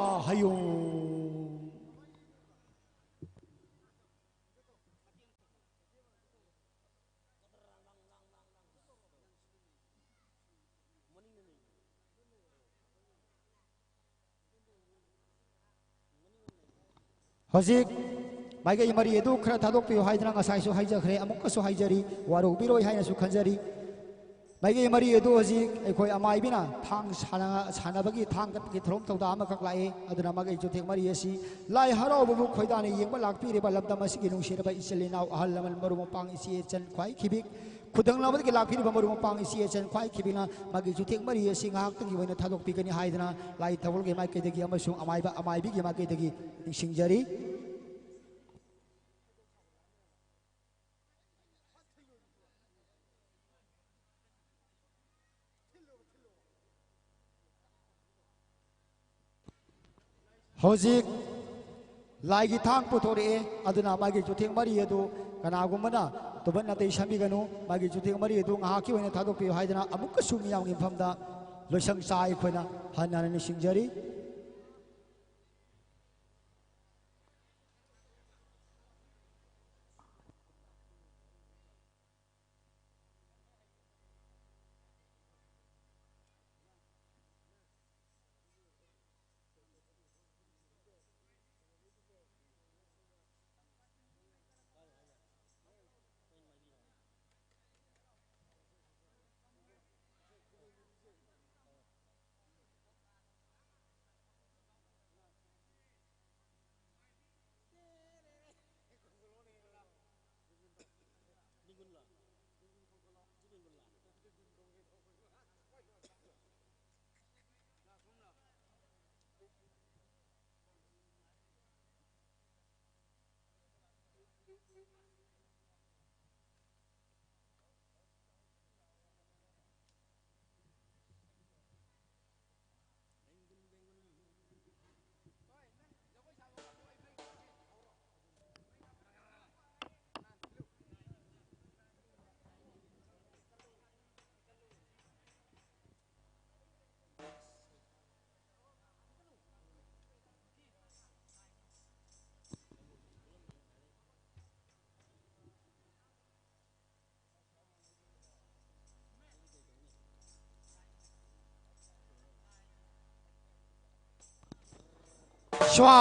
ꯍꯌꯣ꯫ ꯍꯧꯖꯤꯛ ꯃꯥꯏꯀꯩ ꯃꯔꯤ ꯑꯗꯨ ꯈꯔ ꯊꯥꯗꯣꯛꯄꯤꯌꯨ ꯍꯥꯏꯗꯅ ꯉꯁꯥꯏꯁꯨ ꯍꯥꯏꯖꯈ꯭ꯔꯦ, ꯑꯃꯨꯛꯀꯁꯨ ꯍꯥꯏꯖꯔꯤ, ꯋꯥꯔꯧꯕꯤꯔꯣꯏ ꯍꯥꯏꯅꯁꯨ ꯈꯟꯖꯔꯤ꯫ ꯃꯥꯏꯀꯩ ꯃꯔꯤ ꯑꯗꯨ ꯍꯧꯖꯤꯛ ꯑꯩꯈꯣꯏ ꯑꯃꯥꯏꯕꯤꯅ ꯊꯥꯡ ꯁꯥꯟꯅ-, ꯁꯥꯟꯅꯕꯒꯤ ꯊꯥꯡ ꯀꯠꯄꯒꯤ ꯊꯧꯔꯝ ꯊꯧꯗꯥ ꯑꯃꯈꯛ ꯂꯥꯛꯑꯦ꯫ ꯑꯗꯨꯅ ꯃꯥꯏꯀꯩ ꯆꯨꯊꯦꯛ ꯃꯔꯤ ꯑꯁꯤ ꯂꯥꯏ ꯍꯔꯥꯎꯕꯕꯨ ꯈꯣꯏꯗꯥꯅ ꯌꯦꯡꯕ ꯂꯥꯛꯄꯤꯔꯤꯕ ꯂꯝꯗꯝ ꯑꯁꯤꯒꯤ ꯅꯨꯡꯁꯤꯔꯕ ꯏꯆꯤꯜ ꯏꯅꯥꯎ, ꯑꯍꯜ ꯂꯃꯟ, ꯃꯔꯨꯞ ꯃꯄꯥꯡ, ꯏꯆꯦ ꯏꯆꯟ, ꯈ꯭ꯋꯥꯏ ꯈꯤꯕꯤꯛ, ꯈꯨꯗꯪ ꯂꯧꯕꯗꯒꯤ ꯂꯥꯛꯄꯤꯔꯤꯕ ꯃꯔꯨꯞ ꯃꯄꯥꯡ ꯏꯆꯦ ꯏꯆꯟ ꯈ꯭ꯋꯥꯏ ꯈꯤꯕꯤꯛꯅ ꯃꯥꯒꯤ ꯆꯨꯊꯦꯛ ꯃꯔꯤ ꯑꯁꯤ ꯉꯥꯏꯍꯥꯛꯇꯒꯤ ꯑꯣꯏꯅ ꯊꯥꯗꯣꯛꯄꯤꯒꯅꯤ ꯍꯥꯏꯗꯅ ꯂꯥꯏ ꯊꯧꯒꯜꯒꯤ ꯃꯥꯏꯀꯩꯗꯒꯤ ꯑꯃꯁꯨꯡ ꯑꯃꯥꯏꯕ ꯑꯃꯥꯏꯕꯤꯒꯤ ꯃꯥꯏꯀꯩꯗꯒꯤ ꯅꯤꯡꯁꯤꯡꯖꯔꯤ꯫ ꯍꯧꯖꯤꯛ ꯂꯥꯏꯒꯤ ꯊꯥꯡ ꯄꯨꯊꯣꯔꯛꯑꯦ꯫ ꯑꯗꯨꯅ ꯃꯥꯒꯤ ꯆꯨꯊꯦꯛ ꯃꯔꯤ ꯑꯗꯨ ꯀꯅꯥꯒꯨꯝꯕꯅ ꯇꯨꯕꯠ ꯅꯥꯇꯩ ꯁꯟꯕꯤꯒꯅꯨ꯫ ꯃꯥꯒꯤ ꯆꯨꯊꯦꯛ ꯃꯔꯤ ꯑꯗꯨ ꯉꯥꯏꯍꯥꯛꯀꯤ ꯑꯣꯏꯅ ꯊꯥꯗꯣꯛꯄꯤꯌꯨ ꯍꯥꯏꯗꯅ ꯑꯃꯨꯛꯀꯁꯨ ꯃꯤꯌꯥꯝꯒꯤ ꯃꯐꯝꯗ ꯂꯣꯏꯁꯪ ꯆꯥ ꯑꯩꯈꯣꯏꯅ ꯍꯟꯅ ꯍꯟꯅ ꯅꯤꯡꯁꯤꯡꯖꯔꯤ꯫ ꯁ꯭ꯋꯥ꯫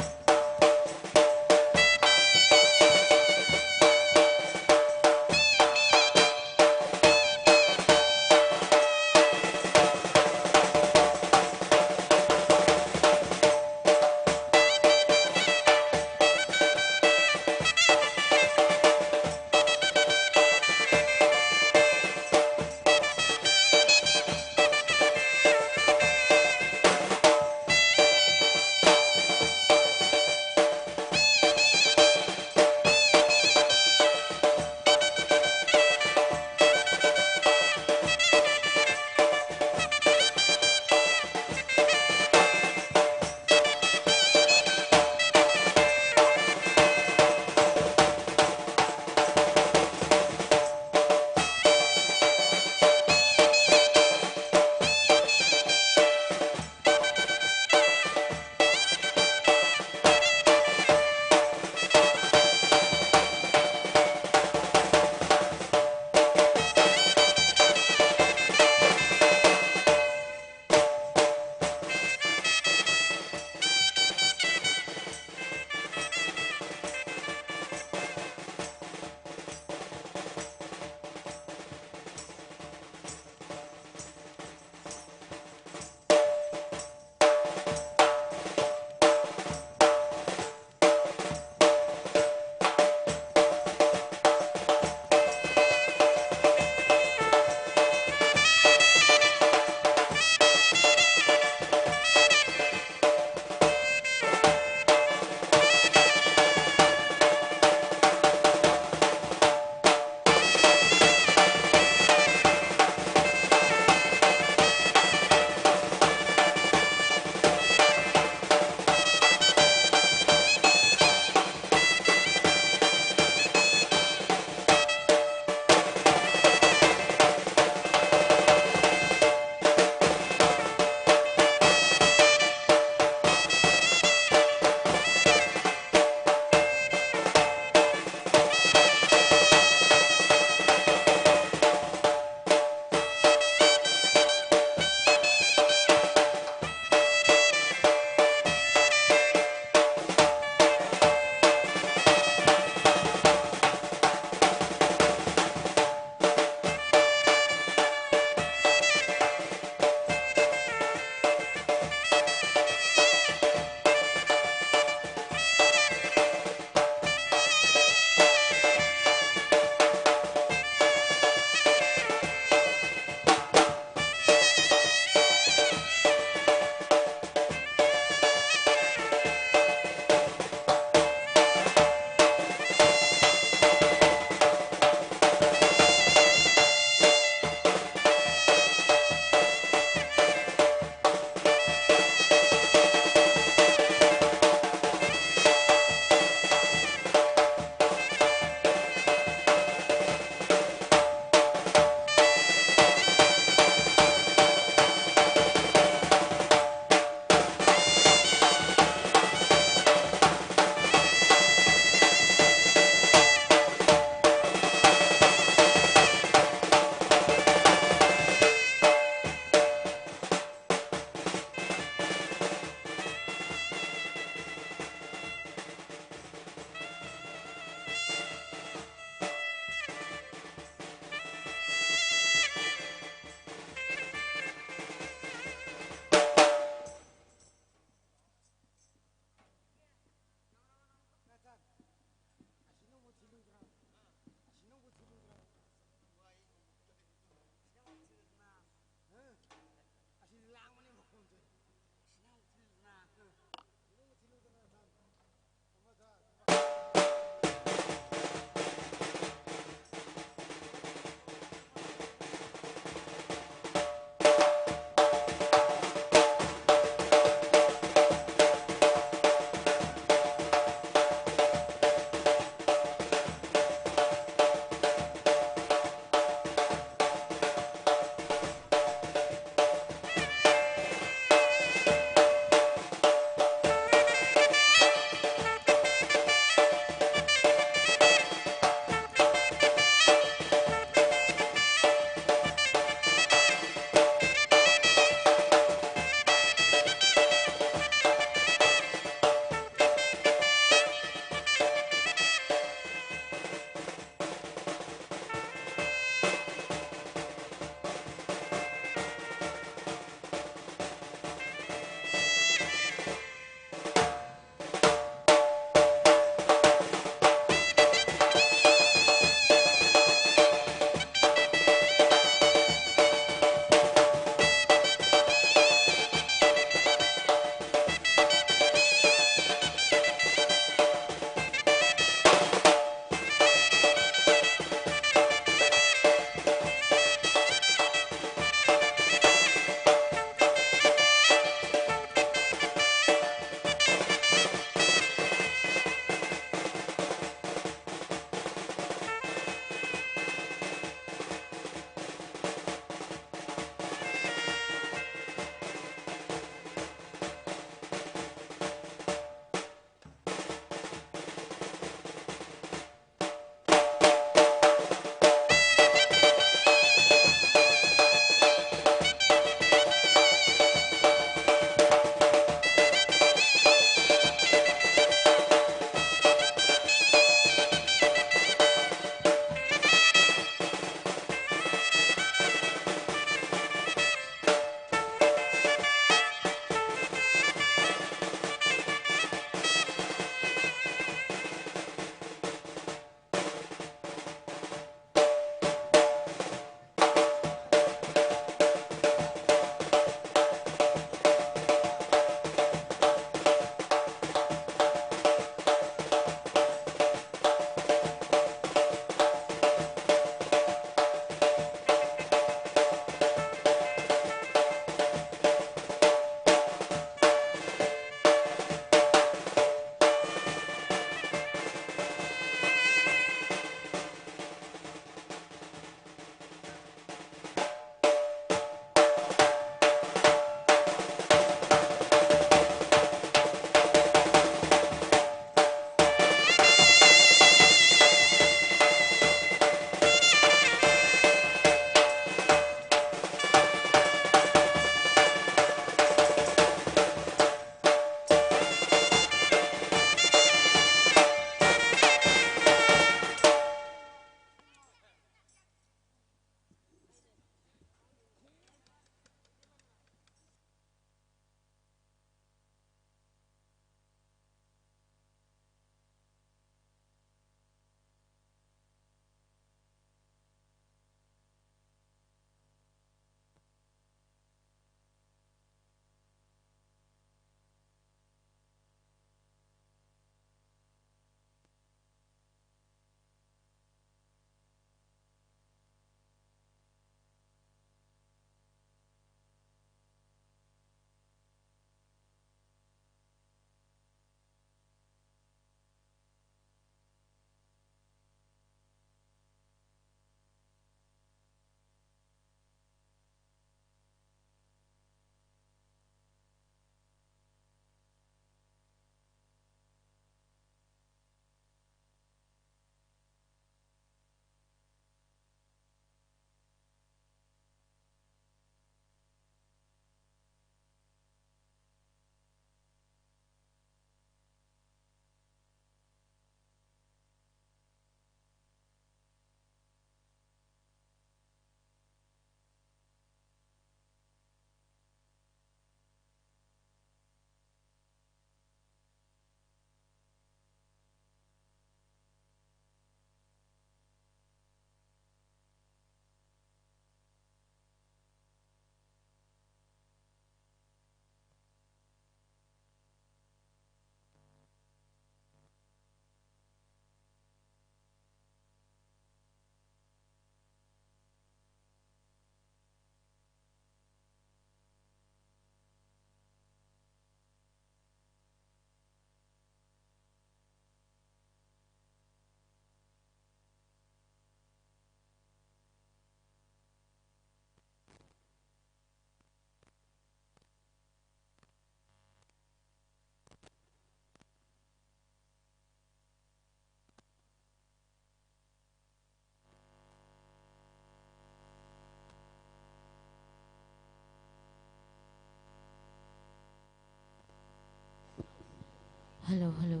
Hello, hello.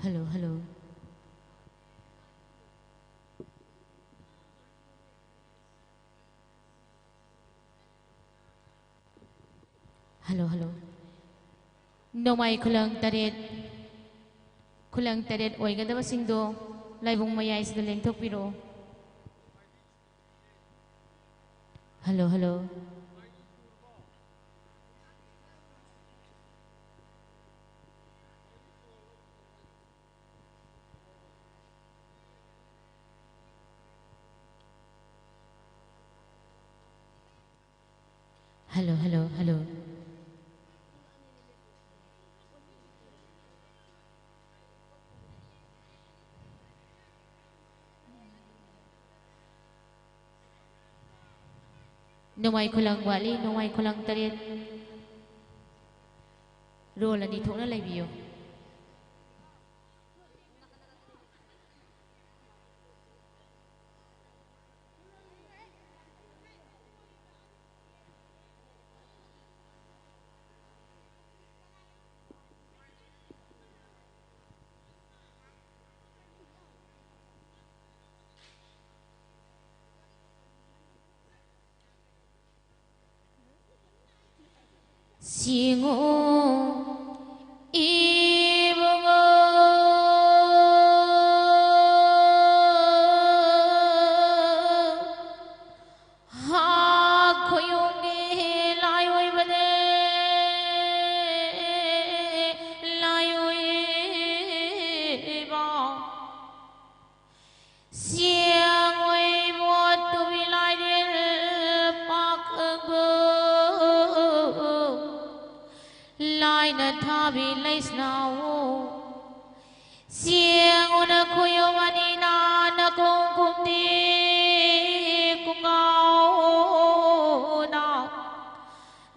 Hello, hello. Hello, hello. ꯅꯣꯡꯃꯥꯏ ꯈꯨꯂꯪ ꯇꯔꯦꯠ, ꯈꯨꯂꯪ ꯇꯔꯦꯠ ꯑꯣꯏꯒꯗꯕꯁꯤꯡꯗꯣ ꯂꯥꯏꯕꯨꯡ ꯃꯌꯥꯏꯁꯤꯗ ꯂꯦꯡꯊꯣꯛꯄꯤꯔꯛꯑꯣ꯫ Hello, hello. Hello, hello, hello. ꯅꯣꯡꯃꯥꯏ ꯈꯨꯂꯪ ꯋꯥꯠꯂꯤ, ꯅꯣꯡꯃꯥꯏ ꯈꯨꯂꯪ ꯇꯔꯦꯠ꯫ Roll ꯑꯅꯤ ꯊꯣꯛꯅ ꯂꯩꯕꯤꯌꯨ꯫ ꯁꯤꯡꯉꯨ ꯏꯕꯨꯡꯉꯣ, ꯍꯥ ꯈꯣꯌꯨꯝꯒꯤ ꯂꯥꯏ ꯑꯣꯏꯕꯅꯦ, ꯂꯥꯏ ꯑꯣꯏꯕ꯫ ꯆꯦꯡꯉꯣꯏꯕꯣ ꯇꯨꯕꯤ ꯂꯥꯏꯔꯦꯜ ꯄꯥꯛꯒꯣ, ꯂꯥꯏꯅ ꯊꯥꯕꯤ ꯂꯩꯁꯅꯥꯋꯣ꯫ ꯆꯦꯡꯉꯨꯅ ꯈꯨꯌꯨꯝ ꯑꯅꯤꯅ ꯅꯈꯣꯡ ꯀꯨꯝꯗꯤ ꯀꯨꯡꯒꯥꯎꯅ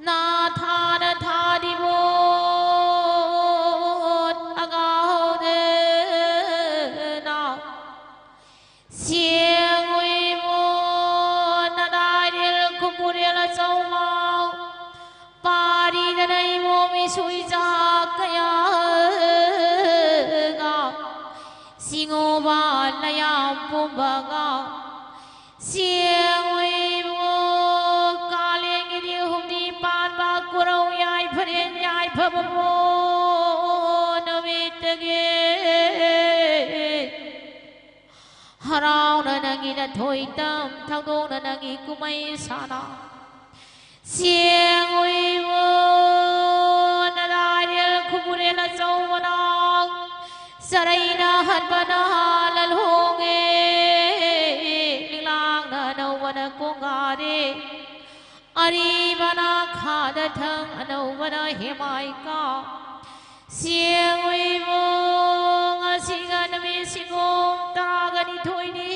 ꯅꯥꯊꯥꯅ ꯊꯥꯗꯤꯕꯣ ꯑꯒꯥꯎꯗꯅ꯫ ꯁꯦꯡꯉꯨꯏꯕꯣ ꯅꯗꯥꯏꯔꯦꯜ ꯈꯨꯝꯕꯨꯔꯦꯜ ꯑꯆꯧꯕ ꯄꯥꯔꯤꯗꯅ ꯏꯕꯣ ꯃꯤꯁꯨꯏ ꯆꯥ ꯀꯌꯥ ꯆꯤꯡꯉꯨꯕ ꯂꯩꯌꯥꯝ ꯄꯨꯝꯕꯒ ꯁꯦꯡꯉꯨꯏꯕꯨ ꯀꯥꯂꯦꯟꯒꯤꯗꯤ ꯍꯨꯝꯅꯤ ꯄꯥꯟꯕ ꯀꯨꯔꯧ ꯌꯥꯏꯐꯔꯦꯟ ꯌꯥꯏꯐꯕꯕꯨ ꯅꯨꯃꯤꯠꯇꯒꯤ ꯍꯔꯥꯎꯅ ꯅꯪꯒꯤ ꯅꯊꯣꯏꯇꯝ ꯊꯧꯗꯣꯛꯅ ꯅꯪꯒꯤ ꯀꯨꯝꯍꯩ ꯁꯥꯅ ꯁꯦꯡꯉꯨꯏꯕꯨ ꯅꯗꯥꯏꯔꯦꯜ ꯈꯨꯕꯨꯔꯦꯜ ꯑꯆꯧꯕꯅ ꯆꯔꯩꯅ ꯍꯟꯕꯅ ꯂꯜꯍꯣꯡꯉꯦ꯫ ꯂꯤꯛꯂꯥꯡꯅ ꯑꯅꯧꯕꯅ ꯀꯣꯡꯒꯥꯔꯦ꯫ ꯑꯔꯤꯕꯅ ꯈꯥꯗ ꯊꯪ ꯑꯅꯧꯕꯅ ꯍꯦꯃꯥꯏꯀ ꯁꯦꯡꯉꯨꯏꯕꯨ ꯉꯁꯤꯒ ꯅꯨꯃꯤꯠ ꯁꯤꯒꯣꯝ ꯇꯔꯥꯒ ꯅꯤꯊꯣꯏꯅꯤ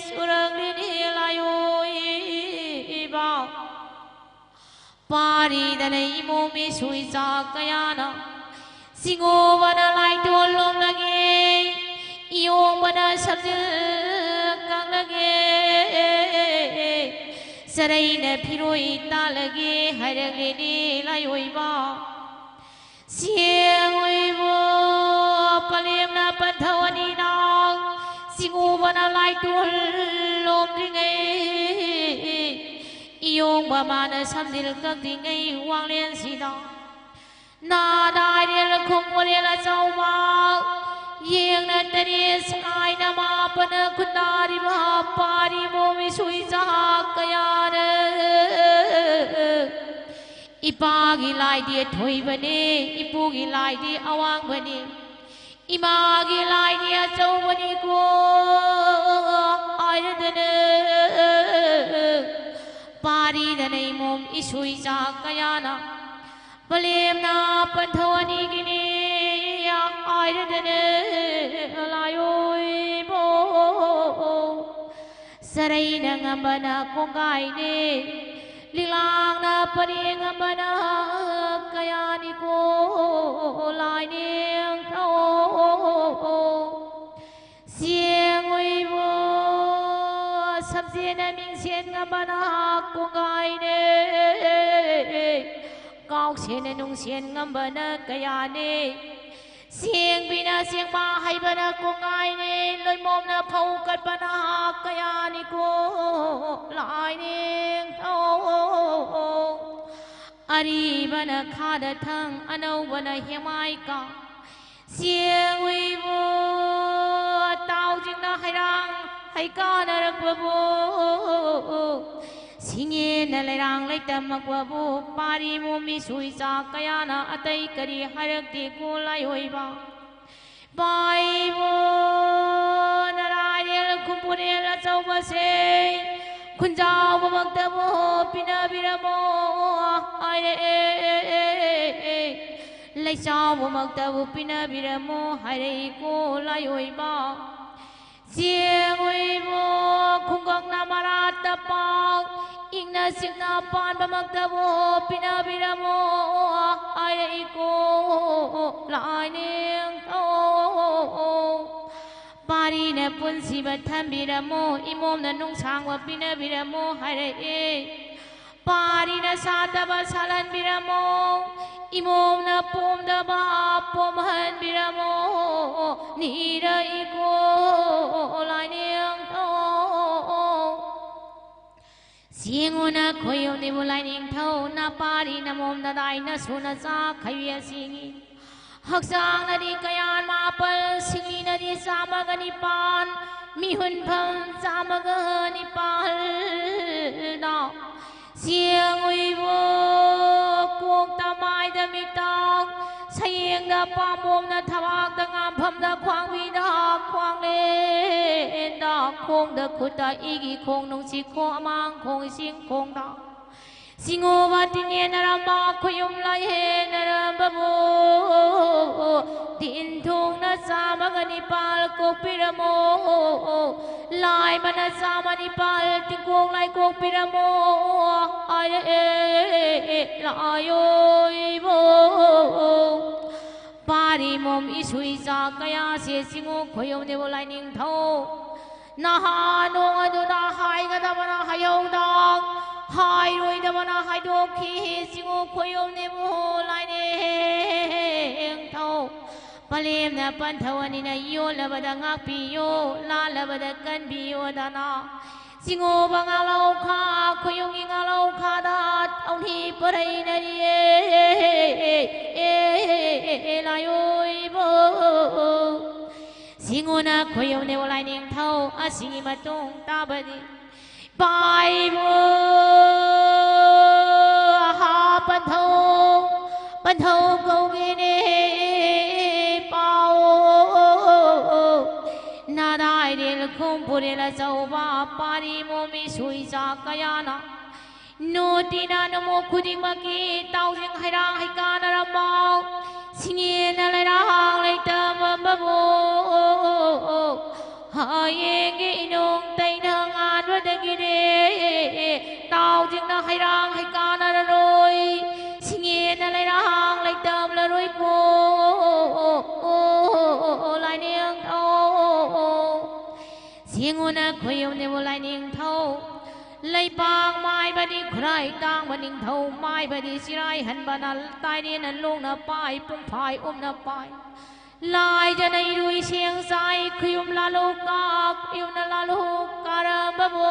ꯁꯨꯔꯛꯂꯤꯅꯤ ꯂꯥꯏꯑꯣꯏꯕ ꯄꯥꯔꯤꯗꯅ ꯏꯃꯣꯝ ꯏꯁꯨ ꯏꯆꯥ ꯀꯌꯥꯅ ꯁꯤꯡꯉꯨꯕꯅ ꯂꯥꯏꯇꯣꯜ ꯂꯣꯝꯂꯒꯦ ꯏꯌꯣꯡꯕꯅ ꯁꯝꯖꯤꯜ ꯀꯛꯂꯒꯦ ꯆꯔꯩꯅ ꯐꯤꯔꯣꯏ ꯇꯥꯜꯂꯒꯦ ꯍꯥꯏꯔꯛꯂꯦꯅꯦ ꯂꯥꯏꯑꯣꯏꯕ ꯁꯦꯡꯉꯣꯏꯕꯨ ꯄꯂꯦꯝꯅ ꯄꯟꯊꯧ ꯑꯅꯤꯅ ꯁꯤꯡꯉꯨꯕꯅ ꯂꯥꯏꯇꯣꯜ ꯂꯣꯝꯗ꯭ꯔꯤꯉꯩ ꯏꯌꯣꯡꯕ ꯃꯥꯅ ꯁꯝꯖꯤꯜ ꯀꯛꯇ꯭ꯔꯤꯉꯩ ꯋꯥꯡꯂꯦꯟꯁꯤꯗ ꯅꯥꯗꯥꯏꯔꯦꯜ ꯈꯣꯡꯃꯣꯔꯦꯜ ꯑꯆꯧꯕ ꯌꯦꯡꯅ ꯇꯔꯦꯠ ꯁꯥꯏꯅ ꯃꯥꯄꯅ ꯈꯨꯟꯗꯥꯔꯤꯕ ꯄꯥꯔꯤ ꯃꯣꯃꯤ ꯁꯨꯏ ꯆꯥꯛ ꯀꯌꯥꯅ ꯏꯄꯥꯒꯤ ꯂꯥꯏꯗꯤ ꯑꯊꯣꯏꯕꯅꯤ, ꯏꯄꯨꯒꯤ ꯂꯥꯏꯗꯤ ꯑꯋꯥꯡꯕꯅꯤ, ꯏꯃꯥꯒꯤ ꯂꯥꯏꯗꯤ ꯑꯆꯧꯕꯅꯤꯀꯣ ꯍꯥꯏꯔꯗꯅ ꯄꯥꯔꯤꯗꯅ ꯏꯃꯣꯝ ꯏꯁꯨꯏ ꯆꯥꯛ ꯀꯌꯥꯅ ꯄꯂꯦꯝꯅ ꯄꯟꯊꯧ ꯑꯅꯤꯒꯤꯅꯤ ꯍꯥꯏꯔꯗꯅ ꯂꯥꯏꯑꯣꯏꯕꯣ ꯆꯔꯩꯅ ꯉꯝꯕꯅ ꯀꯣꯡꯒꯥꯏꯅꯦ, ꯂꯤꯛꯂꯥꯡꯅ ꯄꯔꯦꯡ ꯉꯝꯕꯅ ꯀꯌꯥꯅꯤꯀꯣ ꯂꯥꯏꯅꯤꯡꯊꯧ ꯁꯦꯡꯉꯣꯏꯕꯣ ꯁꯝꯖꯦꯅ ꯃꯤꯡꯁꯦꯟ ꯉꯝꯕꯅ ꯀꯣꯡꯒꯥꯏꯅꯦ, ꯀꯥꯎꯁꯦꯅ ꯅꯨꯡꯁꯦꯟ ꯉꯝꯕꯅ ꯀꯌꯥꯅꯦ, ꯁꯦꯡꯕꯤꯅ ꯁꯦꯡꯕ ꯍꯩꯕꯅ ꯀꯣꯡꯒꯥꯏꯅꯤ, ꯂꯣꯏꯃꯣꯝꯅ ꯐꯧ ꯀꯠꯄꯅ ꯀꯌꯥꯅꯤꯀꯣ ꯂꯥꯏꯅꯤꯡꯊꯧ꯫ ꯑꯔꯤꯕꯅ ꯈꯥꯗ ꯊꯪ, ꯑꯅꯧꯕꯅ ꯍꯦꯃꯥꯏꯀ꯫ ꯁꯦꯡ ꯎꯏꯕꯣ, ꯇꯥꯎꯖꯤꯡꯅ ꯍꯩꯔꯥꯡ ꯍꯩꯀꯥꯟꯅꯔꯛꯄꯕꯨ, ꯁꯤꯡꯉꯦꯅ ꯂꯩꯔꯥꯡ ꯂꯩꯇꯝꯃꯛꯄꯕꯨ, ꯄꯥꯔꯤ ꯃꯣꯃꯤ ꯁꯨꯏ ꯆꯥ ꯀꯌꯥꯅ ꯑꯇꯩ ꯀꯔꯤ ꯍꯥꯏꯔꯛꯇꯦꯀꯣ ꯂꯥꯏꯑꯣꯏꯕ꯫ ꯄꯥꯏꯕꯣ ꯅꯔꯥꯏꯔꯦꯜ ꯈꯨꯝꯕꯨꯔꯦꯜ ꯑꯆꯧꯕꯁꯦ, ꯈꯨꯟꯖꯥꯎꯕꯃꯛꯇꯕꯨ ꯄꯤꯅꯕꯤꯔꯝꯃꯣ ꯍꯥꯏꯔꯛꯑꯦ꯫ ꯂꯩꯆꯥꯎꯕꯃꯛꯇꯕꯨ ꯄꯤꯅꯕꯤꯔꯝꯃꯣ ꯍꯥꯏꯔꯛꯏꯀꯣ ꯂꯥꯏꯑꯣꯏꯕ꯫ ꯆꯦꯡ ꯎꯏꯕꯣ ꯈꯨꯡꯒꯪꯅ ꯃꯔꯥꯠꯇ ꯄꯥꯎ, ꯏꯪꯅ ꯆꯤꯛꯅ ꯄꯥꯟꯕꯃꯛꯇꯕꯨ ꯄꯤꯅꯕꯤꯔꯝꯃꯣ ꯍꯥꯏꯔꯛꯏꯀꯣ ꯂꯥꯏꯅꯤꯡꯊꯧ꯫ ꯄꯥꯔꯤꯅ ꯄꯨꯟꯁꯤꯕ ꯊꯝꯕꯤꯔꯝꯃꯣ, ꯏꯃꯣꯝꯅ ꯅꯨꯡꯁꯥꯡꯕ ꯄꯤꯅꯕꯤꯔꯝꯃꯣ ꯍꯥꯏꯔꯛꯑꯦ꯫ ꯄꯥꯔꯤꯅ ꯁꯥꯠꯇꯕ ꯁꯥꯠꯍꯟꯕꯤꯔꯝꯃꯣ, ꯏꯃꯣꯝꯅ ꯄꯣꯝꯗꯕ ꯄꯣꯝꯍꯟꯕꯤꯔꯝꯃꯣ, ꯅꯤꯔꯛꯏꯀꯣ ꯂꯥꯏꯅꯤꯡꯊꯧ꯫ ꯁꯤꯡꯉꯨꯅ ꯈꯣꯏꯌꯨꯝꯅꯤꯕꯨ ꯂꯥꯏꯅꯤꯡꯊꯧ, ꯅꯄꯥꯔꯤ ꯅꯃꯣꯝ ꯅꯗꯥꯏ ꯅꯁꯨ ꯅꯆꯥ ꯈꯩꯕꯤ ꯑꯁꯤꯒꯤ ꯍꯛꯆꯥꯡꯅꯗꯤ ꯀꯌꯥꯟ ꯃꯥꯄꯜ, ꯁꯤꯡꯂꯤꯅꯗꯤ ꯆꯥꯝꯃꯒ ꯅꯤꯄꯥꯟ, ꯃꯤꯍꯨꯟꯐꯝ ꯆꯥꯝꯃꯒ ꯅꯤꯄꯥꯜꯗ꯫ ꯆꯦꯡ ꯎꯏꯕꯣ ꯀꯣꯛꯇ ꯃꯥꯏꯗ ꯃꯤꯇꯥꯡ, ꯁꯌꯦꯡꯗ ꯄꯥꯝꯕꯣꯝꯗ ꯊꯕꯥꯛꯇ ꯉꯥꯝꯐꯝꯗ ꯈ꯭ꯋꯥꯡꯕꯤꯗ ꯈ꯭ꯋꯥꯡꯂꯦꯟꯗ ꯈꯣꯡꯗ ꯈꯨꯠꯇ ꯏꯒꯤ ꯈꯣꯡ ꯅꯨꯡꯁꯤ ꯈꯣꯡ ꯑꯃꯥꯡ ꯈꯣꯡ ꯏꯁꯤꯡ ꯈꯣꯡꯗ꯫ ꯁꯤꯡꯉꯨꯕ ꯇꯤꯡꯉꯦꯟꯅꯔꯝꯕ ꯈꯨꯌꯨꯝ ꯂꯥꯏꯍꯦꯟꯅꯔꯝꯕꯕꯨ, ꯇꯤꯟ ꯊꯣꯡꯅ ꯆꯥꯝꯃꯒ ꯅꯤꯄꯥꯜ ꯀꯣꯛꯄꯤꯔꯝꯃꯣ, ꯂꯥꯏ ꯃꯅ ꯆꯥꯝꯃ ꯅꯤꯄꯥꯜ ꯇꯤꯡꯀꯣꯡ ꯂꯥꯏ ꯀꯣꯛꯄꯤꯔꯝꯃꯣ ꯍꯥꯏꯔꯛꯑꯦ ꯂꯥꯏꯑꯣꯏꯕꯣ꯫ ꯄꯥꯔꯤ ꯃꯣꯝ ꯏꯁꯨ ꯏꯆꯥ ꯀꯌꯥꯁꯦ ꯁꯤꯡꯉꯨ ꯈꯣꯏꯌꯨꯝꯅꯦꯕꯨ ꯂꯥꯏꯅꯤꯡꯊꯧ꯫ ꯅꯍꯥ ꯅꯣꯡ ꯑꯗꯨꯅ ꯍꯥꯏꯒꯗꯕꯅ ꯍꯥꯏꯍꯧꯗ, ꯍꯥꯏꯔꯣꯏꯗꯕꯅ ꯍꯥꯏꯗꯣꯛꯈꯤ꯫ ꯁꯤꯡꯉꯨ ꯈꯣꯏꯌꯨꯝꯅꯦꯕꯨ ꯂꯥꯏꯅꯤꯡꯊꯧ꯫ ꯄꯂꯦꯝꯅ ꯄꯟꯊꯧ ꯑꯅꯤꯅ ꯌꯣꯜꯂꯕꯗ ꯉꯥꯛꯄꯤꯌꯣ, ꯂꯥꯜꯂꯕꯗ ꯀꯟꯕꯤꯌꯣꯗꯅ꯫ ꯆꯤꯡꯉꯨꯕ ꯉꯥꯂꯧꯈꯥ, ꯈꯨꯌꯨꯝꯒꯤ ꯉꯥꯂꯧꯈꯥꯗ ꯊꯧꯅꯤ ꯄꯔꯩꯅꯔꯤꯌꯦ꯫ ꯂꯥꯏꯑꯣꯏꯕ꯫ ꯆꯤꯡꯉꯨꯅ ꯈꯨꯌꯨꯝꯅꯦꯕꯨ ꯂꯥꯏꯅꯤꯡꯊꯧ ꯑꯁꯤꯒꯤ ꯃꯇꯨꯡ ꯇꯥꯕꯗꯤ ꯄꯥꯏꯕ ꯍꯥ ꯄꯟꯊꯧ, ꯄꯟꯊꯧ ꯀꯧꯒꯦꯅꯦ ꯄꯥꯎ꯫ ꯅꯥꯗꯥꯏꯔꯦꯜ ꯈꯣꯡꯕꯨꯔꯦꯜ ꯑꯆꯧꯕ ꯄꯥꯔꯤ ꯃꯣꯃꯤ ꯁꯨꯏꯆꯥ ꯀꯌꯥꯅ ꯅꯣꯇꯤꯅ ꯅꯃꯣ ꯈꯨꯗꯤꯡꯃꯛꯀꯤ ꯇꯥꯎꯖꯤꯡ ꯍꯩꯔꯥꯡ ꯍꯩꯀꯥꯟꯅꯔꯝꯃꯥꯎ꯫ ꯁꯤꯡꯉꯦꯅ ꯂꯩꯔꯥꯡ ꯂꯩꯇꯝꯕꯕꯨ ꯍꯌꯦꯡꯒꯤ ꯏꯅꯣꯡ ꯇꯩꯅ ꯉꯥꯟꯕꯗꯒꯤꯗꯤ ꯇꯥꯎꯖꯤꯡꯅ ꯍꯩꯔꯥꯡ ꯍꯩꯀꯥꯟꯅꯔꯔꯣꯏ꯫ ꯁꯤꯡꯉꯦꯅ ꯂꯩꯔꯥꯡ ꯂꯩꯇꯝꯂꯔꯣꯏꯀꯣ ꯂꯥꯏꯅꯤꯡꯊꯧ꯫ ꯁꯤꯡꯉꯨꯅ ꯈꯨꯌꯨꯝꯅꯦꯕꯨ ꯂꯥꯏꯅꯤꯡꯊꯧ꯫ ꯂꯩꯄꯥꯛ ꯃꯥꯏꯕꯗꯤ ꯈꯨꯔꯥꯏ ꯇꯥꯡꯕ ꯅꯤꯡꯊꯧ ꯃꯥꯏꯕꯗꯤ ꯆꯤꯔꯥꯏ ꯍꯟꯕꯅ ꯇꯥꯏꯔꯦꯟꯅ ꯂꯣꯡꯅ ꯄꯥꯏ ꯄꯨꯡꯐꯥꯏ ꯎꯝꯅ ꯄꯥꯏ꯫ ꯂꯥꯏꯖꯅ ꯏꯔꯨꯏ ꯁꯦꯡ ꯆꯥꯏ ꯈꯨꯌꯨꯝ ꯂꯥꯂꯣꯛꯀ ꯈꯨꯌꯨꯝꯅ ꯂꯥꯂꯣꯛ ꯀꯥꯔꯝꯕꯕꯨ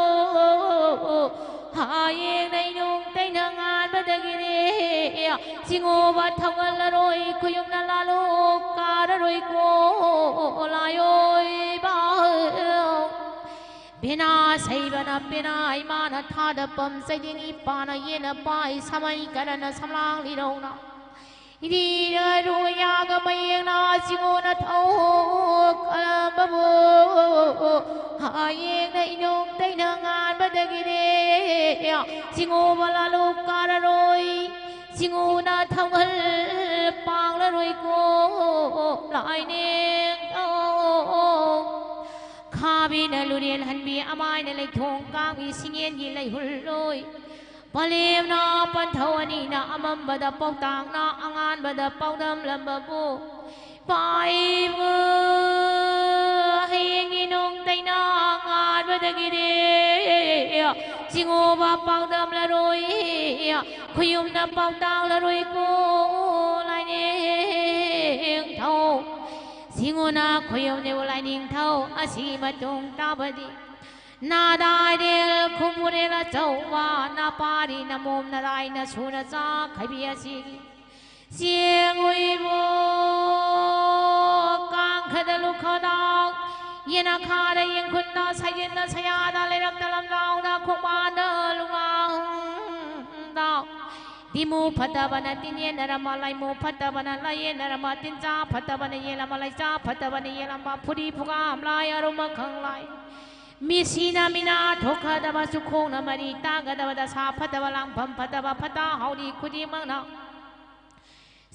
ꯍꯌꯦꯡꯅ ꯏꯅꯨꯡ ꯇꯩꯅ ꯉꯥꯟꯕꯗꯒꯤꯗꯤ ꯆꯤꯡꯉꯨꯕ ꯊꯧꯒꯜꯂꯔꯣꯏ ꯈꯨꯌꯨꯝꯅ ꯂꯥꯂꯣꯛ ꯀꯥꯔꯔꯣꯏꯀꯣ ꯂꯥꯏꯑꯣꯏꯕ꯫ ꯄꯦꯅꯥ ꯁꯩꯕꯅ ꯄꯦꯅꯥ ꯏꯃꯥꯅ ꯊꯥꯗ ꯄꯝ ꯆꯩꯗꯤꯡ ꯏꯄꯥꯅ ꯌꯦꯟꯅ ꯄꯥꯏ ꯁꯃꯩ ꯀꯔꯅ ꯁꯝꯂꯥꯡ ꯂꯤꯔꯧꯅ ꯏꯔꯤꯔ ꯔꯨꯌꯥꯒ ꯃꯌꯦꯡꯅ ꯆꯤꯡꯉꯨꯅ ꯊꯧ ꯀꯔꯝꯕꯕꯨ ꯍꯌꯦꯡꯅ ꯏꯅꯨꯡ ꯇꯩꯅ ꯉꯥꯟꯕꯗꯒꯤꯗꯤ ꯆꯤꯡꯉꯨꯕ ꯂꯥꯂꯣꯛ ꯀꯥꯔꯔꯣꯏ꯫ ꯆꯤꯡꯉꯨꯅ ꯊꯧꯒꯜ ꯄꯥꯡꯂꯔꯣꯏꯀꯣ ꯂꯥꯏꯅꯤꯡꯊꯧ꯫ ꯈꯥꯕꯤꯅ ꯂꯨꯔꯦꯜ ꯍꯟꯕꯤ ꯑꯃꯥꯏꯅ ꯂꯩꯊꯣꯡ ꯀꯥꯡꯕꯤ ꯁꯤꯡꯉꯦꯟꯒꯤ ꯂꯩꯍꯨꯜꯂꯣꯏ꯫ ꯄꯂꯦꯝꯅ ꯄꯟꯊꯧ ꯑꯅꯤꯅ ꯑꯃꯝꯕꯗ ꯄꯥꯎꯇꯥꯛꯅ ꯑꯉꯥꯟꯕꯗ ꯄꯥꯎꯗꯝꯂꯝꯕꯕꯨ ꯄꯥꯏꯕ ꯍꯌꯦꯡꯒꯤ ꯅꯣꯡ ꯇꯩꯅ ꯉꯥꯟꯕꯗꯒꯤꯗꯤ ꯆꯤꯡꯉꯨꯕ ꯄꯥꯎꯗꯝꯂꯔꯣꯏ꯫ ꯈꯨꯌꯨꯝꯅ ꯄꯥꯎꯇꯥꯛꯂꯔꯣꯏꯀꯣ ꯂꯥꯏꯅꯤꯡꯊꯧ꯫ ꯁꯤꯡꯉꯨꯅ ꯈꯣꯏꯌꯨꯝꯅꯤꯕꯨ ꯂꯥꯏꯅꯤꯡꯊꯧ ꯑꯁꯤꯒꯤ ꯃꯇꯨꯡ ꯇꯥꯕꯗꯤ ꯅꯥꯗꯥꯏꯔꯦꯜ ꯈꯨꯝꯕꯨꯔꯦꯜ ꯑꯆꯧꯕ ꯅꯥꯄꯥꯔꯤ ꯅꯃꯣꯝ ꯅꯔꯥꯏꯅ ꯁꯨꯅ ꯆꯥꯈꯩꯕꯤ ꯑꯁꯤꯒꯤ ꯆꯦꯡꯉꯨꯏꯕꯨ ꯀꯥꯡꯈꯗ ꯂꯨꯈꯗꯥꯎ ꯌꯦꯅꯈꯥꯗ ꯌꯦꯡꯈꯨꯟꯗ ꯁꯩꯖꯤꯟꯗ ꯁꯌꯥꯗ ꯂꯩꯔꯛꯇ ꯂꯝꯖꯥꯎꯗ ꯈꯣꯡꯕꯥꯟꯗ ꯂꯨꯃꯥꯡꯗ ꯇꯤꯃꯨ ꯐꯠꯇꯕꯅ ꯇꯤꯟ ꯌꯦꯟꯅꯔꯝꯃ ꯂꯥꯏꯃꯨ ꯐꯠꯇꯕꯅ ꯂꯥꯏ ꯌꯦꯟꯅꯔꯝꯃ ꯇꯤꯟꯆꯥ ꯐꯠꯇꯕꯅ ꯌꯦꯜꯂꯝꯃ ꯂꯥꯏꯆꯥ ꯐꯠꯇꯕꯅ ꯌꯦꯜꯂꯝꯕ ꯐꯨꯔꯤ ꯐꯨꯒꯥꯝ ꯂꯥꯏ ꯑꯔꯨꯝꯕ ꯈꯪ ꯂꯥꯏ ꯃꯤꯁꯤꯅ ꯃꯤꯅꯥ ꯊꯣꯛꯀꯗꯕ ꯆꯨꯈꯣꯡꯅ ꯃꯔꯤ ꯇꯥꯒꯗꯕ ꯗꯁꯥ ꯐꯠꯇꯕ ꯂꯥꯡꯐꯝ ꯐꯠꯇꯕ ꯐꯠꯇ ꯍꯥꯎꯗꯤ ꯈꯨꯗꯤꯡꯃꯛꯅ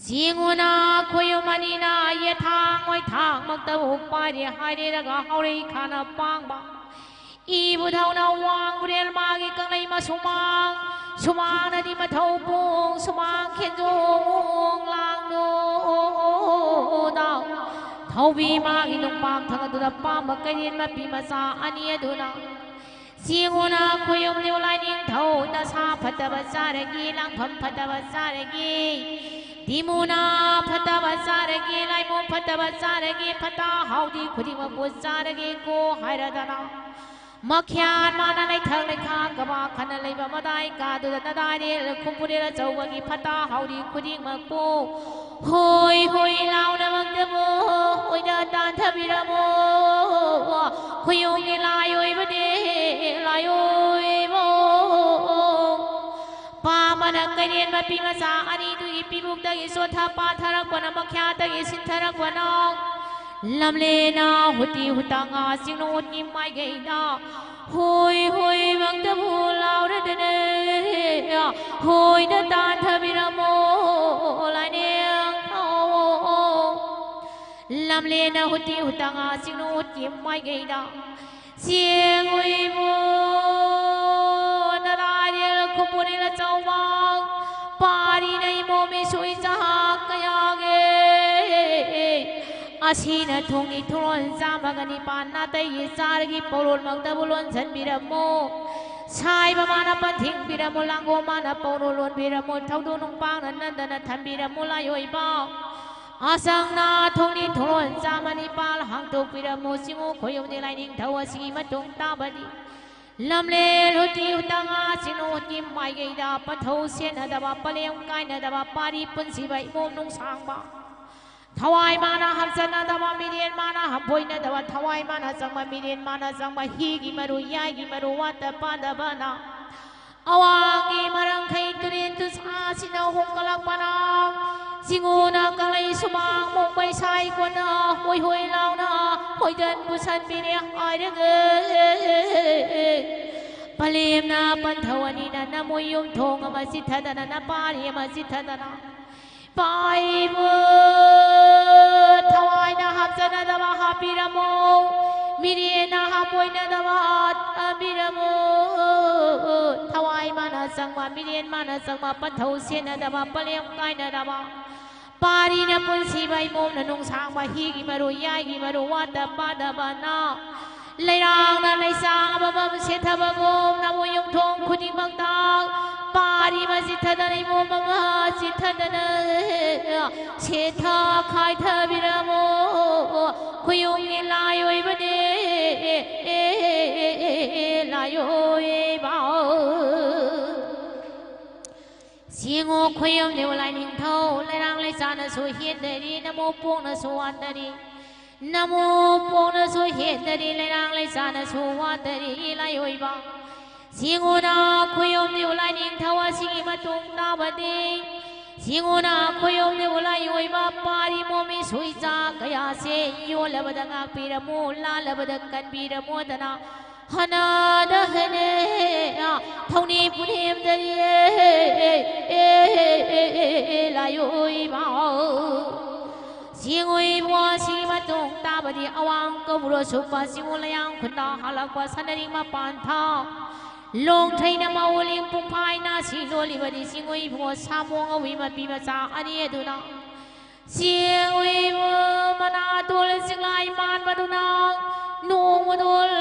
ꯆꯦꯡꯉꯨꯅ ꯈꯣꯏꯌꯨꯝ ꯑꯅꯤꯅ ꯌꯦꯊꯥꯡ ꯑꯣꯏꯊꯥꯡꯃꯛꯇꯕꯨ ꯄꯥꯏꯔꯦ ꯍꯥꯏꯔꯦꯔꯒ ꯍꯥꯎꯔꯩ ꯈꯥꯅ ꯄꯥꯡꯕ ꯏꯕꯨ ꯊꯧꯅ ꯋꯥꯡ ꯎꯔꯦꯜ ꯃꯥꯒꯤ ꯀꯪꯂꯩ ꯃꯁꯨꯃꯥꯡ ꯁꯨꯃꯥꯡꯅꯗꯤ ꯃꯊꯧ ꯄꯨꯡ ꯁꯨꯃꯥꯡ ꯈꯦꯟꯖꯣꯡ ꯂꯥꯡꯗꯣꯗ ꯊꯧꯕꯤ ꯃꯥꯒꯤ ꯅꯨꯡꯄꯥꯝ ꯊꯪ ꯑꯗꯨꯗ ꯄꯥꯝꯕ ꯀꯩꯔꯦꯟ ꯃꯄꯤ ꯃꯆꯥ ꯑꯅꯤ ꯑꯗꯨꯅ ꯆꯦꯡꯉꯨꯅ ꯈꯨꯌꯨꯝꯅꯤꯎ ꯂꯥꯏꯅꯤꯡꯊꯧ ꯗꯁꯥ ꯐꯠꯇꯕ ꯆꯥꯔꯒꯤ ꯂꯥꯡꯐꯝ ꯐꯠꯇꯕ ꯆꯥꯔꯒꯤ ꯗꯤꯃꯨꯅ ꯐꯠꯇꯕ ꯆꯥꯔꯒꯤ ꯂꯥꯏꯃꯨ ꯐꯠꯇꯕ ꯆꯥꯔꯒꯤ ꯐꯠꯇ ꯍꯥꯎꯗꯤ ꯈꯨꯗꯤꯡꯃꯛꯄꯨ ꯆꯥꯔꯒꯦꯀꯣ ꯍꯥꯏꯔꯗꯅ ꯃꯈ꯭ꯌꯥꯟ ꯃꯥꯅ ꯂꯩꯊꯛ ꯂꯩꯈꯥ ꯀꯕꯥ ꯈꯅ ꯂꯩꯕ ꯃꯗꯥꯏ ꯀꯥꯗꯨꯗ ꯅꯗꯥꯏꯔꯦꯜ ꯈꯨꯝꯕꯨꯔꯦꯜ ꯑꯆꯧꯕꯒꯤ ꯐꯠꯇ ꯍꯥꯎꯗꯤ ꯈꯨꯗꯤꯡꯃꯛꯄꯨ ꯍꯣꯏ ꯍꯣꯏ ꯂꯥꯎꯅꯃꯛꯇꯕꯨ ꯍꯣꯏꯗ ꯇꯥꯟꯊꯕꯤꯔꯝꯃꯣ꯫ ꯈꯨꯌꯨꯝꯒꯤ ꯂꯥꯏ ꯑꯣꯏꯕꯅꯦ ꯂꯥꯏ ꯑꯣꯏꯕꯣ꯫ ꯄꯥꯃꯅ ꯀꯩꯔꯦꯟ ꯃꯄꯤ ꯃꯆꯥ ꯑꯅꯤꯗꯨꯒꯤ ꯄꯤꯕꯨꯛꯇꯒꯤ ꯆꯣꯟꯊ ꯄꯥꯊꯔꯛꯄꯅ ꯃꯈ꯭ꯌꯥꯗꯒꯤ ꯁꯤꯟꯊꯔꯛꯄꯅ ꯂꯝꯂꯦꯅ ꯍꯨꯇꯤ ꯍꯨꯇꯥꯉꯥ ꯆꯤꯡꯅꯨꯡ ꯎꯠꯀꯤ ꯃꯥꯏꯀꯩꯗ ꯍꯣꯏ ꯍꯣꯏ ꯃꯪꯗꯕꯨ ꯂꯥꯎꯔꯗꯅ ꯍꯣꯏꯗ ꯇꯥꯟꯊꯕꯤꯔꯝꯃꯣ ꯂꯥꯏꯅꯤꯡꯊꯧ꯫ ꯂꯝꯂꯦꯟꯅ ꯍꯨꯇꯤ ꯍꯨꯇꯥꯉꯥ ꯆꯤꯡꯅꯨ ꯎꯠꯀꯤ ꯃꯥꯏꯀꯩꯗ ꯆꯦꯡꯉꯨꯏꯕꯨ ꯅꯔꯥꯏꯔꯦꯜ ꯈꯨꯝꯕꯨꯅꯤꯅ ꯆꯥꯎꯃꯥꯡ ꯄꯥꯔꯤꯅ ꯏꯃꯣꯝ ꯏꯁꯨ ꯏꯆꯥ ꯀꯌꯥꯒꯤ ꯑꯁꯤꯅ ꯊꯨꯡꯒꯤ ꯊꯣꯟ ꯆꯥꯝꯃꯒ ꯅꯤꯄꯥꯟ ꯅꯥꯇꯩꯒꯤ ꯆꯥꯔꯒꯤ ꯄꯧꯔꯣꯜꯃꯛꯇꯕꯨ ꯂꯣꯟꯁꯤꯟꯕꯤꯔꯝꯃꯨ꯫ ꯁꯥꯏꯕ ꯃꯥꯅ ꯄꯟꯊꯤꯡꯕꯤꯔꯝꯃꯨ ꯂꯥꯡꯒꯣ ꯃꯥꯅ ꯄꯧꯔꯣꯜ ꯂꯣꯟꯕꯤꯔꯝꯃꯨ ꯊꯧꯗꯣꯛ ꯅꯨꯡꯄꯥꯡꯅ ꯅꯟꯗꯅ ꯊꯝꯕꯤꯔꯝꯃꯨ ꯂꯥꯏꯑꯣꯏꯕ꯫ ꯑꯁꯪꯅ ꯊꯣꯡꯂꯤ ꯊꯣꯡꯂꯣꯟ ꯆꯥꯝꯃ ꯅꯤꯄꯥꯜ ꯍꯥꯡꯗꯣꯛꯄꯤꯔꯝꯃꯨ꯫ ꯆꯤꯡꯉꯨ ꯈꯣꯏꯌꯨꯝꯗꯤ ꯂꯥꯏꯅꯤꯡꯊꯧ ꯑꯁꯤꯒꯤ ꯃꯇꯨꯡ ꯇꯥꯕꯗꯤ ꯂꯝꯂꯦꯟ ꯍꯨꯇꯤ ꯍꯨꯇꯥꯉꯥ ꯆꯤꯡꯅꯨ ꯍꯨꯇꯤ ꯃꯥꯏꯀꯩꯗ ꯄꯟꯊꯧ ꯁꯦꯟꯅꯗꯕ, ꯄꯂꯦꯝ ꯀꯥꯏꯅꯗꯕ, ꯄꯥꯔꯤ ꯄꯨꯟꯁꯤꯕ ꯏꯃꯣꯝ ꯅꯨꯡꯁꯥꯡꯕ, ꯊꯋꯥꯏ ꯃꯥꯅ ꯍꯥꯞꯆꯟꯅꯗꯕ, ꯃꯤꯔꯦꯟ ꯃꯥꯅ ꯍꯥꯞꯄꯣꯏꯅꯗꯕ, ꯊꯋꯥꯏ ꯃꯥꯅ ꯆꯪꯕ, ꯃꯤꯔꯦꯟ ꯃꯥꯅ ꯆꯪꯕ, ꯍꯤꯒꯤ ꯃꯔꯨ, ꯌꯥꯏꯒꯤ ꯃꯔꯨ, ꯋꯥꯠꯇ ꯄꯥꯗꯕꯅ ꯑꯋꯥꯡꯒꯤ ꯃꯔꯥꯡꯈꯩ ꯇꯨꯔꯦꯟ ꯇꯨꯁꯥꯁꯤꯅ ꯍꯣꯡꯀꯠꯂꯛꯄꯅ, ꯆꯤꯡꯉꯨꯅ ꯀꯪꯂꯩ ꯁꯨꯃꯥꯡ ꯃꯣꯛꯄꯩ ꯁꯥꯏ ꯀꯣꯟꯅ ꯍꯣꯏ ꯍꯣꯏ ꯂꯥꯎꯅ ꯍꯣꯏꯗꯟ ꯄꯨꯁꯟꯕꯤꯔꯦ ꯍꯥꯏꯔꯒ, ꯄꯂꯦꯝꯅ ꯄꯟꯊꯧ ꯑꯅꯤꯅ ꯅꯃꯣꯏ ꯌꯨꯝꯊꯣꯡ ꯑꯃ ꯆꯤꯊꯗꯅ, ꯅꯄꯥꯔꯤ ꯑꯃ ꯆꯤꯊꯗꯅ, ꯄꯥꯏꯕꯨ ꯊꯋꯥꯏꯅ ꯍꯥꯞꯆꯅꯗꯕ ꯍꯥꯞꯄꯤꯔꯝꯃꯣ, ꯃꯤꯔꯦꯟꯅ ꯍꯥꯞꯄꯣꯏꯅꯗꯕ ꯍꯥꯞꯄꯤꯔꯝꯃꯣ꯫ ꯊꯋꯥꯏ ꯃꯥꯅ ꯆꯪꯕ, ꯃꯤꯔꯦꯟ ꯃꯥꯅ ꯆꯪꯕ, ꯄꯟꯊꯧ ꯁꯦꯟꯅꯗꯕ, ꯄꯂꯦꯝ ꯀꯥꯏꯅꯗꯕ, ꯄꯥꯔꯤꯅ ꯄꯨꯟꯁꯤꯕ ꯏꯃꯣꯝꯅ ꯅꯨꯡꯁꯥꯡꯕ, ꯍꯤꯒꯤ ꯃꯔꯨ, ꯌꯥꯏꯒꯤ ꯃꯔꯨ, ꯋꯥꯠꯇ ꯄꯥꯗꯕꯅ ꯂꯩꯔꯥꯡꯅ ꯂꯩꯆꯥꯡ ꯑꯃꯃꯝ ꯁꯦꯠꯊꯕꯒꯨꯝ ꯅꯃꯣꯏ ꯌꯨꯝꯊꯣꯡ ꯈꯨꯗꯤꯡꯃꯛꯇ ꯄꯥꯔꯤ ꯑꯃ ꯆꯤꯊꯗꯅ, ꯏꯃꯣꯝ ꯑꯃ ꯆꯤꯊꯗꯅ ꯁꯦꯠꯊ ꯈꯥꯏꯊꯕꯤꯔꯝꯃꯣ꯫ ꯈꯨꯌꯨꯝꯒꯤ ꯂꯥꯏ ꯑꯣꯏꯕꯅꯦ ꯂꯥꯏ ꯑꯣꯏꯕ꯫ ꯆꯤꯡꯉꯨ ꯈꯣꯏꯌꯨꯝꯅꯦꯕꯨ ꯂꯥꯏꯅꯤꯡꯊꯧ ꯂꯩꯔꯥꯡ ꯂꯩꯆꯥꯅꯁꯨ ꯍꯦꯟꯗꯔꯤ, ꯅꯃꯣ ꯄꯣꯛꯅꯁꯨ ꯋꯥꯠꯇꯔꯤ, ꯅꯃꯣ ꯄꯣꯛꯅꯁꯨ ꯍꯦꯟꯗꯔꯤ, ꯂꯩꯔꯥꯡ ꯂꯩꯆꯥꯅꯁꯨ ꯋꯥꯠꯇꯔꯤ ꯂꯥꯏ ꯑꯣꯏꯕ꯫ ꯆꯤꯡꯉꯨꯅ ꯈꯣꯏꯌꯨꯝꯅꯦꯕꯨ ꯂꯥꯏꯅꯤꯡꯊꯧ ꯑꯁꯤꯒꯤ ꯃꯇꯨꯡ ꯇꯥꯕꯗꯤ ꯆꯤꯡꯉꯨꯅ ꯈꯣꯏꯌꯨꯝꯅꯦꯕꯨ ꯂꯥꯏ ꯑꯣꯏꯕ꯫ ꯄꯥꯔꯤ ꯃꯣꯃꯤ ꯁꯨꯏꯆꯥ ꯀꯌꯥꯁꯦ ꯌꯣꯜꯂꯕꯗ ꯉꯥꯛꯄꯤꯔꯝꯃꯨ, ꯂꯥꯜꯂꯕꯗ ꯀꯟꯕꯤꯔꯝꯃꯣꯗꯅ ꯍꯅꯥꯗ ꯍꯅꯦ ꯊꯧꯅꯤ ꯄꯨꯅꯦꯝꯗꯔꯤꯌꯦ ꯂꯥꯏꯑꯣꯏꯕ꯫ ꯆꯤꯡꯉꯨꯏꯕꯨ ꯑꯁꯤ ꯃꯇꯨꯡ ꯇꯥꯕꯗꯤ ꯑꯋꯥꯡ ꯀꯧꯕ꯭ꯔꯣ ꯁꯨꯞꯄ ꯆꯤꯡꯉꯨ ꯂꯌꯥꯡ ꯈꯨꯟꯗ ꯍꯜꯂꯛꯄ ꯁꯅꯔꯤꯡ ꯃꯄꯥꯟ ꯊꯥ ꯂꯣꯡꯊꯩꯅ ꯃꯥꯎꯂꯤꯡ ꯄꯨꯡꯐꯥꯏꯅ ꯁꯤ ꯂꯣꯜꯂꯤꯕꯗꯤ ꯆꯤꯡꯉꯨꯏꯕꯨ ꯁꯥꯃꯣ ꯉꯧꯏ ꯃꯄꯤ ꯃꯆꯥ ꯑꯅꯤ ꯑꯗꯨꯅ ꯆꯦꯡ ꯎꯏꯕ ꯃꯅꯥꯇꯣꯜ ꯆꯤꯡꯂꯥꯏ ꯃꯥꯟꯕꯗꯨꯅ ꯅꯣꯡꯃꯗꯣꯜ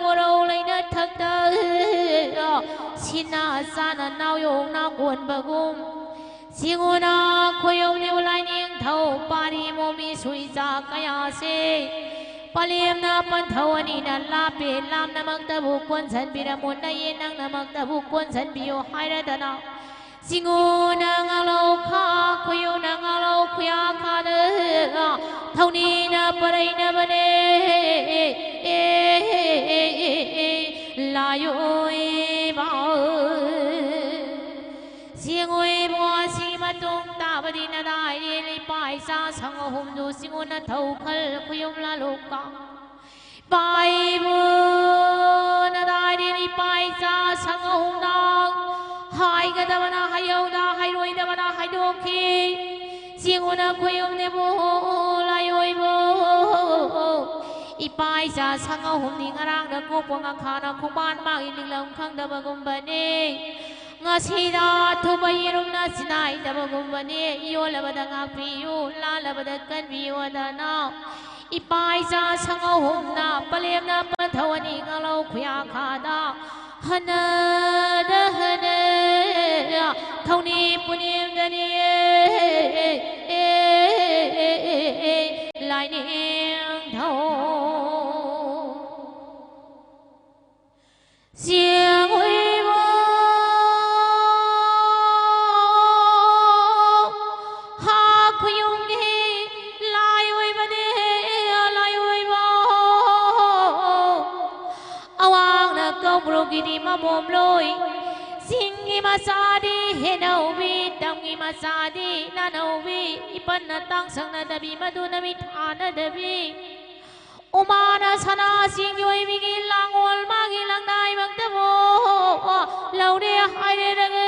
ꯀꯣꯔꯧ ꯂꯩꯅ ꯊꯛꯇ ꯁꯤꯅ ꯆꯥꯅ ꯅꯥꯎꯌꯣꯡꯅ ꯀꯣꯟꯕꯒꯨꯝ ꯁꯤꯡꯉꯨꯅ ꯈꯣꯏꯌꯧꯅꯤꯕꯨ ꯂꯥꯏꯅꯤꯡꯊꯧ ꯄꯥꯔꯤ ꯃꯣꯃꯤ ꯁꯨꯏꯆꯥ ꯀꯌꯥꯁꯦ ꯄꯂꯦꯝꯅ ꯄꯟꯊꯧ ꯑꯅꯤꯅ ꯂꯥꯞꯄꯦ ꯂꯥꯞꯅꯃꯛꯇꯕꯨ ꯀꯣꯟꯁꯤꯟꯕꯤꯔꯝꯃꯨ ꯅꯌꯦ ꯅꯪꯅꯃꯛꯇꯕꯨ ꯀꯣꯟꯁꯤꯟꯕꯤꯌꯨ ꯍꯥꯏꯔꯗꯅ ꯁꯤꯡꯉꯨꯅ ꯉꯥꯂꯧ ꯈꯥ ꯈꯣꯏꯌꯧꯅ ꯉꯥꯂꯧ ꯈꯨꯌꯥ ꯈꯥꯗ ꯊꯧꯅꯤꯅ ꯄꯔꯩꯅꯕꯅꯦ ꯂꯥꯏꯑꯣꯏꯕ ꯁꯤꯡꯉꯣꯏꯕꯨ ꯑꯁꯤ ꯃꯇꯨꯡ ꯇꯥꯕꯗꯤ ꯅꯗꯥꯏꯔꯦ ꯏꯄꯥ ꯏꯆꯥ ꯁꯪ ꯑꯍꯨꯝꯗꯨ ꯁꯤꯡꯉꯣꯅ ꯊꯧꯈꯜ ꯈꯨꯌꯨꯝ ꯂꯥꯂꯣꯛꯀ ꯄꯥꯏꯕꯨ ꯅꯗꯥꯏꯔꯦ ꯏꯄꯥ ꯏꯆꯥ ꯁꯪ ꯑꯍꯨꯝꯗ ꯍꯥꯏꯒꯗꯕꯅ ꯍꯥꯏꯍꯧꯗ ꯍꯥꯏꯔꯣꯏꯗꯕꯅ ꯍꯥꯏꯗꯣꯛꯈꯤ ꯁꯤꯡꯉꯣꯅ ꯈꯨꯌꯨꯝꯅꯦꯕꯨ ꯂꯥꯏꯑꯣꯏꯕꯨ ꯏꯄꯥ ꯏꯆꯥ ꯁꯪ ꯑꯍꯨꯝꯗꯤ ꯉꯔꯥꯡꯗ ꯀꯣꯛꯄ ꯉꯈꯥꯅ ꯈꯣꯡꯕꯥꯟ ꯃꯥꯒꯤ ꯂꯤꯛꯂꯝ ꯈꯪꯗꯕꯒꯨꯝꯕꯅꯤ ꯉꯁꯤꯗ ꯑꯊꯨꯕ ꯌꯦꯔꯨꯝꯅ ꯁꯤꯅꯥꯏꯗꯕꯒꯨꯝꯕꯅꯤ ꯌꯣꯜꯂꯕꯗ ꯉꯥꯛꯄꯤꯌꯨ ꯂꯥꯜꯂꯕꯗ ꯀꯟꯕꯤꯌꯨ ꯑꯗꯅ ꯏꯄꯥ ꯏꯆꯥ ꯁꯪ ꯑꯍꯨꯝꯅ ꯄꯂꯦꯝꯅ ꯄꯟꯊꯧ ꯑꯅꯤ ꯉꯥꯂꯧ ꯈꯨꯌꯥꯈꯥꯗ ꯍꯅꯗ ꯍꯅ ꯊꯧꯅꯤ ꯄꯨꯅꯦꯝꯗꯅꯤ ꯂꯥꯏꯅꯤꯡꯊꯧ ꯆꯦꯡ ꯍꯨꯏꯕ ꯍꯥ ꯈꯨꯌꯨꯝꯒꯤ ꯂꯥꯏ ꯑꯣꯏꯕꯅꯦ ꯂꯥꯏ ꯑꯣꯏꯕ ꯑꯋꯥꯡꯅ ꯀꯧꯕ꯭ꯔꯨꯒꯤꯗꯤ ꯃꯃꯣꯝ ꯂꯣꯏ ꯆꯤꯡꯒꯤ ꯃꯆꯥꯗꯤ ꯍꯦꯅꯧꯕꯤ ꯇꯝꯒꯤ ꯃꯆꯥꯗꯤ ꯅꯥꯅꯧꯕꯤ ꯏꯄꯟꯅ ꯇꯥꯡꯁꯪꯅꯗꯕꯤ ꯃꯗꯨꯅ ꯃꯤ ꯊꯥꯅꯗꯕꯤ ꯎꯃꯥꯅ ꯁꯅꯥꯁꯤꯡꯒꯤ ꯑꯣꯏꯕꯤꯒꯤ ꯂꯥꯡꯒꯣꯜ ꯃꯥꯒꯤ ꯂꯪꯗꯥꯏꯃꯛꯇꯕꯨ ꯂꯧꯔꯦ ꯍꯥꯏꯔꯦꯔꯒ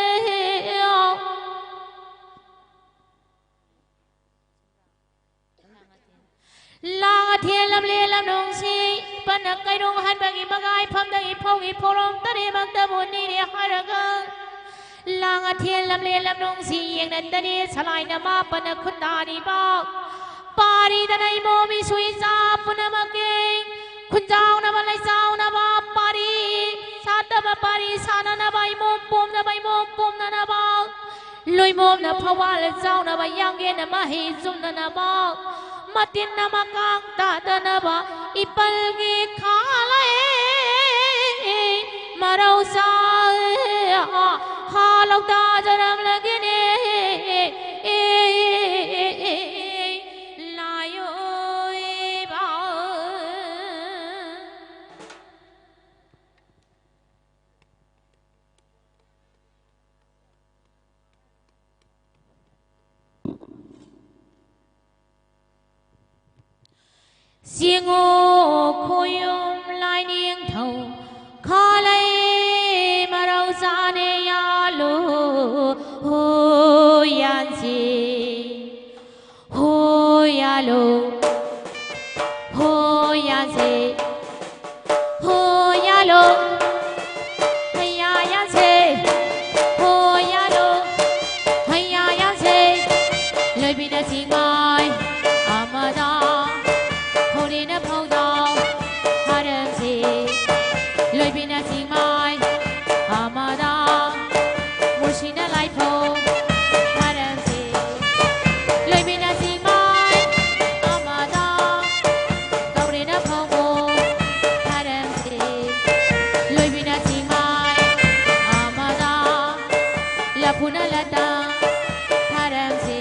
ꯂꯥꯡ ꯑꯊꯦꯜ ꯂꯝꯂꯦꯟ ꯂꯝꯂꯣꯡꯁꯤ ꯄꯟꯅ ꯀꯩꯔꯣꯡ ꯍꯟꯕꯒꯤ ꯃꯒꯥꯏ ꯐꯝꯗꯒꯤ ꯐꯧꯒꯤ ꯐꯧꯔꯣꯡ ꯇꯔꯦꯠꯃꯛꯇꯕꯨ ꯅꯤꯔꯦ ꯍꯥꯏꯔꯒ ꯂꯥꯡ ꯑꯊꯦꯜ ꯂꯝꯂꯦꯟ ꯂꯝꯂꯣꯡꯁꯤ ꯌꯦꯡꯅꯗꯅꯤ ꯁꯂꯥꯏꯅ ꯃꯥꯄꯟꯅ ꯈꯨꯟꯗꯥꯔꯤꯕ ꯄꯥꯔꯤꯗꯅ ꯏꯃꯣꯝ ꯏꯁꯨ ꯏꯆꯥ ꯄꯨꯝꯅꯃꯛꯀꯤ ꯈꯨꯟꯖꯥꯎꯅꯕ ꯂꯩꯆꯥꯎꯅꯕ ꯄꯥꯔꯤ ꯁꯥꯠꯇꯕ ꯄꯥꯔꯤ ꯁꯥꯅꯅꯕ ꯏꯃꯣꯝ ꯄꯣꯝꯅꯕ ꯏꯃꯣꯝ ꯄꯣꯝꯅꯅꯕ ꯏꯃꯣꯝꯅ ꯐꯧꯕꯥꯜ ꯆꯥꯎꯅꯕ, ꯌꯥꯡꯒꯦꯟꯅ ꯃꯍꯩ ꯆꯨꯝꯅꯅꯕ, ꯃꯇꯤꯟꯅ ꯃꯀꯥꯡ ꯇꯥꯗꯅꯕ, ꯏꯄꯜꯒꯤ ꯈꯥꯂꯩ ꯃꯔꯧ ꯆꯥ ꯍꯥꯂꯧ ꯇꯥꯖꯔꯝꯂꯒꯦꯅꯦ꯫ ꯂꯥꯏꯑꯣꯏꯕ꯫ ꯆꯦꯡꯉꯣ ꯈꯣꯌꯨꯝ ꯂꯥꯏꯅꯤꯡꯊꯧ ꯈꯥꯂꯩ ꯃꯔꯧ ꯆꯥꯅꯦ ꯌꯥꯂꯨ ꯍꯣ ꯌꯥꯟꯁꯤ ꯍꯣ ꯌꯥꯂꯨ ꯍꯣ ꯌꯥꯟꯁꯤ ꯍꯣ ꯌꯥꯂꯣ ꯍꯩꯌꯥ ꯌꯥꯟꯁꯦ ꯍꯣ ꯌꯥꯂꯣ ꯍꯩꯌꯥ ꯌꯥꯟꯁꯦ ꯂꯣꯏꯕꯤꯅ ꯆꯤꯡꯃꯥꯏ ꯑꯃꯗ ꯍꯣꯔꯦꯅ ꯐꯧꯗꯥꯎ ꯍꯥꯔꯝꯁꯦ ꯂꯣꯏꯕꯤꯅ ꯆꯤꯡꯃꯥꯏ ꯑꯃꯗ ꯃꯨꯔꯁꯤꯅ ꯂꯥꯏꯐꯧ ꯍꯥꯔꯝꯁꯦ ꯂꯣꯏꯕꯤꯅ ꯆꯤꯡꯃꯥꯏ ꯑꯃꯗ ꯀꯧꯔꯦꯅ ꯐꯧꯕꯣ ꯊꯥꯔꯝꯁꯦ ꯂꯣꯏꯕꯤꯅ ꯆꯤꯡꯃꯥꯏ ꯑꯃꯗ ꯂꯐꯨꯅ ꯂꯇꯥ ꯊꯥꯔꯝꯁꯦ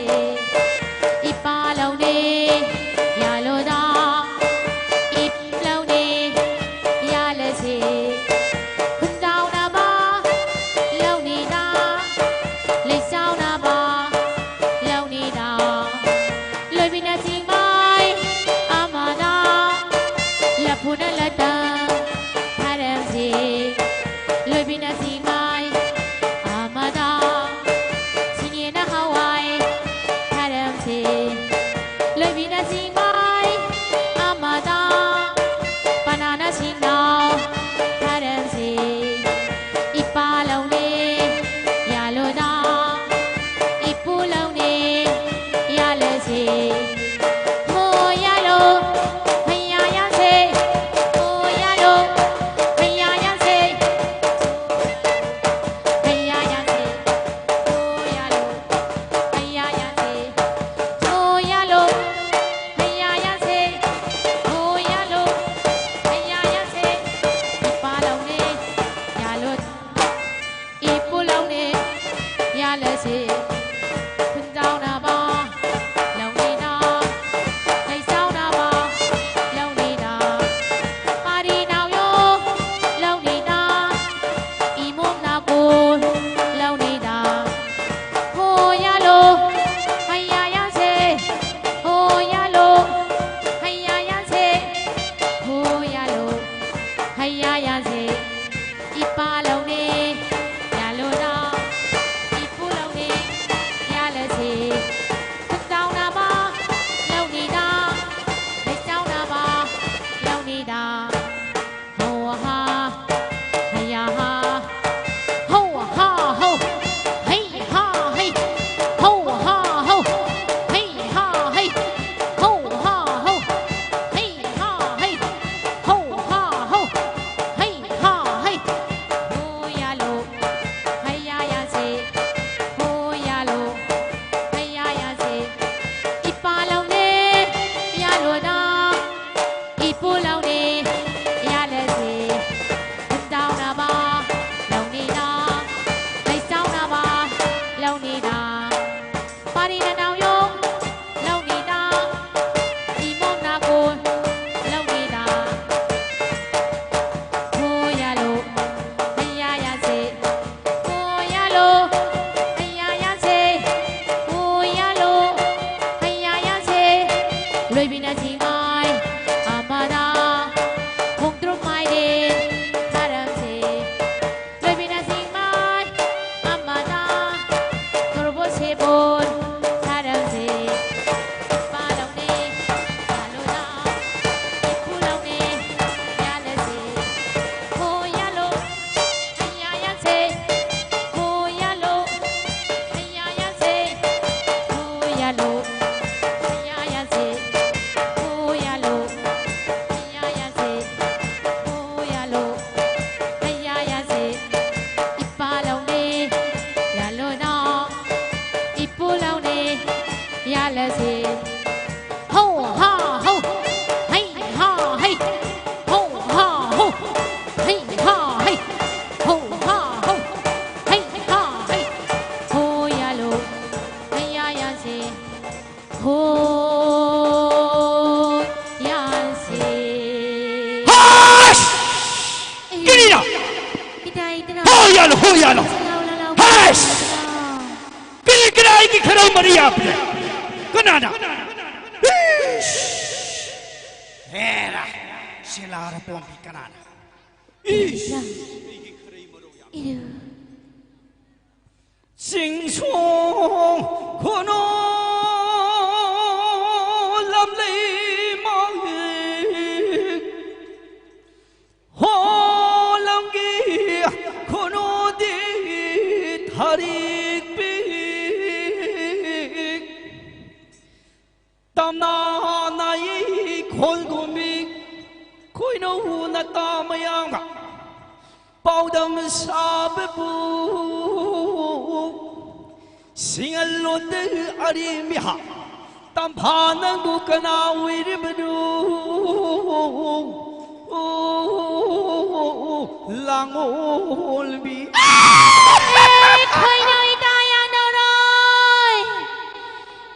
ꯏꯄꯥ ꯂꯧꯅꯦ ꯌꯥꯂꯣꯗ ꯏꯞ ꯂꯧꯅꯦ ꯌꯥꯂꯁꯦ ꯈꯨꯟꯖꯥꯎꯅꯕ ꯂꯧꯅꯤꯗ ꯂꯩꯆꯥꯎꯅꯕ ꯂꯧꯅꯤꯗ ꯂꯣꯏꯕꯤꯅ ꯆꯤꯡꯃꯥꯏ ꯑꯃꯗ ꯂꯐꯨꯅ ꯂꯇ ꯊꯥꯔꯝꯁꯦ ꯂꯣꯏꯕꯤꯅ ꯆꯤꯡꯃꯥꯏ ꯑꯃꯗ ꯁꯤꯡꯉꯦꯅ ꯍꯋꯥꯏ ꯊꯥꯔꯝꯁꯦ ꯂꯣꯏꯕꯤꯅ ꯆꯤꯡꯃꯥꯏ ꯑꯃꯗ ꯄꯅꯥꯅ ꯁꯤꯡꯅꯥꯎ ꯊꯥꯔꯝꯁꯦ ꯏꯄꯥ ꯂꯧꯅꯦ ꯌꯥꯂꯣꯗ ꯏꯄꯨ ꯂꯧꯅꯦ ꯌꯥꯂꯁꯦ ꯍꯣ ꯌꯥꯂꯣ ꯍꯩꯌꯥ ꯌꯥꯟꯁꯦ ꯍꯣ ꯀꯔꯤ ꯌꯥꯕ꯭ꯔꯦ? ꯀꯅꯥꯅ? ꯏꯁ! ꯍꯦꯔꯥ! ꯁꯤꯂꯥꯔ ꯄꯣꯝꯕꯤ ꯀꯅꯥꯅ? ꯏꯁ! ꯏꯔꯨ꯫ ꯆꯤꯡꯁꯣꯡ ꯈꯨꯅꯨ ꯂꯝꯂꯩ ꯃꯥꯡꯂꯤ꯫ ꯍꯣꯂꯝꯒꯤ ꯈꯨꯅꯨꯗꯤ ꯊꯔꯤꯛ ꯄꯤꯛ꯫ ꯇꯝꯅꯥ ꯅꯥꯏ ꯈꯣꯜꯒꯨꯝꯕꯤ ꯈꯣꯏꯅꯧ ꯅꯇꯥ ꯃꯌꯥꯝꯒ ꯄꯥꯎꯗꯝ ꯁꯥꯕꯕꯨ ꯁꯤꯡꯍꯜꯂꯣꯗ ꯑꯔꯤꯃꯤꯍꯥ꯫ ꯇꯝꯐꯥ ꯅꯪꯕꯨ ꯀꯅꯥ ꯑꯣꯏꯔꯤꯕꯅꯣ? ꯂꯥꯡꯑꯣꯜꯕꯤ꯫ ꯑꯦ, ꯈꯣꯏꯅꯧ ꯏꯇꯥ ꯌꯥꯡꯅꯧꯔꯣꯏ꯫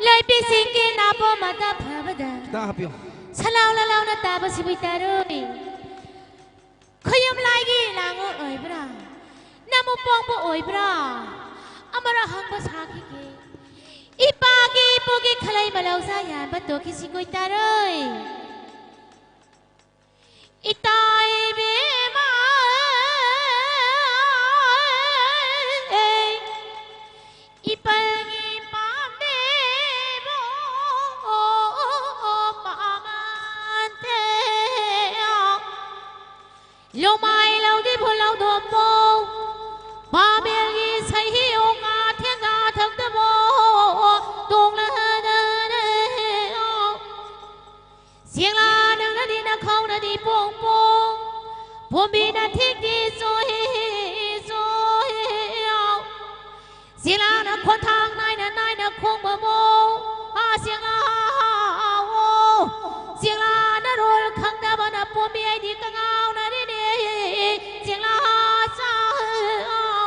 ꯂꯩꯄꯤꯁꯤꯡꯒꯤ ꯅꯥꯄꯣꯝ ꯑꯇꯥ ꯐꯕꯗ꯫ ꯈꯤꯇꯪ ꯍꯥꯞꯄꯤꯌꯨ꯫ ꯁꯂꯥꯎ ꯂꯂꯥꯎꯅ ꯇꯥꯕꯁꯤꯕꯨ ꯏꯇꯥꯔꯣꯏ꯫ ꯈꯨꯌꯨꯝ ꯂꯥꯏꯒꯤ ꯂꯥꯡꯑꯣꯜ ꯑꯣꯏꯕ꯭ꯔꯥ? ꯅꯃꯨ ꯄꯣꯡꯕ ꯑꯣꯏꯕ꯭ꯔꯥ? ꯑꯃꯔ ꯍꯪꯕ ꯁꯥꯈꯤꯒꯦ꯫ ꯏꯄꯥꯒꯤ ꯏꯄꯨꯒꯤ ꯈꯂꯩ ꯃꯂꯧꯁꯥ ꯌꯥꯟꯕ ꯇꯣꯛꯈꯤꯁꯤ ꯀꯣꯏꯇꯥꯔꯣꯏ꯫ ꯏꯇꯥ ꯏꯕꯦꯝꯃ, ꯏꯄꯜꯒꯤ ꯄꯥꯝꯗꯦꯕꯣ ꯄꯥꯃꯟꯗꯦ꯫ ꯂꯣꯃꯥꯏ ꯂꯧꯗꯤ ꯐꯨꯜ ꯂꯧꯗꯣꯝꯄꯣ, ꯄꯥꯃꯦꯜꯒꯤ ꯁꯩꯍꯤ ꯑꯣꯉꯥ ꯊꯦꯟꯖꯥ ꯊꯛꯇꯕꯣ ꯇꯣꯡꯂꯗꯅꯦ꯫ ꯆꯦꯡꯂꯥ ꯅꯪꯅꯗꯤ ꯅꯈꯧꯅꯗꯤ ꯄꯣꯡ ꯄꯣꯡ, ꯄꯣꯝꯕꯤꯅ ꯊꯤꯛꯇꯤ ꯆꯣꯏ ꯆꯣꯏ꯫ ꯆꯦꯡꯂꯥꯅ ꯈꯣꯟꯊꯥꯡ ꯅꯥꯏꯅ ꯅꯥꯏꯅ ꯈꯣꯡꯕꯕꯨ, ꯑꯥ ꯆꯦꯡꯂꯥ ꯍꯥꯎ꯫ ꯆꯦꯡꯂꯥꯅ ꯔꯣꯜ ꯈꯪꯗꯕꯅ ꯄꯣꯝꯕꯤ ꯑꯩꯗꯤ ꯀꯉꯥꯎꯅꯔꯤꯅꯦ꯫ ꯆꯦꯡꯂꯥ ꯆꯥꯎ꯫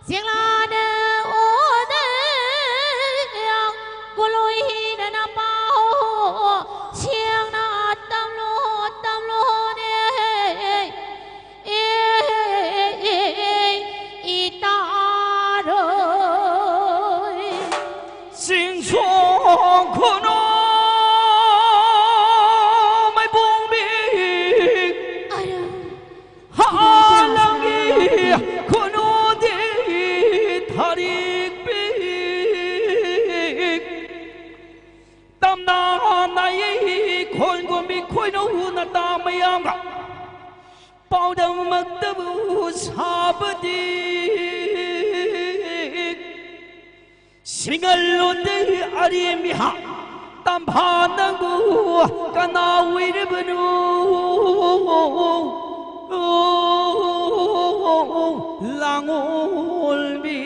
ꯆꯦꯡꯂꯥꯅ ꯑꯣꯗ ꯀꯣꯂꯣꯏꯅ ꯅꯄꯥꯎ ꯁꯦꯡꯅ ꯇꯝꯂꯣ ꯇꯝꯂꯣꯅꯦ꯫ ꯑꯦ, ꯑꯦ, ꯑꯦ, ꯏꯇꯥꯔꯣꯏ꯫ ꯃꯌꯥꯝꯒ ꯄꯥꯎꯗꯝꯃꯛꯇꯕꯨ ꯁꯥꯕꯗꯤ꯫ ꯁꯤꯡꯍꯜꯂꯨꯗꯦ ꯑꯔꯦꯝꯕꯤ ꯍꯥ, ꯇꯝꯐꯥ ꯅꯪꯕꯨ ꯀꯅꯥ ꯑꯣꯏꯔꯕꯅꯣ? ꯂꯥꯡꯑꯣꯜꯕꯤ꯫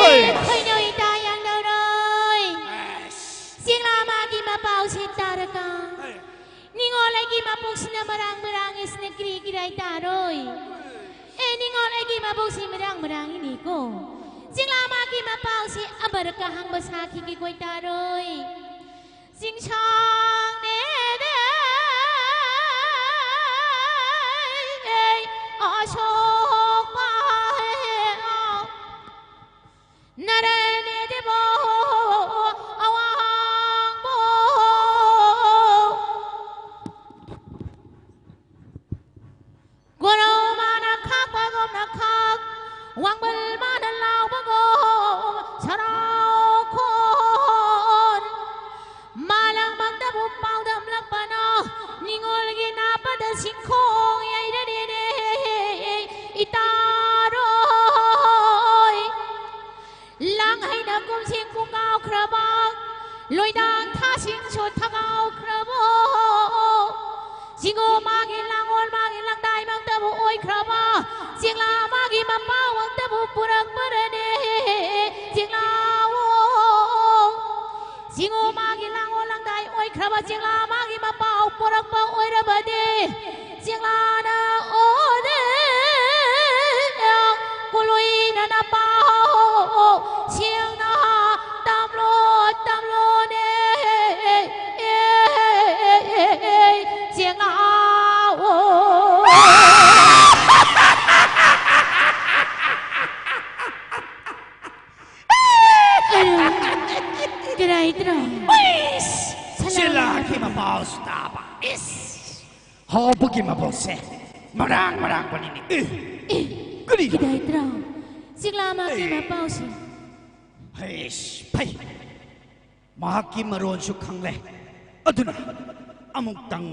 ꯑꯦ, ꯍꯩ! ꯈꯣꯏꯅꯧ ꯏꯇꯥ ꯌꯥꯡꯅꯧꯔꯣꯏ꯫ ꯑꯁ꯫ ꯆꯦꯡꯂꯥ ꯃꯥꯒꯤ ꯃꯄꯥꯎꯁꯦ ꯇꯥꯔꯒ꯫ ꯍꯩ꯫ ꯅꯤꯡꯉꯣꯜ ꯑꯩꯒꯤ ꯃꯄꯣꯛꯁꯤꯅ ꯃꯔꯥꯡ ꯃꯔꯥꯡ ꯏꯁꯅ ꯀ꯭ꯔꯤ ꯀ꯭ꯔꯥꯏ ꯇꯥꯔꯣꯏ꯫ ꯑꯦ, ꯅꯤꯡꯉꯣꯜ ꯑꯩꯒꯤ ꯃꯄꯣꯛꯁꯤ ꯃꯔꯥꯡ ꯃꯔꯥꯡ ꯏꯅꯤꯀꯣ꯫ ꯆꯤꯡꯂꯥ ꯃꯥꯒꯤ ꯃꯄꯥꯎꯁꯤ ꯑꯃꯔꯛꯀ ꯍꯪꯕ ꯁꯥꯈꯤꯒꯦ ꯀꯣꯏ ꯇꯥꯔꯣꯏ꯫ ꯆꯤꯡꯁꯥꯡꯅꯦꯗꯦ ꯑꯁꯣꯛꯄ ꯅꯔꯦꯅꯦꯗꯦꯕꯣ ꯑꯋꯥꯡꯕꯣ꯫ ꯒꯣꯔꯧ ꯃꯥꯅ ꯈꯥꯛꯄꯒꯨꯝꯅ ꯈꯥꯛ, ꯋꯥꯡꯕꯜ ꯃꯥꯅ ꯂꯥꯎꯕꯒꯨꯝ ꯁꯔꯥꯎ ꯈꯣꯟ꯫ ꯃꯥꯂꯪꯃꯛꯇꯕꯨ ꯄꯥꯎꯗꯝꯂꯛꯄꯅ ꯅꯤꯡꯉꯣꯜꯒꯤ ꯅꯥꯄꯗ ꯁꯤꯡꯈꯣꯡ ꯌꯩꯔꯔꯦꯅꯦ ꯏꯇꯥꯔꯣꯏ꯫ ꯂꯥꯡ ꯍꯩꯅ ꯀꯨꯝꯁꯤꯡ ꯄꯨꯡꯀꯥꯎꯈ꯭ꯔꯕ, ꯂꯣꯏꯗꯥꯡ ꯊꯥꯁꯤꯡꯁꯨ ꯊꯒꯥꯎꯈ꯭ꯔꯕꯣ? ꯆꯤꯡꯉꯣ ꯃꯥꯒꯤ ꯂꯥꯡꯑꯣꯜ ꯃꯥꯒꯤ ꯂꯪꯗꯥꯏꯃꯛꯇꯕꯨ ꯑꯣꯏꯈ꯭ꯔꯕ, ꯆꯤꯡꯂꯥ ꯃꯥꯒꯤ ꯃꯄꯥꯎꯃꯛꯇꯕꯨ ꯄꯨꯔꯛꯄꯔꯅꯦ꯫ ꯆꯤꯡꯂꯥꯋꯣ, ꯆꯤꯡꯉꯣ ꯃꯥꯒꯤ ꯂꯥꯡꯑꯣꯜ ꯂꯪꯗꯥꯏ ꯑꯣꯏꯈ꯭ꯔꯕ, ꯆꯤꯡꯂꯥ ꯃꯥꯒꯤ ꯃꯄꯥꯎ ꯄꯨꯔꯛꯄ ꯑꯣꯏꯔꯕꯗꯤ, ꯆꯤꯡꯂꯥꯅ ꯑꯣꯗꯦ ꯀꯨꯂꯨꯏꯅ ꯅꯄꯥꯎ ꯁꯦꯡꯅ ꯇꯝꯂꯣ, ꯇꯝꯂꯣꯅꯦ, ꯆꯤꯡꯂꯥꯑꯣ꯫ ꯀꯔꯥꯏꯗ꯭ꯔꯣ? ꯏꯁ! ꯁꯂꯥ꯫ ꯁꯤꯂꯥꯒꯤ ꯃꯄꯥꯎꯁꯨ ꯇꯥꯕ꯫ ꯏꯁ! ꯍꯥꯎꯕꯒꯤ ꯃꯄꯥꯎꯁꯦ ꯃꯔꯥꯡ ꯃꯔꯥꯡꯕꯅꯤꯅꯦ꯫ ꯑꯦ! ꯑꯦ! ꯀꯔꯤ? ꯀꯗꯥꯏꯗ꯭ꯔꯣ? ꯆꯤꯛꯂꯥꯃꯛꯀꯤ ꯑꯦ! ꯃꯄꯥꯎꯁꯦ꯫ ꯍꯩꯁ! ꯐꯩ! ꯃꯍꯥꯛꯀꯤ ꯃꯔꯣꯟꯁꯨ ꯈꯪꯂꯦ꯫ ꯑꯗꯨꯅ ꯑꯃꯨꯛꯇꯪ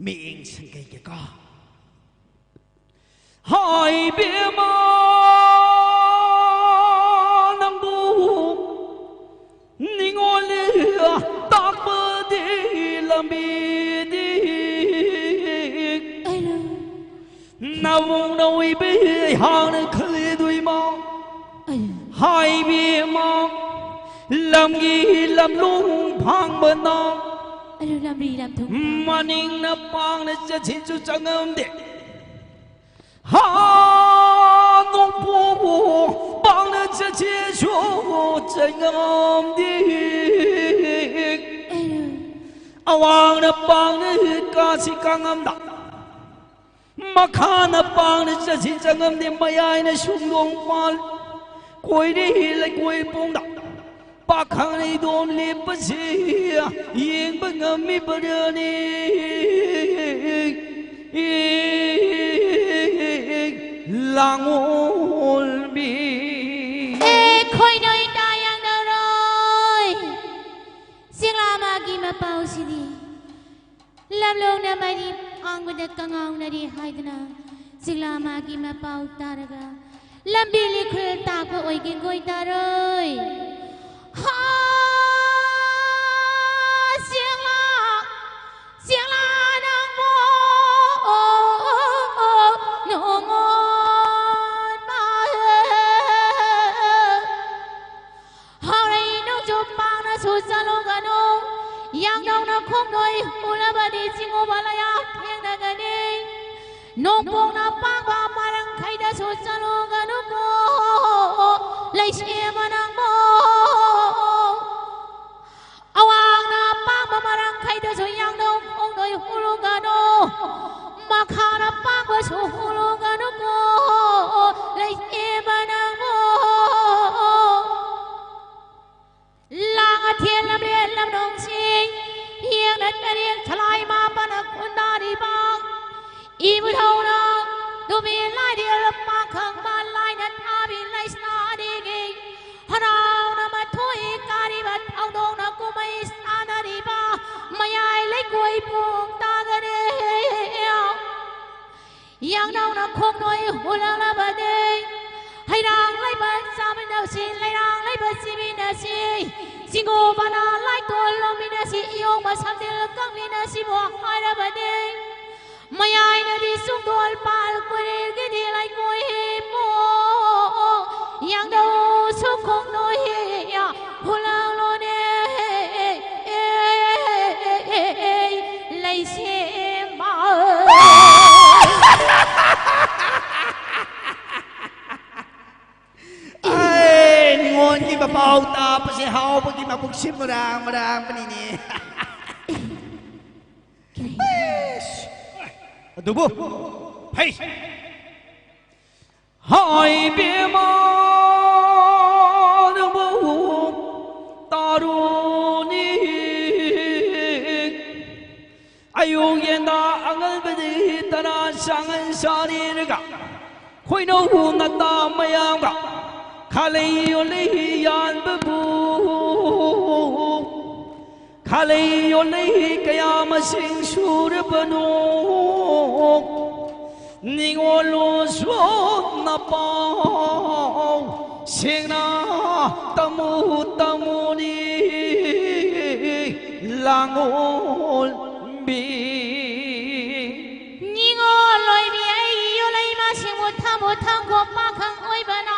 ꯃꯤꯠꯌꯦꯡ ꯁꯤꯡꯒꯩꯒꯦꯀꯣ꯫ ꯍꯥꯏ ꯏꯕꯦꯝꯃ, ꯅꯪꯕꯨ ꯅꯤꯡꯉꯣꯜ ꯇꯥꯛꯄꯗꯤ ꯂꯝꯕꯤꯗꯤ ꯑꯩꯅ ꯅꯧꯅ ꯑꯣꯏꯕꯤ ꯍꯥꯟꯅ ꯈꯜꯂꯤꯗꯣꯏꯃ꯫ ꯑꯩꯅ ꯍꯥꯏꯕꯤꯃ ꯂꯝꯒꯤ ꯂꯝꯂꯣꯡ ꯐꯥꯡꯕꯅ ꯑꯩꯅ ꯂꯝꯕꯤ ꯂꯝꯊꯨꯝ ꯃꯅꯤꯡꯅ ꯄꯥꯡꯅ ꯆꯠꯁꯤꯁꯨ ꯆꯪꯉꯝꯗꯦ꯫ ꯍꯥ ꯅꯣꯡꯄꯣꯛꯄꯨ ꯄꯥꯡꯅ ꯆꯠꯁꯤꯁꯨ ꯆꯪꯉꯝꯗꯦ꯫ ꯑꯩꯅ ꯑꯋꯥꯡꯅ ꯄꯥꯡꯅ ꯀꯥꯁꯤ ꯀꯥꯉꯝꯗ ꯃꯈꯥꯅ ꯄꯥꯡꯅ ꯆꯠꯁꯤ ꯆꯪꯉꯝꯗꯦ꯫ ꯃꯌꯥꯏꯅ ꯁꯨꯡꯗꯣꯡ ꯄꯥꯜ ꯀꯣꯏꯔꯤ ꯂꯩꯀꯣꯏ ꯄꯣꯡꯗ ꯄꯥꯈꯪ ꯂꯩꯗꯣꯝ ꯂꯦꯞꯄꯁꯤ ꯌꯦꯡꯕ ꯉꯝꯃꯤꯕꯔꯅꯤ꯫ ꯂꯥꯡꯉꯣꯜꯕꯤ꯫ ꯑꯦ ꯈꯣꯏꯅꯣꯏ ꯇꯥ ꯌꯥꯡꯅꯔꯣꯏ꯫ ꯆꯤꯡꯂꯥ ꯃꯥꯒꯤ ꯃꯄꯥꯎꯁꯤꯗꯤ ꯂꯝꯂꯣꯡꯅ ꯃꯔꯤ ꯐꯥꯡꯕꯗ ꯀꯉꯥꯎꯅꯔꯤ ꯍꯥꯏꯗꯨꯅ ꯆꯤꯡꯂꯥ ꯃꯥꯒꯤ ꯃꯄꯥꯎ ꯇꯥꯔꯒ ꯂꯝꯕꯤ ꯂꯤꯈꯨꯜ ꯇꯥꯛꯄ ꯑꯣꯏꯒꯦ ꯀꯣꯏ ꯇꯥꯔꯣꯏ꯫ ꯍꯥ, ꯆꯤꯡꯂꯥ, ꯆꯤꯡꯂꯥ ꯅꯪꯕꯨ ꯅꯣꯡꯉꯣꯟ ꯃꯥ ꯍꯥꯎꯔꯩ ꯅꯣꯡꯆꯨꯞ ꯄꯥꯡꯅꯁꯨ ꯆꯠꯂꯨꯒꯅꯨ꯫ ꯌꯥꯡꯗꯧꯅ ꯈꯣꯡꯗꯣꯏ ꯎꯂꯕꯗꯤ ꯆꯤꯡꯉꯨꯕ ꯂꯌꯥ ꯊꯦꯡꯅꯒꯅꯤ꯫ ꯅꯣꯡꯄꯣꯛꯅ ꯄꯥꯡꯕ ꯃꯔꯪꯈꯩꯗꯁꯨ ꯆꯠꯂꯨꯒꯅꯨꯀꯣ꯫ ꯂꯩꯁꯦꯝꯕ ꯅꯪꯕꯣ꯫ ꯑꯋꯥꯡꯅ ꯄꯥꯡꯕ ꯃꯔꯪꯈꯩꯗꯁꯨ ꯌꯥꯡꯗꯧ ꯈꯣꯡꯗꯣꯏ ꯍꯨꯂꯨꯒꯅꯨ꯫ ꯃꯈꯥꯅ ꯄꯥꯡꯕꯁꯨ ꯍꯨꯂꯨꯒꯅꯨꯀꯣ꯫ ꯂꯩꯁꯦꯝꯕ ꯅꯪꯕꯣ꯫ ꯂꯥꯡ ꯑꯊꯦꯜ ꯂꯝꯂꯦꯟ ꯂꯝꯂꯣꯡꯁꯤꯡ ꯌꯦꯡꯅ ꯇꯔꯦꯠ ꯁꯂꯥꯏ ꯃꯥꯄꯅ ꯈꯨꯟꯗꯥꯔꯤꯕ ꯏꯕꯨꯙꯧꯅ ꯅꯨꯃꯤꯠ ꯂꯥꯏꯔꯦꯜ ꯄꯥꯈꯪꯕ ꯂꯥꯏꯅ ꯊꯥꯕꯤ ꯂꯩꯁꯥꯅꯤꯒꯤ ꯍꯔꯥꯎꯅ ꯃꯊꯣꯏ ꯀꯥꯔꯤꯕ ꯊꯧꯗꯣꯛꯅ ꯀꯨꯝꯍꯩ ꯁꯥꯟꯅꯔꯤꯕ ꯃꯌꯥꯏ ꯂꯩꯀꯣꯏ ꯄꯣꯡ ꯇꯥꯒꯅꯤ꯫ ꯌꯥꯡꯅꯥꯎꯅ ꯈꯣꯡꯅꯣꯏ ꯍꯨꯜꯂꯛꯂꯕꯗꯤ, ꯍꯩꯔꯥꯡ ꯂꯩꯕ ꯆꯥꯃꯤꯟꯅꯁꯤ, ꯂꯩꯔꯥꯡ ꯂꯩꯕ ꯆꯤꯃꯤꯟꯅꯁꯤ, ꯆꯤꯡꯒꯨ ꯃꯅꯥ ꯂꯥꯏꯇꯣꯟ ꯂꯣꯡꯃꯤꯟꯅꯁꯤ, ꯏꯌꯣꯡ ꯃꯁꯝꯗꯤꯜ ꯀꯪꯃꯤꯟꯅꯁꯤꯕꯨ ꯍꯥꯏꯔꯕꯗꯤ, ꯃꯌꯥꯏꯅꯗꯤ ꯆꯨꯡꯗꯣꯟ ꯄꯥꯜ ꯀꯨꯔꯤꯜꯒꯤꯗꯤ ꯂꯩꯀꯣꯏ ꯍꯦꯞꯄꯣ, ꯌꯥꯡꯗꯧꯁꯨ ꯈꯣꯡꯅꯣꯏ ꯍꯨꯜꯂꯛꯂꯣꯅꯦ, ꯂꯩꯁꯦꯝꯕ꯫ ꯑꯩ ꯅꯤꯉꯣꯜꯒꯤ ꯃꯄꯥꯎ ꯇꯥꯕꯁꯦ ꯍꯥꯎꯕꯒꯤ ꯃꯕꯨꯛꯁꯦ ꯃꯔꯥꯡ ꯃꯔꯥꯡꯕꯅꯤꯅꯦ꯫ ꯑꯗꯨꯕꯨ ꯍꯩ! ꯍꯥꯏ ꯕꯦꯝꯃ ꯅꯪꯕꯨ ꯇꯥꯔꯨꯅꯤ꯫ ꯑꯌꯨꯛ ꯌꯦꯟꯗ ꯑꯉꯟꯕꯗꯒꯤ ꯇꯔꯥ ꯆꯥꯉꯟ ꯆꯥꯔꯤꯔꯒ ꯈꯣꯏꯅꯧ ꯅꯇꯥ ꯃꯌꯥꯝꯒ ꯈꯥꯂꯩ ꯌꯣꯜꯂꯤ ꯌꯥꯟꯕꯕꯨ ꯈꯥꯂꯩ ꯌꯣꯜꯂꯩ ꯀꯌꯥ ꯃꯁꯤꯡ ꯁꯨꯔꯕꯅꯣ? ꯅꯤꯉꯣꯜ ꯂꯣꯟꯁꯨ ꯅꯄꯥꯎ ꯁꯦꯡꯅ ꯇꯝꯃꯨ ꯇꯝꯃꯨꯅꯤ ꯂꯥꯡꯒꯣꯜꯕꯤ꯫ ꯅꯤꯉꯣꯜ ꯑꯣꯏꯕꯤ ꯑꯩ ꯌꯣꯜꯂꯩ ꯃꯁꯤꯡꯕꯨ ꯊꯝꯃꯨ ꯊꯝꯈꯣ ꯄꯥꯈꯪ ꯑꯣꯏꯕꯅ꯫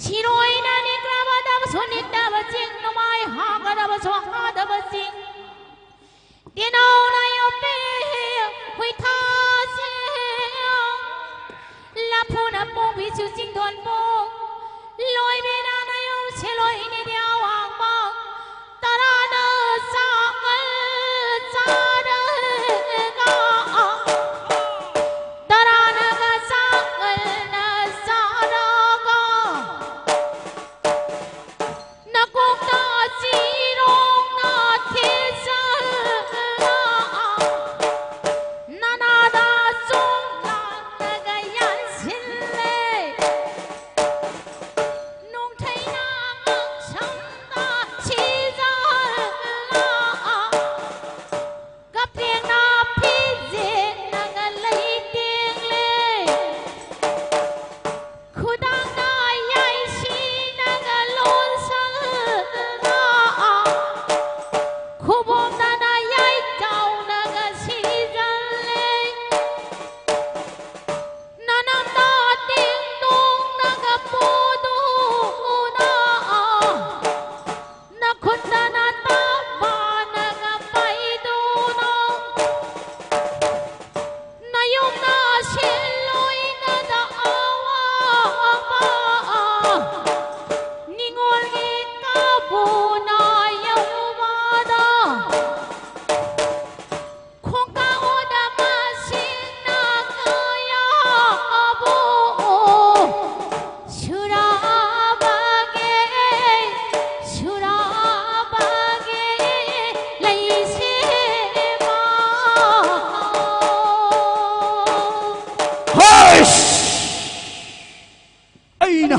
ꯁꯤꯔꯣꯏꯅ ꯅꯤꯛꯂꯕꯗꯕꯁꯨ ꯅꯤꯛꯇꯕ ꯆꯤꯡ, ꯅꯃꯥꯏ ꯍꯥꯒꯗꯕꯁꯨ ꯍꯥꯗꯕ ꯆꯤꯡ꯫ ꯇꯦꯅꯧꯅ ꯌꯣꯛꯄꯤ ꯍꯨꯏꯊꯥꯁꯦ, ꯂꯐꯨꯅ ꯄꯣꯝꯕꯤꯁꯨ ꯆꯤꯡꯗꯣꯟ ꯄꯣꯝ, ꯂꯣꯏꯕꯤꯅ ꯅꯌꯨꯝ ꯁꯦꯂꯣꯏꯅꯤꯗꯤ ꯑꯋꯥꯡꯕ, ꯇꯔꯥꯅ ꯆꯥꯛꯉꯜ ꯆꯥꯔꯒ, ꯇꯔꯥꯅꯒ ꯆꯥꯛꯉꯜꯅ ꯆꯥꯔꯒ, ꯅꯀꯣꯛꯇ ꯆꯤꯔꯣꯡꯅ ꯊꯦꯠꯆꯜꯂ,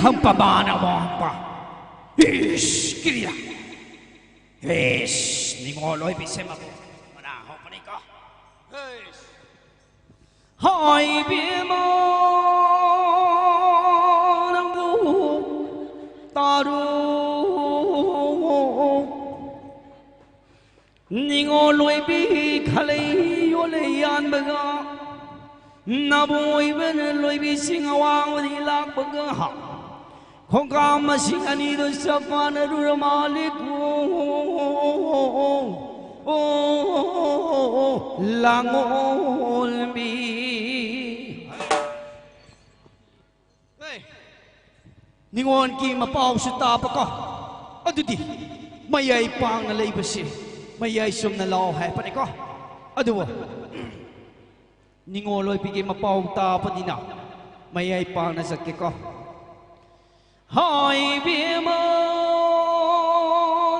ꯊꯝꯄ ꯃꯥꯅ ꯃꯣꯍꯝꯄ꯫ ꯏꯁ, ꯀꯤꯔꯤꯌꯥ꯫ ꯏꯁ, ꯅꯤꯉꯣꯜ ꯑꯣꯏꯕꯤꯁꯦ ꯃꯕꯨ ꯃꯅꯥ ꯍꯧꯕꯅꯤꯀꯣ꯫ ꯏꯁ꯫ ꯍꯥꯏꯕꯤꯃ ꯅꯪꯕꯨ ꯇꯥꯔꯨ꯫ ꯅꯤꯉꯣꯜ ꯑꯣꯏꯕꯤ ꯈꯂꯩ ꯌꯣꯜꯂꯦ ꯌꯥꯟꯕꯒ, ꯅꯥꯕꯣꯏꯕꯅ ꯂꯣꯏꯕꯤꯁꯤꯡ ꯑꯋꯥꯡꯕꯗꯒꯤ ꯂꯥꯛꯄꯒ, ꯈꯣꯡꯀꯥꯞ ꯃꯁꯤꯡ ꯑꯅꯤꯗꯨ ꯆꯞ ꯃꯥꯟꯅꯔꯨꯔ ꯃꯥꯜꯂꯤꯀꯣ꯫ ꯑꯣ, ꯂꯥꯡꯑꯣꯜꯕꯤ꯫ ꯅꯤꯉꯣꯜꯒꯤ ꯃꯄꯥꯎꯁꯨ ꯇꯥꯕꯀꯣ꯫ ꯑꯗꯨꯗꯤ ꯃꯌꯥꯏ ꯄꯥꯡꯅ ꯂꯩꯕꯁꯦ ꯃꯌꯥꯏ ꯆꯨꯝꯅ ꯂꯥꯛꯑꯣ ꯍꯥꯏꯕꯅꯤꯀꯣ꯫ ꯑꯗꯨꯕꯨ ꯅꯤꯉꯣꯜ ꯑꯣꯏꯕꯤꯒꯤ ꯃꯄꯥꯎ ꯇꯥꯕꯅꯤꯅ ꯃꯌꯥꯏ ꯄꯥꯡꯅ ꯆꯠꯀꯦꯀꯣ꯫ ꯍꯥꯏꯕꯤꯃ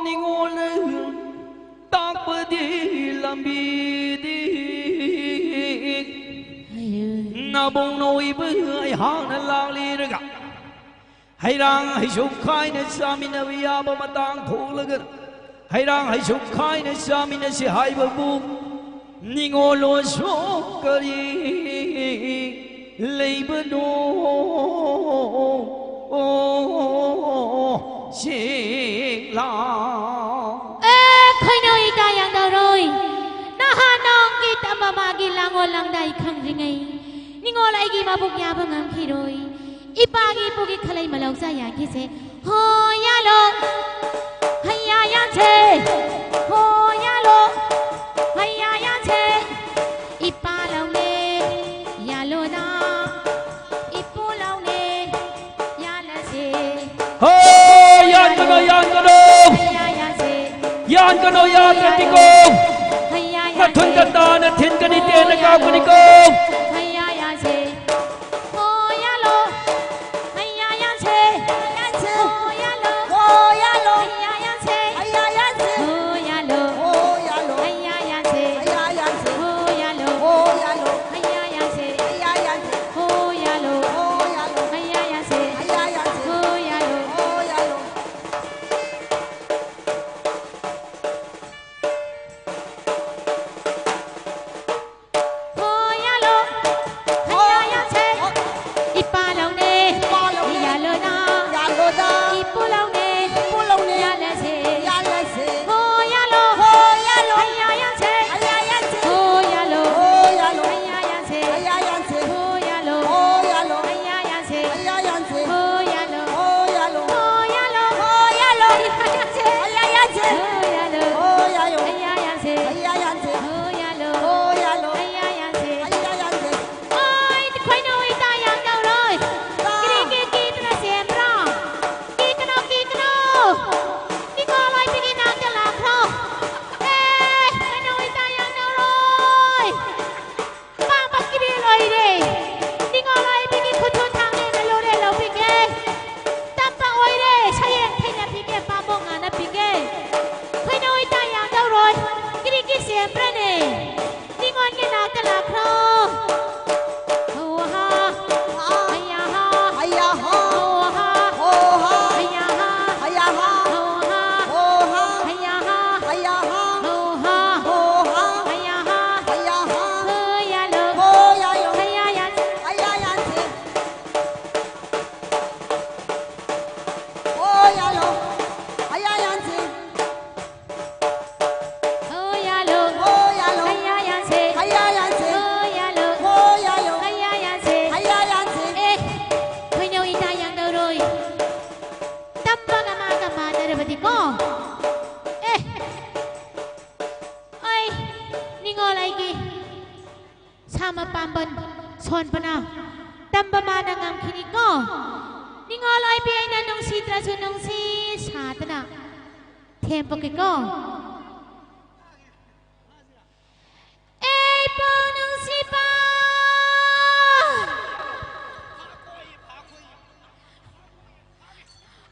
ꯅꯤꯉꯣꯜꯅ ꯇꯥꯛꯄꯗꯤ ꯂꯝꯕꯤꯗꯤ꯫ ꯅꯥꯕꯣꯡ ꯅꯣꯏꯕ ꯑꯩꯍꯥꯛꯅ ꯂꯥꯛꯂꯤꯔꯒ ꯍꯩꯔꯥꯡ ꯍꯩꯁꯨ ꯈꯥꯏꯅ ꯆꯥꯃꯤꯟꯅꯕ ꯌꯥꯕ ꯃꯇꯥꯡ ꯊꯣꯛꯂꯒ ꯍꯩꯔꯥꯡ ꯍꯩꯁꯨ ꯈꯥꯏꯅ ꯆꯥꯃꯤꯟꯅꯁꯤ ꯍꯥꯏꯕꯕꯨ ꯅꯤꯉꯣꯜ ꯂꯣꯟꯁꯨ ꯀꯔꯤ ꯂꯩꯕꯅꯣ? ꯑꯣ, ꯆꯦꯛꯂꯥ꯫ ꯑꯦ, ꯈꯣꯏꯅꯧ ꯏꯀꯥꯏ ꯌꯥꯡꯗꯧꯔꯣꯏ꯫ ꯅꯍꯥꯟ ꯅꯣꯡꯒꯤ ꯇꯝꯕ ꯃꯥꯒꯤ ꯂꯥꯡꯑꯣꯜ ꯂꯥꯡꯗꯥꯏ ꯈꯪꯗ꯭ꯔꯤꯉꯩ ꯅꯤꯉꯣꯜ ꯑꯩꯒꯤ ꯃꯕꯨꯛ ꯌꯥꯕ ꯉꯝꯈꯤꯔꯣꯏ꯫ ꯏꯄꯥꯒꯤ ꯏꯄꯨꯒꯤ ꯈꯂꯩ ꯃꯂꯧꯖꯥ ꯌꯥꯈꯤꯁꯦ꯫ ꯍꯣ ꯌꯥꯂꯣ, ꯍꯩꯌꯥ ꯌꯥꯁꯦ꯫ ꯍꯣ ꯌꯥꯂꯣ, ꯍꯩꯌꯥ ꯌꯥꯁꯦ꯫ ꯏꯄꯥ ꯂꯧꯅꯦ, ꯌꯥꯂꯣꯅ꯫ ꯏꯄꯨ ꯂꯧꯅꯦ, ꯌꯥꯂꯁꯦ꯫ ꯍꯣ, ꯌꯥꯟꯒꯅꯨ, ꯌꯥꯟꯒꯅꯨ꯫ ꯍꯩꯌꯥ ꯌꯥꯁꯦ꯫ ꯌꯥꯟꯒꯅꯨ, ꯌꯥꯗ꯭ꯔꯗꯤꯀꯣ꯫ ꯍꯩꯌꯥ ꯌꯥꯁꯦ꯫ ꯃꯊꯨꯟꯗ ꯇꯥꯅ ꯊꯤꯟꯒꯅꯤ, ꯇꯦꯟꯅ ꯀꯥꯞꯀꯅꯤꯀꯣ꯫ ꯍꯩꯌꯥ ꯌꯥꯁꯦ꯫ ꯍꯣ ꯌꯥꯂꯣ꯫ ꯍꯩꯌꯥ ꯌꯥꯁꯦ꯫ ꯍꯣ ꯌꯥꯂꯣ꯫ ꯍꯣ ꯌꯥꯂꯣ꯫ ꯍꯩꯌꯥ ꯌꯥꯁꯦ꯫ ꯍꯩꯌꯥ ꯌꯥꯁꯦ꯫ ꯍꯣ ꯌꯥꯂꯣ꯫ ꯍꯣ ꯌꯥꯂꯣ꯫ ꯍꯩꯌꯥ ꯌꯥꯁꯦ꯫ ꯍꯩꯌꯥ ꯌꯥꯁꯦ꯫ ꯍꯣ ꯌꯥꯂꯣ꯫ ꯍꯣ ꯌꯥꯂꯣ꯫ ꯍꯩꯌꯥ ꯌꯥꯁꯦ꯫ ꯍꯩꯌꯥ ꯌꯥꯁꯦ꯫ ꯍꯣ ꯌꯥꯂꯣ꯫ ꯍꯣ ꯌꯥꯂꯣ꯫ ꯍꯩꯌꯥ ꯌꯥꯁꯦ꯫ ꯍꯩꯌꯥ ꯌꯥꯁꯦ꯫ ꯃꯄꯥꯝꯕꯣꯟ ꯁꯣꯟꯕꯅ ꯇꯝꯕ ꯃꯥꯅ ꯉꯝꯈꯤꯅꯤꯀꯣ꯫ ꯅꯤꯉꯣꯜ ꯑꯣꯏꯕꯤ ꯑꯩꯅ ꯅꯨꯡꯁꯤꯗ꯭ꯔꯁꯨ ꯅꯨꯡꯁꯤ ꯁꯥꯗꯅ ꯊꯦꯝꯕꯒꯤꯀꯣ꯫ ꯑꯦ ꯏꯄꯥ ꯅꯨꯡꯁꯤꯕ꯫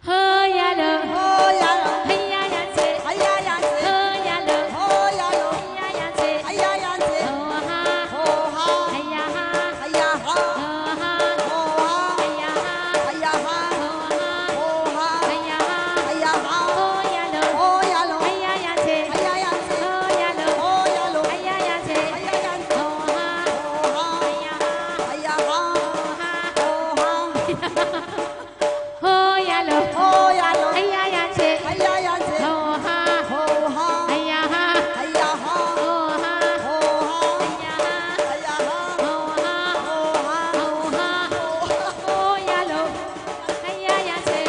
ꯍꯣ ꯌꯥꯂꯣ꯫ ꯍꯣ ꯌꯥꯂꯣ꯫ ꯍꯩꯌꯥ ꯌꯥꯟꯁꯦ꯫ ꯍꯩꯌꯥ ꯌꯥꯟꯁꯦ꯫ ꯍꯣ ꯌꯥꯂꯣ꯫ ꯍꯣ ꯌꯥꯂꯣ꯫ ꯍꯩꯌꯥ ꯌꯥꯟꯁꯦ꯫ ꯍꯩꯌꯥ ꯌꯥꯟꯁꯦ꯫ ꯍꯣ ꯍꯥ꯫ ꯍꯣ ꯍꯥ꯫ ꯍꯩꯌꯥ ꯍꯥ꯫ ꯍꯩꯌꯥ ꯍꯥ꯫ ꯍꯣ ꯍꯥ꯫ ꯍꯣ ꯍꯥ꯫ ꯍꯩꯌꯥ ꯍꯥ꯫ ꯍꯩꯌꯥ ꯍꯥ꯫ ꯍꯣ ꯍꯥ꯫ ꯍꯣ ꯍꯥ꯫ ꯍꯩꯌꯥ ꯍꯥ꯫ ꯍꯩꯌꯥ ꯍꯥ꯫ ꯍꯣ ꯌꯥꯂꯣ꯫ ꯍꯣ ꯌꯥꯂꯣ꯫ ꯍꯩꯌꯥ ꯌꯥꯟꯁꯦ꯫ ꯍꯩꯌꯥ ꯌꯥꯟꯁꯦ꯫ ꯍꯣ ꯌꯥꯂꯣ꯫ ꯍꯣ ꯌꯥꯂꯣ꯫ ꯍꯩꯌꯥ ꯌꯥꯟꯁꯦ꯫ ꯍꯩꯌꯥ ꯌꯥꯟꯁꯦ꯫ ꯍꯣ ꯍꯥ꯫ ꯍꯣ ꯍꯥ꯫ ꯍꯩꯌꯥ ꯍꯥ꯫ ꯍꯩꯌꯥ ꯍꯥ꯫ ꯍꯣ ꯍꯥ꯫ ꯍꯣ ꯍꯥ꯫ ꯍꯣ ꯌꯥꯂꯣ꯫ ꯍꯣ ꯌꯥꯂꯣ꯫ ꯍꯩꯌꯥ ꯌꯥꯟꯁꯦ꯫ ꯍꯩꯌꯥ ꯌꯥꯟꯁꯦ꯫ ꯍꯣ ꯍꯥ꯫ ꯍꯣ ꯍꯥ꯫ ꯍꯩꯌꯥ ꯍꯥ꯫ ꯍꯩꯌꯥ ꯍꯥ꯫ ꯍꯣ ꯍꯥ꯫ ꯍꯣ ꯍꯥ꯫ ꯍꯩꯌꯥ ꯍꯥ꯫ ꯍꯩꯌꯥ ꯍꯥ꯫ ꯍꯣ ꯍꯥ꯫ ꯍꯣ ꯍꯥ꯫ ꯍꯣ ꯍꯥ꯫ ꯍꯣ ꯌꯥꯂꯣ꯫ ꯍꯩꯌꯥ ꯌꯥꯟꯁꯦ꯫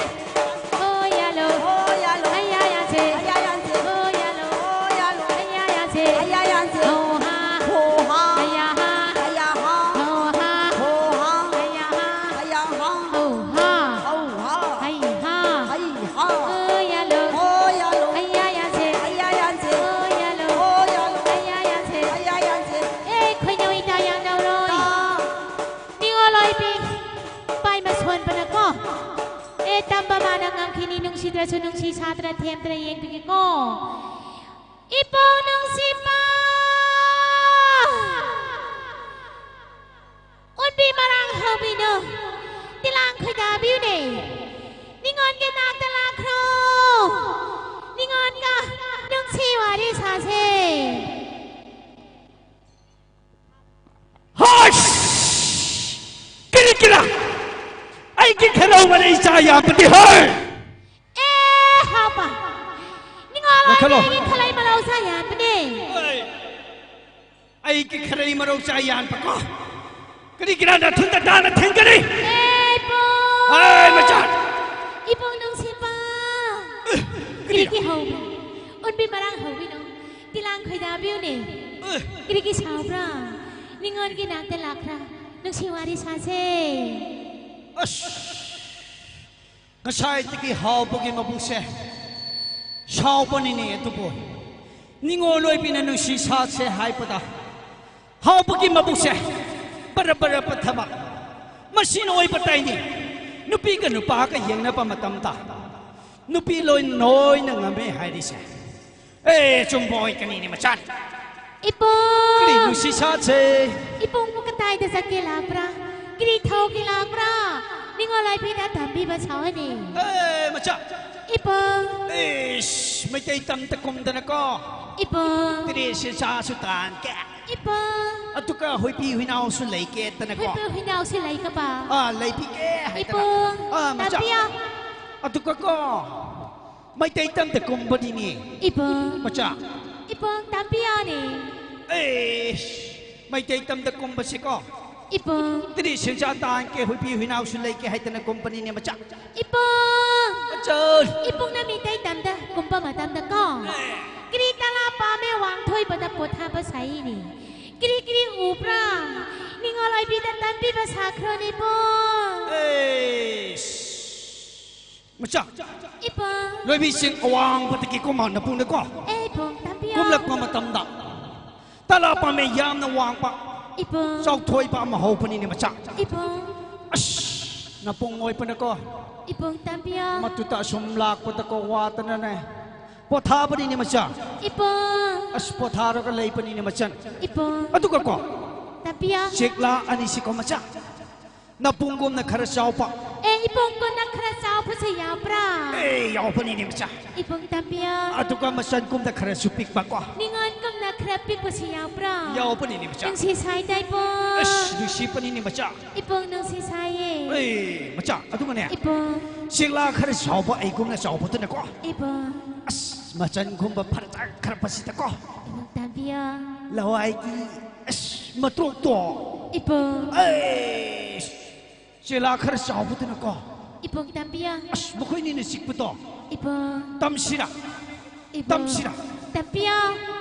ꯍꯣ ꯌꯥꯂꯣ꯫ ꯍꯣ ꯌꯥꯂꯣ꯫ ꯍꯩꯌꯥ ꯌꯥꯟꯁꯦ꯫ ꯍꯩꯌꯥ ꯌꯥꯟꯁꯦ꯫ ꯍꯣ ꯌꯥꯂꯣ꯫ ꯍꯣ ꯌꯥꯂꯣ꯫ ꯍꯩꯌꯥ ꯌꯥꯟꯁꯦ꯫ ꯍꯩꯌꯥ ꯌꯥꯟꯁꯦ꯫ ꯍꯣ ꯍꯥ꯫ ꯍꯣ ꯍꯥ꯫ ꯍꯩꯌꯥ ꯍꯥ꯫ ꯍꯩꯌꯥ ꯍꯥ꯫ ꯍꯣ ꯍꯥ꯫ ꯍꯣ ꯍꯥ꯫ ꯍꯩꯌꯥ ꯍꯥ꯫ ꯍꯩꯌꯥ ꯍꯥ꯫ ꯍꯣ ꯍꯥ꯫ ꯍꯣ ꯍꯥ꯫ ꯍꯩ ꯍꯥ꯫ ꯍꯩ ꯍꯥ꯫ ꯍꯣ ꯌꯥꯂꯣ꯫ ꯍꯣ ꯌꯥꯂꯣ꯫ ꯍꯩꯌꯥ ꯌꯥꯟꯁꯦ꯫ ꯍꯩꯌꯥ ꯌꯥꯟꯁꯦ꯫ ꯍꯣ ꯌꯥꯂꯣ꯫ ꯍꯣ ꯌꯥꯂꯣ꯫ ꯍꯩꯌꯥ ꯌꯥꯟꯁꯦ꯫ ꯍꯩꯌꯥ ꯌꯥꯟꯁꯦ꯫ ꯑꯦ ꯈꯣꯏꯅꯧ ꯏꯇꯥ ꯌꯥꯝ ꯇꯧꯔꯣꯏ꯫ ꯇꯥ꯫ ꯅꯤꯉꯣꯜ ꯑꯣꯏꯕꯤ ꯄꯥꯏꯃ ꯁꯣꯟꯕꯅꯀꯣ꯫ ꯑꯦ ꯇꯝꯕ ꯃꯥꯅ ꯉꯝꯈꯤꯅꯤ ꯅꯨꯡꯁꯤꯗ꯭ꯔꯁꯨ ꯅꯨꯡꯁꯤ ꯁꯥꯗ꯭ꯔ ꯊꯦꯝꯗ꯭ꯔ ꯌꯦꯡꯕꯤꯒꯦꯀꯣ꯫ ꯏꯄꯧ ꯅꯨꯡꯁꯤꯕ꯫ ꯑꯣꯟꯕꯤ ꯃꯔꯥꯡ ꯍꯧꯕꯤꯅꯨ꯫ ꯇꯤꯂꯥꯡ ꯈꯣꯏꯗꯥꯕꯤꯌꯨꯅꯦ꯫ ꯅꯤꯉꯣꯟꯒꯤ ꯅꯥꯛꯇ ꯂꯥꯛꯈ꯭ꯔꯣ꯫ ꯅꯤꯉꯣꯟꯒ ꯅꯨꯡꯁꯤ ꯋꯥꯔꯤ ꯁꯥꯁꯦ꯫ ꯍꯁ! ꯀꯔꯤ ꯀꯔꯥ? ꯑꯩꯒꯤ ꯈꯦꯔꯧ ꯃꯔꯩ ꯆꯥ ꯌꯥꯕꯗꯤ ꯍꯣꯏ! ꯑꯦ ꯍꯥꯎꯕ! ꯅꯤꯡꯉꯥꯂꯣꯏ ꯂꯥꯛꯈꯠꯂꯣ꯫ ꯑꯩꯒꯤ ꯈꯂꯩ ꯃꯔꯧ ꯆꯥ ꯌꯥꯕꯅꯦ꯫ ꯍꯣꯏ꯫ ꯑꯩꯒꯤ ꯈꯔꯩ ꯃꯔꯧ ꯆꯥ ꯌꯥꯟꯕꯀꯣ꯫ ꯀꯔꯤ ꯀꯔꯥ ꯅꯊꯨꯟꯗ ꯗꯥꯅ ꯊꯤꯟꯒꯅꯤ? ꯑꯦ ꯏꯄꯨ! ꯑꯦ ꯃꯆꯥ! ꯏꯄꯨ ꯅꯨꯡꯁꯤꯕ! ꯑꯦ, ꯀꯔꯤ? ꯀꯔꯤꯒꯤ ꯍꯧꯕ? ꯎꯟꯕꯤ ꯃꯔꯥꯡ ꯍꯧꯕꯤꯅꯣ? ꯇꯤꯂꯥꯡ ꯈꯣꯏꯗꯥꯕꯤꯌꯨꯅꯦ꯫ ꯑꯦ! ꯀꯔꯤꯒꯤ ꯁꯥꯎꯕ꯭ꯔꯥ? ꯅꯤꯉꯣꯜꯒꯤ ꯅꯥꯛꯇ ꯂꯥꯛꯈ꯭ꯔꯥ? ꯅꯨꯡꯁꯤ ꯋꯥꯔꯤ ꯁꯥꯁꯦ꯫ ꯑꯁ! ꯉꯁꯥꯏꯗꯒꯤ ꯍꯥꯎꯕꯒꯤ ꯃꯕꯨꯛꯁꯦ ꯁꯥꯎꯕꯅꯤꯅꯦ, ꯑꯗꯨꯕꯨ ꯅꯤꯉꯣꯜ ꯑꯣꯏꯕꯤꯅ ꯅꯨꯡꯁꯤ ꯁꯥꯁꯦ ꯍꯥꯏꯕꯗ ꯍꯥꯎꯕꯒꯤ ꯃꯕꯨꯛꯁꯦ ꯕꯔ ꯕꯔ ꯄꯠꯊꯕ꯫ ꯃꯁꯤꯅ ꯑꯣꯏꯕ ꯇꯥꯏꯅꯦ꯫ ꯅꯨꯄꯤꯒ ꯅꯨꯄꯥꯒ ꯌꯦꯡꯅꯕ ꯃꯇꯝꯗ ꯅꯨꯄꯤ ꯂꯣꯏ ꯂꯣꯏꯅ ꯉꯝꯃꯦ ꯍꯥꯏꯔꯤꯁꯦ꯫ ꯑꯦ, ꯆꯨꯝꯕ ꯑꯣꯏꯒꯅꯤꯅꯦ, ꯃꯆꯥꯟ꯫ ꯏꯄꯨꯡ! ꯀꯔꯤ ꯅꯨꯡꯁꯤ ꯁꯥꯁꯦ? ꯏꯄꯨꯡꯕꯨ ꯀꯗꯥꯏꯗ ꯆꯠꯀꯦ ꯂꯥꯛꯄ꯭ꯔꯥ? ꯀꯔꯤ ꯊꯧꯒꯦ ꯂꯥꯛꯄ꯭ꯔꯥ? ꯅꯤꯡꯉꯣꯜ ꯑꯣꯏꯕꯤꯗ ꯇꯝꯕꯤꯕ ꯁꯥꯎꯍꯅꯤ꯫ ꯑꯦ, ꯃꯆꯥ! ꯏꯄꯨꯡ! ꯏꯁ, ꯃꯩꯇꯩ ꯇꯝꯗ ꯀꯨꯝꯗꯅꯀꯣ꯫ ꯏꯄꯨꯡ! ꯇ꯭ꯔꯦꯁꯦ ꯆꯥꯁꯨ ꯇꯥꯟꯒꯦ꯫ ꯏꯄꯨꯡ! ꯑꯗꯨꯒ ꯍꯨꯏꯄꯤ ꯍꯨꯏꯅꯥꯎꯁꯨ ꯂꯩꯒꯦꯗꯅꯀꯣ꯫ ꯍꯨꯏꯄꯤ ꯍꯨꯏꯅꯥꯎꯁꯨ ꯂꯩꯒꯕ꯫ ꯑꯥ, ꯂꯩꯕꯤꯒꯦ ꯍꯥꯏꯗꯅ꯫ ꯏꯄꯨꯡ! ꯑꯥ, ꯃꯆꯥ꯫ ꯇꯝꯕꯤꯌꯣ꯫ ꯑꯗꯨꯒꯀꯣ, ꯃꯩꯇꯩ ꯇꯝꯗ ꯀꯨꯝꯕꯅꯤꯅꯦ꯫ ꯏꯄꯨꯡ! ꯃꯆꯥ꯫ ꯏꯄꯨꯡ, ꯇꯝꯕꯤꯌꯣꯅꯦ꯫ ꯑꯦꯁ, ꯃꯩꯇꯩ ꯇꯝꯗ ꯀꯨꯝꯕꯁꯤꯀꯣ꯫ ꯏꯄꯨꯡ! ꯇ꯭ꯔꯤ ꯁꯦꯟꯖꯥ ꯇꯥꯟꯒꯦ, ꯍꯨꯏꯄꯤ ꯍꯨꯏꯅꯥꯎꯁꯨ ꯂꯩꯒꯦ ꯍꯥꯏꯗꯅ ꯀꯨꯝꯕꯅꯤꯅꯦ, ꯃꯆꯥ꯫ ꯏꯄꯨꯡ! ꯃꯆꯥ! ꯏꯄꯨꯡꯅ ꯃꯩꯇꯩ ꯇꯝꯗ ꯀꯨꯝꯕ ꯃꯇꯝꯗ ꯀꯣ, ꯑꯦ꯫ ꯀꯔꯤ ꯇꯔꯥ ꯄꯥꯝꯃꯦ ꯋꯥꯡꯊꯣꯏꯕꯗ ꯄꯣꯊꯥꯕ ꯁꯥꯏꯅꯦ꯫ ꯀꯔꯤ ꯀꯔꯤ ꯎꯕ꯭ꯔꯥ? ꯅꯤꯡꯉꯣꯜ ꯑꯣꯏꯕꯤꯗ ꯇꯝꯕꯤꯕ ꯁꯥꯈ꯭ꯔꯣꯅꯦ, ꯏꯄꯨꯡ꯫ ꯑꯦꯁ! ꯃꯆꯥ! ꯏꯄꯨꯡ! ꯂꯣꯏꯕꯤꯁꯤꯡ ꯑꯋꯥꯡꯕꯗꯒꯤ ꯀꯨꯝꯃ ꯅꯄꯨꯡꯗꯀꯣ꯫ ꯑꯦ, ꯏꯄꯨꯡ, ꯇꯝꯕꯤꯌꯣ꯫ ꯀꯨꯝꯂꯛꯄ ꯃꯇꯝꯗ ꯇꯂꯥ ꯄꯥꯝꯃꯦ ꯌꯥꯝꯅ ꯋꯥꯡꯕ, ꯏꯄꯨꯡ꯫ ꯆꯥꯎꯊꯣꯏꯕ ꯑꯃ ꯍꯧꯕꯅꯤꯅꯦ, ꯃꯆꯥ꯫ ꯏꯄꯨꯡ꯫ ꯑꯁ! ꯅꯄꯨꯡ ꯑꯣꯏꯕꯅꯀꯣ꯫ ꯏꯄꯨꯡ, ꯇꯝꯕꯤꯌꯣ꯫ ꯃꯗꯨꯗ ꯑꯁꯨꯝ ꯂꯥꯛꯄꯗꯀꯣ ꯋꯥꯗꯅꯅꯦ ꯄꯣꯊꯥꯕꯅꯤꯅꯦ, ꯃꯆꯥ꯫ ꯏꯄꯨꯡ꯫ ꯑꯁ, ꯄꯣꯊꯥꯔꯒ ꯂꯩꯕꯅꯤꯅꯦ, ꯃꯆꯟ꯫ ꯏꯄꯨꯡ꯫ ꯑꯗꯨꯒꯀꯣ, ꯇꯝꯕꯤꯌꯣ꯫ ꯆꯦꯛꯂꯥ ꯑꯅꯤꯁꯤꯀꯣ, ꯃꯆꯥ꯫ ꯅꯄꯨꯡꯒꯨꯝꯅ ꯈꯔ ꯆꯥꯎꯕ꯫ ꯑꯦ, ꯏꯄꯨꯡꯒꯨꯝꯅ ꯈꯔ ꯆꯥꯎꯕꯁꯦ ꯌꯥꯎꯕ꯭ꯔꯥ? ꯑꯦ, ꯌꯥꯎꯕꯅꯤꯅꯦ, ꯃꯆꯥ꯫ ꯏꯄꯨꯡ, ꯇꯝꯕꯤꯌꯣ꯫ ꯑꯗꯨꯒ ꯃꯆꯟꯒꯨꯝꯅ ꯈꯔꯁꯨ ꯄꯤꯛꯄꯀꯣ꯫ ꯅꯤꯉꯣꯜꯒꯨꯝꯅ ꯈꯔ ꯄꯤꯛꯄꯁꯦ ꯌꯥꯎꯕ꯭ꯔꯥ? ꯌꯥꯎꯕꯅꯤꯅꯦ, ꯃꯆꯥ꯫ ꯅꯨꯡꯁꯤ ꯁꯥꯏꯗ, ꯏꯄꯨꯡ꯫ ꯑꯁ, ꯅꯨꯡꯁꯤꯕꯅꯤꯅꯦ, ꯃꯆꯥ꯫ ꯏꯄꯨꯡ, ꯅꯨꯡꯁꯤ ꯁꯥꯏꯌꯦ꯫ ꯑꯦ, ꯃꯆꯥ, ꯑꯗꯨꯒꯅꯦ꯫ ꯏꯄꯨꯡ꯫ ꯆꯦꯛꯂꯥ ꯈꯔ ꯆꯥꯎꯕ ꯑꯩꯒꯨꯝꯅ ꯆꯥꯎꯕꯗꯨꯅꯀꯣ꯫ ꯏꯄꯨꯡ꯫ ꯑꯁ, ꯃꯆꯟꯒꯨꯝꯕ ꯐꯔꯇꯥꯛ ꯈꯔ ꯐꯁꯤꯗꯀꯣ꯫ ꯏꯄꯨꯡ, ꯇꯝꯕꯤꯌꯣ꯫ ꯂꯋꯥꯏꯒꯤ, ꯑꯁ, ꯃꯇ꯭ꯔꯣꯛꯇꯣ꯫ ꯏꯄꯨꯡ꯫ ꯑꯩꯁ, ꯆꯦꯂꯥ ꯈꯔ ꯆꯥꯎꯕꯗꯨꯅꯀꯣ꯫ ꯏꯄꯨꯡ, ꯇꯝꯕꯤꯌꯣ꯫ ꯑꯁ, ꯃꯈꯣꯏꯅꯤꯅ ꯆꯤꯛꯄꯗꯣ꯫ ꯏꯄꯨꯡ꯫ ꯇꯝꯁꯤꯔꯥ? ꯏꯄꯨꯡ꯫ ꯇꯝꯁꯤꯔꯥ? ꯇꯝꯕꯤꯌꯣ꯫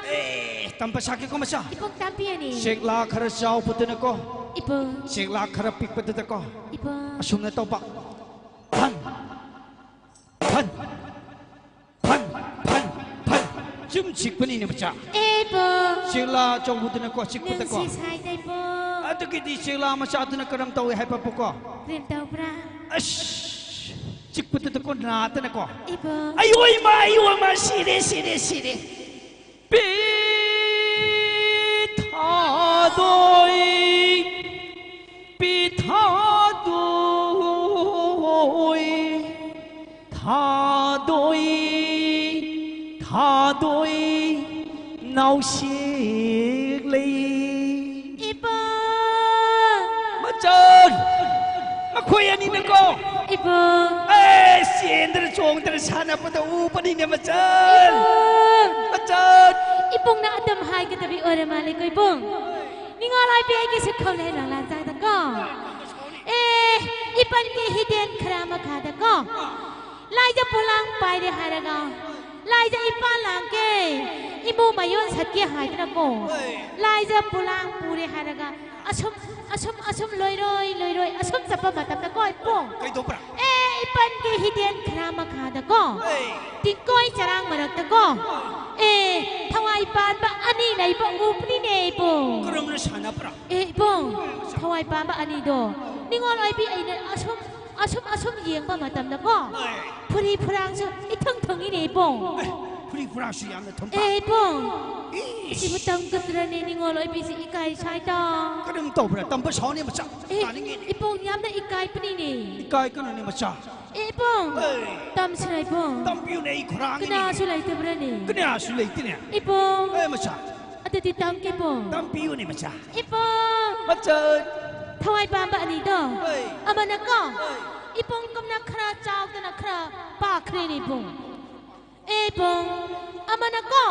ꯑꯦ, ꯇꯝꯕ ꯁꯥꯒꯦꯀꯣ, ꯃꯆꯥ꯫ ꯏꯕꯨꯡ ꯇꯥꯛꯄꯤꯌꯨꯅꯦ꯫ ꯆꯦꯛꯂꯥ ꯈꯔ ꯆꯥꯎꯕꯗꯨꯅꯀꯣ, ꯏꯕꯨꯡ꯫ ꯆꯦꯛꯂꯥ ꯈꯔ ꯄꯤꯛꯄꯗꯨꯗꯀꯣ, ꯏꯕꯨꯡ꯫ ꯑꯁꯨꯝꯅ ꯇꯧꯕ꯫ ꯐꯟ, ꯐꯟ, ꯐꯟ, ꯐꯟ, ꯐꯟ꯫ ꯁꯨꯝ ꯆꯤꯛꯄꯅꯤꯅꯦ, ꯃꯆꯥ꯫ ꯏꯕꯨꯡ꯫ ꯆꯦꯛꯂꯥ ꯑꯆꯧꯕꯗꯨꯅꯀꯣ, ꯆꯤꯛꯄꯗꯀꯣ꯫ ꯅꯨꯡꯁꯤ ꯁꯥꯏꯗ ꯏꯕꯨꯡ꯫ ꯑꯗꯨꯒꯤꯗꯤ ꯆꯦꯛꯂꯥ ꯃꯆꯥꯗꯨꯅ ꯀꯔꯝ ꯇꯧꯏ ꯍꯥꯏꯕꯕꯨꯀꯣ? ꯀꯔꯝ ꯇꯧꯕ꯭ꯔꯥ? ꯑꯁ, ꯆꯤꯛꯄꯗꯨꯗꯀꯣ, ꯅꯥꯗꯅꯀꯣ꯫ ꯏꯕꯨꯡ꯫ ꯑꯌꯣ ꯏꯃꯥ, ꯑꯌꯣ ꯏꯃꯥ, ꯁꯤꯔꯦ, ꯁꯤꯔꯦ, ꯁꯤꯔꯦ꯫ ꯄꯤꯊꯥꯗꯣꯏ, ꯄꯤꯊꯥꯗꯣꯏ, ꯊꯥꯗꯣꯏ, ꯊꯥꯗꯣꯏ, ꯅꯥꯎꯁꯦꯛ ꯂꯩ꯫ ꯏꯕꯨꯡ꯫ ꯃꯆꯟ! ꯃꯈꯣꯏ ꯑꯅꯤꯅꯀꯣ꯫ ꯏꯕꯨꯡ꯫ ꯑꯦ, ꯆꯦꯟꯗꯅ ꯆꯣꯡꯗꯅ ꯁꯥꯟꯅꯕꯗ ꯎꯕꯅꯤꯅꯦ, ꯃꯆꯟ! ꯏꯕꯨꯡ꯫ ꯃꯆꯟ! ꯏꯕꯨꯡꯅ ꯑꯗꯨꯝ ꯍꯥꯏꯒꯗꯕꯤ ꯑꯣꯏꯔ ꯃꯥꯜꯂꯦꯀꯣ, ꯏꯕꯨꯡ꯫ ꯅꯤꯡꯉꯣꯜ ꯑꯣꯏꯕꯤ ꯑꯩꯒꯤꯁꯨ ꯈꯧꯂꯩ ꯂꯥꯡꯂꯥꯡꯖꯥꯗꯀꯣ꯫ ꯑꯦ, ꯏꯄꯟꯒꯤ ꯍꯤꯗꯦꯟ ꯈꯔ ꯃꯈꯥꯗꯀꯣ꯫ ꯂꯥꯏꯖ ꯄꯣꯂꯥꯡ ꯄꯥꯏꯔꯦ ꯍꯥꯏꯔꯒ, ꯂꯥꯏꯖ ꯏꯄꯥ ꯂꯥꯡꯒꯦ, ꯏꯃꯨ ꯃꯌꯣꯟ ꯁꯠꯀꯦ ꯍꯥꯏꯗꯅꯀꯣ꯫ ꯂꯥꯏꯖ ꯄꯣꯂꯥꯡ ꯄꯨꯔꯦ ꯍꯥꯏꯔꯒ, ꯑꯁꯨꯝ, ꯑꯁꯨꯝ, ꯑꯁꯨꯝ ꯂꯣꯏꯔꯣꯏ, ꯂꯣꯏꯔꯣꯏ, ꯑꯁꯨꯝ ꯆꯠꯄ ꯃꯇꯝꯗꯀꯣ, ꯏꯕꯨꯡ꯫ ꯀꯩꯗꯧꯕ꯭ꯔꯥ? ꯑꯦ, ꯏꯄꯟꯒꯤ ꯍꯤꯗꯦꯟ ꯈꯔ ꯃꯈꯥꯗꯀꯣ꯫ ꯑꯦ꯫ ꯇꯤꯡꯀꯣꯏ ꯆꯔꯥꯡ ꯃꯔꯛꯇꯀꯣ꯫ ꯑꯦ, ꯊꯋꯥꯏ ꯄꯥꯟꯕ ꯑꯅꯤ ꯂꯩꯕ ꯎꯕꯅꯤꯅꯦ, ꯏꯕꯨꯡ꯫ ꯀꯔꯝꯅ ꯁꯥꯟꯅꯕ꯭ꯔꯥ? ꯑꯦ, ꯏꯕꯨꯡ, ꯊꯋꯥꯏ ꯄꯥꯟꯕ ꯑꯅꯤꯗꯣ ꯅꯤꯡꯉꯣꯜ ꯑꯣꯏꯕꯤ ꯑꯩꯅ ꯑꯁꯨꯝ, ꯑꯁꯨꯝ, ꯑꯁꯨꯝ ꯌꯦꯡꯕ ꯃꯇꯝꯗꯀꯣ, ꯑꯦ꯫ ꯐꯨꯔꯤ ꯐꯨꯔꯥꯡꯁꯨ ꯏꯊꯨꯡ ꯊꯨꯡꯉꯤꯅꯦ, ꯏꯕꯨꯡ꯫ ꯑꯦ, ꯐꯨꯔꯤ ꯐꯨꯔꯥꯁꯨ ꯌꯥꯝꯅ ꯊꯨꯝꯕ꯫ ꯑꯦ, ꯏꯕꯨꯡ, ꯏꯁ! ꯁꯤꯕꯨ ꯇꯝꯒꯗ꯭ꯔꯅꯦ ꯅꯤꯡꯉꯣꯜ ꯑꯣꯏꯕꯤꯁꯤ ꯏꯀꯥꯏ ꯁꯥꯏꯗ꯫ ꯀꯔꯝ ꯇꯧꯕ꯭ꯔꯥ? ꯇꯝꯕ ꯁꯥꯎꯅꯦ, ꯃꯆꯥ꯫ ꯑꯦ, ꯇꯥꯅꯤꯡꯉꯤꯅꯦ꯫ ꯏꯕꯨꯡ, ꯌꯥꯝꯅ ꯏꯀꯥꯏꯕꯅꯤꯅꯦ꯫ ꯏꯀꯥꯏꯒꯅꯨꯅꯦ, ꯃꯆꯥ꯫ ꯑꯦ, ꯏꯕꯨꯡ, ꯑꯦ꯫ ꯇꯝꯁꯤꯔ, ꯏꯕꯨꯡ? ꯇꯝꯕꯤꯌꯨꯅꯦ, ꯑꯩ ꯈꯨꯔꯥꯡꯒꯤꯅꯤ꯫ ꯀꯅꯥꯁꯨ ꯂꯩꯇꯕ꯭ꯔꯅꯦ? ꯀꯅꯥꯁꯨ ꯂꯩꯇꯦꯅꯦ꯫ ꯏꯕꯨꯡ, ꯑꯦ, ꯃꯆꯥ꯫ ꯑꯗꯨꯗꯤ ꯇꯝꯒꯦ, ꯏꯕꯨꯡ꯫ ꯇꯝꯕꯤꯌꯨꯅꯦ, ꯃꯆꯥ꯫ ꯏꯕꯨꯡ, ꯃꯆꯥ꯫ ꯊꯋꯥꯏ ꯄꯥꯟꯕ ꯑꯅꯤꯗꯣ, ꯑꯦ꯫ ꯑꯃꯅꯀꯣ, ꯑꯦ꯫ ꯏꯕꯨꯡꯒꯨꯝꯅ ꯈꯔ ꯆꯥꯎꯗꯅ ꯈꯔ ꯄꯥꯛꯈ꯭ꯔꯦꯅꯦ, ꯏꯕꯨꯡ꯫ ꯑꯦ, ꯏꯕꯨꯡ, ꯑꯃꯅꯀꯣ,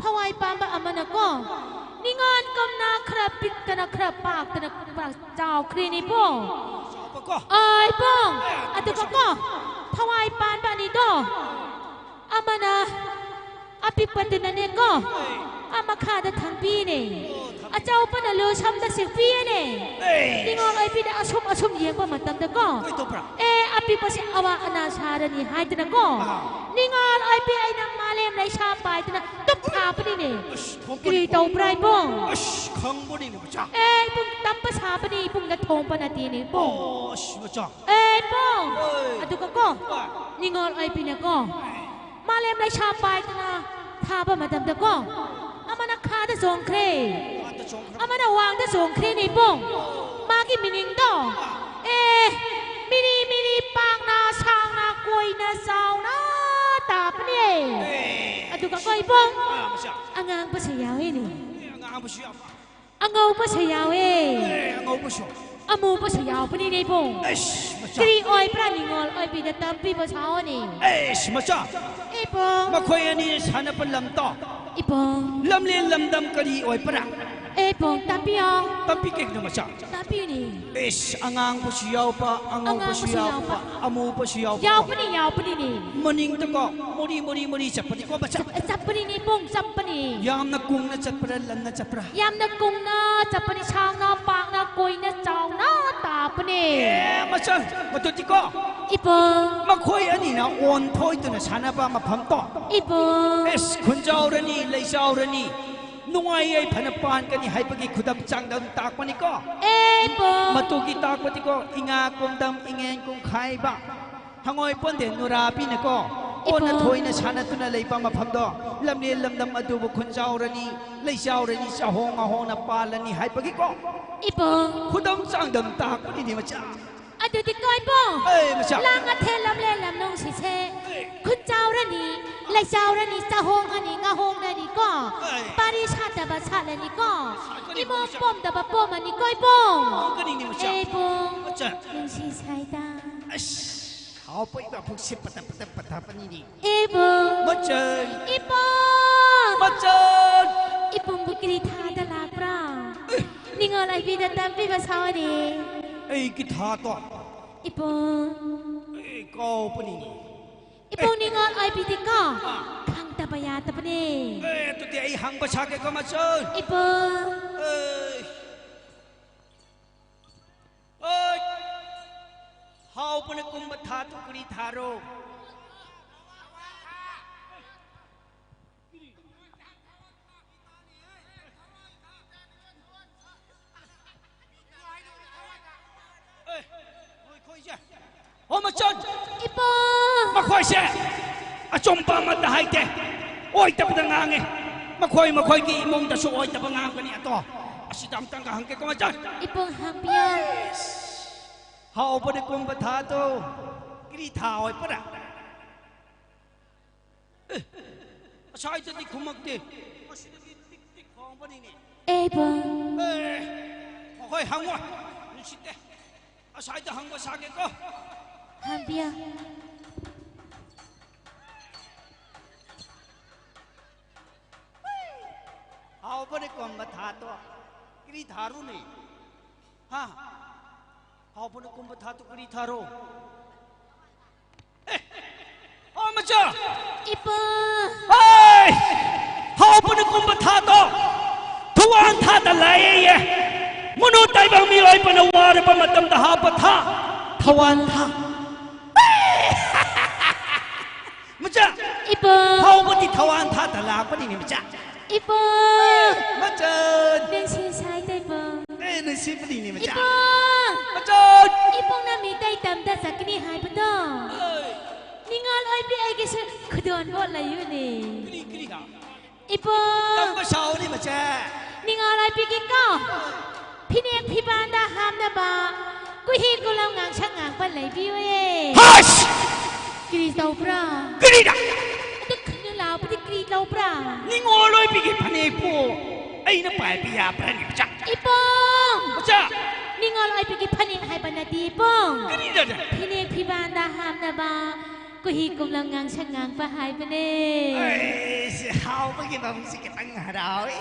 ꯊꯋꯥꯏ ꯄꯥꯟꯕ ꯑꯃꯅꯀꯣ, ꯅꯤꯡꯉꯣꯜꯒꯨꯝꯅ ꯈꯔ ꯄꯤꯛꯇꯅ ꯈꯔ ꯄꯥꯛꯇꯅ ꯄꯥꯛ-, ꯆꯥꯎꯈ꯭ꯔꯦꯅꯦ, ꯏꯕꯨꯡ꯫ ꯆꯥꯎꯕꯀꯣ꯫ ꯑꯣ, ꯏꯕꯨꯡ, ꯑꯦ, ꯑꯗꯨꯒꯀꯣ, ꯊꯋꯥꯏ ꯄꯥꯟꯕ ꯑꯅꯤꯗꯣ, ꯑꯃꯅ ꯑꯄꯤꯛꯄꯗꯨꯅꯅꯦꯀꯣ, ꯑꯥ ꯃꯈꯥꯗ ꯊꯝꯕꯤꯅꯦ꯫ ꯑꯆꯧꯕꯅ ꯂꯨ ꯁꯝꯗ ꯁꯤꯛꯄꯤꯌꯦꯅꯦ꯫ ꯑꯦ꯫ ꯅꯤꯡꯉꯣꯜ ꯑꯣꯏꯕꯤꯅ ꯑꯁꯨꯝ ꯑꯁꯨꯝ ꯌꯦꯡꯕ ꯃꯇꯝꯗꯀꯣ, ꯀꯩꯗꯧꯕ꯭ꯔꯥ? ꯑꯦ, ꯑꯄꯤꯛꯄꯁꯦ ꯑꯋꯥ ꯑꯅꯥ ꯁꯥꯔꯅꯤ ꯍꯥꯏꯗꯅꯀꯣ, ꯑꯥ꯫ ꯅꯤꯡꯉꯣꯜ ꯑꯣꯏꯕꯤ ꯑꯩꯅ ꯃꯥꯂꯦꯝ ꯂꯩꯁꯥ ꯄꯥꯏꯗꯅ ꯇꯨꯞ ꯊꯥꯕꯅꯤꯅꯦ꯫ ꯑꯁ, ꯊꯣꯛꯄꯅꯤ, ꯀꯔꯤ ꯊꯣꯛꯄꯅꯤ꯫ ꯇꯧꯕ꯭ꯔꯥ, ꯏꯕꯨꯡ? ꯑꯁ, ꯈꯪꯕꯅꯤꯅꯦ, ꯃꯆꯥ꯫ ꯑꯦ, ꯏꯕꯨꯡ, ꯇꯝꯕ ꯁꯥꯕꯅꯤ, ꯏꯕꯨꯡꯗ ꯊꯣꯡꯕ ꯅꯠꯇꯦꯅꯦ, ꯏꯕꯨꯡ꯫ ꯑꯣ, ꯑꯁ, ꯃꯆꯥ꯫ ꯑꯦ, ꯏꯕꯨꯡ! ꯑꯦ꯫ ꯑꯗꯨꯒꯀꯣ, ꯍꯣꯏ꯫ ꯅꯤꯡꯉꯣꯜ ꯑꯣꯏꯕꯤꯅꯀꯣ, ꯍꯣꯏ꯫ ꯃꯥꯂꯦꯝ ꯂꯩꯁꯥ ꯄꯥꯏꯗꯅ ꯊꯥꯕ ꯃꯇꯝꯗꯀꯣ, ꯑꯃꯅ ꯈꯥꯗ ꯆꯣꯡꯈ꯭ꯔꯦ꯫ ꯈꯥꯗ ꯆꯣꯡꯈ꯭ꯔꯦ꯫ ꯑꯃꯅ ꯋꯥꯡꯗ ꯆꯣꯡꯈ꯭ꯔꯦꯅꯦ, ꯏꯕꯨꯡ꯫ ꯃꯥꯒꯤ ꯃꯤꯅꯤꯡꯗꯣ, ꯑꯦ, ꯃꯤꯔꯤ ꯃꯤꯔꯤ ꯄꯥꯛꯅ ꯁꯥꯡꯅ ꯀꯣꯏꯅ ꯆꯥꯎꯅ ꯇꯥꯕꯅꯦ꯫ ꯑꯦ꯫ ꯑꯗꯨꯒꯀꯣ, ꯏꯕꯨꯡ, ꯑꯥ, ꯃꯆꯥ꯫ ꯑꯉꯥꯡꯕꯁꯨ ꯌꯥꯎꯋꯦꯅꯦ꯫ ꯑꯦ, ꯑꯉꯥꯡꯕꯁꯨ ꯌꯥꯎꯕ꯫ ꯑꯉꯧꯕꯁꯨ ꯌꯥꯎꯋꯦ꯫ ꯑꯦ, ꯑꯉꯧꯕꯁꯨ꯫ ꯑꯃꯨꯕꯁꯨ ꯌꯥꯎꯕꯅꯤꯅꯦ, ꯏꯕꯨꯡ꯫ ꯑꯩꯁ, ꯃꯆꯥ꯫ ꯀꯔꯤ ꯑꯣꯏꯕ꯭ꯔꯥ, ꯅꯤꯡꯉꯣꯜ ꯑꯣꯏꯕꯤꯗ ꯇꯝꯕꯤꯕ ꯁꯥꯑꯣꯅꯦ꯫ ꯑꯩꯁ, ꯃꯆꯥ꯫ ꯏꯕꯨꯡ꯫ ꯃꯈꯣꯏ ꯑꯅꯤ ꯁꯥꯟꯅꯕ ꯂꯝꯗꯣ꯫ ꯏꯕꯨꯡ꯫ ꯂꯝꯂꯦꯟ ꯂꯝꯗꯝ ꯀꯔꯤ ꯑꯣꯏꯕ꯭ꯔꯥ? ꯏꯕꯨꯡ, ꯇꯝꯕꯤꯌꯣ꯫ ꯇꯝꯕꯤꯒꯦ ꯀꯩꯅꯣ, ꯃꯆꯥ꯫ ꯇꯝꯕꯤꯌꯨꯅꯦ꯫ ꯏꯁ, ꯑꯉꯥꯡꯕꯁꯨ ꯌꯥꯎꯕ, ꯑꯉꯧꯕꯁꯨ ꯑꯉꯥꯡꯕꯁꯨ ꯌꯥꯎꯕ, ꯌꯥꯎꯕ꯫ ꯑꯃꯨꯕꯁꯨ ꯌꯥꯎꯕ꯫ ꯌꯥꯎꯕꯅꯤ, ꯌꯥꯎꯕꯅꯤꯅꯦ꯫ ꯃꯅꯤꯡꯗꯀꯣ, ꯃꯨꯔꯤ, ꯃꯨꯔꯤ, ꯃꯨꯔꯤ ꯆꯠꯄꯅꯤꯀꯣ, ꯃꯆꯥ꯫ ꯆꯠ-, ꯆꯠꯄꯅꯤꯅꯦ, ꯏꯕꯨꯡ, ꯆꯠꯄꯅꯤ꯫ ꯌꯥꯝꯅ ꯀꯨꯡꯅ ꯆꯠꯄ꯭ꯔꯥ, ꯂꯟꯅ ꯆꯠꯄ꯭ꯔꯥ? ꯌꯥꯝꯅ ꯀꯨꯡꯅ ꯆꯠꯄꯅꯤ, ꯁꯥꯡꯅ, ꯄꯥꯛꯅ, ꯀꯣꯏꯅ, ꯆꯥꯎꯅ ꯇꯥꯕꯅꯦ꯫ ꯑꯦ, ꯃꯆꯟ, ꯃꯗꯨꯗꯤꯀꯣ, ꯏꯕꯨꯡ꯫ ꯃꯈꯣꯏ ꯑꯅꯤꯅ ꯑꯣꯟꯊꯣꯏꯗꯨꯅ ꯁꯥꯟꯅꯕ ꯃꯐꯝꯗꯣ꯫ ꯏꯕꯨꯡ꯫ ꯑꯦꯁ, ꯈꯨꯟꯖꯥꯎꯔꯅꯤ, ꯂꯩꯖꯥꯎꯔꯅꯤ, ꯅꯨꯡꯉꯥꯏ ꯌꯥꯏꯐꯅ ꯄꯥꯟꯒꯅꯤ ꯍꯥꯏꯕꯒꯤ ꯈꯨꯗꯝ ꯆꯥꯡꯗꯝ ꯇꯥꯛꯄꯅꯤꯀꯣ꯫ ꯏꯕꯨꯡ꯫ ꯃꯗꯨꯒꯤ ꯇꯥꯛꯄꯗꯤꯀꯣ, ꯏꯉꯥ ꯀꯨꯝꯗꯝ, ꯏꯉꯦꯟ ꯀꯨꯝꯈꯥꯏꯕ, ꯍꯪꯉꯣꯏ ꯄꯣꯟꯗꯦ ꯅꯨꯔꯥꯕꯤꯅꯀꯣ, ꯑꯣꯟꯅ ꯏꯕꯨꯡ꯫ ꯊꯣꯏꯅ ꯁꯥꯟꯅꯗꯨꯅ ꯂꯩꯕ ꯃꯐꯝꯗꯣ, ꯂꯝꯂꯦꯟ ꯂꯝꯗꯝ ꯑꯗꯨꯕꯨ ꯈꯨꯟꯖꯥꯎꯔꯅꯤ, ꯂꯩꯖꯥꯎꯔꯅꯤ, ꯆꯥꯍꯣꯡ ꯉꯥꯍꯣꯡꯅ ꯄꯥꯜꯂꯅꯤ ꯍꯥꯏꯕꯒꯤꯀꯣ, ꯏꯕꯨꯡ꯫ ꯈꯨꯗꯝ ꯆꯥꯡꯗꯝ ꯇꯥꯛꯄꯅꯤꯅꯦ, ꯃꯆꯥ꯫ ꯑꯗꯨꯗꯤ ꯀꯣ, ꯏꯕꯨꯡ, ꯑꯦ, ꯃꯆꯥ꯫ ꯂꯥꯡ ꯑꯊꯦꯜ ꯂꯝꯂꯦꯟ ꯂꯝꯅꯨꯡꯁꯤꯁꯦ, ꯑꯦ꯫ ꯈꯨꯟꯖꯥꯎꯔꯅꯤ, ꯂꯩꯖꯥꯎꯔꯅꯤ, ꯆꯥꯍꯣꯡꯉꯅꯤ, ꯉꯥꯍꯣꯡꯅꯅꯤꯀꯣ, ꯑꯦ꯫ ꯄꯥꯔꯤ ꯁꯥꯠꯇꯕ ꯁꯥꯠꯂꯅꯤꯀꯣ, ꯁꯥꯠꯀꯅꯤ, ꯏꯃꯣꯝ ꯃꯆꯥ꯫ ꯄꯣꯝꯗꯕ ꯄꯣꯝꯃꯅꯤꯀꯣ, ꯏꯕꯨꯡ꯫ ꯄꯣꯝꯒꯅꯤꯅꯦ, ꯃꯆꯥ꯫ ꯑꯦ, ꯏꯕꯨꯡ꯫ ꯃꯆꯥ꯫ ꯅꯨꯡꯁꯤ ꯁꯥꯏꯗ꯫ ꯑꯁ, ꯍꯥꯎꯕ ꯏꯕ ꯄꯨꯛꯁꯦ ꯄꯇꯛ ꯄꯇꯛ ꯄꯊꯥ ꯄꯅꯤꯅꯤ꯫ ꯏꯕꯨꯡ꯫ ꯃꯆꯟ꯫ ꯏꯕꯨꯡ꯫ ꯃꯆꯟ꯫ ꯏꯕꯨꯡꯕꯨ ꯀꯔꯤ ꯊꯥꯗ ꯂꯥꯛꯄ꯭ꯔꯥ? ꯑꯦ꯫ ꯅꯤꯡꯉꯣꯜ ꯑꯣꯏꯕꯤꯗ ꯇꯝꯕꯤꯕ ꯁꯥꯎꯅꯦ꯫ ꯑꯩꯒꯤ ꯊꯥꯗꯣ꯫ ꯏꯕꯨꯡ꯫ ꯑꯩ ꯀꯥꯎꯕꯅꯤꯅꯦ꯫ ꯏꯕꯨꯡ, ꯑꯦ꯫ ꯅꯤꯡꯉꯣꯜ ꯑꯣꯏꯕꯤꯗꯤꯀꯣ, ꯑꯥ꯫ ꯈꯪꯗꯕ ꯍꯥꯞꯄ ꯌꯥꯗꯕꯅꯦ꯫ ꯑꯦ, ꯑꯗꯨꯗꯤ ꯑꯩ ꯍꯪꯕ ꯁꯥꯒꯦꯀꯣ, ꯃꯆꯟ꯫ ꯏꯄꯨ꯫ ꯑꯦ꯫ ꯑꯦ꯫ ꯍꯥꯎꯕꯅ ꯀꯨꯝꯕ ꯊꯥꯗꯨ ꯀꯔꯤ ꯊꯥꯔꯣ? ꯑꯦ, ꯃꯈꯣꯏꯁꯦ꯫ ꯍꯣ, ꯃꯆꯟ! ꯏꯄꯨ! ꯃꯈꯣꯏꯁꯦ ꯑꯆꯨꯝꯕ ꯑꯃꯠꯇ ꯍꯥꯏꯗꯦ, ꯑꯣꯏꯗꯕꯗ ꯉꯥꯡꯉꯦ꯫ ꯃꯈꯣꯏ ꯃꯈꯣꯏꯒꯤ ꯏꯃꯨꯡꯗꯁꯨ ꯑꯣꯏꯗꯕ ꯉꯥꯡꯒꯅꯤ꯫ ꯑꯗꯣ ꯑꯁꯤꯗ ꯑꯝꯇꯪꯒ ꯍꯪꯒꯦꯀꯣ, ꯃꯆꯟ꯫ ꯏꯄꯨ, ꯍꯪꯕꯤꯌꯨ꯫ ꯍꯥꯎꯕꯅ ꯀꯨꯝꯕ ꯊꯥꯗꯣ ꯀꯔꯤ ꯊꯥ ꯑꯣꯏꯕ꯭ꯔꯥ? ꯑꯦ, ꯉꯁꯥꯏꯗꯗꯤ ꯈꯨꯝꯃꯛꯇꯦ꯫ ꯉꯁꯤꯗꯤ ꯇꯤꯛ ꯇꯤꯛ ꯈꯣꯡꯕꯅꯤꯅꯦ꯫ ꯑꯦ, ꯏꯄꯨ꯫ ꯑꯦ, ꯍꯣꯏ, ꯍꯪꯉꯣ꯫ ꯅꯨꯡꯁꯤꯠꯇꯦ꯫ ꯉꯁꯥꯏꯗ ꯍꯪꯕ ꯁꯥꯒꯦꯀꯣ꯫ ꯍꯪꯕꯤꯌꯨ꯫ ꯍꯥꯎꯕꯅ ꯀꯨꯝꯕ ꯊꯥꯗꯣ ꯀꯔꯤ ꯊꯥꯔꯨꯅꯦ? ꯍꯥ? ꯍꯥꯎꯕꯅ ꯀꯨꯝꯕ ꯊꯥꯗꯣ ꯀꯔꯤ ꯊꯥꯔꯣ? ꯑꯦ! ꯑꯣ, ꯃꯆꯥ! ꯏꯄꯨ! ꯍꯦ! ꯍꯥꯎꯕꯅ ꯀꯨꯝꯕ ꯊꯥꯗꯣ ꯊꯋꯥꯟ ꯊꯥꯗ ꯂꯥꯛꯑꯦꯌꯦ꯫ ꯃꯅꯨ ꯇꯥꯏꯕꯪ ꯃꯤꯑꯣꯏꯕꯅ ꯋꯥꯔꯕ ꯃꯇꯝꯗ ꯍꯥꯞꯄ ꯊꯥ, ꯊꯋꯥꯟ ꯊꯥ꯫ ꯃꯆꯥ! ꯏꯄꯨ! ꯍꯥꯎꯕꯗꯤ ꯊꯋꯥꯟ ꯊꯥꯗ ꯂꯥꯛꯄꯅꯤꯅꯦ, ꯃꯆꯥ꯫ ꯏꯄꯨ! ꯃꯆꯟ! ꯅꯨꯡꯁꯤ ꯁꯥꯏꯗ, ꯏꯄꯨ꯫ ꯑꯦ, ꯅꯨꯡꯁꯤꯕꯅꯤꯅꯦ, ꯃꯆꯥ꯫ ꯏꯄꯨ! ꯃꯆꯟ! ꯏꯄꯨꯅ ꯃꯤꯇꯩ ꯇꯝꯗ ꯆꯠꯀꯅꯤ ꯍꯥꯏꯕꯗꯣ꯫ ꯍꯣꯏ꯫ ꯅꯤꯡꯉꯥꯜ ꯑꯣꯏꯕꯤ ꯑꯩꯒꯤꯁꯨ ꯈꯨꯗꯣꯟ ꯄꯣꯠ ꯂꯩꯌꯨꯅꯦ꯫ ꯀꯔꯤ, ꯀꯔꯤ ꯍꯥ? ꯏꯄꯨ! ꯇꯝꯕ ꯁꯥꯎꯅꯦ, ꯃꯆꯥ꯫ ꯅꯤꯡꯉꯥꯜ ꯑꯣꯏꯕꯤꯒꯤꯀꯣ꯫ ꯐꯤꯅꯦꯛ ꯐꯤꯕꯥꯟꯗ ꯍꯥꯞꯅꯕ ꯀꯨꯍꯤ ꯀꯨꯂꯝ ꯉꯥꯡꯁꯪ ꯉꯥꯡꯕ ꯂꯩꯕꯤꯌꯨꯌꯦ꯫ ꯍꯁ! ꯀꯔꯤ ꯇꯧꯕ꯭ꯔꯥ? ꯀꯔꯤꯔ? ꯑꯗꯨ ꯈꯪꯅ ꯂꯥꯎꯕꯗꯤ ꯀꯔꯤ ꯇꯧꯕ꯭ꯔꯥ? ꯅꯤꯡꯉꯣꯜ ꯑꯣꯏꯕꯤꯒꯤ ꯐꯅꯦꯛꯄꯨ ꯑꯩꯅ ꯄꯥꯏꯕ ꯌꯥꯕ꯭ꯔꯥꯅꯦ, ꯃꯆꯥ? ꯏꯄꯨꯡ! ꯃꯆꯥ! ꯅꯤꯡꯉꯣꯜ ꯑꯣꯏꯕꯤꯒꯤ ꯐꯅꯦꯛ ꯍꯥꯏꯕ ꯅꯠꯇꯦ, ꯏꯄꯨꯡ꯫ ꯀꯔꯤꯔ? ꯐꯤꯅꯦꯛ ꯐꯤꯕꯥꯟꯗ ꯍꯥꯞꯅꯕ ꯀꯨꯍꯤ ꯀꯨꯂꯝ ꯉꯥꯡꯁꯪ ꯉꯥꯡꯕ ꯍꯥꯏꯕꯅꯦ꯫ ꯑꯩꯁꯦ ꯍꯥꯎꯕꯒꯤ ꯃꯃꯤꯡꯁꯦ ꯈꯤꯇꯪ ꯍꯔꯥꯎꯏ꯫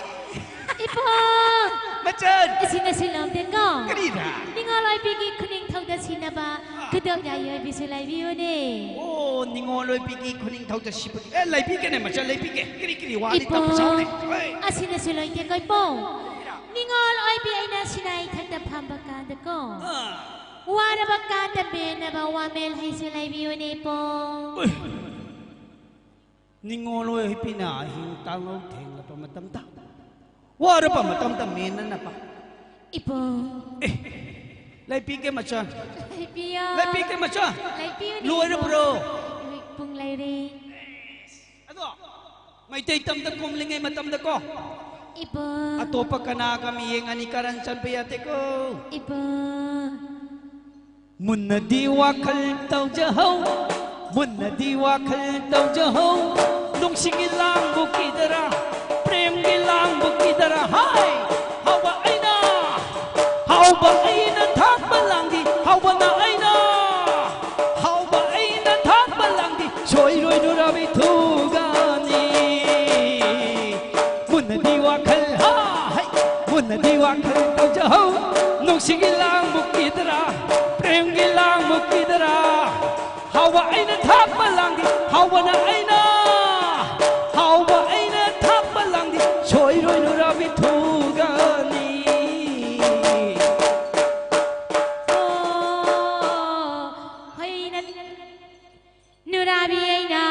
ꯏꯄꯨꯡ! ꯃꯆꯟ! ꯑꯁꯤ ꯉꯁꯤ ꯂꯧꯗꯦꯀꯣ? ꯀꯔꯤꯔ? ꯅꯤꯡꯉꯣꯜ ꯑꯣꯏꯕꯤꯒꯤ ꯈꯨꯅꯤꯡꯊꯧꯗ ꯁꯤꯟꯅꯕ ꯑꯥ꯫ ꯇꯣꯞ ꯌꯥꯏ ꯑꯣꯏꯕꯤꯁꯨ ꯂꯩꯕꯤꯌꯨꯅꯦ꯫ ꯑꯣ, ꯅꯤꯉꯣꯜ ꯑꯣꯏꯕꯤꯒꯤ ꯈꯨꯅꯤꯡꯊꯧꯗ ꯁꯤꯕꯒꯤ꯫ ꯑꯦ, ꯂꯩꯕꯤꯒꯦꯅꯦ, ꯃꯆꯥ, ꯂꯩꯕꯤꯒꯦ꯫ ꯀꯔꯤ ꯀꯔꯤ ꯋꯥꯗꯤ ꯏꯄꯨ, ꯇꯞꯄ ꯁꯥꯎꯅꯦ꯫ ꯍꯣꯏ꯫ ꯑꯁꯤꯅꯁꯨ ꯂꯣꯏꯇꯦꯀꯣ ꯏꯄꯨ꯫ ꯅꯤꯉꯣꯜ ꯑꯣꯏꯕꯤ ꯑꯩꯅ ꯁꯤꯅꯥꯏ ꯊꯛꯇ ꯐꯝꯕ ꯀꯥꯟꯗꯀꯣ꯫ ꯑꯥ꯫ ꯋꯥꯔꯕ ꯀꯥꯟꯗ ꯃꯦꯟꯅꯕ ꯋꯥꯃꯦꯜ ꯍꯩꯁꯨ ꯂꯩꯕꯤꯌꯨꯅꯦ ꯏꯄꯨ꯫ ꯎꯏ꯫ ꯅꯤꯉꯣꯜ ꯑꯣꯏꯕꯤꯅ ꯑꯍꯤꯡ ꯇꯥꯡꯂꯧ ꯊꯦꯡꯂꯕ ꯃꯇꯝꯗ, ꯋꯥꯔꯕ ꯃꯇꯝꯗ ꯃꯦꯟꯅꯅꯕ꯫ ꯏꯄꯨ꯫ ꯑꯦ, ꯂꯩꯕꯤꯒꯦ ꯃꯆꯥ꯫ ꯂꯩꯕꯤꯌꯣ꯫ ꯂꯩꯕꯤꯒꯦ ꯃꯆꯥ꯫ ꯂꯩꯕꯤꯌꯨꯅꯦ ꯂꯣꯏꯔꯕ꯭ꯔꯣ? ꯏꯄꯨ꯫ ꯄꯨꯡ ꯂꯩꯔꯦ꯫ ꯑꯗꯣ, ꯃꯩꯇꯩ ꯇꯝꯗ ꯀꯨꯝꯂꯤꯉꯩ ꯃꯇꯝꯗꯀꯣ, ꯏꯄꯨ꯫ ꯑꯇꯣꯞꯄ ꯀꯅꯥꯒ ꯃꯤꯌꯦꯡ ꯑꯅꯤ ꯀꯥꯔꯟ ꯆꯟꯕ ꯌꯥꯗꯦꯀꯣ꯫ ꯏꯄꯨ꯫ ꯃꯨꯟꯅꯗꯤ ꯋꯥꯈꯜ ꯇꯧꯖꯍꯧ, ꯃꯨꯟꯅꯗꯤ ꯋꯥꯈꯜ ꯇꯧꯖꯍꯧ꯫ ꯅꯨꯡꯁꯤꯒꯤ ꯂꯥꯡꯕꯨ ꯀꯤꯗꯔꯥ, ꯄ꯭ꯔꯦꯝꯒꯤ ꯂꯥꯡꯕꯨ ꯀꯤꯗꯔꯥ? ꯍꯥꯏ! ꯍꯥꯎꯕ ꯑꯩꯅ, ꯍꯥꯎꯕ ꯑꯩꯅ ꯊꯥꯛꯄ ꯂꯥꯡꯗꯤ, ꯍꯥꯎꯕꯅ ꯑꯩꯅ, ꯍꯥꯎꯕ ꯑꯩꯅ ꯊꯥꯛꯄ ꯂꯥꯡꯗꯤ, ꯁꯣꯏꯔꯣꯏ ꯅꯨꯔꯥꯕꯤ ꯊꯨꯒꯅꯤ꯫ ꯃꯨꯟꯅꯗꯤ ꯋꯥꯈꯜ, ꯍꯥ, ꯍꯩ! ꯃꯨꯟꯅꯗꯤ ꯋꯥꯈꯜ ꯇꯧꯖꯍꯧ꯫ ꯅꯨꯡꯁꯤꯒꯤ ꯂꯥꯡꯕꯨ ꯀꯤꯗꯔꯥ, ꯄ꯭ꯔꯦꯝꯒꯤ ꯂꯥꯡꯕꯨ ꯀꯤꯗꯔꯥ? ꯍꯥꯎꯕ ꯑꯩꯅ ꯊꯥꯛꯄ ꯂꯥꯡꯗꯤ, ꯍꯥꯎꯕꯅ ꯑꯩꯅ, ꯍꯥꯎꯕ ꯑꯩꯅ ꯊꯥꯛꯄ ꯂꯥꯡꯗꯤ, ꯁꯣꯏꯔꯣꯏ ꯅꯨꯔꯥꯕꯤ ꯊꯨꯒꯅꯤ꯫ ꯑꯣ, ꯍꯩꯅ ꯅꯨꯔꯥꯕꯤ ꯑꯩꯅ,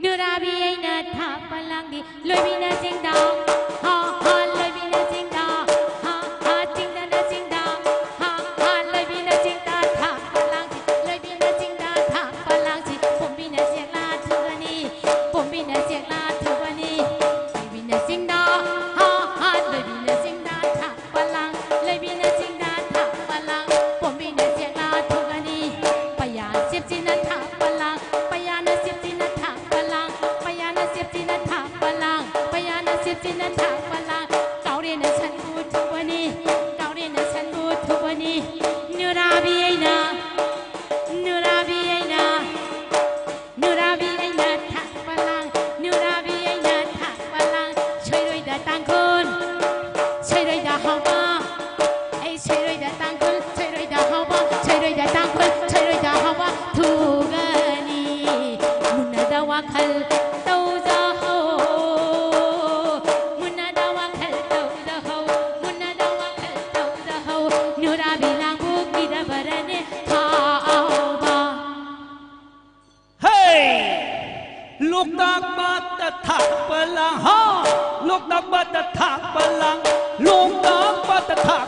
ꯅꯨꯔꯥꯕꯤ ꯑꯩꯅ ꯊꯥꯛꯄ ꯂꯥꯡꯗꯤ, ꯂꯣꯏꯕꯤꯅ ꯆꯤꯡꯗ, ꯍꯥ, ꯍꯥ, ꯂꯣꯏꯕꯤꯅ ꯆꯤꯡꯗ, ꯍꯥ, ꯍꯥ, ꯆꯤꯡꯗꯅ ꯆꯤꯡꯗ꯫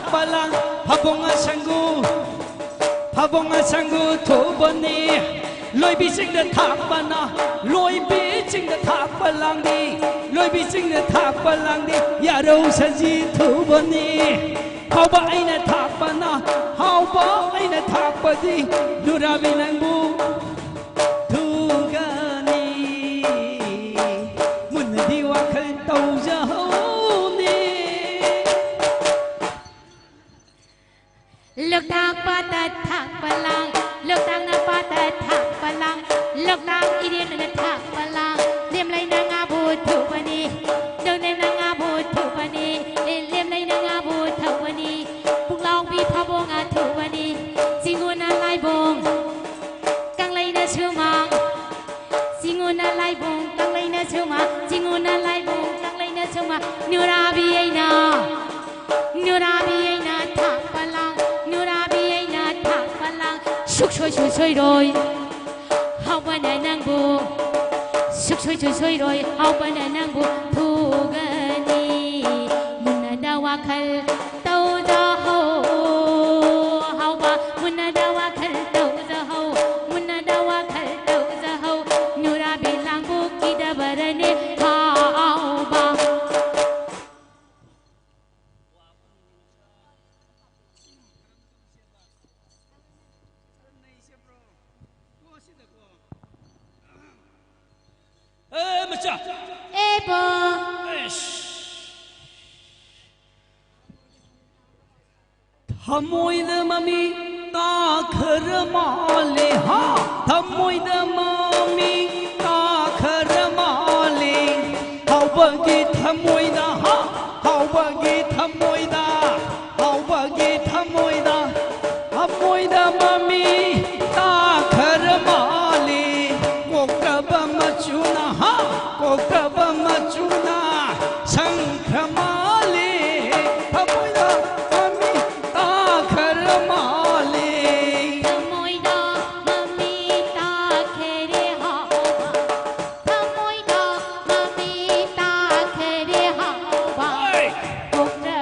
ꯄꯂꯥꯡ ꯐꯕꯣꯡ ꯑꯁꯪꯒꯨ, ꯐꯕꯣꯡ ꯑꯁꯪꯒꯨ ꯊꯨꯕꯅꯤ꯫ ꯂꯣꯏꯕꯤꯁꯤꯡꯗ ꯊꯥꯛꯄꯅ, ꯂꯣꯏꯕꯤꯁꯤꯡꯗ ꯊꯥꯛꯄ ꯂꯥꯡꯗꯤ, ꯂꯣꯏꯕꯤꯁꯤꯡꯗ ꯊꯥꯛꯄ ꯂꯥꯡꯗꯤ ꯌꯥꯔꯧ ꯁꯖꯤ ꯊꯨꯕꯅꯤ꯫ ꯍꯥꯎꯕ ꯑꯩꯅ ꯊꯥꯛꯄꯅ, ꯍꯥꯎꯕ ꯑꯩꯅ ꯊꯥꯛꯄꯗꯤ ꯅꯨꯔꯥꯕꯤ ꯅꯪꯕꯨ ꯊꯨꯒꯅꯤ꯫ ꯃꯨꯟꯅꯗꯤ ꯋꯥꯈꯜ ꯇꯧꯖꯍꯧꯅꯤ꯫ ꯂꯣꯛꯇꯥꯛ ꯄꯥꯠꯇ ꯊꯥꯛꯄ ꯂꯥꯡ, ꯂꯣꯛꯇꯥꯛꯅ ꯄꯥꯠꯇ ꯊꯥꯛꯄ ꯂꯥꯡ, ꯂꯣꯛꯇꯥꯛ ꯏꯔꯦꯟꯅ ꯊꯥꯛꯄ ꯂꯥꯡ, ꯂꯦꯝꯂꯩꯅ ꯉꯥꯕꯨ ꯊꯨꯕꯅꯤ, ꯂꯦꯝꯂꯩꯅ ꯉꯥꯕꯨ ꯊꯨꯕꯅꯤ, ꯂꯦꯝꯂꯩꯅ ꯉꯥꯕꯨ ꯊꯧꯕꯅꯤ, ꯄꯨꯛꯂꯥꯎꯕꯤ ꯐꯥꯕꯣꯡ ꯉꯥ ꯊꯨꯕꯅꯤ, ꯆꯤꯡꯉꯨꯅ ꯂꯥꯏꯕꯣꯡ, ꯀꯪꯂꯩꯅ ꯁꯨꯃꯥꯡ, ꯆꯤꯡꯉꯨꯅ ꯂꯥꯏꯕꯣꯡ, ꯀꯪꯂꯩꯅ ꯁꯨꯃꯥꯡ, ꯆꯤꯡꯉꯨꯅ ꯂꯥꯏꯕꯣꯡ, ꯀꯪꯂꯩꯅ ꯁꯨꯃꯥꯡ, ꯅꯨꯔꯥꯕꯤ ꯑꯩꯅ ꯅꯨꯔꯥꯕꯤ ꯑꯩꯅ ꯊꯥꯛꯄ ꯂꯥꯡ, ꯅꯨꯔꯥꯕꯤ ꯑꯩꯅ ꯊꯥꯛꯄ ꯂꯥꯡ, ꯁꯨꯛꯁꯣꯏꯁꯨ ꯁꯣꯏꯔꯣꯏ ꯍꯥꯎꯕꯅ ꯅꯪꯕꯨ, ꯁꯨꯛꯁꯣꯏꯁꯨ ꯁꯣꯏꯔꯣꯏ ꯍꯥꯎꯕꯅ ꯅꯪꯕꯨ ꯊꯨꯒꯅꯤ꯫ ꯃꯨꯟꯅꯗ ꯋꯥꯈꯜ ꯇꯧꯗꯍꯧ ꯍꯥꯎꯕ, ꯃꯨꯟꯅꯗ ꯋꯥꯈꯜ ꯇꯧꯗꯍꯧ, ꯃꯨꯟꯅꯗ ꯋꯥꯈꯜ ꯇꯧꯗꯍꯧ, ꯅꯨꯔꯥꯕꯤ ꯂꯥꯡꯕꯨ ꯀꯤꯗꯕꯔꯅꯦ ꯍꯥꯎꯕ꯫ ꯑꯦ, ꯃꯆꯥ꯫ ꯑꯦꯕꯣ꯫ ꯑꯩꯁ꯫ ꯊꯃꯣꯏꯗ ꯃꯃꯤ ꯇꯥꯈ꯭ꯔ ꯃꯥꯜꯂꯦ, ꯍꯥ? ꯊꯃꯣꯏꯗ ꯃꯃꯤ ꯇꯥꯈ꯭ꯔ ꯃꯥꯜꯂꯦ꯫ ꯍꯥꯎꯕꯒꯤ ꯊꯃꯣꯏꯗ, ꯍꯥ? ꯍꯥꯎꯕꯒꯤ ꯊꯃꯣꯏꯗ, ꯍꯥꯎꯕꯒꯤ ꯊꯃꯣꯏꯗ, ꯊꯃꯣꯏꯗ ꯃꯃꯤ ꯇꯥꯈ꯭ꯔ ꯃꯥꯜꯂꯦ꯫ ꯀꯣꯛꯇꯕ ꯃꯆꯨꯅ, ꯍꯥ? ꯀꯣꯛꯇꯕ ꯃꯆꯨꯅ ꯁꯪꯈ꯭ꯔ ꯃꯥꯜꯂꯦ꯫ ꯊꯃꯣꯏꯗ ꯃꯃꯤ ꯇꯥꯈ꯭ꯔ ꯃꯥꯜꯂꯦ꯫ ꯊꯃꯣꯏꯗ ꯃꯃꯤ ꯇꯥꯈ꯭ꯔꯦ ꯍꯥꯎꯕ꯫ ꯊꯃꯣꯏꯗ ꯃꯃꯤ ꯇꯥꯈ꯭ꯔꯦ ꯍꯥꯎꯕ꯫ ꯍꯣꯏ꯫ ꯀꯣꯛꯇ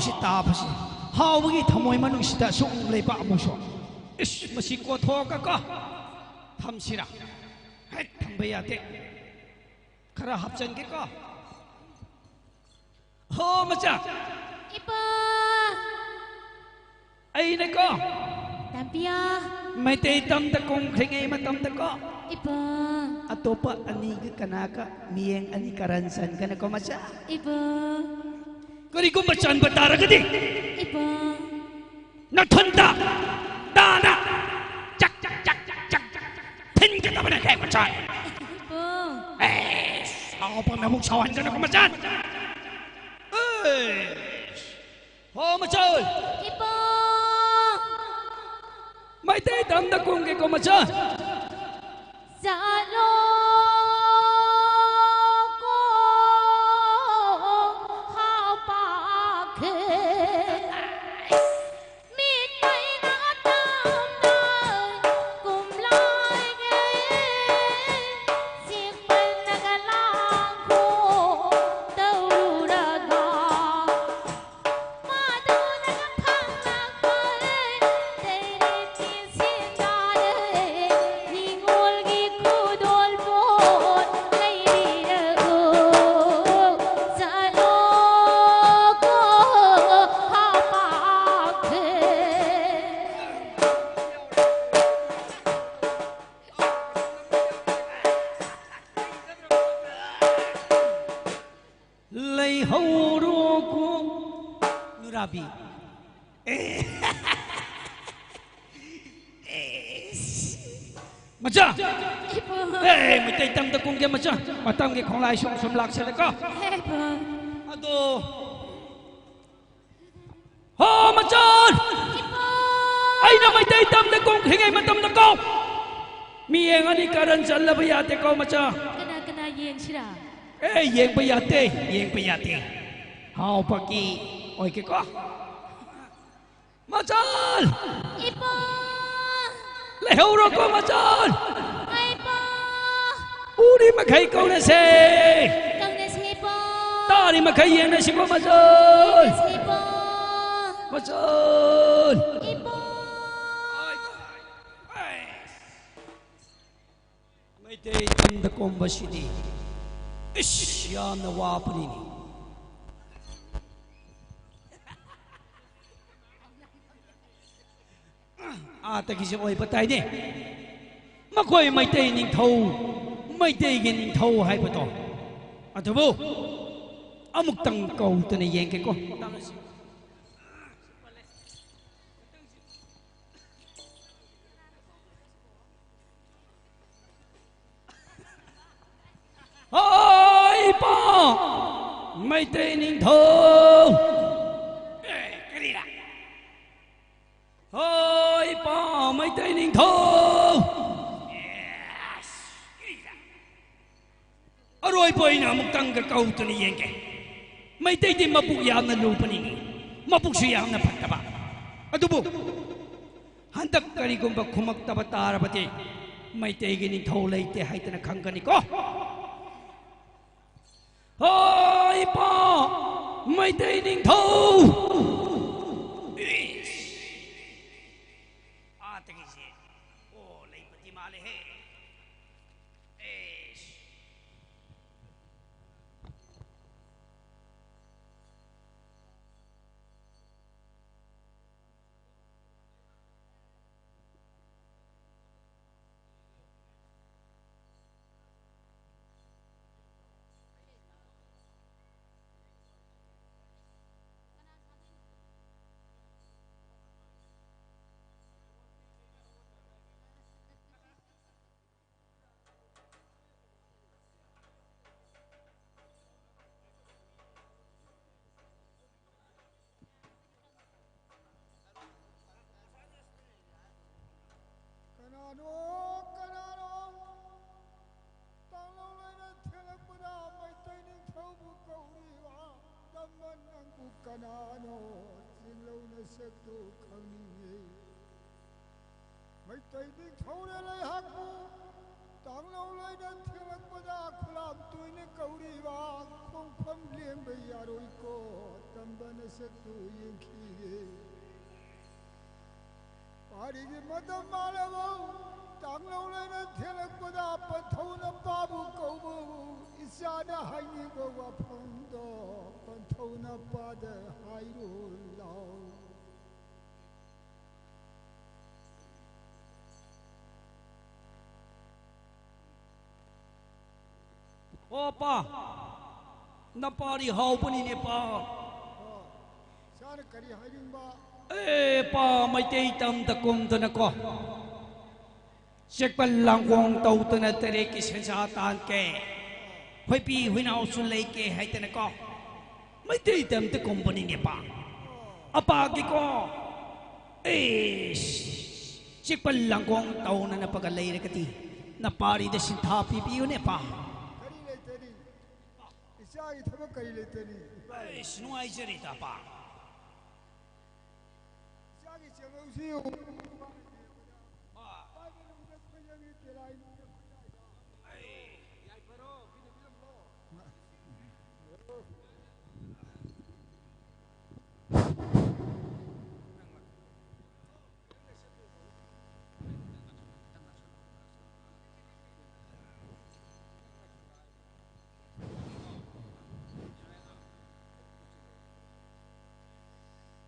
ꯁꯤ ꯇꯥꯕꯁꯤ ꯍꯥꯎꯕꯒꯤ ꯊꯃꯣꯏ ꯃꯅꯨꯡꯁꯤꯗ ꯁꯨꯝ ꯂꯩꯕ ꯑꯃꯨꯛꯁꯨ꯫ ꯏꯁ, ꯃꯁꯤ ꯀꯣꯊꯣꯛꯑꯒ ꯀꯣ ꯊꯝꯁꯤꯔꯥ? ꯍꯦꯛ ꯊꯝꯕ ꯌꯥꯗꯦ꯫ ꯈꯔ ꯍꯥꯞꯆꯟꯒꯦꯀꯣ꯫ ꯍꯣ, ꯃꯆꯥ꯫ ꯏꯄꯥ꯫ ꯑꯩꯅꯀꯣ꯫ ꯇꯝꯄꯤꯌꯥ꯫ ꯃꯩꯇꯩ ꯇꯝꯗ ꯀꯨꯝꯈ꯭ꯔꯤꯉꯩ ꯃꯇꯝꯗꯀꯣ꯫ ꯏꯄꯥ꯫ ꯑꯇꯣꯞꯄ ꯑꯅꯤꯒ ꯀꯅꯥꯒ ꯃꯤꯌꯦꯡ ꯑꯅꯤ ꯀꯔꯟ ꯆꯟꯒꯅꯀꯣ, ꯃꯆꯥ꯫ ꯏꯄꯥ꯫ ꯀꯔꯤꯒꯨꯝꯕ ꯆꯟꯕ ꯇꯥꯔꯒꯗꯤ꯫ ꯏꯄꯥ꯫ ꯅꯊꯨꯟꯗ ꯇꯥꯅ ꯆꯛ, ꯆꯛ, ꯆꯛ, ꯆꯛ, ꯆꯛ, ꯆꯛ ꯊꯤꯟꯒꯗꯕꯅꯦ, ꯍꯦ ꯃꯆꯥ꯫ ꯏꯄꯥ꯫ ꯑꯦ, ꯁꯥꯎꯕ ꯑꯃꯨꯛ ꯁꯥꯎꯍꯟꯒꯅꯨꯀꯣ, ꯃꯆꯥ꯫ ꯑꯦ, ꯍꯣ, ꯃꯆꯥ꯫ ꯏꯄꯥ꯫ ꯃꯩꯇꯩ ꯇꯝꯗ ꯀꯨꯝꯒꯦꯀꯣ, ꯃꯆꯥ꯫ ꯆꯠꯂꯣꯀꯣ, ꯍꯥꯎ ꯄꯥꯈꯪ꯫ ꯃꯤꯠ ꯃꯩꯅ ꯇꯝꯅ ꯀꯨꯝꯂꯥꯏꯒꯦ, ꯁꯤꯡꯄꯟꯅꯒ ꯂꯥꯡꯈꯣ ꯇꯧꯔꯨꯔꯒ꯫ ꯂꯩꯍꯧꯔꯣꯀꯣ ꯅꯨꯔꯥꯕꯤ꯫ ꯑꯦ꯫ ꯑꯦ꯫ ꯃꯆꯥ! ꯏꯄꯨ꯫ ꯑꯦ, ꯃꯩꯇꯩ ꯇꯝꯗ ꯀꯨꯝꯒꯦ, ꯃꯆꯥ꯫ ꯃꯇꯝꯒꯤ ꯈꯣꯡꯂꯥꯏ ꯁꯨꯝ ꯁꯨꯝ ꯂꯥꯛꯁꯜꯂꯦꯀꯣ꯫ ꯏꯄꯨ꯫ ꯑꯗꯣ, ꯍꯣ, ꯃꯆꯥ! ꯏꯄꯨ! ꯑꯩꯅ ꯃꯩꯇꯩ ꯇꯝꯗ ꯀꯨꯝꯈ꯭ꯔꯤꯉꯩ ꯃꯇꯝꯗꯀꯣ, ꯃꯤꯌꯦꯡ ꯑꯅꯤ ꯀꯔꯟ ꯆꯜꯂꯕ ꯌꯥꯗꯦꯀꯣ, ꯃꯆꯥ꯫ ꯀꯅꯥ ꯀꯅꯥ ꯌꯦꯡꯁꯤꯔꯥ? ꯑꯦ, ꯌꯦꯡꯕ ꯌꯥꯗꯦ, ꯌꯦꯡꯕ ꯌꯥꯗꯦ꯫ ꯍꯥꯎꯕꯒꯤ ꯑꯣꯏꯒꯦꯀꯣ꯫ ꯃꯆꯥ! ꯏꯄꯨ! ꯂꯩꯍꯧꯔꯣꯀꯣ, ꯃꯆꯥ! ꯏꯄꯨ! ꯎꯔꯤ ꯃꯈꯩ ꯀꯧꯅꯁꯦ꯫ ꯀꯧꯅꯁꯦ, ꯏꯄꯨ! ꯇꯥꯔꯤ ꯃꯈꯩ ꯌꯦꯡꯅꯁꯤꯀꯣ, ꯃꯆꯥ! ꯌꯦꯡꯅꯁꯦ, ꯏꯄꯨ! ꯃꯆꯜ! ꯏꯄꯥ! ꯃꯩꯇꯩ ꯇꯝꯗ ꯀꯣꯝꯕꯁꯤꯗꯤ ꯏꯁ, ꯌꯥꯝꯅ ꯋꯥꯕꯅꯤꯅꯦ꯫ ꯑꯥꯗꯒꯤꯁꯦ ꯑꯣꯏꯕ ꯇꯥꯏꯅꯦ꯫ ꯃꯈꯣꯏ ꯃꯩꯇꯩ ꯅꯤꯡꯊꯧ, ꯃꯩꯇꯩꯒꯤ ꯅꯤꯡꯊꯧ ꯍꯥꯏꯕꯗꯣ, ꯑꯗꯨꯕꯨ ꯑꯃꯨꯛꯇꯪ ꯀꯧꯗꯅ ꯌꯦꯡꯒꯦꯀꯣ꯫ ꯍꯣꯏ, ꯏꯄꯥ! ꯃꯩꯇꯩ ꯅꯤꯡꯊꯧ! ꯑꯦ, ꯀꯔꯤꯔꯥ? ꯍꯣꯏ, ꯏꯄꯥ! ꯃꯩꯇꯩ ꯅꯤꯡꯊꯧ! ꯑꯦꯁ, ꯀꯔꯤꯔꯥ? ꯑꯔꯣꯏꯕ ꯑꯣꯏꯅ ꯑꯃꯨꯛꯇꯪꯒ ꯀꯧꯗꯨꯅ ꯌꯦꯡꯒꯦ꯫ ꯃꯩꯇꯩꯗꯤ ꯃꯕꯨꯛ ꯌꯥꯝꯅ ꯂꯨꯕꯅꯤ, ꯃꯕꯨꯛꯁꯨ ꯌꯥꯝꯅ ꯐꯠꯇꯕ꯫ ꯑꯗꯨꯕꯨ ꯍꯟꯗꯛ ꯀꯔꯤꯒꯨꯝꯕ ꯈꯨꯝꯃꯛꯇꯕ ꯇꯥꯔꯕꯗꯤ ꯃꯩꯇꯩꯒꯤ ꯅꯤꯡꯊꯧ ꯂꯩꯇꯦ ꯍꯥꯏꯗꯅ ꯈꯪꯒꯅꯤꯀꯣ꯫ ꯍꯣꯏ, ꯏꯄꯥ! ꯃꯩꯇꯩ ꯅꯤꯡꯊꯧ! ꯏꯁ! ꯑꯥꯗꯒꯤꯁꯦ, ꯑꯣ, ꯂꯩꯕꯗꯤ ꯃꯥꯜꯂꯦꯍꯦ꯫ ꯏꯁ! ꯀꯅꯥꯅꯣ, ꯀꯅꯥꯅꯣ? ꯇꯥꯡꯂꯧ ꯂꯩꯅ ꯊꯦꯡꯂꯛꯄꯗ ꯃꯩꯇꯩ ꯅꯤꯡꯊꯧꯕꯨ ꯀꯧꯔꯤꯕ ꯗꯃꯟ ꯅꯪꯕꯨ ꯀꯅꯥꯅꯣ? ꯆꯤꯡꯂꯧ ꯅꯁꯛꯇꯨ ꯈꯪꯅꯤꯡꯉꯤ꯫ ꯃꯩꯇꯩ ꯅꯤꯡꯊꯧꯅ ꯂꯩꯍꯥꯛꯄꯨ ꯇꯥꯡꯂꯧ ꯂꯣꯏꯅ ꯊꯦꯡꯂꯛꯄꯗ ꯈꯨꯂꯥꯝ ꯇꯣꯏꯅ ꯀꯧꯔꯤꯕ ꯈꯣꯡꯐꯝ ꯂꯦꯡꯕ ꯌꯥꯔꯣꯏꯀꯣ꯫ ꯇꯝꯕ ꯅꯁꯛꯇꯨ ꯌꯦꯡꯈꯤꯒꯦ꯫ ꯋꯥꯔꯤꯒꯤ ꯃꯇꯝ ꯃꯥꯜꯂꯕ ꯇꯥꯡꯂꯧ ꯂꯣꯏꯅ ꯊꯦꯡꯂꯛꯄꯗ ꯄꯟꯊꯧꯅ ꯄꯥꯕꯨ ꯀꯧꯕꯕꯨ ꯏꯆꯥꯅ ꯍꯥꯏꯅꯤꯡꯕ ꯋꯥꯐꯝꯗꯣ ꯄꯟꯊꯧꯅ ꯄꯥꯗ ꯍꯥꯏꯔꯣ ꯂꯥꯎ꯫ ꯑꯣ ꯄꯥ, ꯅꯄꯥꯗꯤ ꯍꯥꯎꯕꯅꯤꯅꯦ ꯄꯥ꯫ ꯏꯆꯥꯅ ꯀꯔꯤ ꯍꯥꯏꯅꯤꯡꯕ? ꯑꯦ ꯄꯥ, ꯃꯩꯇꯩ ꯇꯝꯗ ꯀꯨꯝꯗꯅꯀꯣ, ꯆꯦꯛꯄꯜ ꯂꯥꯡꯒꯣꯡ ꯇꯧꯗꯅ ꯇꯔꯦꯠꯀꯤ ꯁꯦꯟꯖꯥ ꯇꯥꯟꯒꯦ, ꯍꯣꯏꯄꯤ ꯍꯨꯏꯅꯥꯎꯁꯨ ꯂꯩꯒꯦ ꯍꯥꯏꯗꯅꯀꯣ, ꯃꯩꯇꯩ ꯇꯝꯗ ꯀꯨꯝꯕꯅꯤꯅꯦ ꯄꯥ꯫ ꯑꯄꯥꯒꯤꯀꯣ, ꯑꯦꯁ, ꯆꯦꯛꯄꯜ ꯂꯥꯡꯒꯣꯡ ꯇꯧꯅꯅꯕꯒ ꯂꯩꯔꯒꯗꯤ ꯅꯄꯥꯔꯤꯗ ꯁꯤꯟꯊꯥ ꯄꯤꯕꯤꯌꯨꯅꯦ ꯄꯥ꯫ ꯀꯔꯤ ꯂꯩꯇꯅꯤ? ꯏꯆꯥꯒꯤ ꯊꯕꯛ ꯀꯔꯤ ꯂꯩꯇꯅꯤ? ꯑꯩꯁ, ꯅꯨꯡꯉꯥꯏꯖꯔꯦꯗ ꯄꯥ꯫ ꯏꯆꯥꯒꯤ ꯆꯦꯡꯂꯧꯁꯤ ꯌꯦꯡꯉꯨ꯫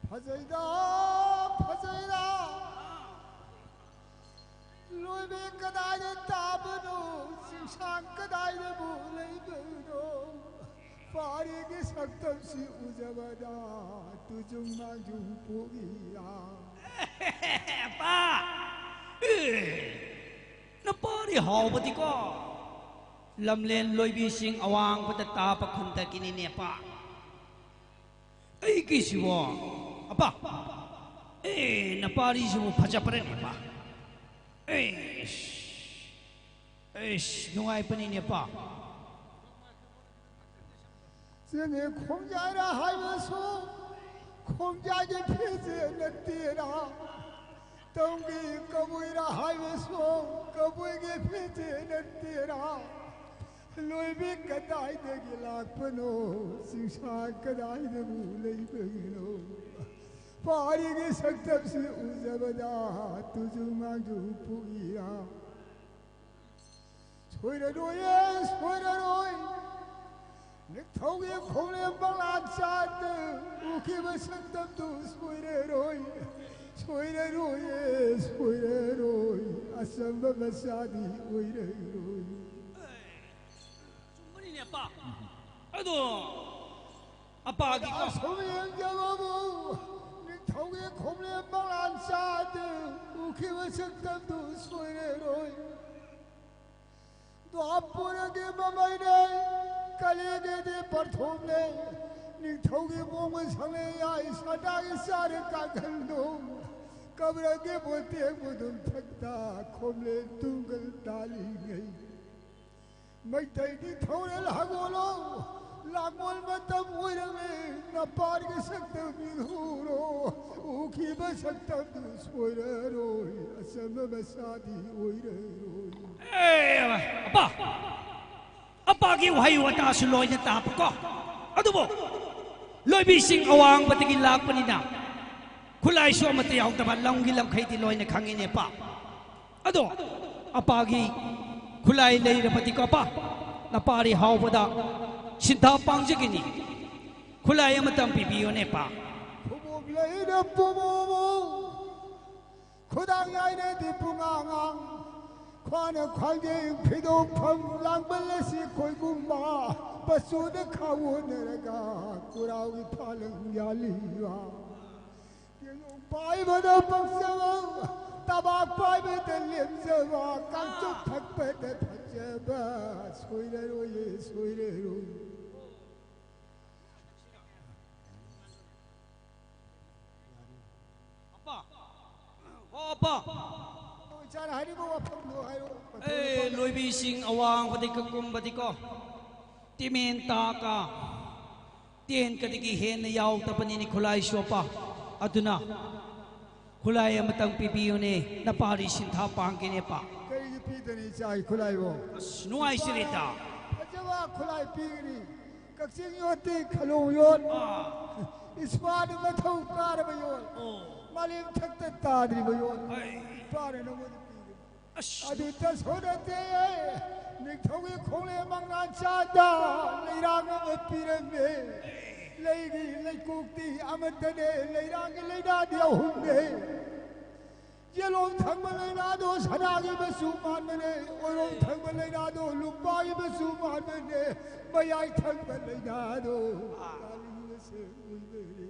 ꯐꯖꯩꯗ, ꯐꯖꯩꯗ꯫ ꯂꯣꯏꯕꯤ ꯀꯗꯥꯏꯗ ꯇꯥꯕꯅꯣ? ꯆꯤꯡꯁꯥꯡ ꯀꯗꯥꯏꯗꯕꯨ ꯂꯩꯕꯅꯣ? ꯄꯥꯔꯤꯒꯤ ꯁꯛꯇꯝꯁꯤ ꯎꯖꯕꯗ ꯇꯨꯖꯨꯡ ꯃꯥꯡꯖꯨꯡ ꯄꯣꯛꯏꯔꯥ? ꯑꯄꯥ! ꯑꯦ! ꯅꯄꯥꯔꯤ ꯍꯥꯎꯕꯗꯤꯀꯣ, ꯂꯝꯂꯦꯟ ꯂꯣꯏꯕꯤꯁꯤꯡ ꯑꯋꯥꯡꯕꯗ ꯇꯥꯕ ꯈꯨꯟꯗꯒꯤꯅꯤꯅꯦ, ꯑꯄꯥ꯫ ꯑꯩꯒꯤꯁꯤꯕꯣ, ꯑꯄꯥ, ꯑꯦ, ꯅꯄꯥꯔꯤꯁꯤꯕꯨ ꯐꯖꯕ꯭ꯔꯅꯦ, ꯑꯄꯥ? ꯑꯩꯁ, ꯑꯩꯁ, ꯅꯨꯡꯉꯥꯏꯕꯅꯤꯅꯦ, ꯑꯄꯥ꯫ ꯆꯦꯅꯦ ꯈꯣꯡꯖꯥꯏꯔ ꯍꯥꯏꯕꯁꯨ ꯈꯣꯡꯖꯥꯏꯒꯤ ꯐꯤꯖꯦ ꯅꯠꯇꯦꯔ꯫ ꯇꯝꯒꯤ ꯀꯕꯨꯏꯔꯥ ꯍꯥꯏꯕꯁꯨ ꯀꯕꯨꯏꯒꯤ ꯐꯤꯖꯦ ꯅꯠꯇꯦꯔꯥ? ꯂꯣꯏꯕꯤ ꯀꯗꯥꯏꯗꯒꯤ ꯂꯥꯛꯄꯅꯣ? ꯆꯤꯡꯁꯥ ꯀꯗꯥꯏꯗꯕꯨ ꯂꯩꯕꯒꯤꯅꯣ? ꯄꯥꯔꯤꯒꯤ ꯁꯛꯇꯝꯁꯤ ꯎꯖꯕꯗ ꯇꯨꯖꯨ ꯃꯥꯡꯖꯨ ꯄꯨꯏꯔꯥ? ꯁꯣꯏꯔꯔꯣꯏꯌꯦ, ꯁꯣꯏꯔꯔꯣꯏ꯫ ꯅꯤꯡꯊꯧꯒꯤ ꯈꯣꯡꯂꯦꯝ ꯄꯪꯂꯥꯟ ꯆꯥꯗ ꯎꯈꯤꯕ ꯁꯛꯇꯝꯗꯨ ꯁꯣꯏꯔꯔꯣꯏ꯫ ꯁꯣꯏꯔꯔꯣꯏꯌꯦ, ꯁꯣꯏꯔꯔꯣꯏ꯫ ꯑꯆꯝꯕ ꯃꯆꯥꯗꯤ ꯑꯣꯏꯔꯔꯣꯏ꯫ ꯆꯨꯝꯕꯅꯤꯅꯦ, ꯑꯄꯥ꯫ ꯑꯗꯣ, ꯑꯄꯥꯒꯤ ꯀ- ꯑꯁꯨꯝ ꯌꯦꯡꯖꯕꯕꯨ ꯅꯤꯡꯊꯧꯒꯤ ꯈꯣꯡꯂꯦꯝ ꯄꯪꯂꯥꯟ ꯆꯥꯗ ꯎꯈꯤꯕ ꯁꯛꯇꯝꯗꯨ ꯁꯣꯏꯔꯔꯣꯏ꯫ ꯗ꯭ꯋꯥꯄꯨꯔꯒꯤ ꯃꯃꯩꯅꯦ, ꯀꯂꯤꯒꯤꯗꯤ ꯄꯔꯊꯣꯝꯅꯦ꯫ ꯅꯤꯡꯊꯧꯒꯤ ꯃꯣꯡꯕ ꯁꯪꯂꯦ ꯌꯥꯏ, ꯁꯥꯗꯥꯒꯤ ꯆꯥꯔ ꯀꯥꯡꯈꯜꯗꯣ꯫ ꯀꯕ꯭ꯔꯒꯤ ꯕꯣꯇꯦꯛ ꯃꯨꯗꯨꯝ ꯊꯛꯇ ꯈꯣꯝꯂꯦ ꯇꯨꯡꯒꯜ ꯇꯥꯂꯤꯉꯩ꯫ ꯃꯩꯇꯩꯗꯤ ꯊꯧꯔꯦꯜ ꯍꯒꯣꯂꯣ, ꯂꯥꯡꯒꯣꯜ ꯃꯇꯝ ꯑꯣꯏꯔꯝꯃꯦ꯫ ꯅꯄꯥꯔꯒꯤ ꯁꯛꯇꯝ ꯃꯤꯍꯨꯔꯣ, ꯎꯈꯤꯕ ꯁꯛꯇꯝꯗꯨ ꯁꯣꯏꯔꯔꯣꯏ꯫ ꯑꯆꯝꯕ ꯃꯆꯥꯗꯤ ꯑꯣꯏꯔꯔꯣꯏ꯫ ꯑꯦ, ꯑꯄꯥ! ꯑꯄꯥꯒꯤ ꯋꯥꯍꯩ ꯋꯥꯇꯥꯁꯨ ꯂꯣꯏꯅ ꯇꯥꯕꯀꯣ꯫ ꯑꯗꯨꯕꯨ ꯂꯣꯏꯕꯤꯁꯤꯡ ꯑꯋꯥꯡꯕꯗꯒꯤ ꯂꯥꯛꯄꯅꯤꯅ ꯈꯨꯠꯂꯥꯏꯁꯨ ꯑꯃꯠꯇ ꯌꯥꯎꯗꯕ ꯂꯝꯒꯤ ꯂꯝꯈꯩꯗꯤ ꯂꯣꯏꯅ ꯈꯪꯉꯤꯅꯦ, ꯑꯄꯥ꯫ ꯑꯗꯣ ꯑꯄꯥꯒꯤ ꯈꯨꯠꯂꯥꯏ ꯂꯩꯔꯕꯗꯤꯀꯣ, ꯑꯄꯥ, ꯅꯄꯥꯔꯤ ꯍꯥꯎꯕꯗ ꯁꯤꯟꯊꯥ ꯄꯥꯡꯖꯒꯅꯤ꯫ ꯈꯨꯠꯂꯥꯏ ꯑꯃꯇꯪ ꯄꯤꯕꯤꯌꯣꯅꯦ, ꯑꯄꯥ꯫ ꯈꯨꯕꯣꯝ ꯂꯩꯅ ꯄꯨꯃꯣꯃꯣ, ꯈꯨꯗꯥꯡ ꯌꯥꯏꯅꯗꯤ ꯄꯨꯉꯥꯉꯥꯡ, ꯈ꯭ꯋꯥꯅ ꯈ꯭ꯋꯥꯡꯖꯦꯡ ꯐꯤꯗꯣꯛꯐꯝ ꯂꯥꯡꯕꯜ ꯑꯁꯤ ꯈꯣꯏꯒꯨꯝꯕ, ꯃꯆꯨꯗ ꯈꯥꯎꯅꯔꯒ ꯀꯨꯔꯥꯎꯒꯤ ꯐꯥꯂꯪ ꯌꯥꯜꯂꯤꯕ꯫ ꯇꯦꯡꯌꯣꯡ ꯄꯥꯏꯕꯗ ꯄꯛꯆꯕ, ꯇꯕꯥꯛ ꯄꯥꯏꯕꯗ ꯂꯦꯝꯖꯕ, ꯀꯥꯡꯆꯨꯞ ꯊꯛꯄꯗ ꯐꯖꯕ, ꯁꯣꯏꯔꯔꯣꯏꯌꯦ, ꯁꯣꯏꯔꯔꯣꯏ꯫ ꯑꯄꯥ꯫ ꯑꯣ, ꯑꯄꯥ꯫ ꯏꯆꯥꯅ ꯍꯥꯏꯔꯤꯕ ꯋꯥꯐꯝꯗꯣ ꯍꯥꯏꯔꯣ꯫ ꯑꯦ, ꯂꯣꯏꯕꯤꯁꯤꯡ ꯑꯋꯥꯡꯕꯗꯤ ꯀꯀꯨꯝꯕꯗꯤꯀꯣ, ꯇꯤꯃꯦꯟ ꯇꯥꯀ, ꯇꯦꯟꯀꯗꯒꯤ ꯍꯦꯟꯅ ꯌꯥꯎꯗꯕꯅꯤꯅꯦ ꯈꯨꯠꯂꯥꯏꯁꯨ, ꯑꯄꯥ꯫ ꯑꯗꯨꯅ ꯈꯨꯠꯂꯥꯏ ꯑꯃꯇꯪ ꯄꯤꯕꯤꯌꯨꯅꯦ, ꯅꯄꯥꯗꯤ ꯁꯤꯟꯊꯥ ꯄꯥꯡꯒꯦꯅꯦ, ꯄꯥ꯫ ꯀꯔꯤꯒꯤ ꯄꯤꯗꯅꯤ, ꯏꯆꯥꯒꯤ ꯈꯨꯠꯂꯥꯏꯕꯣ? ꯑꯁ, ꯅꯨꯡꯉꯥꯏꯖꯔꯦꯗ꯫ ꯐꯖꯕ ꯈꯨꯠꯂꯥꯏ ꯄꯤꯒꯅꯤ꯫ ꯀꯛꯆꯤꯡ ꯌꯣꯠꯇꯤ ꯈꯂꯣꯡ ꯌꯣꯠ꯫ ꯑꯥ꯫ ꯏꯁꯄꯥꯟ ꯃꯊꯧ ꯀꯥꯔꯕ ꯌꯣꯠ꯫ ꯑꯣ꯫ ꯃꯥꯂꯦꯝ ꯊꯛꯇ ꯇꯥꯗ꯭ꯔꯤꯕ ꯌꯣꯠ꯫ ꯍꯩ꯫ ꯏꯄꯥꯅ ꯅꯉꯣꯟꯗ ꯄꯤꯒꯅꯤ꯫ ꯑꯁ꯫ ꯑꯗꯨꯇꯁꯨ ꯅꯠꯇꯦ, ꯅꯤꯡꯊꯧꯒꯤ ꯈꯣꯡꯂꯦ ꯃꯉꯥ ꯆꯥꯗ ꯂꯩꯔꯥꯡ ꯑꯃ ꯄꯤꯔꯝꯃꯦ꯫ ꯂꯩꯒꯤ ꯂꯩꯀꯣꯛꯇꯤ ꯑꯃꯠꯇꯅꯦ, ꯂꯩꯔꯥꯡꯒꯤ ꯂꯩꯅꯥꯗꯤ ꯑꯍꯨꯝꯅꯦ꯫ ꯌꯦꯂꯣꯝ ꯊꯪꯕ ꯂꯩꯅꯥꯗꯣ ꯁꯅꯥꯒꯤ ꯃꯆꯨ ꯃꯥꯟꯕꯅꯦ, ꯑꯣꯏꯔꯣꯝ ꯊꯪꯕ ꯂꯩꯅꯥꯗꯣ ꯂꯨꯄꯥꯒꯤ ꯃꯆꯨ ꯃꯥꯟꯕꯅꯦ, ꯃꯌꯥꯏ ꯊꯪꯕ ꯂꯩꯅꯥꯗꯣ ꯀꯥꯂꯤꯒꯤ ꯃꯁꯛ ꯑꯣꯏꯕꯅꯦ꯫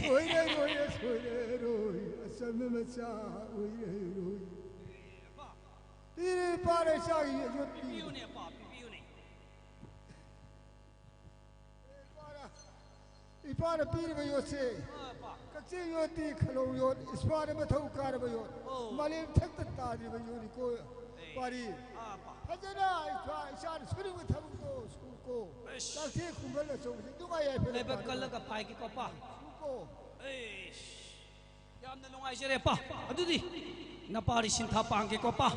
ꯁꯣꯏꯔꯔꯣꯏ, ꯁꯣꯏꯔꯔꯣꯏ, ꯑꯆꯝꯕ ꯃꯆꯥ ꯑꯣꯏꯔꯔꯣꯏ꯫ ꯄꯤꯔꯦ, ꯄꯥꯔꯦ, ꯆꯥꯒꯤ ꯌꯣꯠ ꯄꯤꯔꯦ꯫ ꯄꯤꯕꯤꯌꯨꯅꯦ, ꯑꯄꯥ, ꯄꯤꯕꯤꯌꯨꯅꯦ꯫ ꯏꯄꯥꯅ ꯄꯤꯔꯤꯕ ꯌꯣꯠꯁꯦ, ꯑ, ꯑꯄꯥ꯫ ꯀꯛꯆꯤꯡ ꯌꯣꯠꯇꯤ ꯈꯂꯧ ꯌꯣꯠ, ꯏꯁꯄꯥꯅ ꯃꯊꯧ ꯀꯥꯔꯕ ꯌꯣꯠ, ꯑꯣ꯫ ꯃꯥꯂꯦꯝ ꯊꯛꯇ ꯇꯥꯗ꯭ꯔꯤꯕ ꯌꯣꯠꯅꯤꯀꯣ, ꯑꯦ꯫ ꯄꯥꯔꯤ꯫ ꯑ, ꯑꯄꯥ꯫ ꯐꯖꯅ ꯏꯆꯥ, ꯏꯆꯥꯅ ꯁꯨꯅꯤꯡꯕ ꯊꯕꯛꯇꯣ ꯁꯨꯀꯣ꯫ ꯑꯩꯁ꯫ ꯀꯛꯆꯤꯡ ꯈꯨꯡꯒꯪ ꯑꯆꯧꯕꯁꯦ ꯅꯨꯡꯉꯥꯏ ꯌꯥꯏꯐꯅ ꯂꯥꯏꯕꯛ ꯄꯥꯟꯕ ꯀꯜꯂꯒ ꯄꯥꯏꯒꯦꯀꯣ, ꯑꯄꯥ꯫ ꯁꯨꯀꯣ꯫ ꯑꯩꯁ꯫ ꯌꯥꯝꯅ ꯅꯨꯡꯉꯥꯏꯖꯔꯦ, ꯑꯄꯥ꯫ ꯑꯗꯨꯗꯤ ꯅꯄꯥꯔꯤ ꯁꯤꯟꯊꯥ ꯄꯥꯡꯒꯦꯀꯣ, ꯑꯄꯥ꯫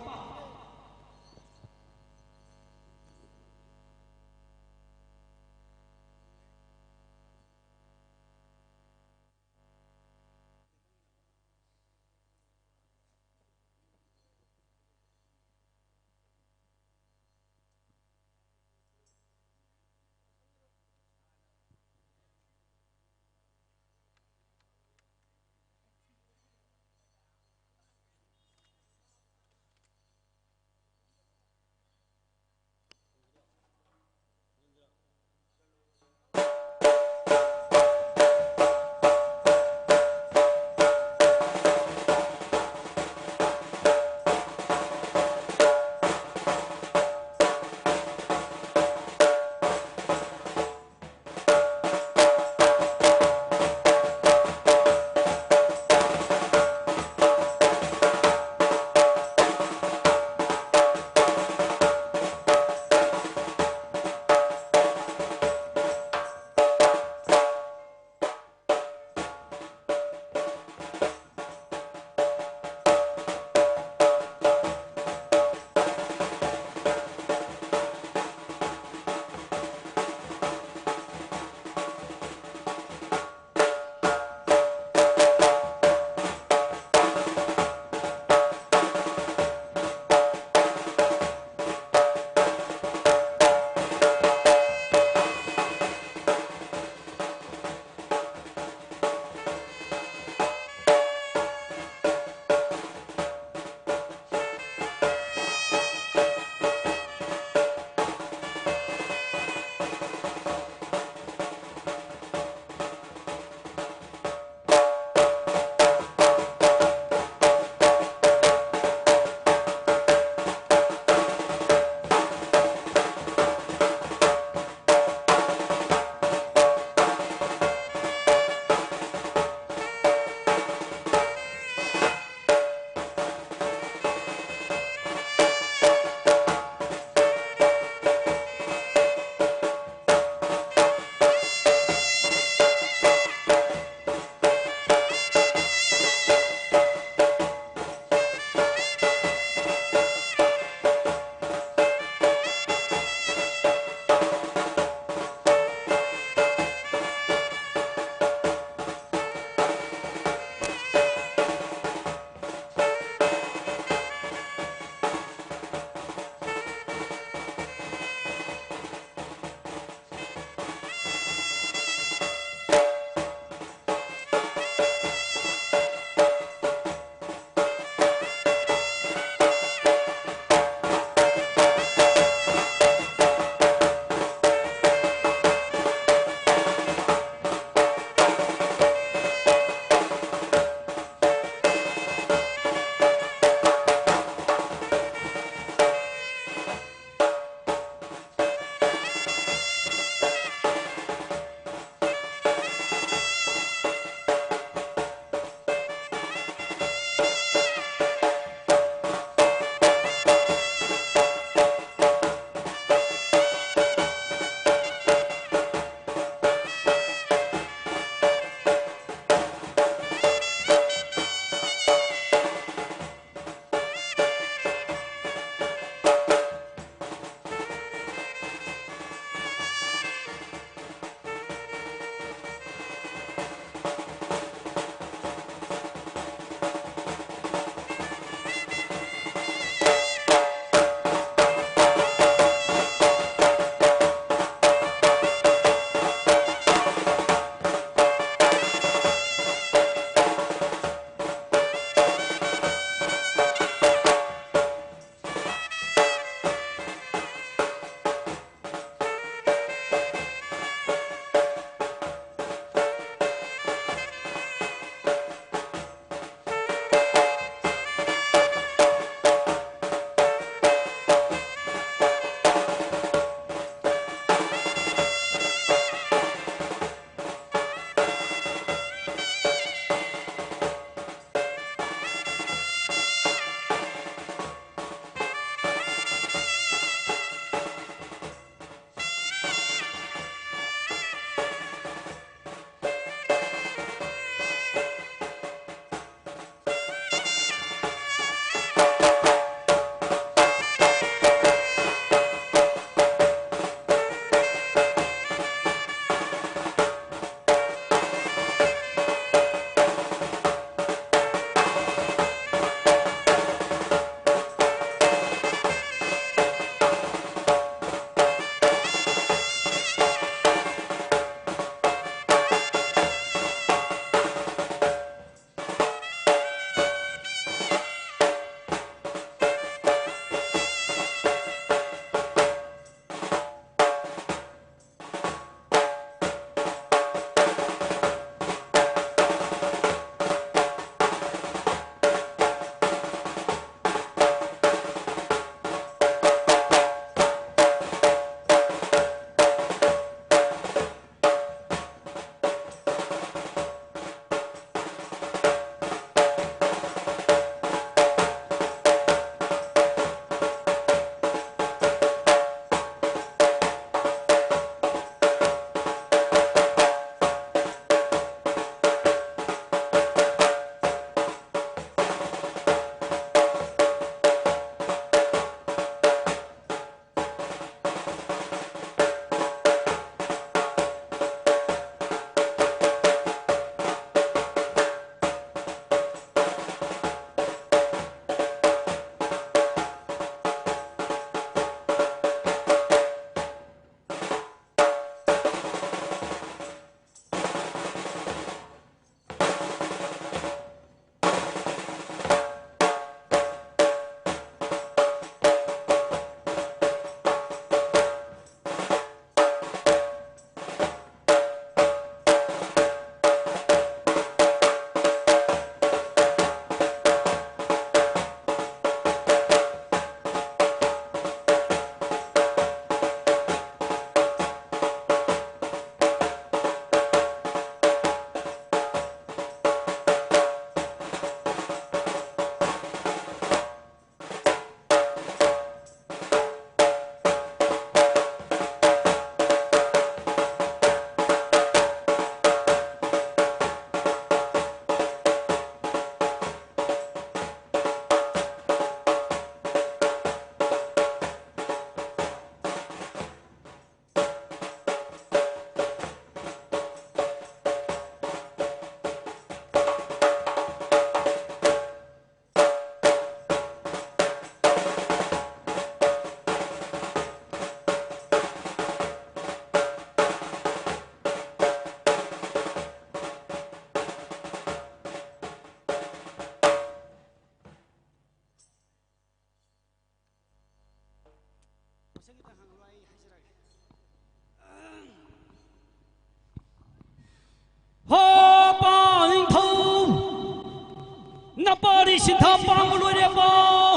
ꯋꯥꯔꯤ ꯁꯤꯟꯊꯥ ꯄꯥꯡꯕ ꯂꯣꯏꯔꯦ ꯄꯥꯎ꯫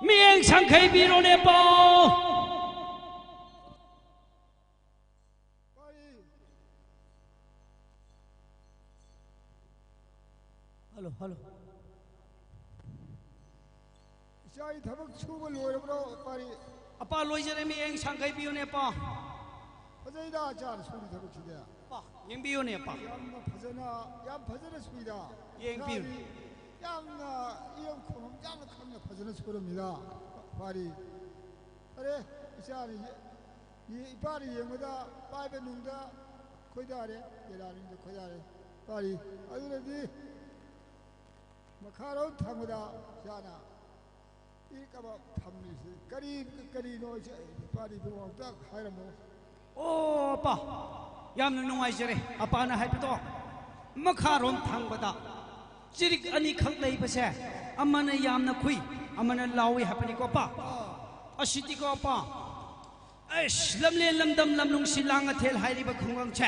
ꯃꯤꯠꯌꯦꯡ ꯁꯪꯈꯩ ꯄꯤꯔꯣꯅꯦ ꯄꯥꯎ꯫ Hello, hello. ꯏꯆꯥꯒꯤ ꯊꯕꯛ ꯁꯨꯕ ꯂꯣꯏꯔꯕ꯭ꯔꯣ, ꯄꯥꯔꯤ? ꯑꯄꯥ ꯂꯣꯏꯖꯔꯦ, ꯃꯤꯠꯌꯦꯡ ꯁꯪꯈꯩ ꯄꯤꯌꯨꯅꯦ, ꯑꯄꯥ꯫ ꯐꯖꯩꯗ, ꯏꯆꯥꯅ ꯁꯨꯔꯤ ꯊꯕꯛꯁꯤꯗꯤ꯫ ꯑꯄꯥ, ꯌꯦꯡꯕꯤꯌꯨꯅꯦ, ꯑꯄꯥ꯫ ꯌꯥꯝꯅ ꯐꯖꯅ, ꯌꯥꯝ ꯐꯖꯅ ꯁꯨꯏꯗ꯫ ꯌꯦꯡꯕꯤꯌꯨ꯫ ꯏꯆꯥꯗꯤ ꯌꯥꯝꯅ ꯏꯔꯝ ꯈꯣꯡꯂꯝ ꯌꯥꯝꯅ ꯈꯪꯅ ꯐꯖꯅ ꯁꯨꯔꯝꯃꯤꯗ, ꯄꯥꯔꯤ꯫ ꯐꯔꯦ, ꯏꯆꯥꯅ ꯌꯦ-, ꯌꯦ-, ꯏꯄꯥꯅ ꯌꯦꯡꯕꯗ ꯄꯥꯏꯕ ꯅꯨꯡꯗ ꯈꯣꯏꯗꯥꯔꯦ, ꯀꯦꯔꯥꯅꯤꯡꯗ ꯈꯣꯏꯗꯥꯔꯦ꯫ ꯄꯥꯔꯤ, ꯑꯗꯨꯅꯗꯤ ꯃꯈꯥꯔꯣꯝ ꯊꯪꯕꯗ ꯏꯆꯥꯅ ꯏꯔꯤꯛ ꯑꯃ ꯊꯝꯂꯤꯁꯤ ꯀꯔꯤ, ꯀꯔꯤꯅꯣ? ꯏꯆꯥ, ꯏꯄꯥꯅ ꯏꯕꯨꯡꯉꯣ ꯑꯝꯇ ꯍꯥꯏꯔꯝꯃꯣ꯫ ꯑꯣ, ꯑꯄꯥ, ꯌꯥꯝꯅ ꯅꯨꯡꯉꯥꯏꯖꯔꯦ ꯑꯄꯥꯅ ꯍꯥꯏꯕꯗꯣ꯫ ꯃꯈꯥꯔꯣꯝ ꯊꯪꯕꯗ ꯆꯤꯔꯤꯛ ꯑꯅꯤꯈꯛ ꯂꯩꯕꯁꯦ, ꯑꯃꯅ ꯌꯥꯝꯅ ꯈꯨꯏ, ꯑꯃꯅ ꯂꯥꯎꯏ ꯍꯥꯏꯕꯅꯤꯀꯣ, ꯑꯄꯥ꯫ ꯑꯁꯤꯗꯤꯀꯣ, ꯑꯄꯥ, ꯑꯩꯁ, ꯂꯝꯂꯦꯟ ꯂꯝꯗꯝ ꯂꯝꯅꯨꯡꯁꯤ ꯂꯥꯡꯉꯊꯦꯜ ꯍꯥꯏꯔꯤꯕ ꯈꯨꯡꯒꯪꯁꯦ,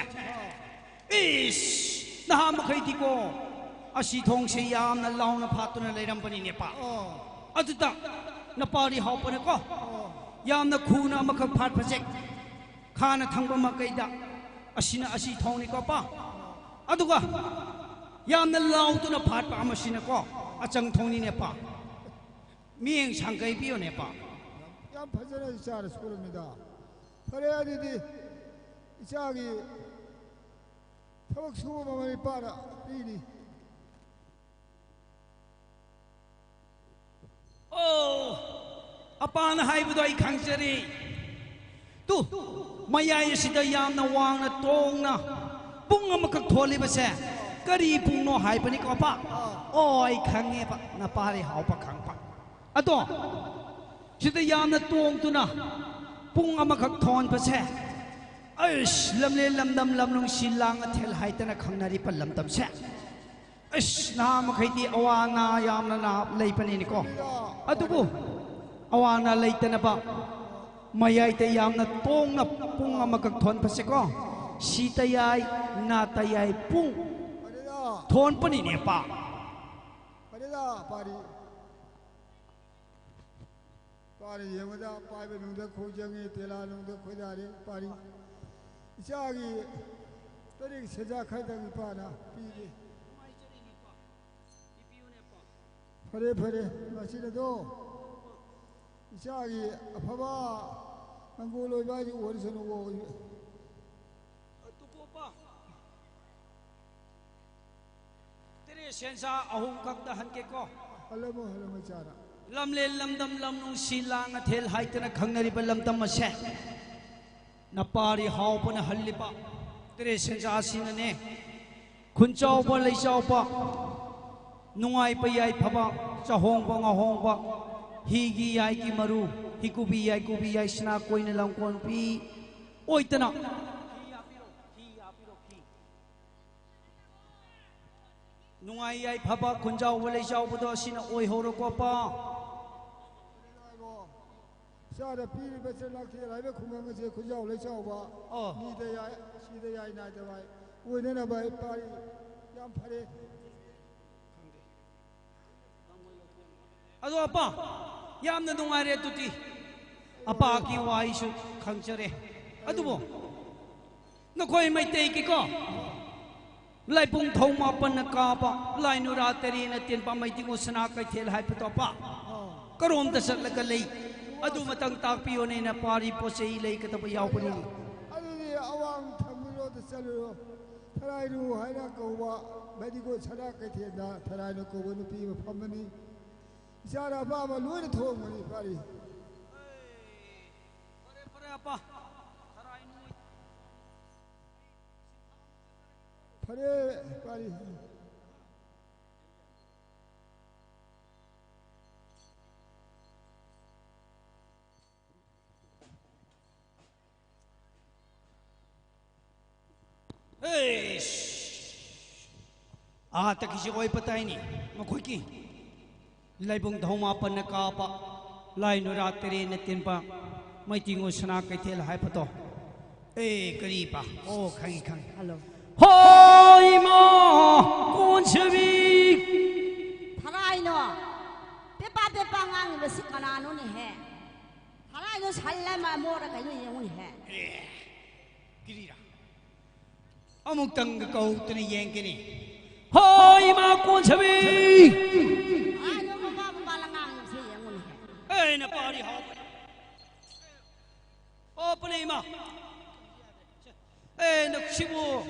ꯏꯁ, ꯅꯍꯥ ꯃꯈꯩꯗꯤꯀꯣ, ꯑꯁꯤ ꯊꯣꯡꯁꯦ ꯌꯥꯝꯅ ꯂꯥꯎꯅ ꯐꯥꯠꯇꯨꯅ ꯂꯩꯔꯝꯕꯅꯤꯅꯦ, ꯄꯥ꯫ ꯑꯣ꯫ ꯑꯗꯨꯗ ꯅꯄꯥꯔꯤ ꯍꯥꯎꯄꯅꯀꯣ, ꯑꯣ꯫ ꯌꯥꯝꯅ ꯈꯨꯅ ꯑꯃꯈꯛ ꯐꯥꯠꯄꯁꯦ, ꯈꯥꯅ ꯊꯪꯕ ꯃꯥꯏꯀꯩꯗ ꯑꯁꯤꯅ ꯑꯁꯤ ꯊꯣꯡꯅꯤꯀꯣ, ꯄꯥ꯫ ꯑꯗꯨꯒ ꯌꯥꯝꯅ ꯂꯥꯎꯗꯨꯅ ꯐꯥꯠꯄ ꯑꯃꯁꯤꯅꯀꯣ, ꯑꯆꯪ ꯊꯣꯡꯅꯤꯅꯦ, ꯄꯥ꯫ ꯃꯤꯠꯌꯦꯡ ꯁꯥꯡꯒꯩ ꯄꯤꯌꯨꯅꯦ, ꯄꯥ꯫ ꯌꯥꯝ ꯐꯖꯅ ꯏꯆꯥꯅ ꯁꯨꯔꯝꯃꯤꯗ꯫ ꯐꯔꯦ, ꯑꯗꯨꯗꯤ ꯏꯆꯥꯒꯤ ꯊꯕꯛ ꯁꯨꯕ ꯃꯃꯥ ꯃꯄꯥꯅ ꯄꯤꯔꯤ꯫ ꯑꯣ, ꯑꯄꯥꯅ ꯍꯥꯏꯕꯗꯣ ꯑꯩ ꯈꯪꯖꯔꯤ꯫ ꯇꯨ, ꯃꯌꯥꯏ ꯑꯁꯤꯗ ꯌꯥꯝꯅ ꯋꯥꯡꯅ ꯇꯣꯡꯅ ꯄꯨꯡ ꯑꯃꯈꯛ ꯊꯣꯜꯂꯤꯕꯁꯦ ꯀꯔꯤ ꯄꯨꯡꯅꯣ ꯍꯥꯏꯕꯅꯤꯀꯣ, ꯑꯄꯥ? ꯑꯣ, ꯑꯩ ꯈꯪꯉꯦꯕ, ꯅꯄꯥꯔꯤ ꯍꯥꯎꯕ ꯈꯪꯕ꯫ ꯑꯗꯣ, ꯁꯤꯗ ꯌꯥꯝꯅ ꯇꯣꯡꯗꯨꯅ ꯄꯨꯡ ꯑꯃꯈꯛ ꯊꯣꯟꯕꯁꯦ, ꯑꯩꯁ, ꯂꯝꯂꯦꯟ ꯂꯝꯗꯝ ꯂꯝꯅꯨꯡꯁꯤ ꯂꯥꯡꯉꯊꯦꯜ ꯍꯥꯏꯗꯅ ꯈꯪꯅꯔꯤꯕ ꯂꯝꯗꯝꯁꯦ, ꯑꯩꯁ, ꯅꯍꯥ ꯃꯈꯩꯗꯤ ꯑꯋꯥ ꯑꯅꯥ ꯌꯥꯝꯅ ꯅꯥ-, ꯂꯩꯕꯅꯤꯅꯦꯀꯣ꯫ ꯑꯗꯨꯕꯨ ꯑꯋꯥ ꯑꯅꯥ ꯂꯩꯇꯅꯕ ꯃꯌꯥꯏꯗ ꯌꯥꯝꯅ ꯇꯣꯡꯅ ꯄꯨꯡ ꯑꯃꯈꯛ ꯊꯣꯟꯕꯁꯦꯀꯣ, ꯁꯤꯇ ꯌꯥꯏ, ꯅꯥꯇ ꯌꯥꯏ, ꯄꯨꯡ ꯊꯣꯟꯕꯅꯤꯅꯦ, ꯄꯥ꯫ ꯄꯥꯔꯤ꯫ ꯄꯥꯔꯤ ꯌꯦꯡꯕꯗ ꯄꯥꯏꯕ ꯅꯨꯡꯗ ꯈꯣꯡ ꯆꯪꯉꯤ, ꯇꯦꯂꯥ ꯅꯨꯡꯗ ꯈꯣꯏꯗꯥꯔꯦ꯫ ꯄꯥꯔꯤ ꯏꯆꯥꯒꯤ ꯇꯔꯦꯠ ꯁꯦꯟꯖꯥ ꯈꯔꯗꯪ ꯏꯄꯥꯅ ꯄꯤꯒꯦ꯫ ꯐꯔꯦ, ꯐꯔꯦ, ꯃꯁꯤꯅꯗꯣ ꯏꯆꯥꯒꯤ ꯑꯐꯕ ꯃꯪꯒꯣꯜ ꯑꯣꯏꯕ ꯍꯥꯏꯗꯤ ꯑꯣꯏꯔꯁꯅꯨꯀꯣ꯫ ꯑꯗꯨꯕꯨ ꯑꯄꯥ, ꯇꯔꯦꯠ ꯁꯦꯟꯖꯥ ꯑꯍꯨꯝ ꯈꯛꯇ ꯍꯟꯒꯦꯀꯣ꯫ ꯍꯜꯂꯝꯃꯣ, ꯍꯜꯂꯝꯃꯣ, ꯏꯆꯥꯅ꯫ ꯂꯝꯂꯦꯟ ꯂꯝꯗꯝ ꯂꯝ ꯅꯨꯡꯁꯤ ꯂꯥꯡ ꯑꯊꯦꯜ ꯍꯥꯏꯗꯅ ꯈꯪꯅꯔꯤꯕ ꯂꯝꯗꯝ ꯑꯁꯦ ꯅꯄꯥꯔꯤ ꯍꯥꯎꯕꯅ ꯍꯜꯂꯤꯕ ꯇꯔꯦꯠ ꯁꯦꯟꯖꯥ ꯑꯁꯤꯅꯅꯦ꯫ ꯈꯨꯟꯆꯥꯎꯕ ꯂꯩꯆꯥꯎꯕ, ꯅꯨꯡꯉꯥꯏꯕ ꯌꯥꯏꯐꯕ, ꯆꯥꯍꯣꯡꯕ ꯉꯥꯍꯣꯡꯕ, ꯍꯤꯒꯤ ꯌꯥꯏꯒꯤ ꯃꯔꯨ, ꯍꯤꯀꯨꯕꯤ ꯌꯥꯏꯀꯨꯕꯤ ꯌꯥꯏꯁꯅꯥ ꯀꯣꯏꯅ ꯂꯝꯀꯣꯟꯕꯤ ꯑꯣꯏꯗꯅ ꯅꯨꯡꯉꯥꯏ ꯌꯥꯏꯐꯕ ꯈꯨꯟꯖꯥꯎꯕ ꯂꯩꯆꯥꯎꯕꯗꯣ ꯑꯁꯤꯅ ꯑꯣꯏꯍꯧꯔꯣꯀꯣ, ꯑꯄꯥ꯫ ꯏꯆꯥꯗ ꯄꯤꯔꯤꯕ ꯆꯦ ꯂꯥꯛꯊꯦꯜ ꯍꯥꯏꯕ ꯈꯨꯡꯒꯪ ꯑꯁꯦ ꯈꯨꯟꯖꯥꯎ ꯂꯩꯆꯥꯎꯕ, ꯑꯣ꯫ ꯃꯤꯗ ꯌꯥꯏ, ꯁꯤꯗ ꯌꯥꯏ, ꯅꯥꯏꯗ ꯋꯥꯏ ꯑꯣꯏꯅꯅꯕ ꯄꯥꯔꯤ꯫ ꯌꯥꯝ ꯐꯔꯦ꯫ ꯑꯗꯣ ꯑꯄꯥ, ꯌꯥꯝꯅ ꯅꯨꯡꯉꯥꯏꯔꯦ ꯑꯗꯨꯗꯤ꯫ ꯑꯄꯥꯒꯤ ꯋꯥꯍꯩꯁꯨ ꯈꯪꯖꯔꯦ꯫ ꯑꯗꯨꯕꯨ ꯅꯈꯣꯏ ꯃꯩꯇꯩꯒꯤꯀꯣ, ꯂꯥꯏꯕꯨꯡ ꯊꯧ ꯃꯥꯄꯟꯅ ꯀꯥꯕ, ꯂꯥꯏ ꯅꯨꯔꯥ ꯇꯔꯦꯠꯅ ꯇꯦꯟꯕ, ꯃꯩꯇꯤꯡꯉꯨ ꯁꯅꯥ ꯀꯩꯊꯦꯜ ꯍꯥꯏꯕꯗꯣ ꯑꯄꯥ, ꯑꯥ꯫ ꯀꯔꯣꯝꯗ ꯆꯠꯂꯒ ꯂꯩ? ꯑꯗꯨ ꯃꯇꯪ ꯇꯥꯛꯄꯤꯌꯣꯅꯦ, ꯅꯄꯥꯔꯤ ꯄꯣꯠ ꯆꯩ ꯂꯩꯒꯗꯕ ꯌꯥꯎꯕꯅꯤꯅꯦ꯫ ꯑꯗꯨꯗꯤ ꯑꯋꯥꯡ ꯊꯪꯕꯔꯣꯝꯗ ꯆꯠꯂꯨꯔꯣ꯫ ꯊꯔꯥꯏꯔꯨ ꯍꯥꯏꯅ ꯀꯧꯕ, ꯃꯩꯇꯤꯡꯉꯨ ꯁꯅꯥ ꯀꯩꯊꯦꯜꯗ ꯊꯔꯥꯏꯔꯨ ꯀꯧꯕ ꯅꯨꯄꯤ ꯑꯃ ꯐꯝꯕꯅꯤ꯫ ꯏꯆꯥꯅ ꯑꯄꯥꯝꯕ ꯂꯣꯏꯅ ꯊꯣꯡꯕꯅꯤ ꯄꯥꯔꯤ꯫ ꯐꯔꯦ, ꯐꯔꯦ, ꯑꯄꯥ꯫ ꯊꯔꯥꯏ ꯅꯨꯡꯉꯥꯏ꯫ ꯐꯔꯦ, ꯄꯥꯔꯤ꯫ ꯑꯦꯁ! ꯑꯥ, ꯇꯛꯈꯤꯁꯤ ꯑꯣꯏ ꯄꯇꯥꯏꯅꯤ꯫ ꯃꯈꯣꯏꯒꯤ ꯂꯥꯏꯕꯨꯡ ꯊꯧ ꯃꯥꯄꯟꯅ ꯀꯥꯕ, ꯂꯥꯏ ꯅꯨꯔꯥ ꯇꯔꯦꯠꯅ ꯇꯤꯟꯕ, ꯃꯩꯇꯤꯡꯉꯨ ꯁꯅꯥ ꯀꯩꯊꯦꯜ ꯍꯥꯏꯕꯗꯣ꯫ ꯑꯦ, ꯀꯔꯤꯕ? ꯑꯣ, ꯈꯪꯉꯤ, ꯈꯪꯉꯤ꯫ ꯍꯜꯂꯣ꯫ ꯍꯣ, ꯏꯃꯥ ꯀꯣꯟꯁꯦꯕꯤ! ꯊꯔꯥꯏꯅ ꯄꯦꯄꯥ ꯄꯦꯄꯥ ꯉꯥꯡꯉꯤꯕꯁꯤ ꯀꯅꯥꯅꯣꯅꯦꯍꯦ? ꯊꯔꯥꯏꯗꯣ ꯁꯜꯂ ꯃ-, ꯃꯣꯠꯂ ꯀꯩꯅꯣ ꯌꯦꯡꯉꯨꯅꯦꯍꯦ꯫ ꯑꯦ, ꯀꯔꯤꯔꯥ? ꯑꯃꯨꯛꯇꯪꯒ ꯀꯧꯗꯨꯅ ꯌꯦꯡꯒꯅꯤ꯫ ꯍꯣꯏ, ꯏꯃꯥ ꯀꯣꯟꯁꯥꯕꯤ! ꯊꯔꯥꯏꯗꯣ ꯃꯄꯥ ꯃꯄꯥ ꯂ ꯉꯥꯡꯉꯤꯕꯁꯤ ꯌꯦꯡꯉꯨꯅꯦꯍꯦ꯫ ꯑꯩꯅ ꯄꯥꯔꯤ ꯍꯥꯎꯕꯅꯤ꯫ ꯑꯣ, ꯄꯨꯅꯦ ꯏꯃꯥ꯫ ꯑꯦ, ꯅ-, ꯁꯤꯕꯨ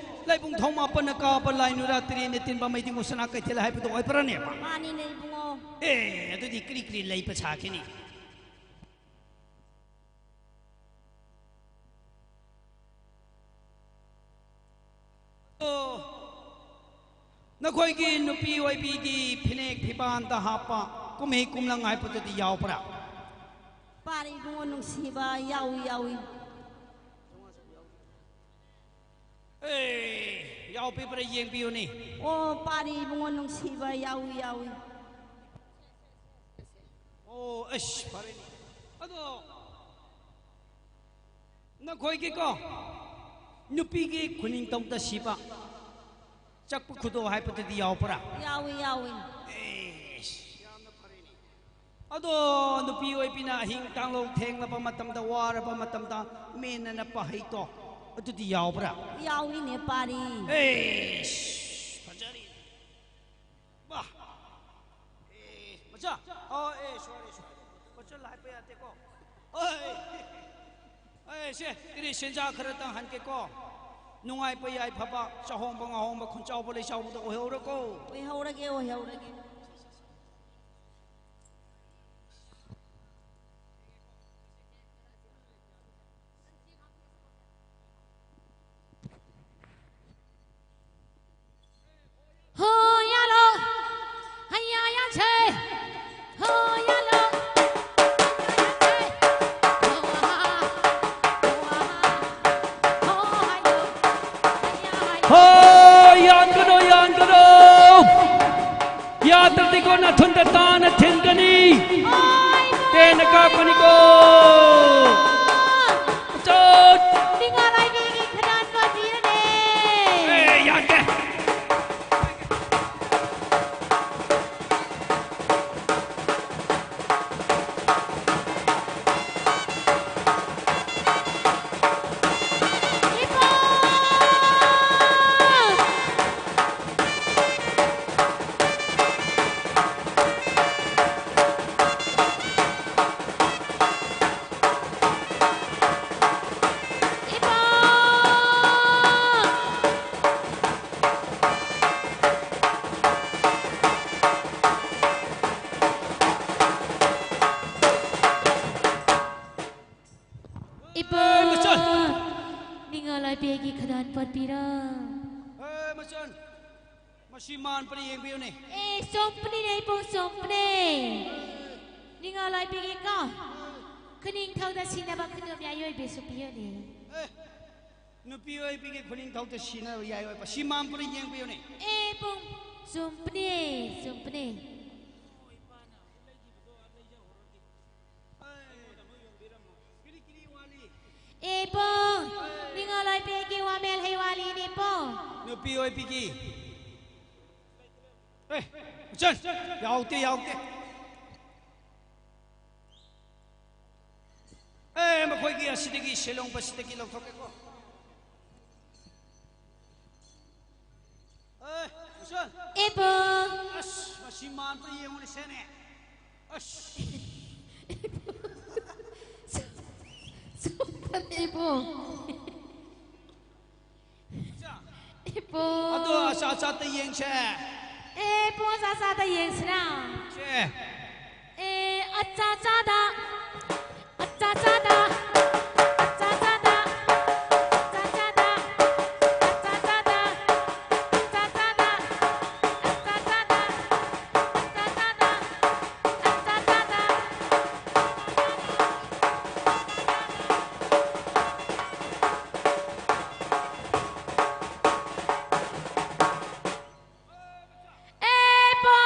ꯂꯥꯏꯕꯨꯡ ꯊꯣꯡ ꯃꯥꯄꯟꯅ ꯀꯥꯕ ꯂꯥꯏ ꯅꯨꯔꯥ ꯇꯔꯦꯠꯅ ꯇꯤꯟꯕ ꯃꯩꯗꯤꯡ ꯁꯅꯥ ꯀꯩꯊꯦꯜ ꯍꯥꯏꯕꯗꯣ ꯑꯣꯏꯕ꯭ꯔꯅꯦꯕ? ꯃꯥꯅꯤꯅꯦ ꯏꯕꯨꯡꯉꯣ꯫ ꯑꯦ, ꯑꯗꯨꯗꯤ ꯀꯔꯤ ꯀꯔꯤ ꯂꯩꯕ ꯁꯥꯈꯤꯅꯤ? ꯑꯣ, ꯅꯈꯣꯏꯒꯤ ꯅꯨꯄꯤ ꯑꯣꯏꯕꯤꯒꯤ ꯐꯤꯅꯦꯛ ꯐꯤꯕꯥꯟꯗ ꯍꯥꯞꯄ ꯀꯨꯝꯍꯩ ꯀꯨꯝꯂꯪ ꯍꯥꯏꯕꯗꯨꯗꯤ ꯌꯥꯎꯕ꯭ꯔꯥ? ꯄꯥꯔꯤ ꯏꯕꯨꯡꯉꯣ ꯅꯨꯡꯁꯤꯕ, ꯌꯥꯎꯏ, ꯌꯥꯎꯏ꯫ ꯑꯦ, ꯌꯥꯎꯕꯤꯕ꯭ꯔꯥ ꯌꯦꯡꯕꯤꯌꯨꯅꯦ꯫ ꯑꯣ, ꯄꯥꯔꯤ ꯏꯕꯨꯡꯉꯣ ꯅꯨꯡꯁꯤꯕ, ꯌꯥꯎꯏ, ꯌꯥꯎꯏ꯫ ꯑꯣ, ꯑꯁ, ꯐꯔꯦꯅꯦ꯫ ꯑꯗꯣ, ꯅꯈꯣꯏꯒꯤꯀꯣ, ꯅꯨꯄꯤꯒꯤ ꯈꯨꯅꯤꯡꯊꯧꯗ ꯁꯤꯕ ꯆꯛꯄ ꯈꯨꯗꯣ ꯍꯥꯏꯕꯗꯨꯗꯤ ꯌꯥꯎꯕ꯭ꯔꯥ? ꯌꯥꯎꯏ, ꯌꯥꯎꯏ꯫ ꯑꯦꯁ, ꯌꯥꯝꯅ ꯐꯔꯦꯅꯦ꯫ ꯑꯗꯣ, ꯅꯨꯄꯤ ꯑꯣꯏꯕꯤꯅ ꯑꯍꯤꯡ ꯇꯥꯡꯂꯧ ꯊꯦꯡꯂꯕ ꯃꯇꯝꯗ, ꯋꯥꯔꯕ ꯃꯇꯝꯗ ꯃꯦꯟꯅꯅ ꯄꯥꯍꯩꯗꯣ, ꯑꯗꯨꯗꯤ ꯌꯥꯎꯕ꯭ꯔꯥ? ꯌꯥꯎꯏꯅꯦ, ꯄꯥꯔꯤ꯫ ꯑꯦꯁ, ꯐꯖꯔꯤ꯫ ꯕꯥ! ꯑꯦ, ꯃꯆꯥ! ꯑꯣ, ꯑꯦ, sorry, sorry꯫ ꯃꯆꯥ ꯍꯥꯏꯕ ꯌꯥꯗꯦꯀꯣ꯫ ꯑꯣꯏ! ꯑꯦ, ꯁꯦ, ꯀꯔꯤ ꯁꯦꯟꯖꯥ ꯈꯔꯇꯪ ꯍꯟꯒꯦꯀꯣ꯫ ꯅꯨꯡꯉꯥꯏꯕ ꯌꯥꯏꯐꯕ, ꯆꯥꯍꯣꯡꯕ ꯉꯥꯍꯣꯡꯕ, ꯈꯨꯟꯆꯥꯎꯕ ꯂꯩꯆꯥꯎꯕꯗ ꯑꯣꯏꯍꯧꯔꯣꯀꯣ꯫ ꯑꯣꯏꯍꯧꯔꯒꯦ, ꯑꯣꯏꯍꯧꯔꯒꯦ꯫ ꯍꯣ ꯌꯥꯂꯣ, ꯍꯩꯌꯥ ꯌꯥꯁꯦ, ꯍꯣ ꯌꯥꯂꯣ, ꯍꯣ ꯍꯥ, ꯍꯣ ꯍꯥ, ꯍꯣ ꯍꯥꯏꯌꯣ, ꯍꯩꯌꯥ ꯍꯥꯏꯌꯣ꯫ ꯍꯣ, ꯌꯥꯟꯒꯅꯨ, ꯌꯥꯟꯒꯅꯨ꯫ ꯌꯥꯗ꯭ꯔꯗꯤꯀꯣ ꯅꯊꯨꯟꯗ ꯇꯥꯅ ꯊꯤꯟꯒꯅꯤ꯫ ꯍꯣꯏ, ꯇꯦꯟꯅ ꯀꯥꯞꯀꯅꯤꯀꯣ꯫ ꯆꯠ! ꯅꯤꯡꯉꯥꯂꯥꯏꯕꯤꯒꯤ ꯈꯗꯥꯡ ꯄꯥꯟꯕꯤꯔꯅꯦ꯫ ꯑꯦ, ꯌꯥꯗꯦ꯫ ꯂꯣꯏꯄꯤꯒꯤ ꯈꯗꯥꯟ ꯄꯣꯠꯄꯤꯔꯣ꯫ ꯑꯦ, ꯃꯆꯟ, ꯃꯁꯤ ꯃꯥꯟ ꯄꯔꯤ ꯌꯦꯡꯕꯤꯌꯨꯅꯦ꯫ ꯑꯦ, ꯆꯨꯝꯕꯅꯤꯅꯦ, ꯏꯕꯨꯡ, ꯆꯨꯝꯕꯅꯦ꯫ ꯅꯤꯡꯉꯥ ꯂꯣꯏꯄꯤꯒꯤ ꯀꯣ, ꯈꯨꯅꯤꯡꯊꯧꯗ ꯁꯤꯟꯅꯕ ꯈꯨꯗꯣꯝ ꯌꯥꯏ ꯑꯣꯏꯕꯤꯁꯨ ꯄꯤꯌꯨꯅꯦ꯫ ꯑꯦ, ꯅꯨꯄꯤ ꯑꯣꯏꯕꯤꯒꯤ ꯈꯨꯅꯤꯡꯊꯧꯗ ꯁꯤꯟꯅꯕ ꯌꯥꯏ ꯑꯣꯏꯕ꯫ ꯁꯤ ꯃꯥꯟ ꯄꯔꯤ ꯌꯦꯡꯕꯤꯌꯨꯅꯦ꯫ ꯑꯦ, ꯏꯕꯨꯡ, ꯆꯨꯝꯕꯅꯦ, ꯆꯨꯝꯕꯅꯦ꯫ ꯑꯦ, ꯏꯕꯨꯡ, ꯅꯤꯡꯉꯥ ꯂꯣꯏꯄꯤꯒꯤ ꯋꯥꯃꯦꯜ ꯍꯩ ꯋꯥꯂꯤꯅꯦ, ꯏꯕꯨꯡ꯫ ꯅꯨꯄꯤ ꯑꯣꯏꯕꯤꯒꯤ꯫ ꯑꯦ, ꯆꯟ, ꯌꯥꯎꯗꯦ, ꯌꯥꯎꯗꯦ꯫ ꯑꯦ, ꯃꯈꯣꯏꯒꯤ ꯑꯁꯤꯗꯒꯤ ꯁꯦꯂꯣꯡ ꯕꯁꯁꯤꯗꯒꯤ ꯂꯧꯊꯣꯛꯀꯦꯀꯣ꯫ ꯑꯦ, ꯃꯨꯁꯟ꯫ ꯏꯕꯨꯡ꯫ ꯑꯁ, ꯃꯁꯤ ꯃꯥꯟꯕ ꯌꯦꯡꯉꯨꯅꯦ, ꯁꯦꯅꯦ꯫ ꯑꯁ꯫ ꯁꯣꯝꯕꯅꯦ, ꯏꯕꯨꯡ꯫ ꯏꯕꯨꯡ꯫ ꯑꯗꯣ ꯑꯆꯥ ꯑꯆꯥꯇ ꯌꯦꯡꯁꯦ꯫ ꯑꯦ, ꯏꯕꯨꯡ, ꯑꯆꯥ ꯑꯆꯥꯇ ꯌꯦꯡꯁꯤꯔꯥ? ꯁꯦ꯫ ꯑꯦ, ꯑꯆꯥ ꯑꯆꯥꯗ꯫ ꯑꯆꯥ ꯑꯆꯥꯗ꯫ ꯑꯆꯥ ꯑꯆꯥꯗ꯫ ꯑꯆꯥ ꯑꯆꯥꯗ꯫ ꯑꯆꯥ ꯑꯆꯥꯗ꯫ ꯑꯆꯥ ꯑꯆꯥꯗ꯫ ꯑꯆꯥ ꯑꯆꯥꯗ꯫ ꯑꯆꯥ ꯑꯆꯥꯗ꯫ ꯑꯆꯥ ꯑꯆꯥꯗ꯫ ꯑꯦ ꯄꯣ!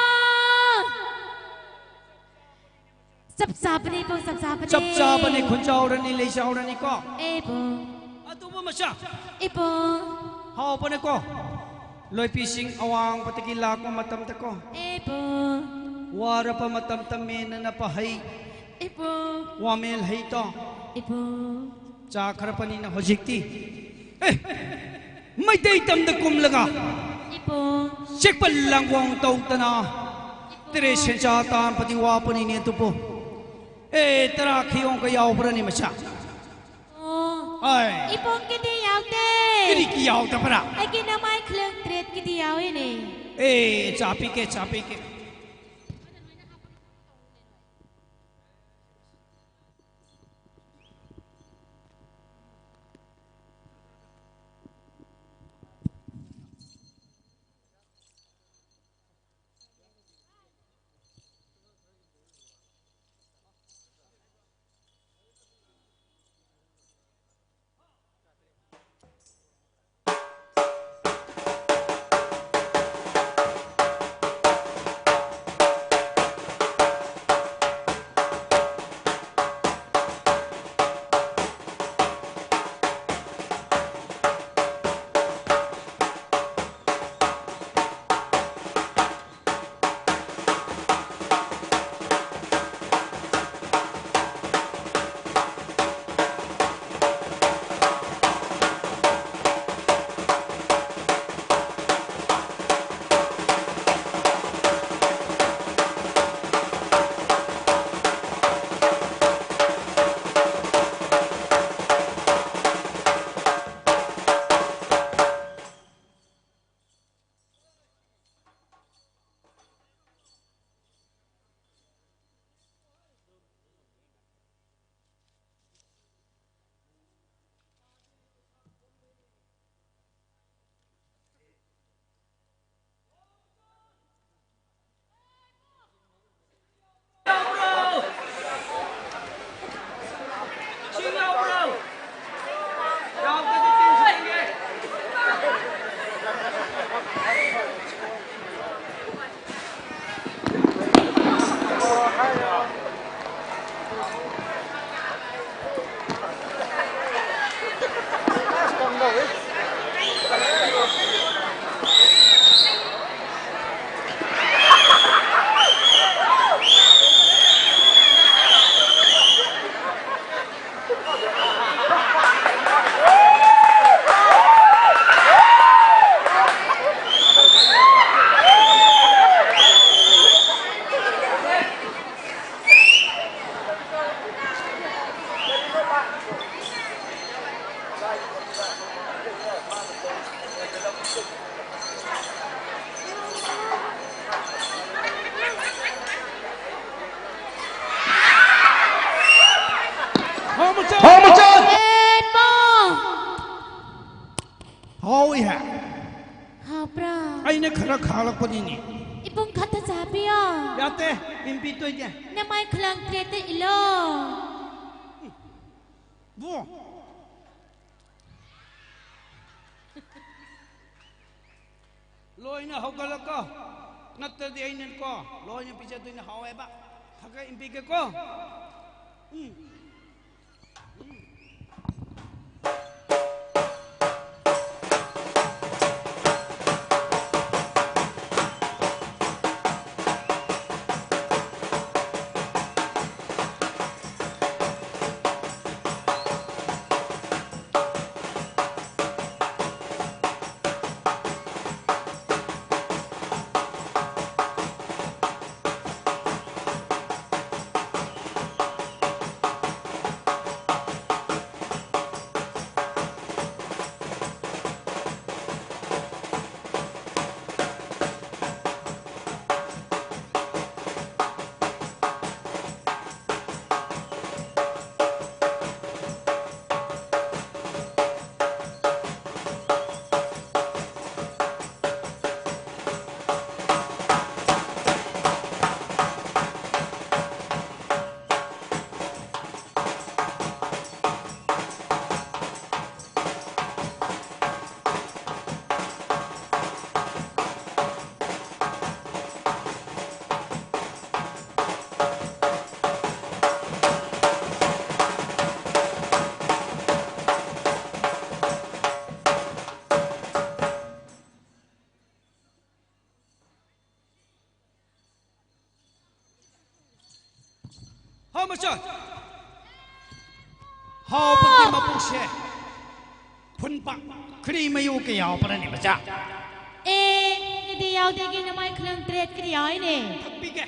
ꯆꯞ ꯆꯥꯕꯅꯤ ꯄꯣ, ꯆꯞ ꯆꯥꯕꯅꯤ꯫ ꯆꯞ ꯆꯥꯕꯅꯤ, ꯈꯨꯟꯖꯥꯎꯔꯅꯤ, ꯂꯩꯖꯥꯎꯔꯅꯤꯀꯣ꯫ ꯑꯦ ꯄꯣ! ꯑꯗꯨꯕꯨ ꯃꯆꯥ꯫ ꯑꯦ ꯄꯣ! ꯍꯥꯎꯕꯅꯤꯀꯣ꯫ ꯂꯣꯏꯄꯤꯁꯤꯡ ꯑꯋꯥꯡꯕꯗꯒꯤ ꯂꯥꯛꯄ ꯃꯇꯝꯗꯀꯣ꯫ ꯑꯦ ꯄꯣ! ꯋꯥꯔꯕ ꯃꯇꯝꯗ ꯃꯦꯟꯅꯅꯕ ꯍꯩ꯫ ꯑꯦ ꯄꯣ! ꯋꯥꯃꯦꯜ ꯍꯩꯗꯣ꯫ ꯑꯦ ꯄꯣ! ꯆꯥꯈ꯭ꯔꯕꯅꯤꯅ ꯍꯧꯖꯤꯛꯇꯤ꯫ ꯑꯦ, ꯃꯩꯇꯩ ꯇꯝꯗ ꯀꯨꯝꯂꯒ ꯏꯕꯨꯡ꯫ ꯆꯦꯛꯄꯜ ꯂꯥꯡꯒꯣꯡ ꯇꯧꯗꯅ ꯏꯕꯨꯡ꯫ ꯇꯔꯦꯠ ꯁꯦꯟꯖꯥ ꯇꯥꯟꯕꯗꯤ ꯋꯥꯕꯅꯤꯅꯦ ꯑꯗꯨꯕꯨ꯫ ꯑꯦ, ꯇꯔꯥ ꯈꯤꯌꯣꯡꯒ ꯌꯥꯎꯕ꯭ꯔꯅꯦ ꯃꯆꯥ? ꯑꯣ꯫ ꯍꯣꯏ꯫ ꯏꯕꯨꯡꯒꯤꯗꯤ ꯌꯥꯎꯗꯦ꯫ ꯀꯔꯤꯒꯤ ꯌꯥꯎꯗꯕ꯭ꯔꯥ? ꯑꯩꯒꯤ ꯅꯃꯥꯏ ꯈꯨꯂꯪ ꯇꯔꯦꯠꯀꯤꯗꯤ ꯌꯥꯎꯏꯅꯦ꯫ ꯑꯦ, ꯆꯥ ꯄꯤꯒꯦ, ꯆꯥ ꯄꯤꯒꯦ꯫ ꯈꯔ ꯈꯥꯛꯂꯛꯄꯅꯤꯅꯦ꯫ ꯏꯕꯨꯡ ꯈꯛꯇ ꯆꯥꯕꯤꯌꯣ꯫ ꯌꯥꯗꯦ, ꯏꯝꯄꯤ ꯇꯣꯏꯗꯦ꯫ ꯅꯃꯥꯏ ꯈꯨꯂꯪ ꯇꯔꯦꯠꯇ ꯏꯜꯂꯣ꯫ ꯕꯨ꯫ ꯂꯣꯏꯅ ꯍꯧꯒꯠꯂꯣꯀꯣ꯫ ꯅꯠꯇ꯭ꯔꯗꯤ ꯑꯩꯅꯀꯣ ꯂꯣꯏꯅ ꯄꯤꯖꯗꯣꯏꯅꯦ꯫ ꯍꯥꯎꯋꯦꯕ꯫ ꯈꯔ ꯈꯔ ꯏꯝꯄꯤꯒꯦꯀꯣ꯫ ꯎꯝ꯫ ꯍꯥꯎ ꯃꯆꯥ꯫ ꯍꯥꯎꯕꯒꯤ ꯃꯄꯨꯁꯦ ꯐꯨꯟꯄꯥꯛ ꯈ꯭ꯔꯤ ꯃꯌꯨ ꯀꯌꯥ ꯌꯥꯎꯕ꯭ꯔꯅꯦ ꯃꯆꯥ? ꯑꯦ, ꯑꯗꯨꯗꯤ ꯌꯥꯎꯗꯦꯒꯤ ꯅꯃꯥꯏ ꯈꯨꯂꯪ ꯇꯔꯦꯠ ꯀꯔꯤ ꯌꯥꯎꯏꯅꯦ? ꯊꯛꯄꯤꯒꯦ꯫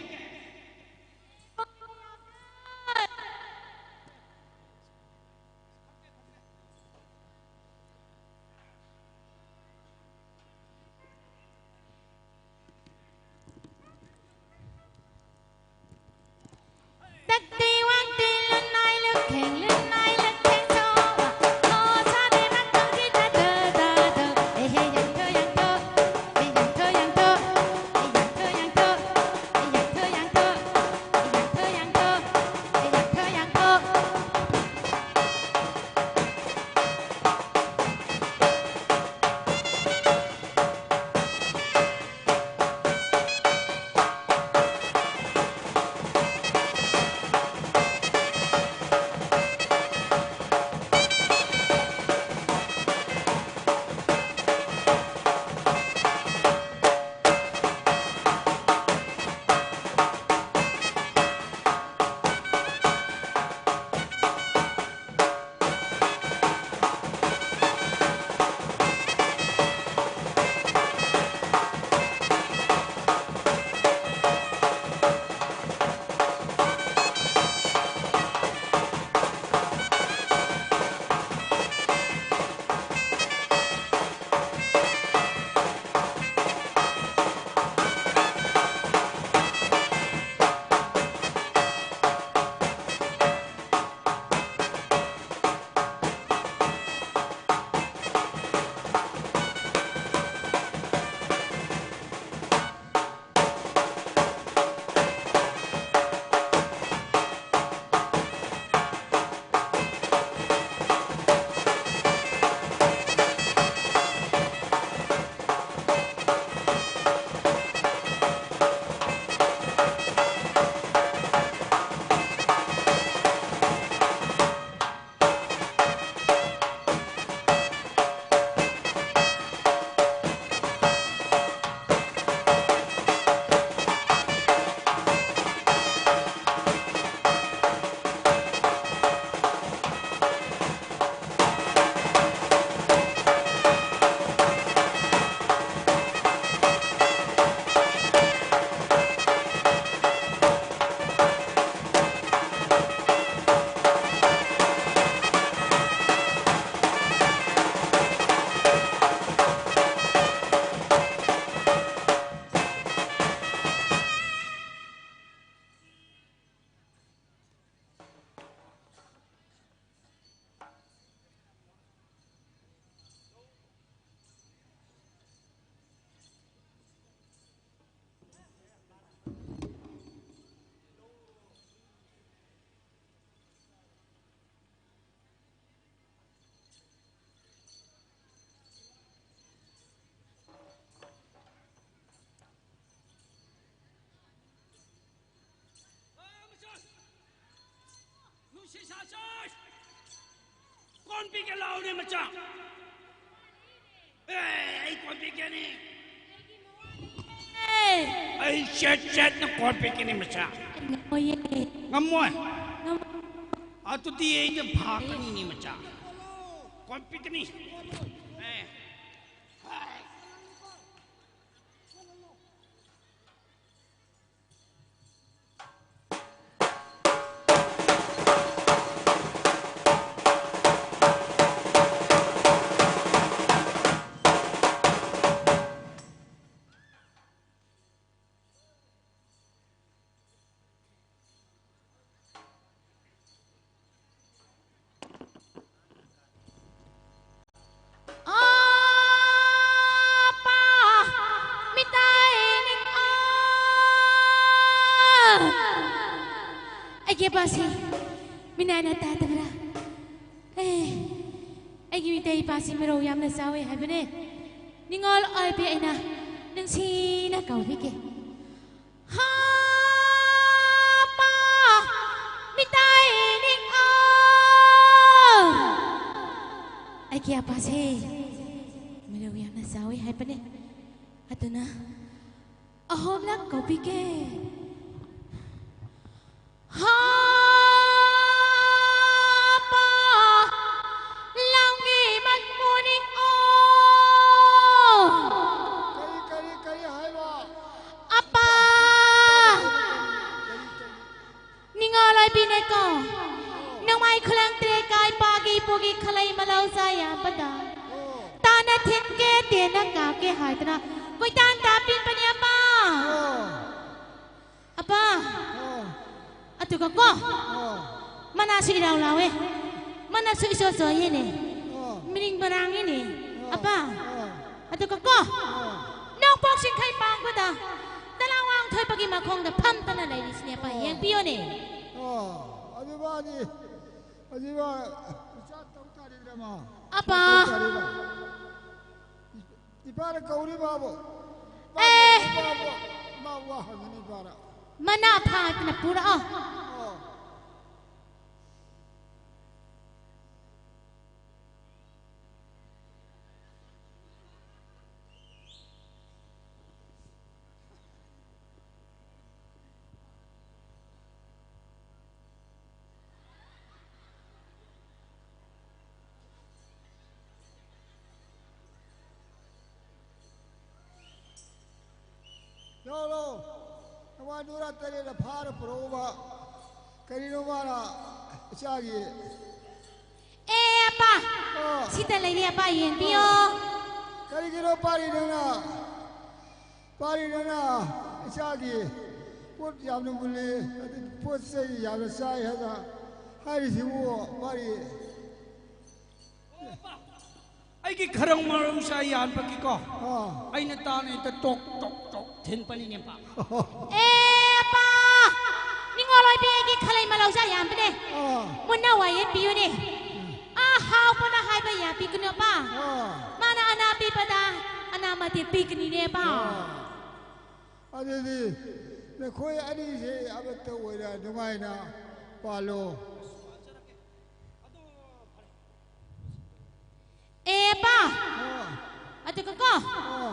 ꯃꯆꯥ꯫ ꯑꯦ, ꯑꯩ ꯀꯣꯟ ꯄꯤꯒꯦꯅꯤ꯫ ꯑꯦ꯫ ꯑꯩ ꯁꯦꯠ ꯁꯦꯠꯅ ꯀꯣꯟ ꯄꯤꯒꯦꯅꯤ, ꯃꯆꯥ꯫ ꯑꯩ ꯉꯝꯃꯣꯏꯌꯦ꯫ ꯉꯝꯃꯣꯏ? ꯉꯝꯃꯣꯏ꯫ ꯑꯗꯨꯗꯤ ꯑꯩꯅ ꯐꯥꯒꯅꯤꯅꯤ, ꯃꯆꯥ꯫ ꯀꯣꯟ ꯄꯤꯒꯅꯤ꯫ ꯑꯦ꯫ ꯑꯄꯥ, ꯃꯤꯇꯩ ꯅꯤꯡ-, ꯑ! ꯑꯩꯒꯤ ꯑꯄꯥꯁꯤ ꯃꯤꯅꯥꯏꯅ ꯇꯥꯗꯕ꯭ꯔꯥ? ꯑꯦ, ꯑꯩꯒꯤ ꯃꯤꯇꯩ ꯏꯄꯥꯁꯤ ꯃꯔꯧ ꯌꯥꯝꯅ ꯆꯥꯎꯋꯦ ꯍꯥꯏꯕꯅꯦ꯫ ꯅꯤꯡꯉꯣꯜ ꯑꯣꯏꯕꯤ ꯑꯩꯅ ꯅꯨꯡꯁꯤꯅ ꯀꯧꯕꯤꯒꯦ꯫ ꯍꯥꯄꯥ ꯃꯤꯇꯩ ꯅꯤꯡ-, ꯑ! ꯑꯩꯒꯤ ꯑꯄꯥꯁꯦ ꯃꯔꯧ ꯌꯥꯝꯅ ꯆꯥꯎꯋꯤ ꯍꯥꯏꯕꯅꯦ꯫ ꯑꯗꯨꯅ ꯑꯍꯨꯝꯂꯛ ꯀꯧꯕꯤꯒꯦ꯫ ꯍꯥꯄꯥ ꯂꯥꯡꯒꯤ ꯃꯟꯃꯣꯅꯤꯡ ꯑꯣ꯫ ꯀꯔꯤ, ꯀꯔꯤ, ꯀꯔꯤ ꯍꯥꯏꯕ? ꯑꯄꯥ꯫ ꯀꯔꯤ, ꯀꯔꯤ? ꯅꯤꯡꯉꯣꯜ ꯑꯣꯏꯕꯤꯅꯦꯀꯣ꯫ ꯅꯣꯡꯃꯥꯏ ꯈꯨꯂꯪ ꯇꯔꯦꯠ ꯀꯥꯏ ꯄꯥꯒꯤ ꯄꯨꯒꯤ ꯈꯂꯩ ꯃꯂꯧ ꯆꯥ ꯌꯥꯕꯗ꯫ ꯑꯣ꯫ ꯇꯥꯅ ꯊꯤꯟꯒꯦ ꯇꯦꯟꯅ ꯀꯥꯞꯀꯦ ꯍꯥꯏꯗꯅ ꯀꯣꯏꯇꯥꯟ ꯇꯥꯟꯕꯤꯕꯅꯦ ꯑꯄꯥ꯫ ꯑꯣ꯫ ꯑꯄꯥ꯫ ꯑꯣ꯫ ꯑꯗꯨꯒ ꯀꯣ꯫ ꯑꯣ꯫ ꯃꯅꯥꯁꯨ ꯏꯔꯥꯎ ꯂꯥꯎꯋꯦ꯫ ꯃꯅꯥꯁꯨ ꯏꯆꯣ ꯆꯣꯏꯌꯦꯅꯦ꯫ ꯑꯣ꯫ ꯃꯤꯔꯤꯡ ꯃꯔꯥꯡꯉꯤꯅꯦ꯫ ꯑꯣ꯫ ꯑꯄꯥ꯫ ꯑꯣ꯫ ꯑꯗꯨꯒ ꯀꯣ꯫ ꯑꯣ꯫ ꯅꯣꯡꯄꯣꯛ ꯆꯤꯡꯈꯩ ꯄꯥꯡꯕꯗ ꯇꯂꯥꯋꯥꯡ ꯊꯣꯏꯕꯒꯤ ꯃꯈꯣꯡꯗ ꯐꯝꯗꯅ ꯂꯩꯔꯤꯁꯤꯅꯦ ꯑꯄꯥ꯫ ꯑꯣ꯫ ꯌꯦꯡꯕꯤꯌꯣꯅꯦ꯫ ꯑꯣ꯫ ꯑꯗꯨ ꯃꯥꯗꯤ, ꯑꯗꯨ ꯃꯥ ꯏꯆꯥ ꯇꯧ ꯇꯥꯔꯤꯗ꯭ꯔ ꯃꯥ? ꯑꯄꯥ꯫ ꯇꯧ ꯇꯥꯔꯤꯗ꯭ꯔ? ꯏꯄꯥꯅ ꯀꯧꯔꯤꯕꯕꯨ꯫ ꯑꯦ꯫ ꯏꯄꯥꯕꯨ, ꯏꯃꯥ ꯋꯥ ꯍꯪꯒꯅꯤ ꯏꯄꯥꯅ꯫ ꯃꯅꯥ ꯐꯥꯗꯅ ꯄꯨꯔꯛꯑꯣ꯫ ꯑꯣ꯫ ꯑꯗꯨꯔ ꯇꯔꯦꯠꯅ ꯐꯥꯔ ꯄꯨꯔꯛꯎꯕ꯫ ꯀꯔꯤꯅꯣ ꯃꯥꯅ ꯏꯆꯥꯒꯤ ꯑꯦ ꯑꯄꯥ, ꯑꯣ꯫ ꯁꯤꯗ ꯂꯩꯔꯦ ꯑꯄꯥ, ꯌꯦꯡꯕꯤꯌꯣ꯫ ꯀꯔꯤꯒꯤꯅꯣ ꯄꯥꯔꯤ ꯅꯪꯅ? ꯄꯥꯔꯤ ꯅꯪꯅ ꯏꯆꯥꯒꯤ ꯄꯣꯠ ꯌꯥꯝꯅ ꯃꯨꯜꯂꯤ, ꯑꯗꯨ ꯄꯣꯠ ꯆꯩ ꯌꯥꯝꯅ ꯆꯥꯏ ꯍꯥꯏꯅ ꯍꯥꯏꯔꯤꯁꯤꯕꯨ ꯄꯥꯔꯤ꯫ ꯑꯩꯒꯤ ꯈꯔꯪ ꯃꯔꯧꯁꯥ ꯌꯥꯟꯕꯒꯤꯀꯣ꯫ ꯑꯥ꯫ ꯑꯩꯅ ꯇꯥꯅ ꯍꯦꯛꯇ ꯇꯣꯛ ꯇꯣꯛ ꯇꯣꯛ ꯊꯤꯟꯕꯅꯤꯅꯦ ꯄꯥ꯫ ꯑꯦ ꯑꯄꯥ, ꯅꯤꯡꯉꯣꯜ ꯑꯣꯏꯕꯤ ꯑꯩꯒꯤ ꯈꯂꯩ ꯃꯂꯧꯁꯥ ꯌꯥꯝꯕꯅꯦ꯫ ꯑꯥ꯫ ꯃꯨꯟꯅ ꯋꯥꯏꯌꯦ ꯄꯤꯌꯨꯅꯦ꯫ ꯑ ꯍꯥꯎꯕꯅ ꯍꯥꯏꯕ ꯌꯥ ꯄꯤꯒꯅꯨ ꯑꯄꯥ꯫ ꯑꯥ꯫ ꯃꯥꯅ ꯑꯅꯥ ꯄꯤꯕꯗ ꯑꯅꯥ ꯃꯇꯦꯛ ꯄꯤꯒꯅꯤꯅꯦ ꯑꯄꯥ꯫ ꯑꯥ꯫ ꯑꯗꯨꯗꯤ ꯅꯈꯣꯏ ꯑꯅꯤꯁꯦ ꯑꯃꯠꯇ ꯑꯣꯏꯅ ꯅꯨꯡꯉꯥꯏꯅ ꯄꯥꯜꯂꯣ꯫ ꯑꯦ ꯑꯄꯥ, ꯑꯥ꯫ ꯑꯗꯨꯒꯀꯣ ꯑꯥ꯫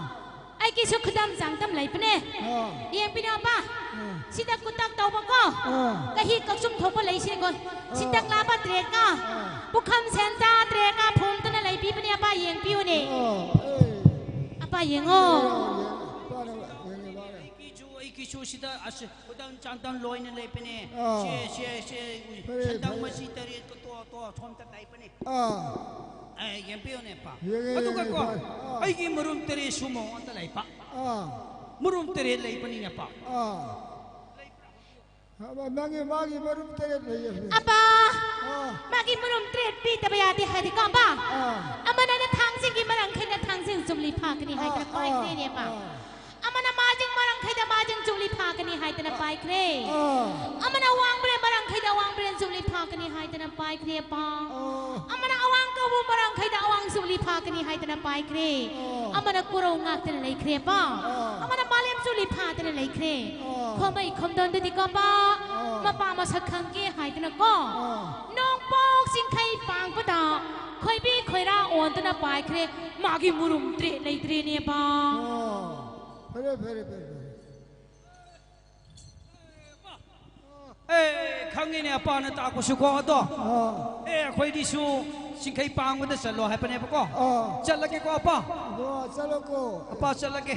ꯑꯩꯒꯤꯁꯨ ꯈꯨꯗꯝ ꯆꯥꯡꯗꯝ ꯂꯩꯕꯅꯦ꯫ ꯑꯥ꯫ ꯌꯦꯡꯕꯤꯅꯣ ꯑꯄꯥ꯫ ꯑꯥ꯫ ꯁꯤꯗ ꯀꯨꯇꯛ ꯇꯧꯕꯀꯣ꯫ ꯑꯥ꯫ ꯀꯍꯤ ꯀꯛꯆꯨꯝ ꯊꯣꯛꯄ ꯂꯩꯁꯤꯅꯦꯀꯣ꯫ ꯁꯤꯟꯇꯛ ꯂꯥꯕ ꯇꯔꯦꯠꯀ꯫ ꯑꯥ꯫ ꯄꯨꯈꯝ ꯁꯦꯟꯖꯥ ꯇꯔꯦꯠꯀ ꯐꯣꯝꯗꯨꯅ ꯂꯩꯕꯤꯕꯅꯦ ꯑꯄꯥ, ꯌꯦꯡꯕꯤꯌꯨꯅꯦ꯫ ꯑꯥ꯫ ꯑꯦ꯫ ꯑꯄꯥ ꯌꯦꯡꯉꯣ꯫ ꯄꯥꯔꯣ, ꯌꯦꯡꯉꯦ, ꯄꯥꯔꯣ꯫ ꯑꯩꯒꯤꯁꯨ ꯑꯩꯒꯤꯁꯨ ꯁꯤꯗ ꯑꯁ ꯈꯨꯗꯝ ꯆꯥꯡꯗꯝ ꯂꯣꯏꯅ ꯂꯩꯕꯅꯦ꯫ ꯑꯥ꯫ ꯁꯦ ꯁꯦ ꯁꯦ ꯐꯔꯦ, ꯁꯟꯗꯪ ꯐꯔꯦ꯫ ꯃꯁꯤ ꯇꯔꯦꯠꯀ ꯇꯣ ꯇꯣ ꯁꯣꯝꯗ ꯂꯩꯕꯅꯦ꯫ ꯑꯥ꯫ ꯑꯦ ꯌꯦꯡꯕꯤꯌꯨꯅꯦ ꯄꯥ꯫ ꯌꯦꯡꯉꯦ, ꯑꯗꯨꯒꯀꯣ ꯌꯦꯡꯉꯦ, ꯄꯥ꯫ ꯑꯥ꯫ ꯑꯩꯒꯤ ꯃꯔꯨꯝ ꯇꯔꯦꯠꯁꯨ ꯃꯉꯣꯟꯗ ꯂꯩꯕ꯫ ꯑꯥ꯫ ꯃꯔꯨꯝ ꯇꯔꯦꯠ ꯂꯩꯕꯅꯤꯅꯦ ꯄꯥ꯫ ꯑꯥ꯫ ꯑꯃ ꯅꯪꯒꯤ ꯃꯥꯒꯤ ꯃꯔꯨꯝ ꯇꯔꯦꯠ ꯂꯩꯌꯦ꯫ ꯑꯄꯥ, ꯑꯥ꯫ ꯃꯥꯒꯤ ꯃꯔꯨꯝ ꯇꯔꯦꯠ ꯄꯤꯗꯕ ꯌꯥꯗꯦ ꯍꯥꯏꯗꯤꯀꯣ ꯑꯄꯥ꯫ ꯑꯥ꯫ ꯑꯃꯅ ꯊꯥꯡꯖꯤꯡꯒꯤ ꯃꯔꯥꯡꯈꯩꯗ ꯊꯥꯡꯖꯤꯡ ꯆꯨꯝꯂꯤ ꯐꯥꯒꯅꯤ ꯍꯥꯏꯗꯅ ꯑꯥ, ꯄꯥꯏꯈ꯭ꯔꯦꯅꯦ ꯑꯄꯥ꯫ ꯑꯥ꯫ ꯑꯃꯅ ꯃꯥꯔꯖꯤꯡ ꯃꯔꯥꯡꯈꯩꯗ ꯃꯥꯔꯖꯤꯡ ꯆꯨꯝꯂꯤ ꯐꯥꯒꯅꯤ ꯍꯥꯏꯗꯅ ꯄꯥꯏꯈ꯭ꯔꯦ꯫ ꯑꯥ꯫ ꯑꯃꯅ ꯋꯥꯡꯕ꯭ꯔꯦ ꯃꯔꯥꯡꯈꯩꯗ ꯋꯥꯡꯕ꯭ꯔꯦꯟ ꯆꯨꯝꯂꯤ ꯐꯥꯒꯅꯤ ꯍꯥꯏꯗꯅ ꯄꯥꯏꯈ꯭ꯔꯦ ꯑꯄꯥ꯫ ꯑꯥ꯫ ꯑꯃꯅ ꯑꯋꯥꯡ ꯀꯧꯕ ꯃꯔꯥꯡꯈꯩꯗ ꯑꯋꯥꯡ ꯆꯨꯝꯂꯤ ꯐꯥꯒꯅꯤ ꯍꯥꯏꯗꯅ ꯄꯥꯏꯈ꯭ꯔꯦ꯫ ꯑꯥ꯫ ꯑꯃꯅ ꯀꯣꯔꯧ ꯉꯥꯛꯇꯅ ꯂꯩꯈ꯭ꯔꯦ ꯑꯄꯥ꯫ ꯑꯥ꯫ ꯑꯃꯅ ꯃꯥꯂꯦꯝ ꯆꯨꯝꯂꯤ ꯐꯥꯗꯅ ꯂꯩꯈ꯭ꯔꯦ꯫ ꯑꯥ꯫ ꯈꯣꯃꯩ ꯈꯣꯝꯗꯣꯟꯗꯨꯗꯤꯀꯣ ꯑꯄꯥ꯫ ꯑꯥ꯫ ꯃꯄꯥ ꯃꯁꯛ ꯈꯪꯒꯦ ꯍꯥꯏꯗꯅꯀꯣ꯫ ꯑꯥ꯫ ꯅꯣꯡꯄꯣꯛ ꯆꯤꯡꯈꯩ ꯄꯥꯡꯕꯗ ꯈꯣꯏꯕꯤ ꯈꯣꯏꯔꯥ ꯑꯣꯟꯗꯨꯅ ꯄꯥꯏꯈ꯭ꯔꯦ꯫ ꯃꯥꯒꯤ ꯃꯨꯔꯨꯝ ꯇꯔꯦꯠ ꯂꯩꯇ꯭ꯔꯦꯅꯦ ꯑꯄꯥ꯫ ꯑꯥ꯫ ꯐꯔꯦ, ꯐꯔꯦ, ꯐꯔꯦ, ꯐꯔꯦ꯫ ꯑꯦ ꯈꯪꯉꯤꯅꯦ ꯑꯄꯥꯅ ꯇꯥꯛꯄꯁꯨꯀꯣ ꯑꯗꯣ꯫ ꯑꯥ꯫ ꯑꯦ ꯑꯩꯈꯣꯏꯗꯤꯁꯨ ꯆꯤꯡꯈꯩ ꯄꯥꯡꯕꯗ ꯆꯠꯂꯣ ꯍꯥꯏꯕꯅꯦꯕꯀꯣ꯫ ꯑꯥ꯫ ꯆꯠꯂꯒꯦꯀꯣ ꯑꯄꯥ꯫ ꯑꯗꯣ ꯆꯠꯂꯣꯀꯣ꯫ ꯑꯄꯥ ꯆꯠꯂꯒꯦ꯫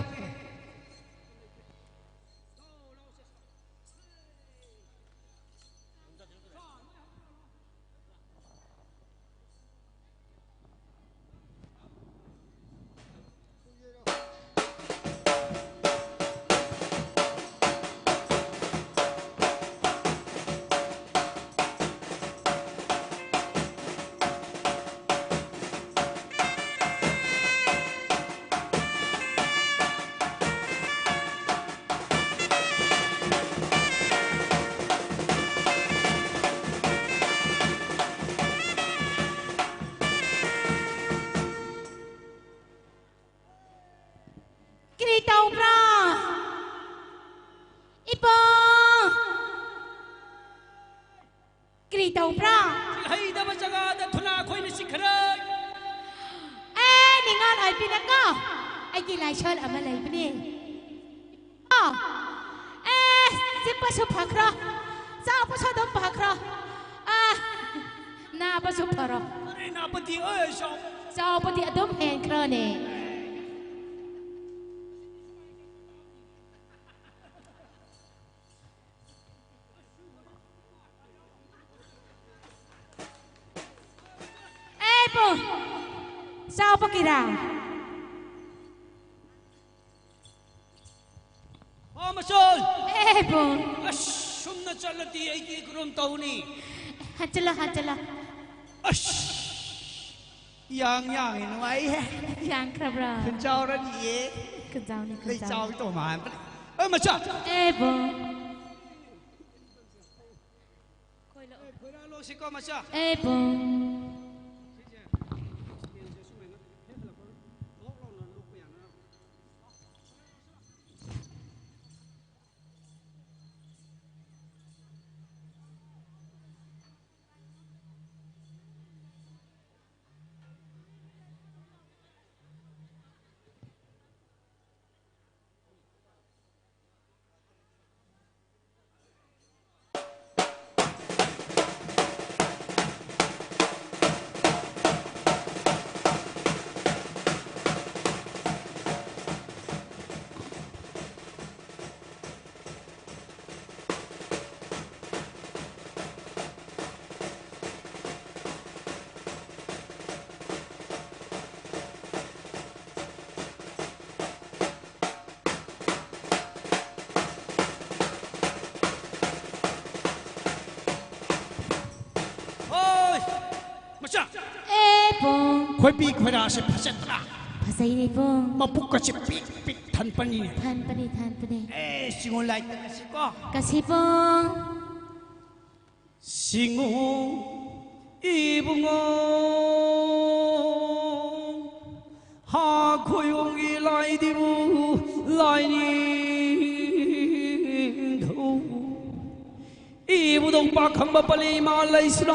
ꯀꯔꯤ ꯇꯧꯕ꯭ꯔꯥ? ꯍꯩꯗꯕ ꯖꯒꯥꯗ ꯊꯨꯅꯥ ꯈꯣꯏꯅ ꯆꯤꯛꯈ꯭ꯔꯦ꯫ ꯑꯦ, ꯅꯤꯡꯉꯥꯜ ꯑꯣꯏꯕꯤꯅꯀꯣ, ꯑꯩꯒꯤ ꯂꯥꯏꯁꯣꯟ ꯑꯃ ꯂꯩꯕꯅꯦ꯫ ꯑꯣ, ꯑꯦ, ꯆꯤꯛꯄꯁꯨ ꯐꯈ꯭ꯔꯣ, ꯆꯥꯎꯕꯁꯨ ꯑꯗꯨꯝ ꯐꯈ꯭ꯔꯣ, ꯑ, ꯅꯥꯕꯁꯨ ꯐꯔꯣ꯫ ꯑꯔꯦ, ꯅꯥꯄꯇꯤ, ꯑꯦ, ꯆꯥꯎ꯫ ꯆꯥꯎꯕꯗꯤ ꯑꯗꯨꯝ ꯍꯦꯟꯈ꯭ꯔꯣꯅꯦ꯫ ꯑꯦ ꯄꯨꯡ, ꯆꯥꯎꯕꯒꯤꯔꯥ? ꯑꯣ, ꯃꯆꯣꯜ! ꯑꯦ ꯄꯨꯡ꯫ ꯑꯁ, ꯁꯨꯝꯅ ꯆꯠꯂꯗꯤ ꯑꯩꯗꯤ ꯀꯔꯝ ꯇꯧꯅꯤ? ꯍꯟꯆꯤꯜꯂꯣ, ꯍꯟꯆꯤꯜꯂꯣ꯫ ꯑꯁ! ꯌꯥꯡ ꯌꯥꯡꯉꯦ, ꯅꯨꯡꯉꯥꯏꯍꯦ꯫ ꯌꯥꯡꯈ꯭ꯔꯕ꯭ꯔꯥ? ꯈꯨꯟꯖꯥꯎꯔꯅꯤꯌꯦ꯫ ꯈꯨꯟꯖꯥꯎꯅꯤ, ꯑꯩ ꯈꯨꯟꯖꯥꯎꯅꯤ꯫ ꯆꯥꯎꯗꯧ ꯃꯥꯟꯕꯅꯦ꯫ ꯑ, ꯃꯆꯥ! ꯑꯦ ꯄꯨꯡ꯫ ꯈꯣꯏꯔꯥ ꯂꯣꯁꯤꯀꯣ, ꯃꯆꯥ꯫ ꯑꯦ ꯄꯨꯡ꯫ ꯍꯣꯏ! ꯃꯆꯥ! ꯑꯦ ꯄꯨꯡ꯫ ꯈꯣꯏꯕꯤ ꯈꯣꯏꯔꯥꯁꯦ ꯐꯖꯗ꯭ꯔꯥ? ꯐꯖꯩꯅꯦ ꯄꯨꯡ꯫ ꯃꯄꯨꯛꯀꯁꯦ ꯄꯤꯛ ꯄꯤꯛ ꯊꯟꯕꯅꯤꯅꯦ꯫ ꯊꯟꯕꯅꯤ, ꯊꯟꯕꯅꯤ꯫ ꯑꯦ, ꯁꯤꯉꯣ ꯂꯥꯏ ꯀꯠꯂꯁꯤꯀꯣ꯫ ꯀꯠꯁꯤ ꯄꯨꯡ꯫ ꯁꯤꯉꯣ ꯏꯕꯨꯡꯉꯣ, ꯍꯥ ꯈꯣꯏꯌꯣꯡꯒꯤ ꯂꯥꯏꯗꯤꯕꯨ ꯂꯥꯏꯅꯤꯡꯊꯧ꯫ ꯏꯕꯨꯙꯧ ꯄꯥꯈꯪꯕ ꯄꯂꯦꯝ ꯏꯃꯥ ꯂꯩꯁ꯭ꯔꯥꯅꯤꯅ,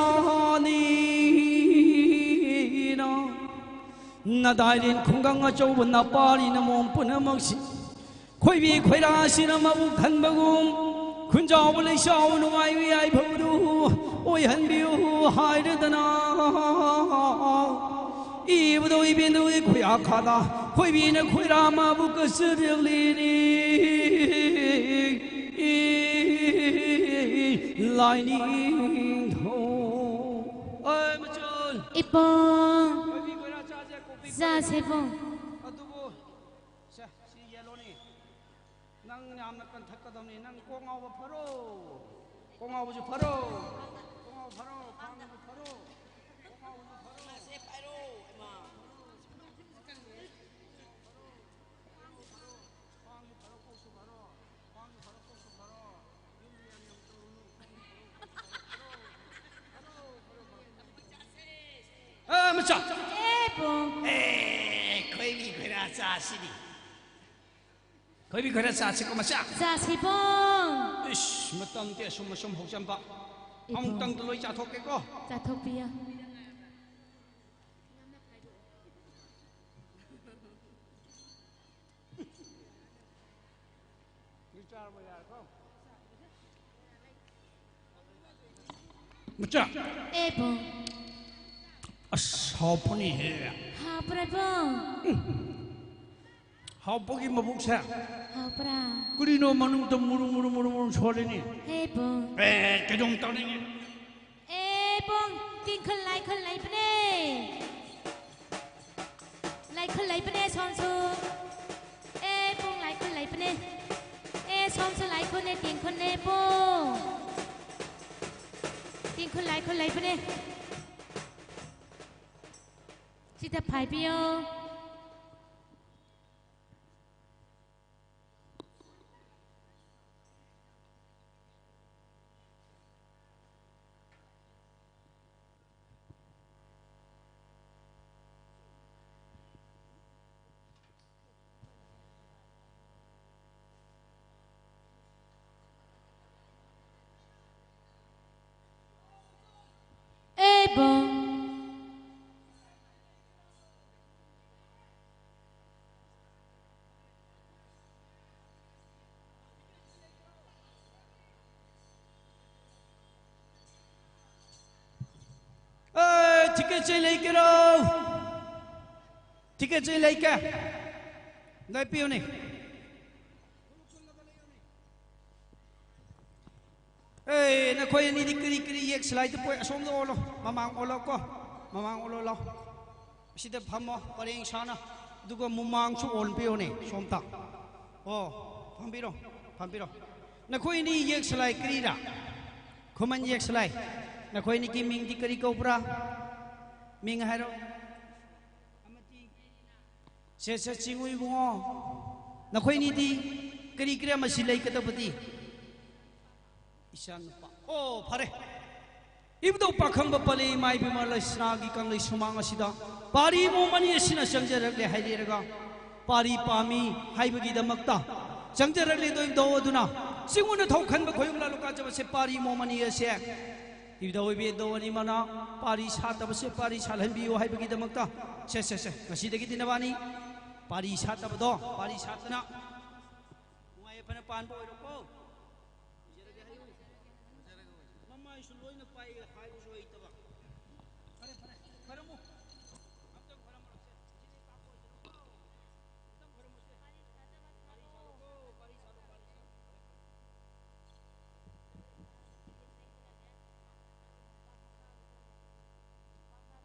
ꯅꯗꯥꯏꯔꯦꯟ ꯈꯨꯡꯒꯪ ꯑꯆꯧꯕ ꯅꯄꯥꯔꯤ ꯅꯃꯣꯝ ꯄꯨꯝꯅꯃꯛꯁꯤ ꯈꯣꯏꯕꯤ ꯈꯣꯏꯔꯥꯁꯤꯅ ꯃꯕꯨꯛ ꯊꯟꯕꯒꯨꯝ, ꯈꯨꯟꯖꯥꯎꯕ ꯂꯩꯁꯥꯎ ꯅꯨꯡꯉꯥꯏꯕ ꯌꯥꯏꯐꯕꯗꯨ ꯑꯣꯏꯍꯟꯕꯤꯌꯨ ꯍꯥꯏꯔꯗꯅ, ꯏꯕꯨꯙꯧ ꯏꯕꯦꯟꯗꯧꯒꯤ ꯈꯨꯌꯥꯈꯥꯗ ꯈꯣꯏꯕꯤꯅ ꯈꯣꯏꯔꯥ ꯃꯥꯕꯨ ꯀꯠꯆꯔꯛꯂꯤꯅꯤ꯫ ꯂꯥꯏꯅꯤꯡꯊꯧ꯫ ꯑꯦ, ꯃꯆꯜ꯫ ꯏꯄꯥ꯫ ꯈꯣꯏꯕꯤ ꯈꯣꯏꯔꯥ ꯆꯥꯁꯦ, ꯀꯣꯐꯤ ꯆꯥꯁꯦ, ꯏꯄꯥ꯫ ꯑꯗꯨꯕꯨ, ꯁꯦ, ꯁꯤ ꯌꯦꯜꯂꯣꯅꯤ꯫ ꯅꯪ ꯌꯥꯝꯅ ꯀꯟꯊꯛꯀꯗꯕꯅꯤ꯫ ꯅꯪ ꯀꯣꯛ ꯉꯥꯎꯕ ꯐꯔꯣ꯫ ꯀꯣꯛ ꯉꯥꯎꯕꯁꯨ ꯐꯔꯣ꯫ ꯀꯣꯛ ꯉꯥꯎꯕ ꯐꯔꯣ꯫ ꯈ꯭ꯋꯥꯡꯁꯨ ꯐꯔꯣ꯫ ꯀꯣꯛ ꯉꯥꯎꯕꯁꯨ ꯐꯔꯣ꯫ ꯈ꯭ꯋꯥꯡꯁꯨ ꯐꯔꯣ꯫ ꯈ꯭ꯋꯥꯡꯁꯨ ꯐꯔꯣ꯫ ꯀꯣꯛꯁꯨ ꯐꯔꯣ꯫ ꯈ꯭ꯋꯥꯡꯁꯨ ꯐꯔꯣ꯫ ꯀꯣꯛꯁꯨ ꯐꯔꯣ꯫ ꯑ, ꯃꯆꯥ꯫ ꯑꯦ, ꯄꯨꯡ꯫ ꯑꯦ, ꯈꯣꯏꯕꯤ ꯈꯣꯏꯔꯥ ꯆꯥꯁꯤꯗꯤ꯫ ꯈꯣꯏꯕꯤ ꯈꯣꯏꯔꯥ ꯆꯥꯁꯤꯀꯣ, ꯃꯆꯥ꯫ ꯆꯥꯁꯤ, ꯄꯨꯡ꯫ ꯏꯁ, ꯃꯇꯝꯗꯤ ꯑꯁꯨꯝ ꯑꯁꯨꯝ ꯍꯧꯖꯝꯕ꯫ ꯏꯕꯨꯡ꯫ ꯑꯃꯨꯛꯇꯪꯗ ꯂꯣꯏ ꯆꯥꯊꯣꯛꯀꯦꯀꯣ꯫ ꯆꯥꯊꯣꯛꯄꯤꯌꯨ꯫ ꯃꯆꯥ꯫ ꯑꯦ, ꯄꯨꯡ꯫ ꯑꯁ, ꯍꯥꯎꯄꯅꯤꯍꯦ꯫ ꯍꯥꯎꯄ꯭ꯔꯥ, ꯄꯨꯡ? ꯍꯥꯎꯄꯒꯤ ꯃꯕꯨꯛꯁꯦ꯫ ꯍꯥꯎꯄ꯭ꯔꯥ? ꯀꯔꯤꯅꯣ ꯃꯅꯨꯡꯗ ꯃꯨꯔꯨ, ꯃꯨꯔꯨ, ꯃꯨꯔꯨ, ꯃꯨꯔꯨ ꯁꯣꯜꯂꯤꯅꯤ? ꯑꯦ, ꯄꯨꯡ꯫ ꯑꯦ, ꯀꯩꯗꯧꯝ ꯇꯧꯅꯤꯡꯉꯤ? ꯑꯦ, ꯄꯨꯡ, ꯇꯤꯡꯈꯜ ꯂꯥꯏꯈꯜ ꯂꯩꯕꯅꯦ꯫ ꯂꯥꯏꯈꯜ ꯂꯩꯕꯅꯦ, ꯁꯣꯝꯁꯨ꯫ ꯑꯦ, ꯄꯨꯡ, ꯂꯥꯏꯈꯜ ꯂꯩꯕꯅꯦ꯫ ꯑꯦ, ꯁꯣꯝꯁꯨ ꯂꯥꯏꯈꯜꯅꯦ, ꯇꯤꯡꯈꯜꯅꯦ, ꯄꯨꯡ꯫ ꯇꯤꯡꯈꯜ ꯂꯥꯏꯈꯜ ꯂꯩꯕꯅꯦ꯫ ꯁꯤꯗ ꯐꯥꯏꯕꯤꯌꯣ꯫ ꯇꯤꯀꯦꯠꯁꯦ ꯂꯩꯒꯦꯔꯣ? ꯇꯤꯀꯦꯠꯁꯦ ꯂꯩꯒꯦ? ꯂꯦꯞꯄꯤꯌꯨꯅꯦ꯫ ꯑꯦ, ꯅꯈꯣꯏ ꯑꯅꯤꯗꯤ ꯀꯔꯤ ꯀꯔꯤ ꯌꯦꯛ ꯁꯂꯥꯏꯗ ꯄꯣꯏ? ꯑꯁꯣꯝꯗ ꯑꯣꯜꯂꯣ, ꯃꯃꯥꯡ ꯑꯣꯜꯂꯣ ꯀꯣ, ꯃꯃꯥꯡ ꯑꯣꯜꯂꯣ ꯂꯥꯎ꯫ ꯑꯁꯤꯗ ꯐꯝꯃꯣ ꯄꯔꯦꯡ ꯁꯥꯅ, ꯑꯗꯨꯒ ꯃꯃꯥꯡꯁꯨ ꯑꯣꯟꯕꯤꯌꯣꯅꯦ ꯁꯣꯝꯇ꯫ ꯑꯣ, ꯐꯝꯕꯤꯔꯣ, ꯐꯝꯕꯤꯔꯣ꯫ ꯅꯈꯣꯏ ꯑꯅꯤ ꯌꯦꯛ ꯁꯂꯥꯏ ꯀꯔꯤꯔꯥ? ꯈꯨꯃꯟ ꯌꯦꯛ ꯁꯂꯥꯏ꯫ ꯅꯈꯣꯏ ꯑꯅꯤꯒꯤ ꯃꯤꯡꯗꯤ ꯀꯔꯤ ꯀꯧꯕ꯭ꯔꯥ? ꯃꯤꯡ ꯍꯥꯏꯔꯣ꯫ ꯁꯦ, ꯁꯦ, ꯆꯤꯡꯉꯨ ꯏꯕꯨꯡꯉꯣ꯫ ꯅꯈꯣꯏꯅꯤꯗꯤ ꯀꯔꯤ ꯀꯔꯤ ꯑꯃꯁꯤ ꯂꯩꯒꯗꯕꯗꯤ? ꯏꯆꯥ ꯅꯨꯄꯥ꯫ ꯑꯣ, ꯐꯔꯦ꯫ ꯏꯕꯨꯙꯧ ꯄꯥꯈꯪꯕ ꯄꯂꯦ ꯏꯃꯥ ꯏꯕꯦꯝꯃ ꯂꯩꯁꯅꯥꯒꯤ ꯀꯪꯂꯩ ꯁꯨꯃꯥꯡ ꯑꯁꯤꯗ ꯄꯥꯔꯤ ꯃꯣꯃꯅꯤ ꯑꯁꯤꯅ ꯆꯪꯖꯔꯛꯂꯦ ꯍꯥꯏꯔꯦꯔꯒ, ꯄꯥꯔꯤ ꯄꯥꯝꯃꯤ ꯍꯥꯏꯕꯒꯤꯗꯃꯛꯇ ꯆꯪꯖꯔꯛꯂꯦꯗꯣ ꯏꯕꯨꯙꯧ꯫ ꯑꯗꯨꯅ ꯆꯤꯡꯉꯨꯅ ꯊꯧ ꯈꯟꯕ ꯈꯣꯏꯌꯨꯝ ꯂꯥꯂꯨ ꯀꯥꯖꯕꯁꯦ ꯄꯥꯔꯤ ꯃꯣꯃꯅꯤ ꯑꯁꯦ ꯏꯕꯨꯙꯧ ꯏꯕꯦꯟꯗꯧ ꯑꯅꯤꯃꯛꯅ ꯄꯥꯔꯤ ꯁꯥꯠꯇꯕꯁꯦ ꯄꯥꯔꯤ ꯁꯥꯠꯍꯟꯕꯤꯌꯨ ꯍꯥꯏꯕꯒꯤꯗꯃꯛꯇ꯫ ꯁꯦ, ꯁꯦ, ꯁꯦ, ꯉꯁꯤꯗꯒꯤꯗꯤ ꯅꯕꯥꯅꯤ ꯄꯥꯔꯤ ꯁꯥꯠꯇꯕꯗꯣ ꯄꯥꯔꯤ ꯁꯥꯠꯇꯅ ꯅꯨꯡꯉꯥꯏ ꯌꯥꯏꯐꯅ ꯄꯥꯟꯕ ꯑꯣꯏꯔꯣꯀꯣ꯫ ꯏꯖꯔꯒꯦ ꯍꯥꯏꯌꯨ꯫ ꯃꯃꯥꯏꯁꯨ ꯂꯣꯏꯅ ꯄꯥꯏ ꯍꯥꯏꯕꯁꯨ ꯍꯩꯇꯕ꯫ ꯐꯔꯦ, ꯐꯔꯦ, ꯈꯔꯝꯃꯨ꯫ ꯑꯝꯇꯪ ꯈꯔꯝꯃꯨꯔꯛꯁꯦ꯫ ꯁꯤꯗꯤ ꯀꯥꯞꯄ ꯑꯣꯏꯁꯅꯨꯀꯣ꯫ ꯑꯝꯇꯪ ꯈꯔꯝꯃꯨꯁꯦ꯫ ꯄꯥꯔꯤ ꯁꯥꯠꯂꯨꯀꯣ, ꯄꯥꯔꯤ ꯁꯥꯠꯂꯨ, ꯄꯥꯔꯤ ꯁꯥꯠꯂꯨ꯫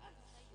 ꯐꯔꯦ, ꯐꯔꯦ꯫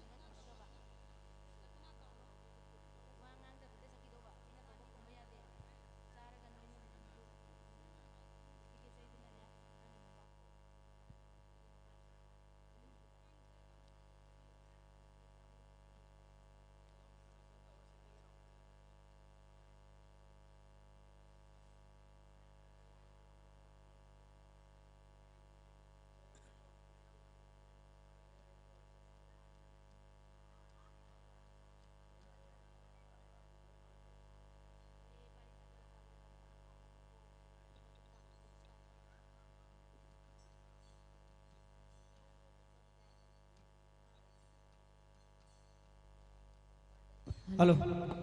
ꯍꯜꯂꯣ,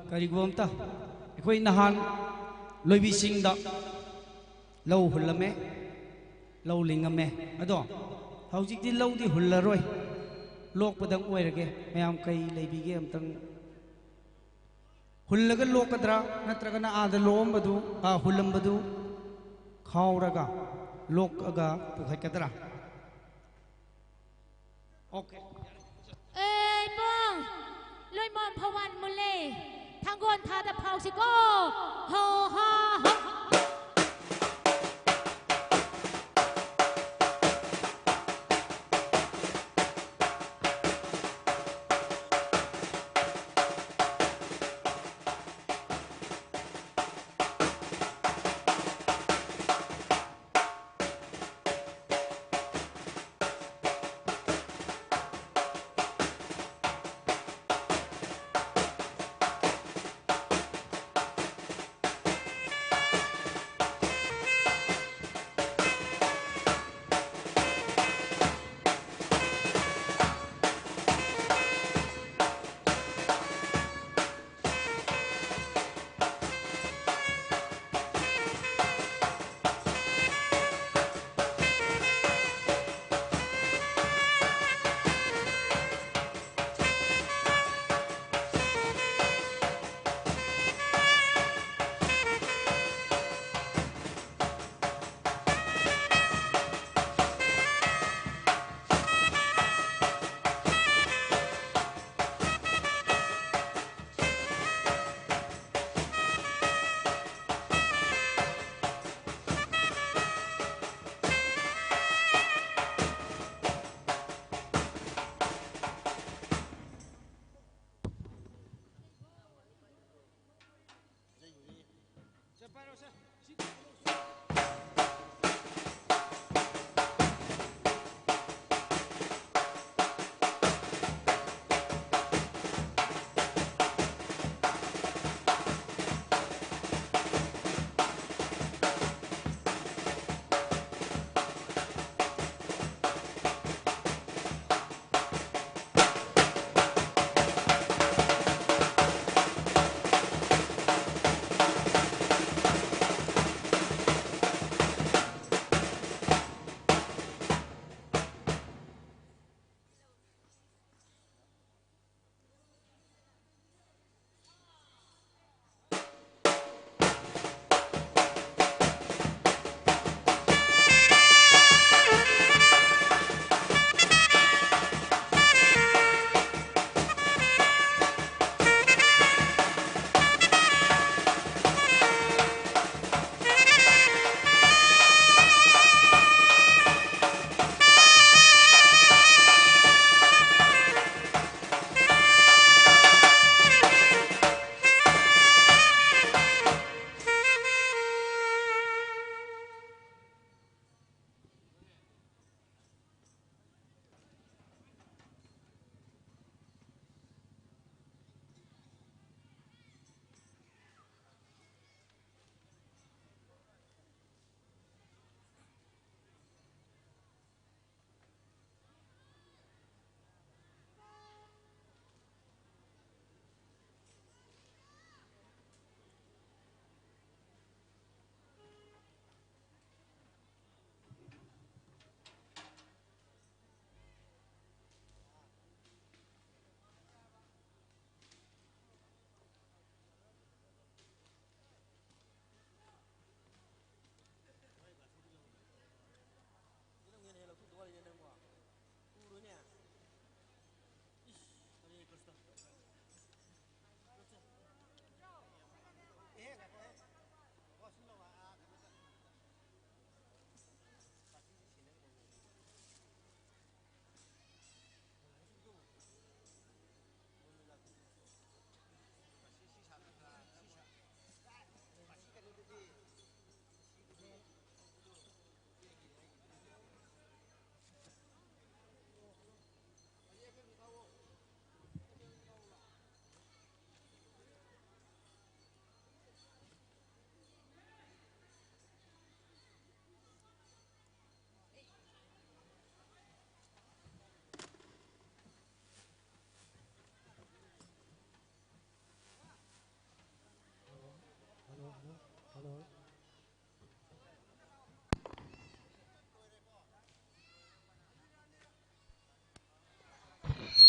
ꯀꯔꯤꯒꯨꯝꯕ ꯑꯝꯇ, ꯑꯩꯈꯣꯏ ꯅꯍꯥꯟ ꯂꯣꯏꯕꯤ ꯆꯤꯡꯗ ꯂꯧ ꯍꯨꯜꯂꯝꯃꯦ, ꯂꯧ ꯂꯤꯡꯉꯝꯃꯦ꯫ ꯑꯗꯣ ꯍꯧꯖꯤꯛꯇꯤ ꯂꯧꯗꯤ ꯍꯨꯜꯂꯔꯣꯏ꯫ ꯂꯣꯛꯄꯗꯪ ꯑꯣꯏꯔꯒꯦ꯫ ꯃꯌꯥꯝ ꯀꯩ ꯂꯩꯕꯤꯒꯦ ꯑꯝꯇꯪ? ꯍꯨꯜꯂꯒ ꯂꯣꯛꯀꯗ꯭ꯔꯥ, ꯅꯠꯇ꯭ꯔꯒꯅ ꯑꯥꯗ ꯂꯣꯛꯑꯝꯕꯗꯨ, ꯑꯥ, ꯍꯨꯜꯂꯝꯕꯗꯨ ꯈꯥꯎꯔꯒ ꯂꯣꯛꯑꯒ ꯄꯨꯈꯠꯀꯗ꯭ꯔꯥ? ꯑꯣꯀꯦ꯫ ꯑꯦ ꯏꯕꯨꯡ, ꯂꯣꯏꯃꯣꯟ ꯐꯧꯕꯥꯜ ꯃꯨꯜꯂꯦ꯫ ꯊꯥꯡꯒꯣꯟ ꯊꯥꯗ ꯐꯥꯎꯁꯤꯀꯣ꯫ ꯍꯣ ꯍꯥ ꯍꯣ꯫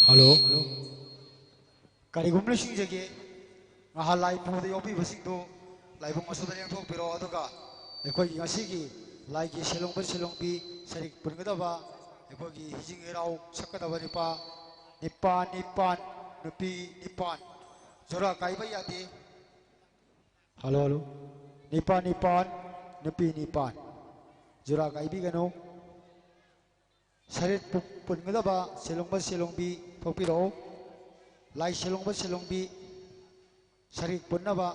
ꯍꯜꯂꯣ꯫ ꯀꯔꯤꯒꯨꯝꯕ ꯅꯤꯡꯁꯤꯡꯖꯒꯦ, ꯉꯍꯥꯟ ꯂꯥꯏ ꯄꯨꯕꯗ ꯌꯥꯎꯕꯤꯕꯁꯤꯡꯗꯨ ꯂꯥꯏꯕꯨꯡ ꯑꯁꯤꯗ ꯂꯦꯡꯊꯣꯛꯄꯤꯔꯣ, ꯑꯗꯨꯒ ꯑꯩꯈꯣꯏꯒꯤ ꯉꯁꯤꯒꯤ ꯂꯥꯏꯒꯤ ꯁꯦꯂꯣꯡꯕ ꯁꯦꯂꯣꯡꯕꯤ ꯁꯔꯤꯛ ꯄꯨꯟꯒꯗꯕ ꯑꯩꯈꯣꯏꯒꯤ ꯍꯤꯖꯤꯡ ꯍꯩꯔꯥꯎ ꯁꯛꯀꯗꯕ ꯅꯨꯄꯥ ꯅꯤꯄꯥꯟ ꯅꯤꯄꯥꯟ, ꯅꯨꯄꯤ ꯅꯤꯄꯥꯟ, ꯖꯨꯔꯥ ꯀꯥꯏꯕ ꯌꯥꯗꯦ꯫ Hello, hello. ꯅꯤꯄꯥꯟ ꯅꯤꯄꯥꯟ, ꯅꯨꯄꯤ ꯅꯤꯄꯥꯟ꯫ ꯖꯨꯔꯥ ꯀꯥꯏꯕꯤꯒꯅꯨ꯫ ꯁꯔꯤꯠ ꯄꯨ-, ꯄꯨꯟꯒꯗꯕ ꯁꯦꯂꯣꯡꯕ ꯁꯦꯂꯣꯡꯕꯤ ꯊꯣꯛꯄꯤꯔꯛꯑꯣ꯫ ꯂꯥꯏ ꯁꯦꯂꯣꯡꯕ ꯁꯦꯂꯣꯡꯕꯤ ꯁꯔꯤꯠ ꯄꯨꯟꯅꯕ꯫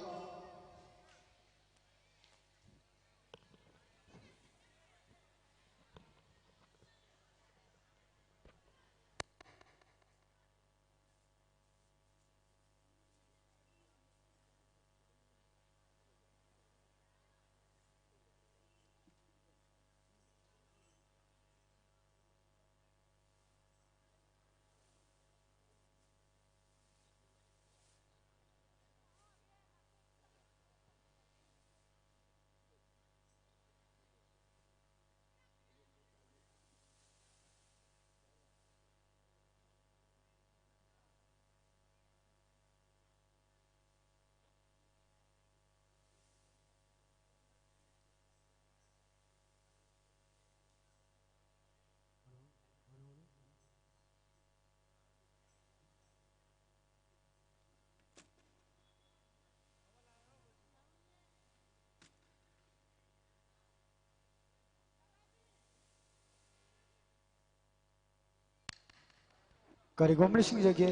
ꯀꯔꯤꯒꯨꯝꯕ ꯅꯤꯡꯁꯤꯡꯖꯒꯦ,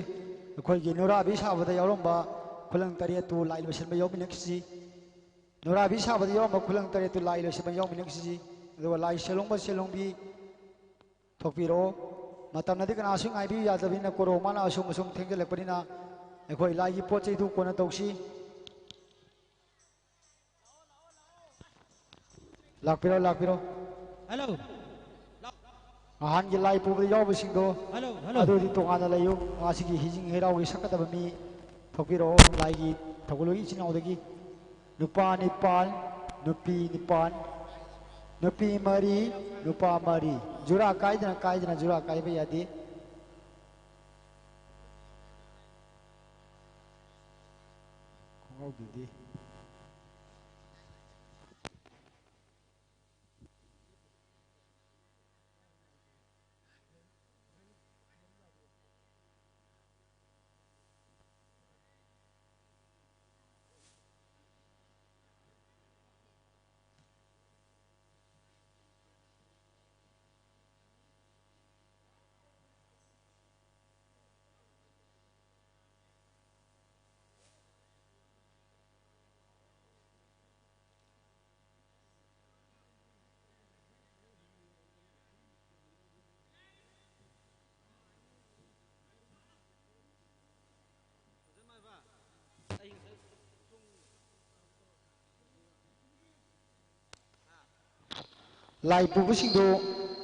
ꯑꯩꯈꯣꯏꯒꯤ ꯅꯨꯔꯥꯕꯤ ꯁꯥꯕꯗ ꯌꯥꯎꯔꯝꯕ ꯈꯨꯂꯪ ꯇꯔꯦꯠꯇꯨ ꯂꯥꯏ ꯂꯣꯏꯁꯤꯟꯕ ꯌꯥꯎꯃꯤꯟꯅꯈꯤꯁꯤ꯫ ꯅꯨꯔꯥꯕꯤ ꯁꯥꯕꯗ ꯌꯥꯎꯔꯝꯕ ꯈꯨꯂꯪ ꯇꯔꯦꯠꯇꯨ ꯂꯥꯏ ꯂꯣꯏꯁꯤꯟꯕ ꯌꯥꯎꯃꯤꯟꯅꯈꯤꯁꯤ꯫ ꯑꯗꯨꯒ ꯂꯥꯏ ꯁꯦꯂꯣꯡꯕ ꯁꯦꯂꯣꯡꯕꯤ ꯊꯣꯛꯄꯤꯔꯛꯑꯣ꯫ ꯃꯇꯝꯅꯗꯤ ꯀꯅꯥꯁꯨ ꯉꯥꯏꯕꯤꯌꯨ ꯌꯥꯗꯕꯅꯤꯅ, ꯀꯣꯔꯣ ꯃꯥꯅ ꯑꯁꯨꯝ ꯑꯁꯨꯝ ꯊꯦꯡꯖꯤꯜꯂꯛꯄꯅꯤꯅ ꯑꯩꯈꯣꯏ ꯂꯥꯏꯒꯤ ꯄꯣꯠ ꯆꯩꯗꯨ ꯀꯣꯟꯅ ꯇꯧꯁꯤ꯫ ꯂꯥꯛꯄꯤꯔꯣ, ꯂꯥꯛꯄꯤꯔꯣ꯫ ꯍꯜꯂꯣ꯫ ꯑꯍꯟꯒꯤ ꯂꯥꯏ ꯄꯨꯕꯗ ꯌꯥꯎꯕꯁꯤꯡꯗꯣ ꯍꯜꯂꯣ, ꯍꯜꯂꯣ꯫ ꯑꯗꯨꯗꯤ ꯇꯣꯉꯥꯟꯅ ꯂꯩꯌꯨ꯫ ꯉꯁꯤꯒꯤ ꯍꯤꯖꯤꯡ ꯍꯩꯔꯥꯎꯒꯤ ꯁꯛꯀꯗꯕ ꯃꯤ ꯊꯣꯛꯄꯤꯔꯛꯑꯣ꯫ ꯂꯥꯏꯒꯤ ꯊꯧꯒꯜꯂꯣꯏ ꯏꯆꯤꯟ ꯏꯅꯥꯎꯗꯒꯤ ꯅꯨꯄꯥ ꯅꯤꯄꯥꯜ, ꯅꯨꯄꯤ ꯅꯤꯄꯥꯜ, ꯅꯨꯄꯤ ꯃꯔꯤ, ꯅꯨꯄꯥ ꯃꯔꯤ꯫ ꯖꯨꯔꯥ ꯀꯥꯏꯗꯅ, ꯀꯥꯏꯗꯅ ꯖꯨꯔꯥ ꯀꯥꯏꯕ ꯌꯥꯗꯦ꯫ ꯇꯧꯗꯨꯗꯤ꯫ ꯂꯥꯏ ꯄꯨꯕꯁꯤꯡꯗꯨ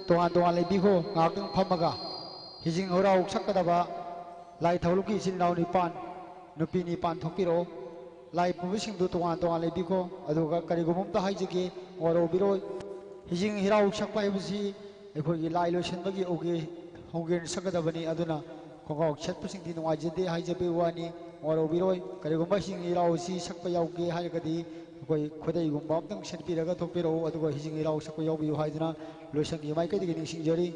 ꯇꯣꯉꯥꯟ ꯇꯣꯉꯥꯟ ꯂꯩꯕꯤꯈꯣ꯫ ꯉꯥꯏꯍꯥꯛꯇꯪ ꯐꯝꯃꯒ ꯍꯤꯖꯤꯡ ꯍꯨꯔꯥꯎ ꯁꯛꯀꯗꯕ ꯂꯥꯏ ꯊꯧꯔꯝꯒꯤ ꯏꯆꯤꯟ ꯏꯅꯥꯎ ꯅꯤꯄꯥꯟ, ꯅꯨꯄꯤ ꯅꯤꯄꯥꯟ ꯊꯣꯛꯄꯤꯔꯛꯑꯣ꯫ ꯂꯥꯏ ꯄꯨꯕꯁꯤꯡꯗꯨ ꯇꯣꯉꯥꯟ ꯇꯣꯉꯥꯟ ꯂꯩꯕꯤꯈꯣ꯫ ꯑꯗꯨꯒ ꯀꯔꯤꯒꯨꯝꯕ ꯑꯝꯇ ꯍꯥꯏꯖꯒꯦ, ꯋꯥꯔꯧꯕꯤꯔꯣꯏ꯫ ꯍꯤꯖꯤꯡ ꯍꯤꯔꯥꯎ ꯁꯛꯄ ꯍꯥꯏꯕꯁꯤ ꯑꯩꯈꯣꯏꯒꯤ ꯂꯥꯏ ꯂꯣꯏꯁꯤꯟꯕꯒꯤ ꯎꯒꯤ ꯍꯧꯒꯦꯅ ꯁꯛꯀꯗꯕꯅꯤ꯫ ꯑꯗꯨꯅ ꯈꯣꯡꯒ꯭ꯔꯥꯎ ꯁꯦꯠꯄꯁꯤꯡꯗꯤ ꯅꯨꯡꯉꯥꯏꯖꯗꯦ ꯍꯥꯏꯖꯕꯒꯤ ꯋꯥꯅꯤ, ꯋꯥꯔꯧꯕꯤꯔꯣꯏ꯫ ꯀꯔꯤꯒꯨꯝꯕ ꯍꯤꯖꯤꯡ ꯍꯤꯔꯥꯎ ꯑꯁꯤ ꯁꯛꯄ ꯌꯥꯎꯒꯦ ꯍꯥꯏꯔꯒꯗꯤ ꯑꯩꯈꯣꯏ ꯈꯨꯗꯩꯒꯨꯝꯕ ꯑꯝꯇꯪ ꯁꯦꯠꯄꯤꯔꯒ ꯊꯣꯛꯄꯤꯔꯛꯎ꯫ ꯑꯗꯨꯒ ꯍꯤꯖꯤꯡ ꯍꯤꯔꯥꯎ ꯁꯛꯄ ꯌꯥꯎꯕꯤꯌꯨ ꯍꯥꯏꯗꯨꯅ ꯂꯣꯏꯁꯪꯒꯤ ꯃꯥꯏꯀꯩꯗꯒꯤ ꯅꯤꯡꯁꯤꯡꯖꯔꯤ꯫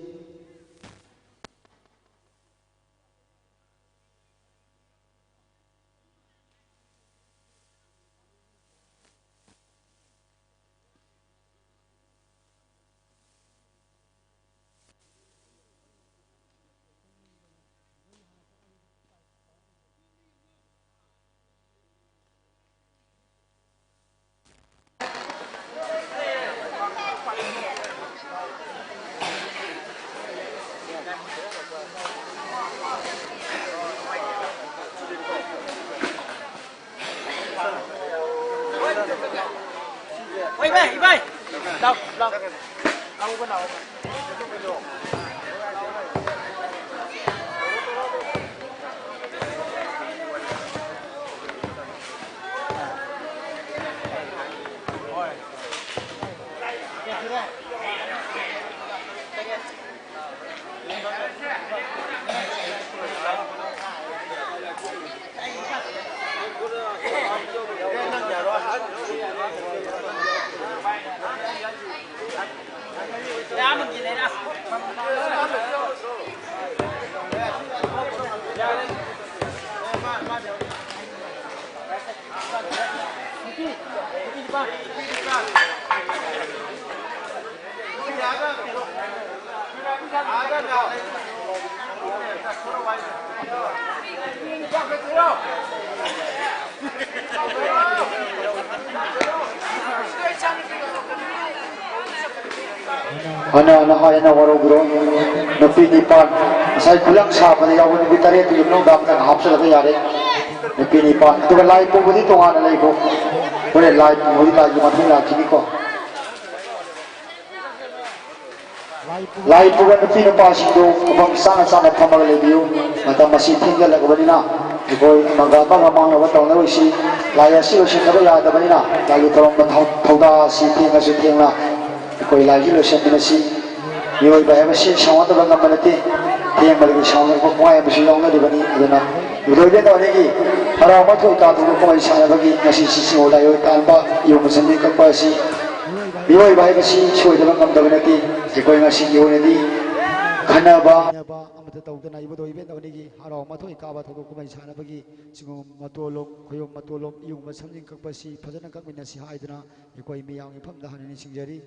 ꯑꯅ ꯑꯅ ꯍꯥꯏ ꯑꯅ ꯋꯥꯔꯧꯕꯤꯔꯣ꯫ ꯅꯨꯄꯤ ꯅꯤꯄꯥꯟ, ꯉꯁꯥꯏ ꯈꯨꯂꯪ ꯁꯥꯕꯗ ꯌꯥꯎꯕ ꯅꯨꯄꯤ ꯇꯔꯦꯠꯇꯨꯒꯤ ꯃꯅꯨꯡꯗ ꯑꯃꯇꯪ ꯍꯥꯞꯆꯤꯜꯂꯒ ꯌꯥꯔꯦ꯫ ꯅꯨꯄꯤ ꯅꯤꯄꯥꯟ꯫ ꯑꯗꯨꯒ ꯂꯥꯏ ꯄꯨꯕꯗꯤ ꯇꯣꯉꯥꯟꯅ ꯂꯩꯀꯣ꯫ ꯍꯣꯔꯦꯟ ꯂꯥꯏ ꯄꯨꯕꯒꯤ ꯂꯥꯏꯒꯤ ꯃꯊꯧ ꯂꯥꯛꯈꯤꯅꯤꯀꯣ꯫ ꯂꯥꯏ ꯄꯨꯕ ꯅꯨꯄꯤ ꯅꯨꯄꯥꯁꯤꯡꯗꯨ ꯃꯐꯝ ꯆꯥꯅ ꯆꯥꯅ ꯐꯝꯃꯒ ꯂꯩꯕꯤꯌꯨ꯫ ꯃꯇꯝ ꯑꯁꯤ ꯊꯦꯡꯖꯤꯜꯂꯛꯂꯕꯅꯤꯅ ꯑꯩꯈꯣꯏ ꯑꯃꯒ ꯑꯃꯒ ꯃꯥꯡꯅꯕ ꯇꯧꯅꯔꯣꯏꯁꯤ꯫ ꯂꯥꯏ ꯑꯁꯤ ꯂꯣꯏꯁꯤꯟꯗꯕ ꯌꯥꯗꯕꯅꯤꯅ ꯂꯥꯏꯒꯤ ꯊꯧꯔꯝ ꯊꯧ-, ꯊꯧꯗꯥ ꯑꯁꯤ ꯊꯦꯡꯉꯁꯨ ꯊꯦꯡꯅ ꯑꯩꯈꯣꯏ ꯂꯥꯏꯒꯤ ꯂꯣꯏꯁꯤꯟꯃꯤꯟꯅꯁꯤ꯫ ꯃꯤꯑꯣꯏꯕ ꯍꯥꯏꯕꯁꯤ ꯁꯥꯎꯅꯗꯕ ꯉꯝꯕ ꯅꯠꯇꯦ꯫ ꯊꯦꯡꯕꯗꯒꯤ ꯁꯥꯎꯅꯔꯛꯄ ꯄꯨꯡꯍꯥꯏ ꯑꯃꯁꯨ ꯌꯥꯎꯅꯔꯤꯕꯅꯤ꯫ ꯑꯗꯨꯅ ꯏꯔꯣꯏꯕ ꯑꯅꯤꯒꯤ ꯍꯔꯥꯎ ꯃꯊꯣꯏ ꯀꯥꯗꯨꯅ ꯀꯨꯝꯍꯩ ꯁꯥꯟꯅꯕꯒꯤ ꯉꯁꯤ ꯁꯤꯁꯤꯡ ꯂꯥꯏꯑꯣꯏ ꯇꯥꯟꯕ ꯌꯣꯡ ꯃꯆꯟꯗꯤ ꯀꯛꯄ ꯑꯁꯤ ꯃꯤꯑꯣꯏꯕ ꯍꯥꯏꯕꯁꯤ ꯁꯣꯏꯗꯕ ꯉꯝꯗꯕ ꯅꯠꯇꯦ꯫ ꯑꯩꯈꯣꯏ ꯉꯁꯤꯒꯤ ꯑꯣꯏꯅꯗꯤ ꯈꯟꯅꯕ ꯑꯃꯠꯇ ꯇꯧꯗꯅ ꯏꯕꯨꯙꯧ ꯏꯕꯦꯟ ꯑꯅꯤꯒꯤ ꯍꯔꯥꯎ ꯃꯊꯣꯏ ꯀꯥꯕ ꯊꯧꯗꯣꯛ ꯀꯨꯝꯍꯩ ꯁꯥꯟꯅꯕꯒꯤ ꯆꯤꯡꯒꯣꯝ ꯃꯇꯣꯂꯣꯝ, ꯈꯣꯏꯌꯣꯝ ꯃꯇꯣꯂꯣꯝ, ꯏꯌꯣꯡꯕ ꯁꯝꯖꯤꯟ ꯀꯛꯄ ꯑꯁꯤ ꯐꯖꯅ ꯀꯛꯃꯤꯟꯅꯁꯤ ꯍꯥꯏꯗꯨꯅ ꯑꯩꯈꯣꯏ ꯃꯤꯌꯥꯝꯒꯤ ꯃꯐꯝꯗ ꯍꯥꯟꯅ ꯅꯤꯡꯁꯤꯡꯖꯔꯤ꯫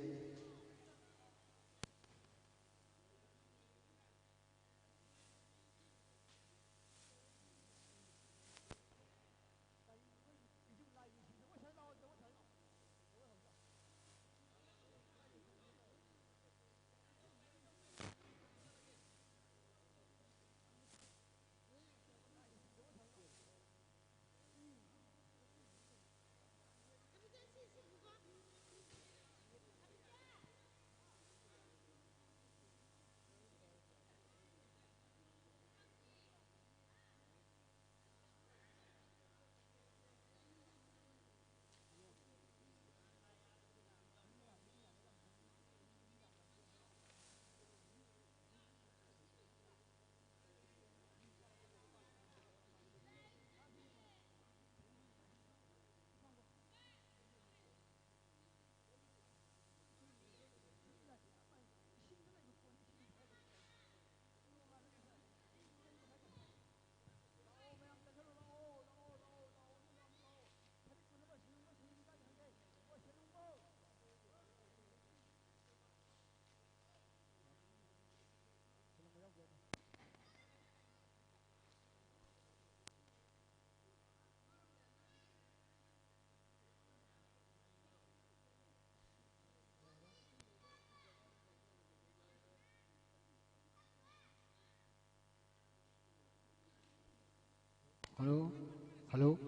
ꯍꯜꯂꯣ꯫ ꯍꯜꯂꯣ꯫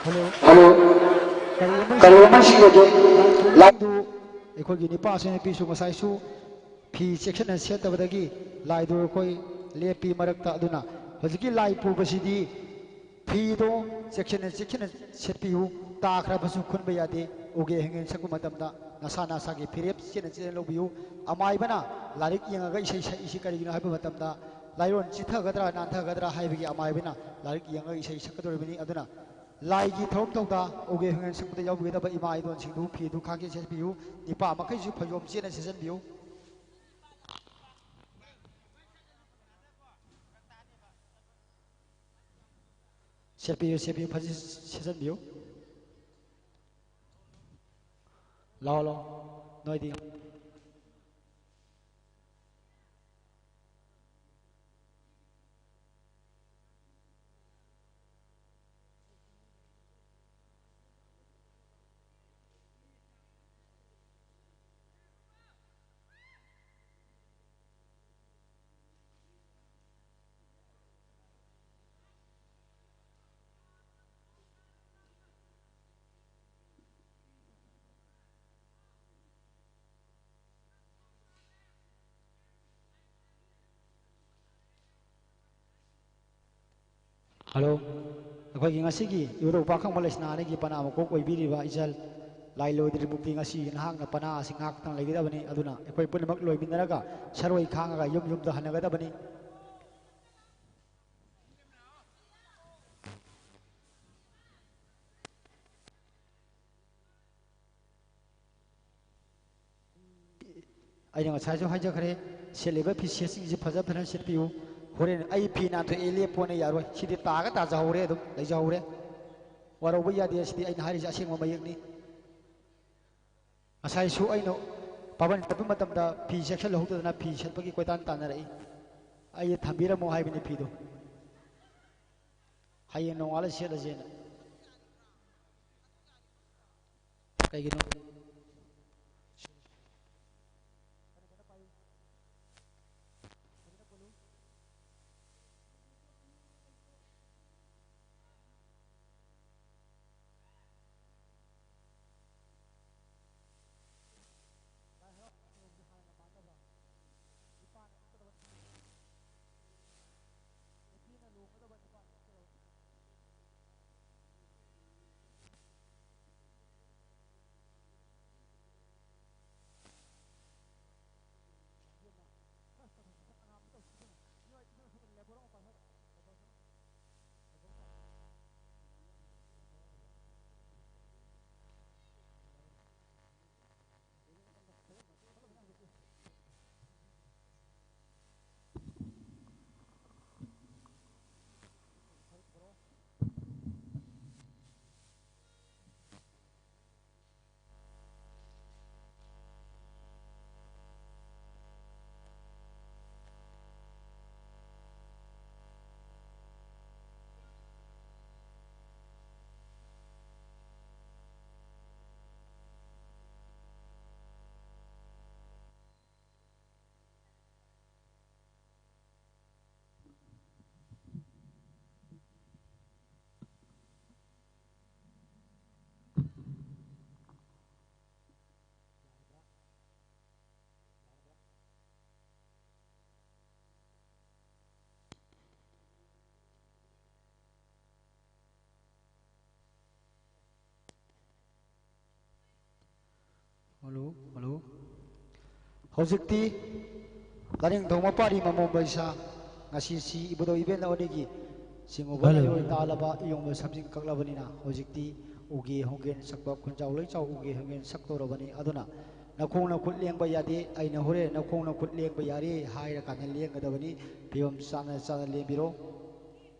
ꯍꯜꯂꯣ꯫ ꯍꯜꯂꯣ꯫ ꯀꯔꯤ ꯑꯃ ꯀꯔꯤ ꯑꯃ ꯁꯤꯟꯒꯗꯦ? ꯂꯥꯏꯗꯨ ꯑꯩꯈꯣꯏꯒꯤ ꯅꯨꯄꯥꯁꯨ ꯅꯨꯄꯤꯁꯨ ꯉꯁꯥꯏꯁꯨ ꯐꯤ ꯆꯦꯛꯁꯤꯟꯅ ꯁꯦꯠꯇꯕꯗꯒꯤ ꯂꯥꯏꯗꯨ ꯑꯩꯈꯣꯏ ꯂꯦꯞꯄꯤ ꯃꯔꯛꯇ꯫ ꯑꯗꯨꯅ ꯍꯧꯖꯤꯛꯀꯤ ꯂꯥꯏ ꯄꯨꯕꯁꯤꯗꯤ ꯐꯤꯗꯣ ꯆꯦꯛꯁꯤꯟꯅ, ꯆꯦꯛꯁꯤꯟꯅ ꯁꯦꯠꯄꯤꯌꯨ꯫ ꯇꯥꯈ꯭ꯔꯕꯁꯨ ꯈꯨꯟꯕ ꯌꯥꯗꯦ꯫ ꯎꯒꯦ ꯍꯦꯡꯒꯦ ꯁꯛꯄ ꯃꯇꯝꯗ ꯅꯁꯥ ꯅꯁꯥꯒꯤ ꯐꯤꯔꯦꯞ ꯆꯦꯠꯅ ꯆꯦꯠꯅ ꯂꯧꯕꯤꯌꯨ꯫ ꯑꯃꯥꯏꯕꯅ ꯂꯥꯏꯔꯤꯛ ꯌꯦꯡꯉꯒ ꯏꯁꯩ ꯁꯛꯏꯁꯤ ꯀꯔꯤꯒꯤꯅꯣ ꯍꯥꯏꯕ ꯃꯇꯝꯗ, ꯂꯥꯏꯔꯣꯟ ꯆꯤꯊꯒꯗ꯭ꯔꯥ ꯅꯥꯟꯊꯒꯗ꯭ꯔꯥ ꯍꯥꯏꯕꯒꯤ ꯑꯃꯥꯏꯕꯅ ꯂꯥꯏꯔꯤꯛ ꯌꯦꯡꯉꯒ ꯏꯁꯩ ꯁꯛꯀꯗꯧꯔꯤꯕꯅꯤ꯫ ꯑꯗꯨꯅ ꯂꯥꯏꯒꯤ ꯊꯧꯔꯝ ꯊꯧꯗꯥ ꯎꯒꯦ ꯍꯦꯡꯒꯦ ꯁꯛꯄꯗ ꯌꯥꯎꯕꯤꯒꯗꯕ ꯏꯃꯥ ꯏꯕꯦꯟꯁꯤꯡꯗꯨ ꯐꯤꯗꯨ ꯈꯥꯛꯀꯦ ꯁꯦꯠꯄꯤꯌꯨ꯫ ꯅꯤꯄꯥ ꯃꯈꯩꯁꯨ ꯐꯩꯖꯣꯝ ꯆꯦꯠꯅ ꯁꯦꯠꯆꯟꯕꯤꯌꯨ꯫ ꯁꯦꯠꯄꯤꯌꯨ, ꯁꯦꯠꯄꯤꯌꯨ, ꯐꯖꯅ ꯁꯦꯠꯆꯟꯕꯤꯌꯨ꯫ ꯂꯥꯛꯑꯣ, ꯂꯥꯛꯑꯣ, ꯅꯣꯏꯗꯤ꯫ ꯍꯜꯂꯣ꯫ ꯑꯩꯈꯣꯏꯒꯤ ꯉꯁꯤꯒꯤ ꯏꯕꯨꯙꯧ ꯄꯥꯈꯪꯕ ꯂꯩꯁꯅꯥ ꯑꯅꯤꯒꯤ ꯄꯅꯥ ꯃꯀꯣꯛ ꯑꯣꯏꯕꯤꯔꯤꯕ ꯏꯆꯜ ꯂꯥꯏ ꯂꯣꯏꯗ꯭ꯔꯤꯕꯨꯛꯇꯤ ꯉꯁꯤ ꯅꯍꯥꯛꯅ ꯄꯅꯥ ꯑꯁꯤ ꯉꯥꯛꯇꯅ ꯂꯩꯒꯗꯕꯅꯤ꯫ ꯑꯗꯨꯅ ꯑꯩꯈꯣꯏ ꯄꯨꯝꯅꯃꯛ ꯂꯣꯏꯃꯤꯟꯅꯔꯒ ꯁꯔꯣꯏ ꯈꯥꯡꯉꯒ ꯌꯨꯝ ꯌꯨꯝꯗ ꯍꯟꯅꯒꯗꯕꯅꯤ꯫ ꯑꯩꯅ ꯉꯁꯥꯏꯁꯨ ꯍꯥꯏꯖꯈ꯭ꯔꯦ, ꯁꯦꯠꯂꯤꯕ ꯐꯤꯁꯦꯠꯁꯤꯡꯁꯤ ꯐꯖ ꯐꯖꯅ ꯁꯦꯠꯄꯤꯌꯨ꯫ ꯍꯣꯔꯦꯟ ꯑꯩ ꯐꯤ ꯅꯥꯟꯊꯣꯛꯑꯦ ꯂꯦꯞꯄꯣꯅ ꯌꯥꯔꯣꯏ꯫ ꯁꯤꯗꯤ ꯇꯥꯒ ꯇꯥꯖꯍꯧꯔꯦ, ꯑꯗꯨꯝ ꯂꯩꯖꯍꯧꯔꯦ꯫ ꯋꯥꯔꯧꯕ ꯌꯥꯗꯦ, ꯁꯤꯗꯤ ꯑꯩꯅ ꯍꯥꯏꯔꯤꯁꯦ ꯑꯁꯦꯡꯕ ꯃꯌꯦꯛꯅꯤ꯫ ꯉꯁꯥꯏꯁꯨ ꯑꯩꯅ ꯄꯥꯕꯟ ꯆꯠꯄ ꯃꯇꯝꯗ ꯐꯤ ꯆꯦꯛꯁꯤꯜꯍꯧꯗꯗꯅ ꯐꯤ ꯁꯦꯠꯄꯒꯤ ꯀꯣꯏꯇꯥꯟ ꯇꯥꯟꯅꯔꯛꯏ꯫ ꯑꯩ ꯊꯝꯕꯤꯔꯝꯃꯣ ꯍꯥꯏꯕꯅꯤ ꯐꯤꯗꯣ꯫ ꯍꯌꯦꯡ ꯅꯣꯡꯉꯥꯜꯂ ꯁꯦꯠꯂꯁꯦꯅ꯫ ꯀꯩꯒꯤꯅꯣ? ꯍꯧꯖꯤꯛꯇꯤ ꯂꯥꯏꯅꯤꯡꯊꯧ ꯃꯄꯥꯔꯤ ꯃꯃꯣꯝ ꯕꯩꯁꯥ, ꯉꯁꯤ ꯁꯤ ꯏꯕꯨꯙꯧ ꯏꯕꯦꯟ ꯑꯅꯤꯒꯤ ꯆꯤꯡꯉꯨꯕ ꯍꯜꯂꯣ꯫ ꯂꯩꯔꯣꯏ ꯇꯥꯜꯂꯕ ꯏꯌꯣꯡꯕ ꯁꯝꯖꯤꯟ ꯀꯛꯂꯕꯅꯤꯅ, ꯍꯧꯖꯤꯛꯇꯤ ꯎꯒꯦ ꯍꯣꯡꯒꯦꯟ ꯁꯛꯄ ꯈꯨꯟꯖꯥꯎ ꯂꯩꯆꯥꯎ ꯎꯒꯦ ꯍꯣꯡꯒꯦꯟ ꯁꯛꯇꯧꯔꯕꯅꯤ꯫ ꯑꯗꯨꯅ ꯅꯈꯣꯡꯅ ꯈꯨꯠ ꯂꯦꯡꯕ ꯌꯥꯗꯦ, ꯑꯩꯅ ꯍꯣꯔꯦꯟ ꯅꯈꯣꯡꯅ ꯈꯨꯠ ꯂꯦꯡꯕ ꯌꯥꯔꯦ ꯍꯥꯏꯔꯀꯥꯟꯗ ꯂꯦꯡꯒꯗꯕꯅꯤ꯫ ꯐꯤꯕꯝ ꯆꯥꯅ ꯆꯥꯅ ꯂꯦꯡꯕꯤꯔꯣ꯫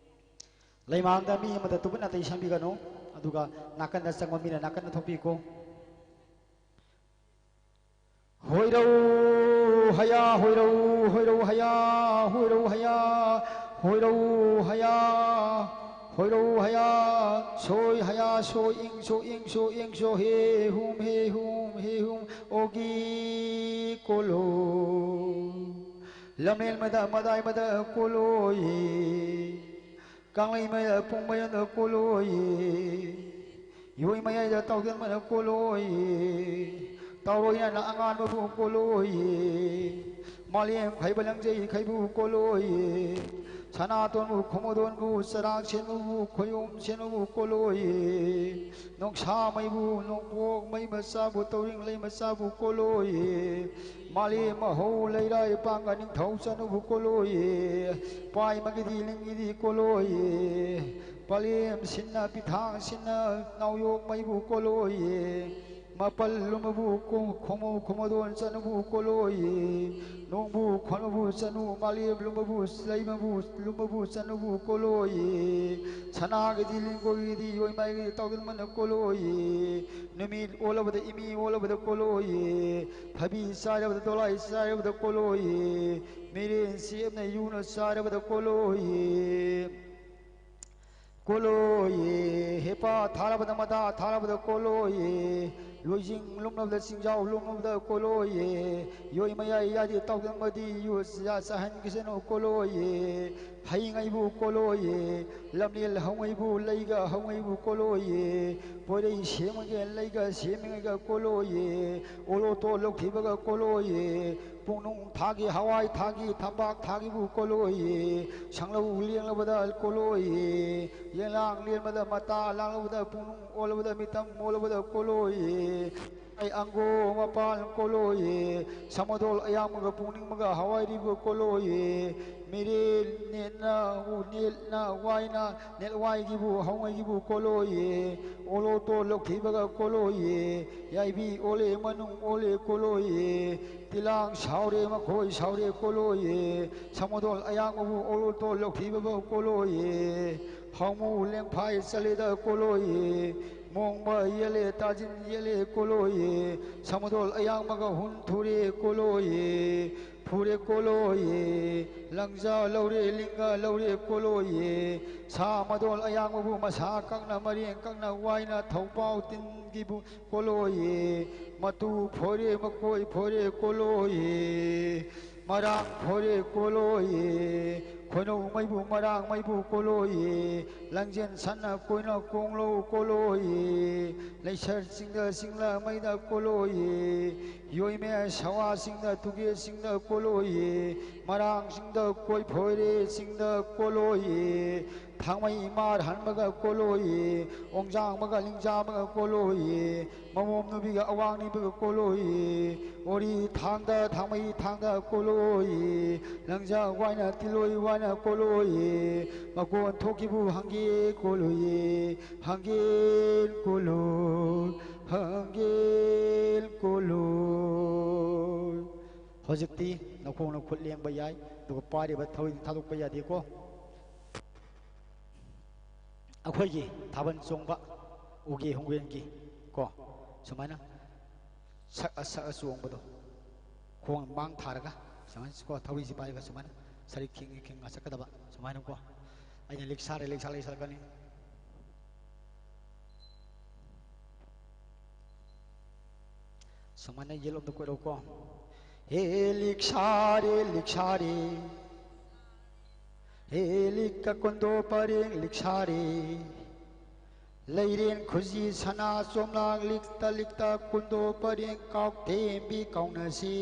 ꯂꯩꯃꯥꯡꯗ ꯃꯤ ꯑꯃꯗ ꯇꯨꯃꯤꯟꯅ ꯑꯇꯩ ꯁꯟꯕꯤꯒꯅꯨ꯫ ꯑꯗꯨꯒ ꯅꯥꯀꯟꯗ ꯆꯪꯕ ꯃꯤꯅ ꯅꯥꯀꯟꯗ ꯊꯣꯛꯄꯤꯀꯣ꯫ ꯍꯣꯏꯔꯧ ꯍꯌꯥ ꯍꯣꯏꯔꯧ ꯍꯣꯏꯔꯧ ꯍꯌꯥ ꯍꯣꯏꯔꯧ ꯍꯌꯥ ꯍꯣꯏꯔꯧ ꯍꯌꯥ ꯍꯣꯏꯔꯧ ꯍꯌꯥ꯫ ꯁꯣꯏ ꯍꯌꯥ ꯁꯣꯏ ꯏꯪ ꯁꯣ ꯏꯪ ꯁꯣ ꯏꯪ ꯁꯣ ꯍꯦ ꯍꯨꯝ ꯍꯦ ꯍꯨꯝ ꯍꯦ ꯍꯨꯝ ꯑꯣꯒꯤ ꯀꯣꯂꯣ꯫ ꯂꯝꯂꯦꯟ ꯃꯗ ꯃꯗꯥꯏ ꯃꯗ ꯀꯣꯂꯣꯌꯦ꯫ ꯀꯪꯂꯩ ꯃꯌꯥꯏꯗ ꯄꯨꯡ ꯃꯌꯥꯏꯗ ꯀꯣꯂꯣꯌꯦ꯫ ꯌꯣꯏ ꯃꯌꯥꯏꯗ ꯇꯥꯎꯗꯦꯟ ꯃꯌꯥꯏꯗ ꯀꯣꯂꯣꯌꯦ꯫ ꯇꯥꯎꯔꯣꯏꯅ ꯑꯉꯥꯟꯕꯕꯨ ꯀꯣꯂꯣꯌꯦ꯫ ꯃꯥꯂꯦꯝ ꯈꯩꯕ ꯂꯪꯖꯩ ꯈꯩꯕꯨ ꯀꯣꯂꯣꯌꯦ꯫ ꯁꯅꯥꯇꯣꯟꯕꯨ ꯈꯣꯃꯣꯗꯣꯟꯕꯨ ꯆꯔꯥꯛ ꯁꯦꯟꯕꯕꯨ ꯈꯣꯌꯣꯝ ꯁꯦꯟꯕꯕꯨ ꯀꯣꯂꯣꯌꯦ꯫ ꯅꯣꯡꯁꯥ ꯃꯩꯕꯨ ꯅꯣꯡꯄꯣꯛ ꯃꯩ ꯃꯆꯥꯕꯨ ꯇꯧꯔꯤꯡ ꯂꯩ ꯃꯆꯥꯕꯨ ꯀꯣꯂꯣꯌꯦ꯫ ꯃꯥꯂꯦꯝ ꯃꯍꯧ ꯂꯩꯔꯥꯏ ꯄꯥꯡꯒ ꯅꯤꯡꯊꯧ ꯆꯅꯨꯕꯨ ꯀꯣꯂꯣꯌꯦ꯫ ꯄꯥꯏꯃꯒꯤꯗꯤ ꯂꯤꯡꯒꯤꯗꯤ ꯀꯣꯂꯣꯌꯦ꯫ ꯄꯂꯦꯝ ꯁꯤꯟꯅ ꯄꯤꯊꯥꯡ ꯁꯤꯟꯅ ꯅꯥꯎꯌꯣꯛ ꯃꯩꯕꯨ ꯀꯣꯂꯣꯌꯦ꯫ ꯃꯄꯜ ꯂꯨꯝꯕꯕꯨ ꯀꯣ-, ꯈꯣꯃꯣ ꯈꯣꯃꯣꯗꯣꯟ ꯆꯅꯨꯕꯨ ꯀꯣꯂꯣꯌꯦ꯫ ꯅꯣꯡꯕꯨ ꯈꯣꯟꯕꯕꯨ ꯆꯅꯨ ꯃꯥꯂꯦꯝ ꯂꯨꯝꯕꯕꯨ ꯂꯩꯃꯕꯨ ꯂꯨꯝꯕꯕꯨ ꯆꯅꯨꯕꯨ ꯀꯣꯂꯣꯌꯦ꯫ ꯁꯅꯥꯒꯤꯗꯤ ꯂꯤꯡꯒꯣꯜꯒꯤꯗꯤ ꯌꯣꯏꯃꯥꯏꯒꯤꯗꯤ ꯇꯥꯎꯗꯟꯃꯅ ꯀꯣꯂꯣꯌꯦ꯫ ꯅꯨꯃꯤꯠ ꯑꯣꯜꯂꯕꯗ ꯏꯃꯤ ꯑꯣꯜꯂꯕꯗ ꯀꯣꯂꯣꯌꯦ꯫ ꯊꯕꯤ ꯆꯥꯏꯔꯕꯗ ꯗꯣꯂꯥꯏ ꯆꯥꯏꯔꯕꯗ ꯀꯣꯂꯣꯌꯦ꯫ ꯃꯤꯔꯦꯟ ꯁꯦꯝꯅ ꯌꯨꯅ ꯆꯥꯏꯔꯕꯗ ꯀꯣꯂꯣꯌꯦ꯫ ꯀꯣꯂꯣꯌꯦ꯫ ꯍꯦꯄꯥ ꯊꯥꯔꯕꯗ ꯃꯗꯥ ꯊꯥꯔꯕꯗ ꯀꯣꯂꯣꯌꯦ꯫ ꯂꯣꯏꯖꯤꯡ ꯂꯨꯝꯂꯕꯗ ꯆꯤꯡꯖꯥꯎ ꯂꯨꯝꯂꯕꯗ ꯀꯣꯂꯣꯌꯦ꯫ ꯌꯣꯏ ꯃꯌꯥꯏ ꯌꯥꯗꯤ ꯇꯥꯎꯗꯝꯕꯗꯤ ꯌꯨ ꯆꯥ ꯆꯥꯍꯟꯈꯤꯁꯅꯨ ꯀꯣꯂꯣꯌꯦ꯫ ꯍꯩꯉꯩꯕꯨ ꯀꯣꯂꯣꯌꯦ꯫ ꯂꯝꯂꯦꯜ ꯍꯧꯉꯩꯕꯨ ꯂꯩꯒ ꯍꯧꯉꯩꯕꯨ ꯀꯣꯂꯣꯌꯦ꯫ ꯄꯣꯏꯔꯩ ꯁꯦꯝꯉꯩꯒ ꯂꯩꯒ ꯁꯦꯝꯉꯩꯒ ꯀꯣꯂꯣꯌꯦ꯫ ꯑꯣꯂꯣꯇꯣ ꯂꯧꯈꯤꯕꯒ ꯀꯣꯂꯣꯌꯦ꯫ ꯄꯨꯡꯅꯨꯡ ꯊꯥꯒꯤ ꯍꯋꯥꯏ ꯊꯥꯒꯤ ꯊꯝꯄꯥꯛ ꯊꯥꯒꯤꯕꯨ ꯀꯣꯂꯣꯌꯦ꯫ ꯁꯪꯂꯧ ꯂꯦꯡꯂꯕꯗ ꯀꯣꯂꯣꯌꯦ꯫ ꯌꯦꯡꯂꯥꯡ ꯂꯦꯟꯕꯗ ꯃꯇꯥ ꯂꯥꯡꯂꯕꯗ ꯄꯨꯡꯅꯨꯡ ꯑꯣꯜꯂꯕꯗ ꯃꯤꯇꯝ ꯑꯣꯜꯂꯕꯗ ꯀꯣꯂꯣꯌꯦ꯫ ꯑꯩ ꯑꯪꯒꯣ ꯃꯄꯥꯟ ꯀꯣꯂꯣꯌꯦ, ꯁꯃꯗꯣꯜ ꯑꯌꯥꯡꯕꯒ ꯄꯨꯛꯅꯤꯡꯕꯒ ꯍꯋꯥꯏꯔꯤꯕ ꯀꯣꯂꯣꯌꯦ, ꯃꯤꯔꯦꯜ ꯅꯦꯠꯅ ꯎ ꯅꯦꯠꯅ ꯋꯥꯏꯅ ꯅꯦꯠꯋꯥꯏꯒꯤꯕꯨ ꯍꯧꯉꯩꯒꯤꯕꯨ ꯀꯣꯂꯣꯌꯦ, ꯑꯣꯂꯣꯇꯣ ꯂꯧꯊꯤꯕꯒ ꯀꯣꯂꯣꯌꯦ, ꯌꯥꯏꯕꯤ ꯑꯣꯂꯦ ꯃꯅꯨꯡ ꯑꯣꯂꯦ ꯀꯣꯂꯣꯌꯦ, ꯇꯤꯂꯥꯡ ꯁꯥꯎꯔꯦ ꯃꯈꯣꯏ ꯁꯥꯎꯔꯦ ꯀꯣꯂꯣꯌꯦ, ꯁꯃꯗꯣꯜ ꯑꯌꯥꯡꯕꯕꯨ ꯑꯣꯂꯣꯇꯣ ꯂꯧꯊꯤꯕꯕꯨ ꯀꯣꯂꯣꯌꯦ, ꯍꯧꯃꯨ ꯂꯦꯡꯐꯥꯏ ꯆꯠꯂꯦꯗ ꯀꯣꯂꯣꯌꯦ, ꯃꯣꯡꯕ ꯌꯦꯜꯂꯦ ꯇꯥꯖꯤꯟ ꯌꯦꯜꯂꯦ ꯀꯣꯂꯣꯌꯦ, ꯁꯃꯗꯣꯜ ꯑꯌꯥꯡꯕꯒ ꯍꯨꯟ ꯊꯨꯔꯦ ꯀꯣꯂꯣꯌꯦ, ꯐꯨꯔꯦ ꯀꯣꯂꯣꯌꯦ, ꯂꯪꯖꯥ ꯂꯧꯔꯦ ꯂꯤꯡꯒ ꯂꯧꯔꯦ ꯀꯣꯂꯣꯌꯦ, ꯁꯥ ꯃꯗꯣꯜ ꯑꯌꯥꯡꯕꯕꯨ ꯃꯁꯥ ꯀꯛꯅ ꯃꯔꯦꯡ ꯀꯛꯅ ꯋꯥꯏꯅ ꯊꯧꯄꯥꯎ ꯇꯤꯟꯒꯤꯕꯨ ꯀꯣꯂꯣꯌꯦ, ꯃꯇꯨ ꯐꯣꯏꯔꯦ ꯃꯀꯣꯏ ꯐꯣꯏꯔꯦ ꯀꯣꯂꯣꯌꯦ, ꯃꯔꯥꯡ ꯐꯣꯏꯔꯦ ꯀꯣꯂꯣꯌꯦ, ꯈꯣꯏꯅꯧ ꯃꯩꯕꯨ ꯃꯔꯥꯡ ꯃꯩꯕꯨ ꯀꯣꯂꯣꯌꯦ, ꯂꯪꯖꯦꯟ ꯁꯟꯅ ꯀꯣꯏꯅ ꯀꯣꯡꯂꯧ ꯀꯣꯂꯣꯌꯦ, ꯂꯩꯁꯔ ꯆꯤꯡꯗ ꯆꯤꯡꯂ ꯃꯩꯗ ꯀꯣꯂꯣꯌꯦ, ꯌꯣꯏꯃꯦ ꯁꯋꯥ ꯆꯤꯡꯗ ꯇꯨꯒꯦ ꯆꯤꯡꯗ ꯀꯣꯂꯣꯌꯦ, ꯃꯔꯥꯡ ꯆꯤꯡꯗ ꯀꯣꯏ ꯐꯣꯏꯔꯦ ꯆꯤꯡꯗ ꯀꯣꯂꯣꯌꯦ, ꯊꯥꯡꯃꯩ ꯏꯃꯥꯔ ꯍꯟꯕꯒ ꯀꯣꯂꯣꯌꯦ, ꯑꯣꯡꯖꯥꯡꯕꯒ ꯂꯤꯡꯖꯥꯡꯕꯒ ꯀꯣꯂꯣꯌꯦ, ꯃꯃꯣꯝ ꯅꯨꯕꯤꯒ ꯑꯋꯥꯡ ꯅꯤꯕꯒ ꯀꯣꯂꯣꯌꯦ, ꯑꯣꯔꯤ ꯊꯥꯡꯗ ꯊꯥꯡꯃꯩ ꯊꯥꯡꯗ ꯀꯣꯂꯣꯌꯦ, ꯂꯪꯖꯥ ꯋꯥꯏꯅ ꯇꯤꯂꯣꯏ ꯋꯥꯏꯅ ꯀꯣꯂꯣꯌꯦ, ꯃꯀꯣꯟ ꯊꯣꯛꯈꯤꯕꯨ ꯍꯪꯒꯦ ꯀꯣꯂꯣꯌꯦ, ꯍꯪꯒꯦꯟ ꯀꯣꯂꯣ, ꯍꯪꯒꯦꯟ ꯀꯣꯂꯣ꯫ ꯍꯧꯖꯤꯛꯇꯤ ꯅꯈꯣꯡꯅ ꯈꯨꯠ ꯂꯦꯡꯕ ꯌꯥꯏ, ꯑꯗꯨꯒ ꯄꯥꯏꯔꯤꯕ ꯊꯧꯔꯤꯗꯤ ꯊꯥꯗꯣꯛꯄ ꯌꯥꯗꯦꯀꯣ꯫ ꯑꯩꯈꯣꯏꯒꯤ ꯊꯥꯕꯜ ꯆꯣꯡꯕ ꯎꯒꯤ ꯍꯣꯡꯒꯦꯟꯒꯤ ꯀꯣ, ꯁꯨꯃꯥꯏꯅ ꯁꯛꯑ ꯁꯛꯑ ꯆꯣꯡꯕꯗꯣ, ꯈꯣꯡ ꯃꯥꯡ ꯊꯥꯔꯒ ꯁꯨꯃꯥꯏꯅ ꯀꯣ, ꯊꯧꯔꯤꯁꯤ ꯄꯥꯏꯔꯒ ꯁꯨꯃꯥꯏꯅ ꯁꯔꯤꯛ ꯈꯤꯡꯉ ꯈꯤꯡꯉ ꯆꯠꯀꯗꯕ ꯁꯨꯃꯥꯏꯅꯀꯣ꯫ ꯑꯩꯅ ꯂꯤꯛ ꯁꯥꯔꯦ, ꯂꯤꯛ ꯁꯥꯔꯦ, ꯂꯤꯛ ꯁꯥꯔꯛꯀꯅꯤ꯫ ꯁꯨꯃꯥꯏꯅ ꯌꯦꯠꯂꯣꯝꯗ ꯀꯣꯏꯔꯛꯎꯀꯣ꯫ ꯍꯦ ꯂꯤꯛ ꯁꯥꯔꯦ, ꯂꯤꯛ ꯁꯥꯔꯦ, ꯍꯦ ꯂꯤꯛꯀ ꯀꯨꯟꯗꯣ ꯄꯔꯦꯡ ꯂꯤꯛ ꯁꯥꯔꯦ, ꯂꯩꯔꯦꯟ ꯈꯨꯖꯤ ꯁꯅꯥ ꯆꯣꯝꯂꯥꯡ ꯂꯤꯛꯇ ꯂꯤꯛꯇ ꯀꯨꯟꯗꯣ ꯄꯔꯦꯡ ꯀꯥꯎꯊꯦꯝꯕꯤ ꯀꯥꯎꯅꯁꯤ꯫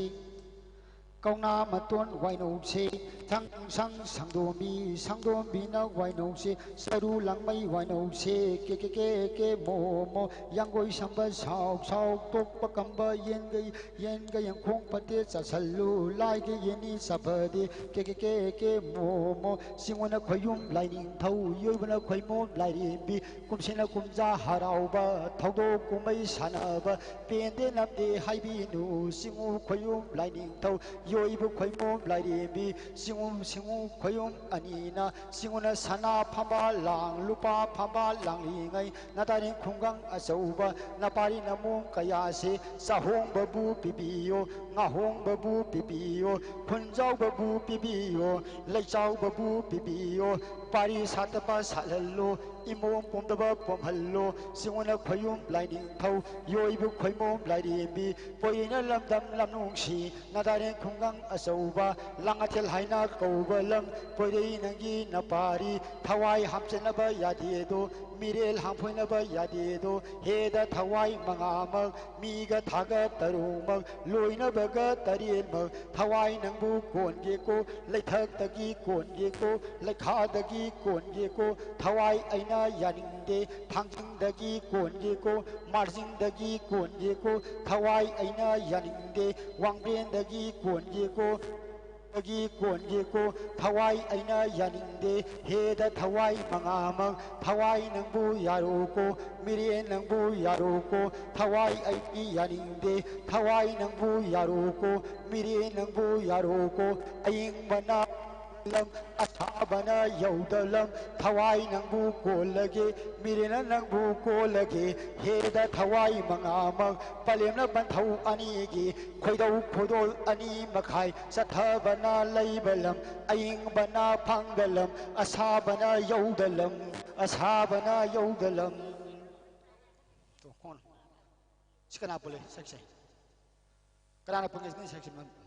ꯀꯧꯅꯥ ꯃꯇꯣꯟ ꯋꯥꯏꯅꯧꯁꯦ, ꯁꯪ ꯁꯪ ꯁꯪꯗꯣꯝꯕꯤ, ꯁꯪꯗꯣꯝꯕꯤꯅ ꯋꯥꯏꯅꯧꯁꯦ, ꯆꯔꯨ ꯂꯪꯃꯩ ꯋꯥꯏꯅꯧꯁꯦ, ꯀꯦ ꯀꯦ ꯀꯦ ꯀꯦ ꯃꯣ ꯃꯣ, ꯌꯥꯡꯒꯣꯏ ꯁꯝꯕ ꯁꯥꯎ ꯁꯥꯎ, ꯇꯣꯛꯄ ꯀꯝꯕ ꯌꯦꯟꯒ ꯌꯦꯟꯒ ꯌꯦꯡꯈꯣꯡ ꯐꯠꯇꯦ ꯆꯥꯁꯜꯂꯨ, ꯂꯥꯏꯒ ꯌꯦꯟꯅꯤ ꯆꯥꯐꯗꯦ, ꯀꯦ ꯀꯦ ꯀꯦ ꯀꯦ ꯃꯣ ꯃꯣ, ꯁꯤꯡꯉꯨꯅ ꯈꯣꯌꯨꯝ ꯂꯥꯏꯅꯤꯡꯊꯧ, ꯌꯣꯏꯕꯅ ꯈꯣꯏꯃꯣꯝ ꯂꯥꯏꯔꯦꯝꯕꯤ, ꯀꯨꯝꯁꯤꯅ ꯀꯨꯝꯖꯥ ꯍꯔꯥꯎꯕ, ꯊꯧꯗꯣꯛ ꯀꯨꯝꯍꯩ ꯁꯥꯟꯅꯕ, ꯄꯦꯟꯗꯦ ꯅꯝꯗꯦ ꯍꯥꯏꯕꯤꯅꯨ, ꯁꯤꯡꯉꯨ ꯈꯣꯌꯨꯝ ꯂꯥꯏꯅꯤꯡꯊꯧ, ꯌꯣꯏꯕ ꯈꯣꯏꯃꯣꯝ ꯂꯥꯏꯔꯦꯝꯕꯤ, ꯁꯤꯡꯉꯨ ꯁꯤꯡꯉꯨ ꯈꯣꯌꯨꯝ ꯑꯅꯤꯅ, ꯁꯤꯡꯉꯨꯅ ꯁꯅꯥ ꯐꯝꯕꯥꯜ ꯂꯥꯡ, ꯂꯨꯄꯥ ꯐꯝꯕꯥꯜ ꯂꯥꯡꯂꯤꯉꯩ, ꯅꯇꯥꯔꯤꯡ ꯈꯨꯡꯒꯪ ꯑꯆꯧꯕ, ꯅꯄꯥꯔꯤ ꯅꯃꯣꯝ ꯀꯌꯥꯁꯦ, ꯆꯥꯍꯣꯡꯕꯕꯨ ꯄꯤꯕꯤꯌꯣ, ꯉꯥꯍꯣꯡꯕꯕꯨ ꯄꯤꯕꯤꯌꯣ, ꯈꯨꯟꯖꯥꯎꯕꯕꯨ ꯄꯤꯕꯤꯌꯣ, ꯂꯩꯆꯥꯎꯕꯕꯨ ꯄꯤꯕꯤꯌꯣ, ꯄꯥꯔꯤ ꯁꯥꯠꯇꯕ ꯁꯥꯠꯍꯜꯂꯣ, ꯏꯃꯣꯝ ꯄꯣꯝꯗꯕ ꯄꯣꯝꯍꯜꯂꯣ, ꯁꯤꯡꯉꯨꯅ ꯈꯣꯌꯨꯝ ꯂꯥꯏꯅꯤꯡꯊꯧ, ꯌꯣꯏꯕ ꯈꯣꯏꯃꯣꯝ ꯂꯥꯏꯔꯦꯝꯕꯤ, ꯄꯣꯏꯔꯩꯅ ꯂꯝꯗꯝ ꯂꯝꯅꯨꯡꯁꯤ, ꯅꯗꯥꯔꯦꯡ ꯈꯨꯡꯒꯪ ꯑꯆꯧꯕ, ꯂꯥꯡꯉꯊꯦꯜ ꯍꯥꯏꯅ ꯀꯧꯕ ꯂꯝ, ꯄꯣꯏꯔꯩ ꯅꯪꯒꯤ ꯅꯄꯥꯔꯤ, ꯊꯋꯥꯏ ꯍꯥꯝꯆꯟꯅꯕ ꯌꯥꯗꯦꯗꯣ, ꯃꯤꯔꯦꯜ ꯍꯥꯝꯐꯣꯏꯅꯕ ꯌꯥꯗꯦꯗꯣ, ꯍꯦꯗ ꯊꯋꯥꯏ ꯃꯉꯥꯃꯛ, ꯃꯤꯒ ꯊꯥꯒ ꯇꯔꯨꯛꯃꯛ, ꯂꯣꯏꯅꯕꯒ ꯇꯔꯦꯠꯃꯛ, ꯊꯋꯥꯏ ꯅꯪꯕꯨ ꯀꯣꯟꯒꯦꯀꯣ, ꯂꯩꯊꯛꯇꯒꯤ ꯀꯣꯟꯒꯦꯀꯣ, ꯂꯩꯈꯥꯗꯒꯤ ꯀꯣꯟꯒꯦꯀꯣ, ꯊꯋꯥꯏ ꯑꯩꯅ ꯌꯥꯅꯤꯡꯗꯦ, ꯊꯥꯡꯖꯤꯡꯗꯒꯤ ꯀꯣꯟꯒꯦꯀꯣ, ꯃꯥꯔꯖꯤꯡꯗꯒꯤ ꯀꯣꯟꯒꯦꯀꯣ, ꯊꯋꯥꯏ ꯑꯩꯅ ꯌꯥꯅꯤꯡꯗꯦ, ꯋꯥꯡꯕ꯭ꯔꯦꯟꯗꯒꯤ ꯀꯣꯟꯒꯦꯀꯣ, ꯗꯒꯤ ꯀꯣꯟꯒꯦꯀꯣ, ꯊꯋꯥꯏ ꯑꯩꯅ ꯌꯥꯅꯤꯡꯗꯦ, ꯍꯦꯗ ꯊꯋꯥꯏ ꯃꯉꯥꯃꯛ, ꯊꯋꯥꯏ ꯅꯪꯕꯨ ꯌꯥꯔꯣꯀꯣ, ꯃꯤꯔꯦꯟ ꯅꯪꯕꯨ ꯌꯥꯔꯣꯀꯣ, ꯊꯋꯥꯏ ꯑꯩꯗꯤ ꯌꯥꯅꯤꯡꯗꯦ, ꯊꯋꯥꯏ ꯅꯪꯕꯨ ꯌꯥꯔꯣꯀꯣ, ꯃꯤꯔꯦꯟ ꯅꯪꯕꯨ ꯌꯥꯔꯣꯀꯣ, ꯑꯌꯤꯡꯕꯅ ꯂꯝ, ꯑꯁꯥꯕꯅ ꯌꯧꯗ ꯂꯝ, ꯊꯋꯥꯏ ꯅꯪꯕꯨ ꯀꯣꯜꯂꯒꯦ, ꯃꯤꯔꯦꯟꯅ ꯅꯪꯕꯨ ꯀꯣꯜꯂꯒꯦ, ꯍꯦꯗ ꯊꯋꯥꯏ ꯃꯉꯥꯃꯛ, ꯄꯂꯦꯝꯅ ꯄꯟꯊꯧ ꯑꯅꯤꯒꯤ, ꯈꯣꯏꯗꯧ ꯈꯣꯏꯗꯣꯜ ꯑꯅꯤ ꯃꯈꯥꯏ, ꯆꯠꯊꯕꯅ ꯂꯩꯕ ꯂꯝ, ꯑꯌꯤꯡꯕꯅ ꯐꯪꯗ ꯂꯝ, ꯑꯁꯥꯕꯅ ꯌꯧꯗ ꯂꯝ, ꯑꯁꯥꯕꯅ ꯌꯧꯗ ꯂꯝ꯫ ꯁꯤ ꯀꯅꯥ ꯄꯨꯜꯂꯤ? ꯁꯛꯁꯦ꯫ ꯀꯅꯥꯅ ꯄꯨꯟꯒꯦ? ꯅꯣꯏ ꯁꯛꯁꯦ, ꯃ-,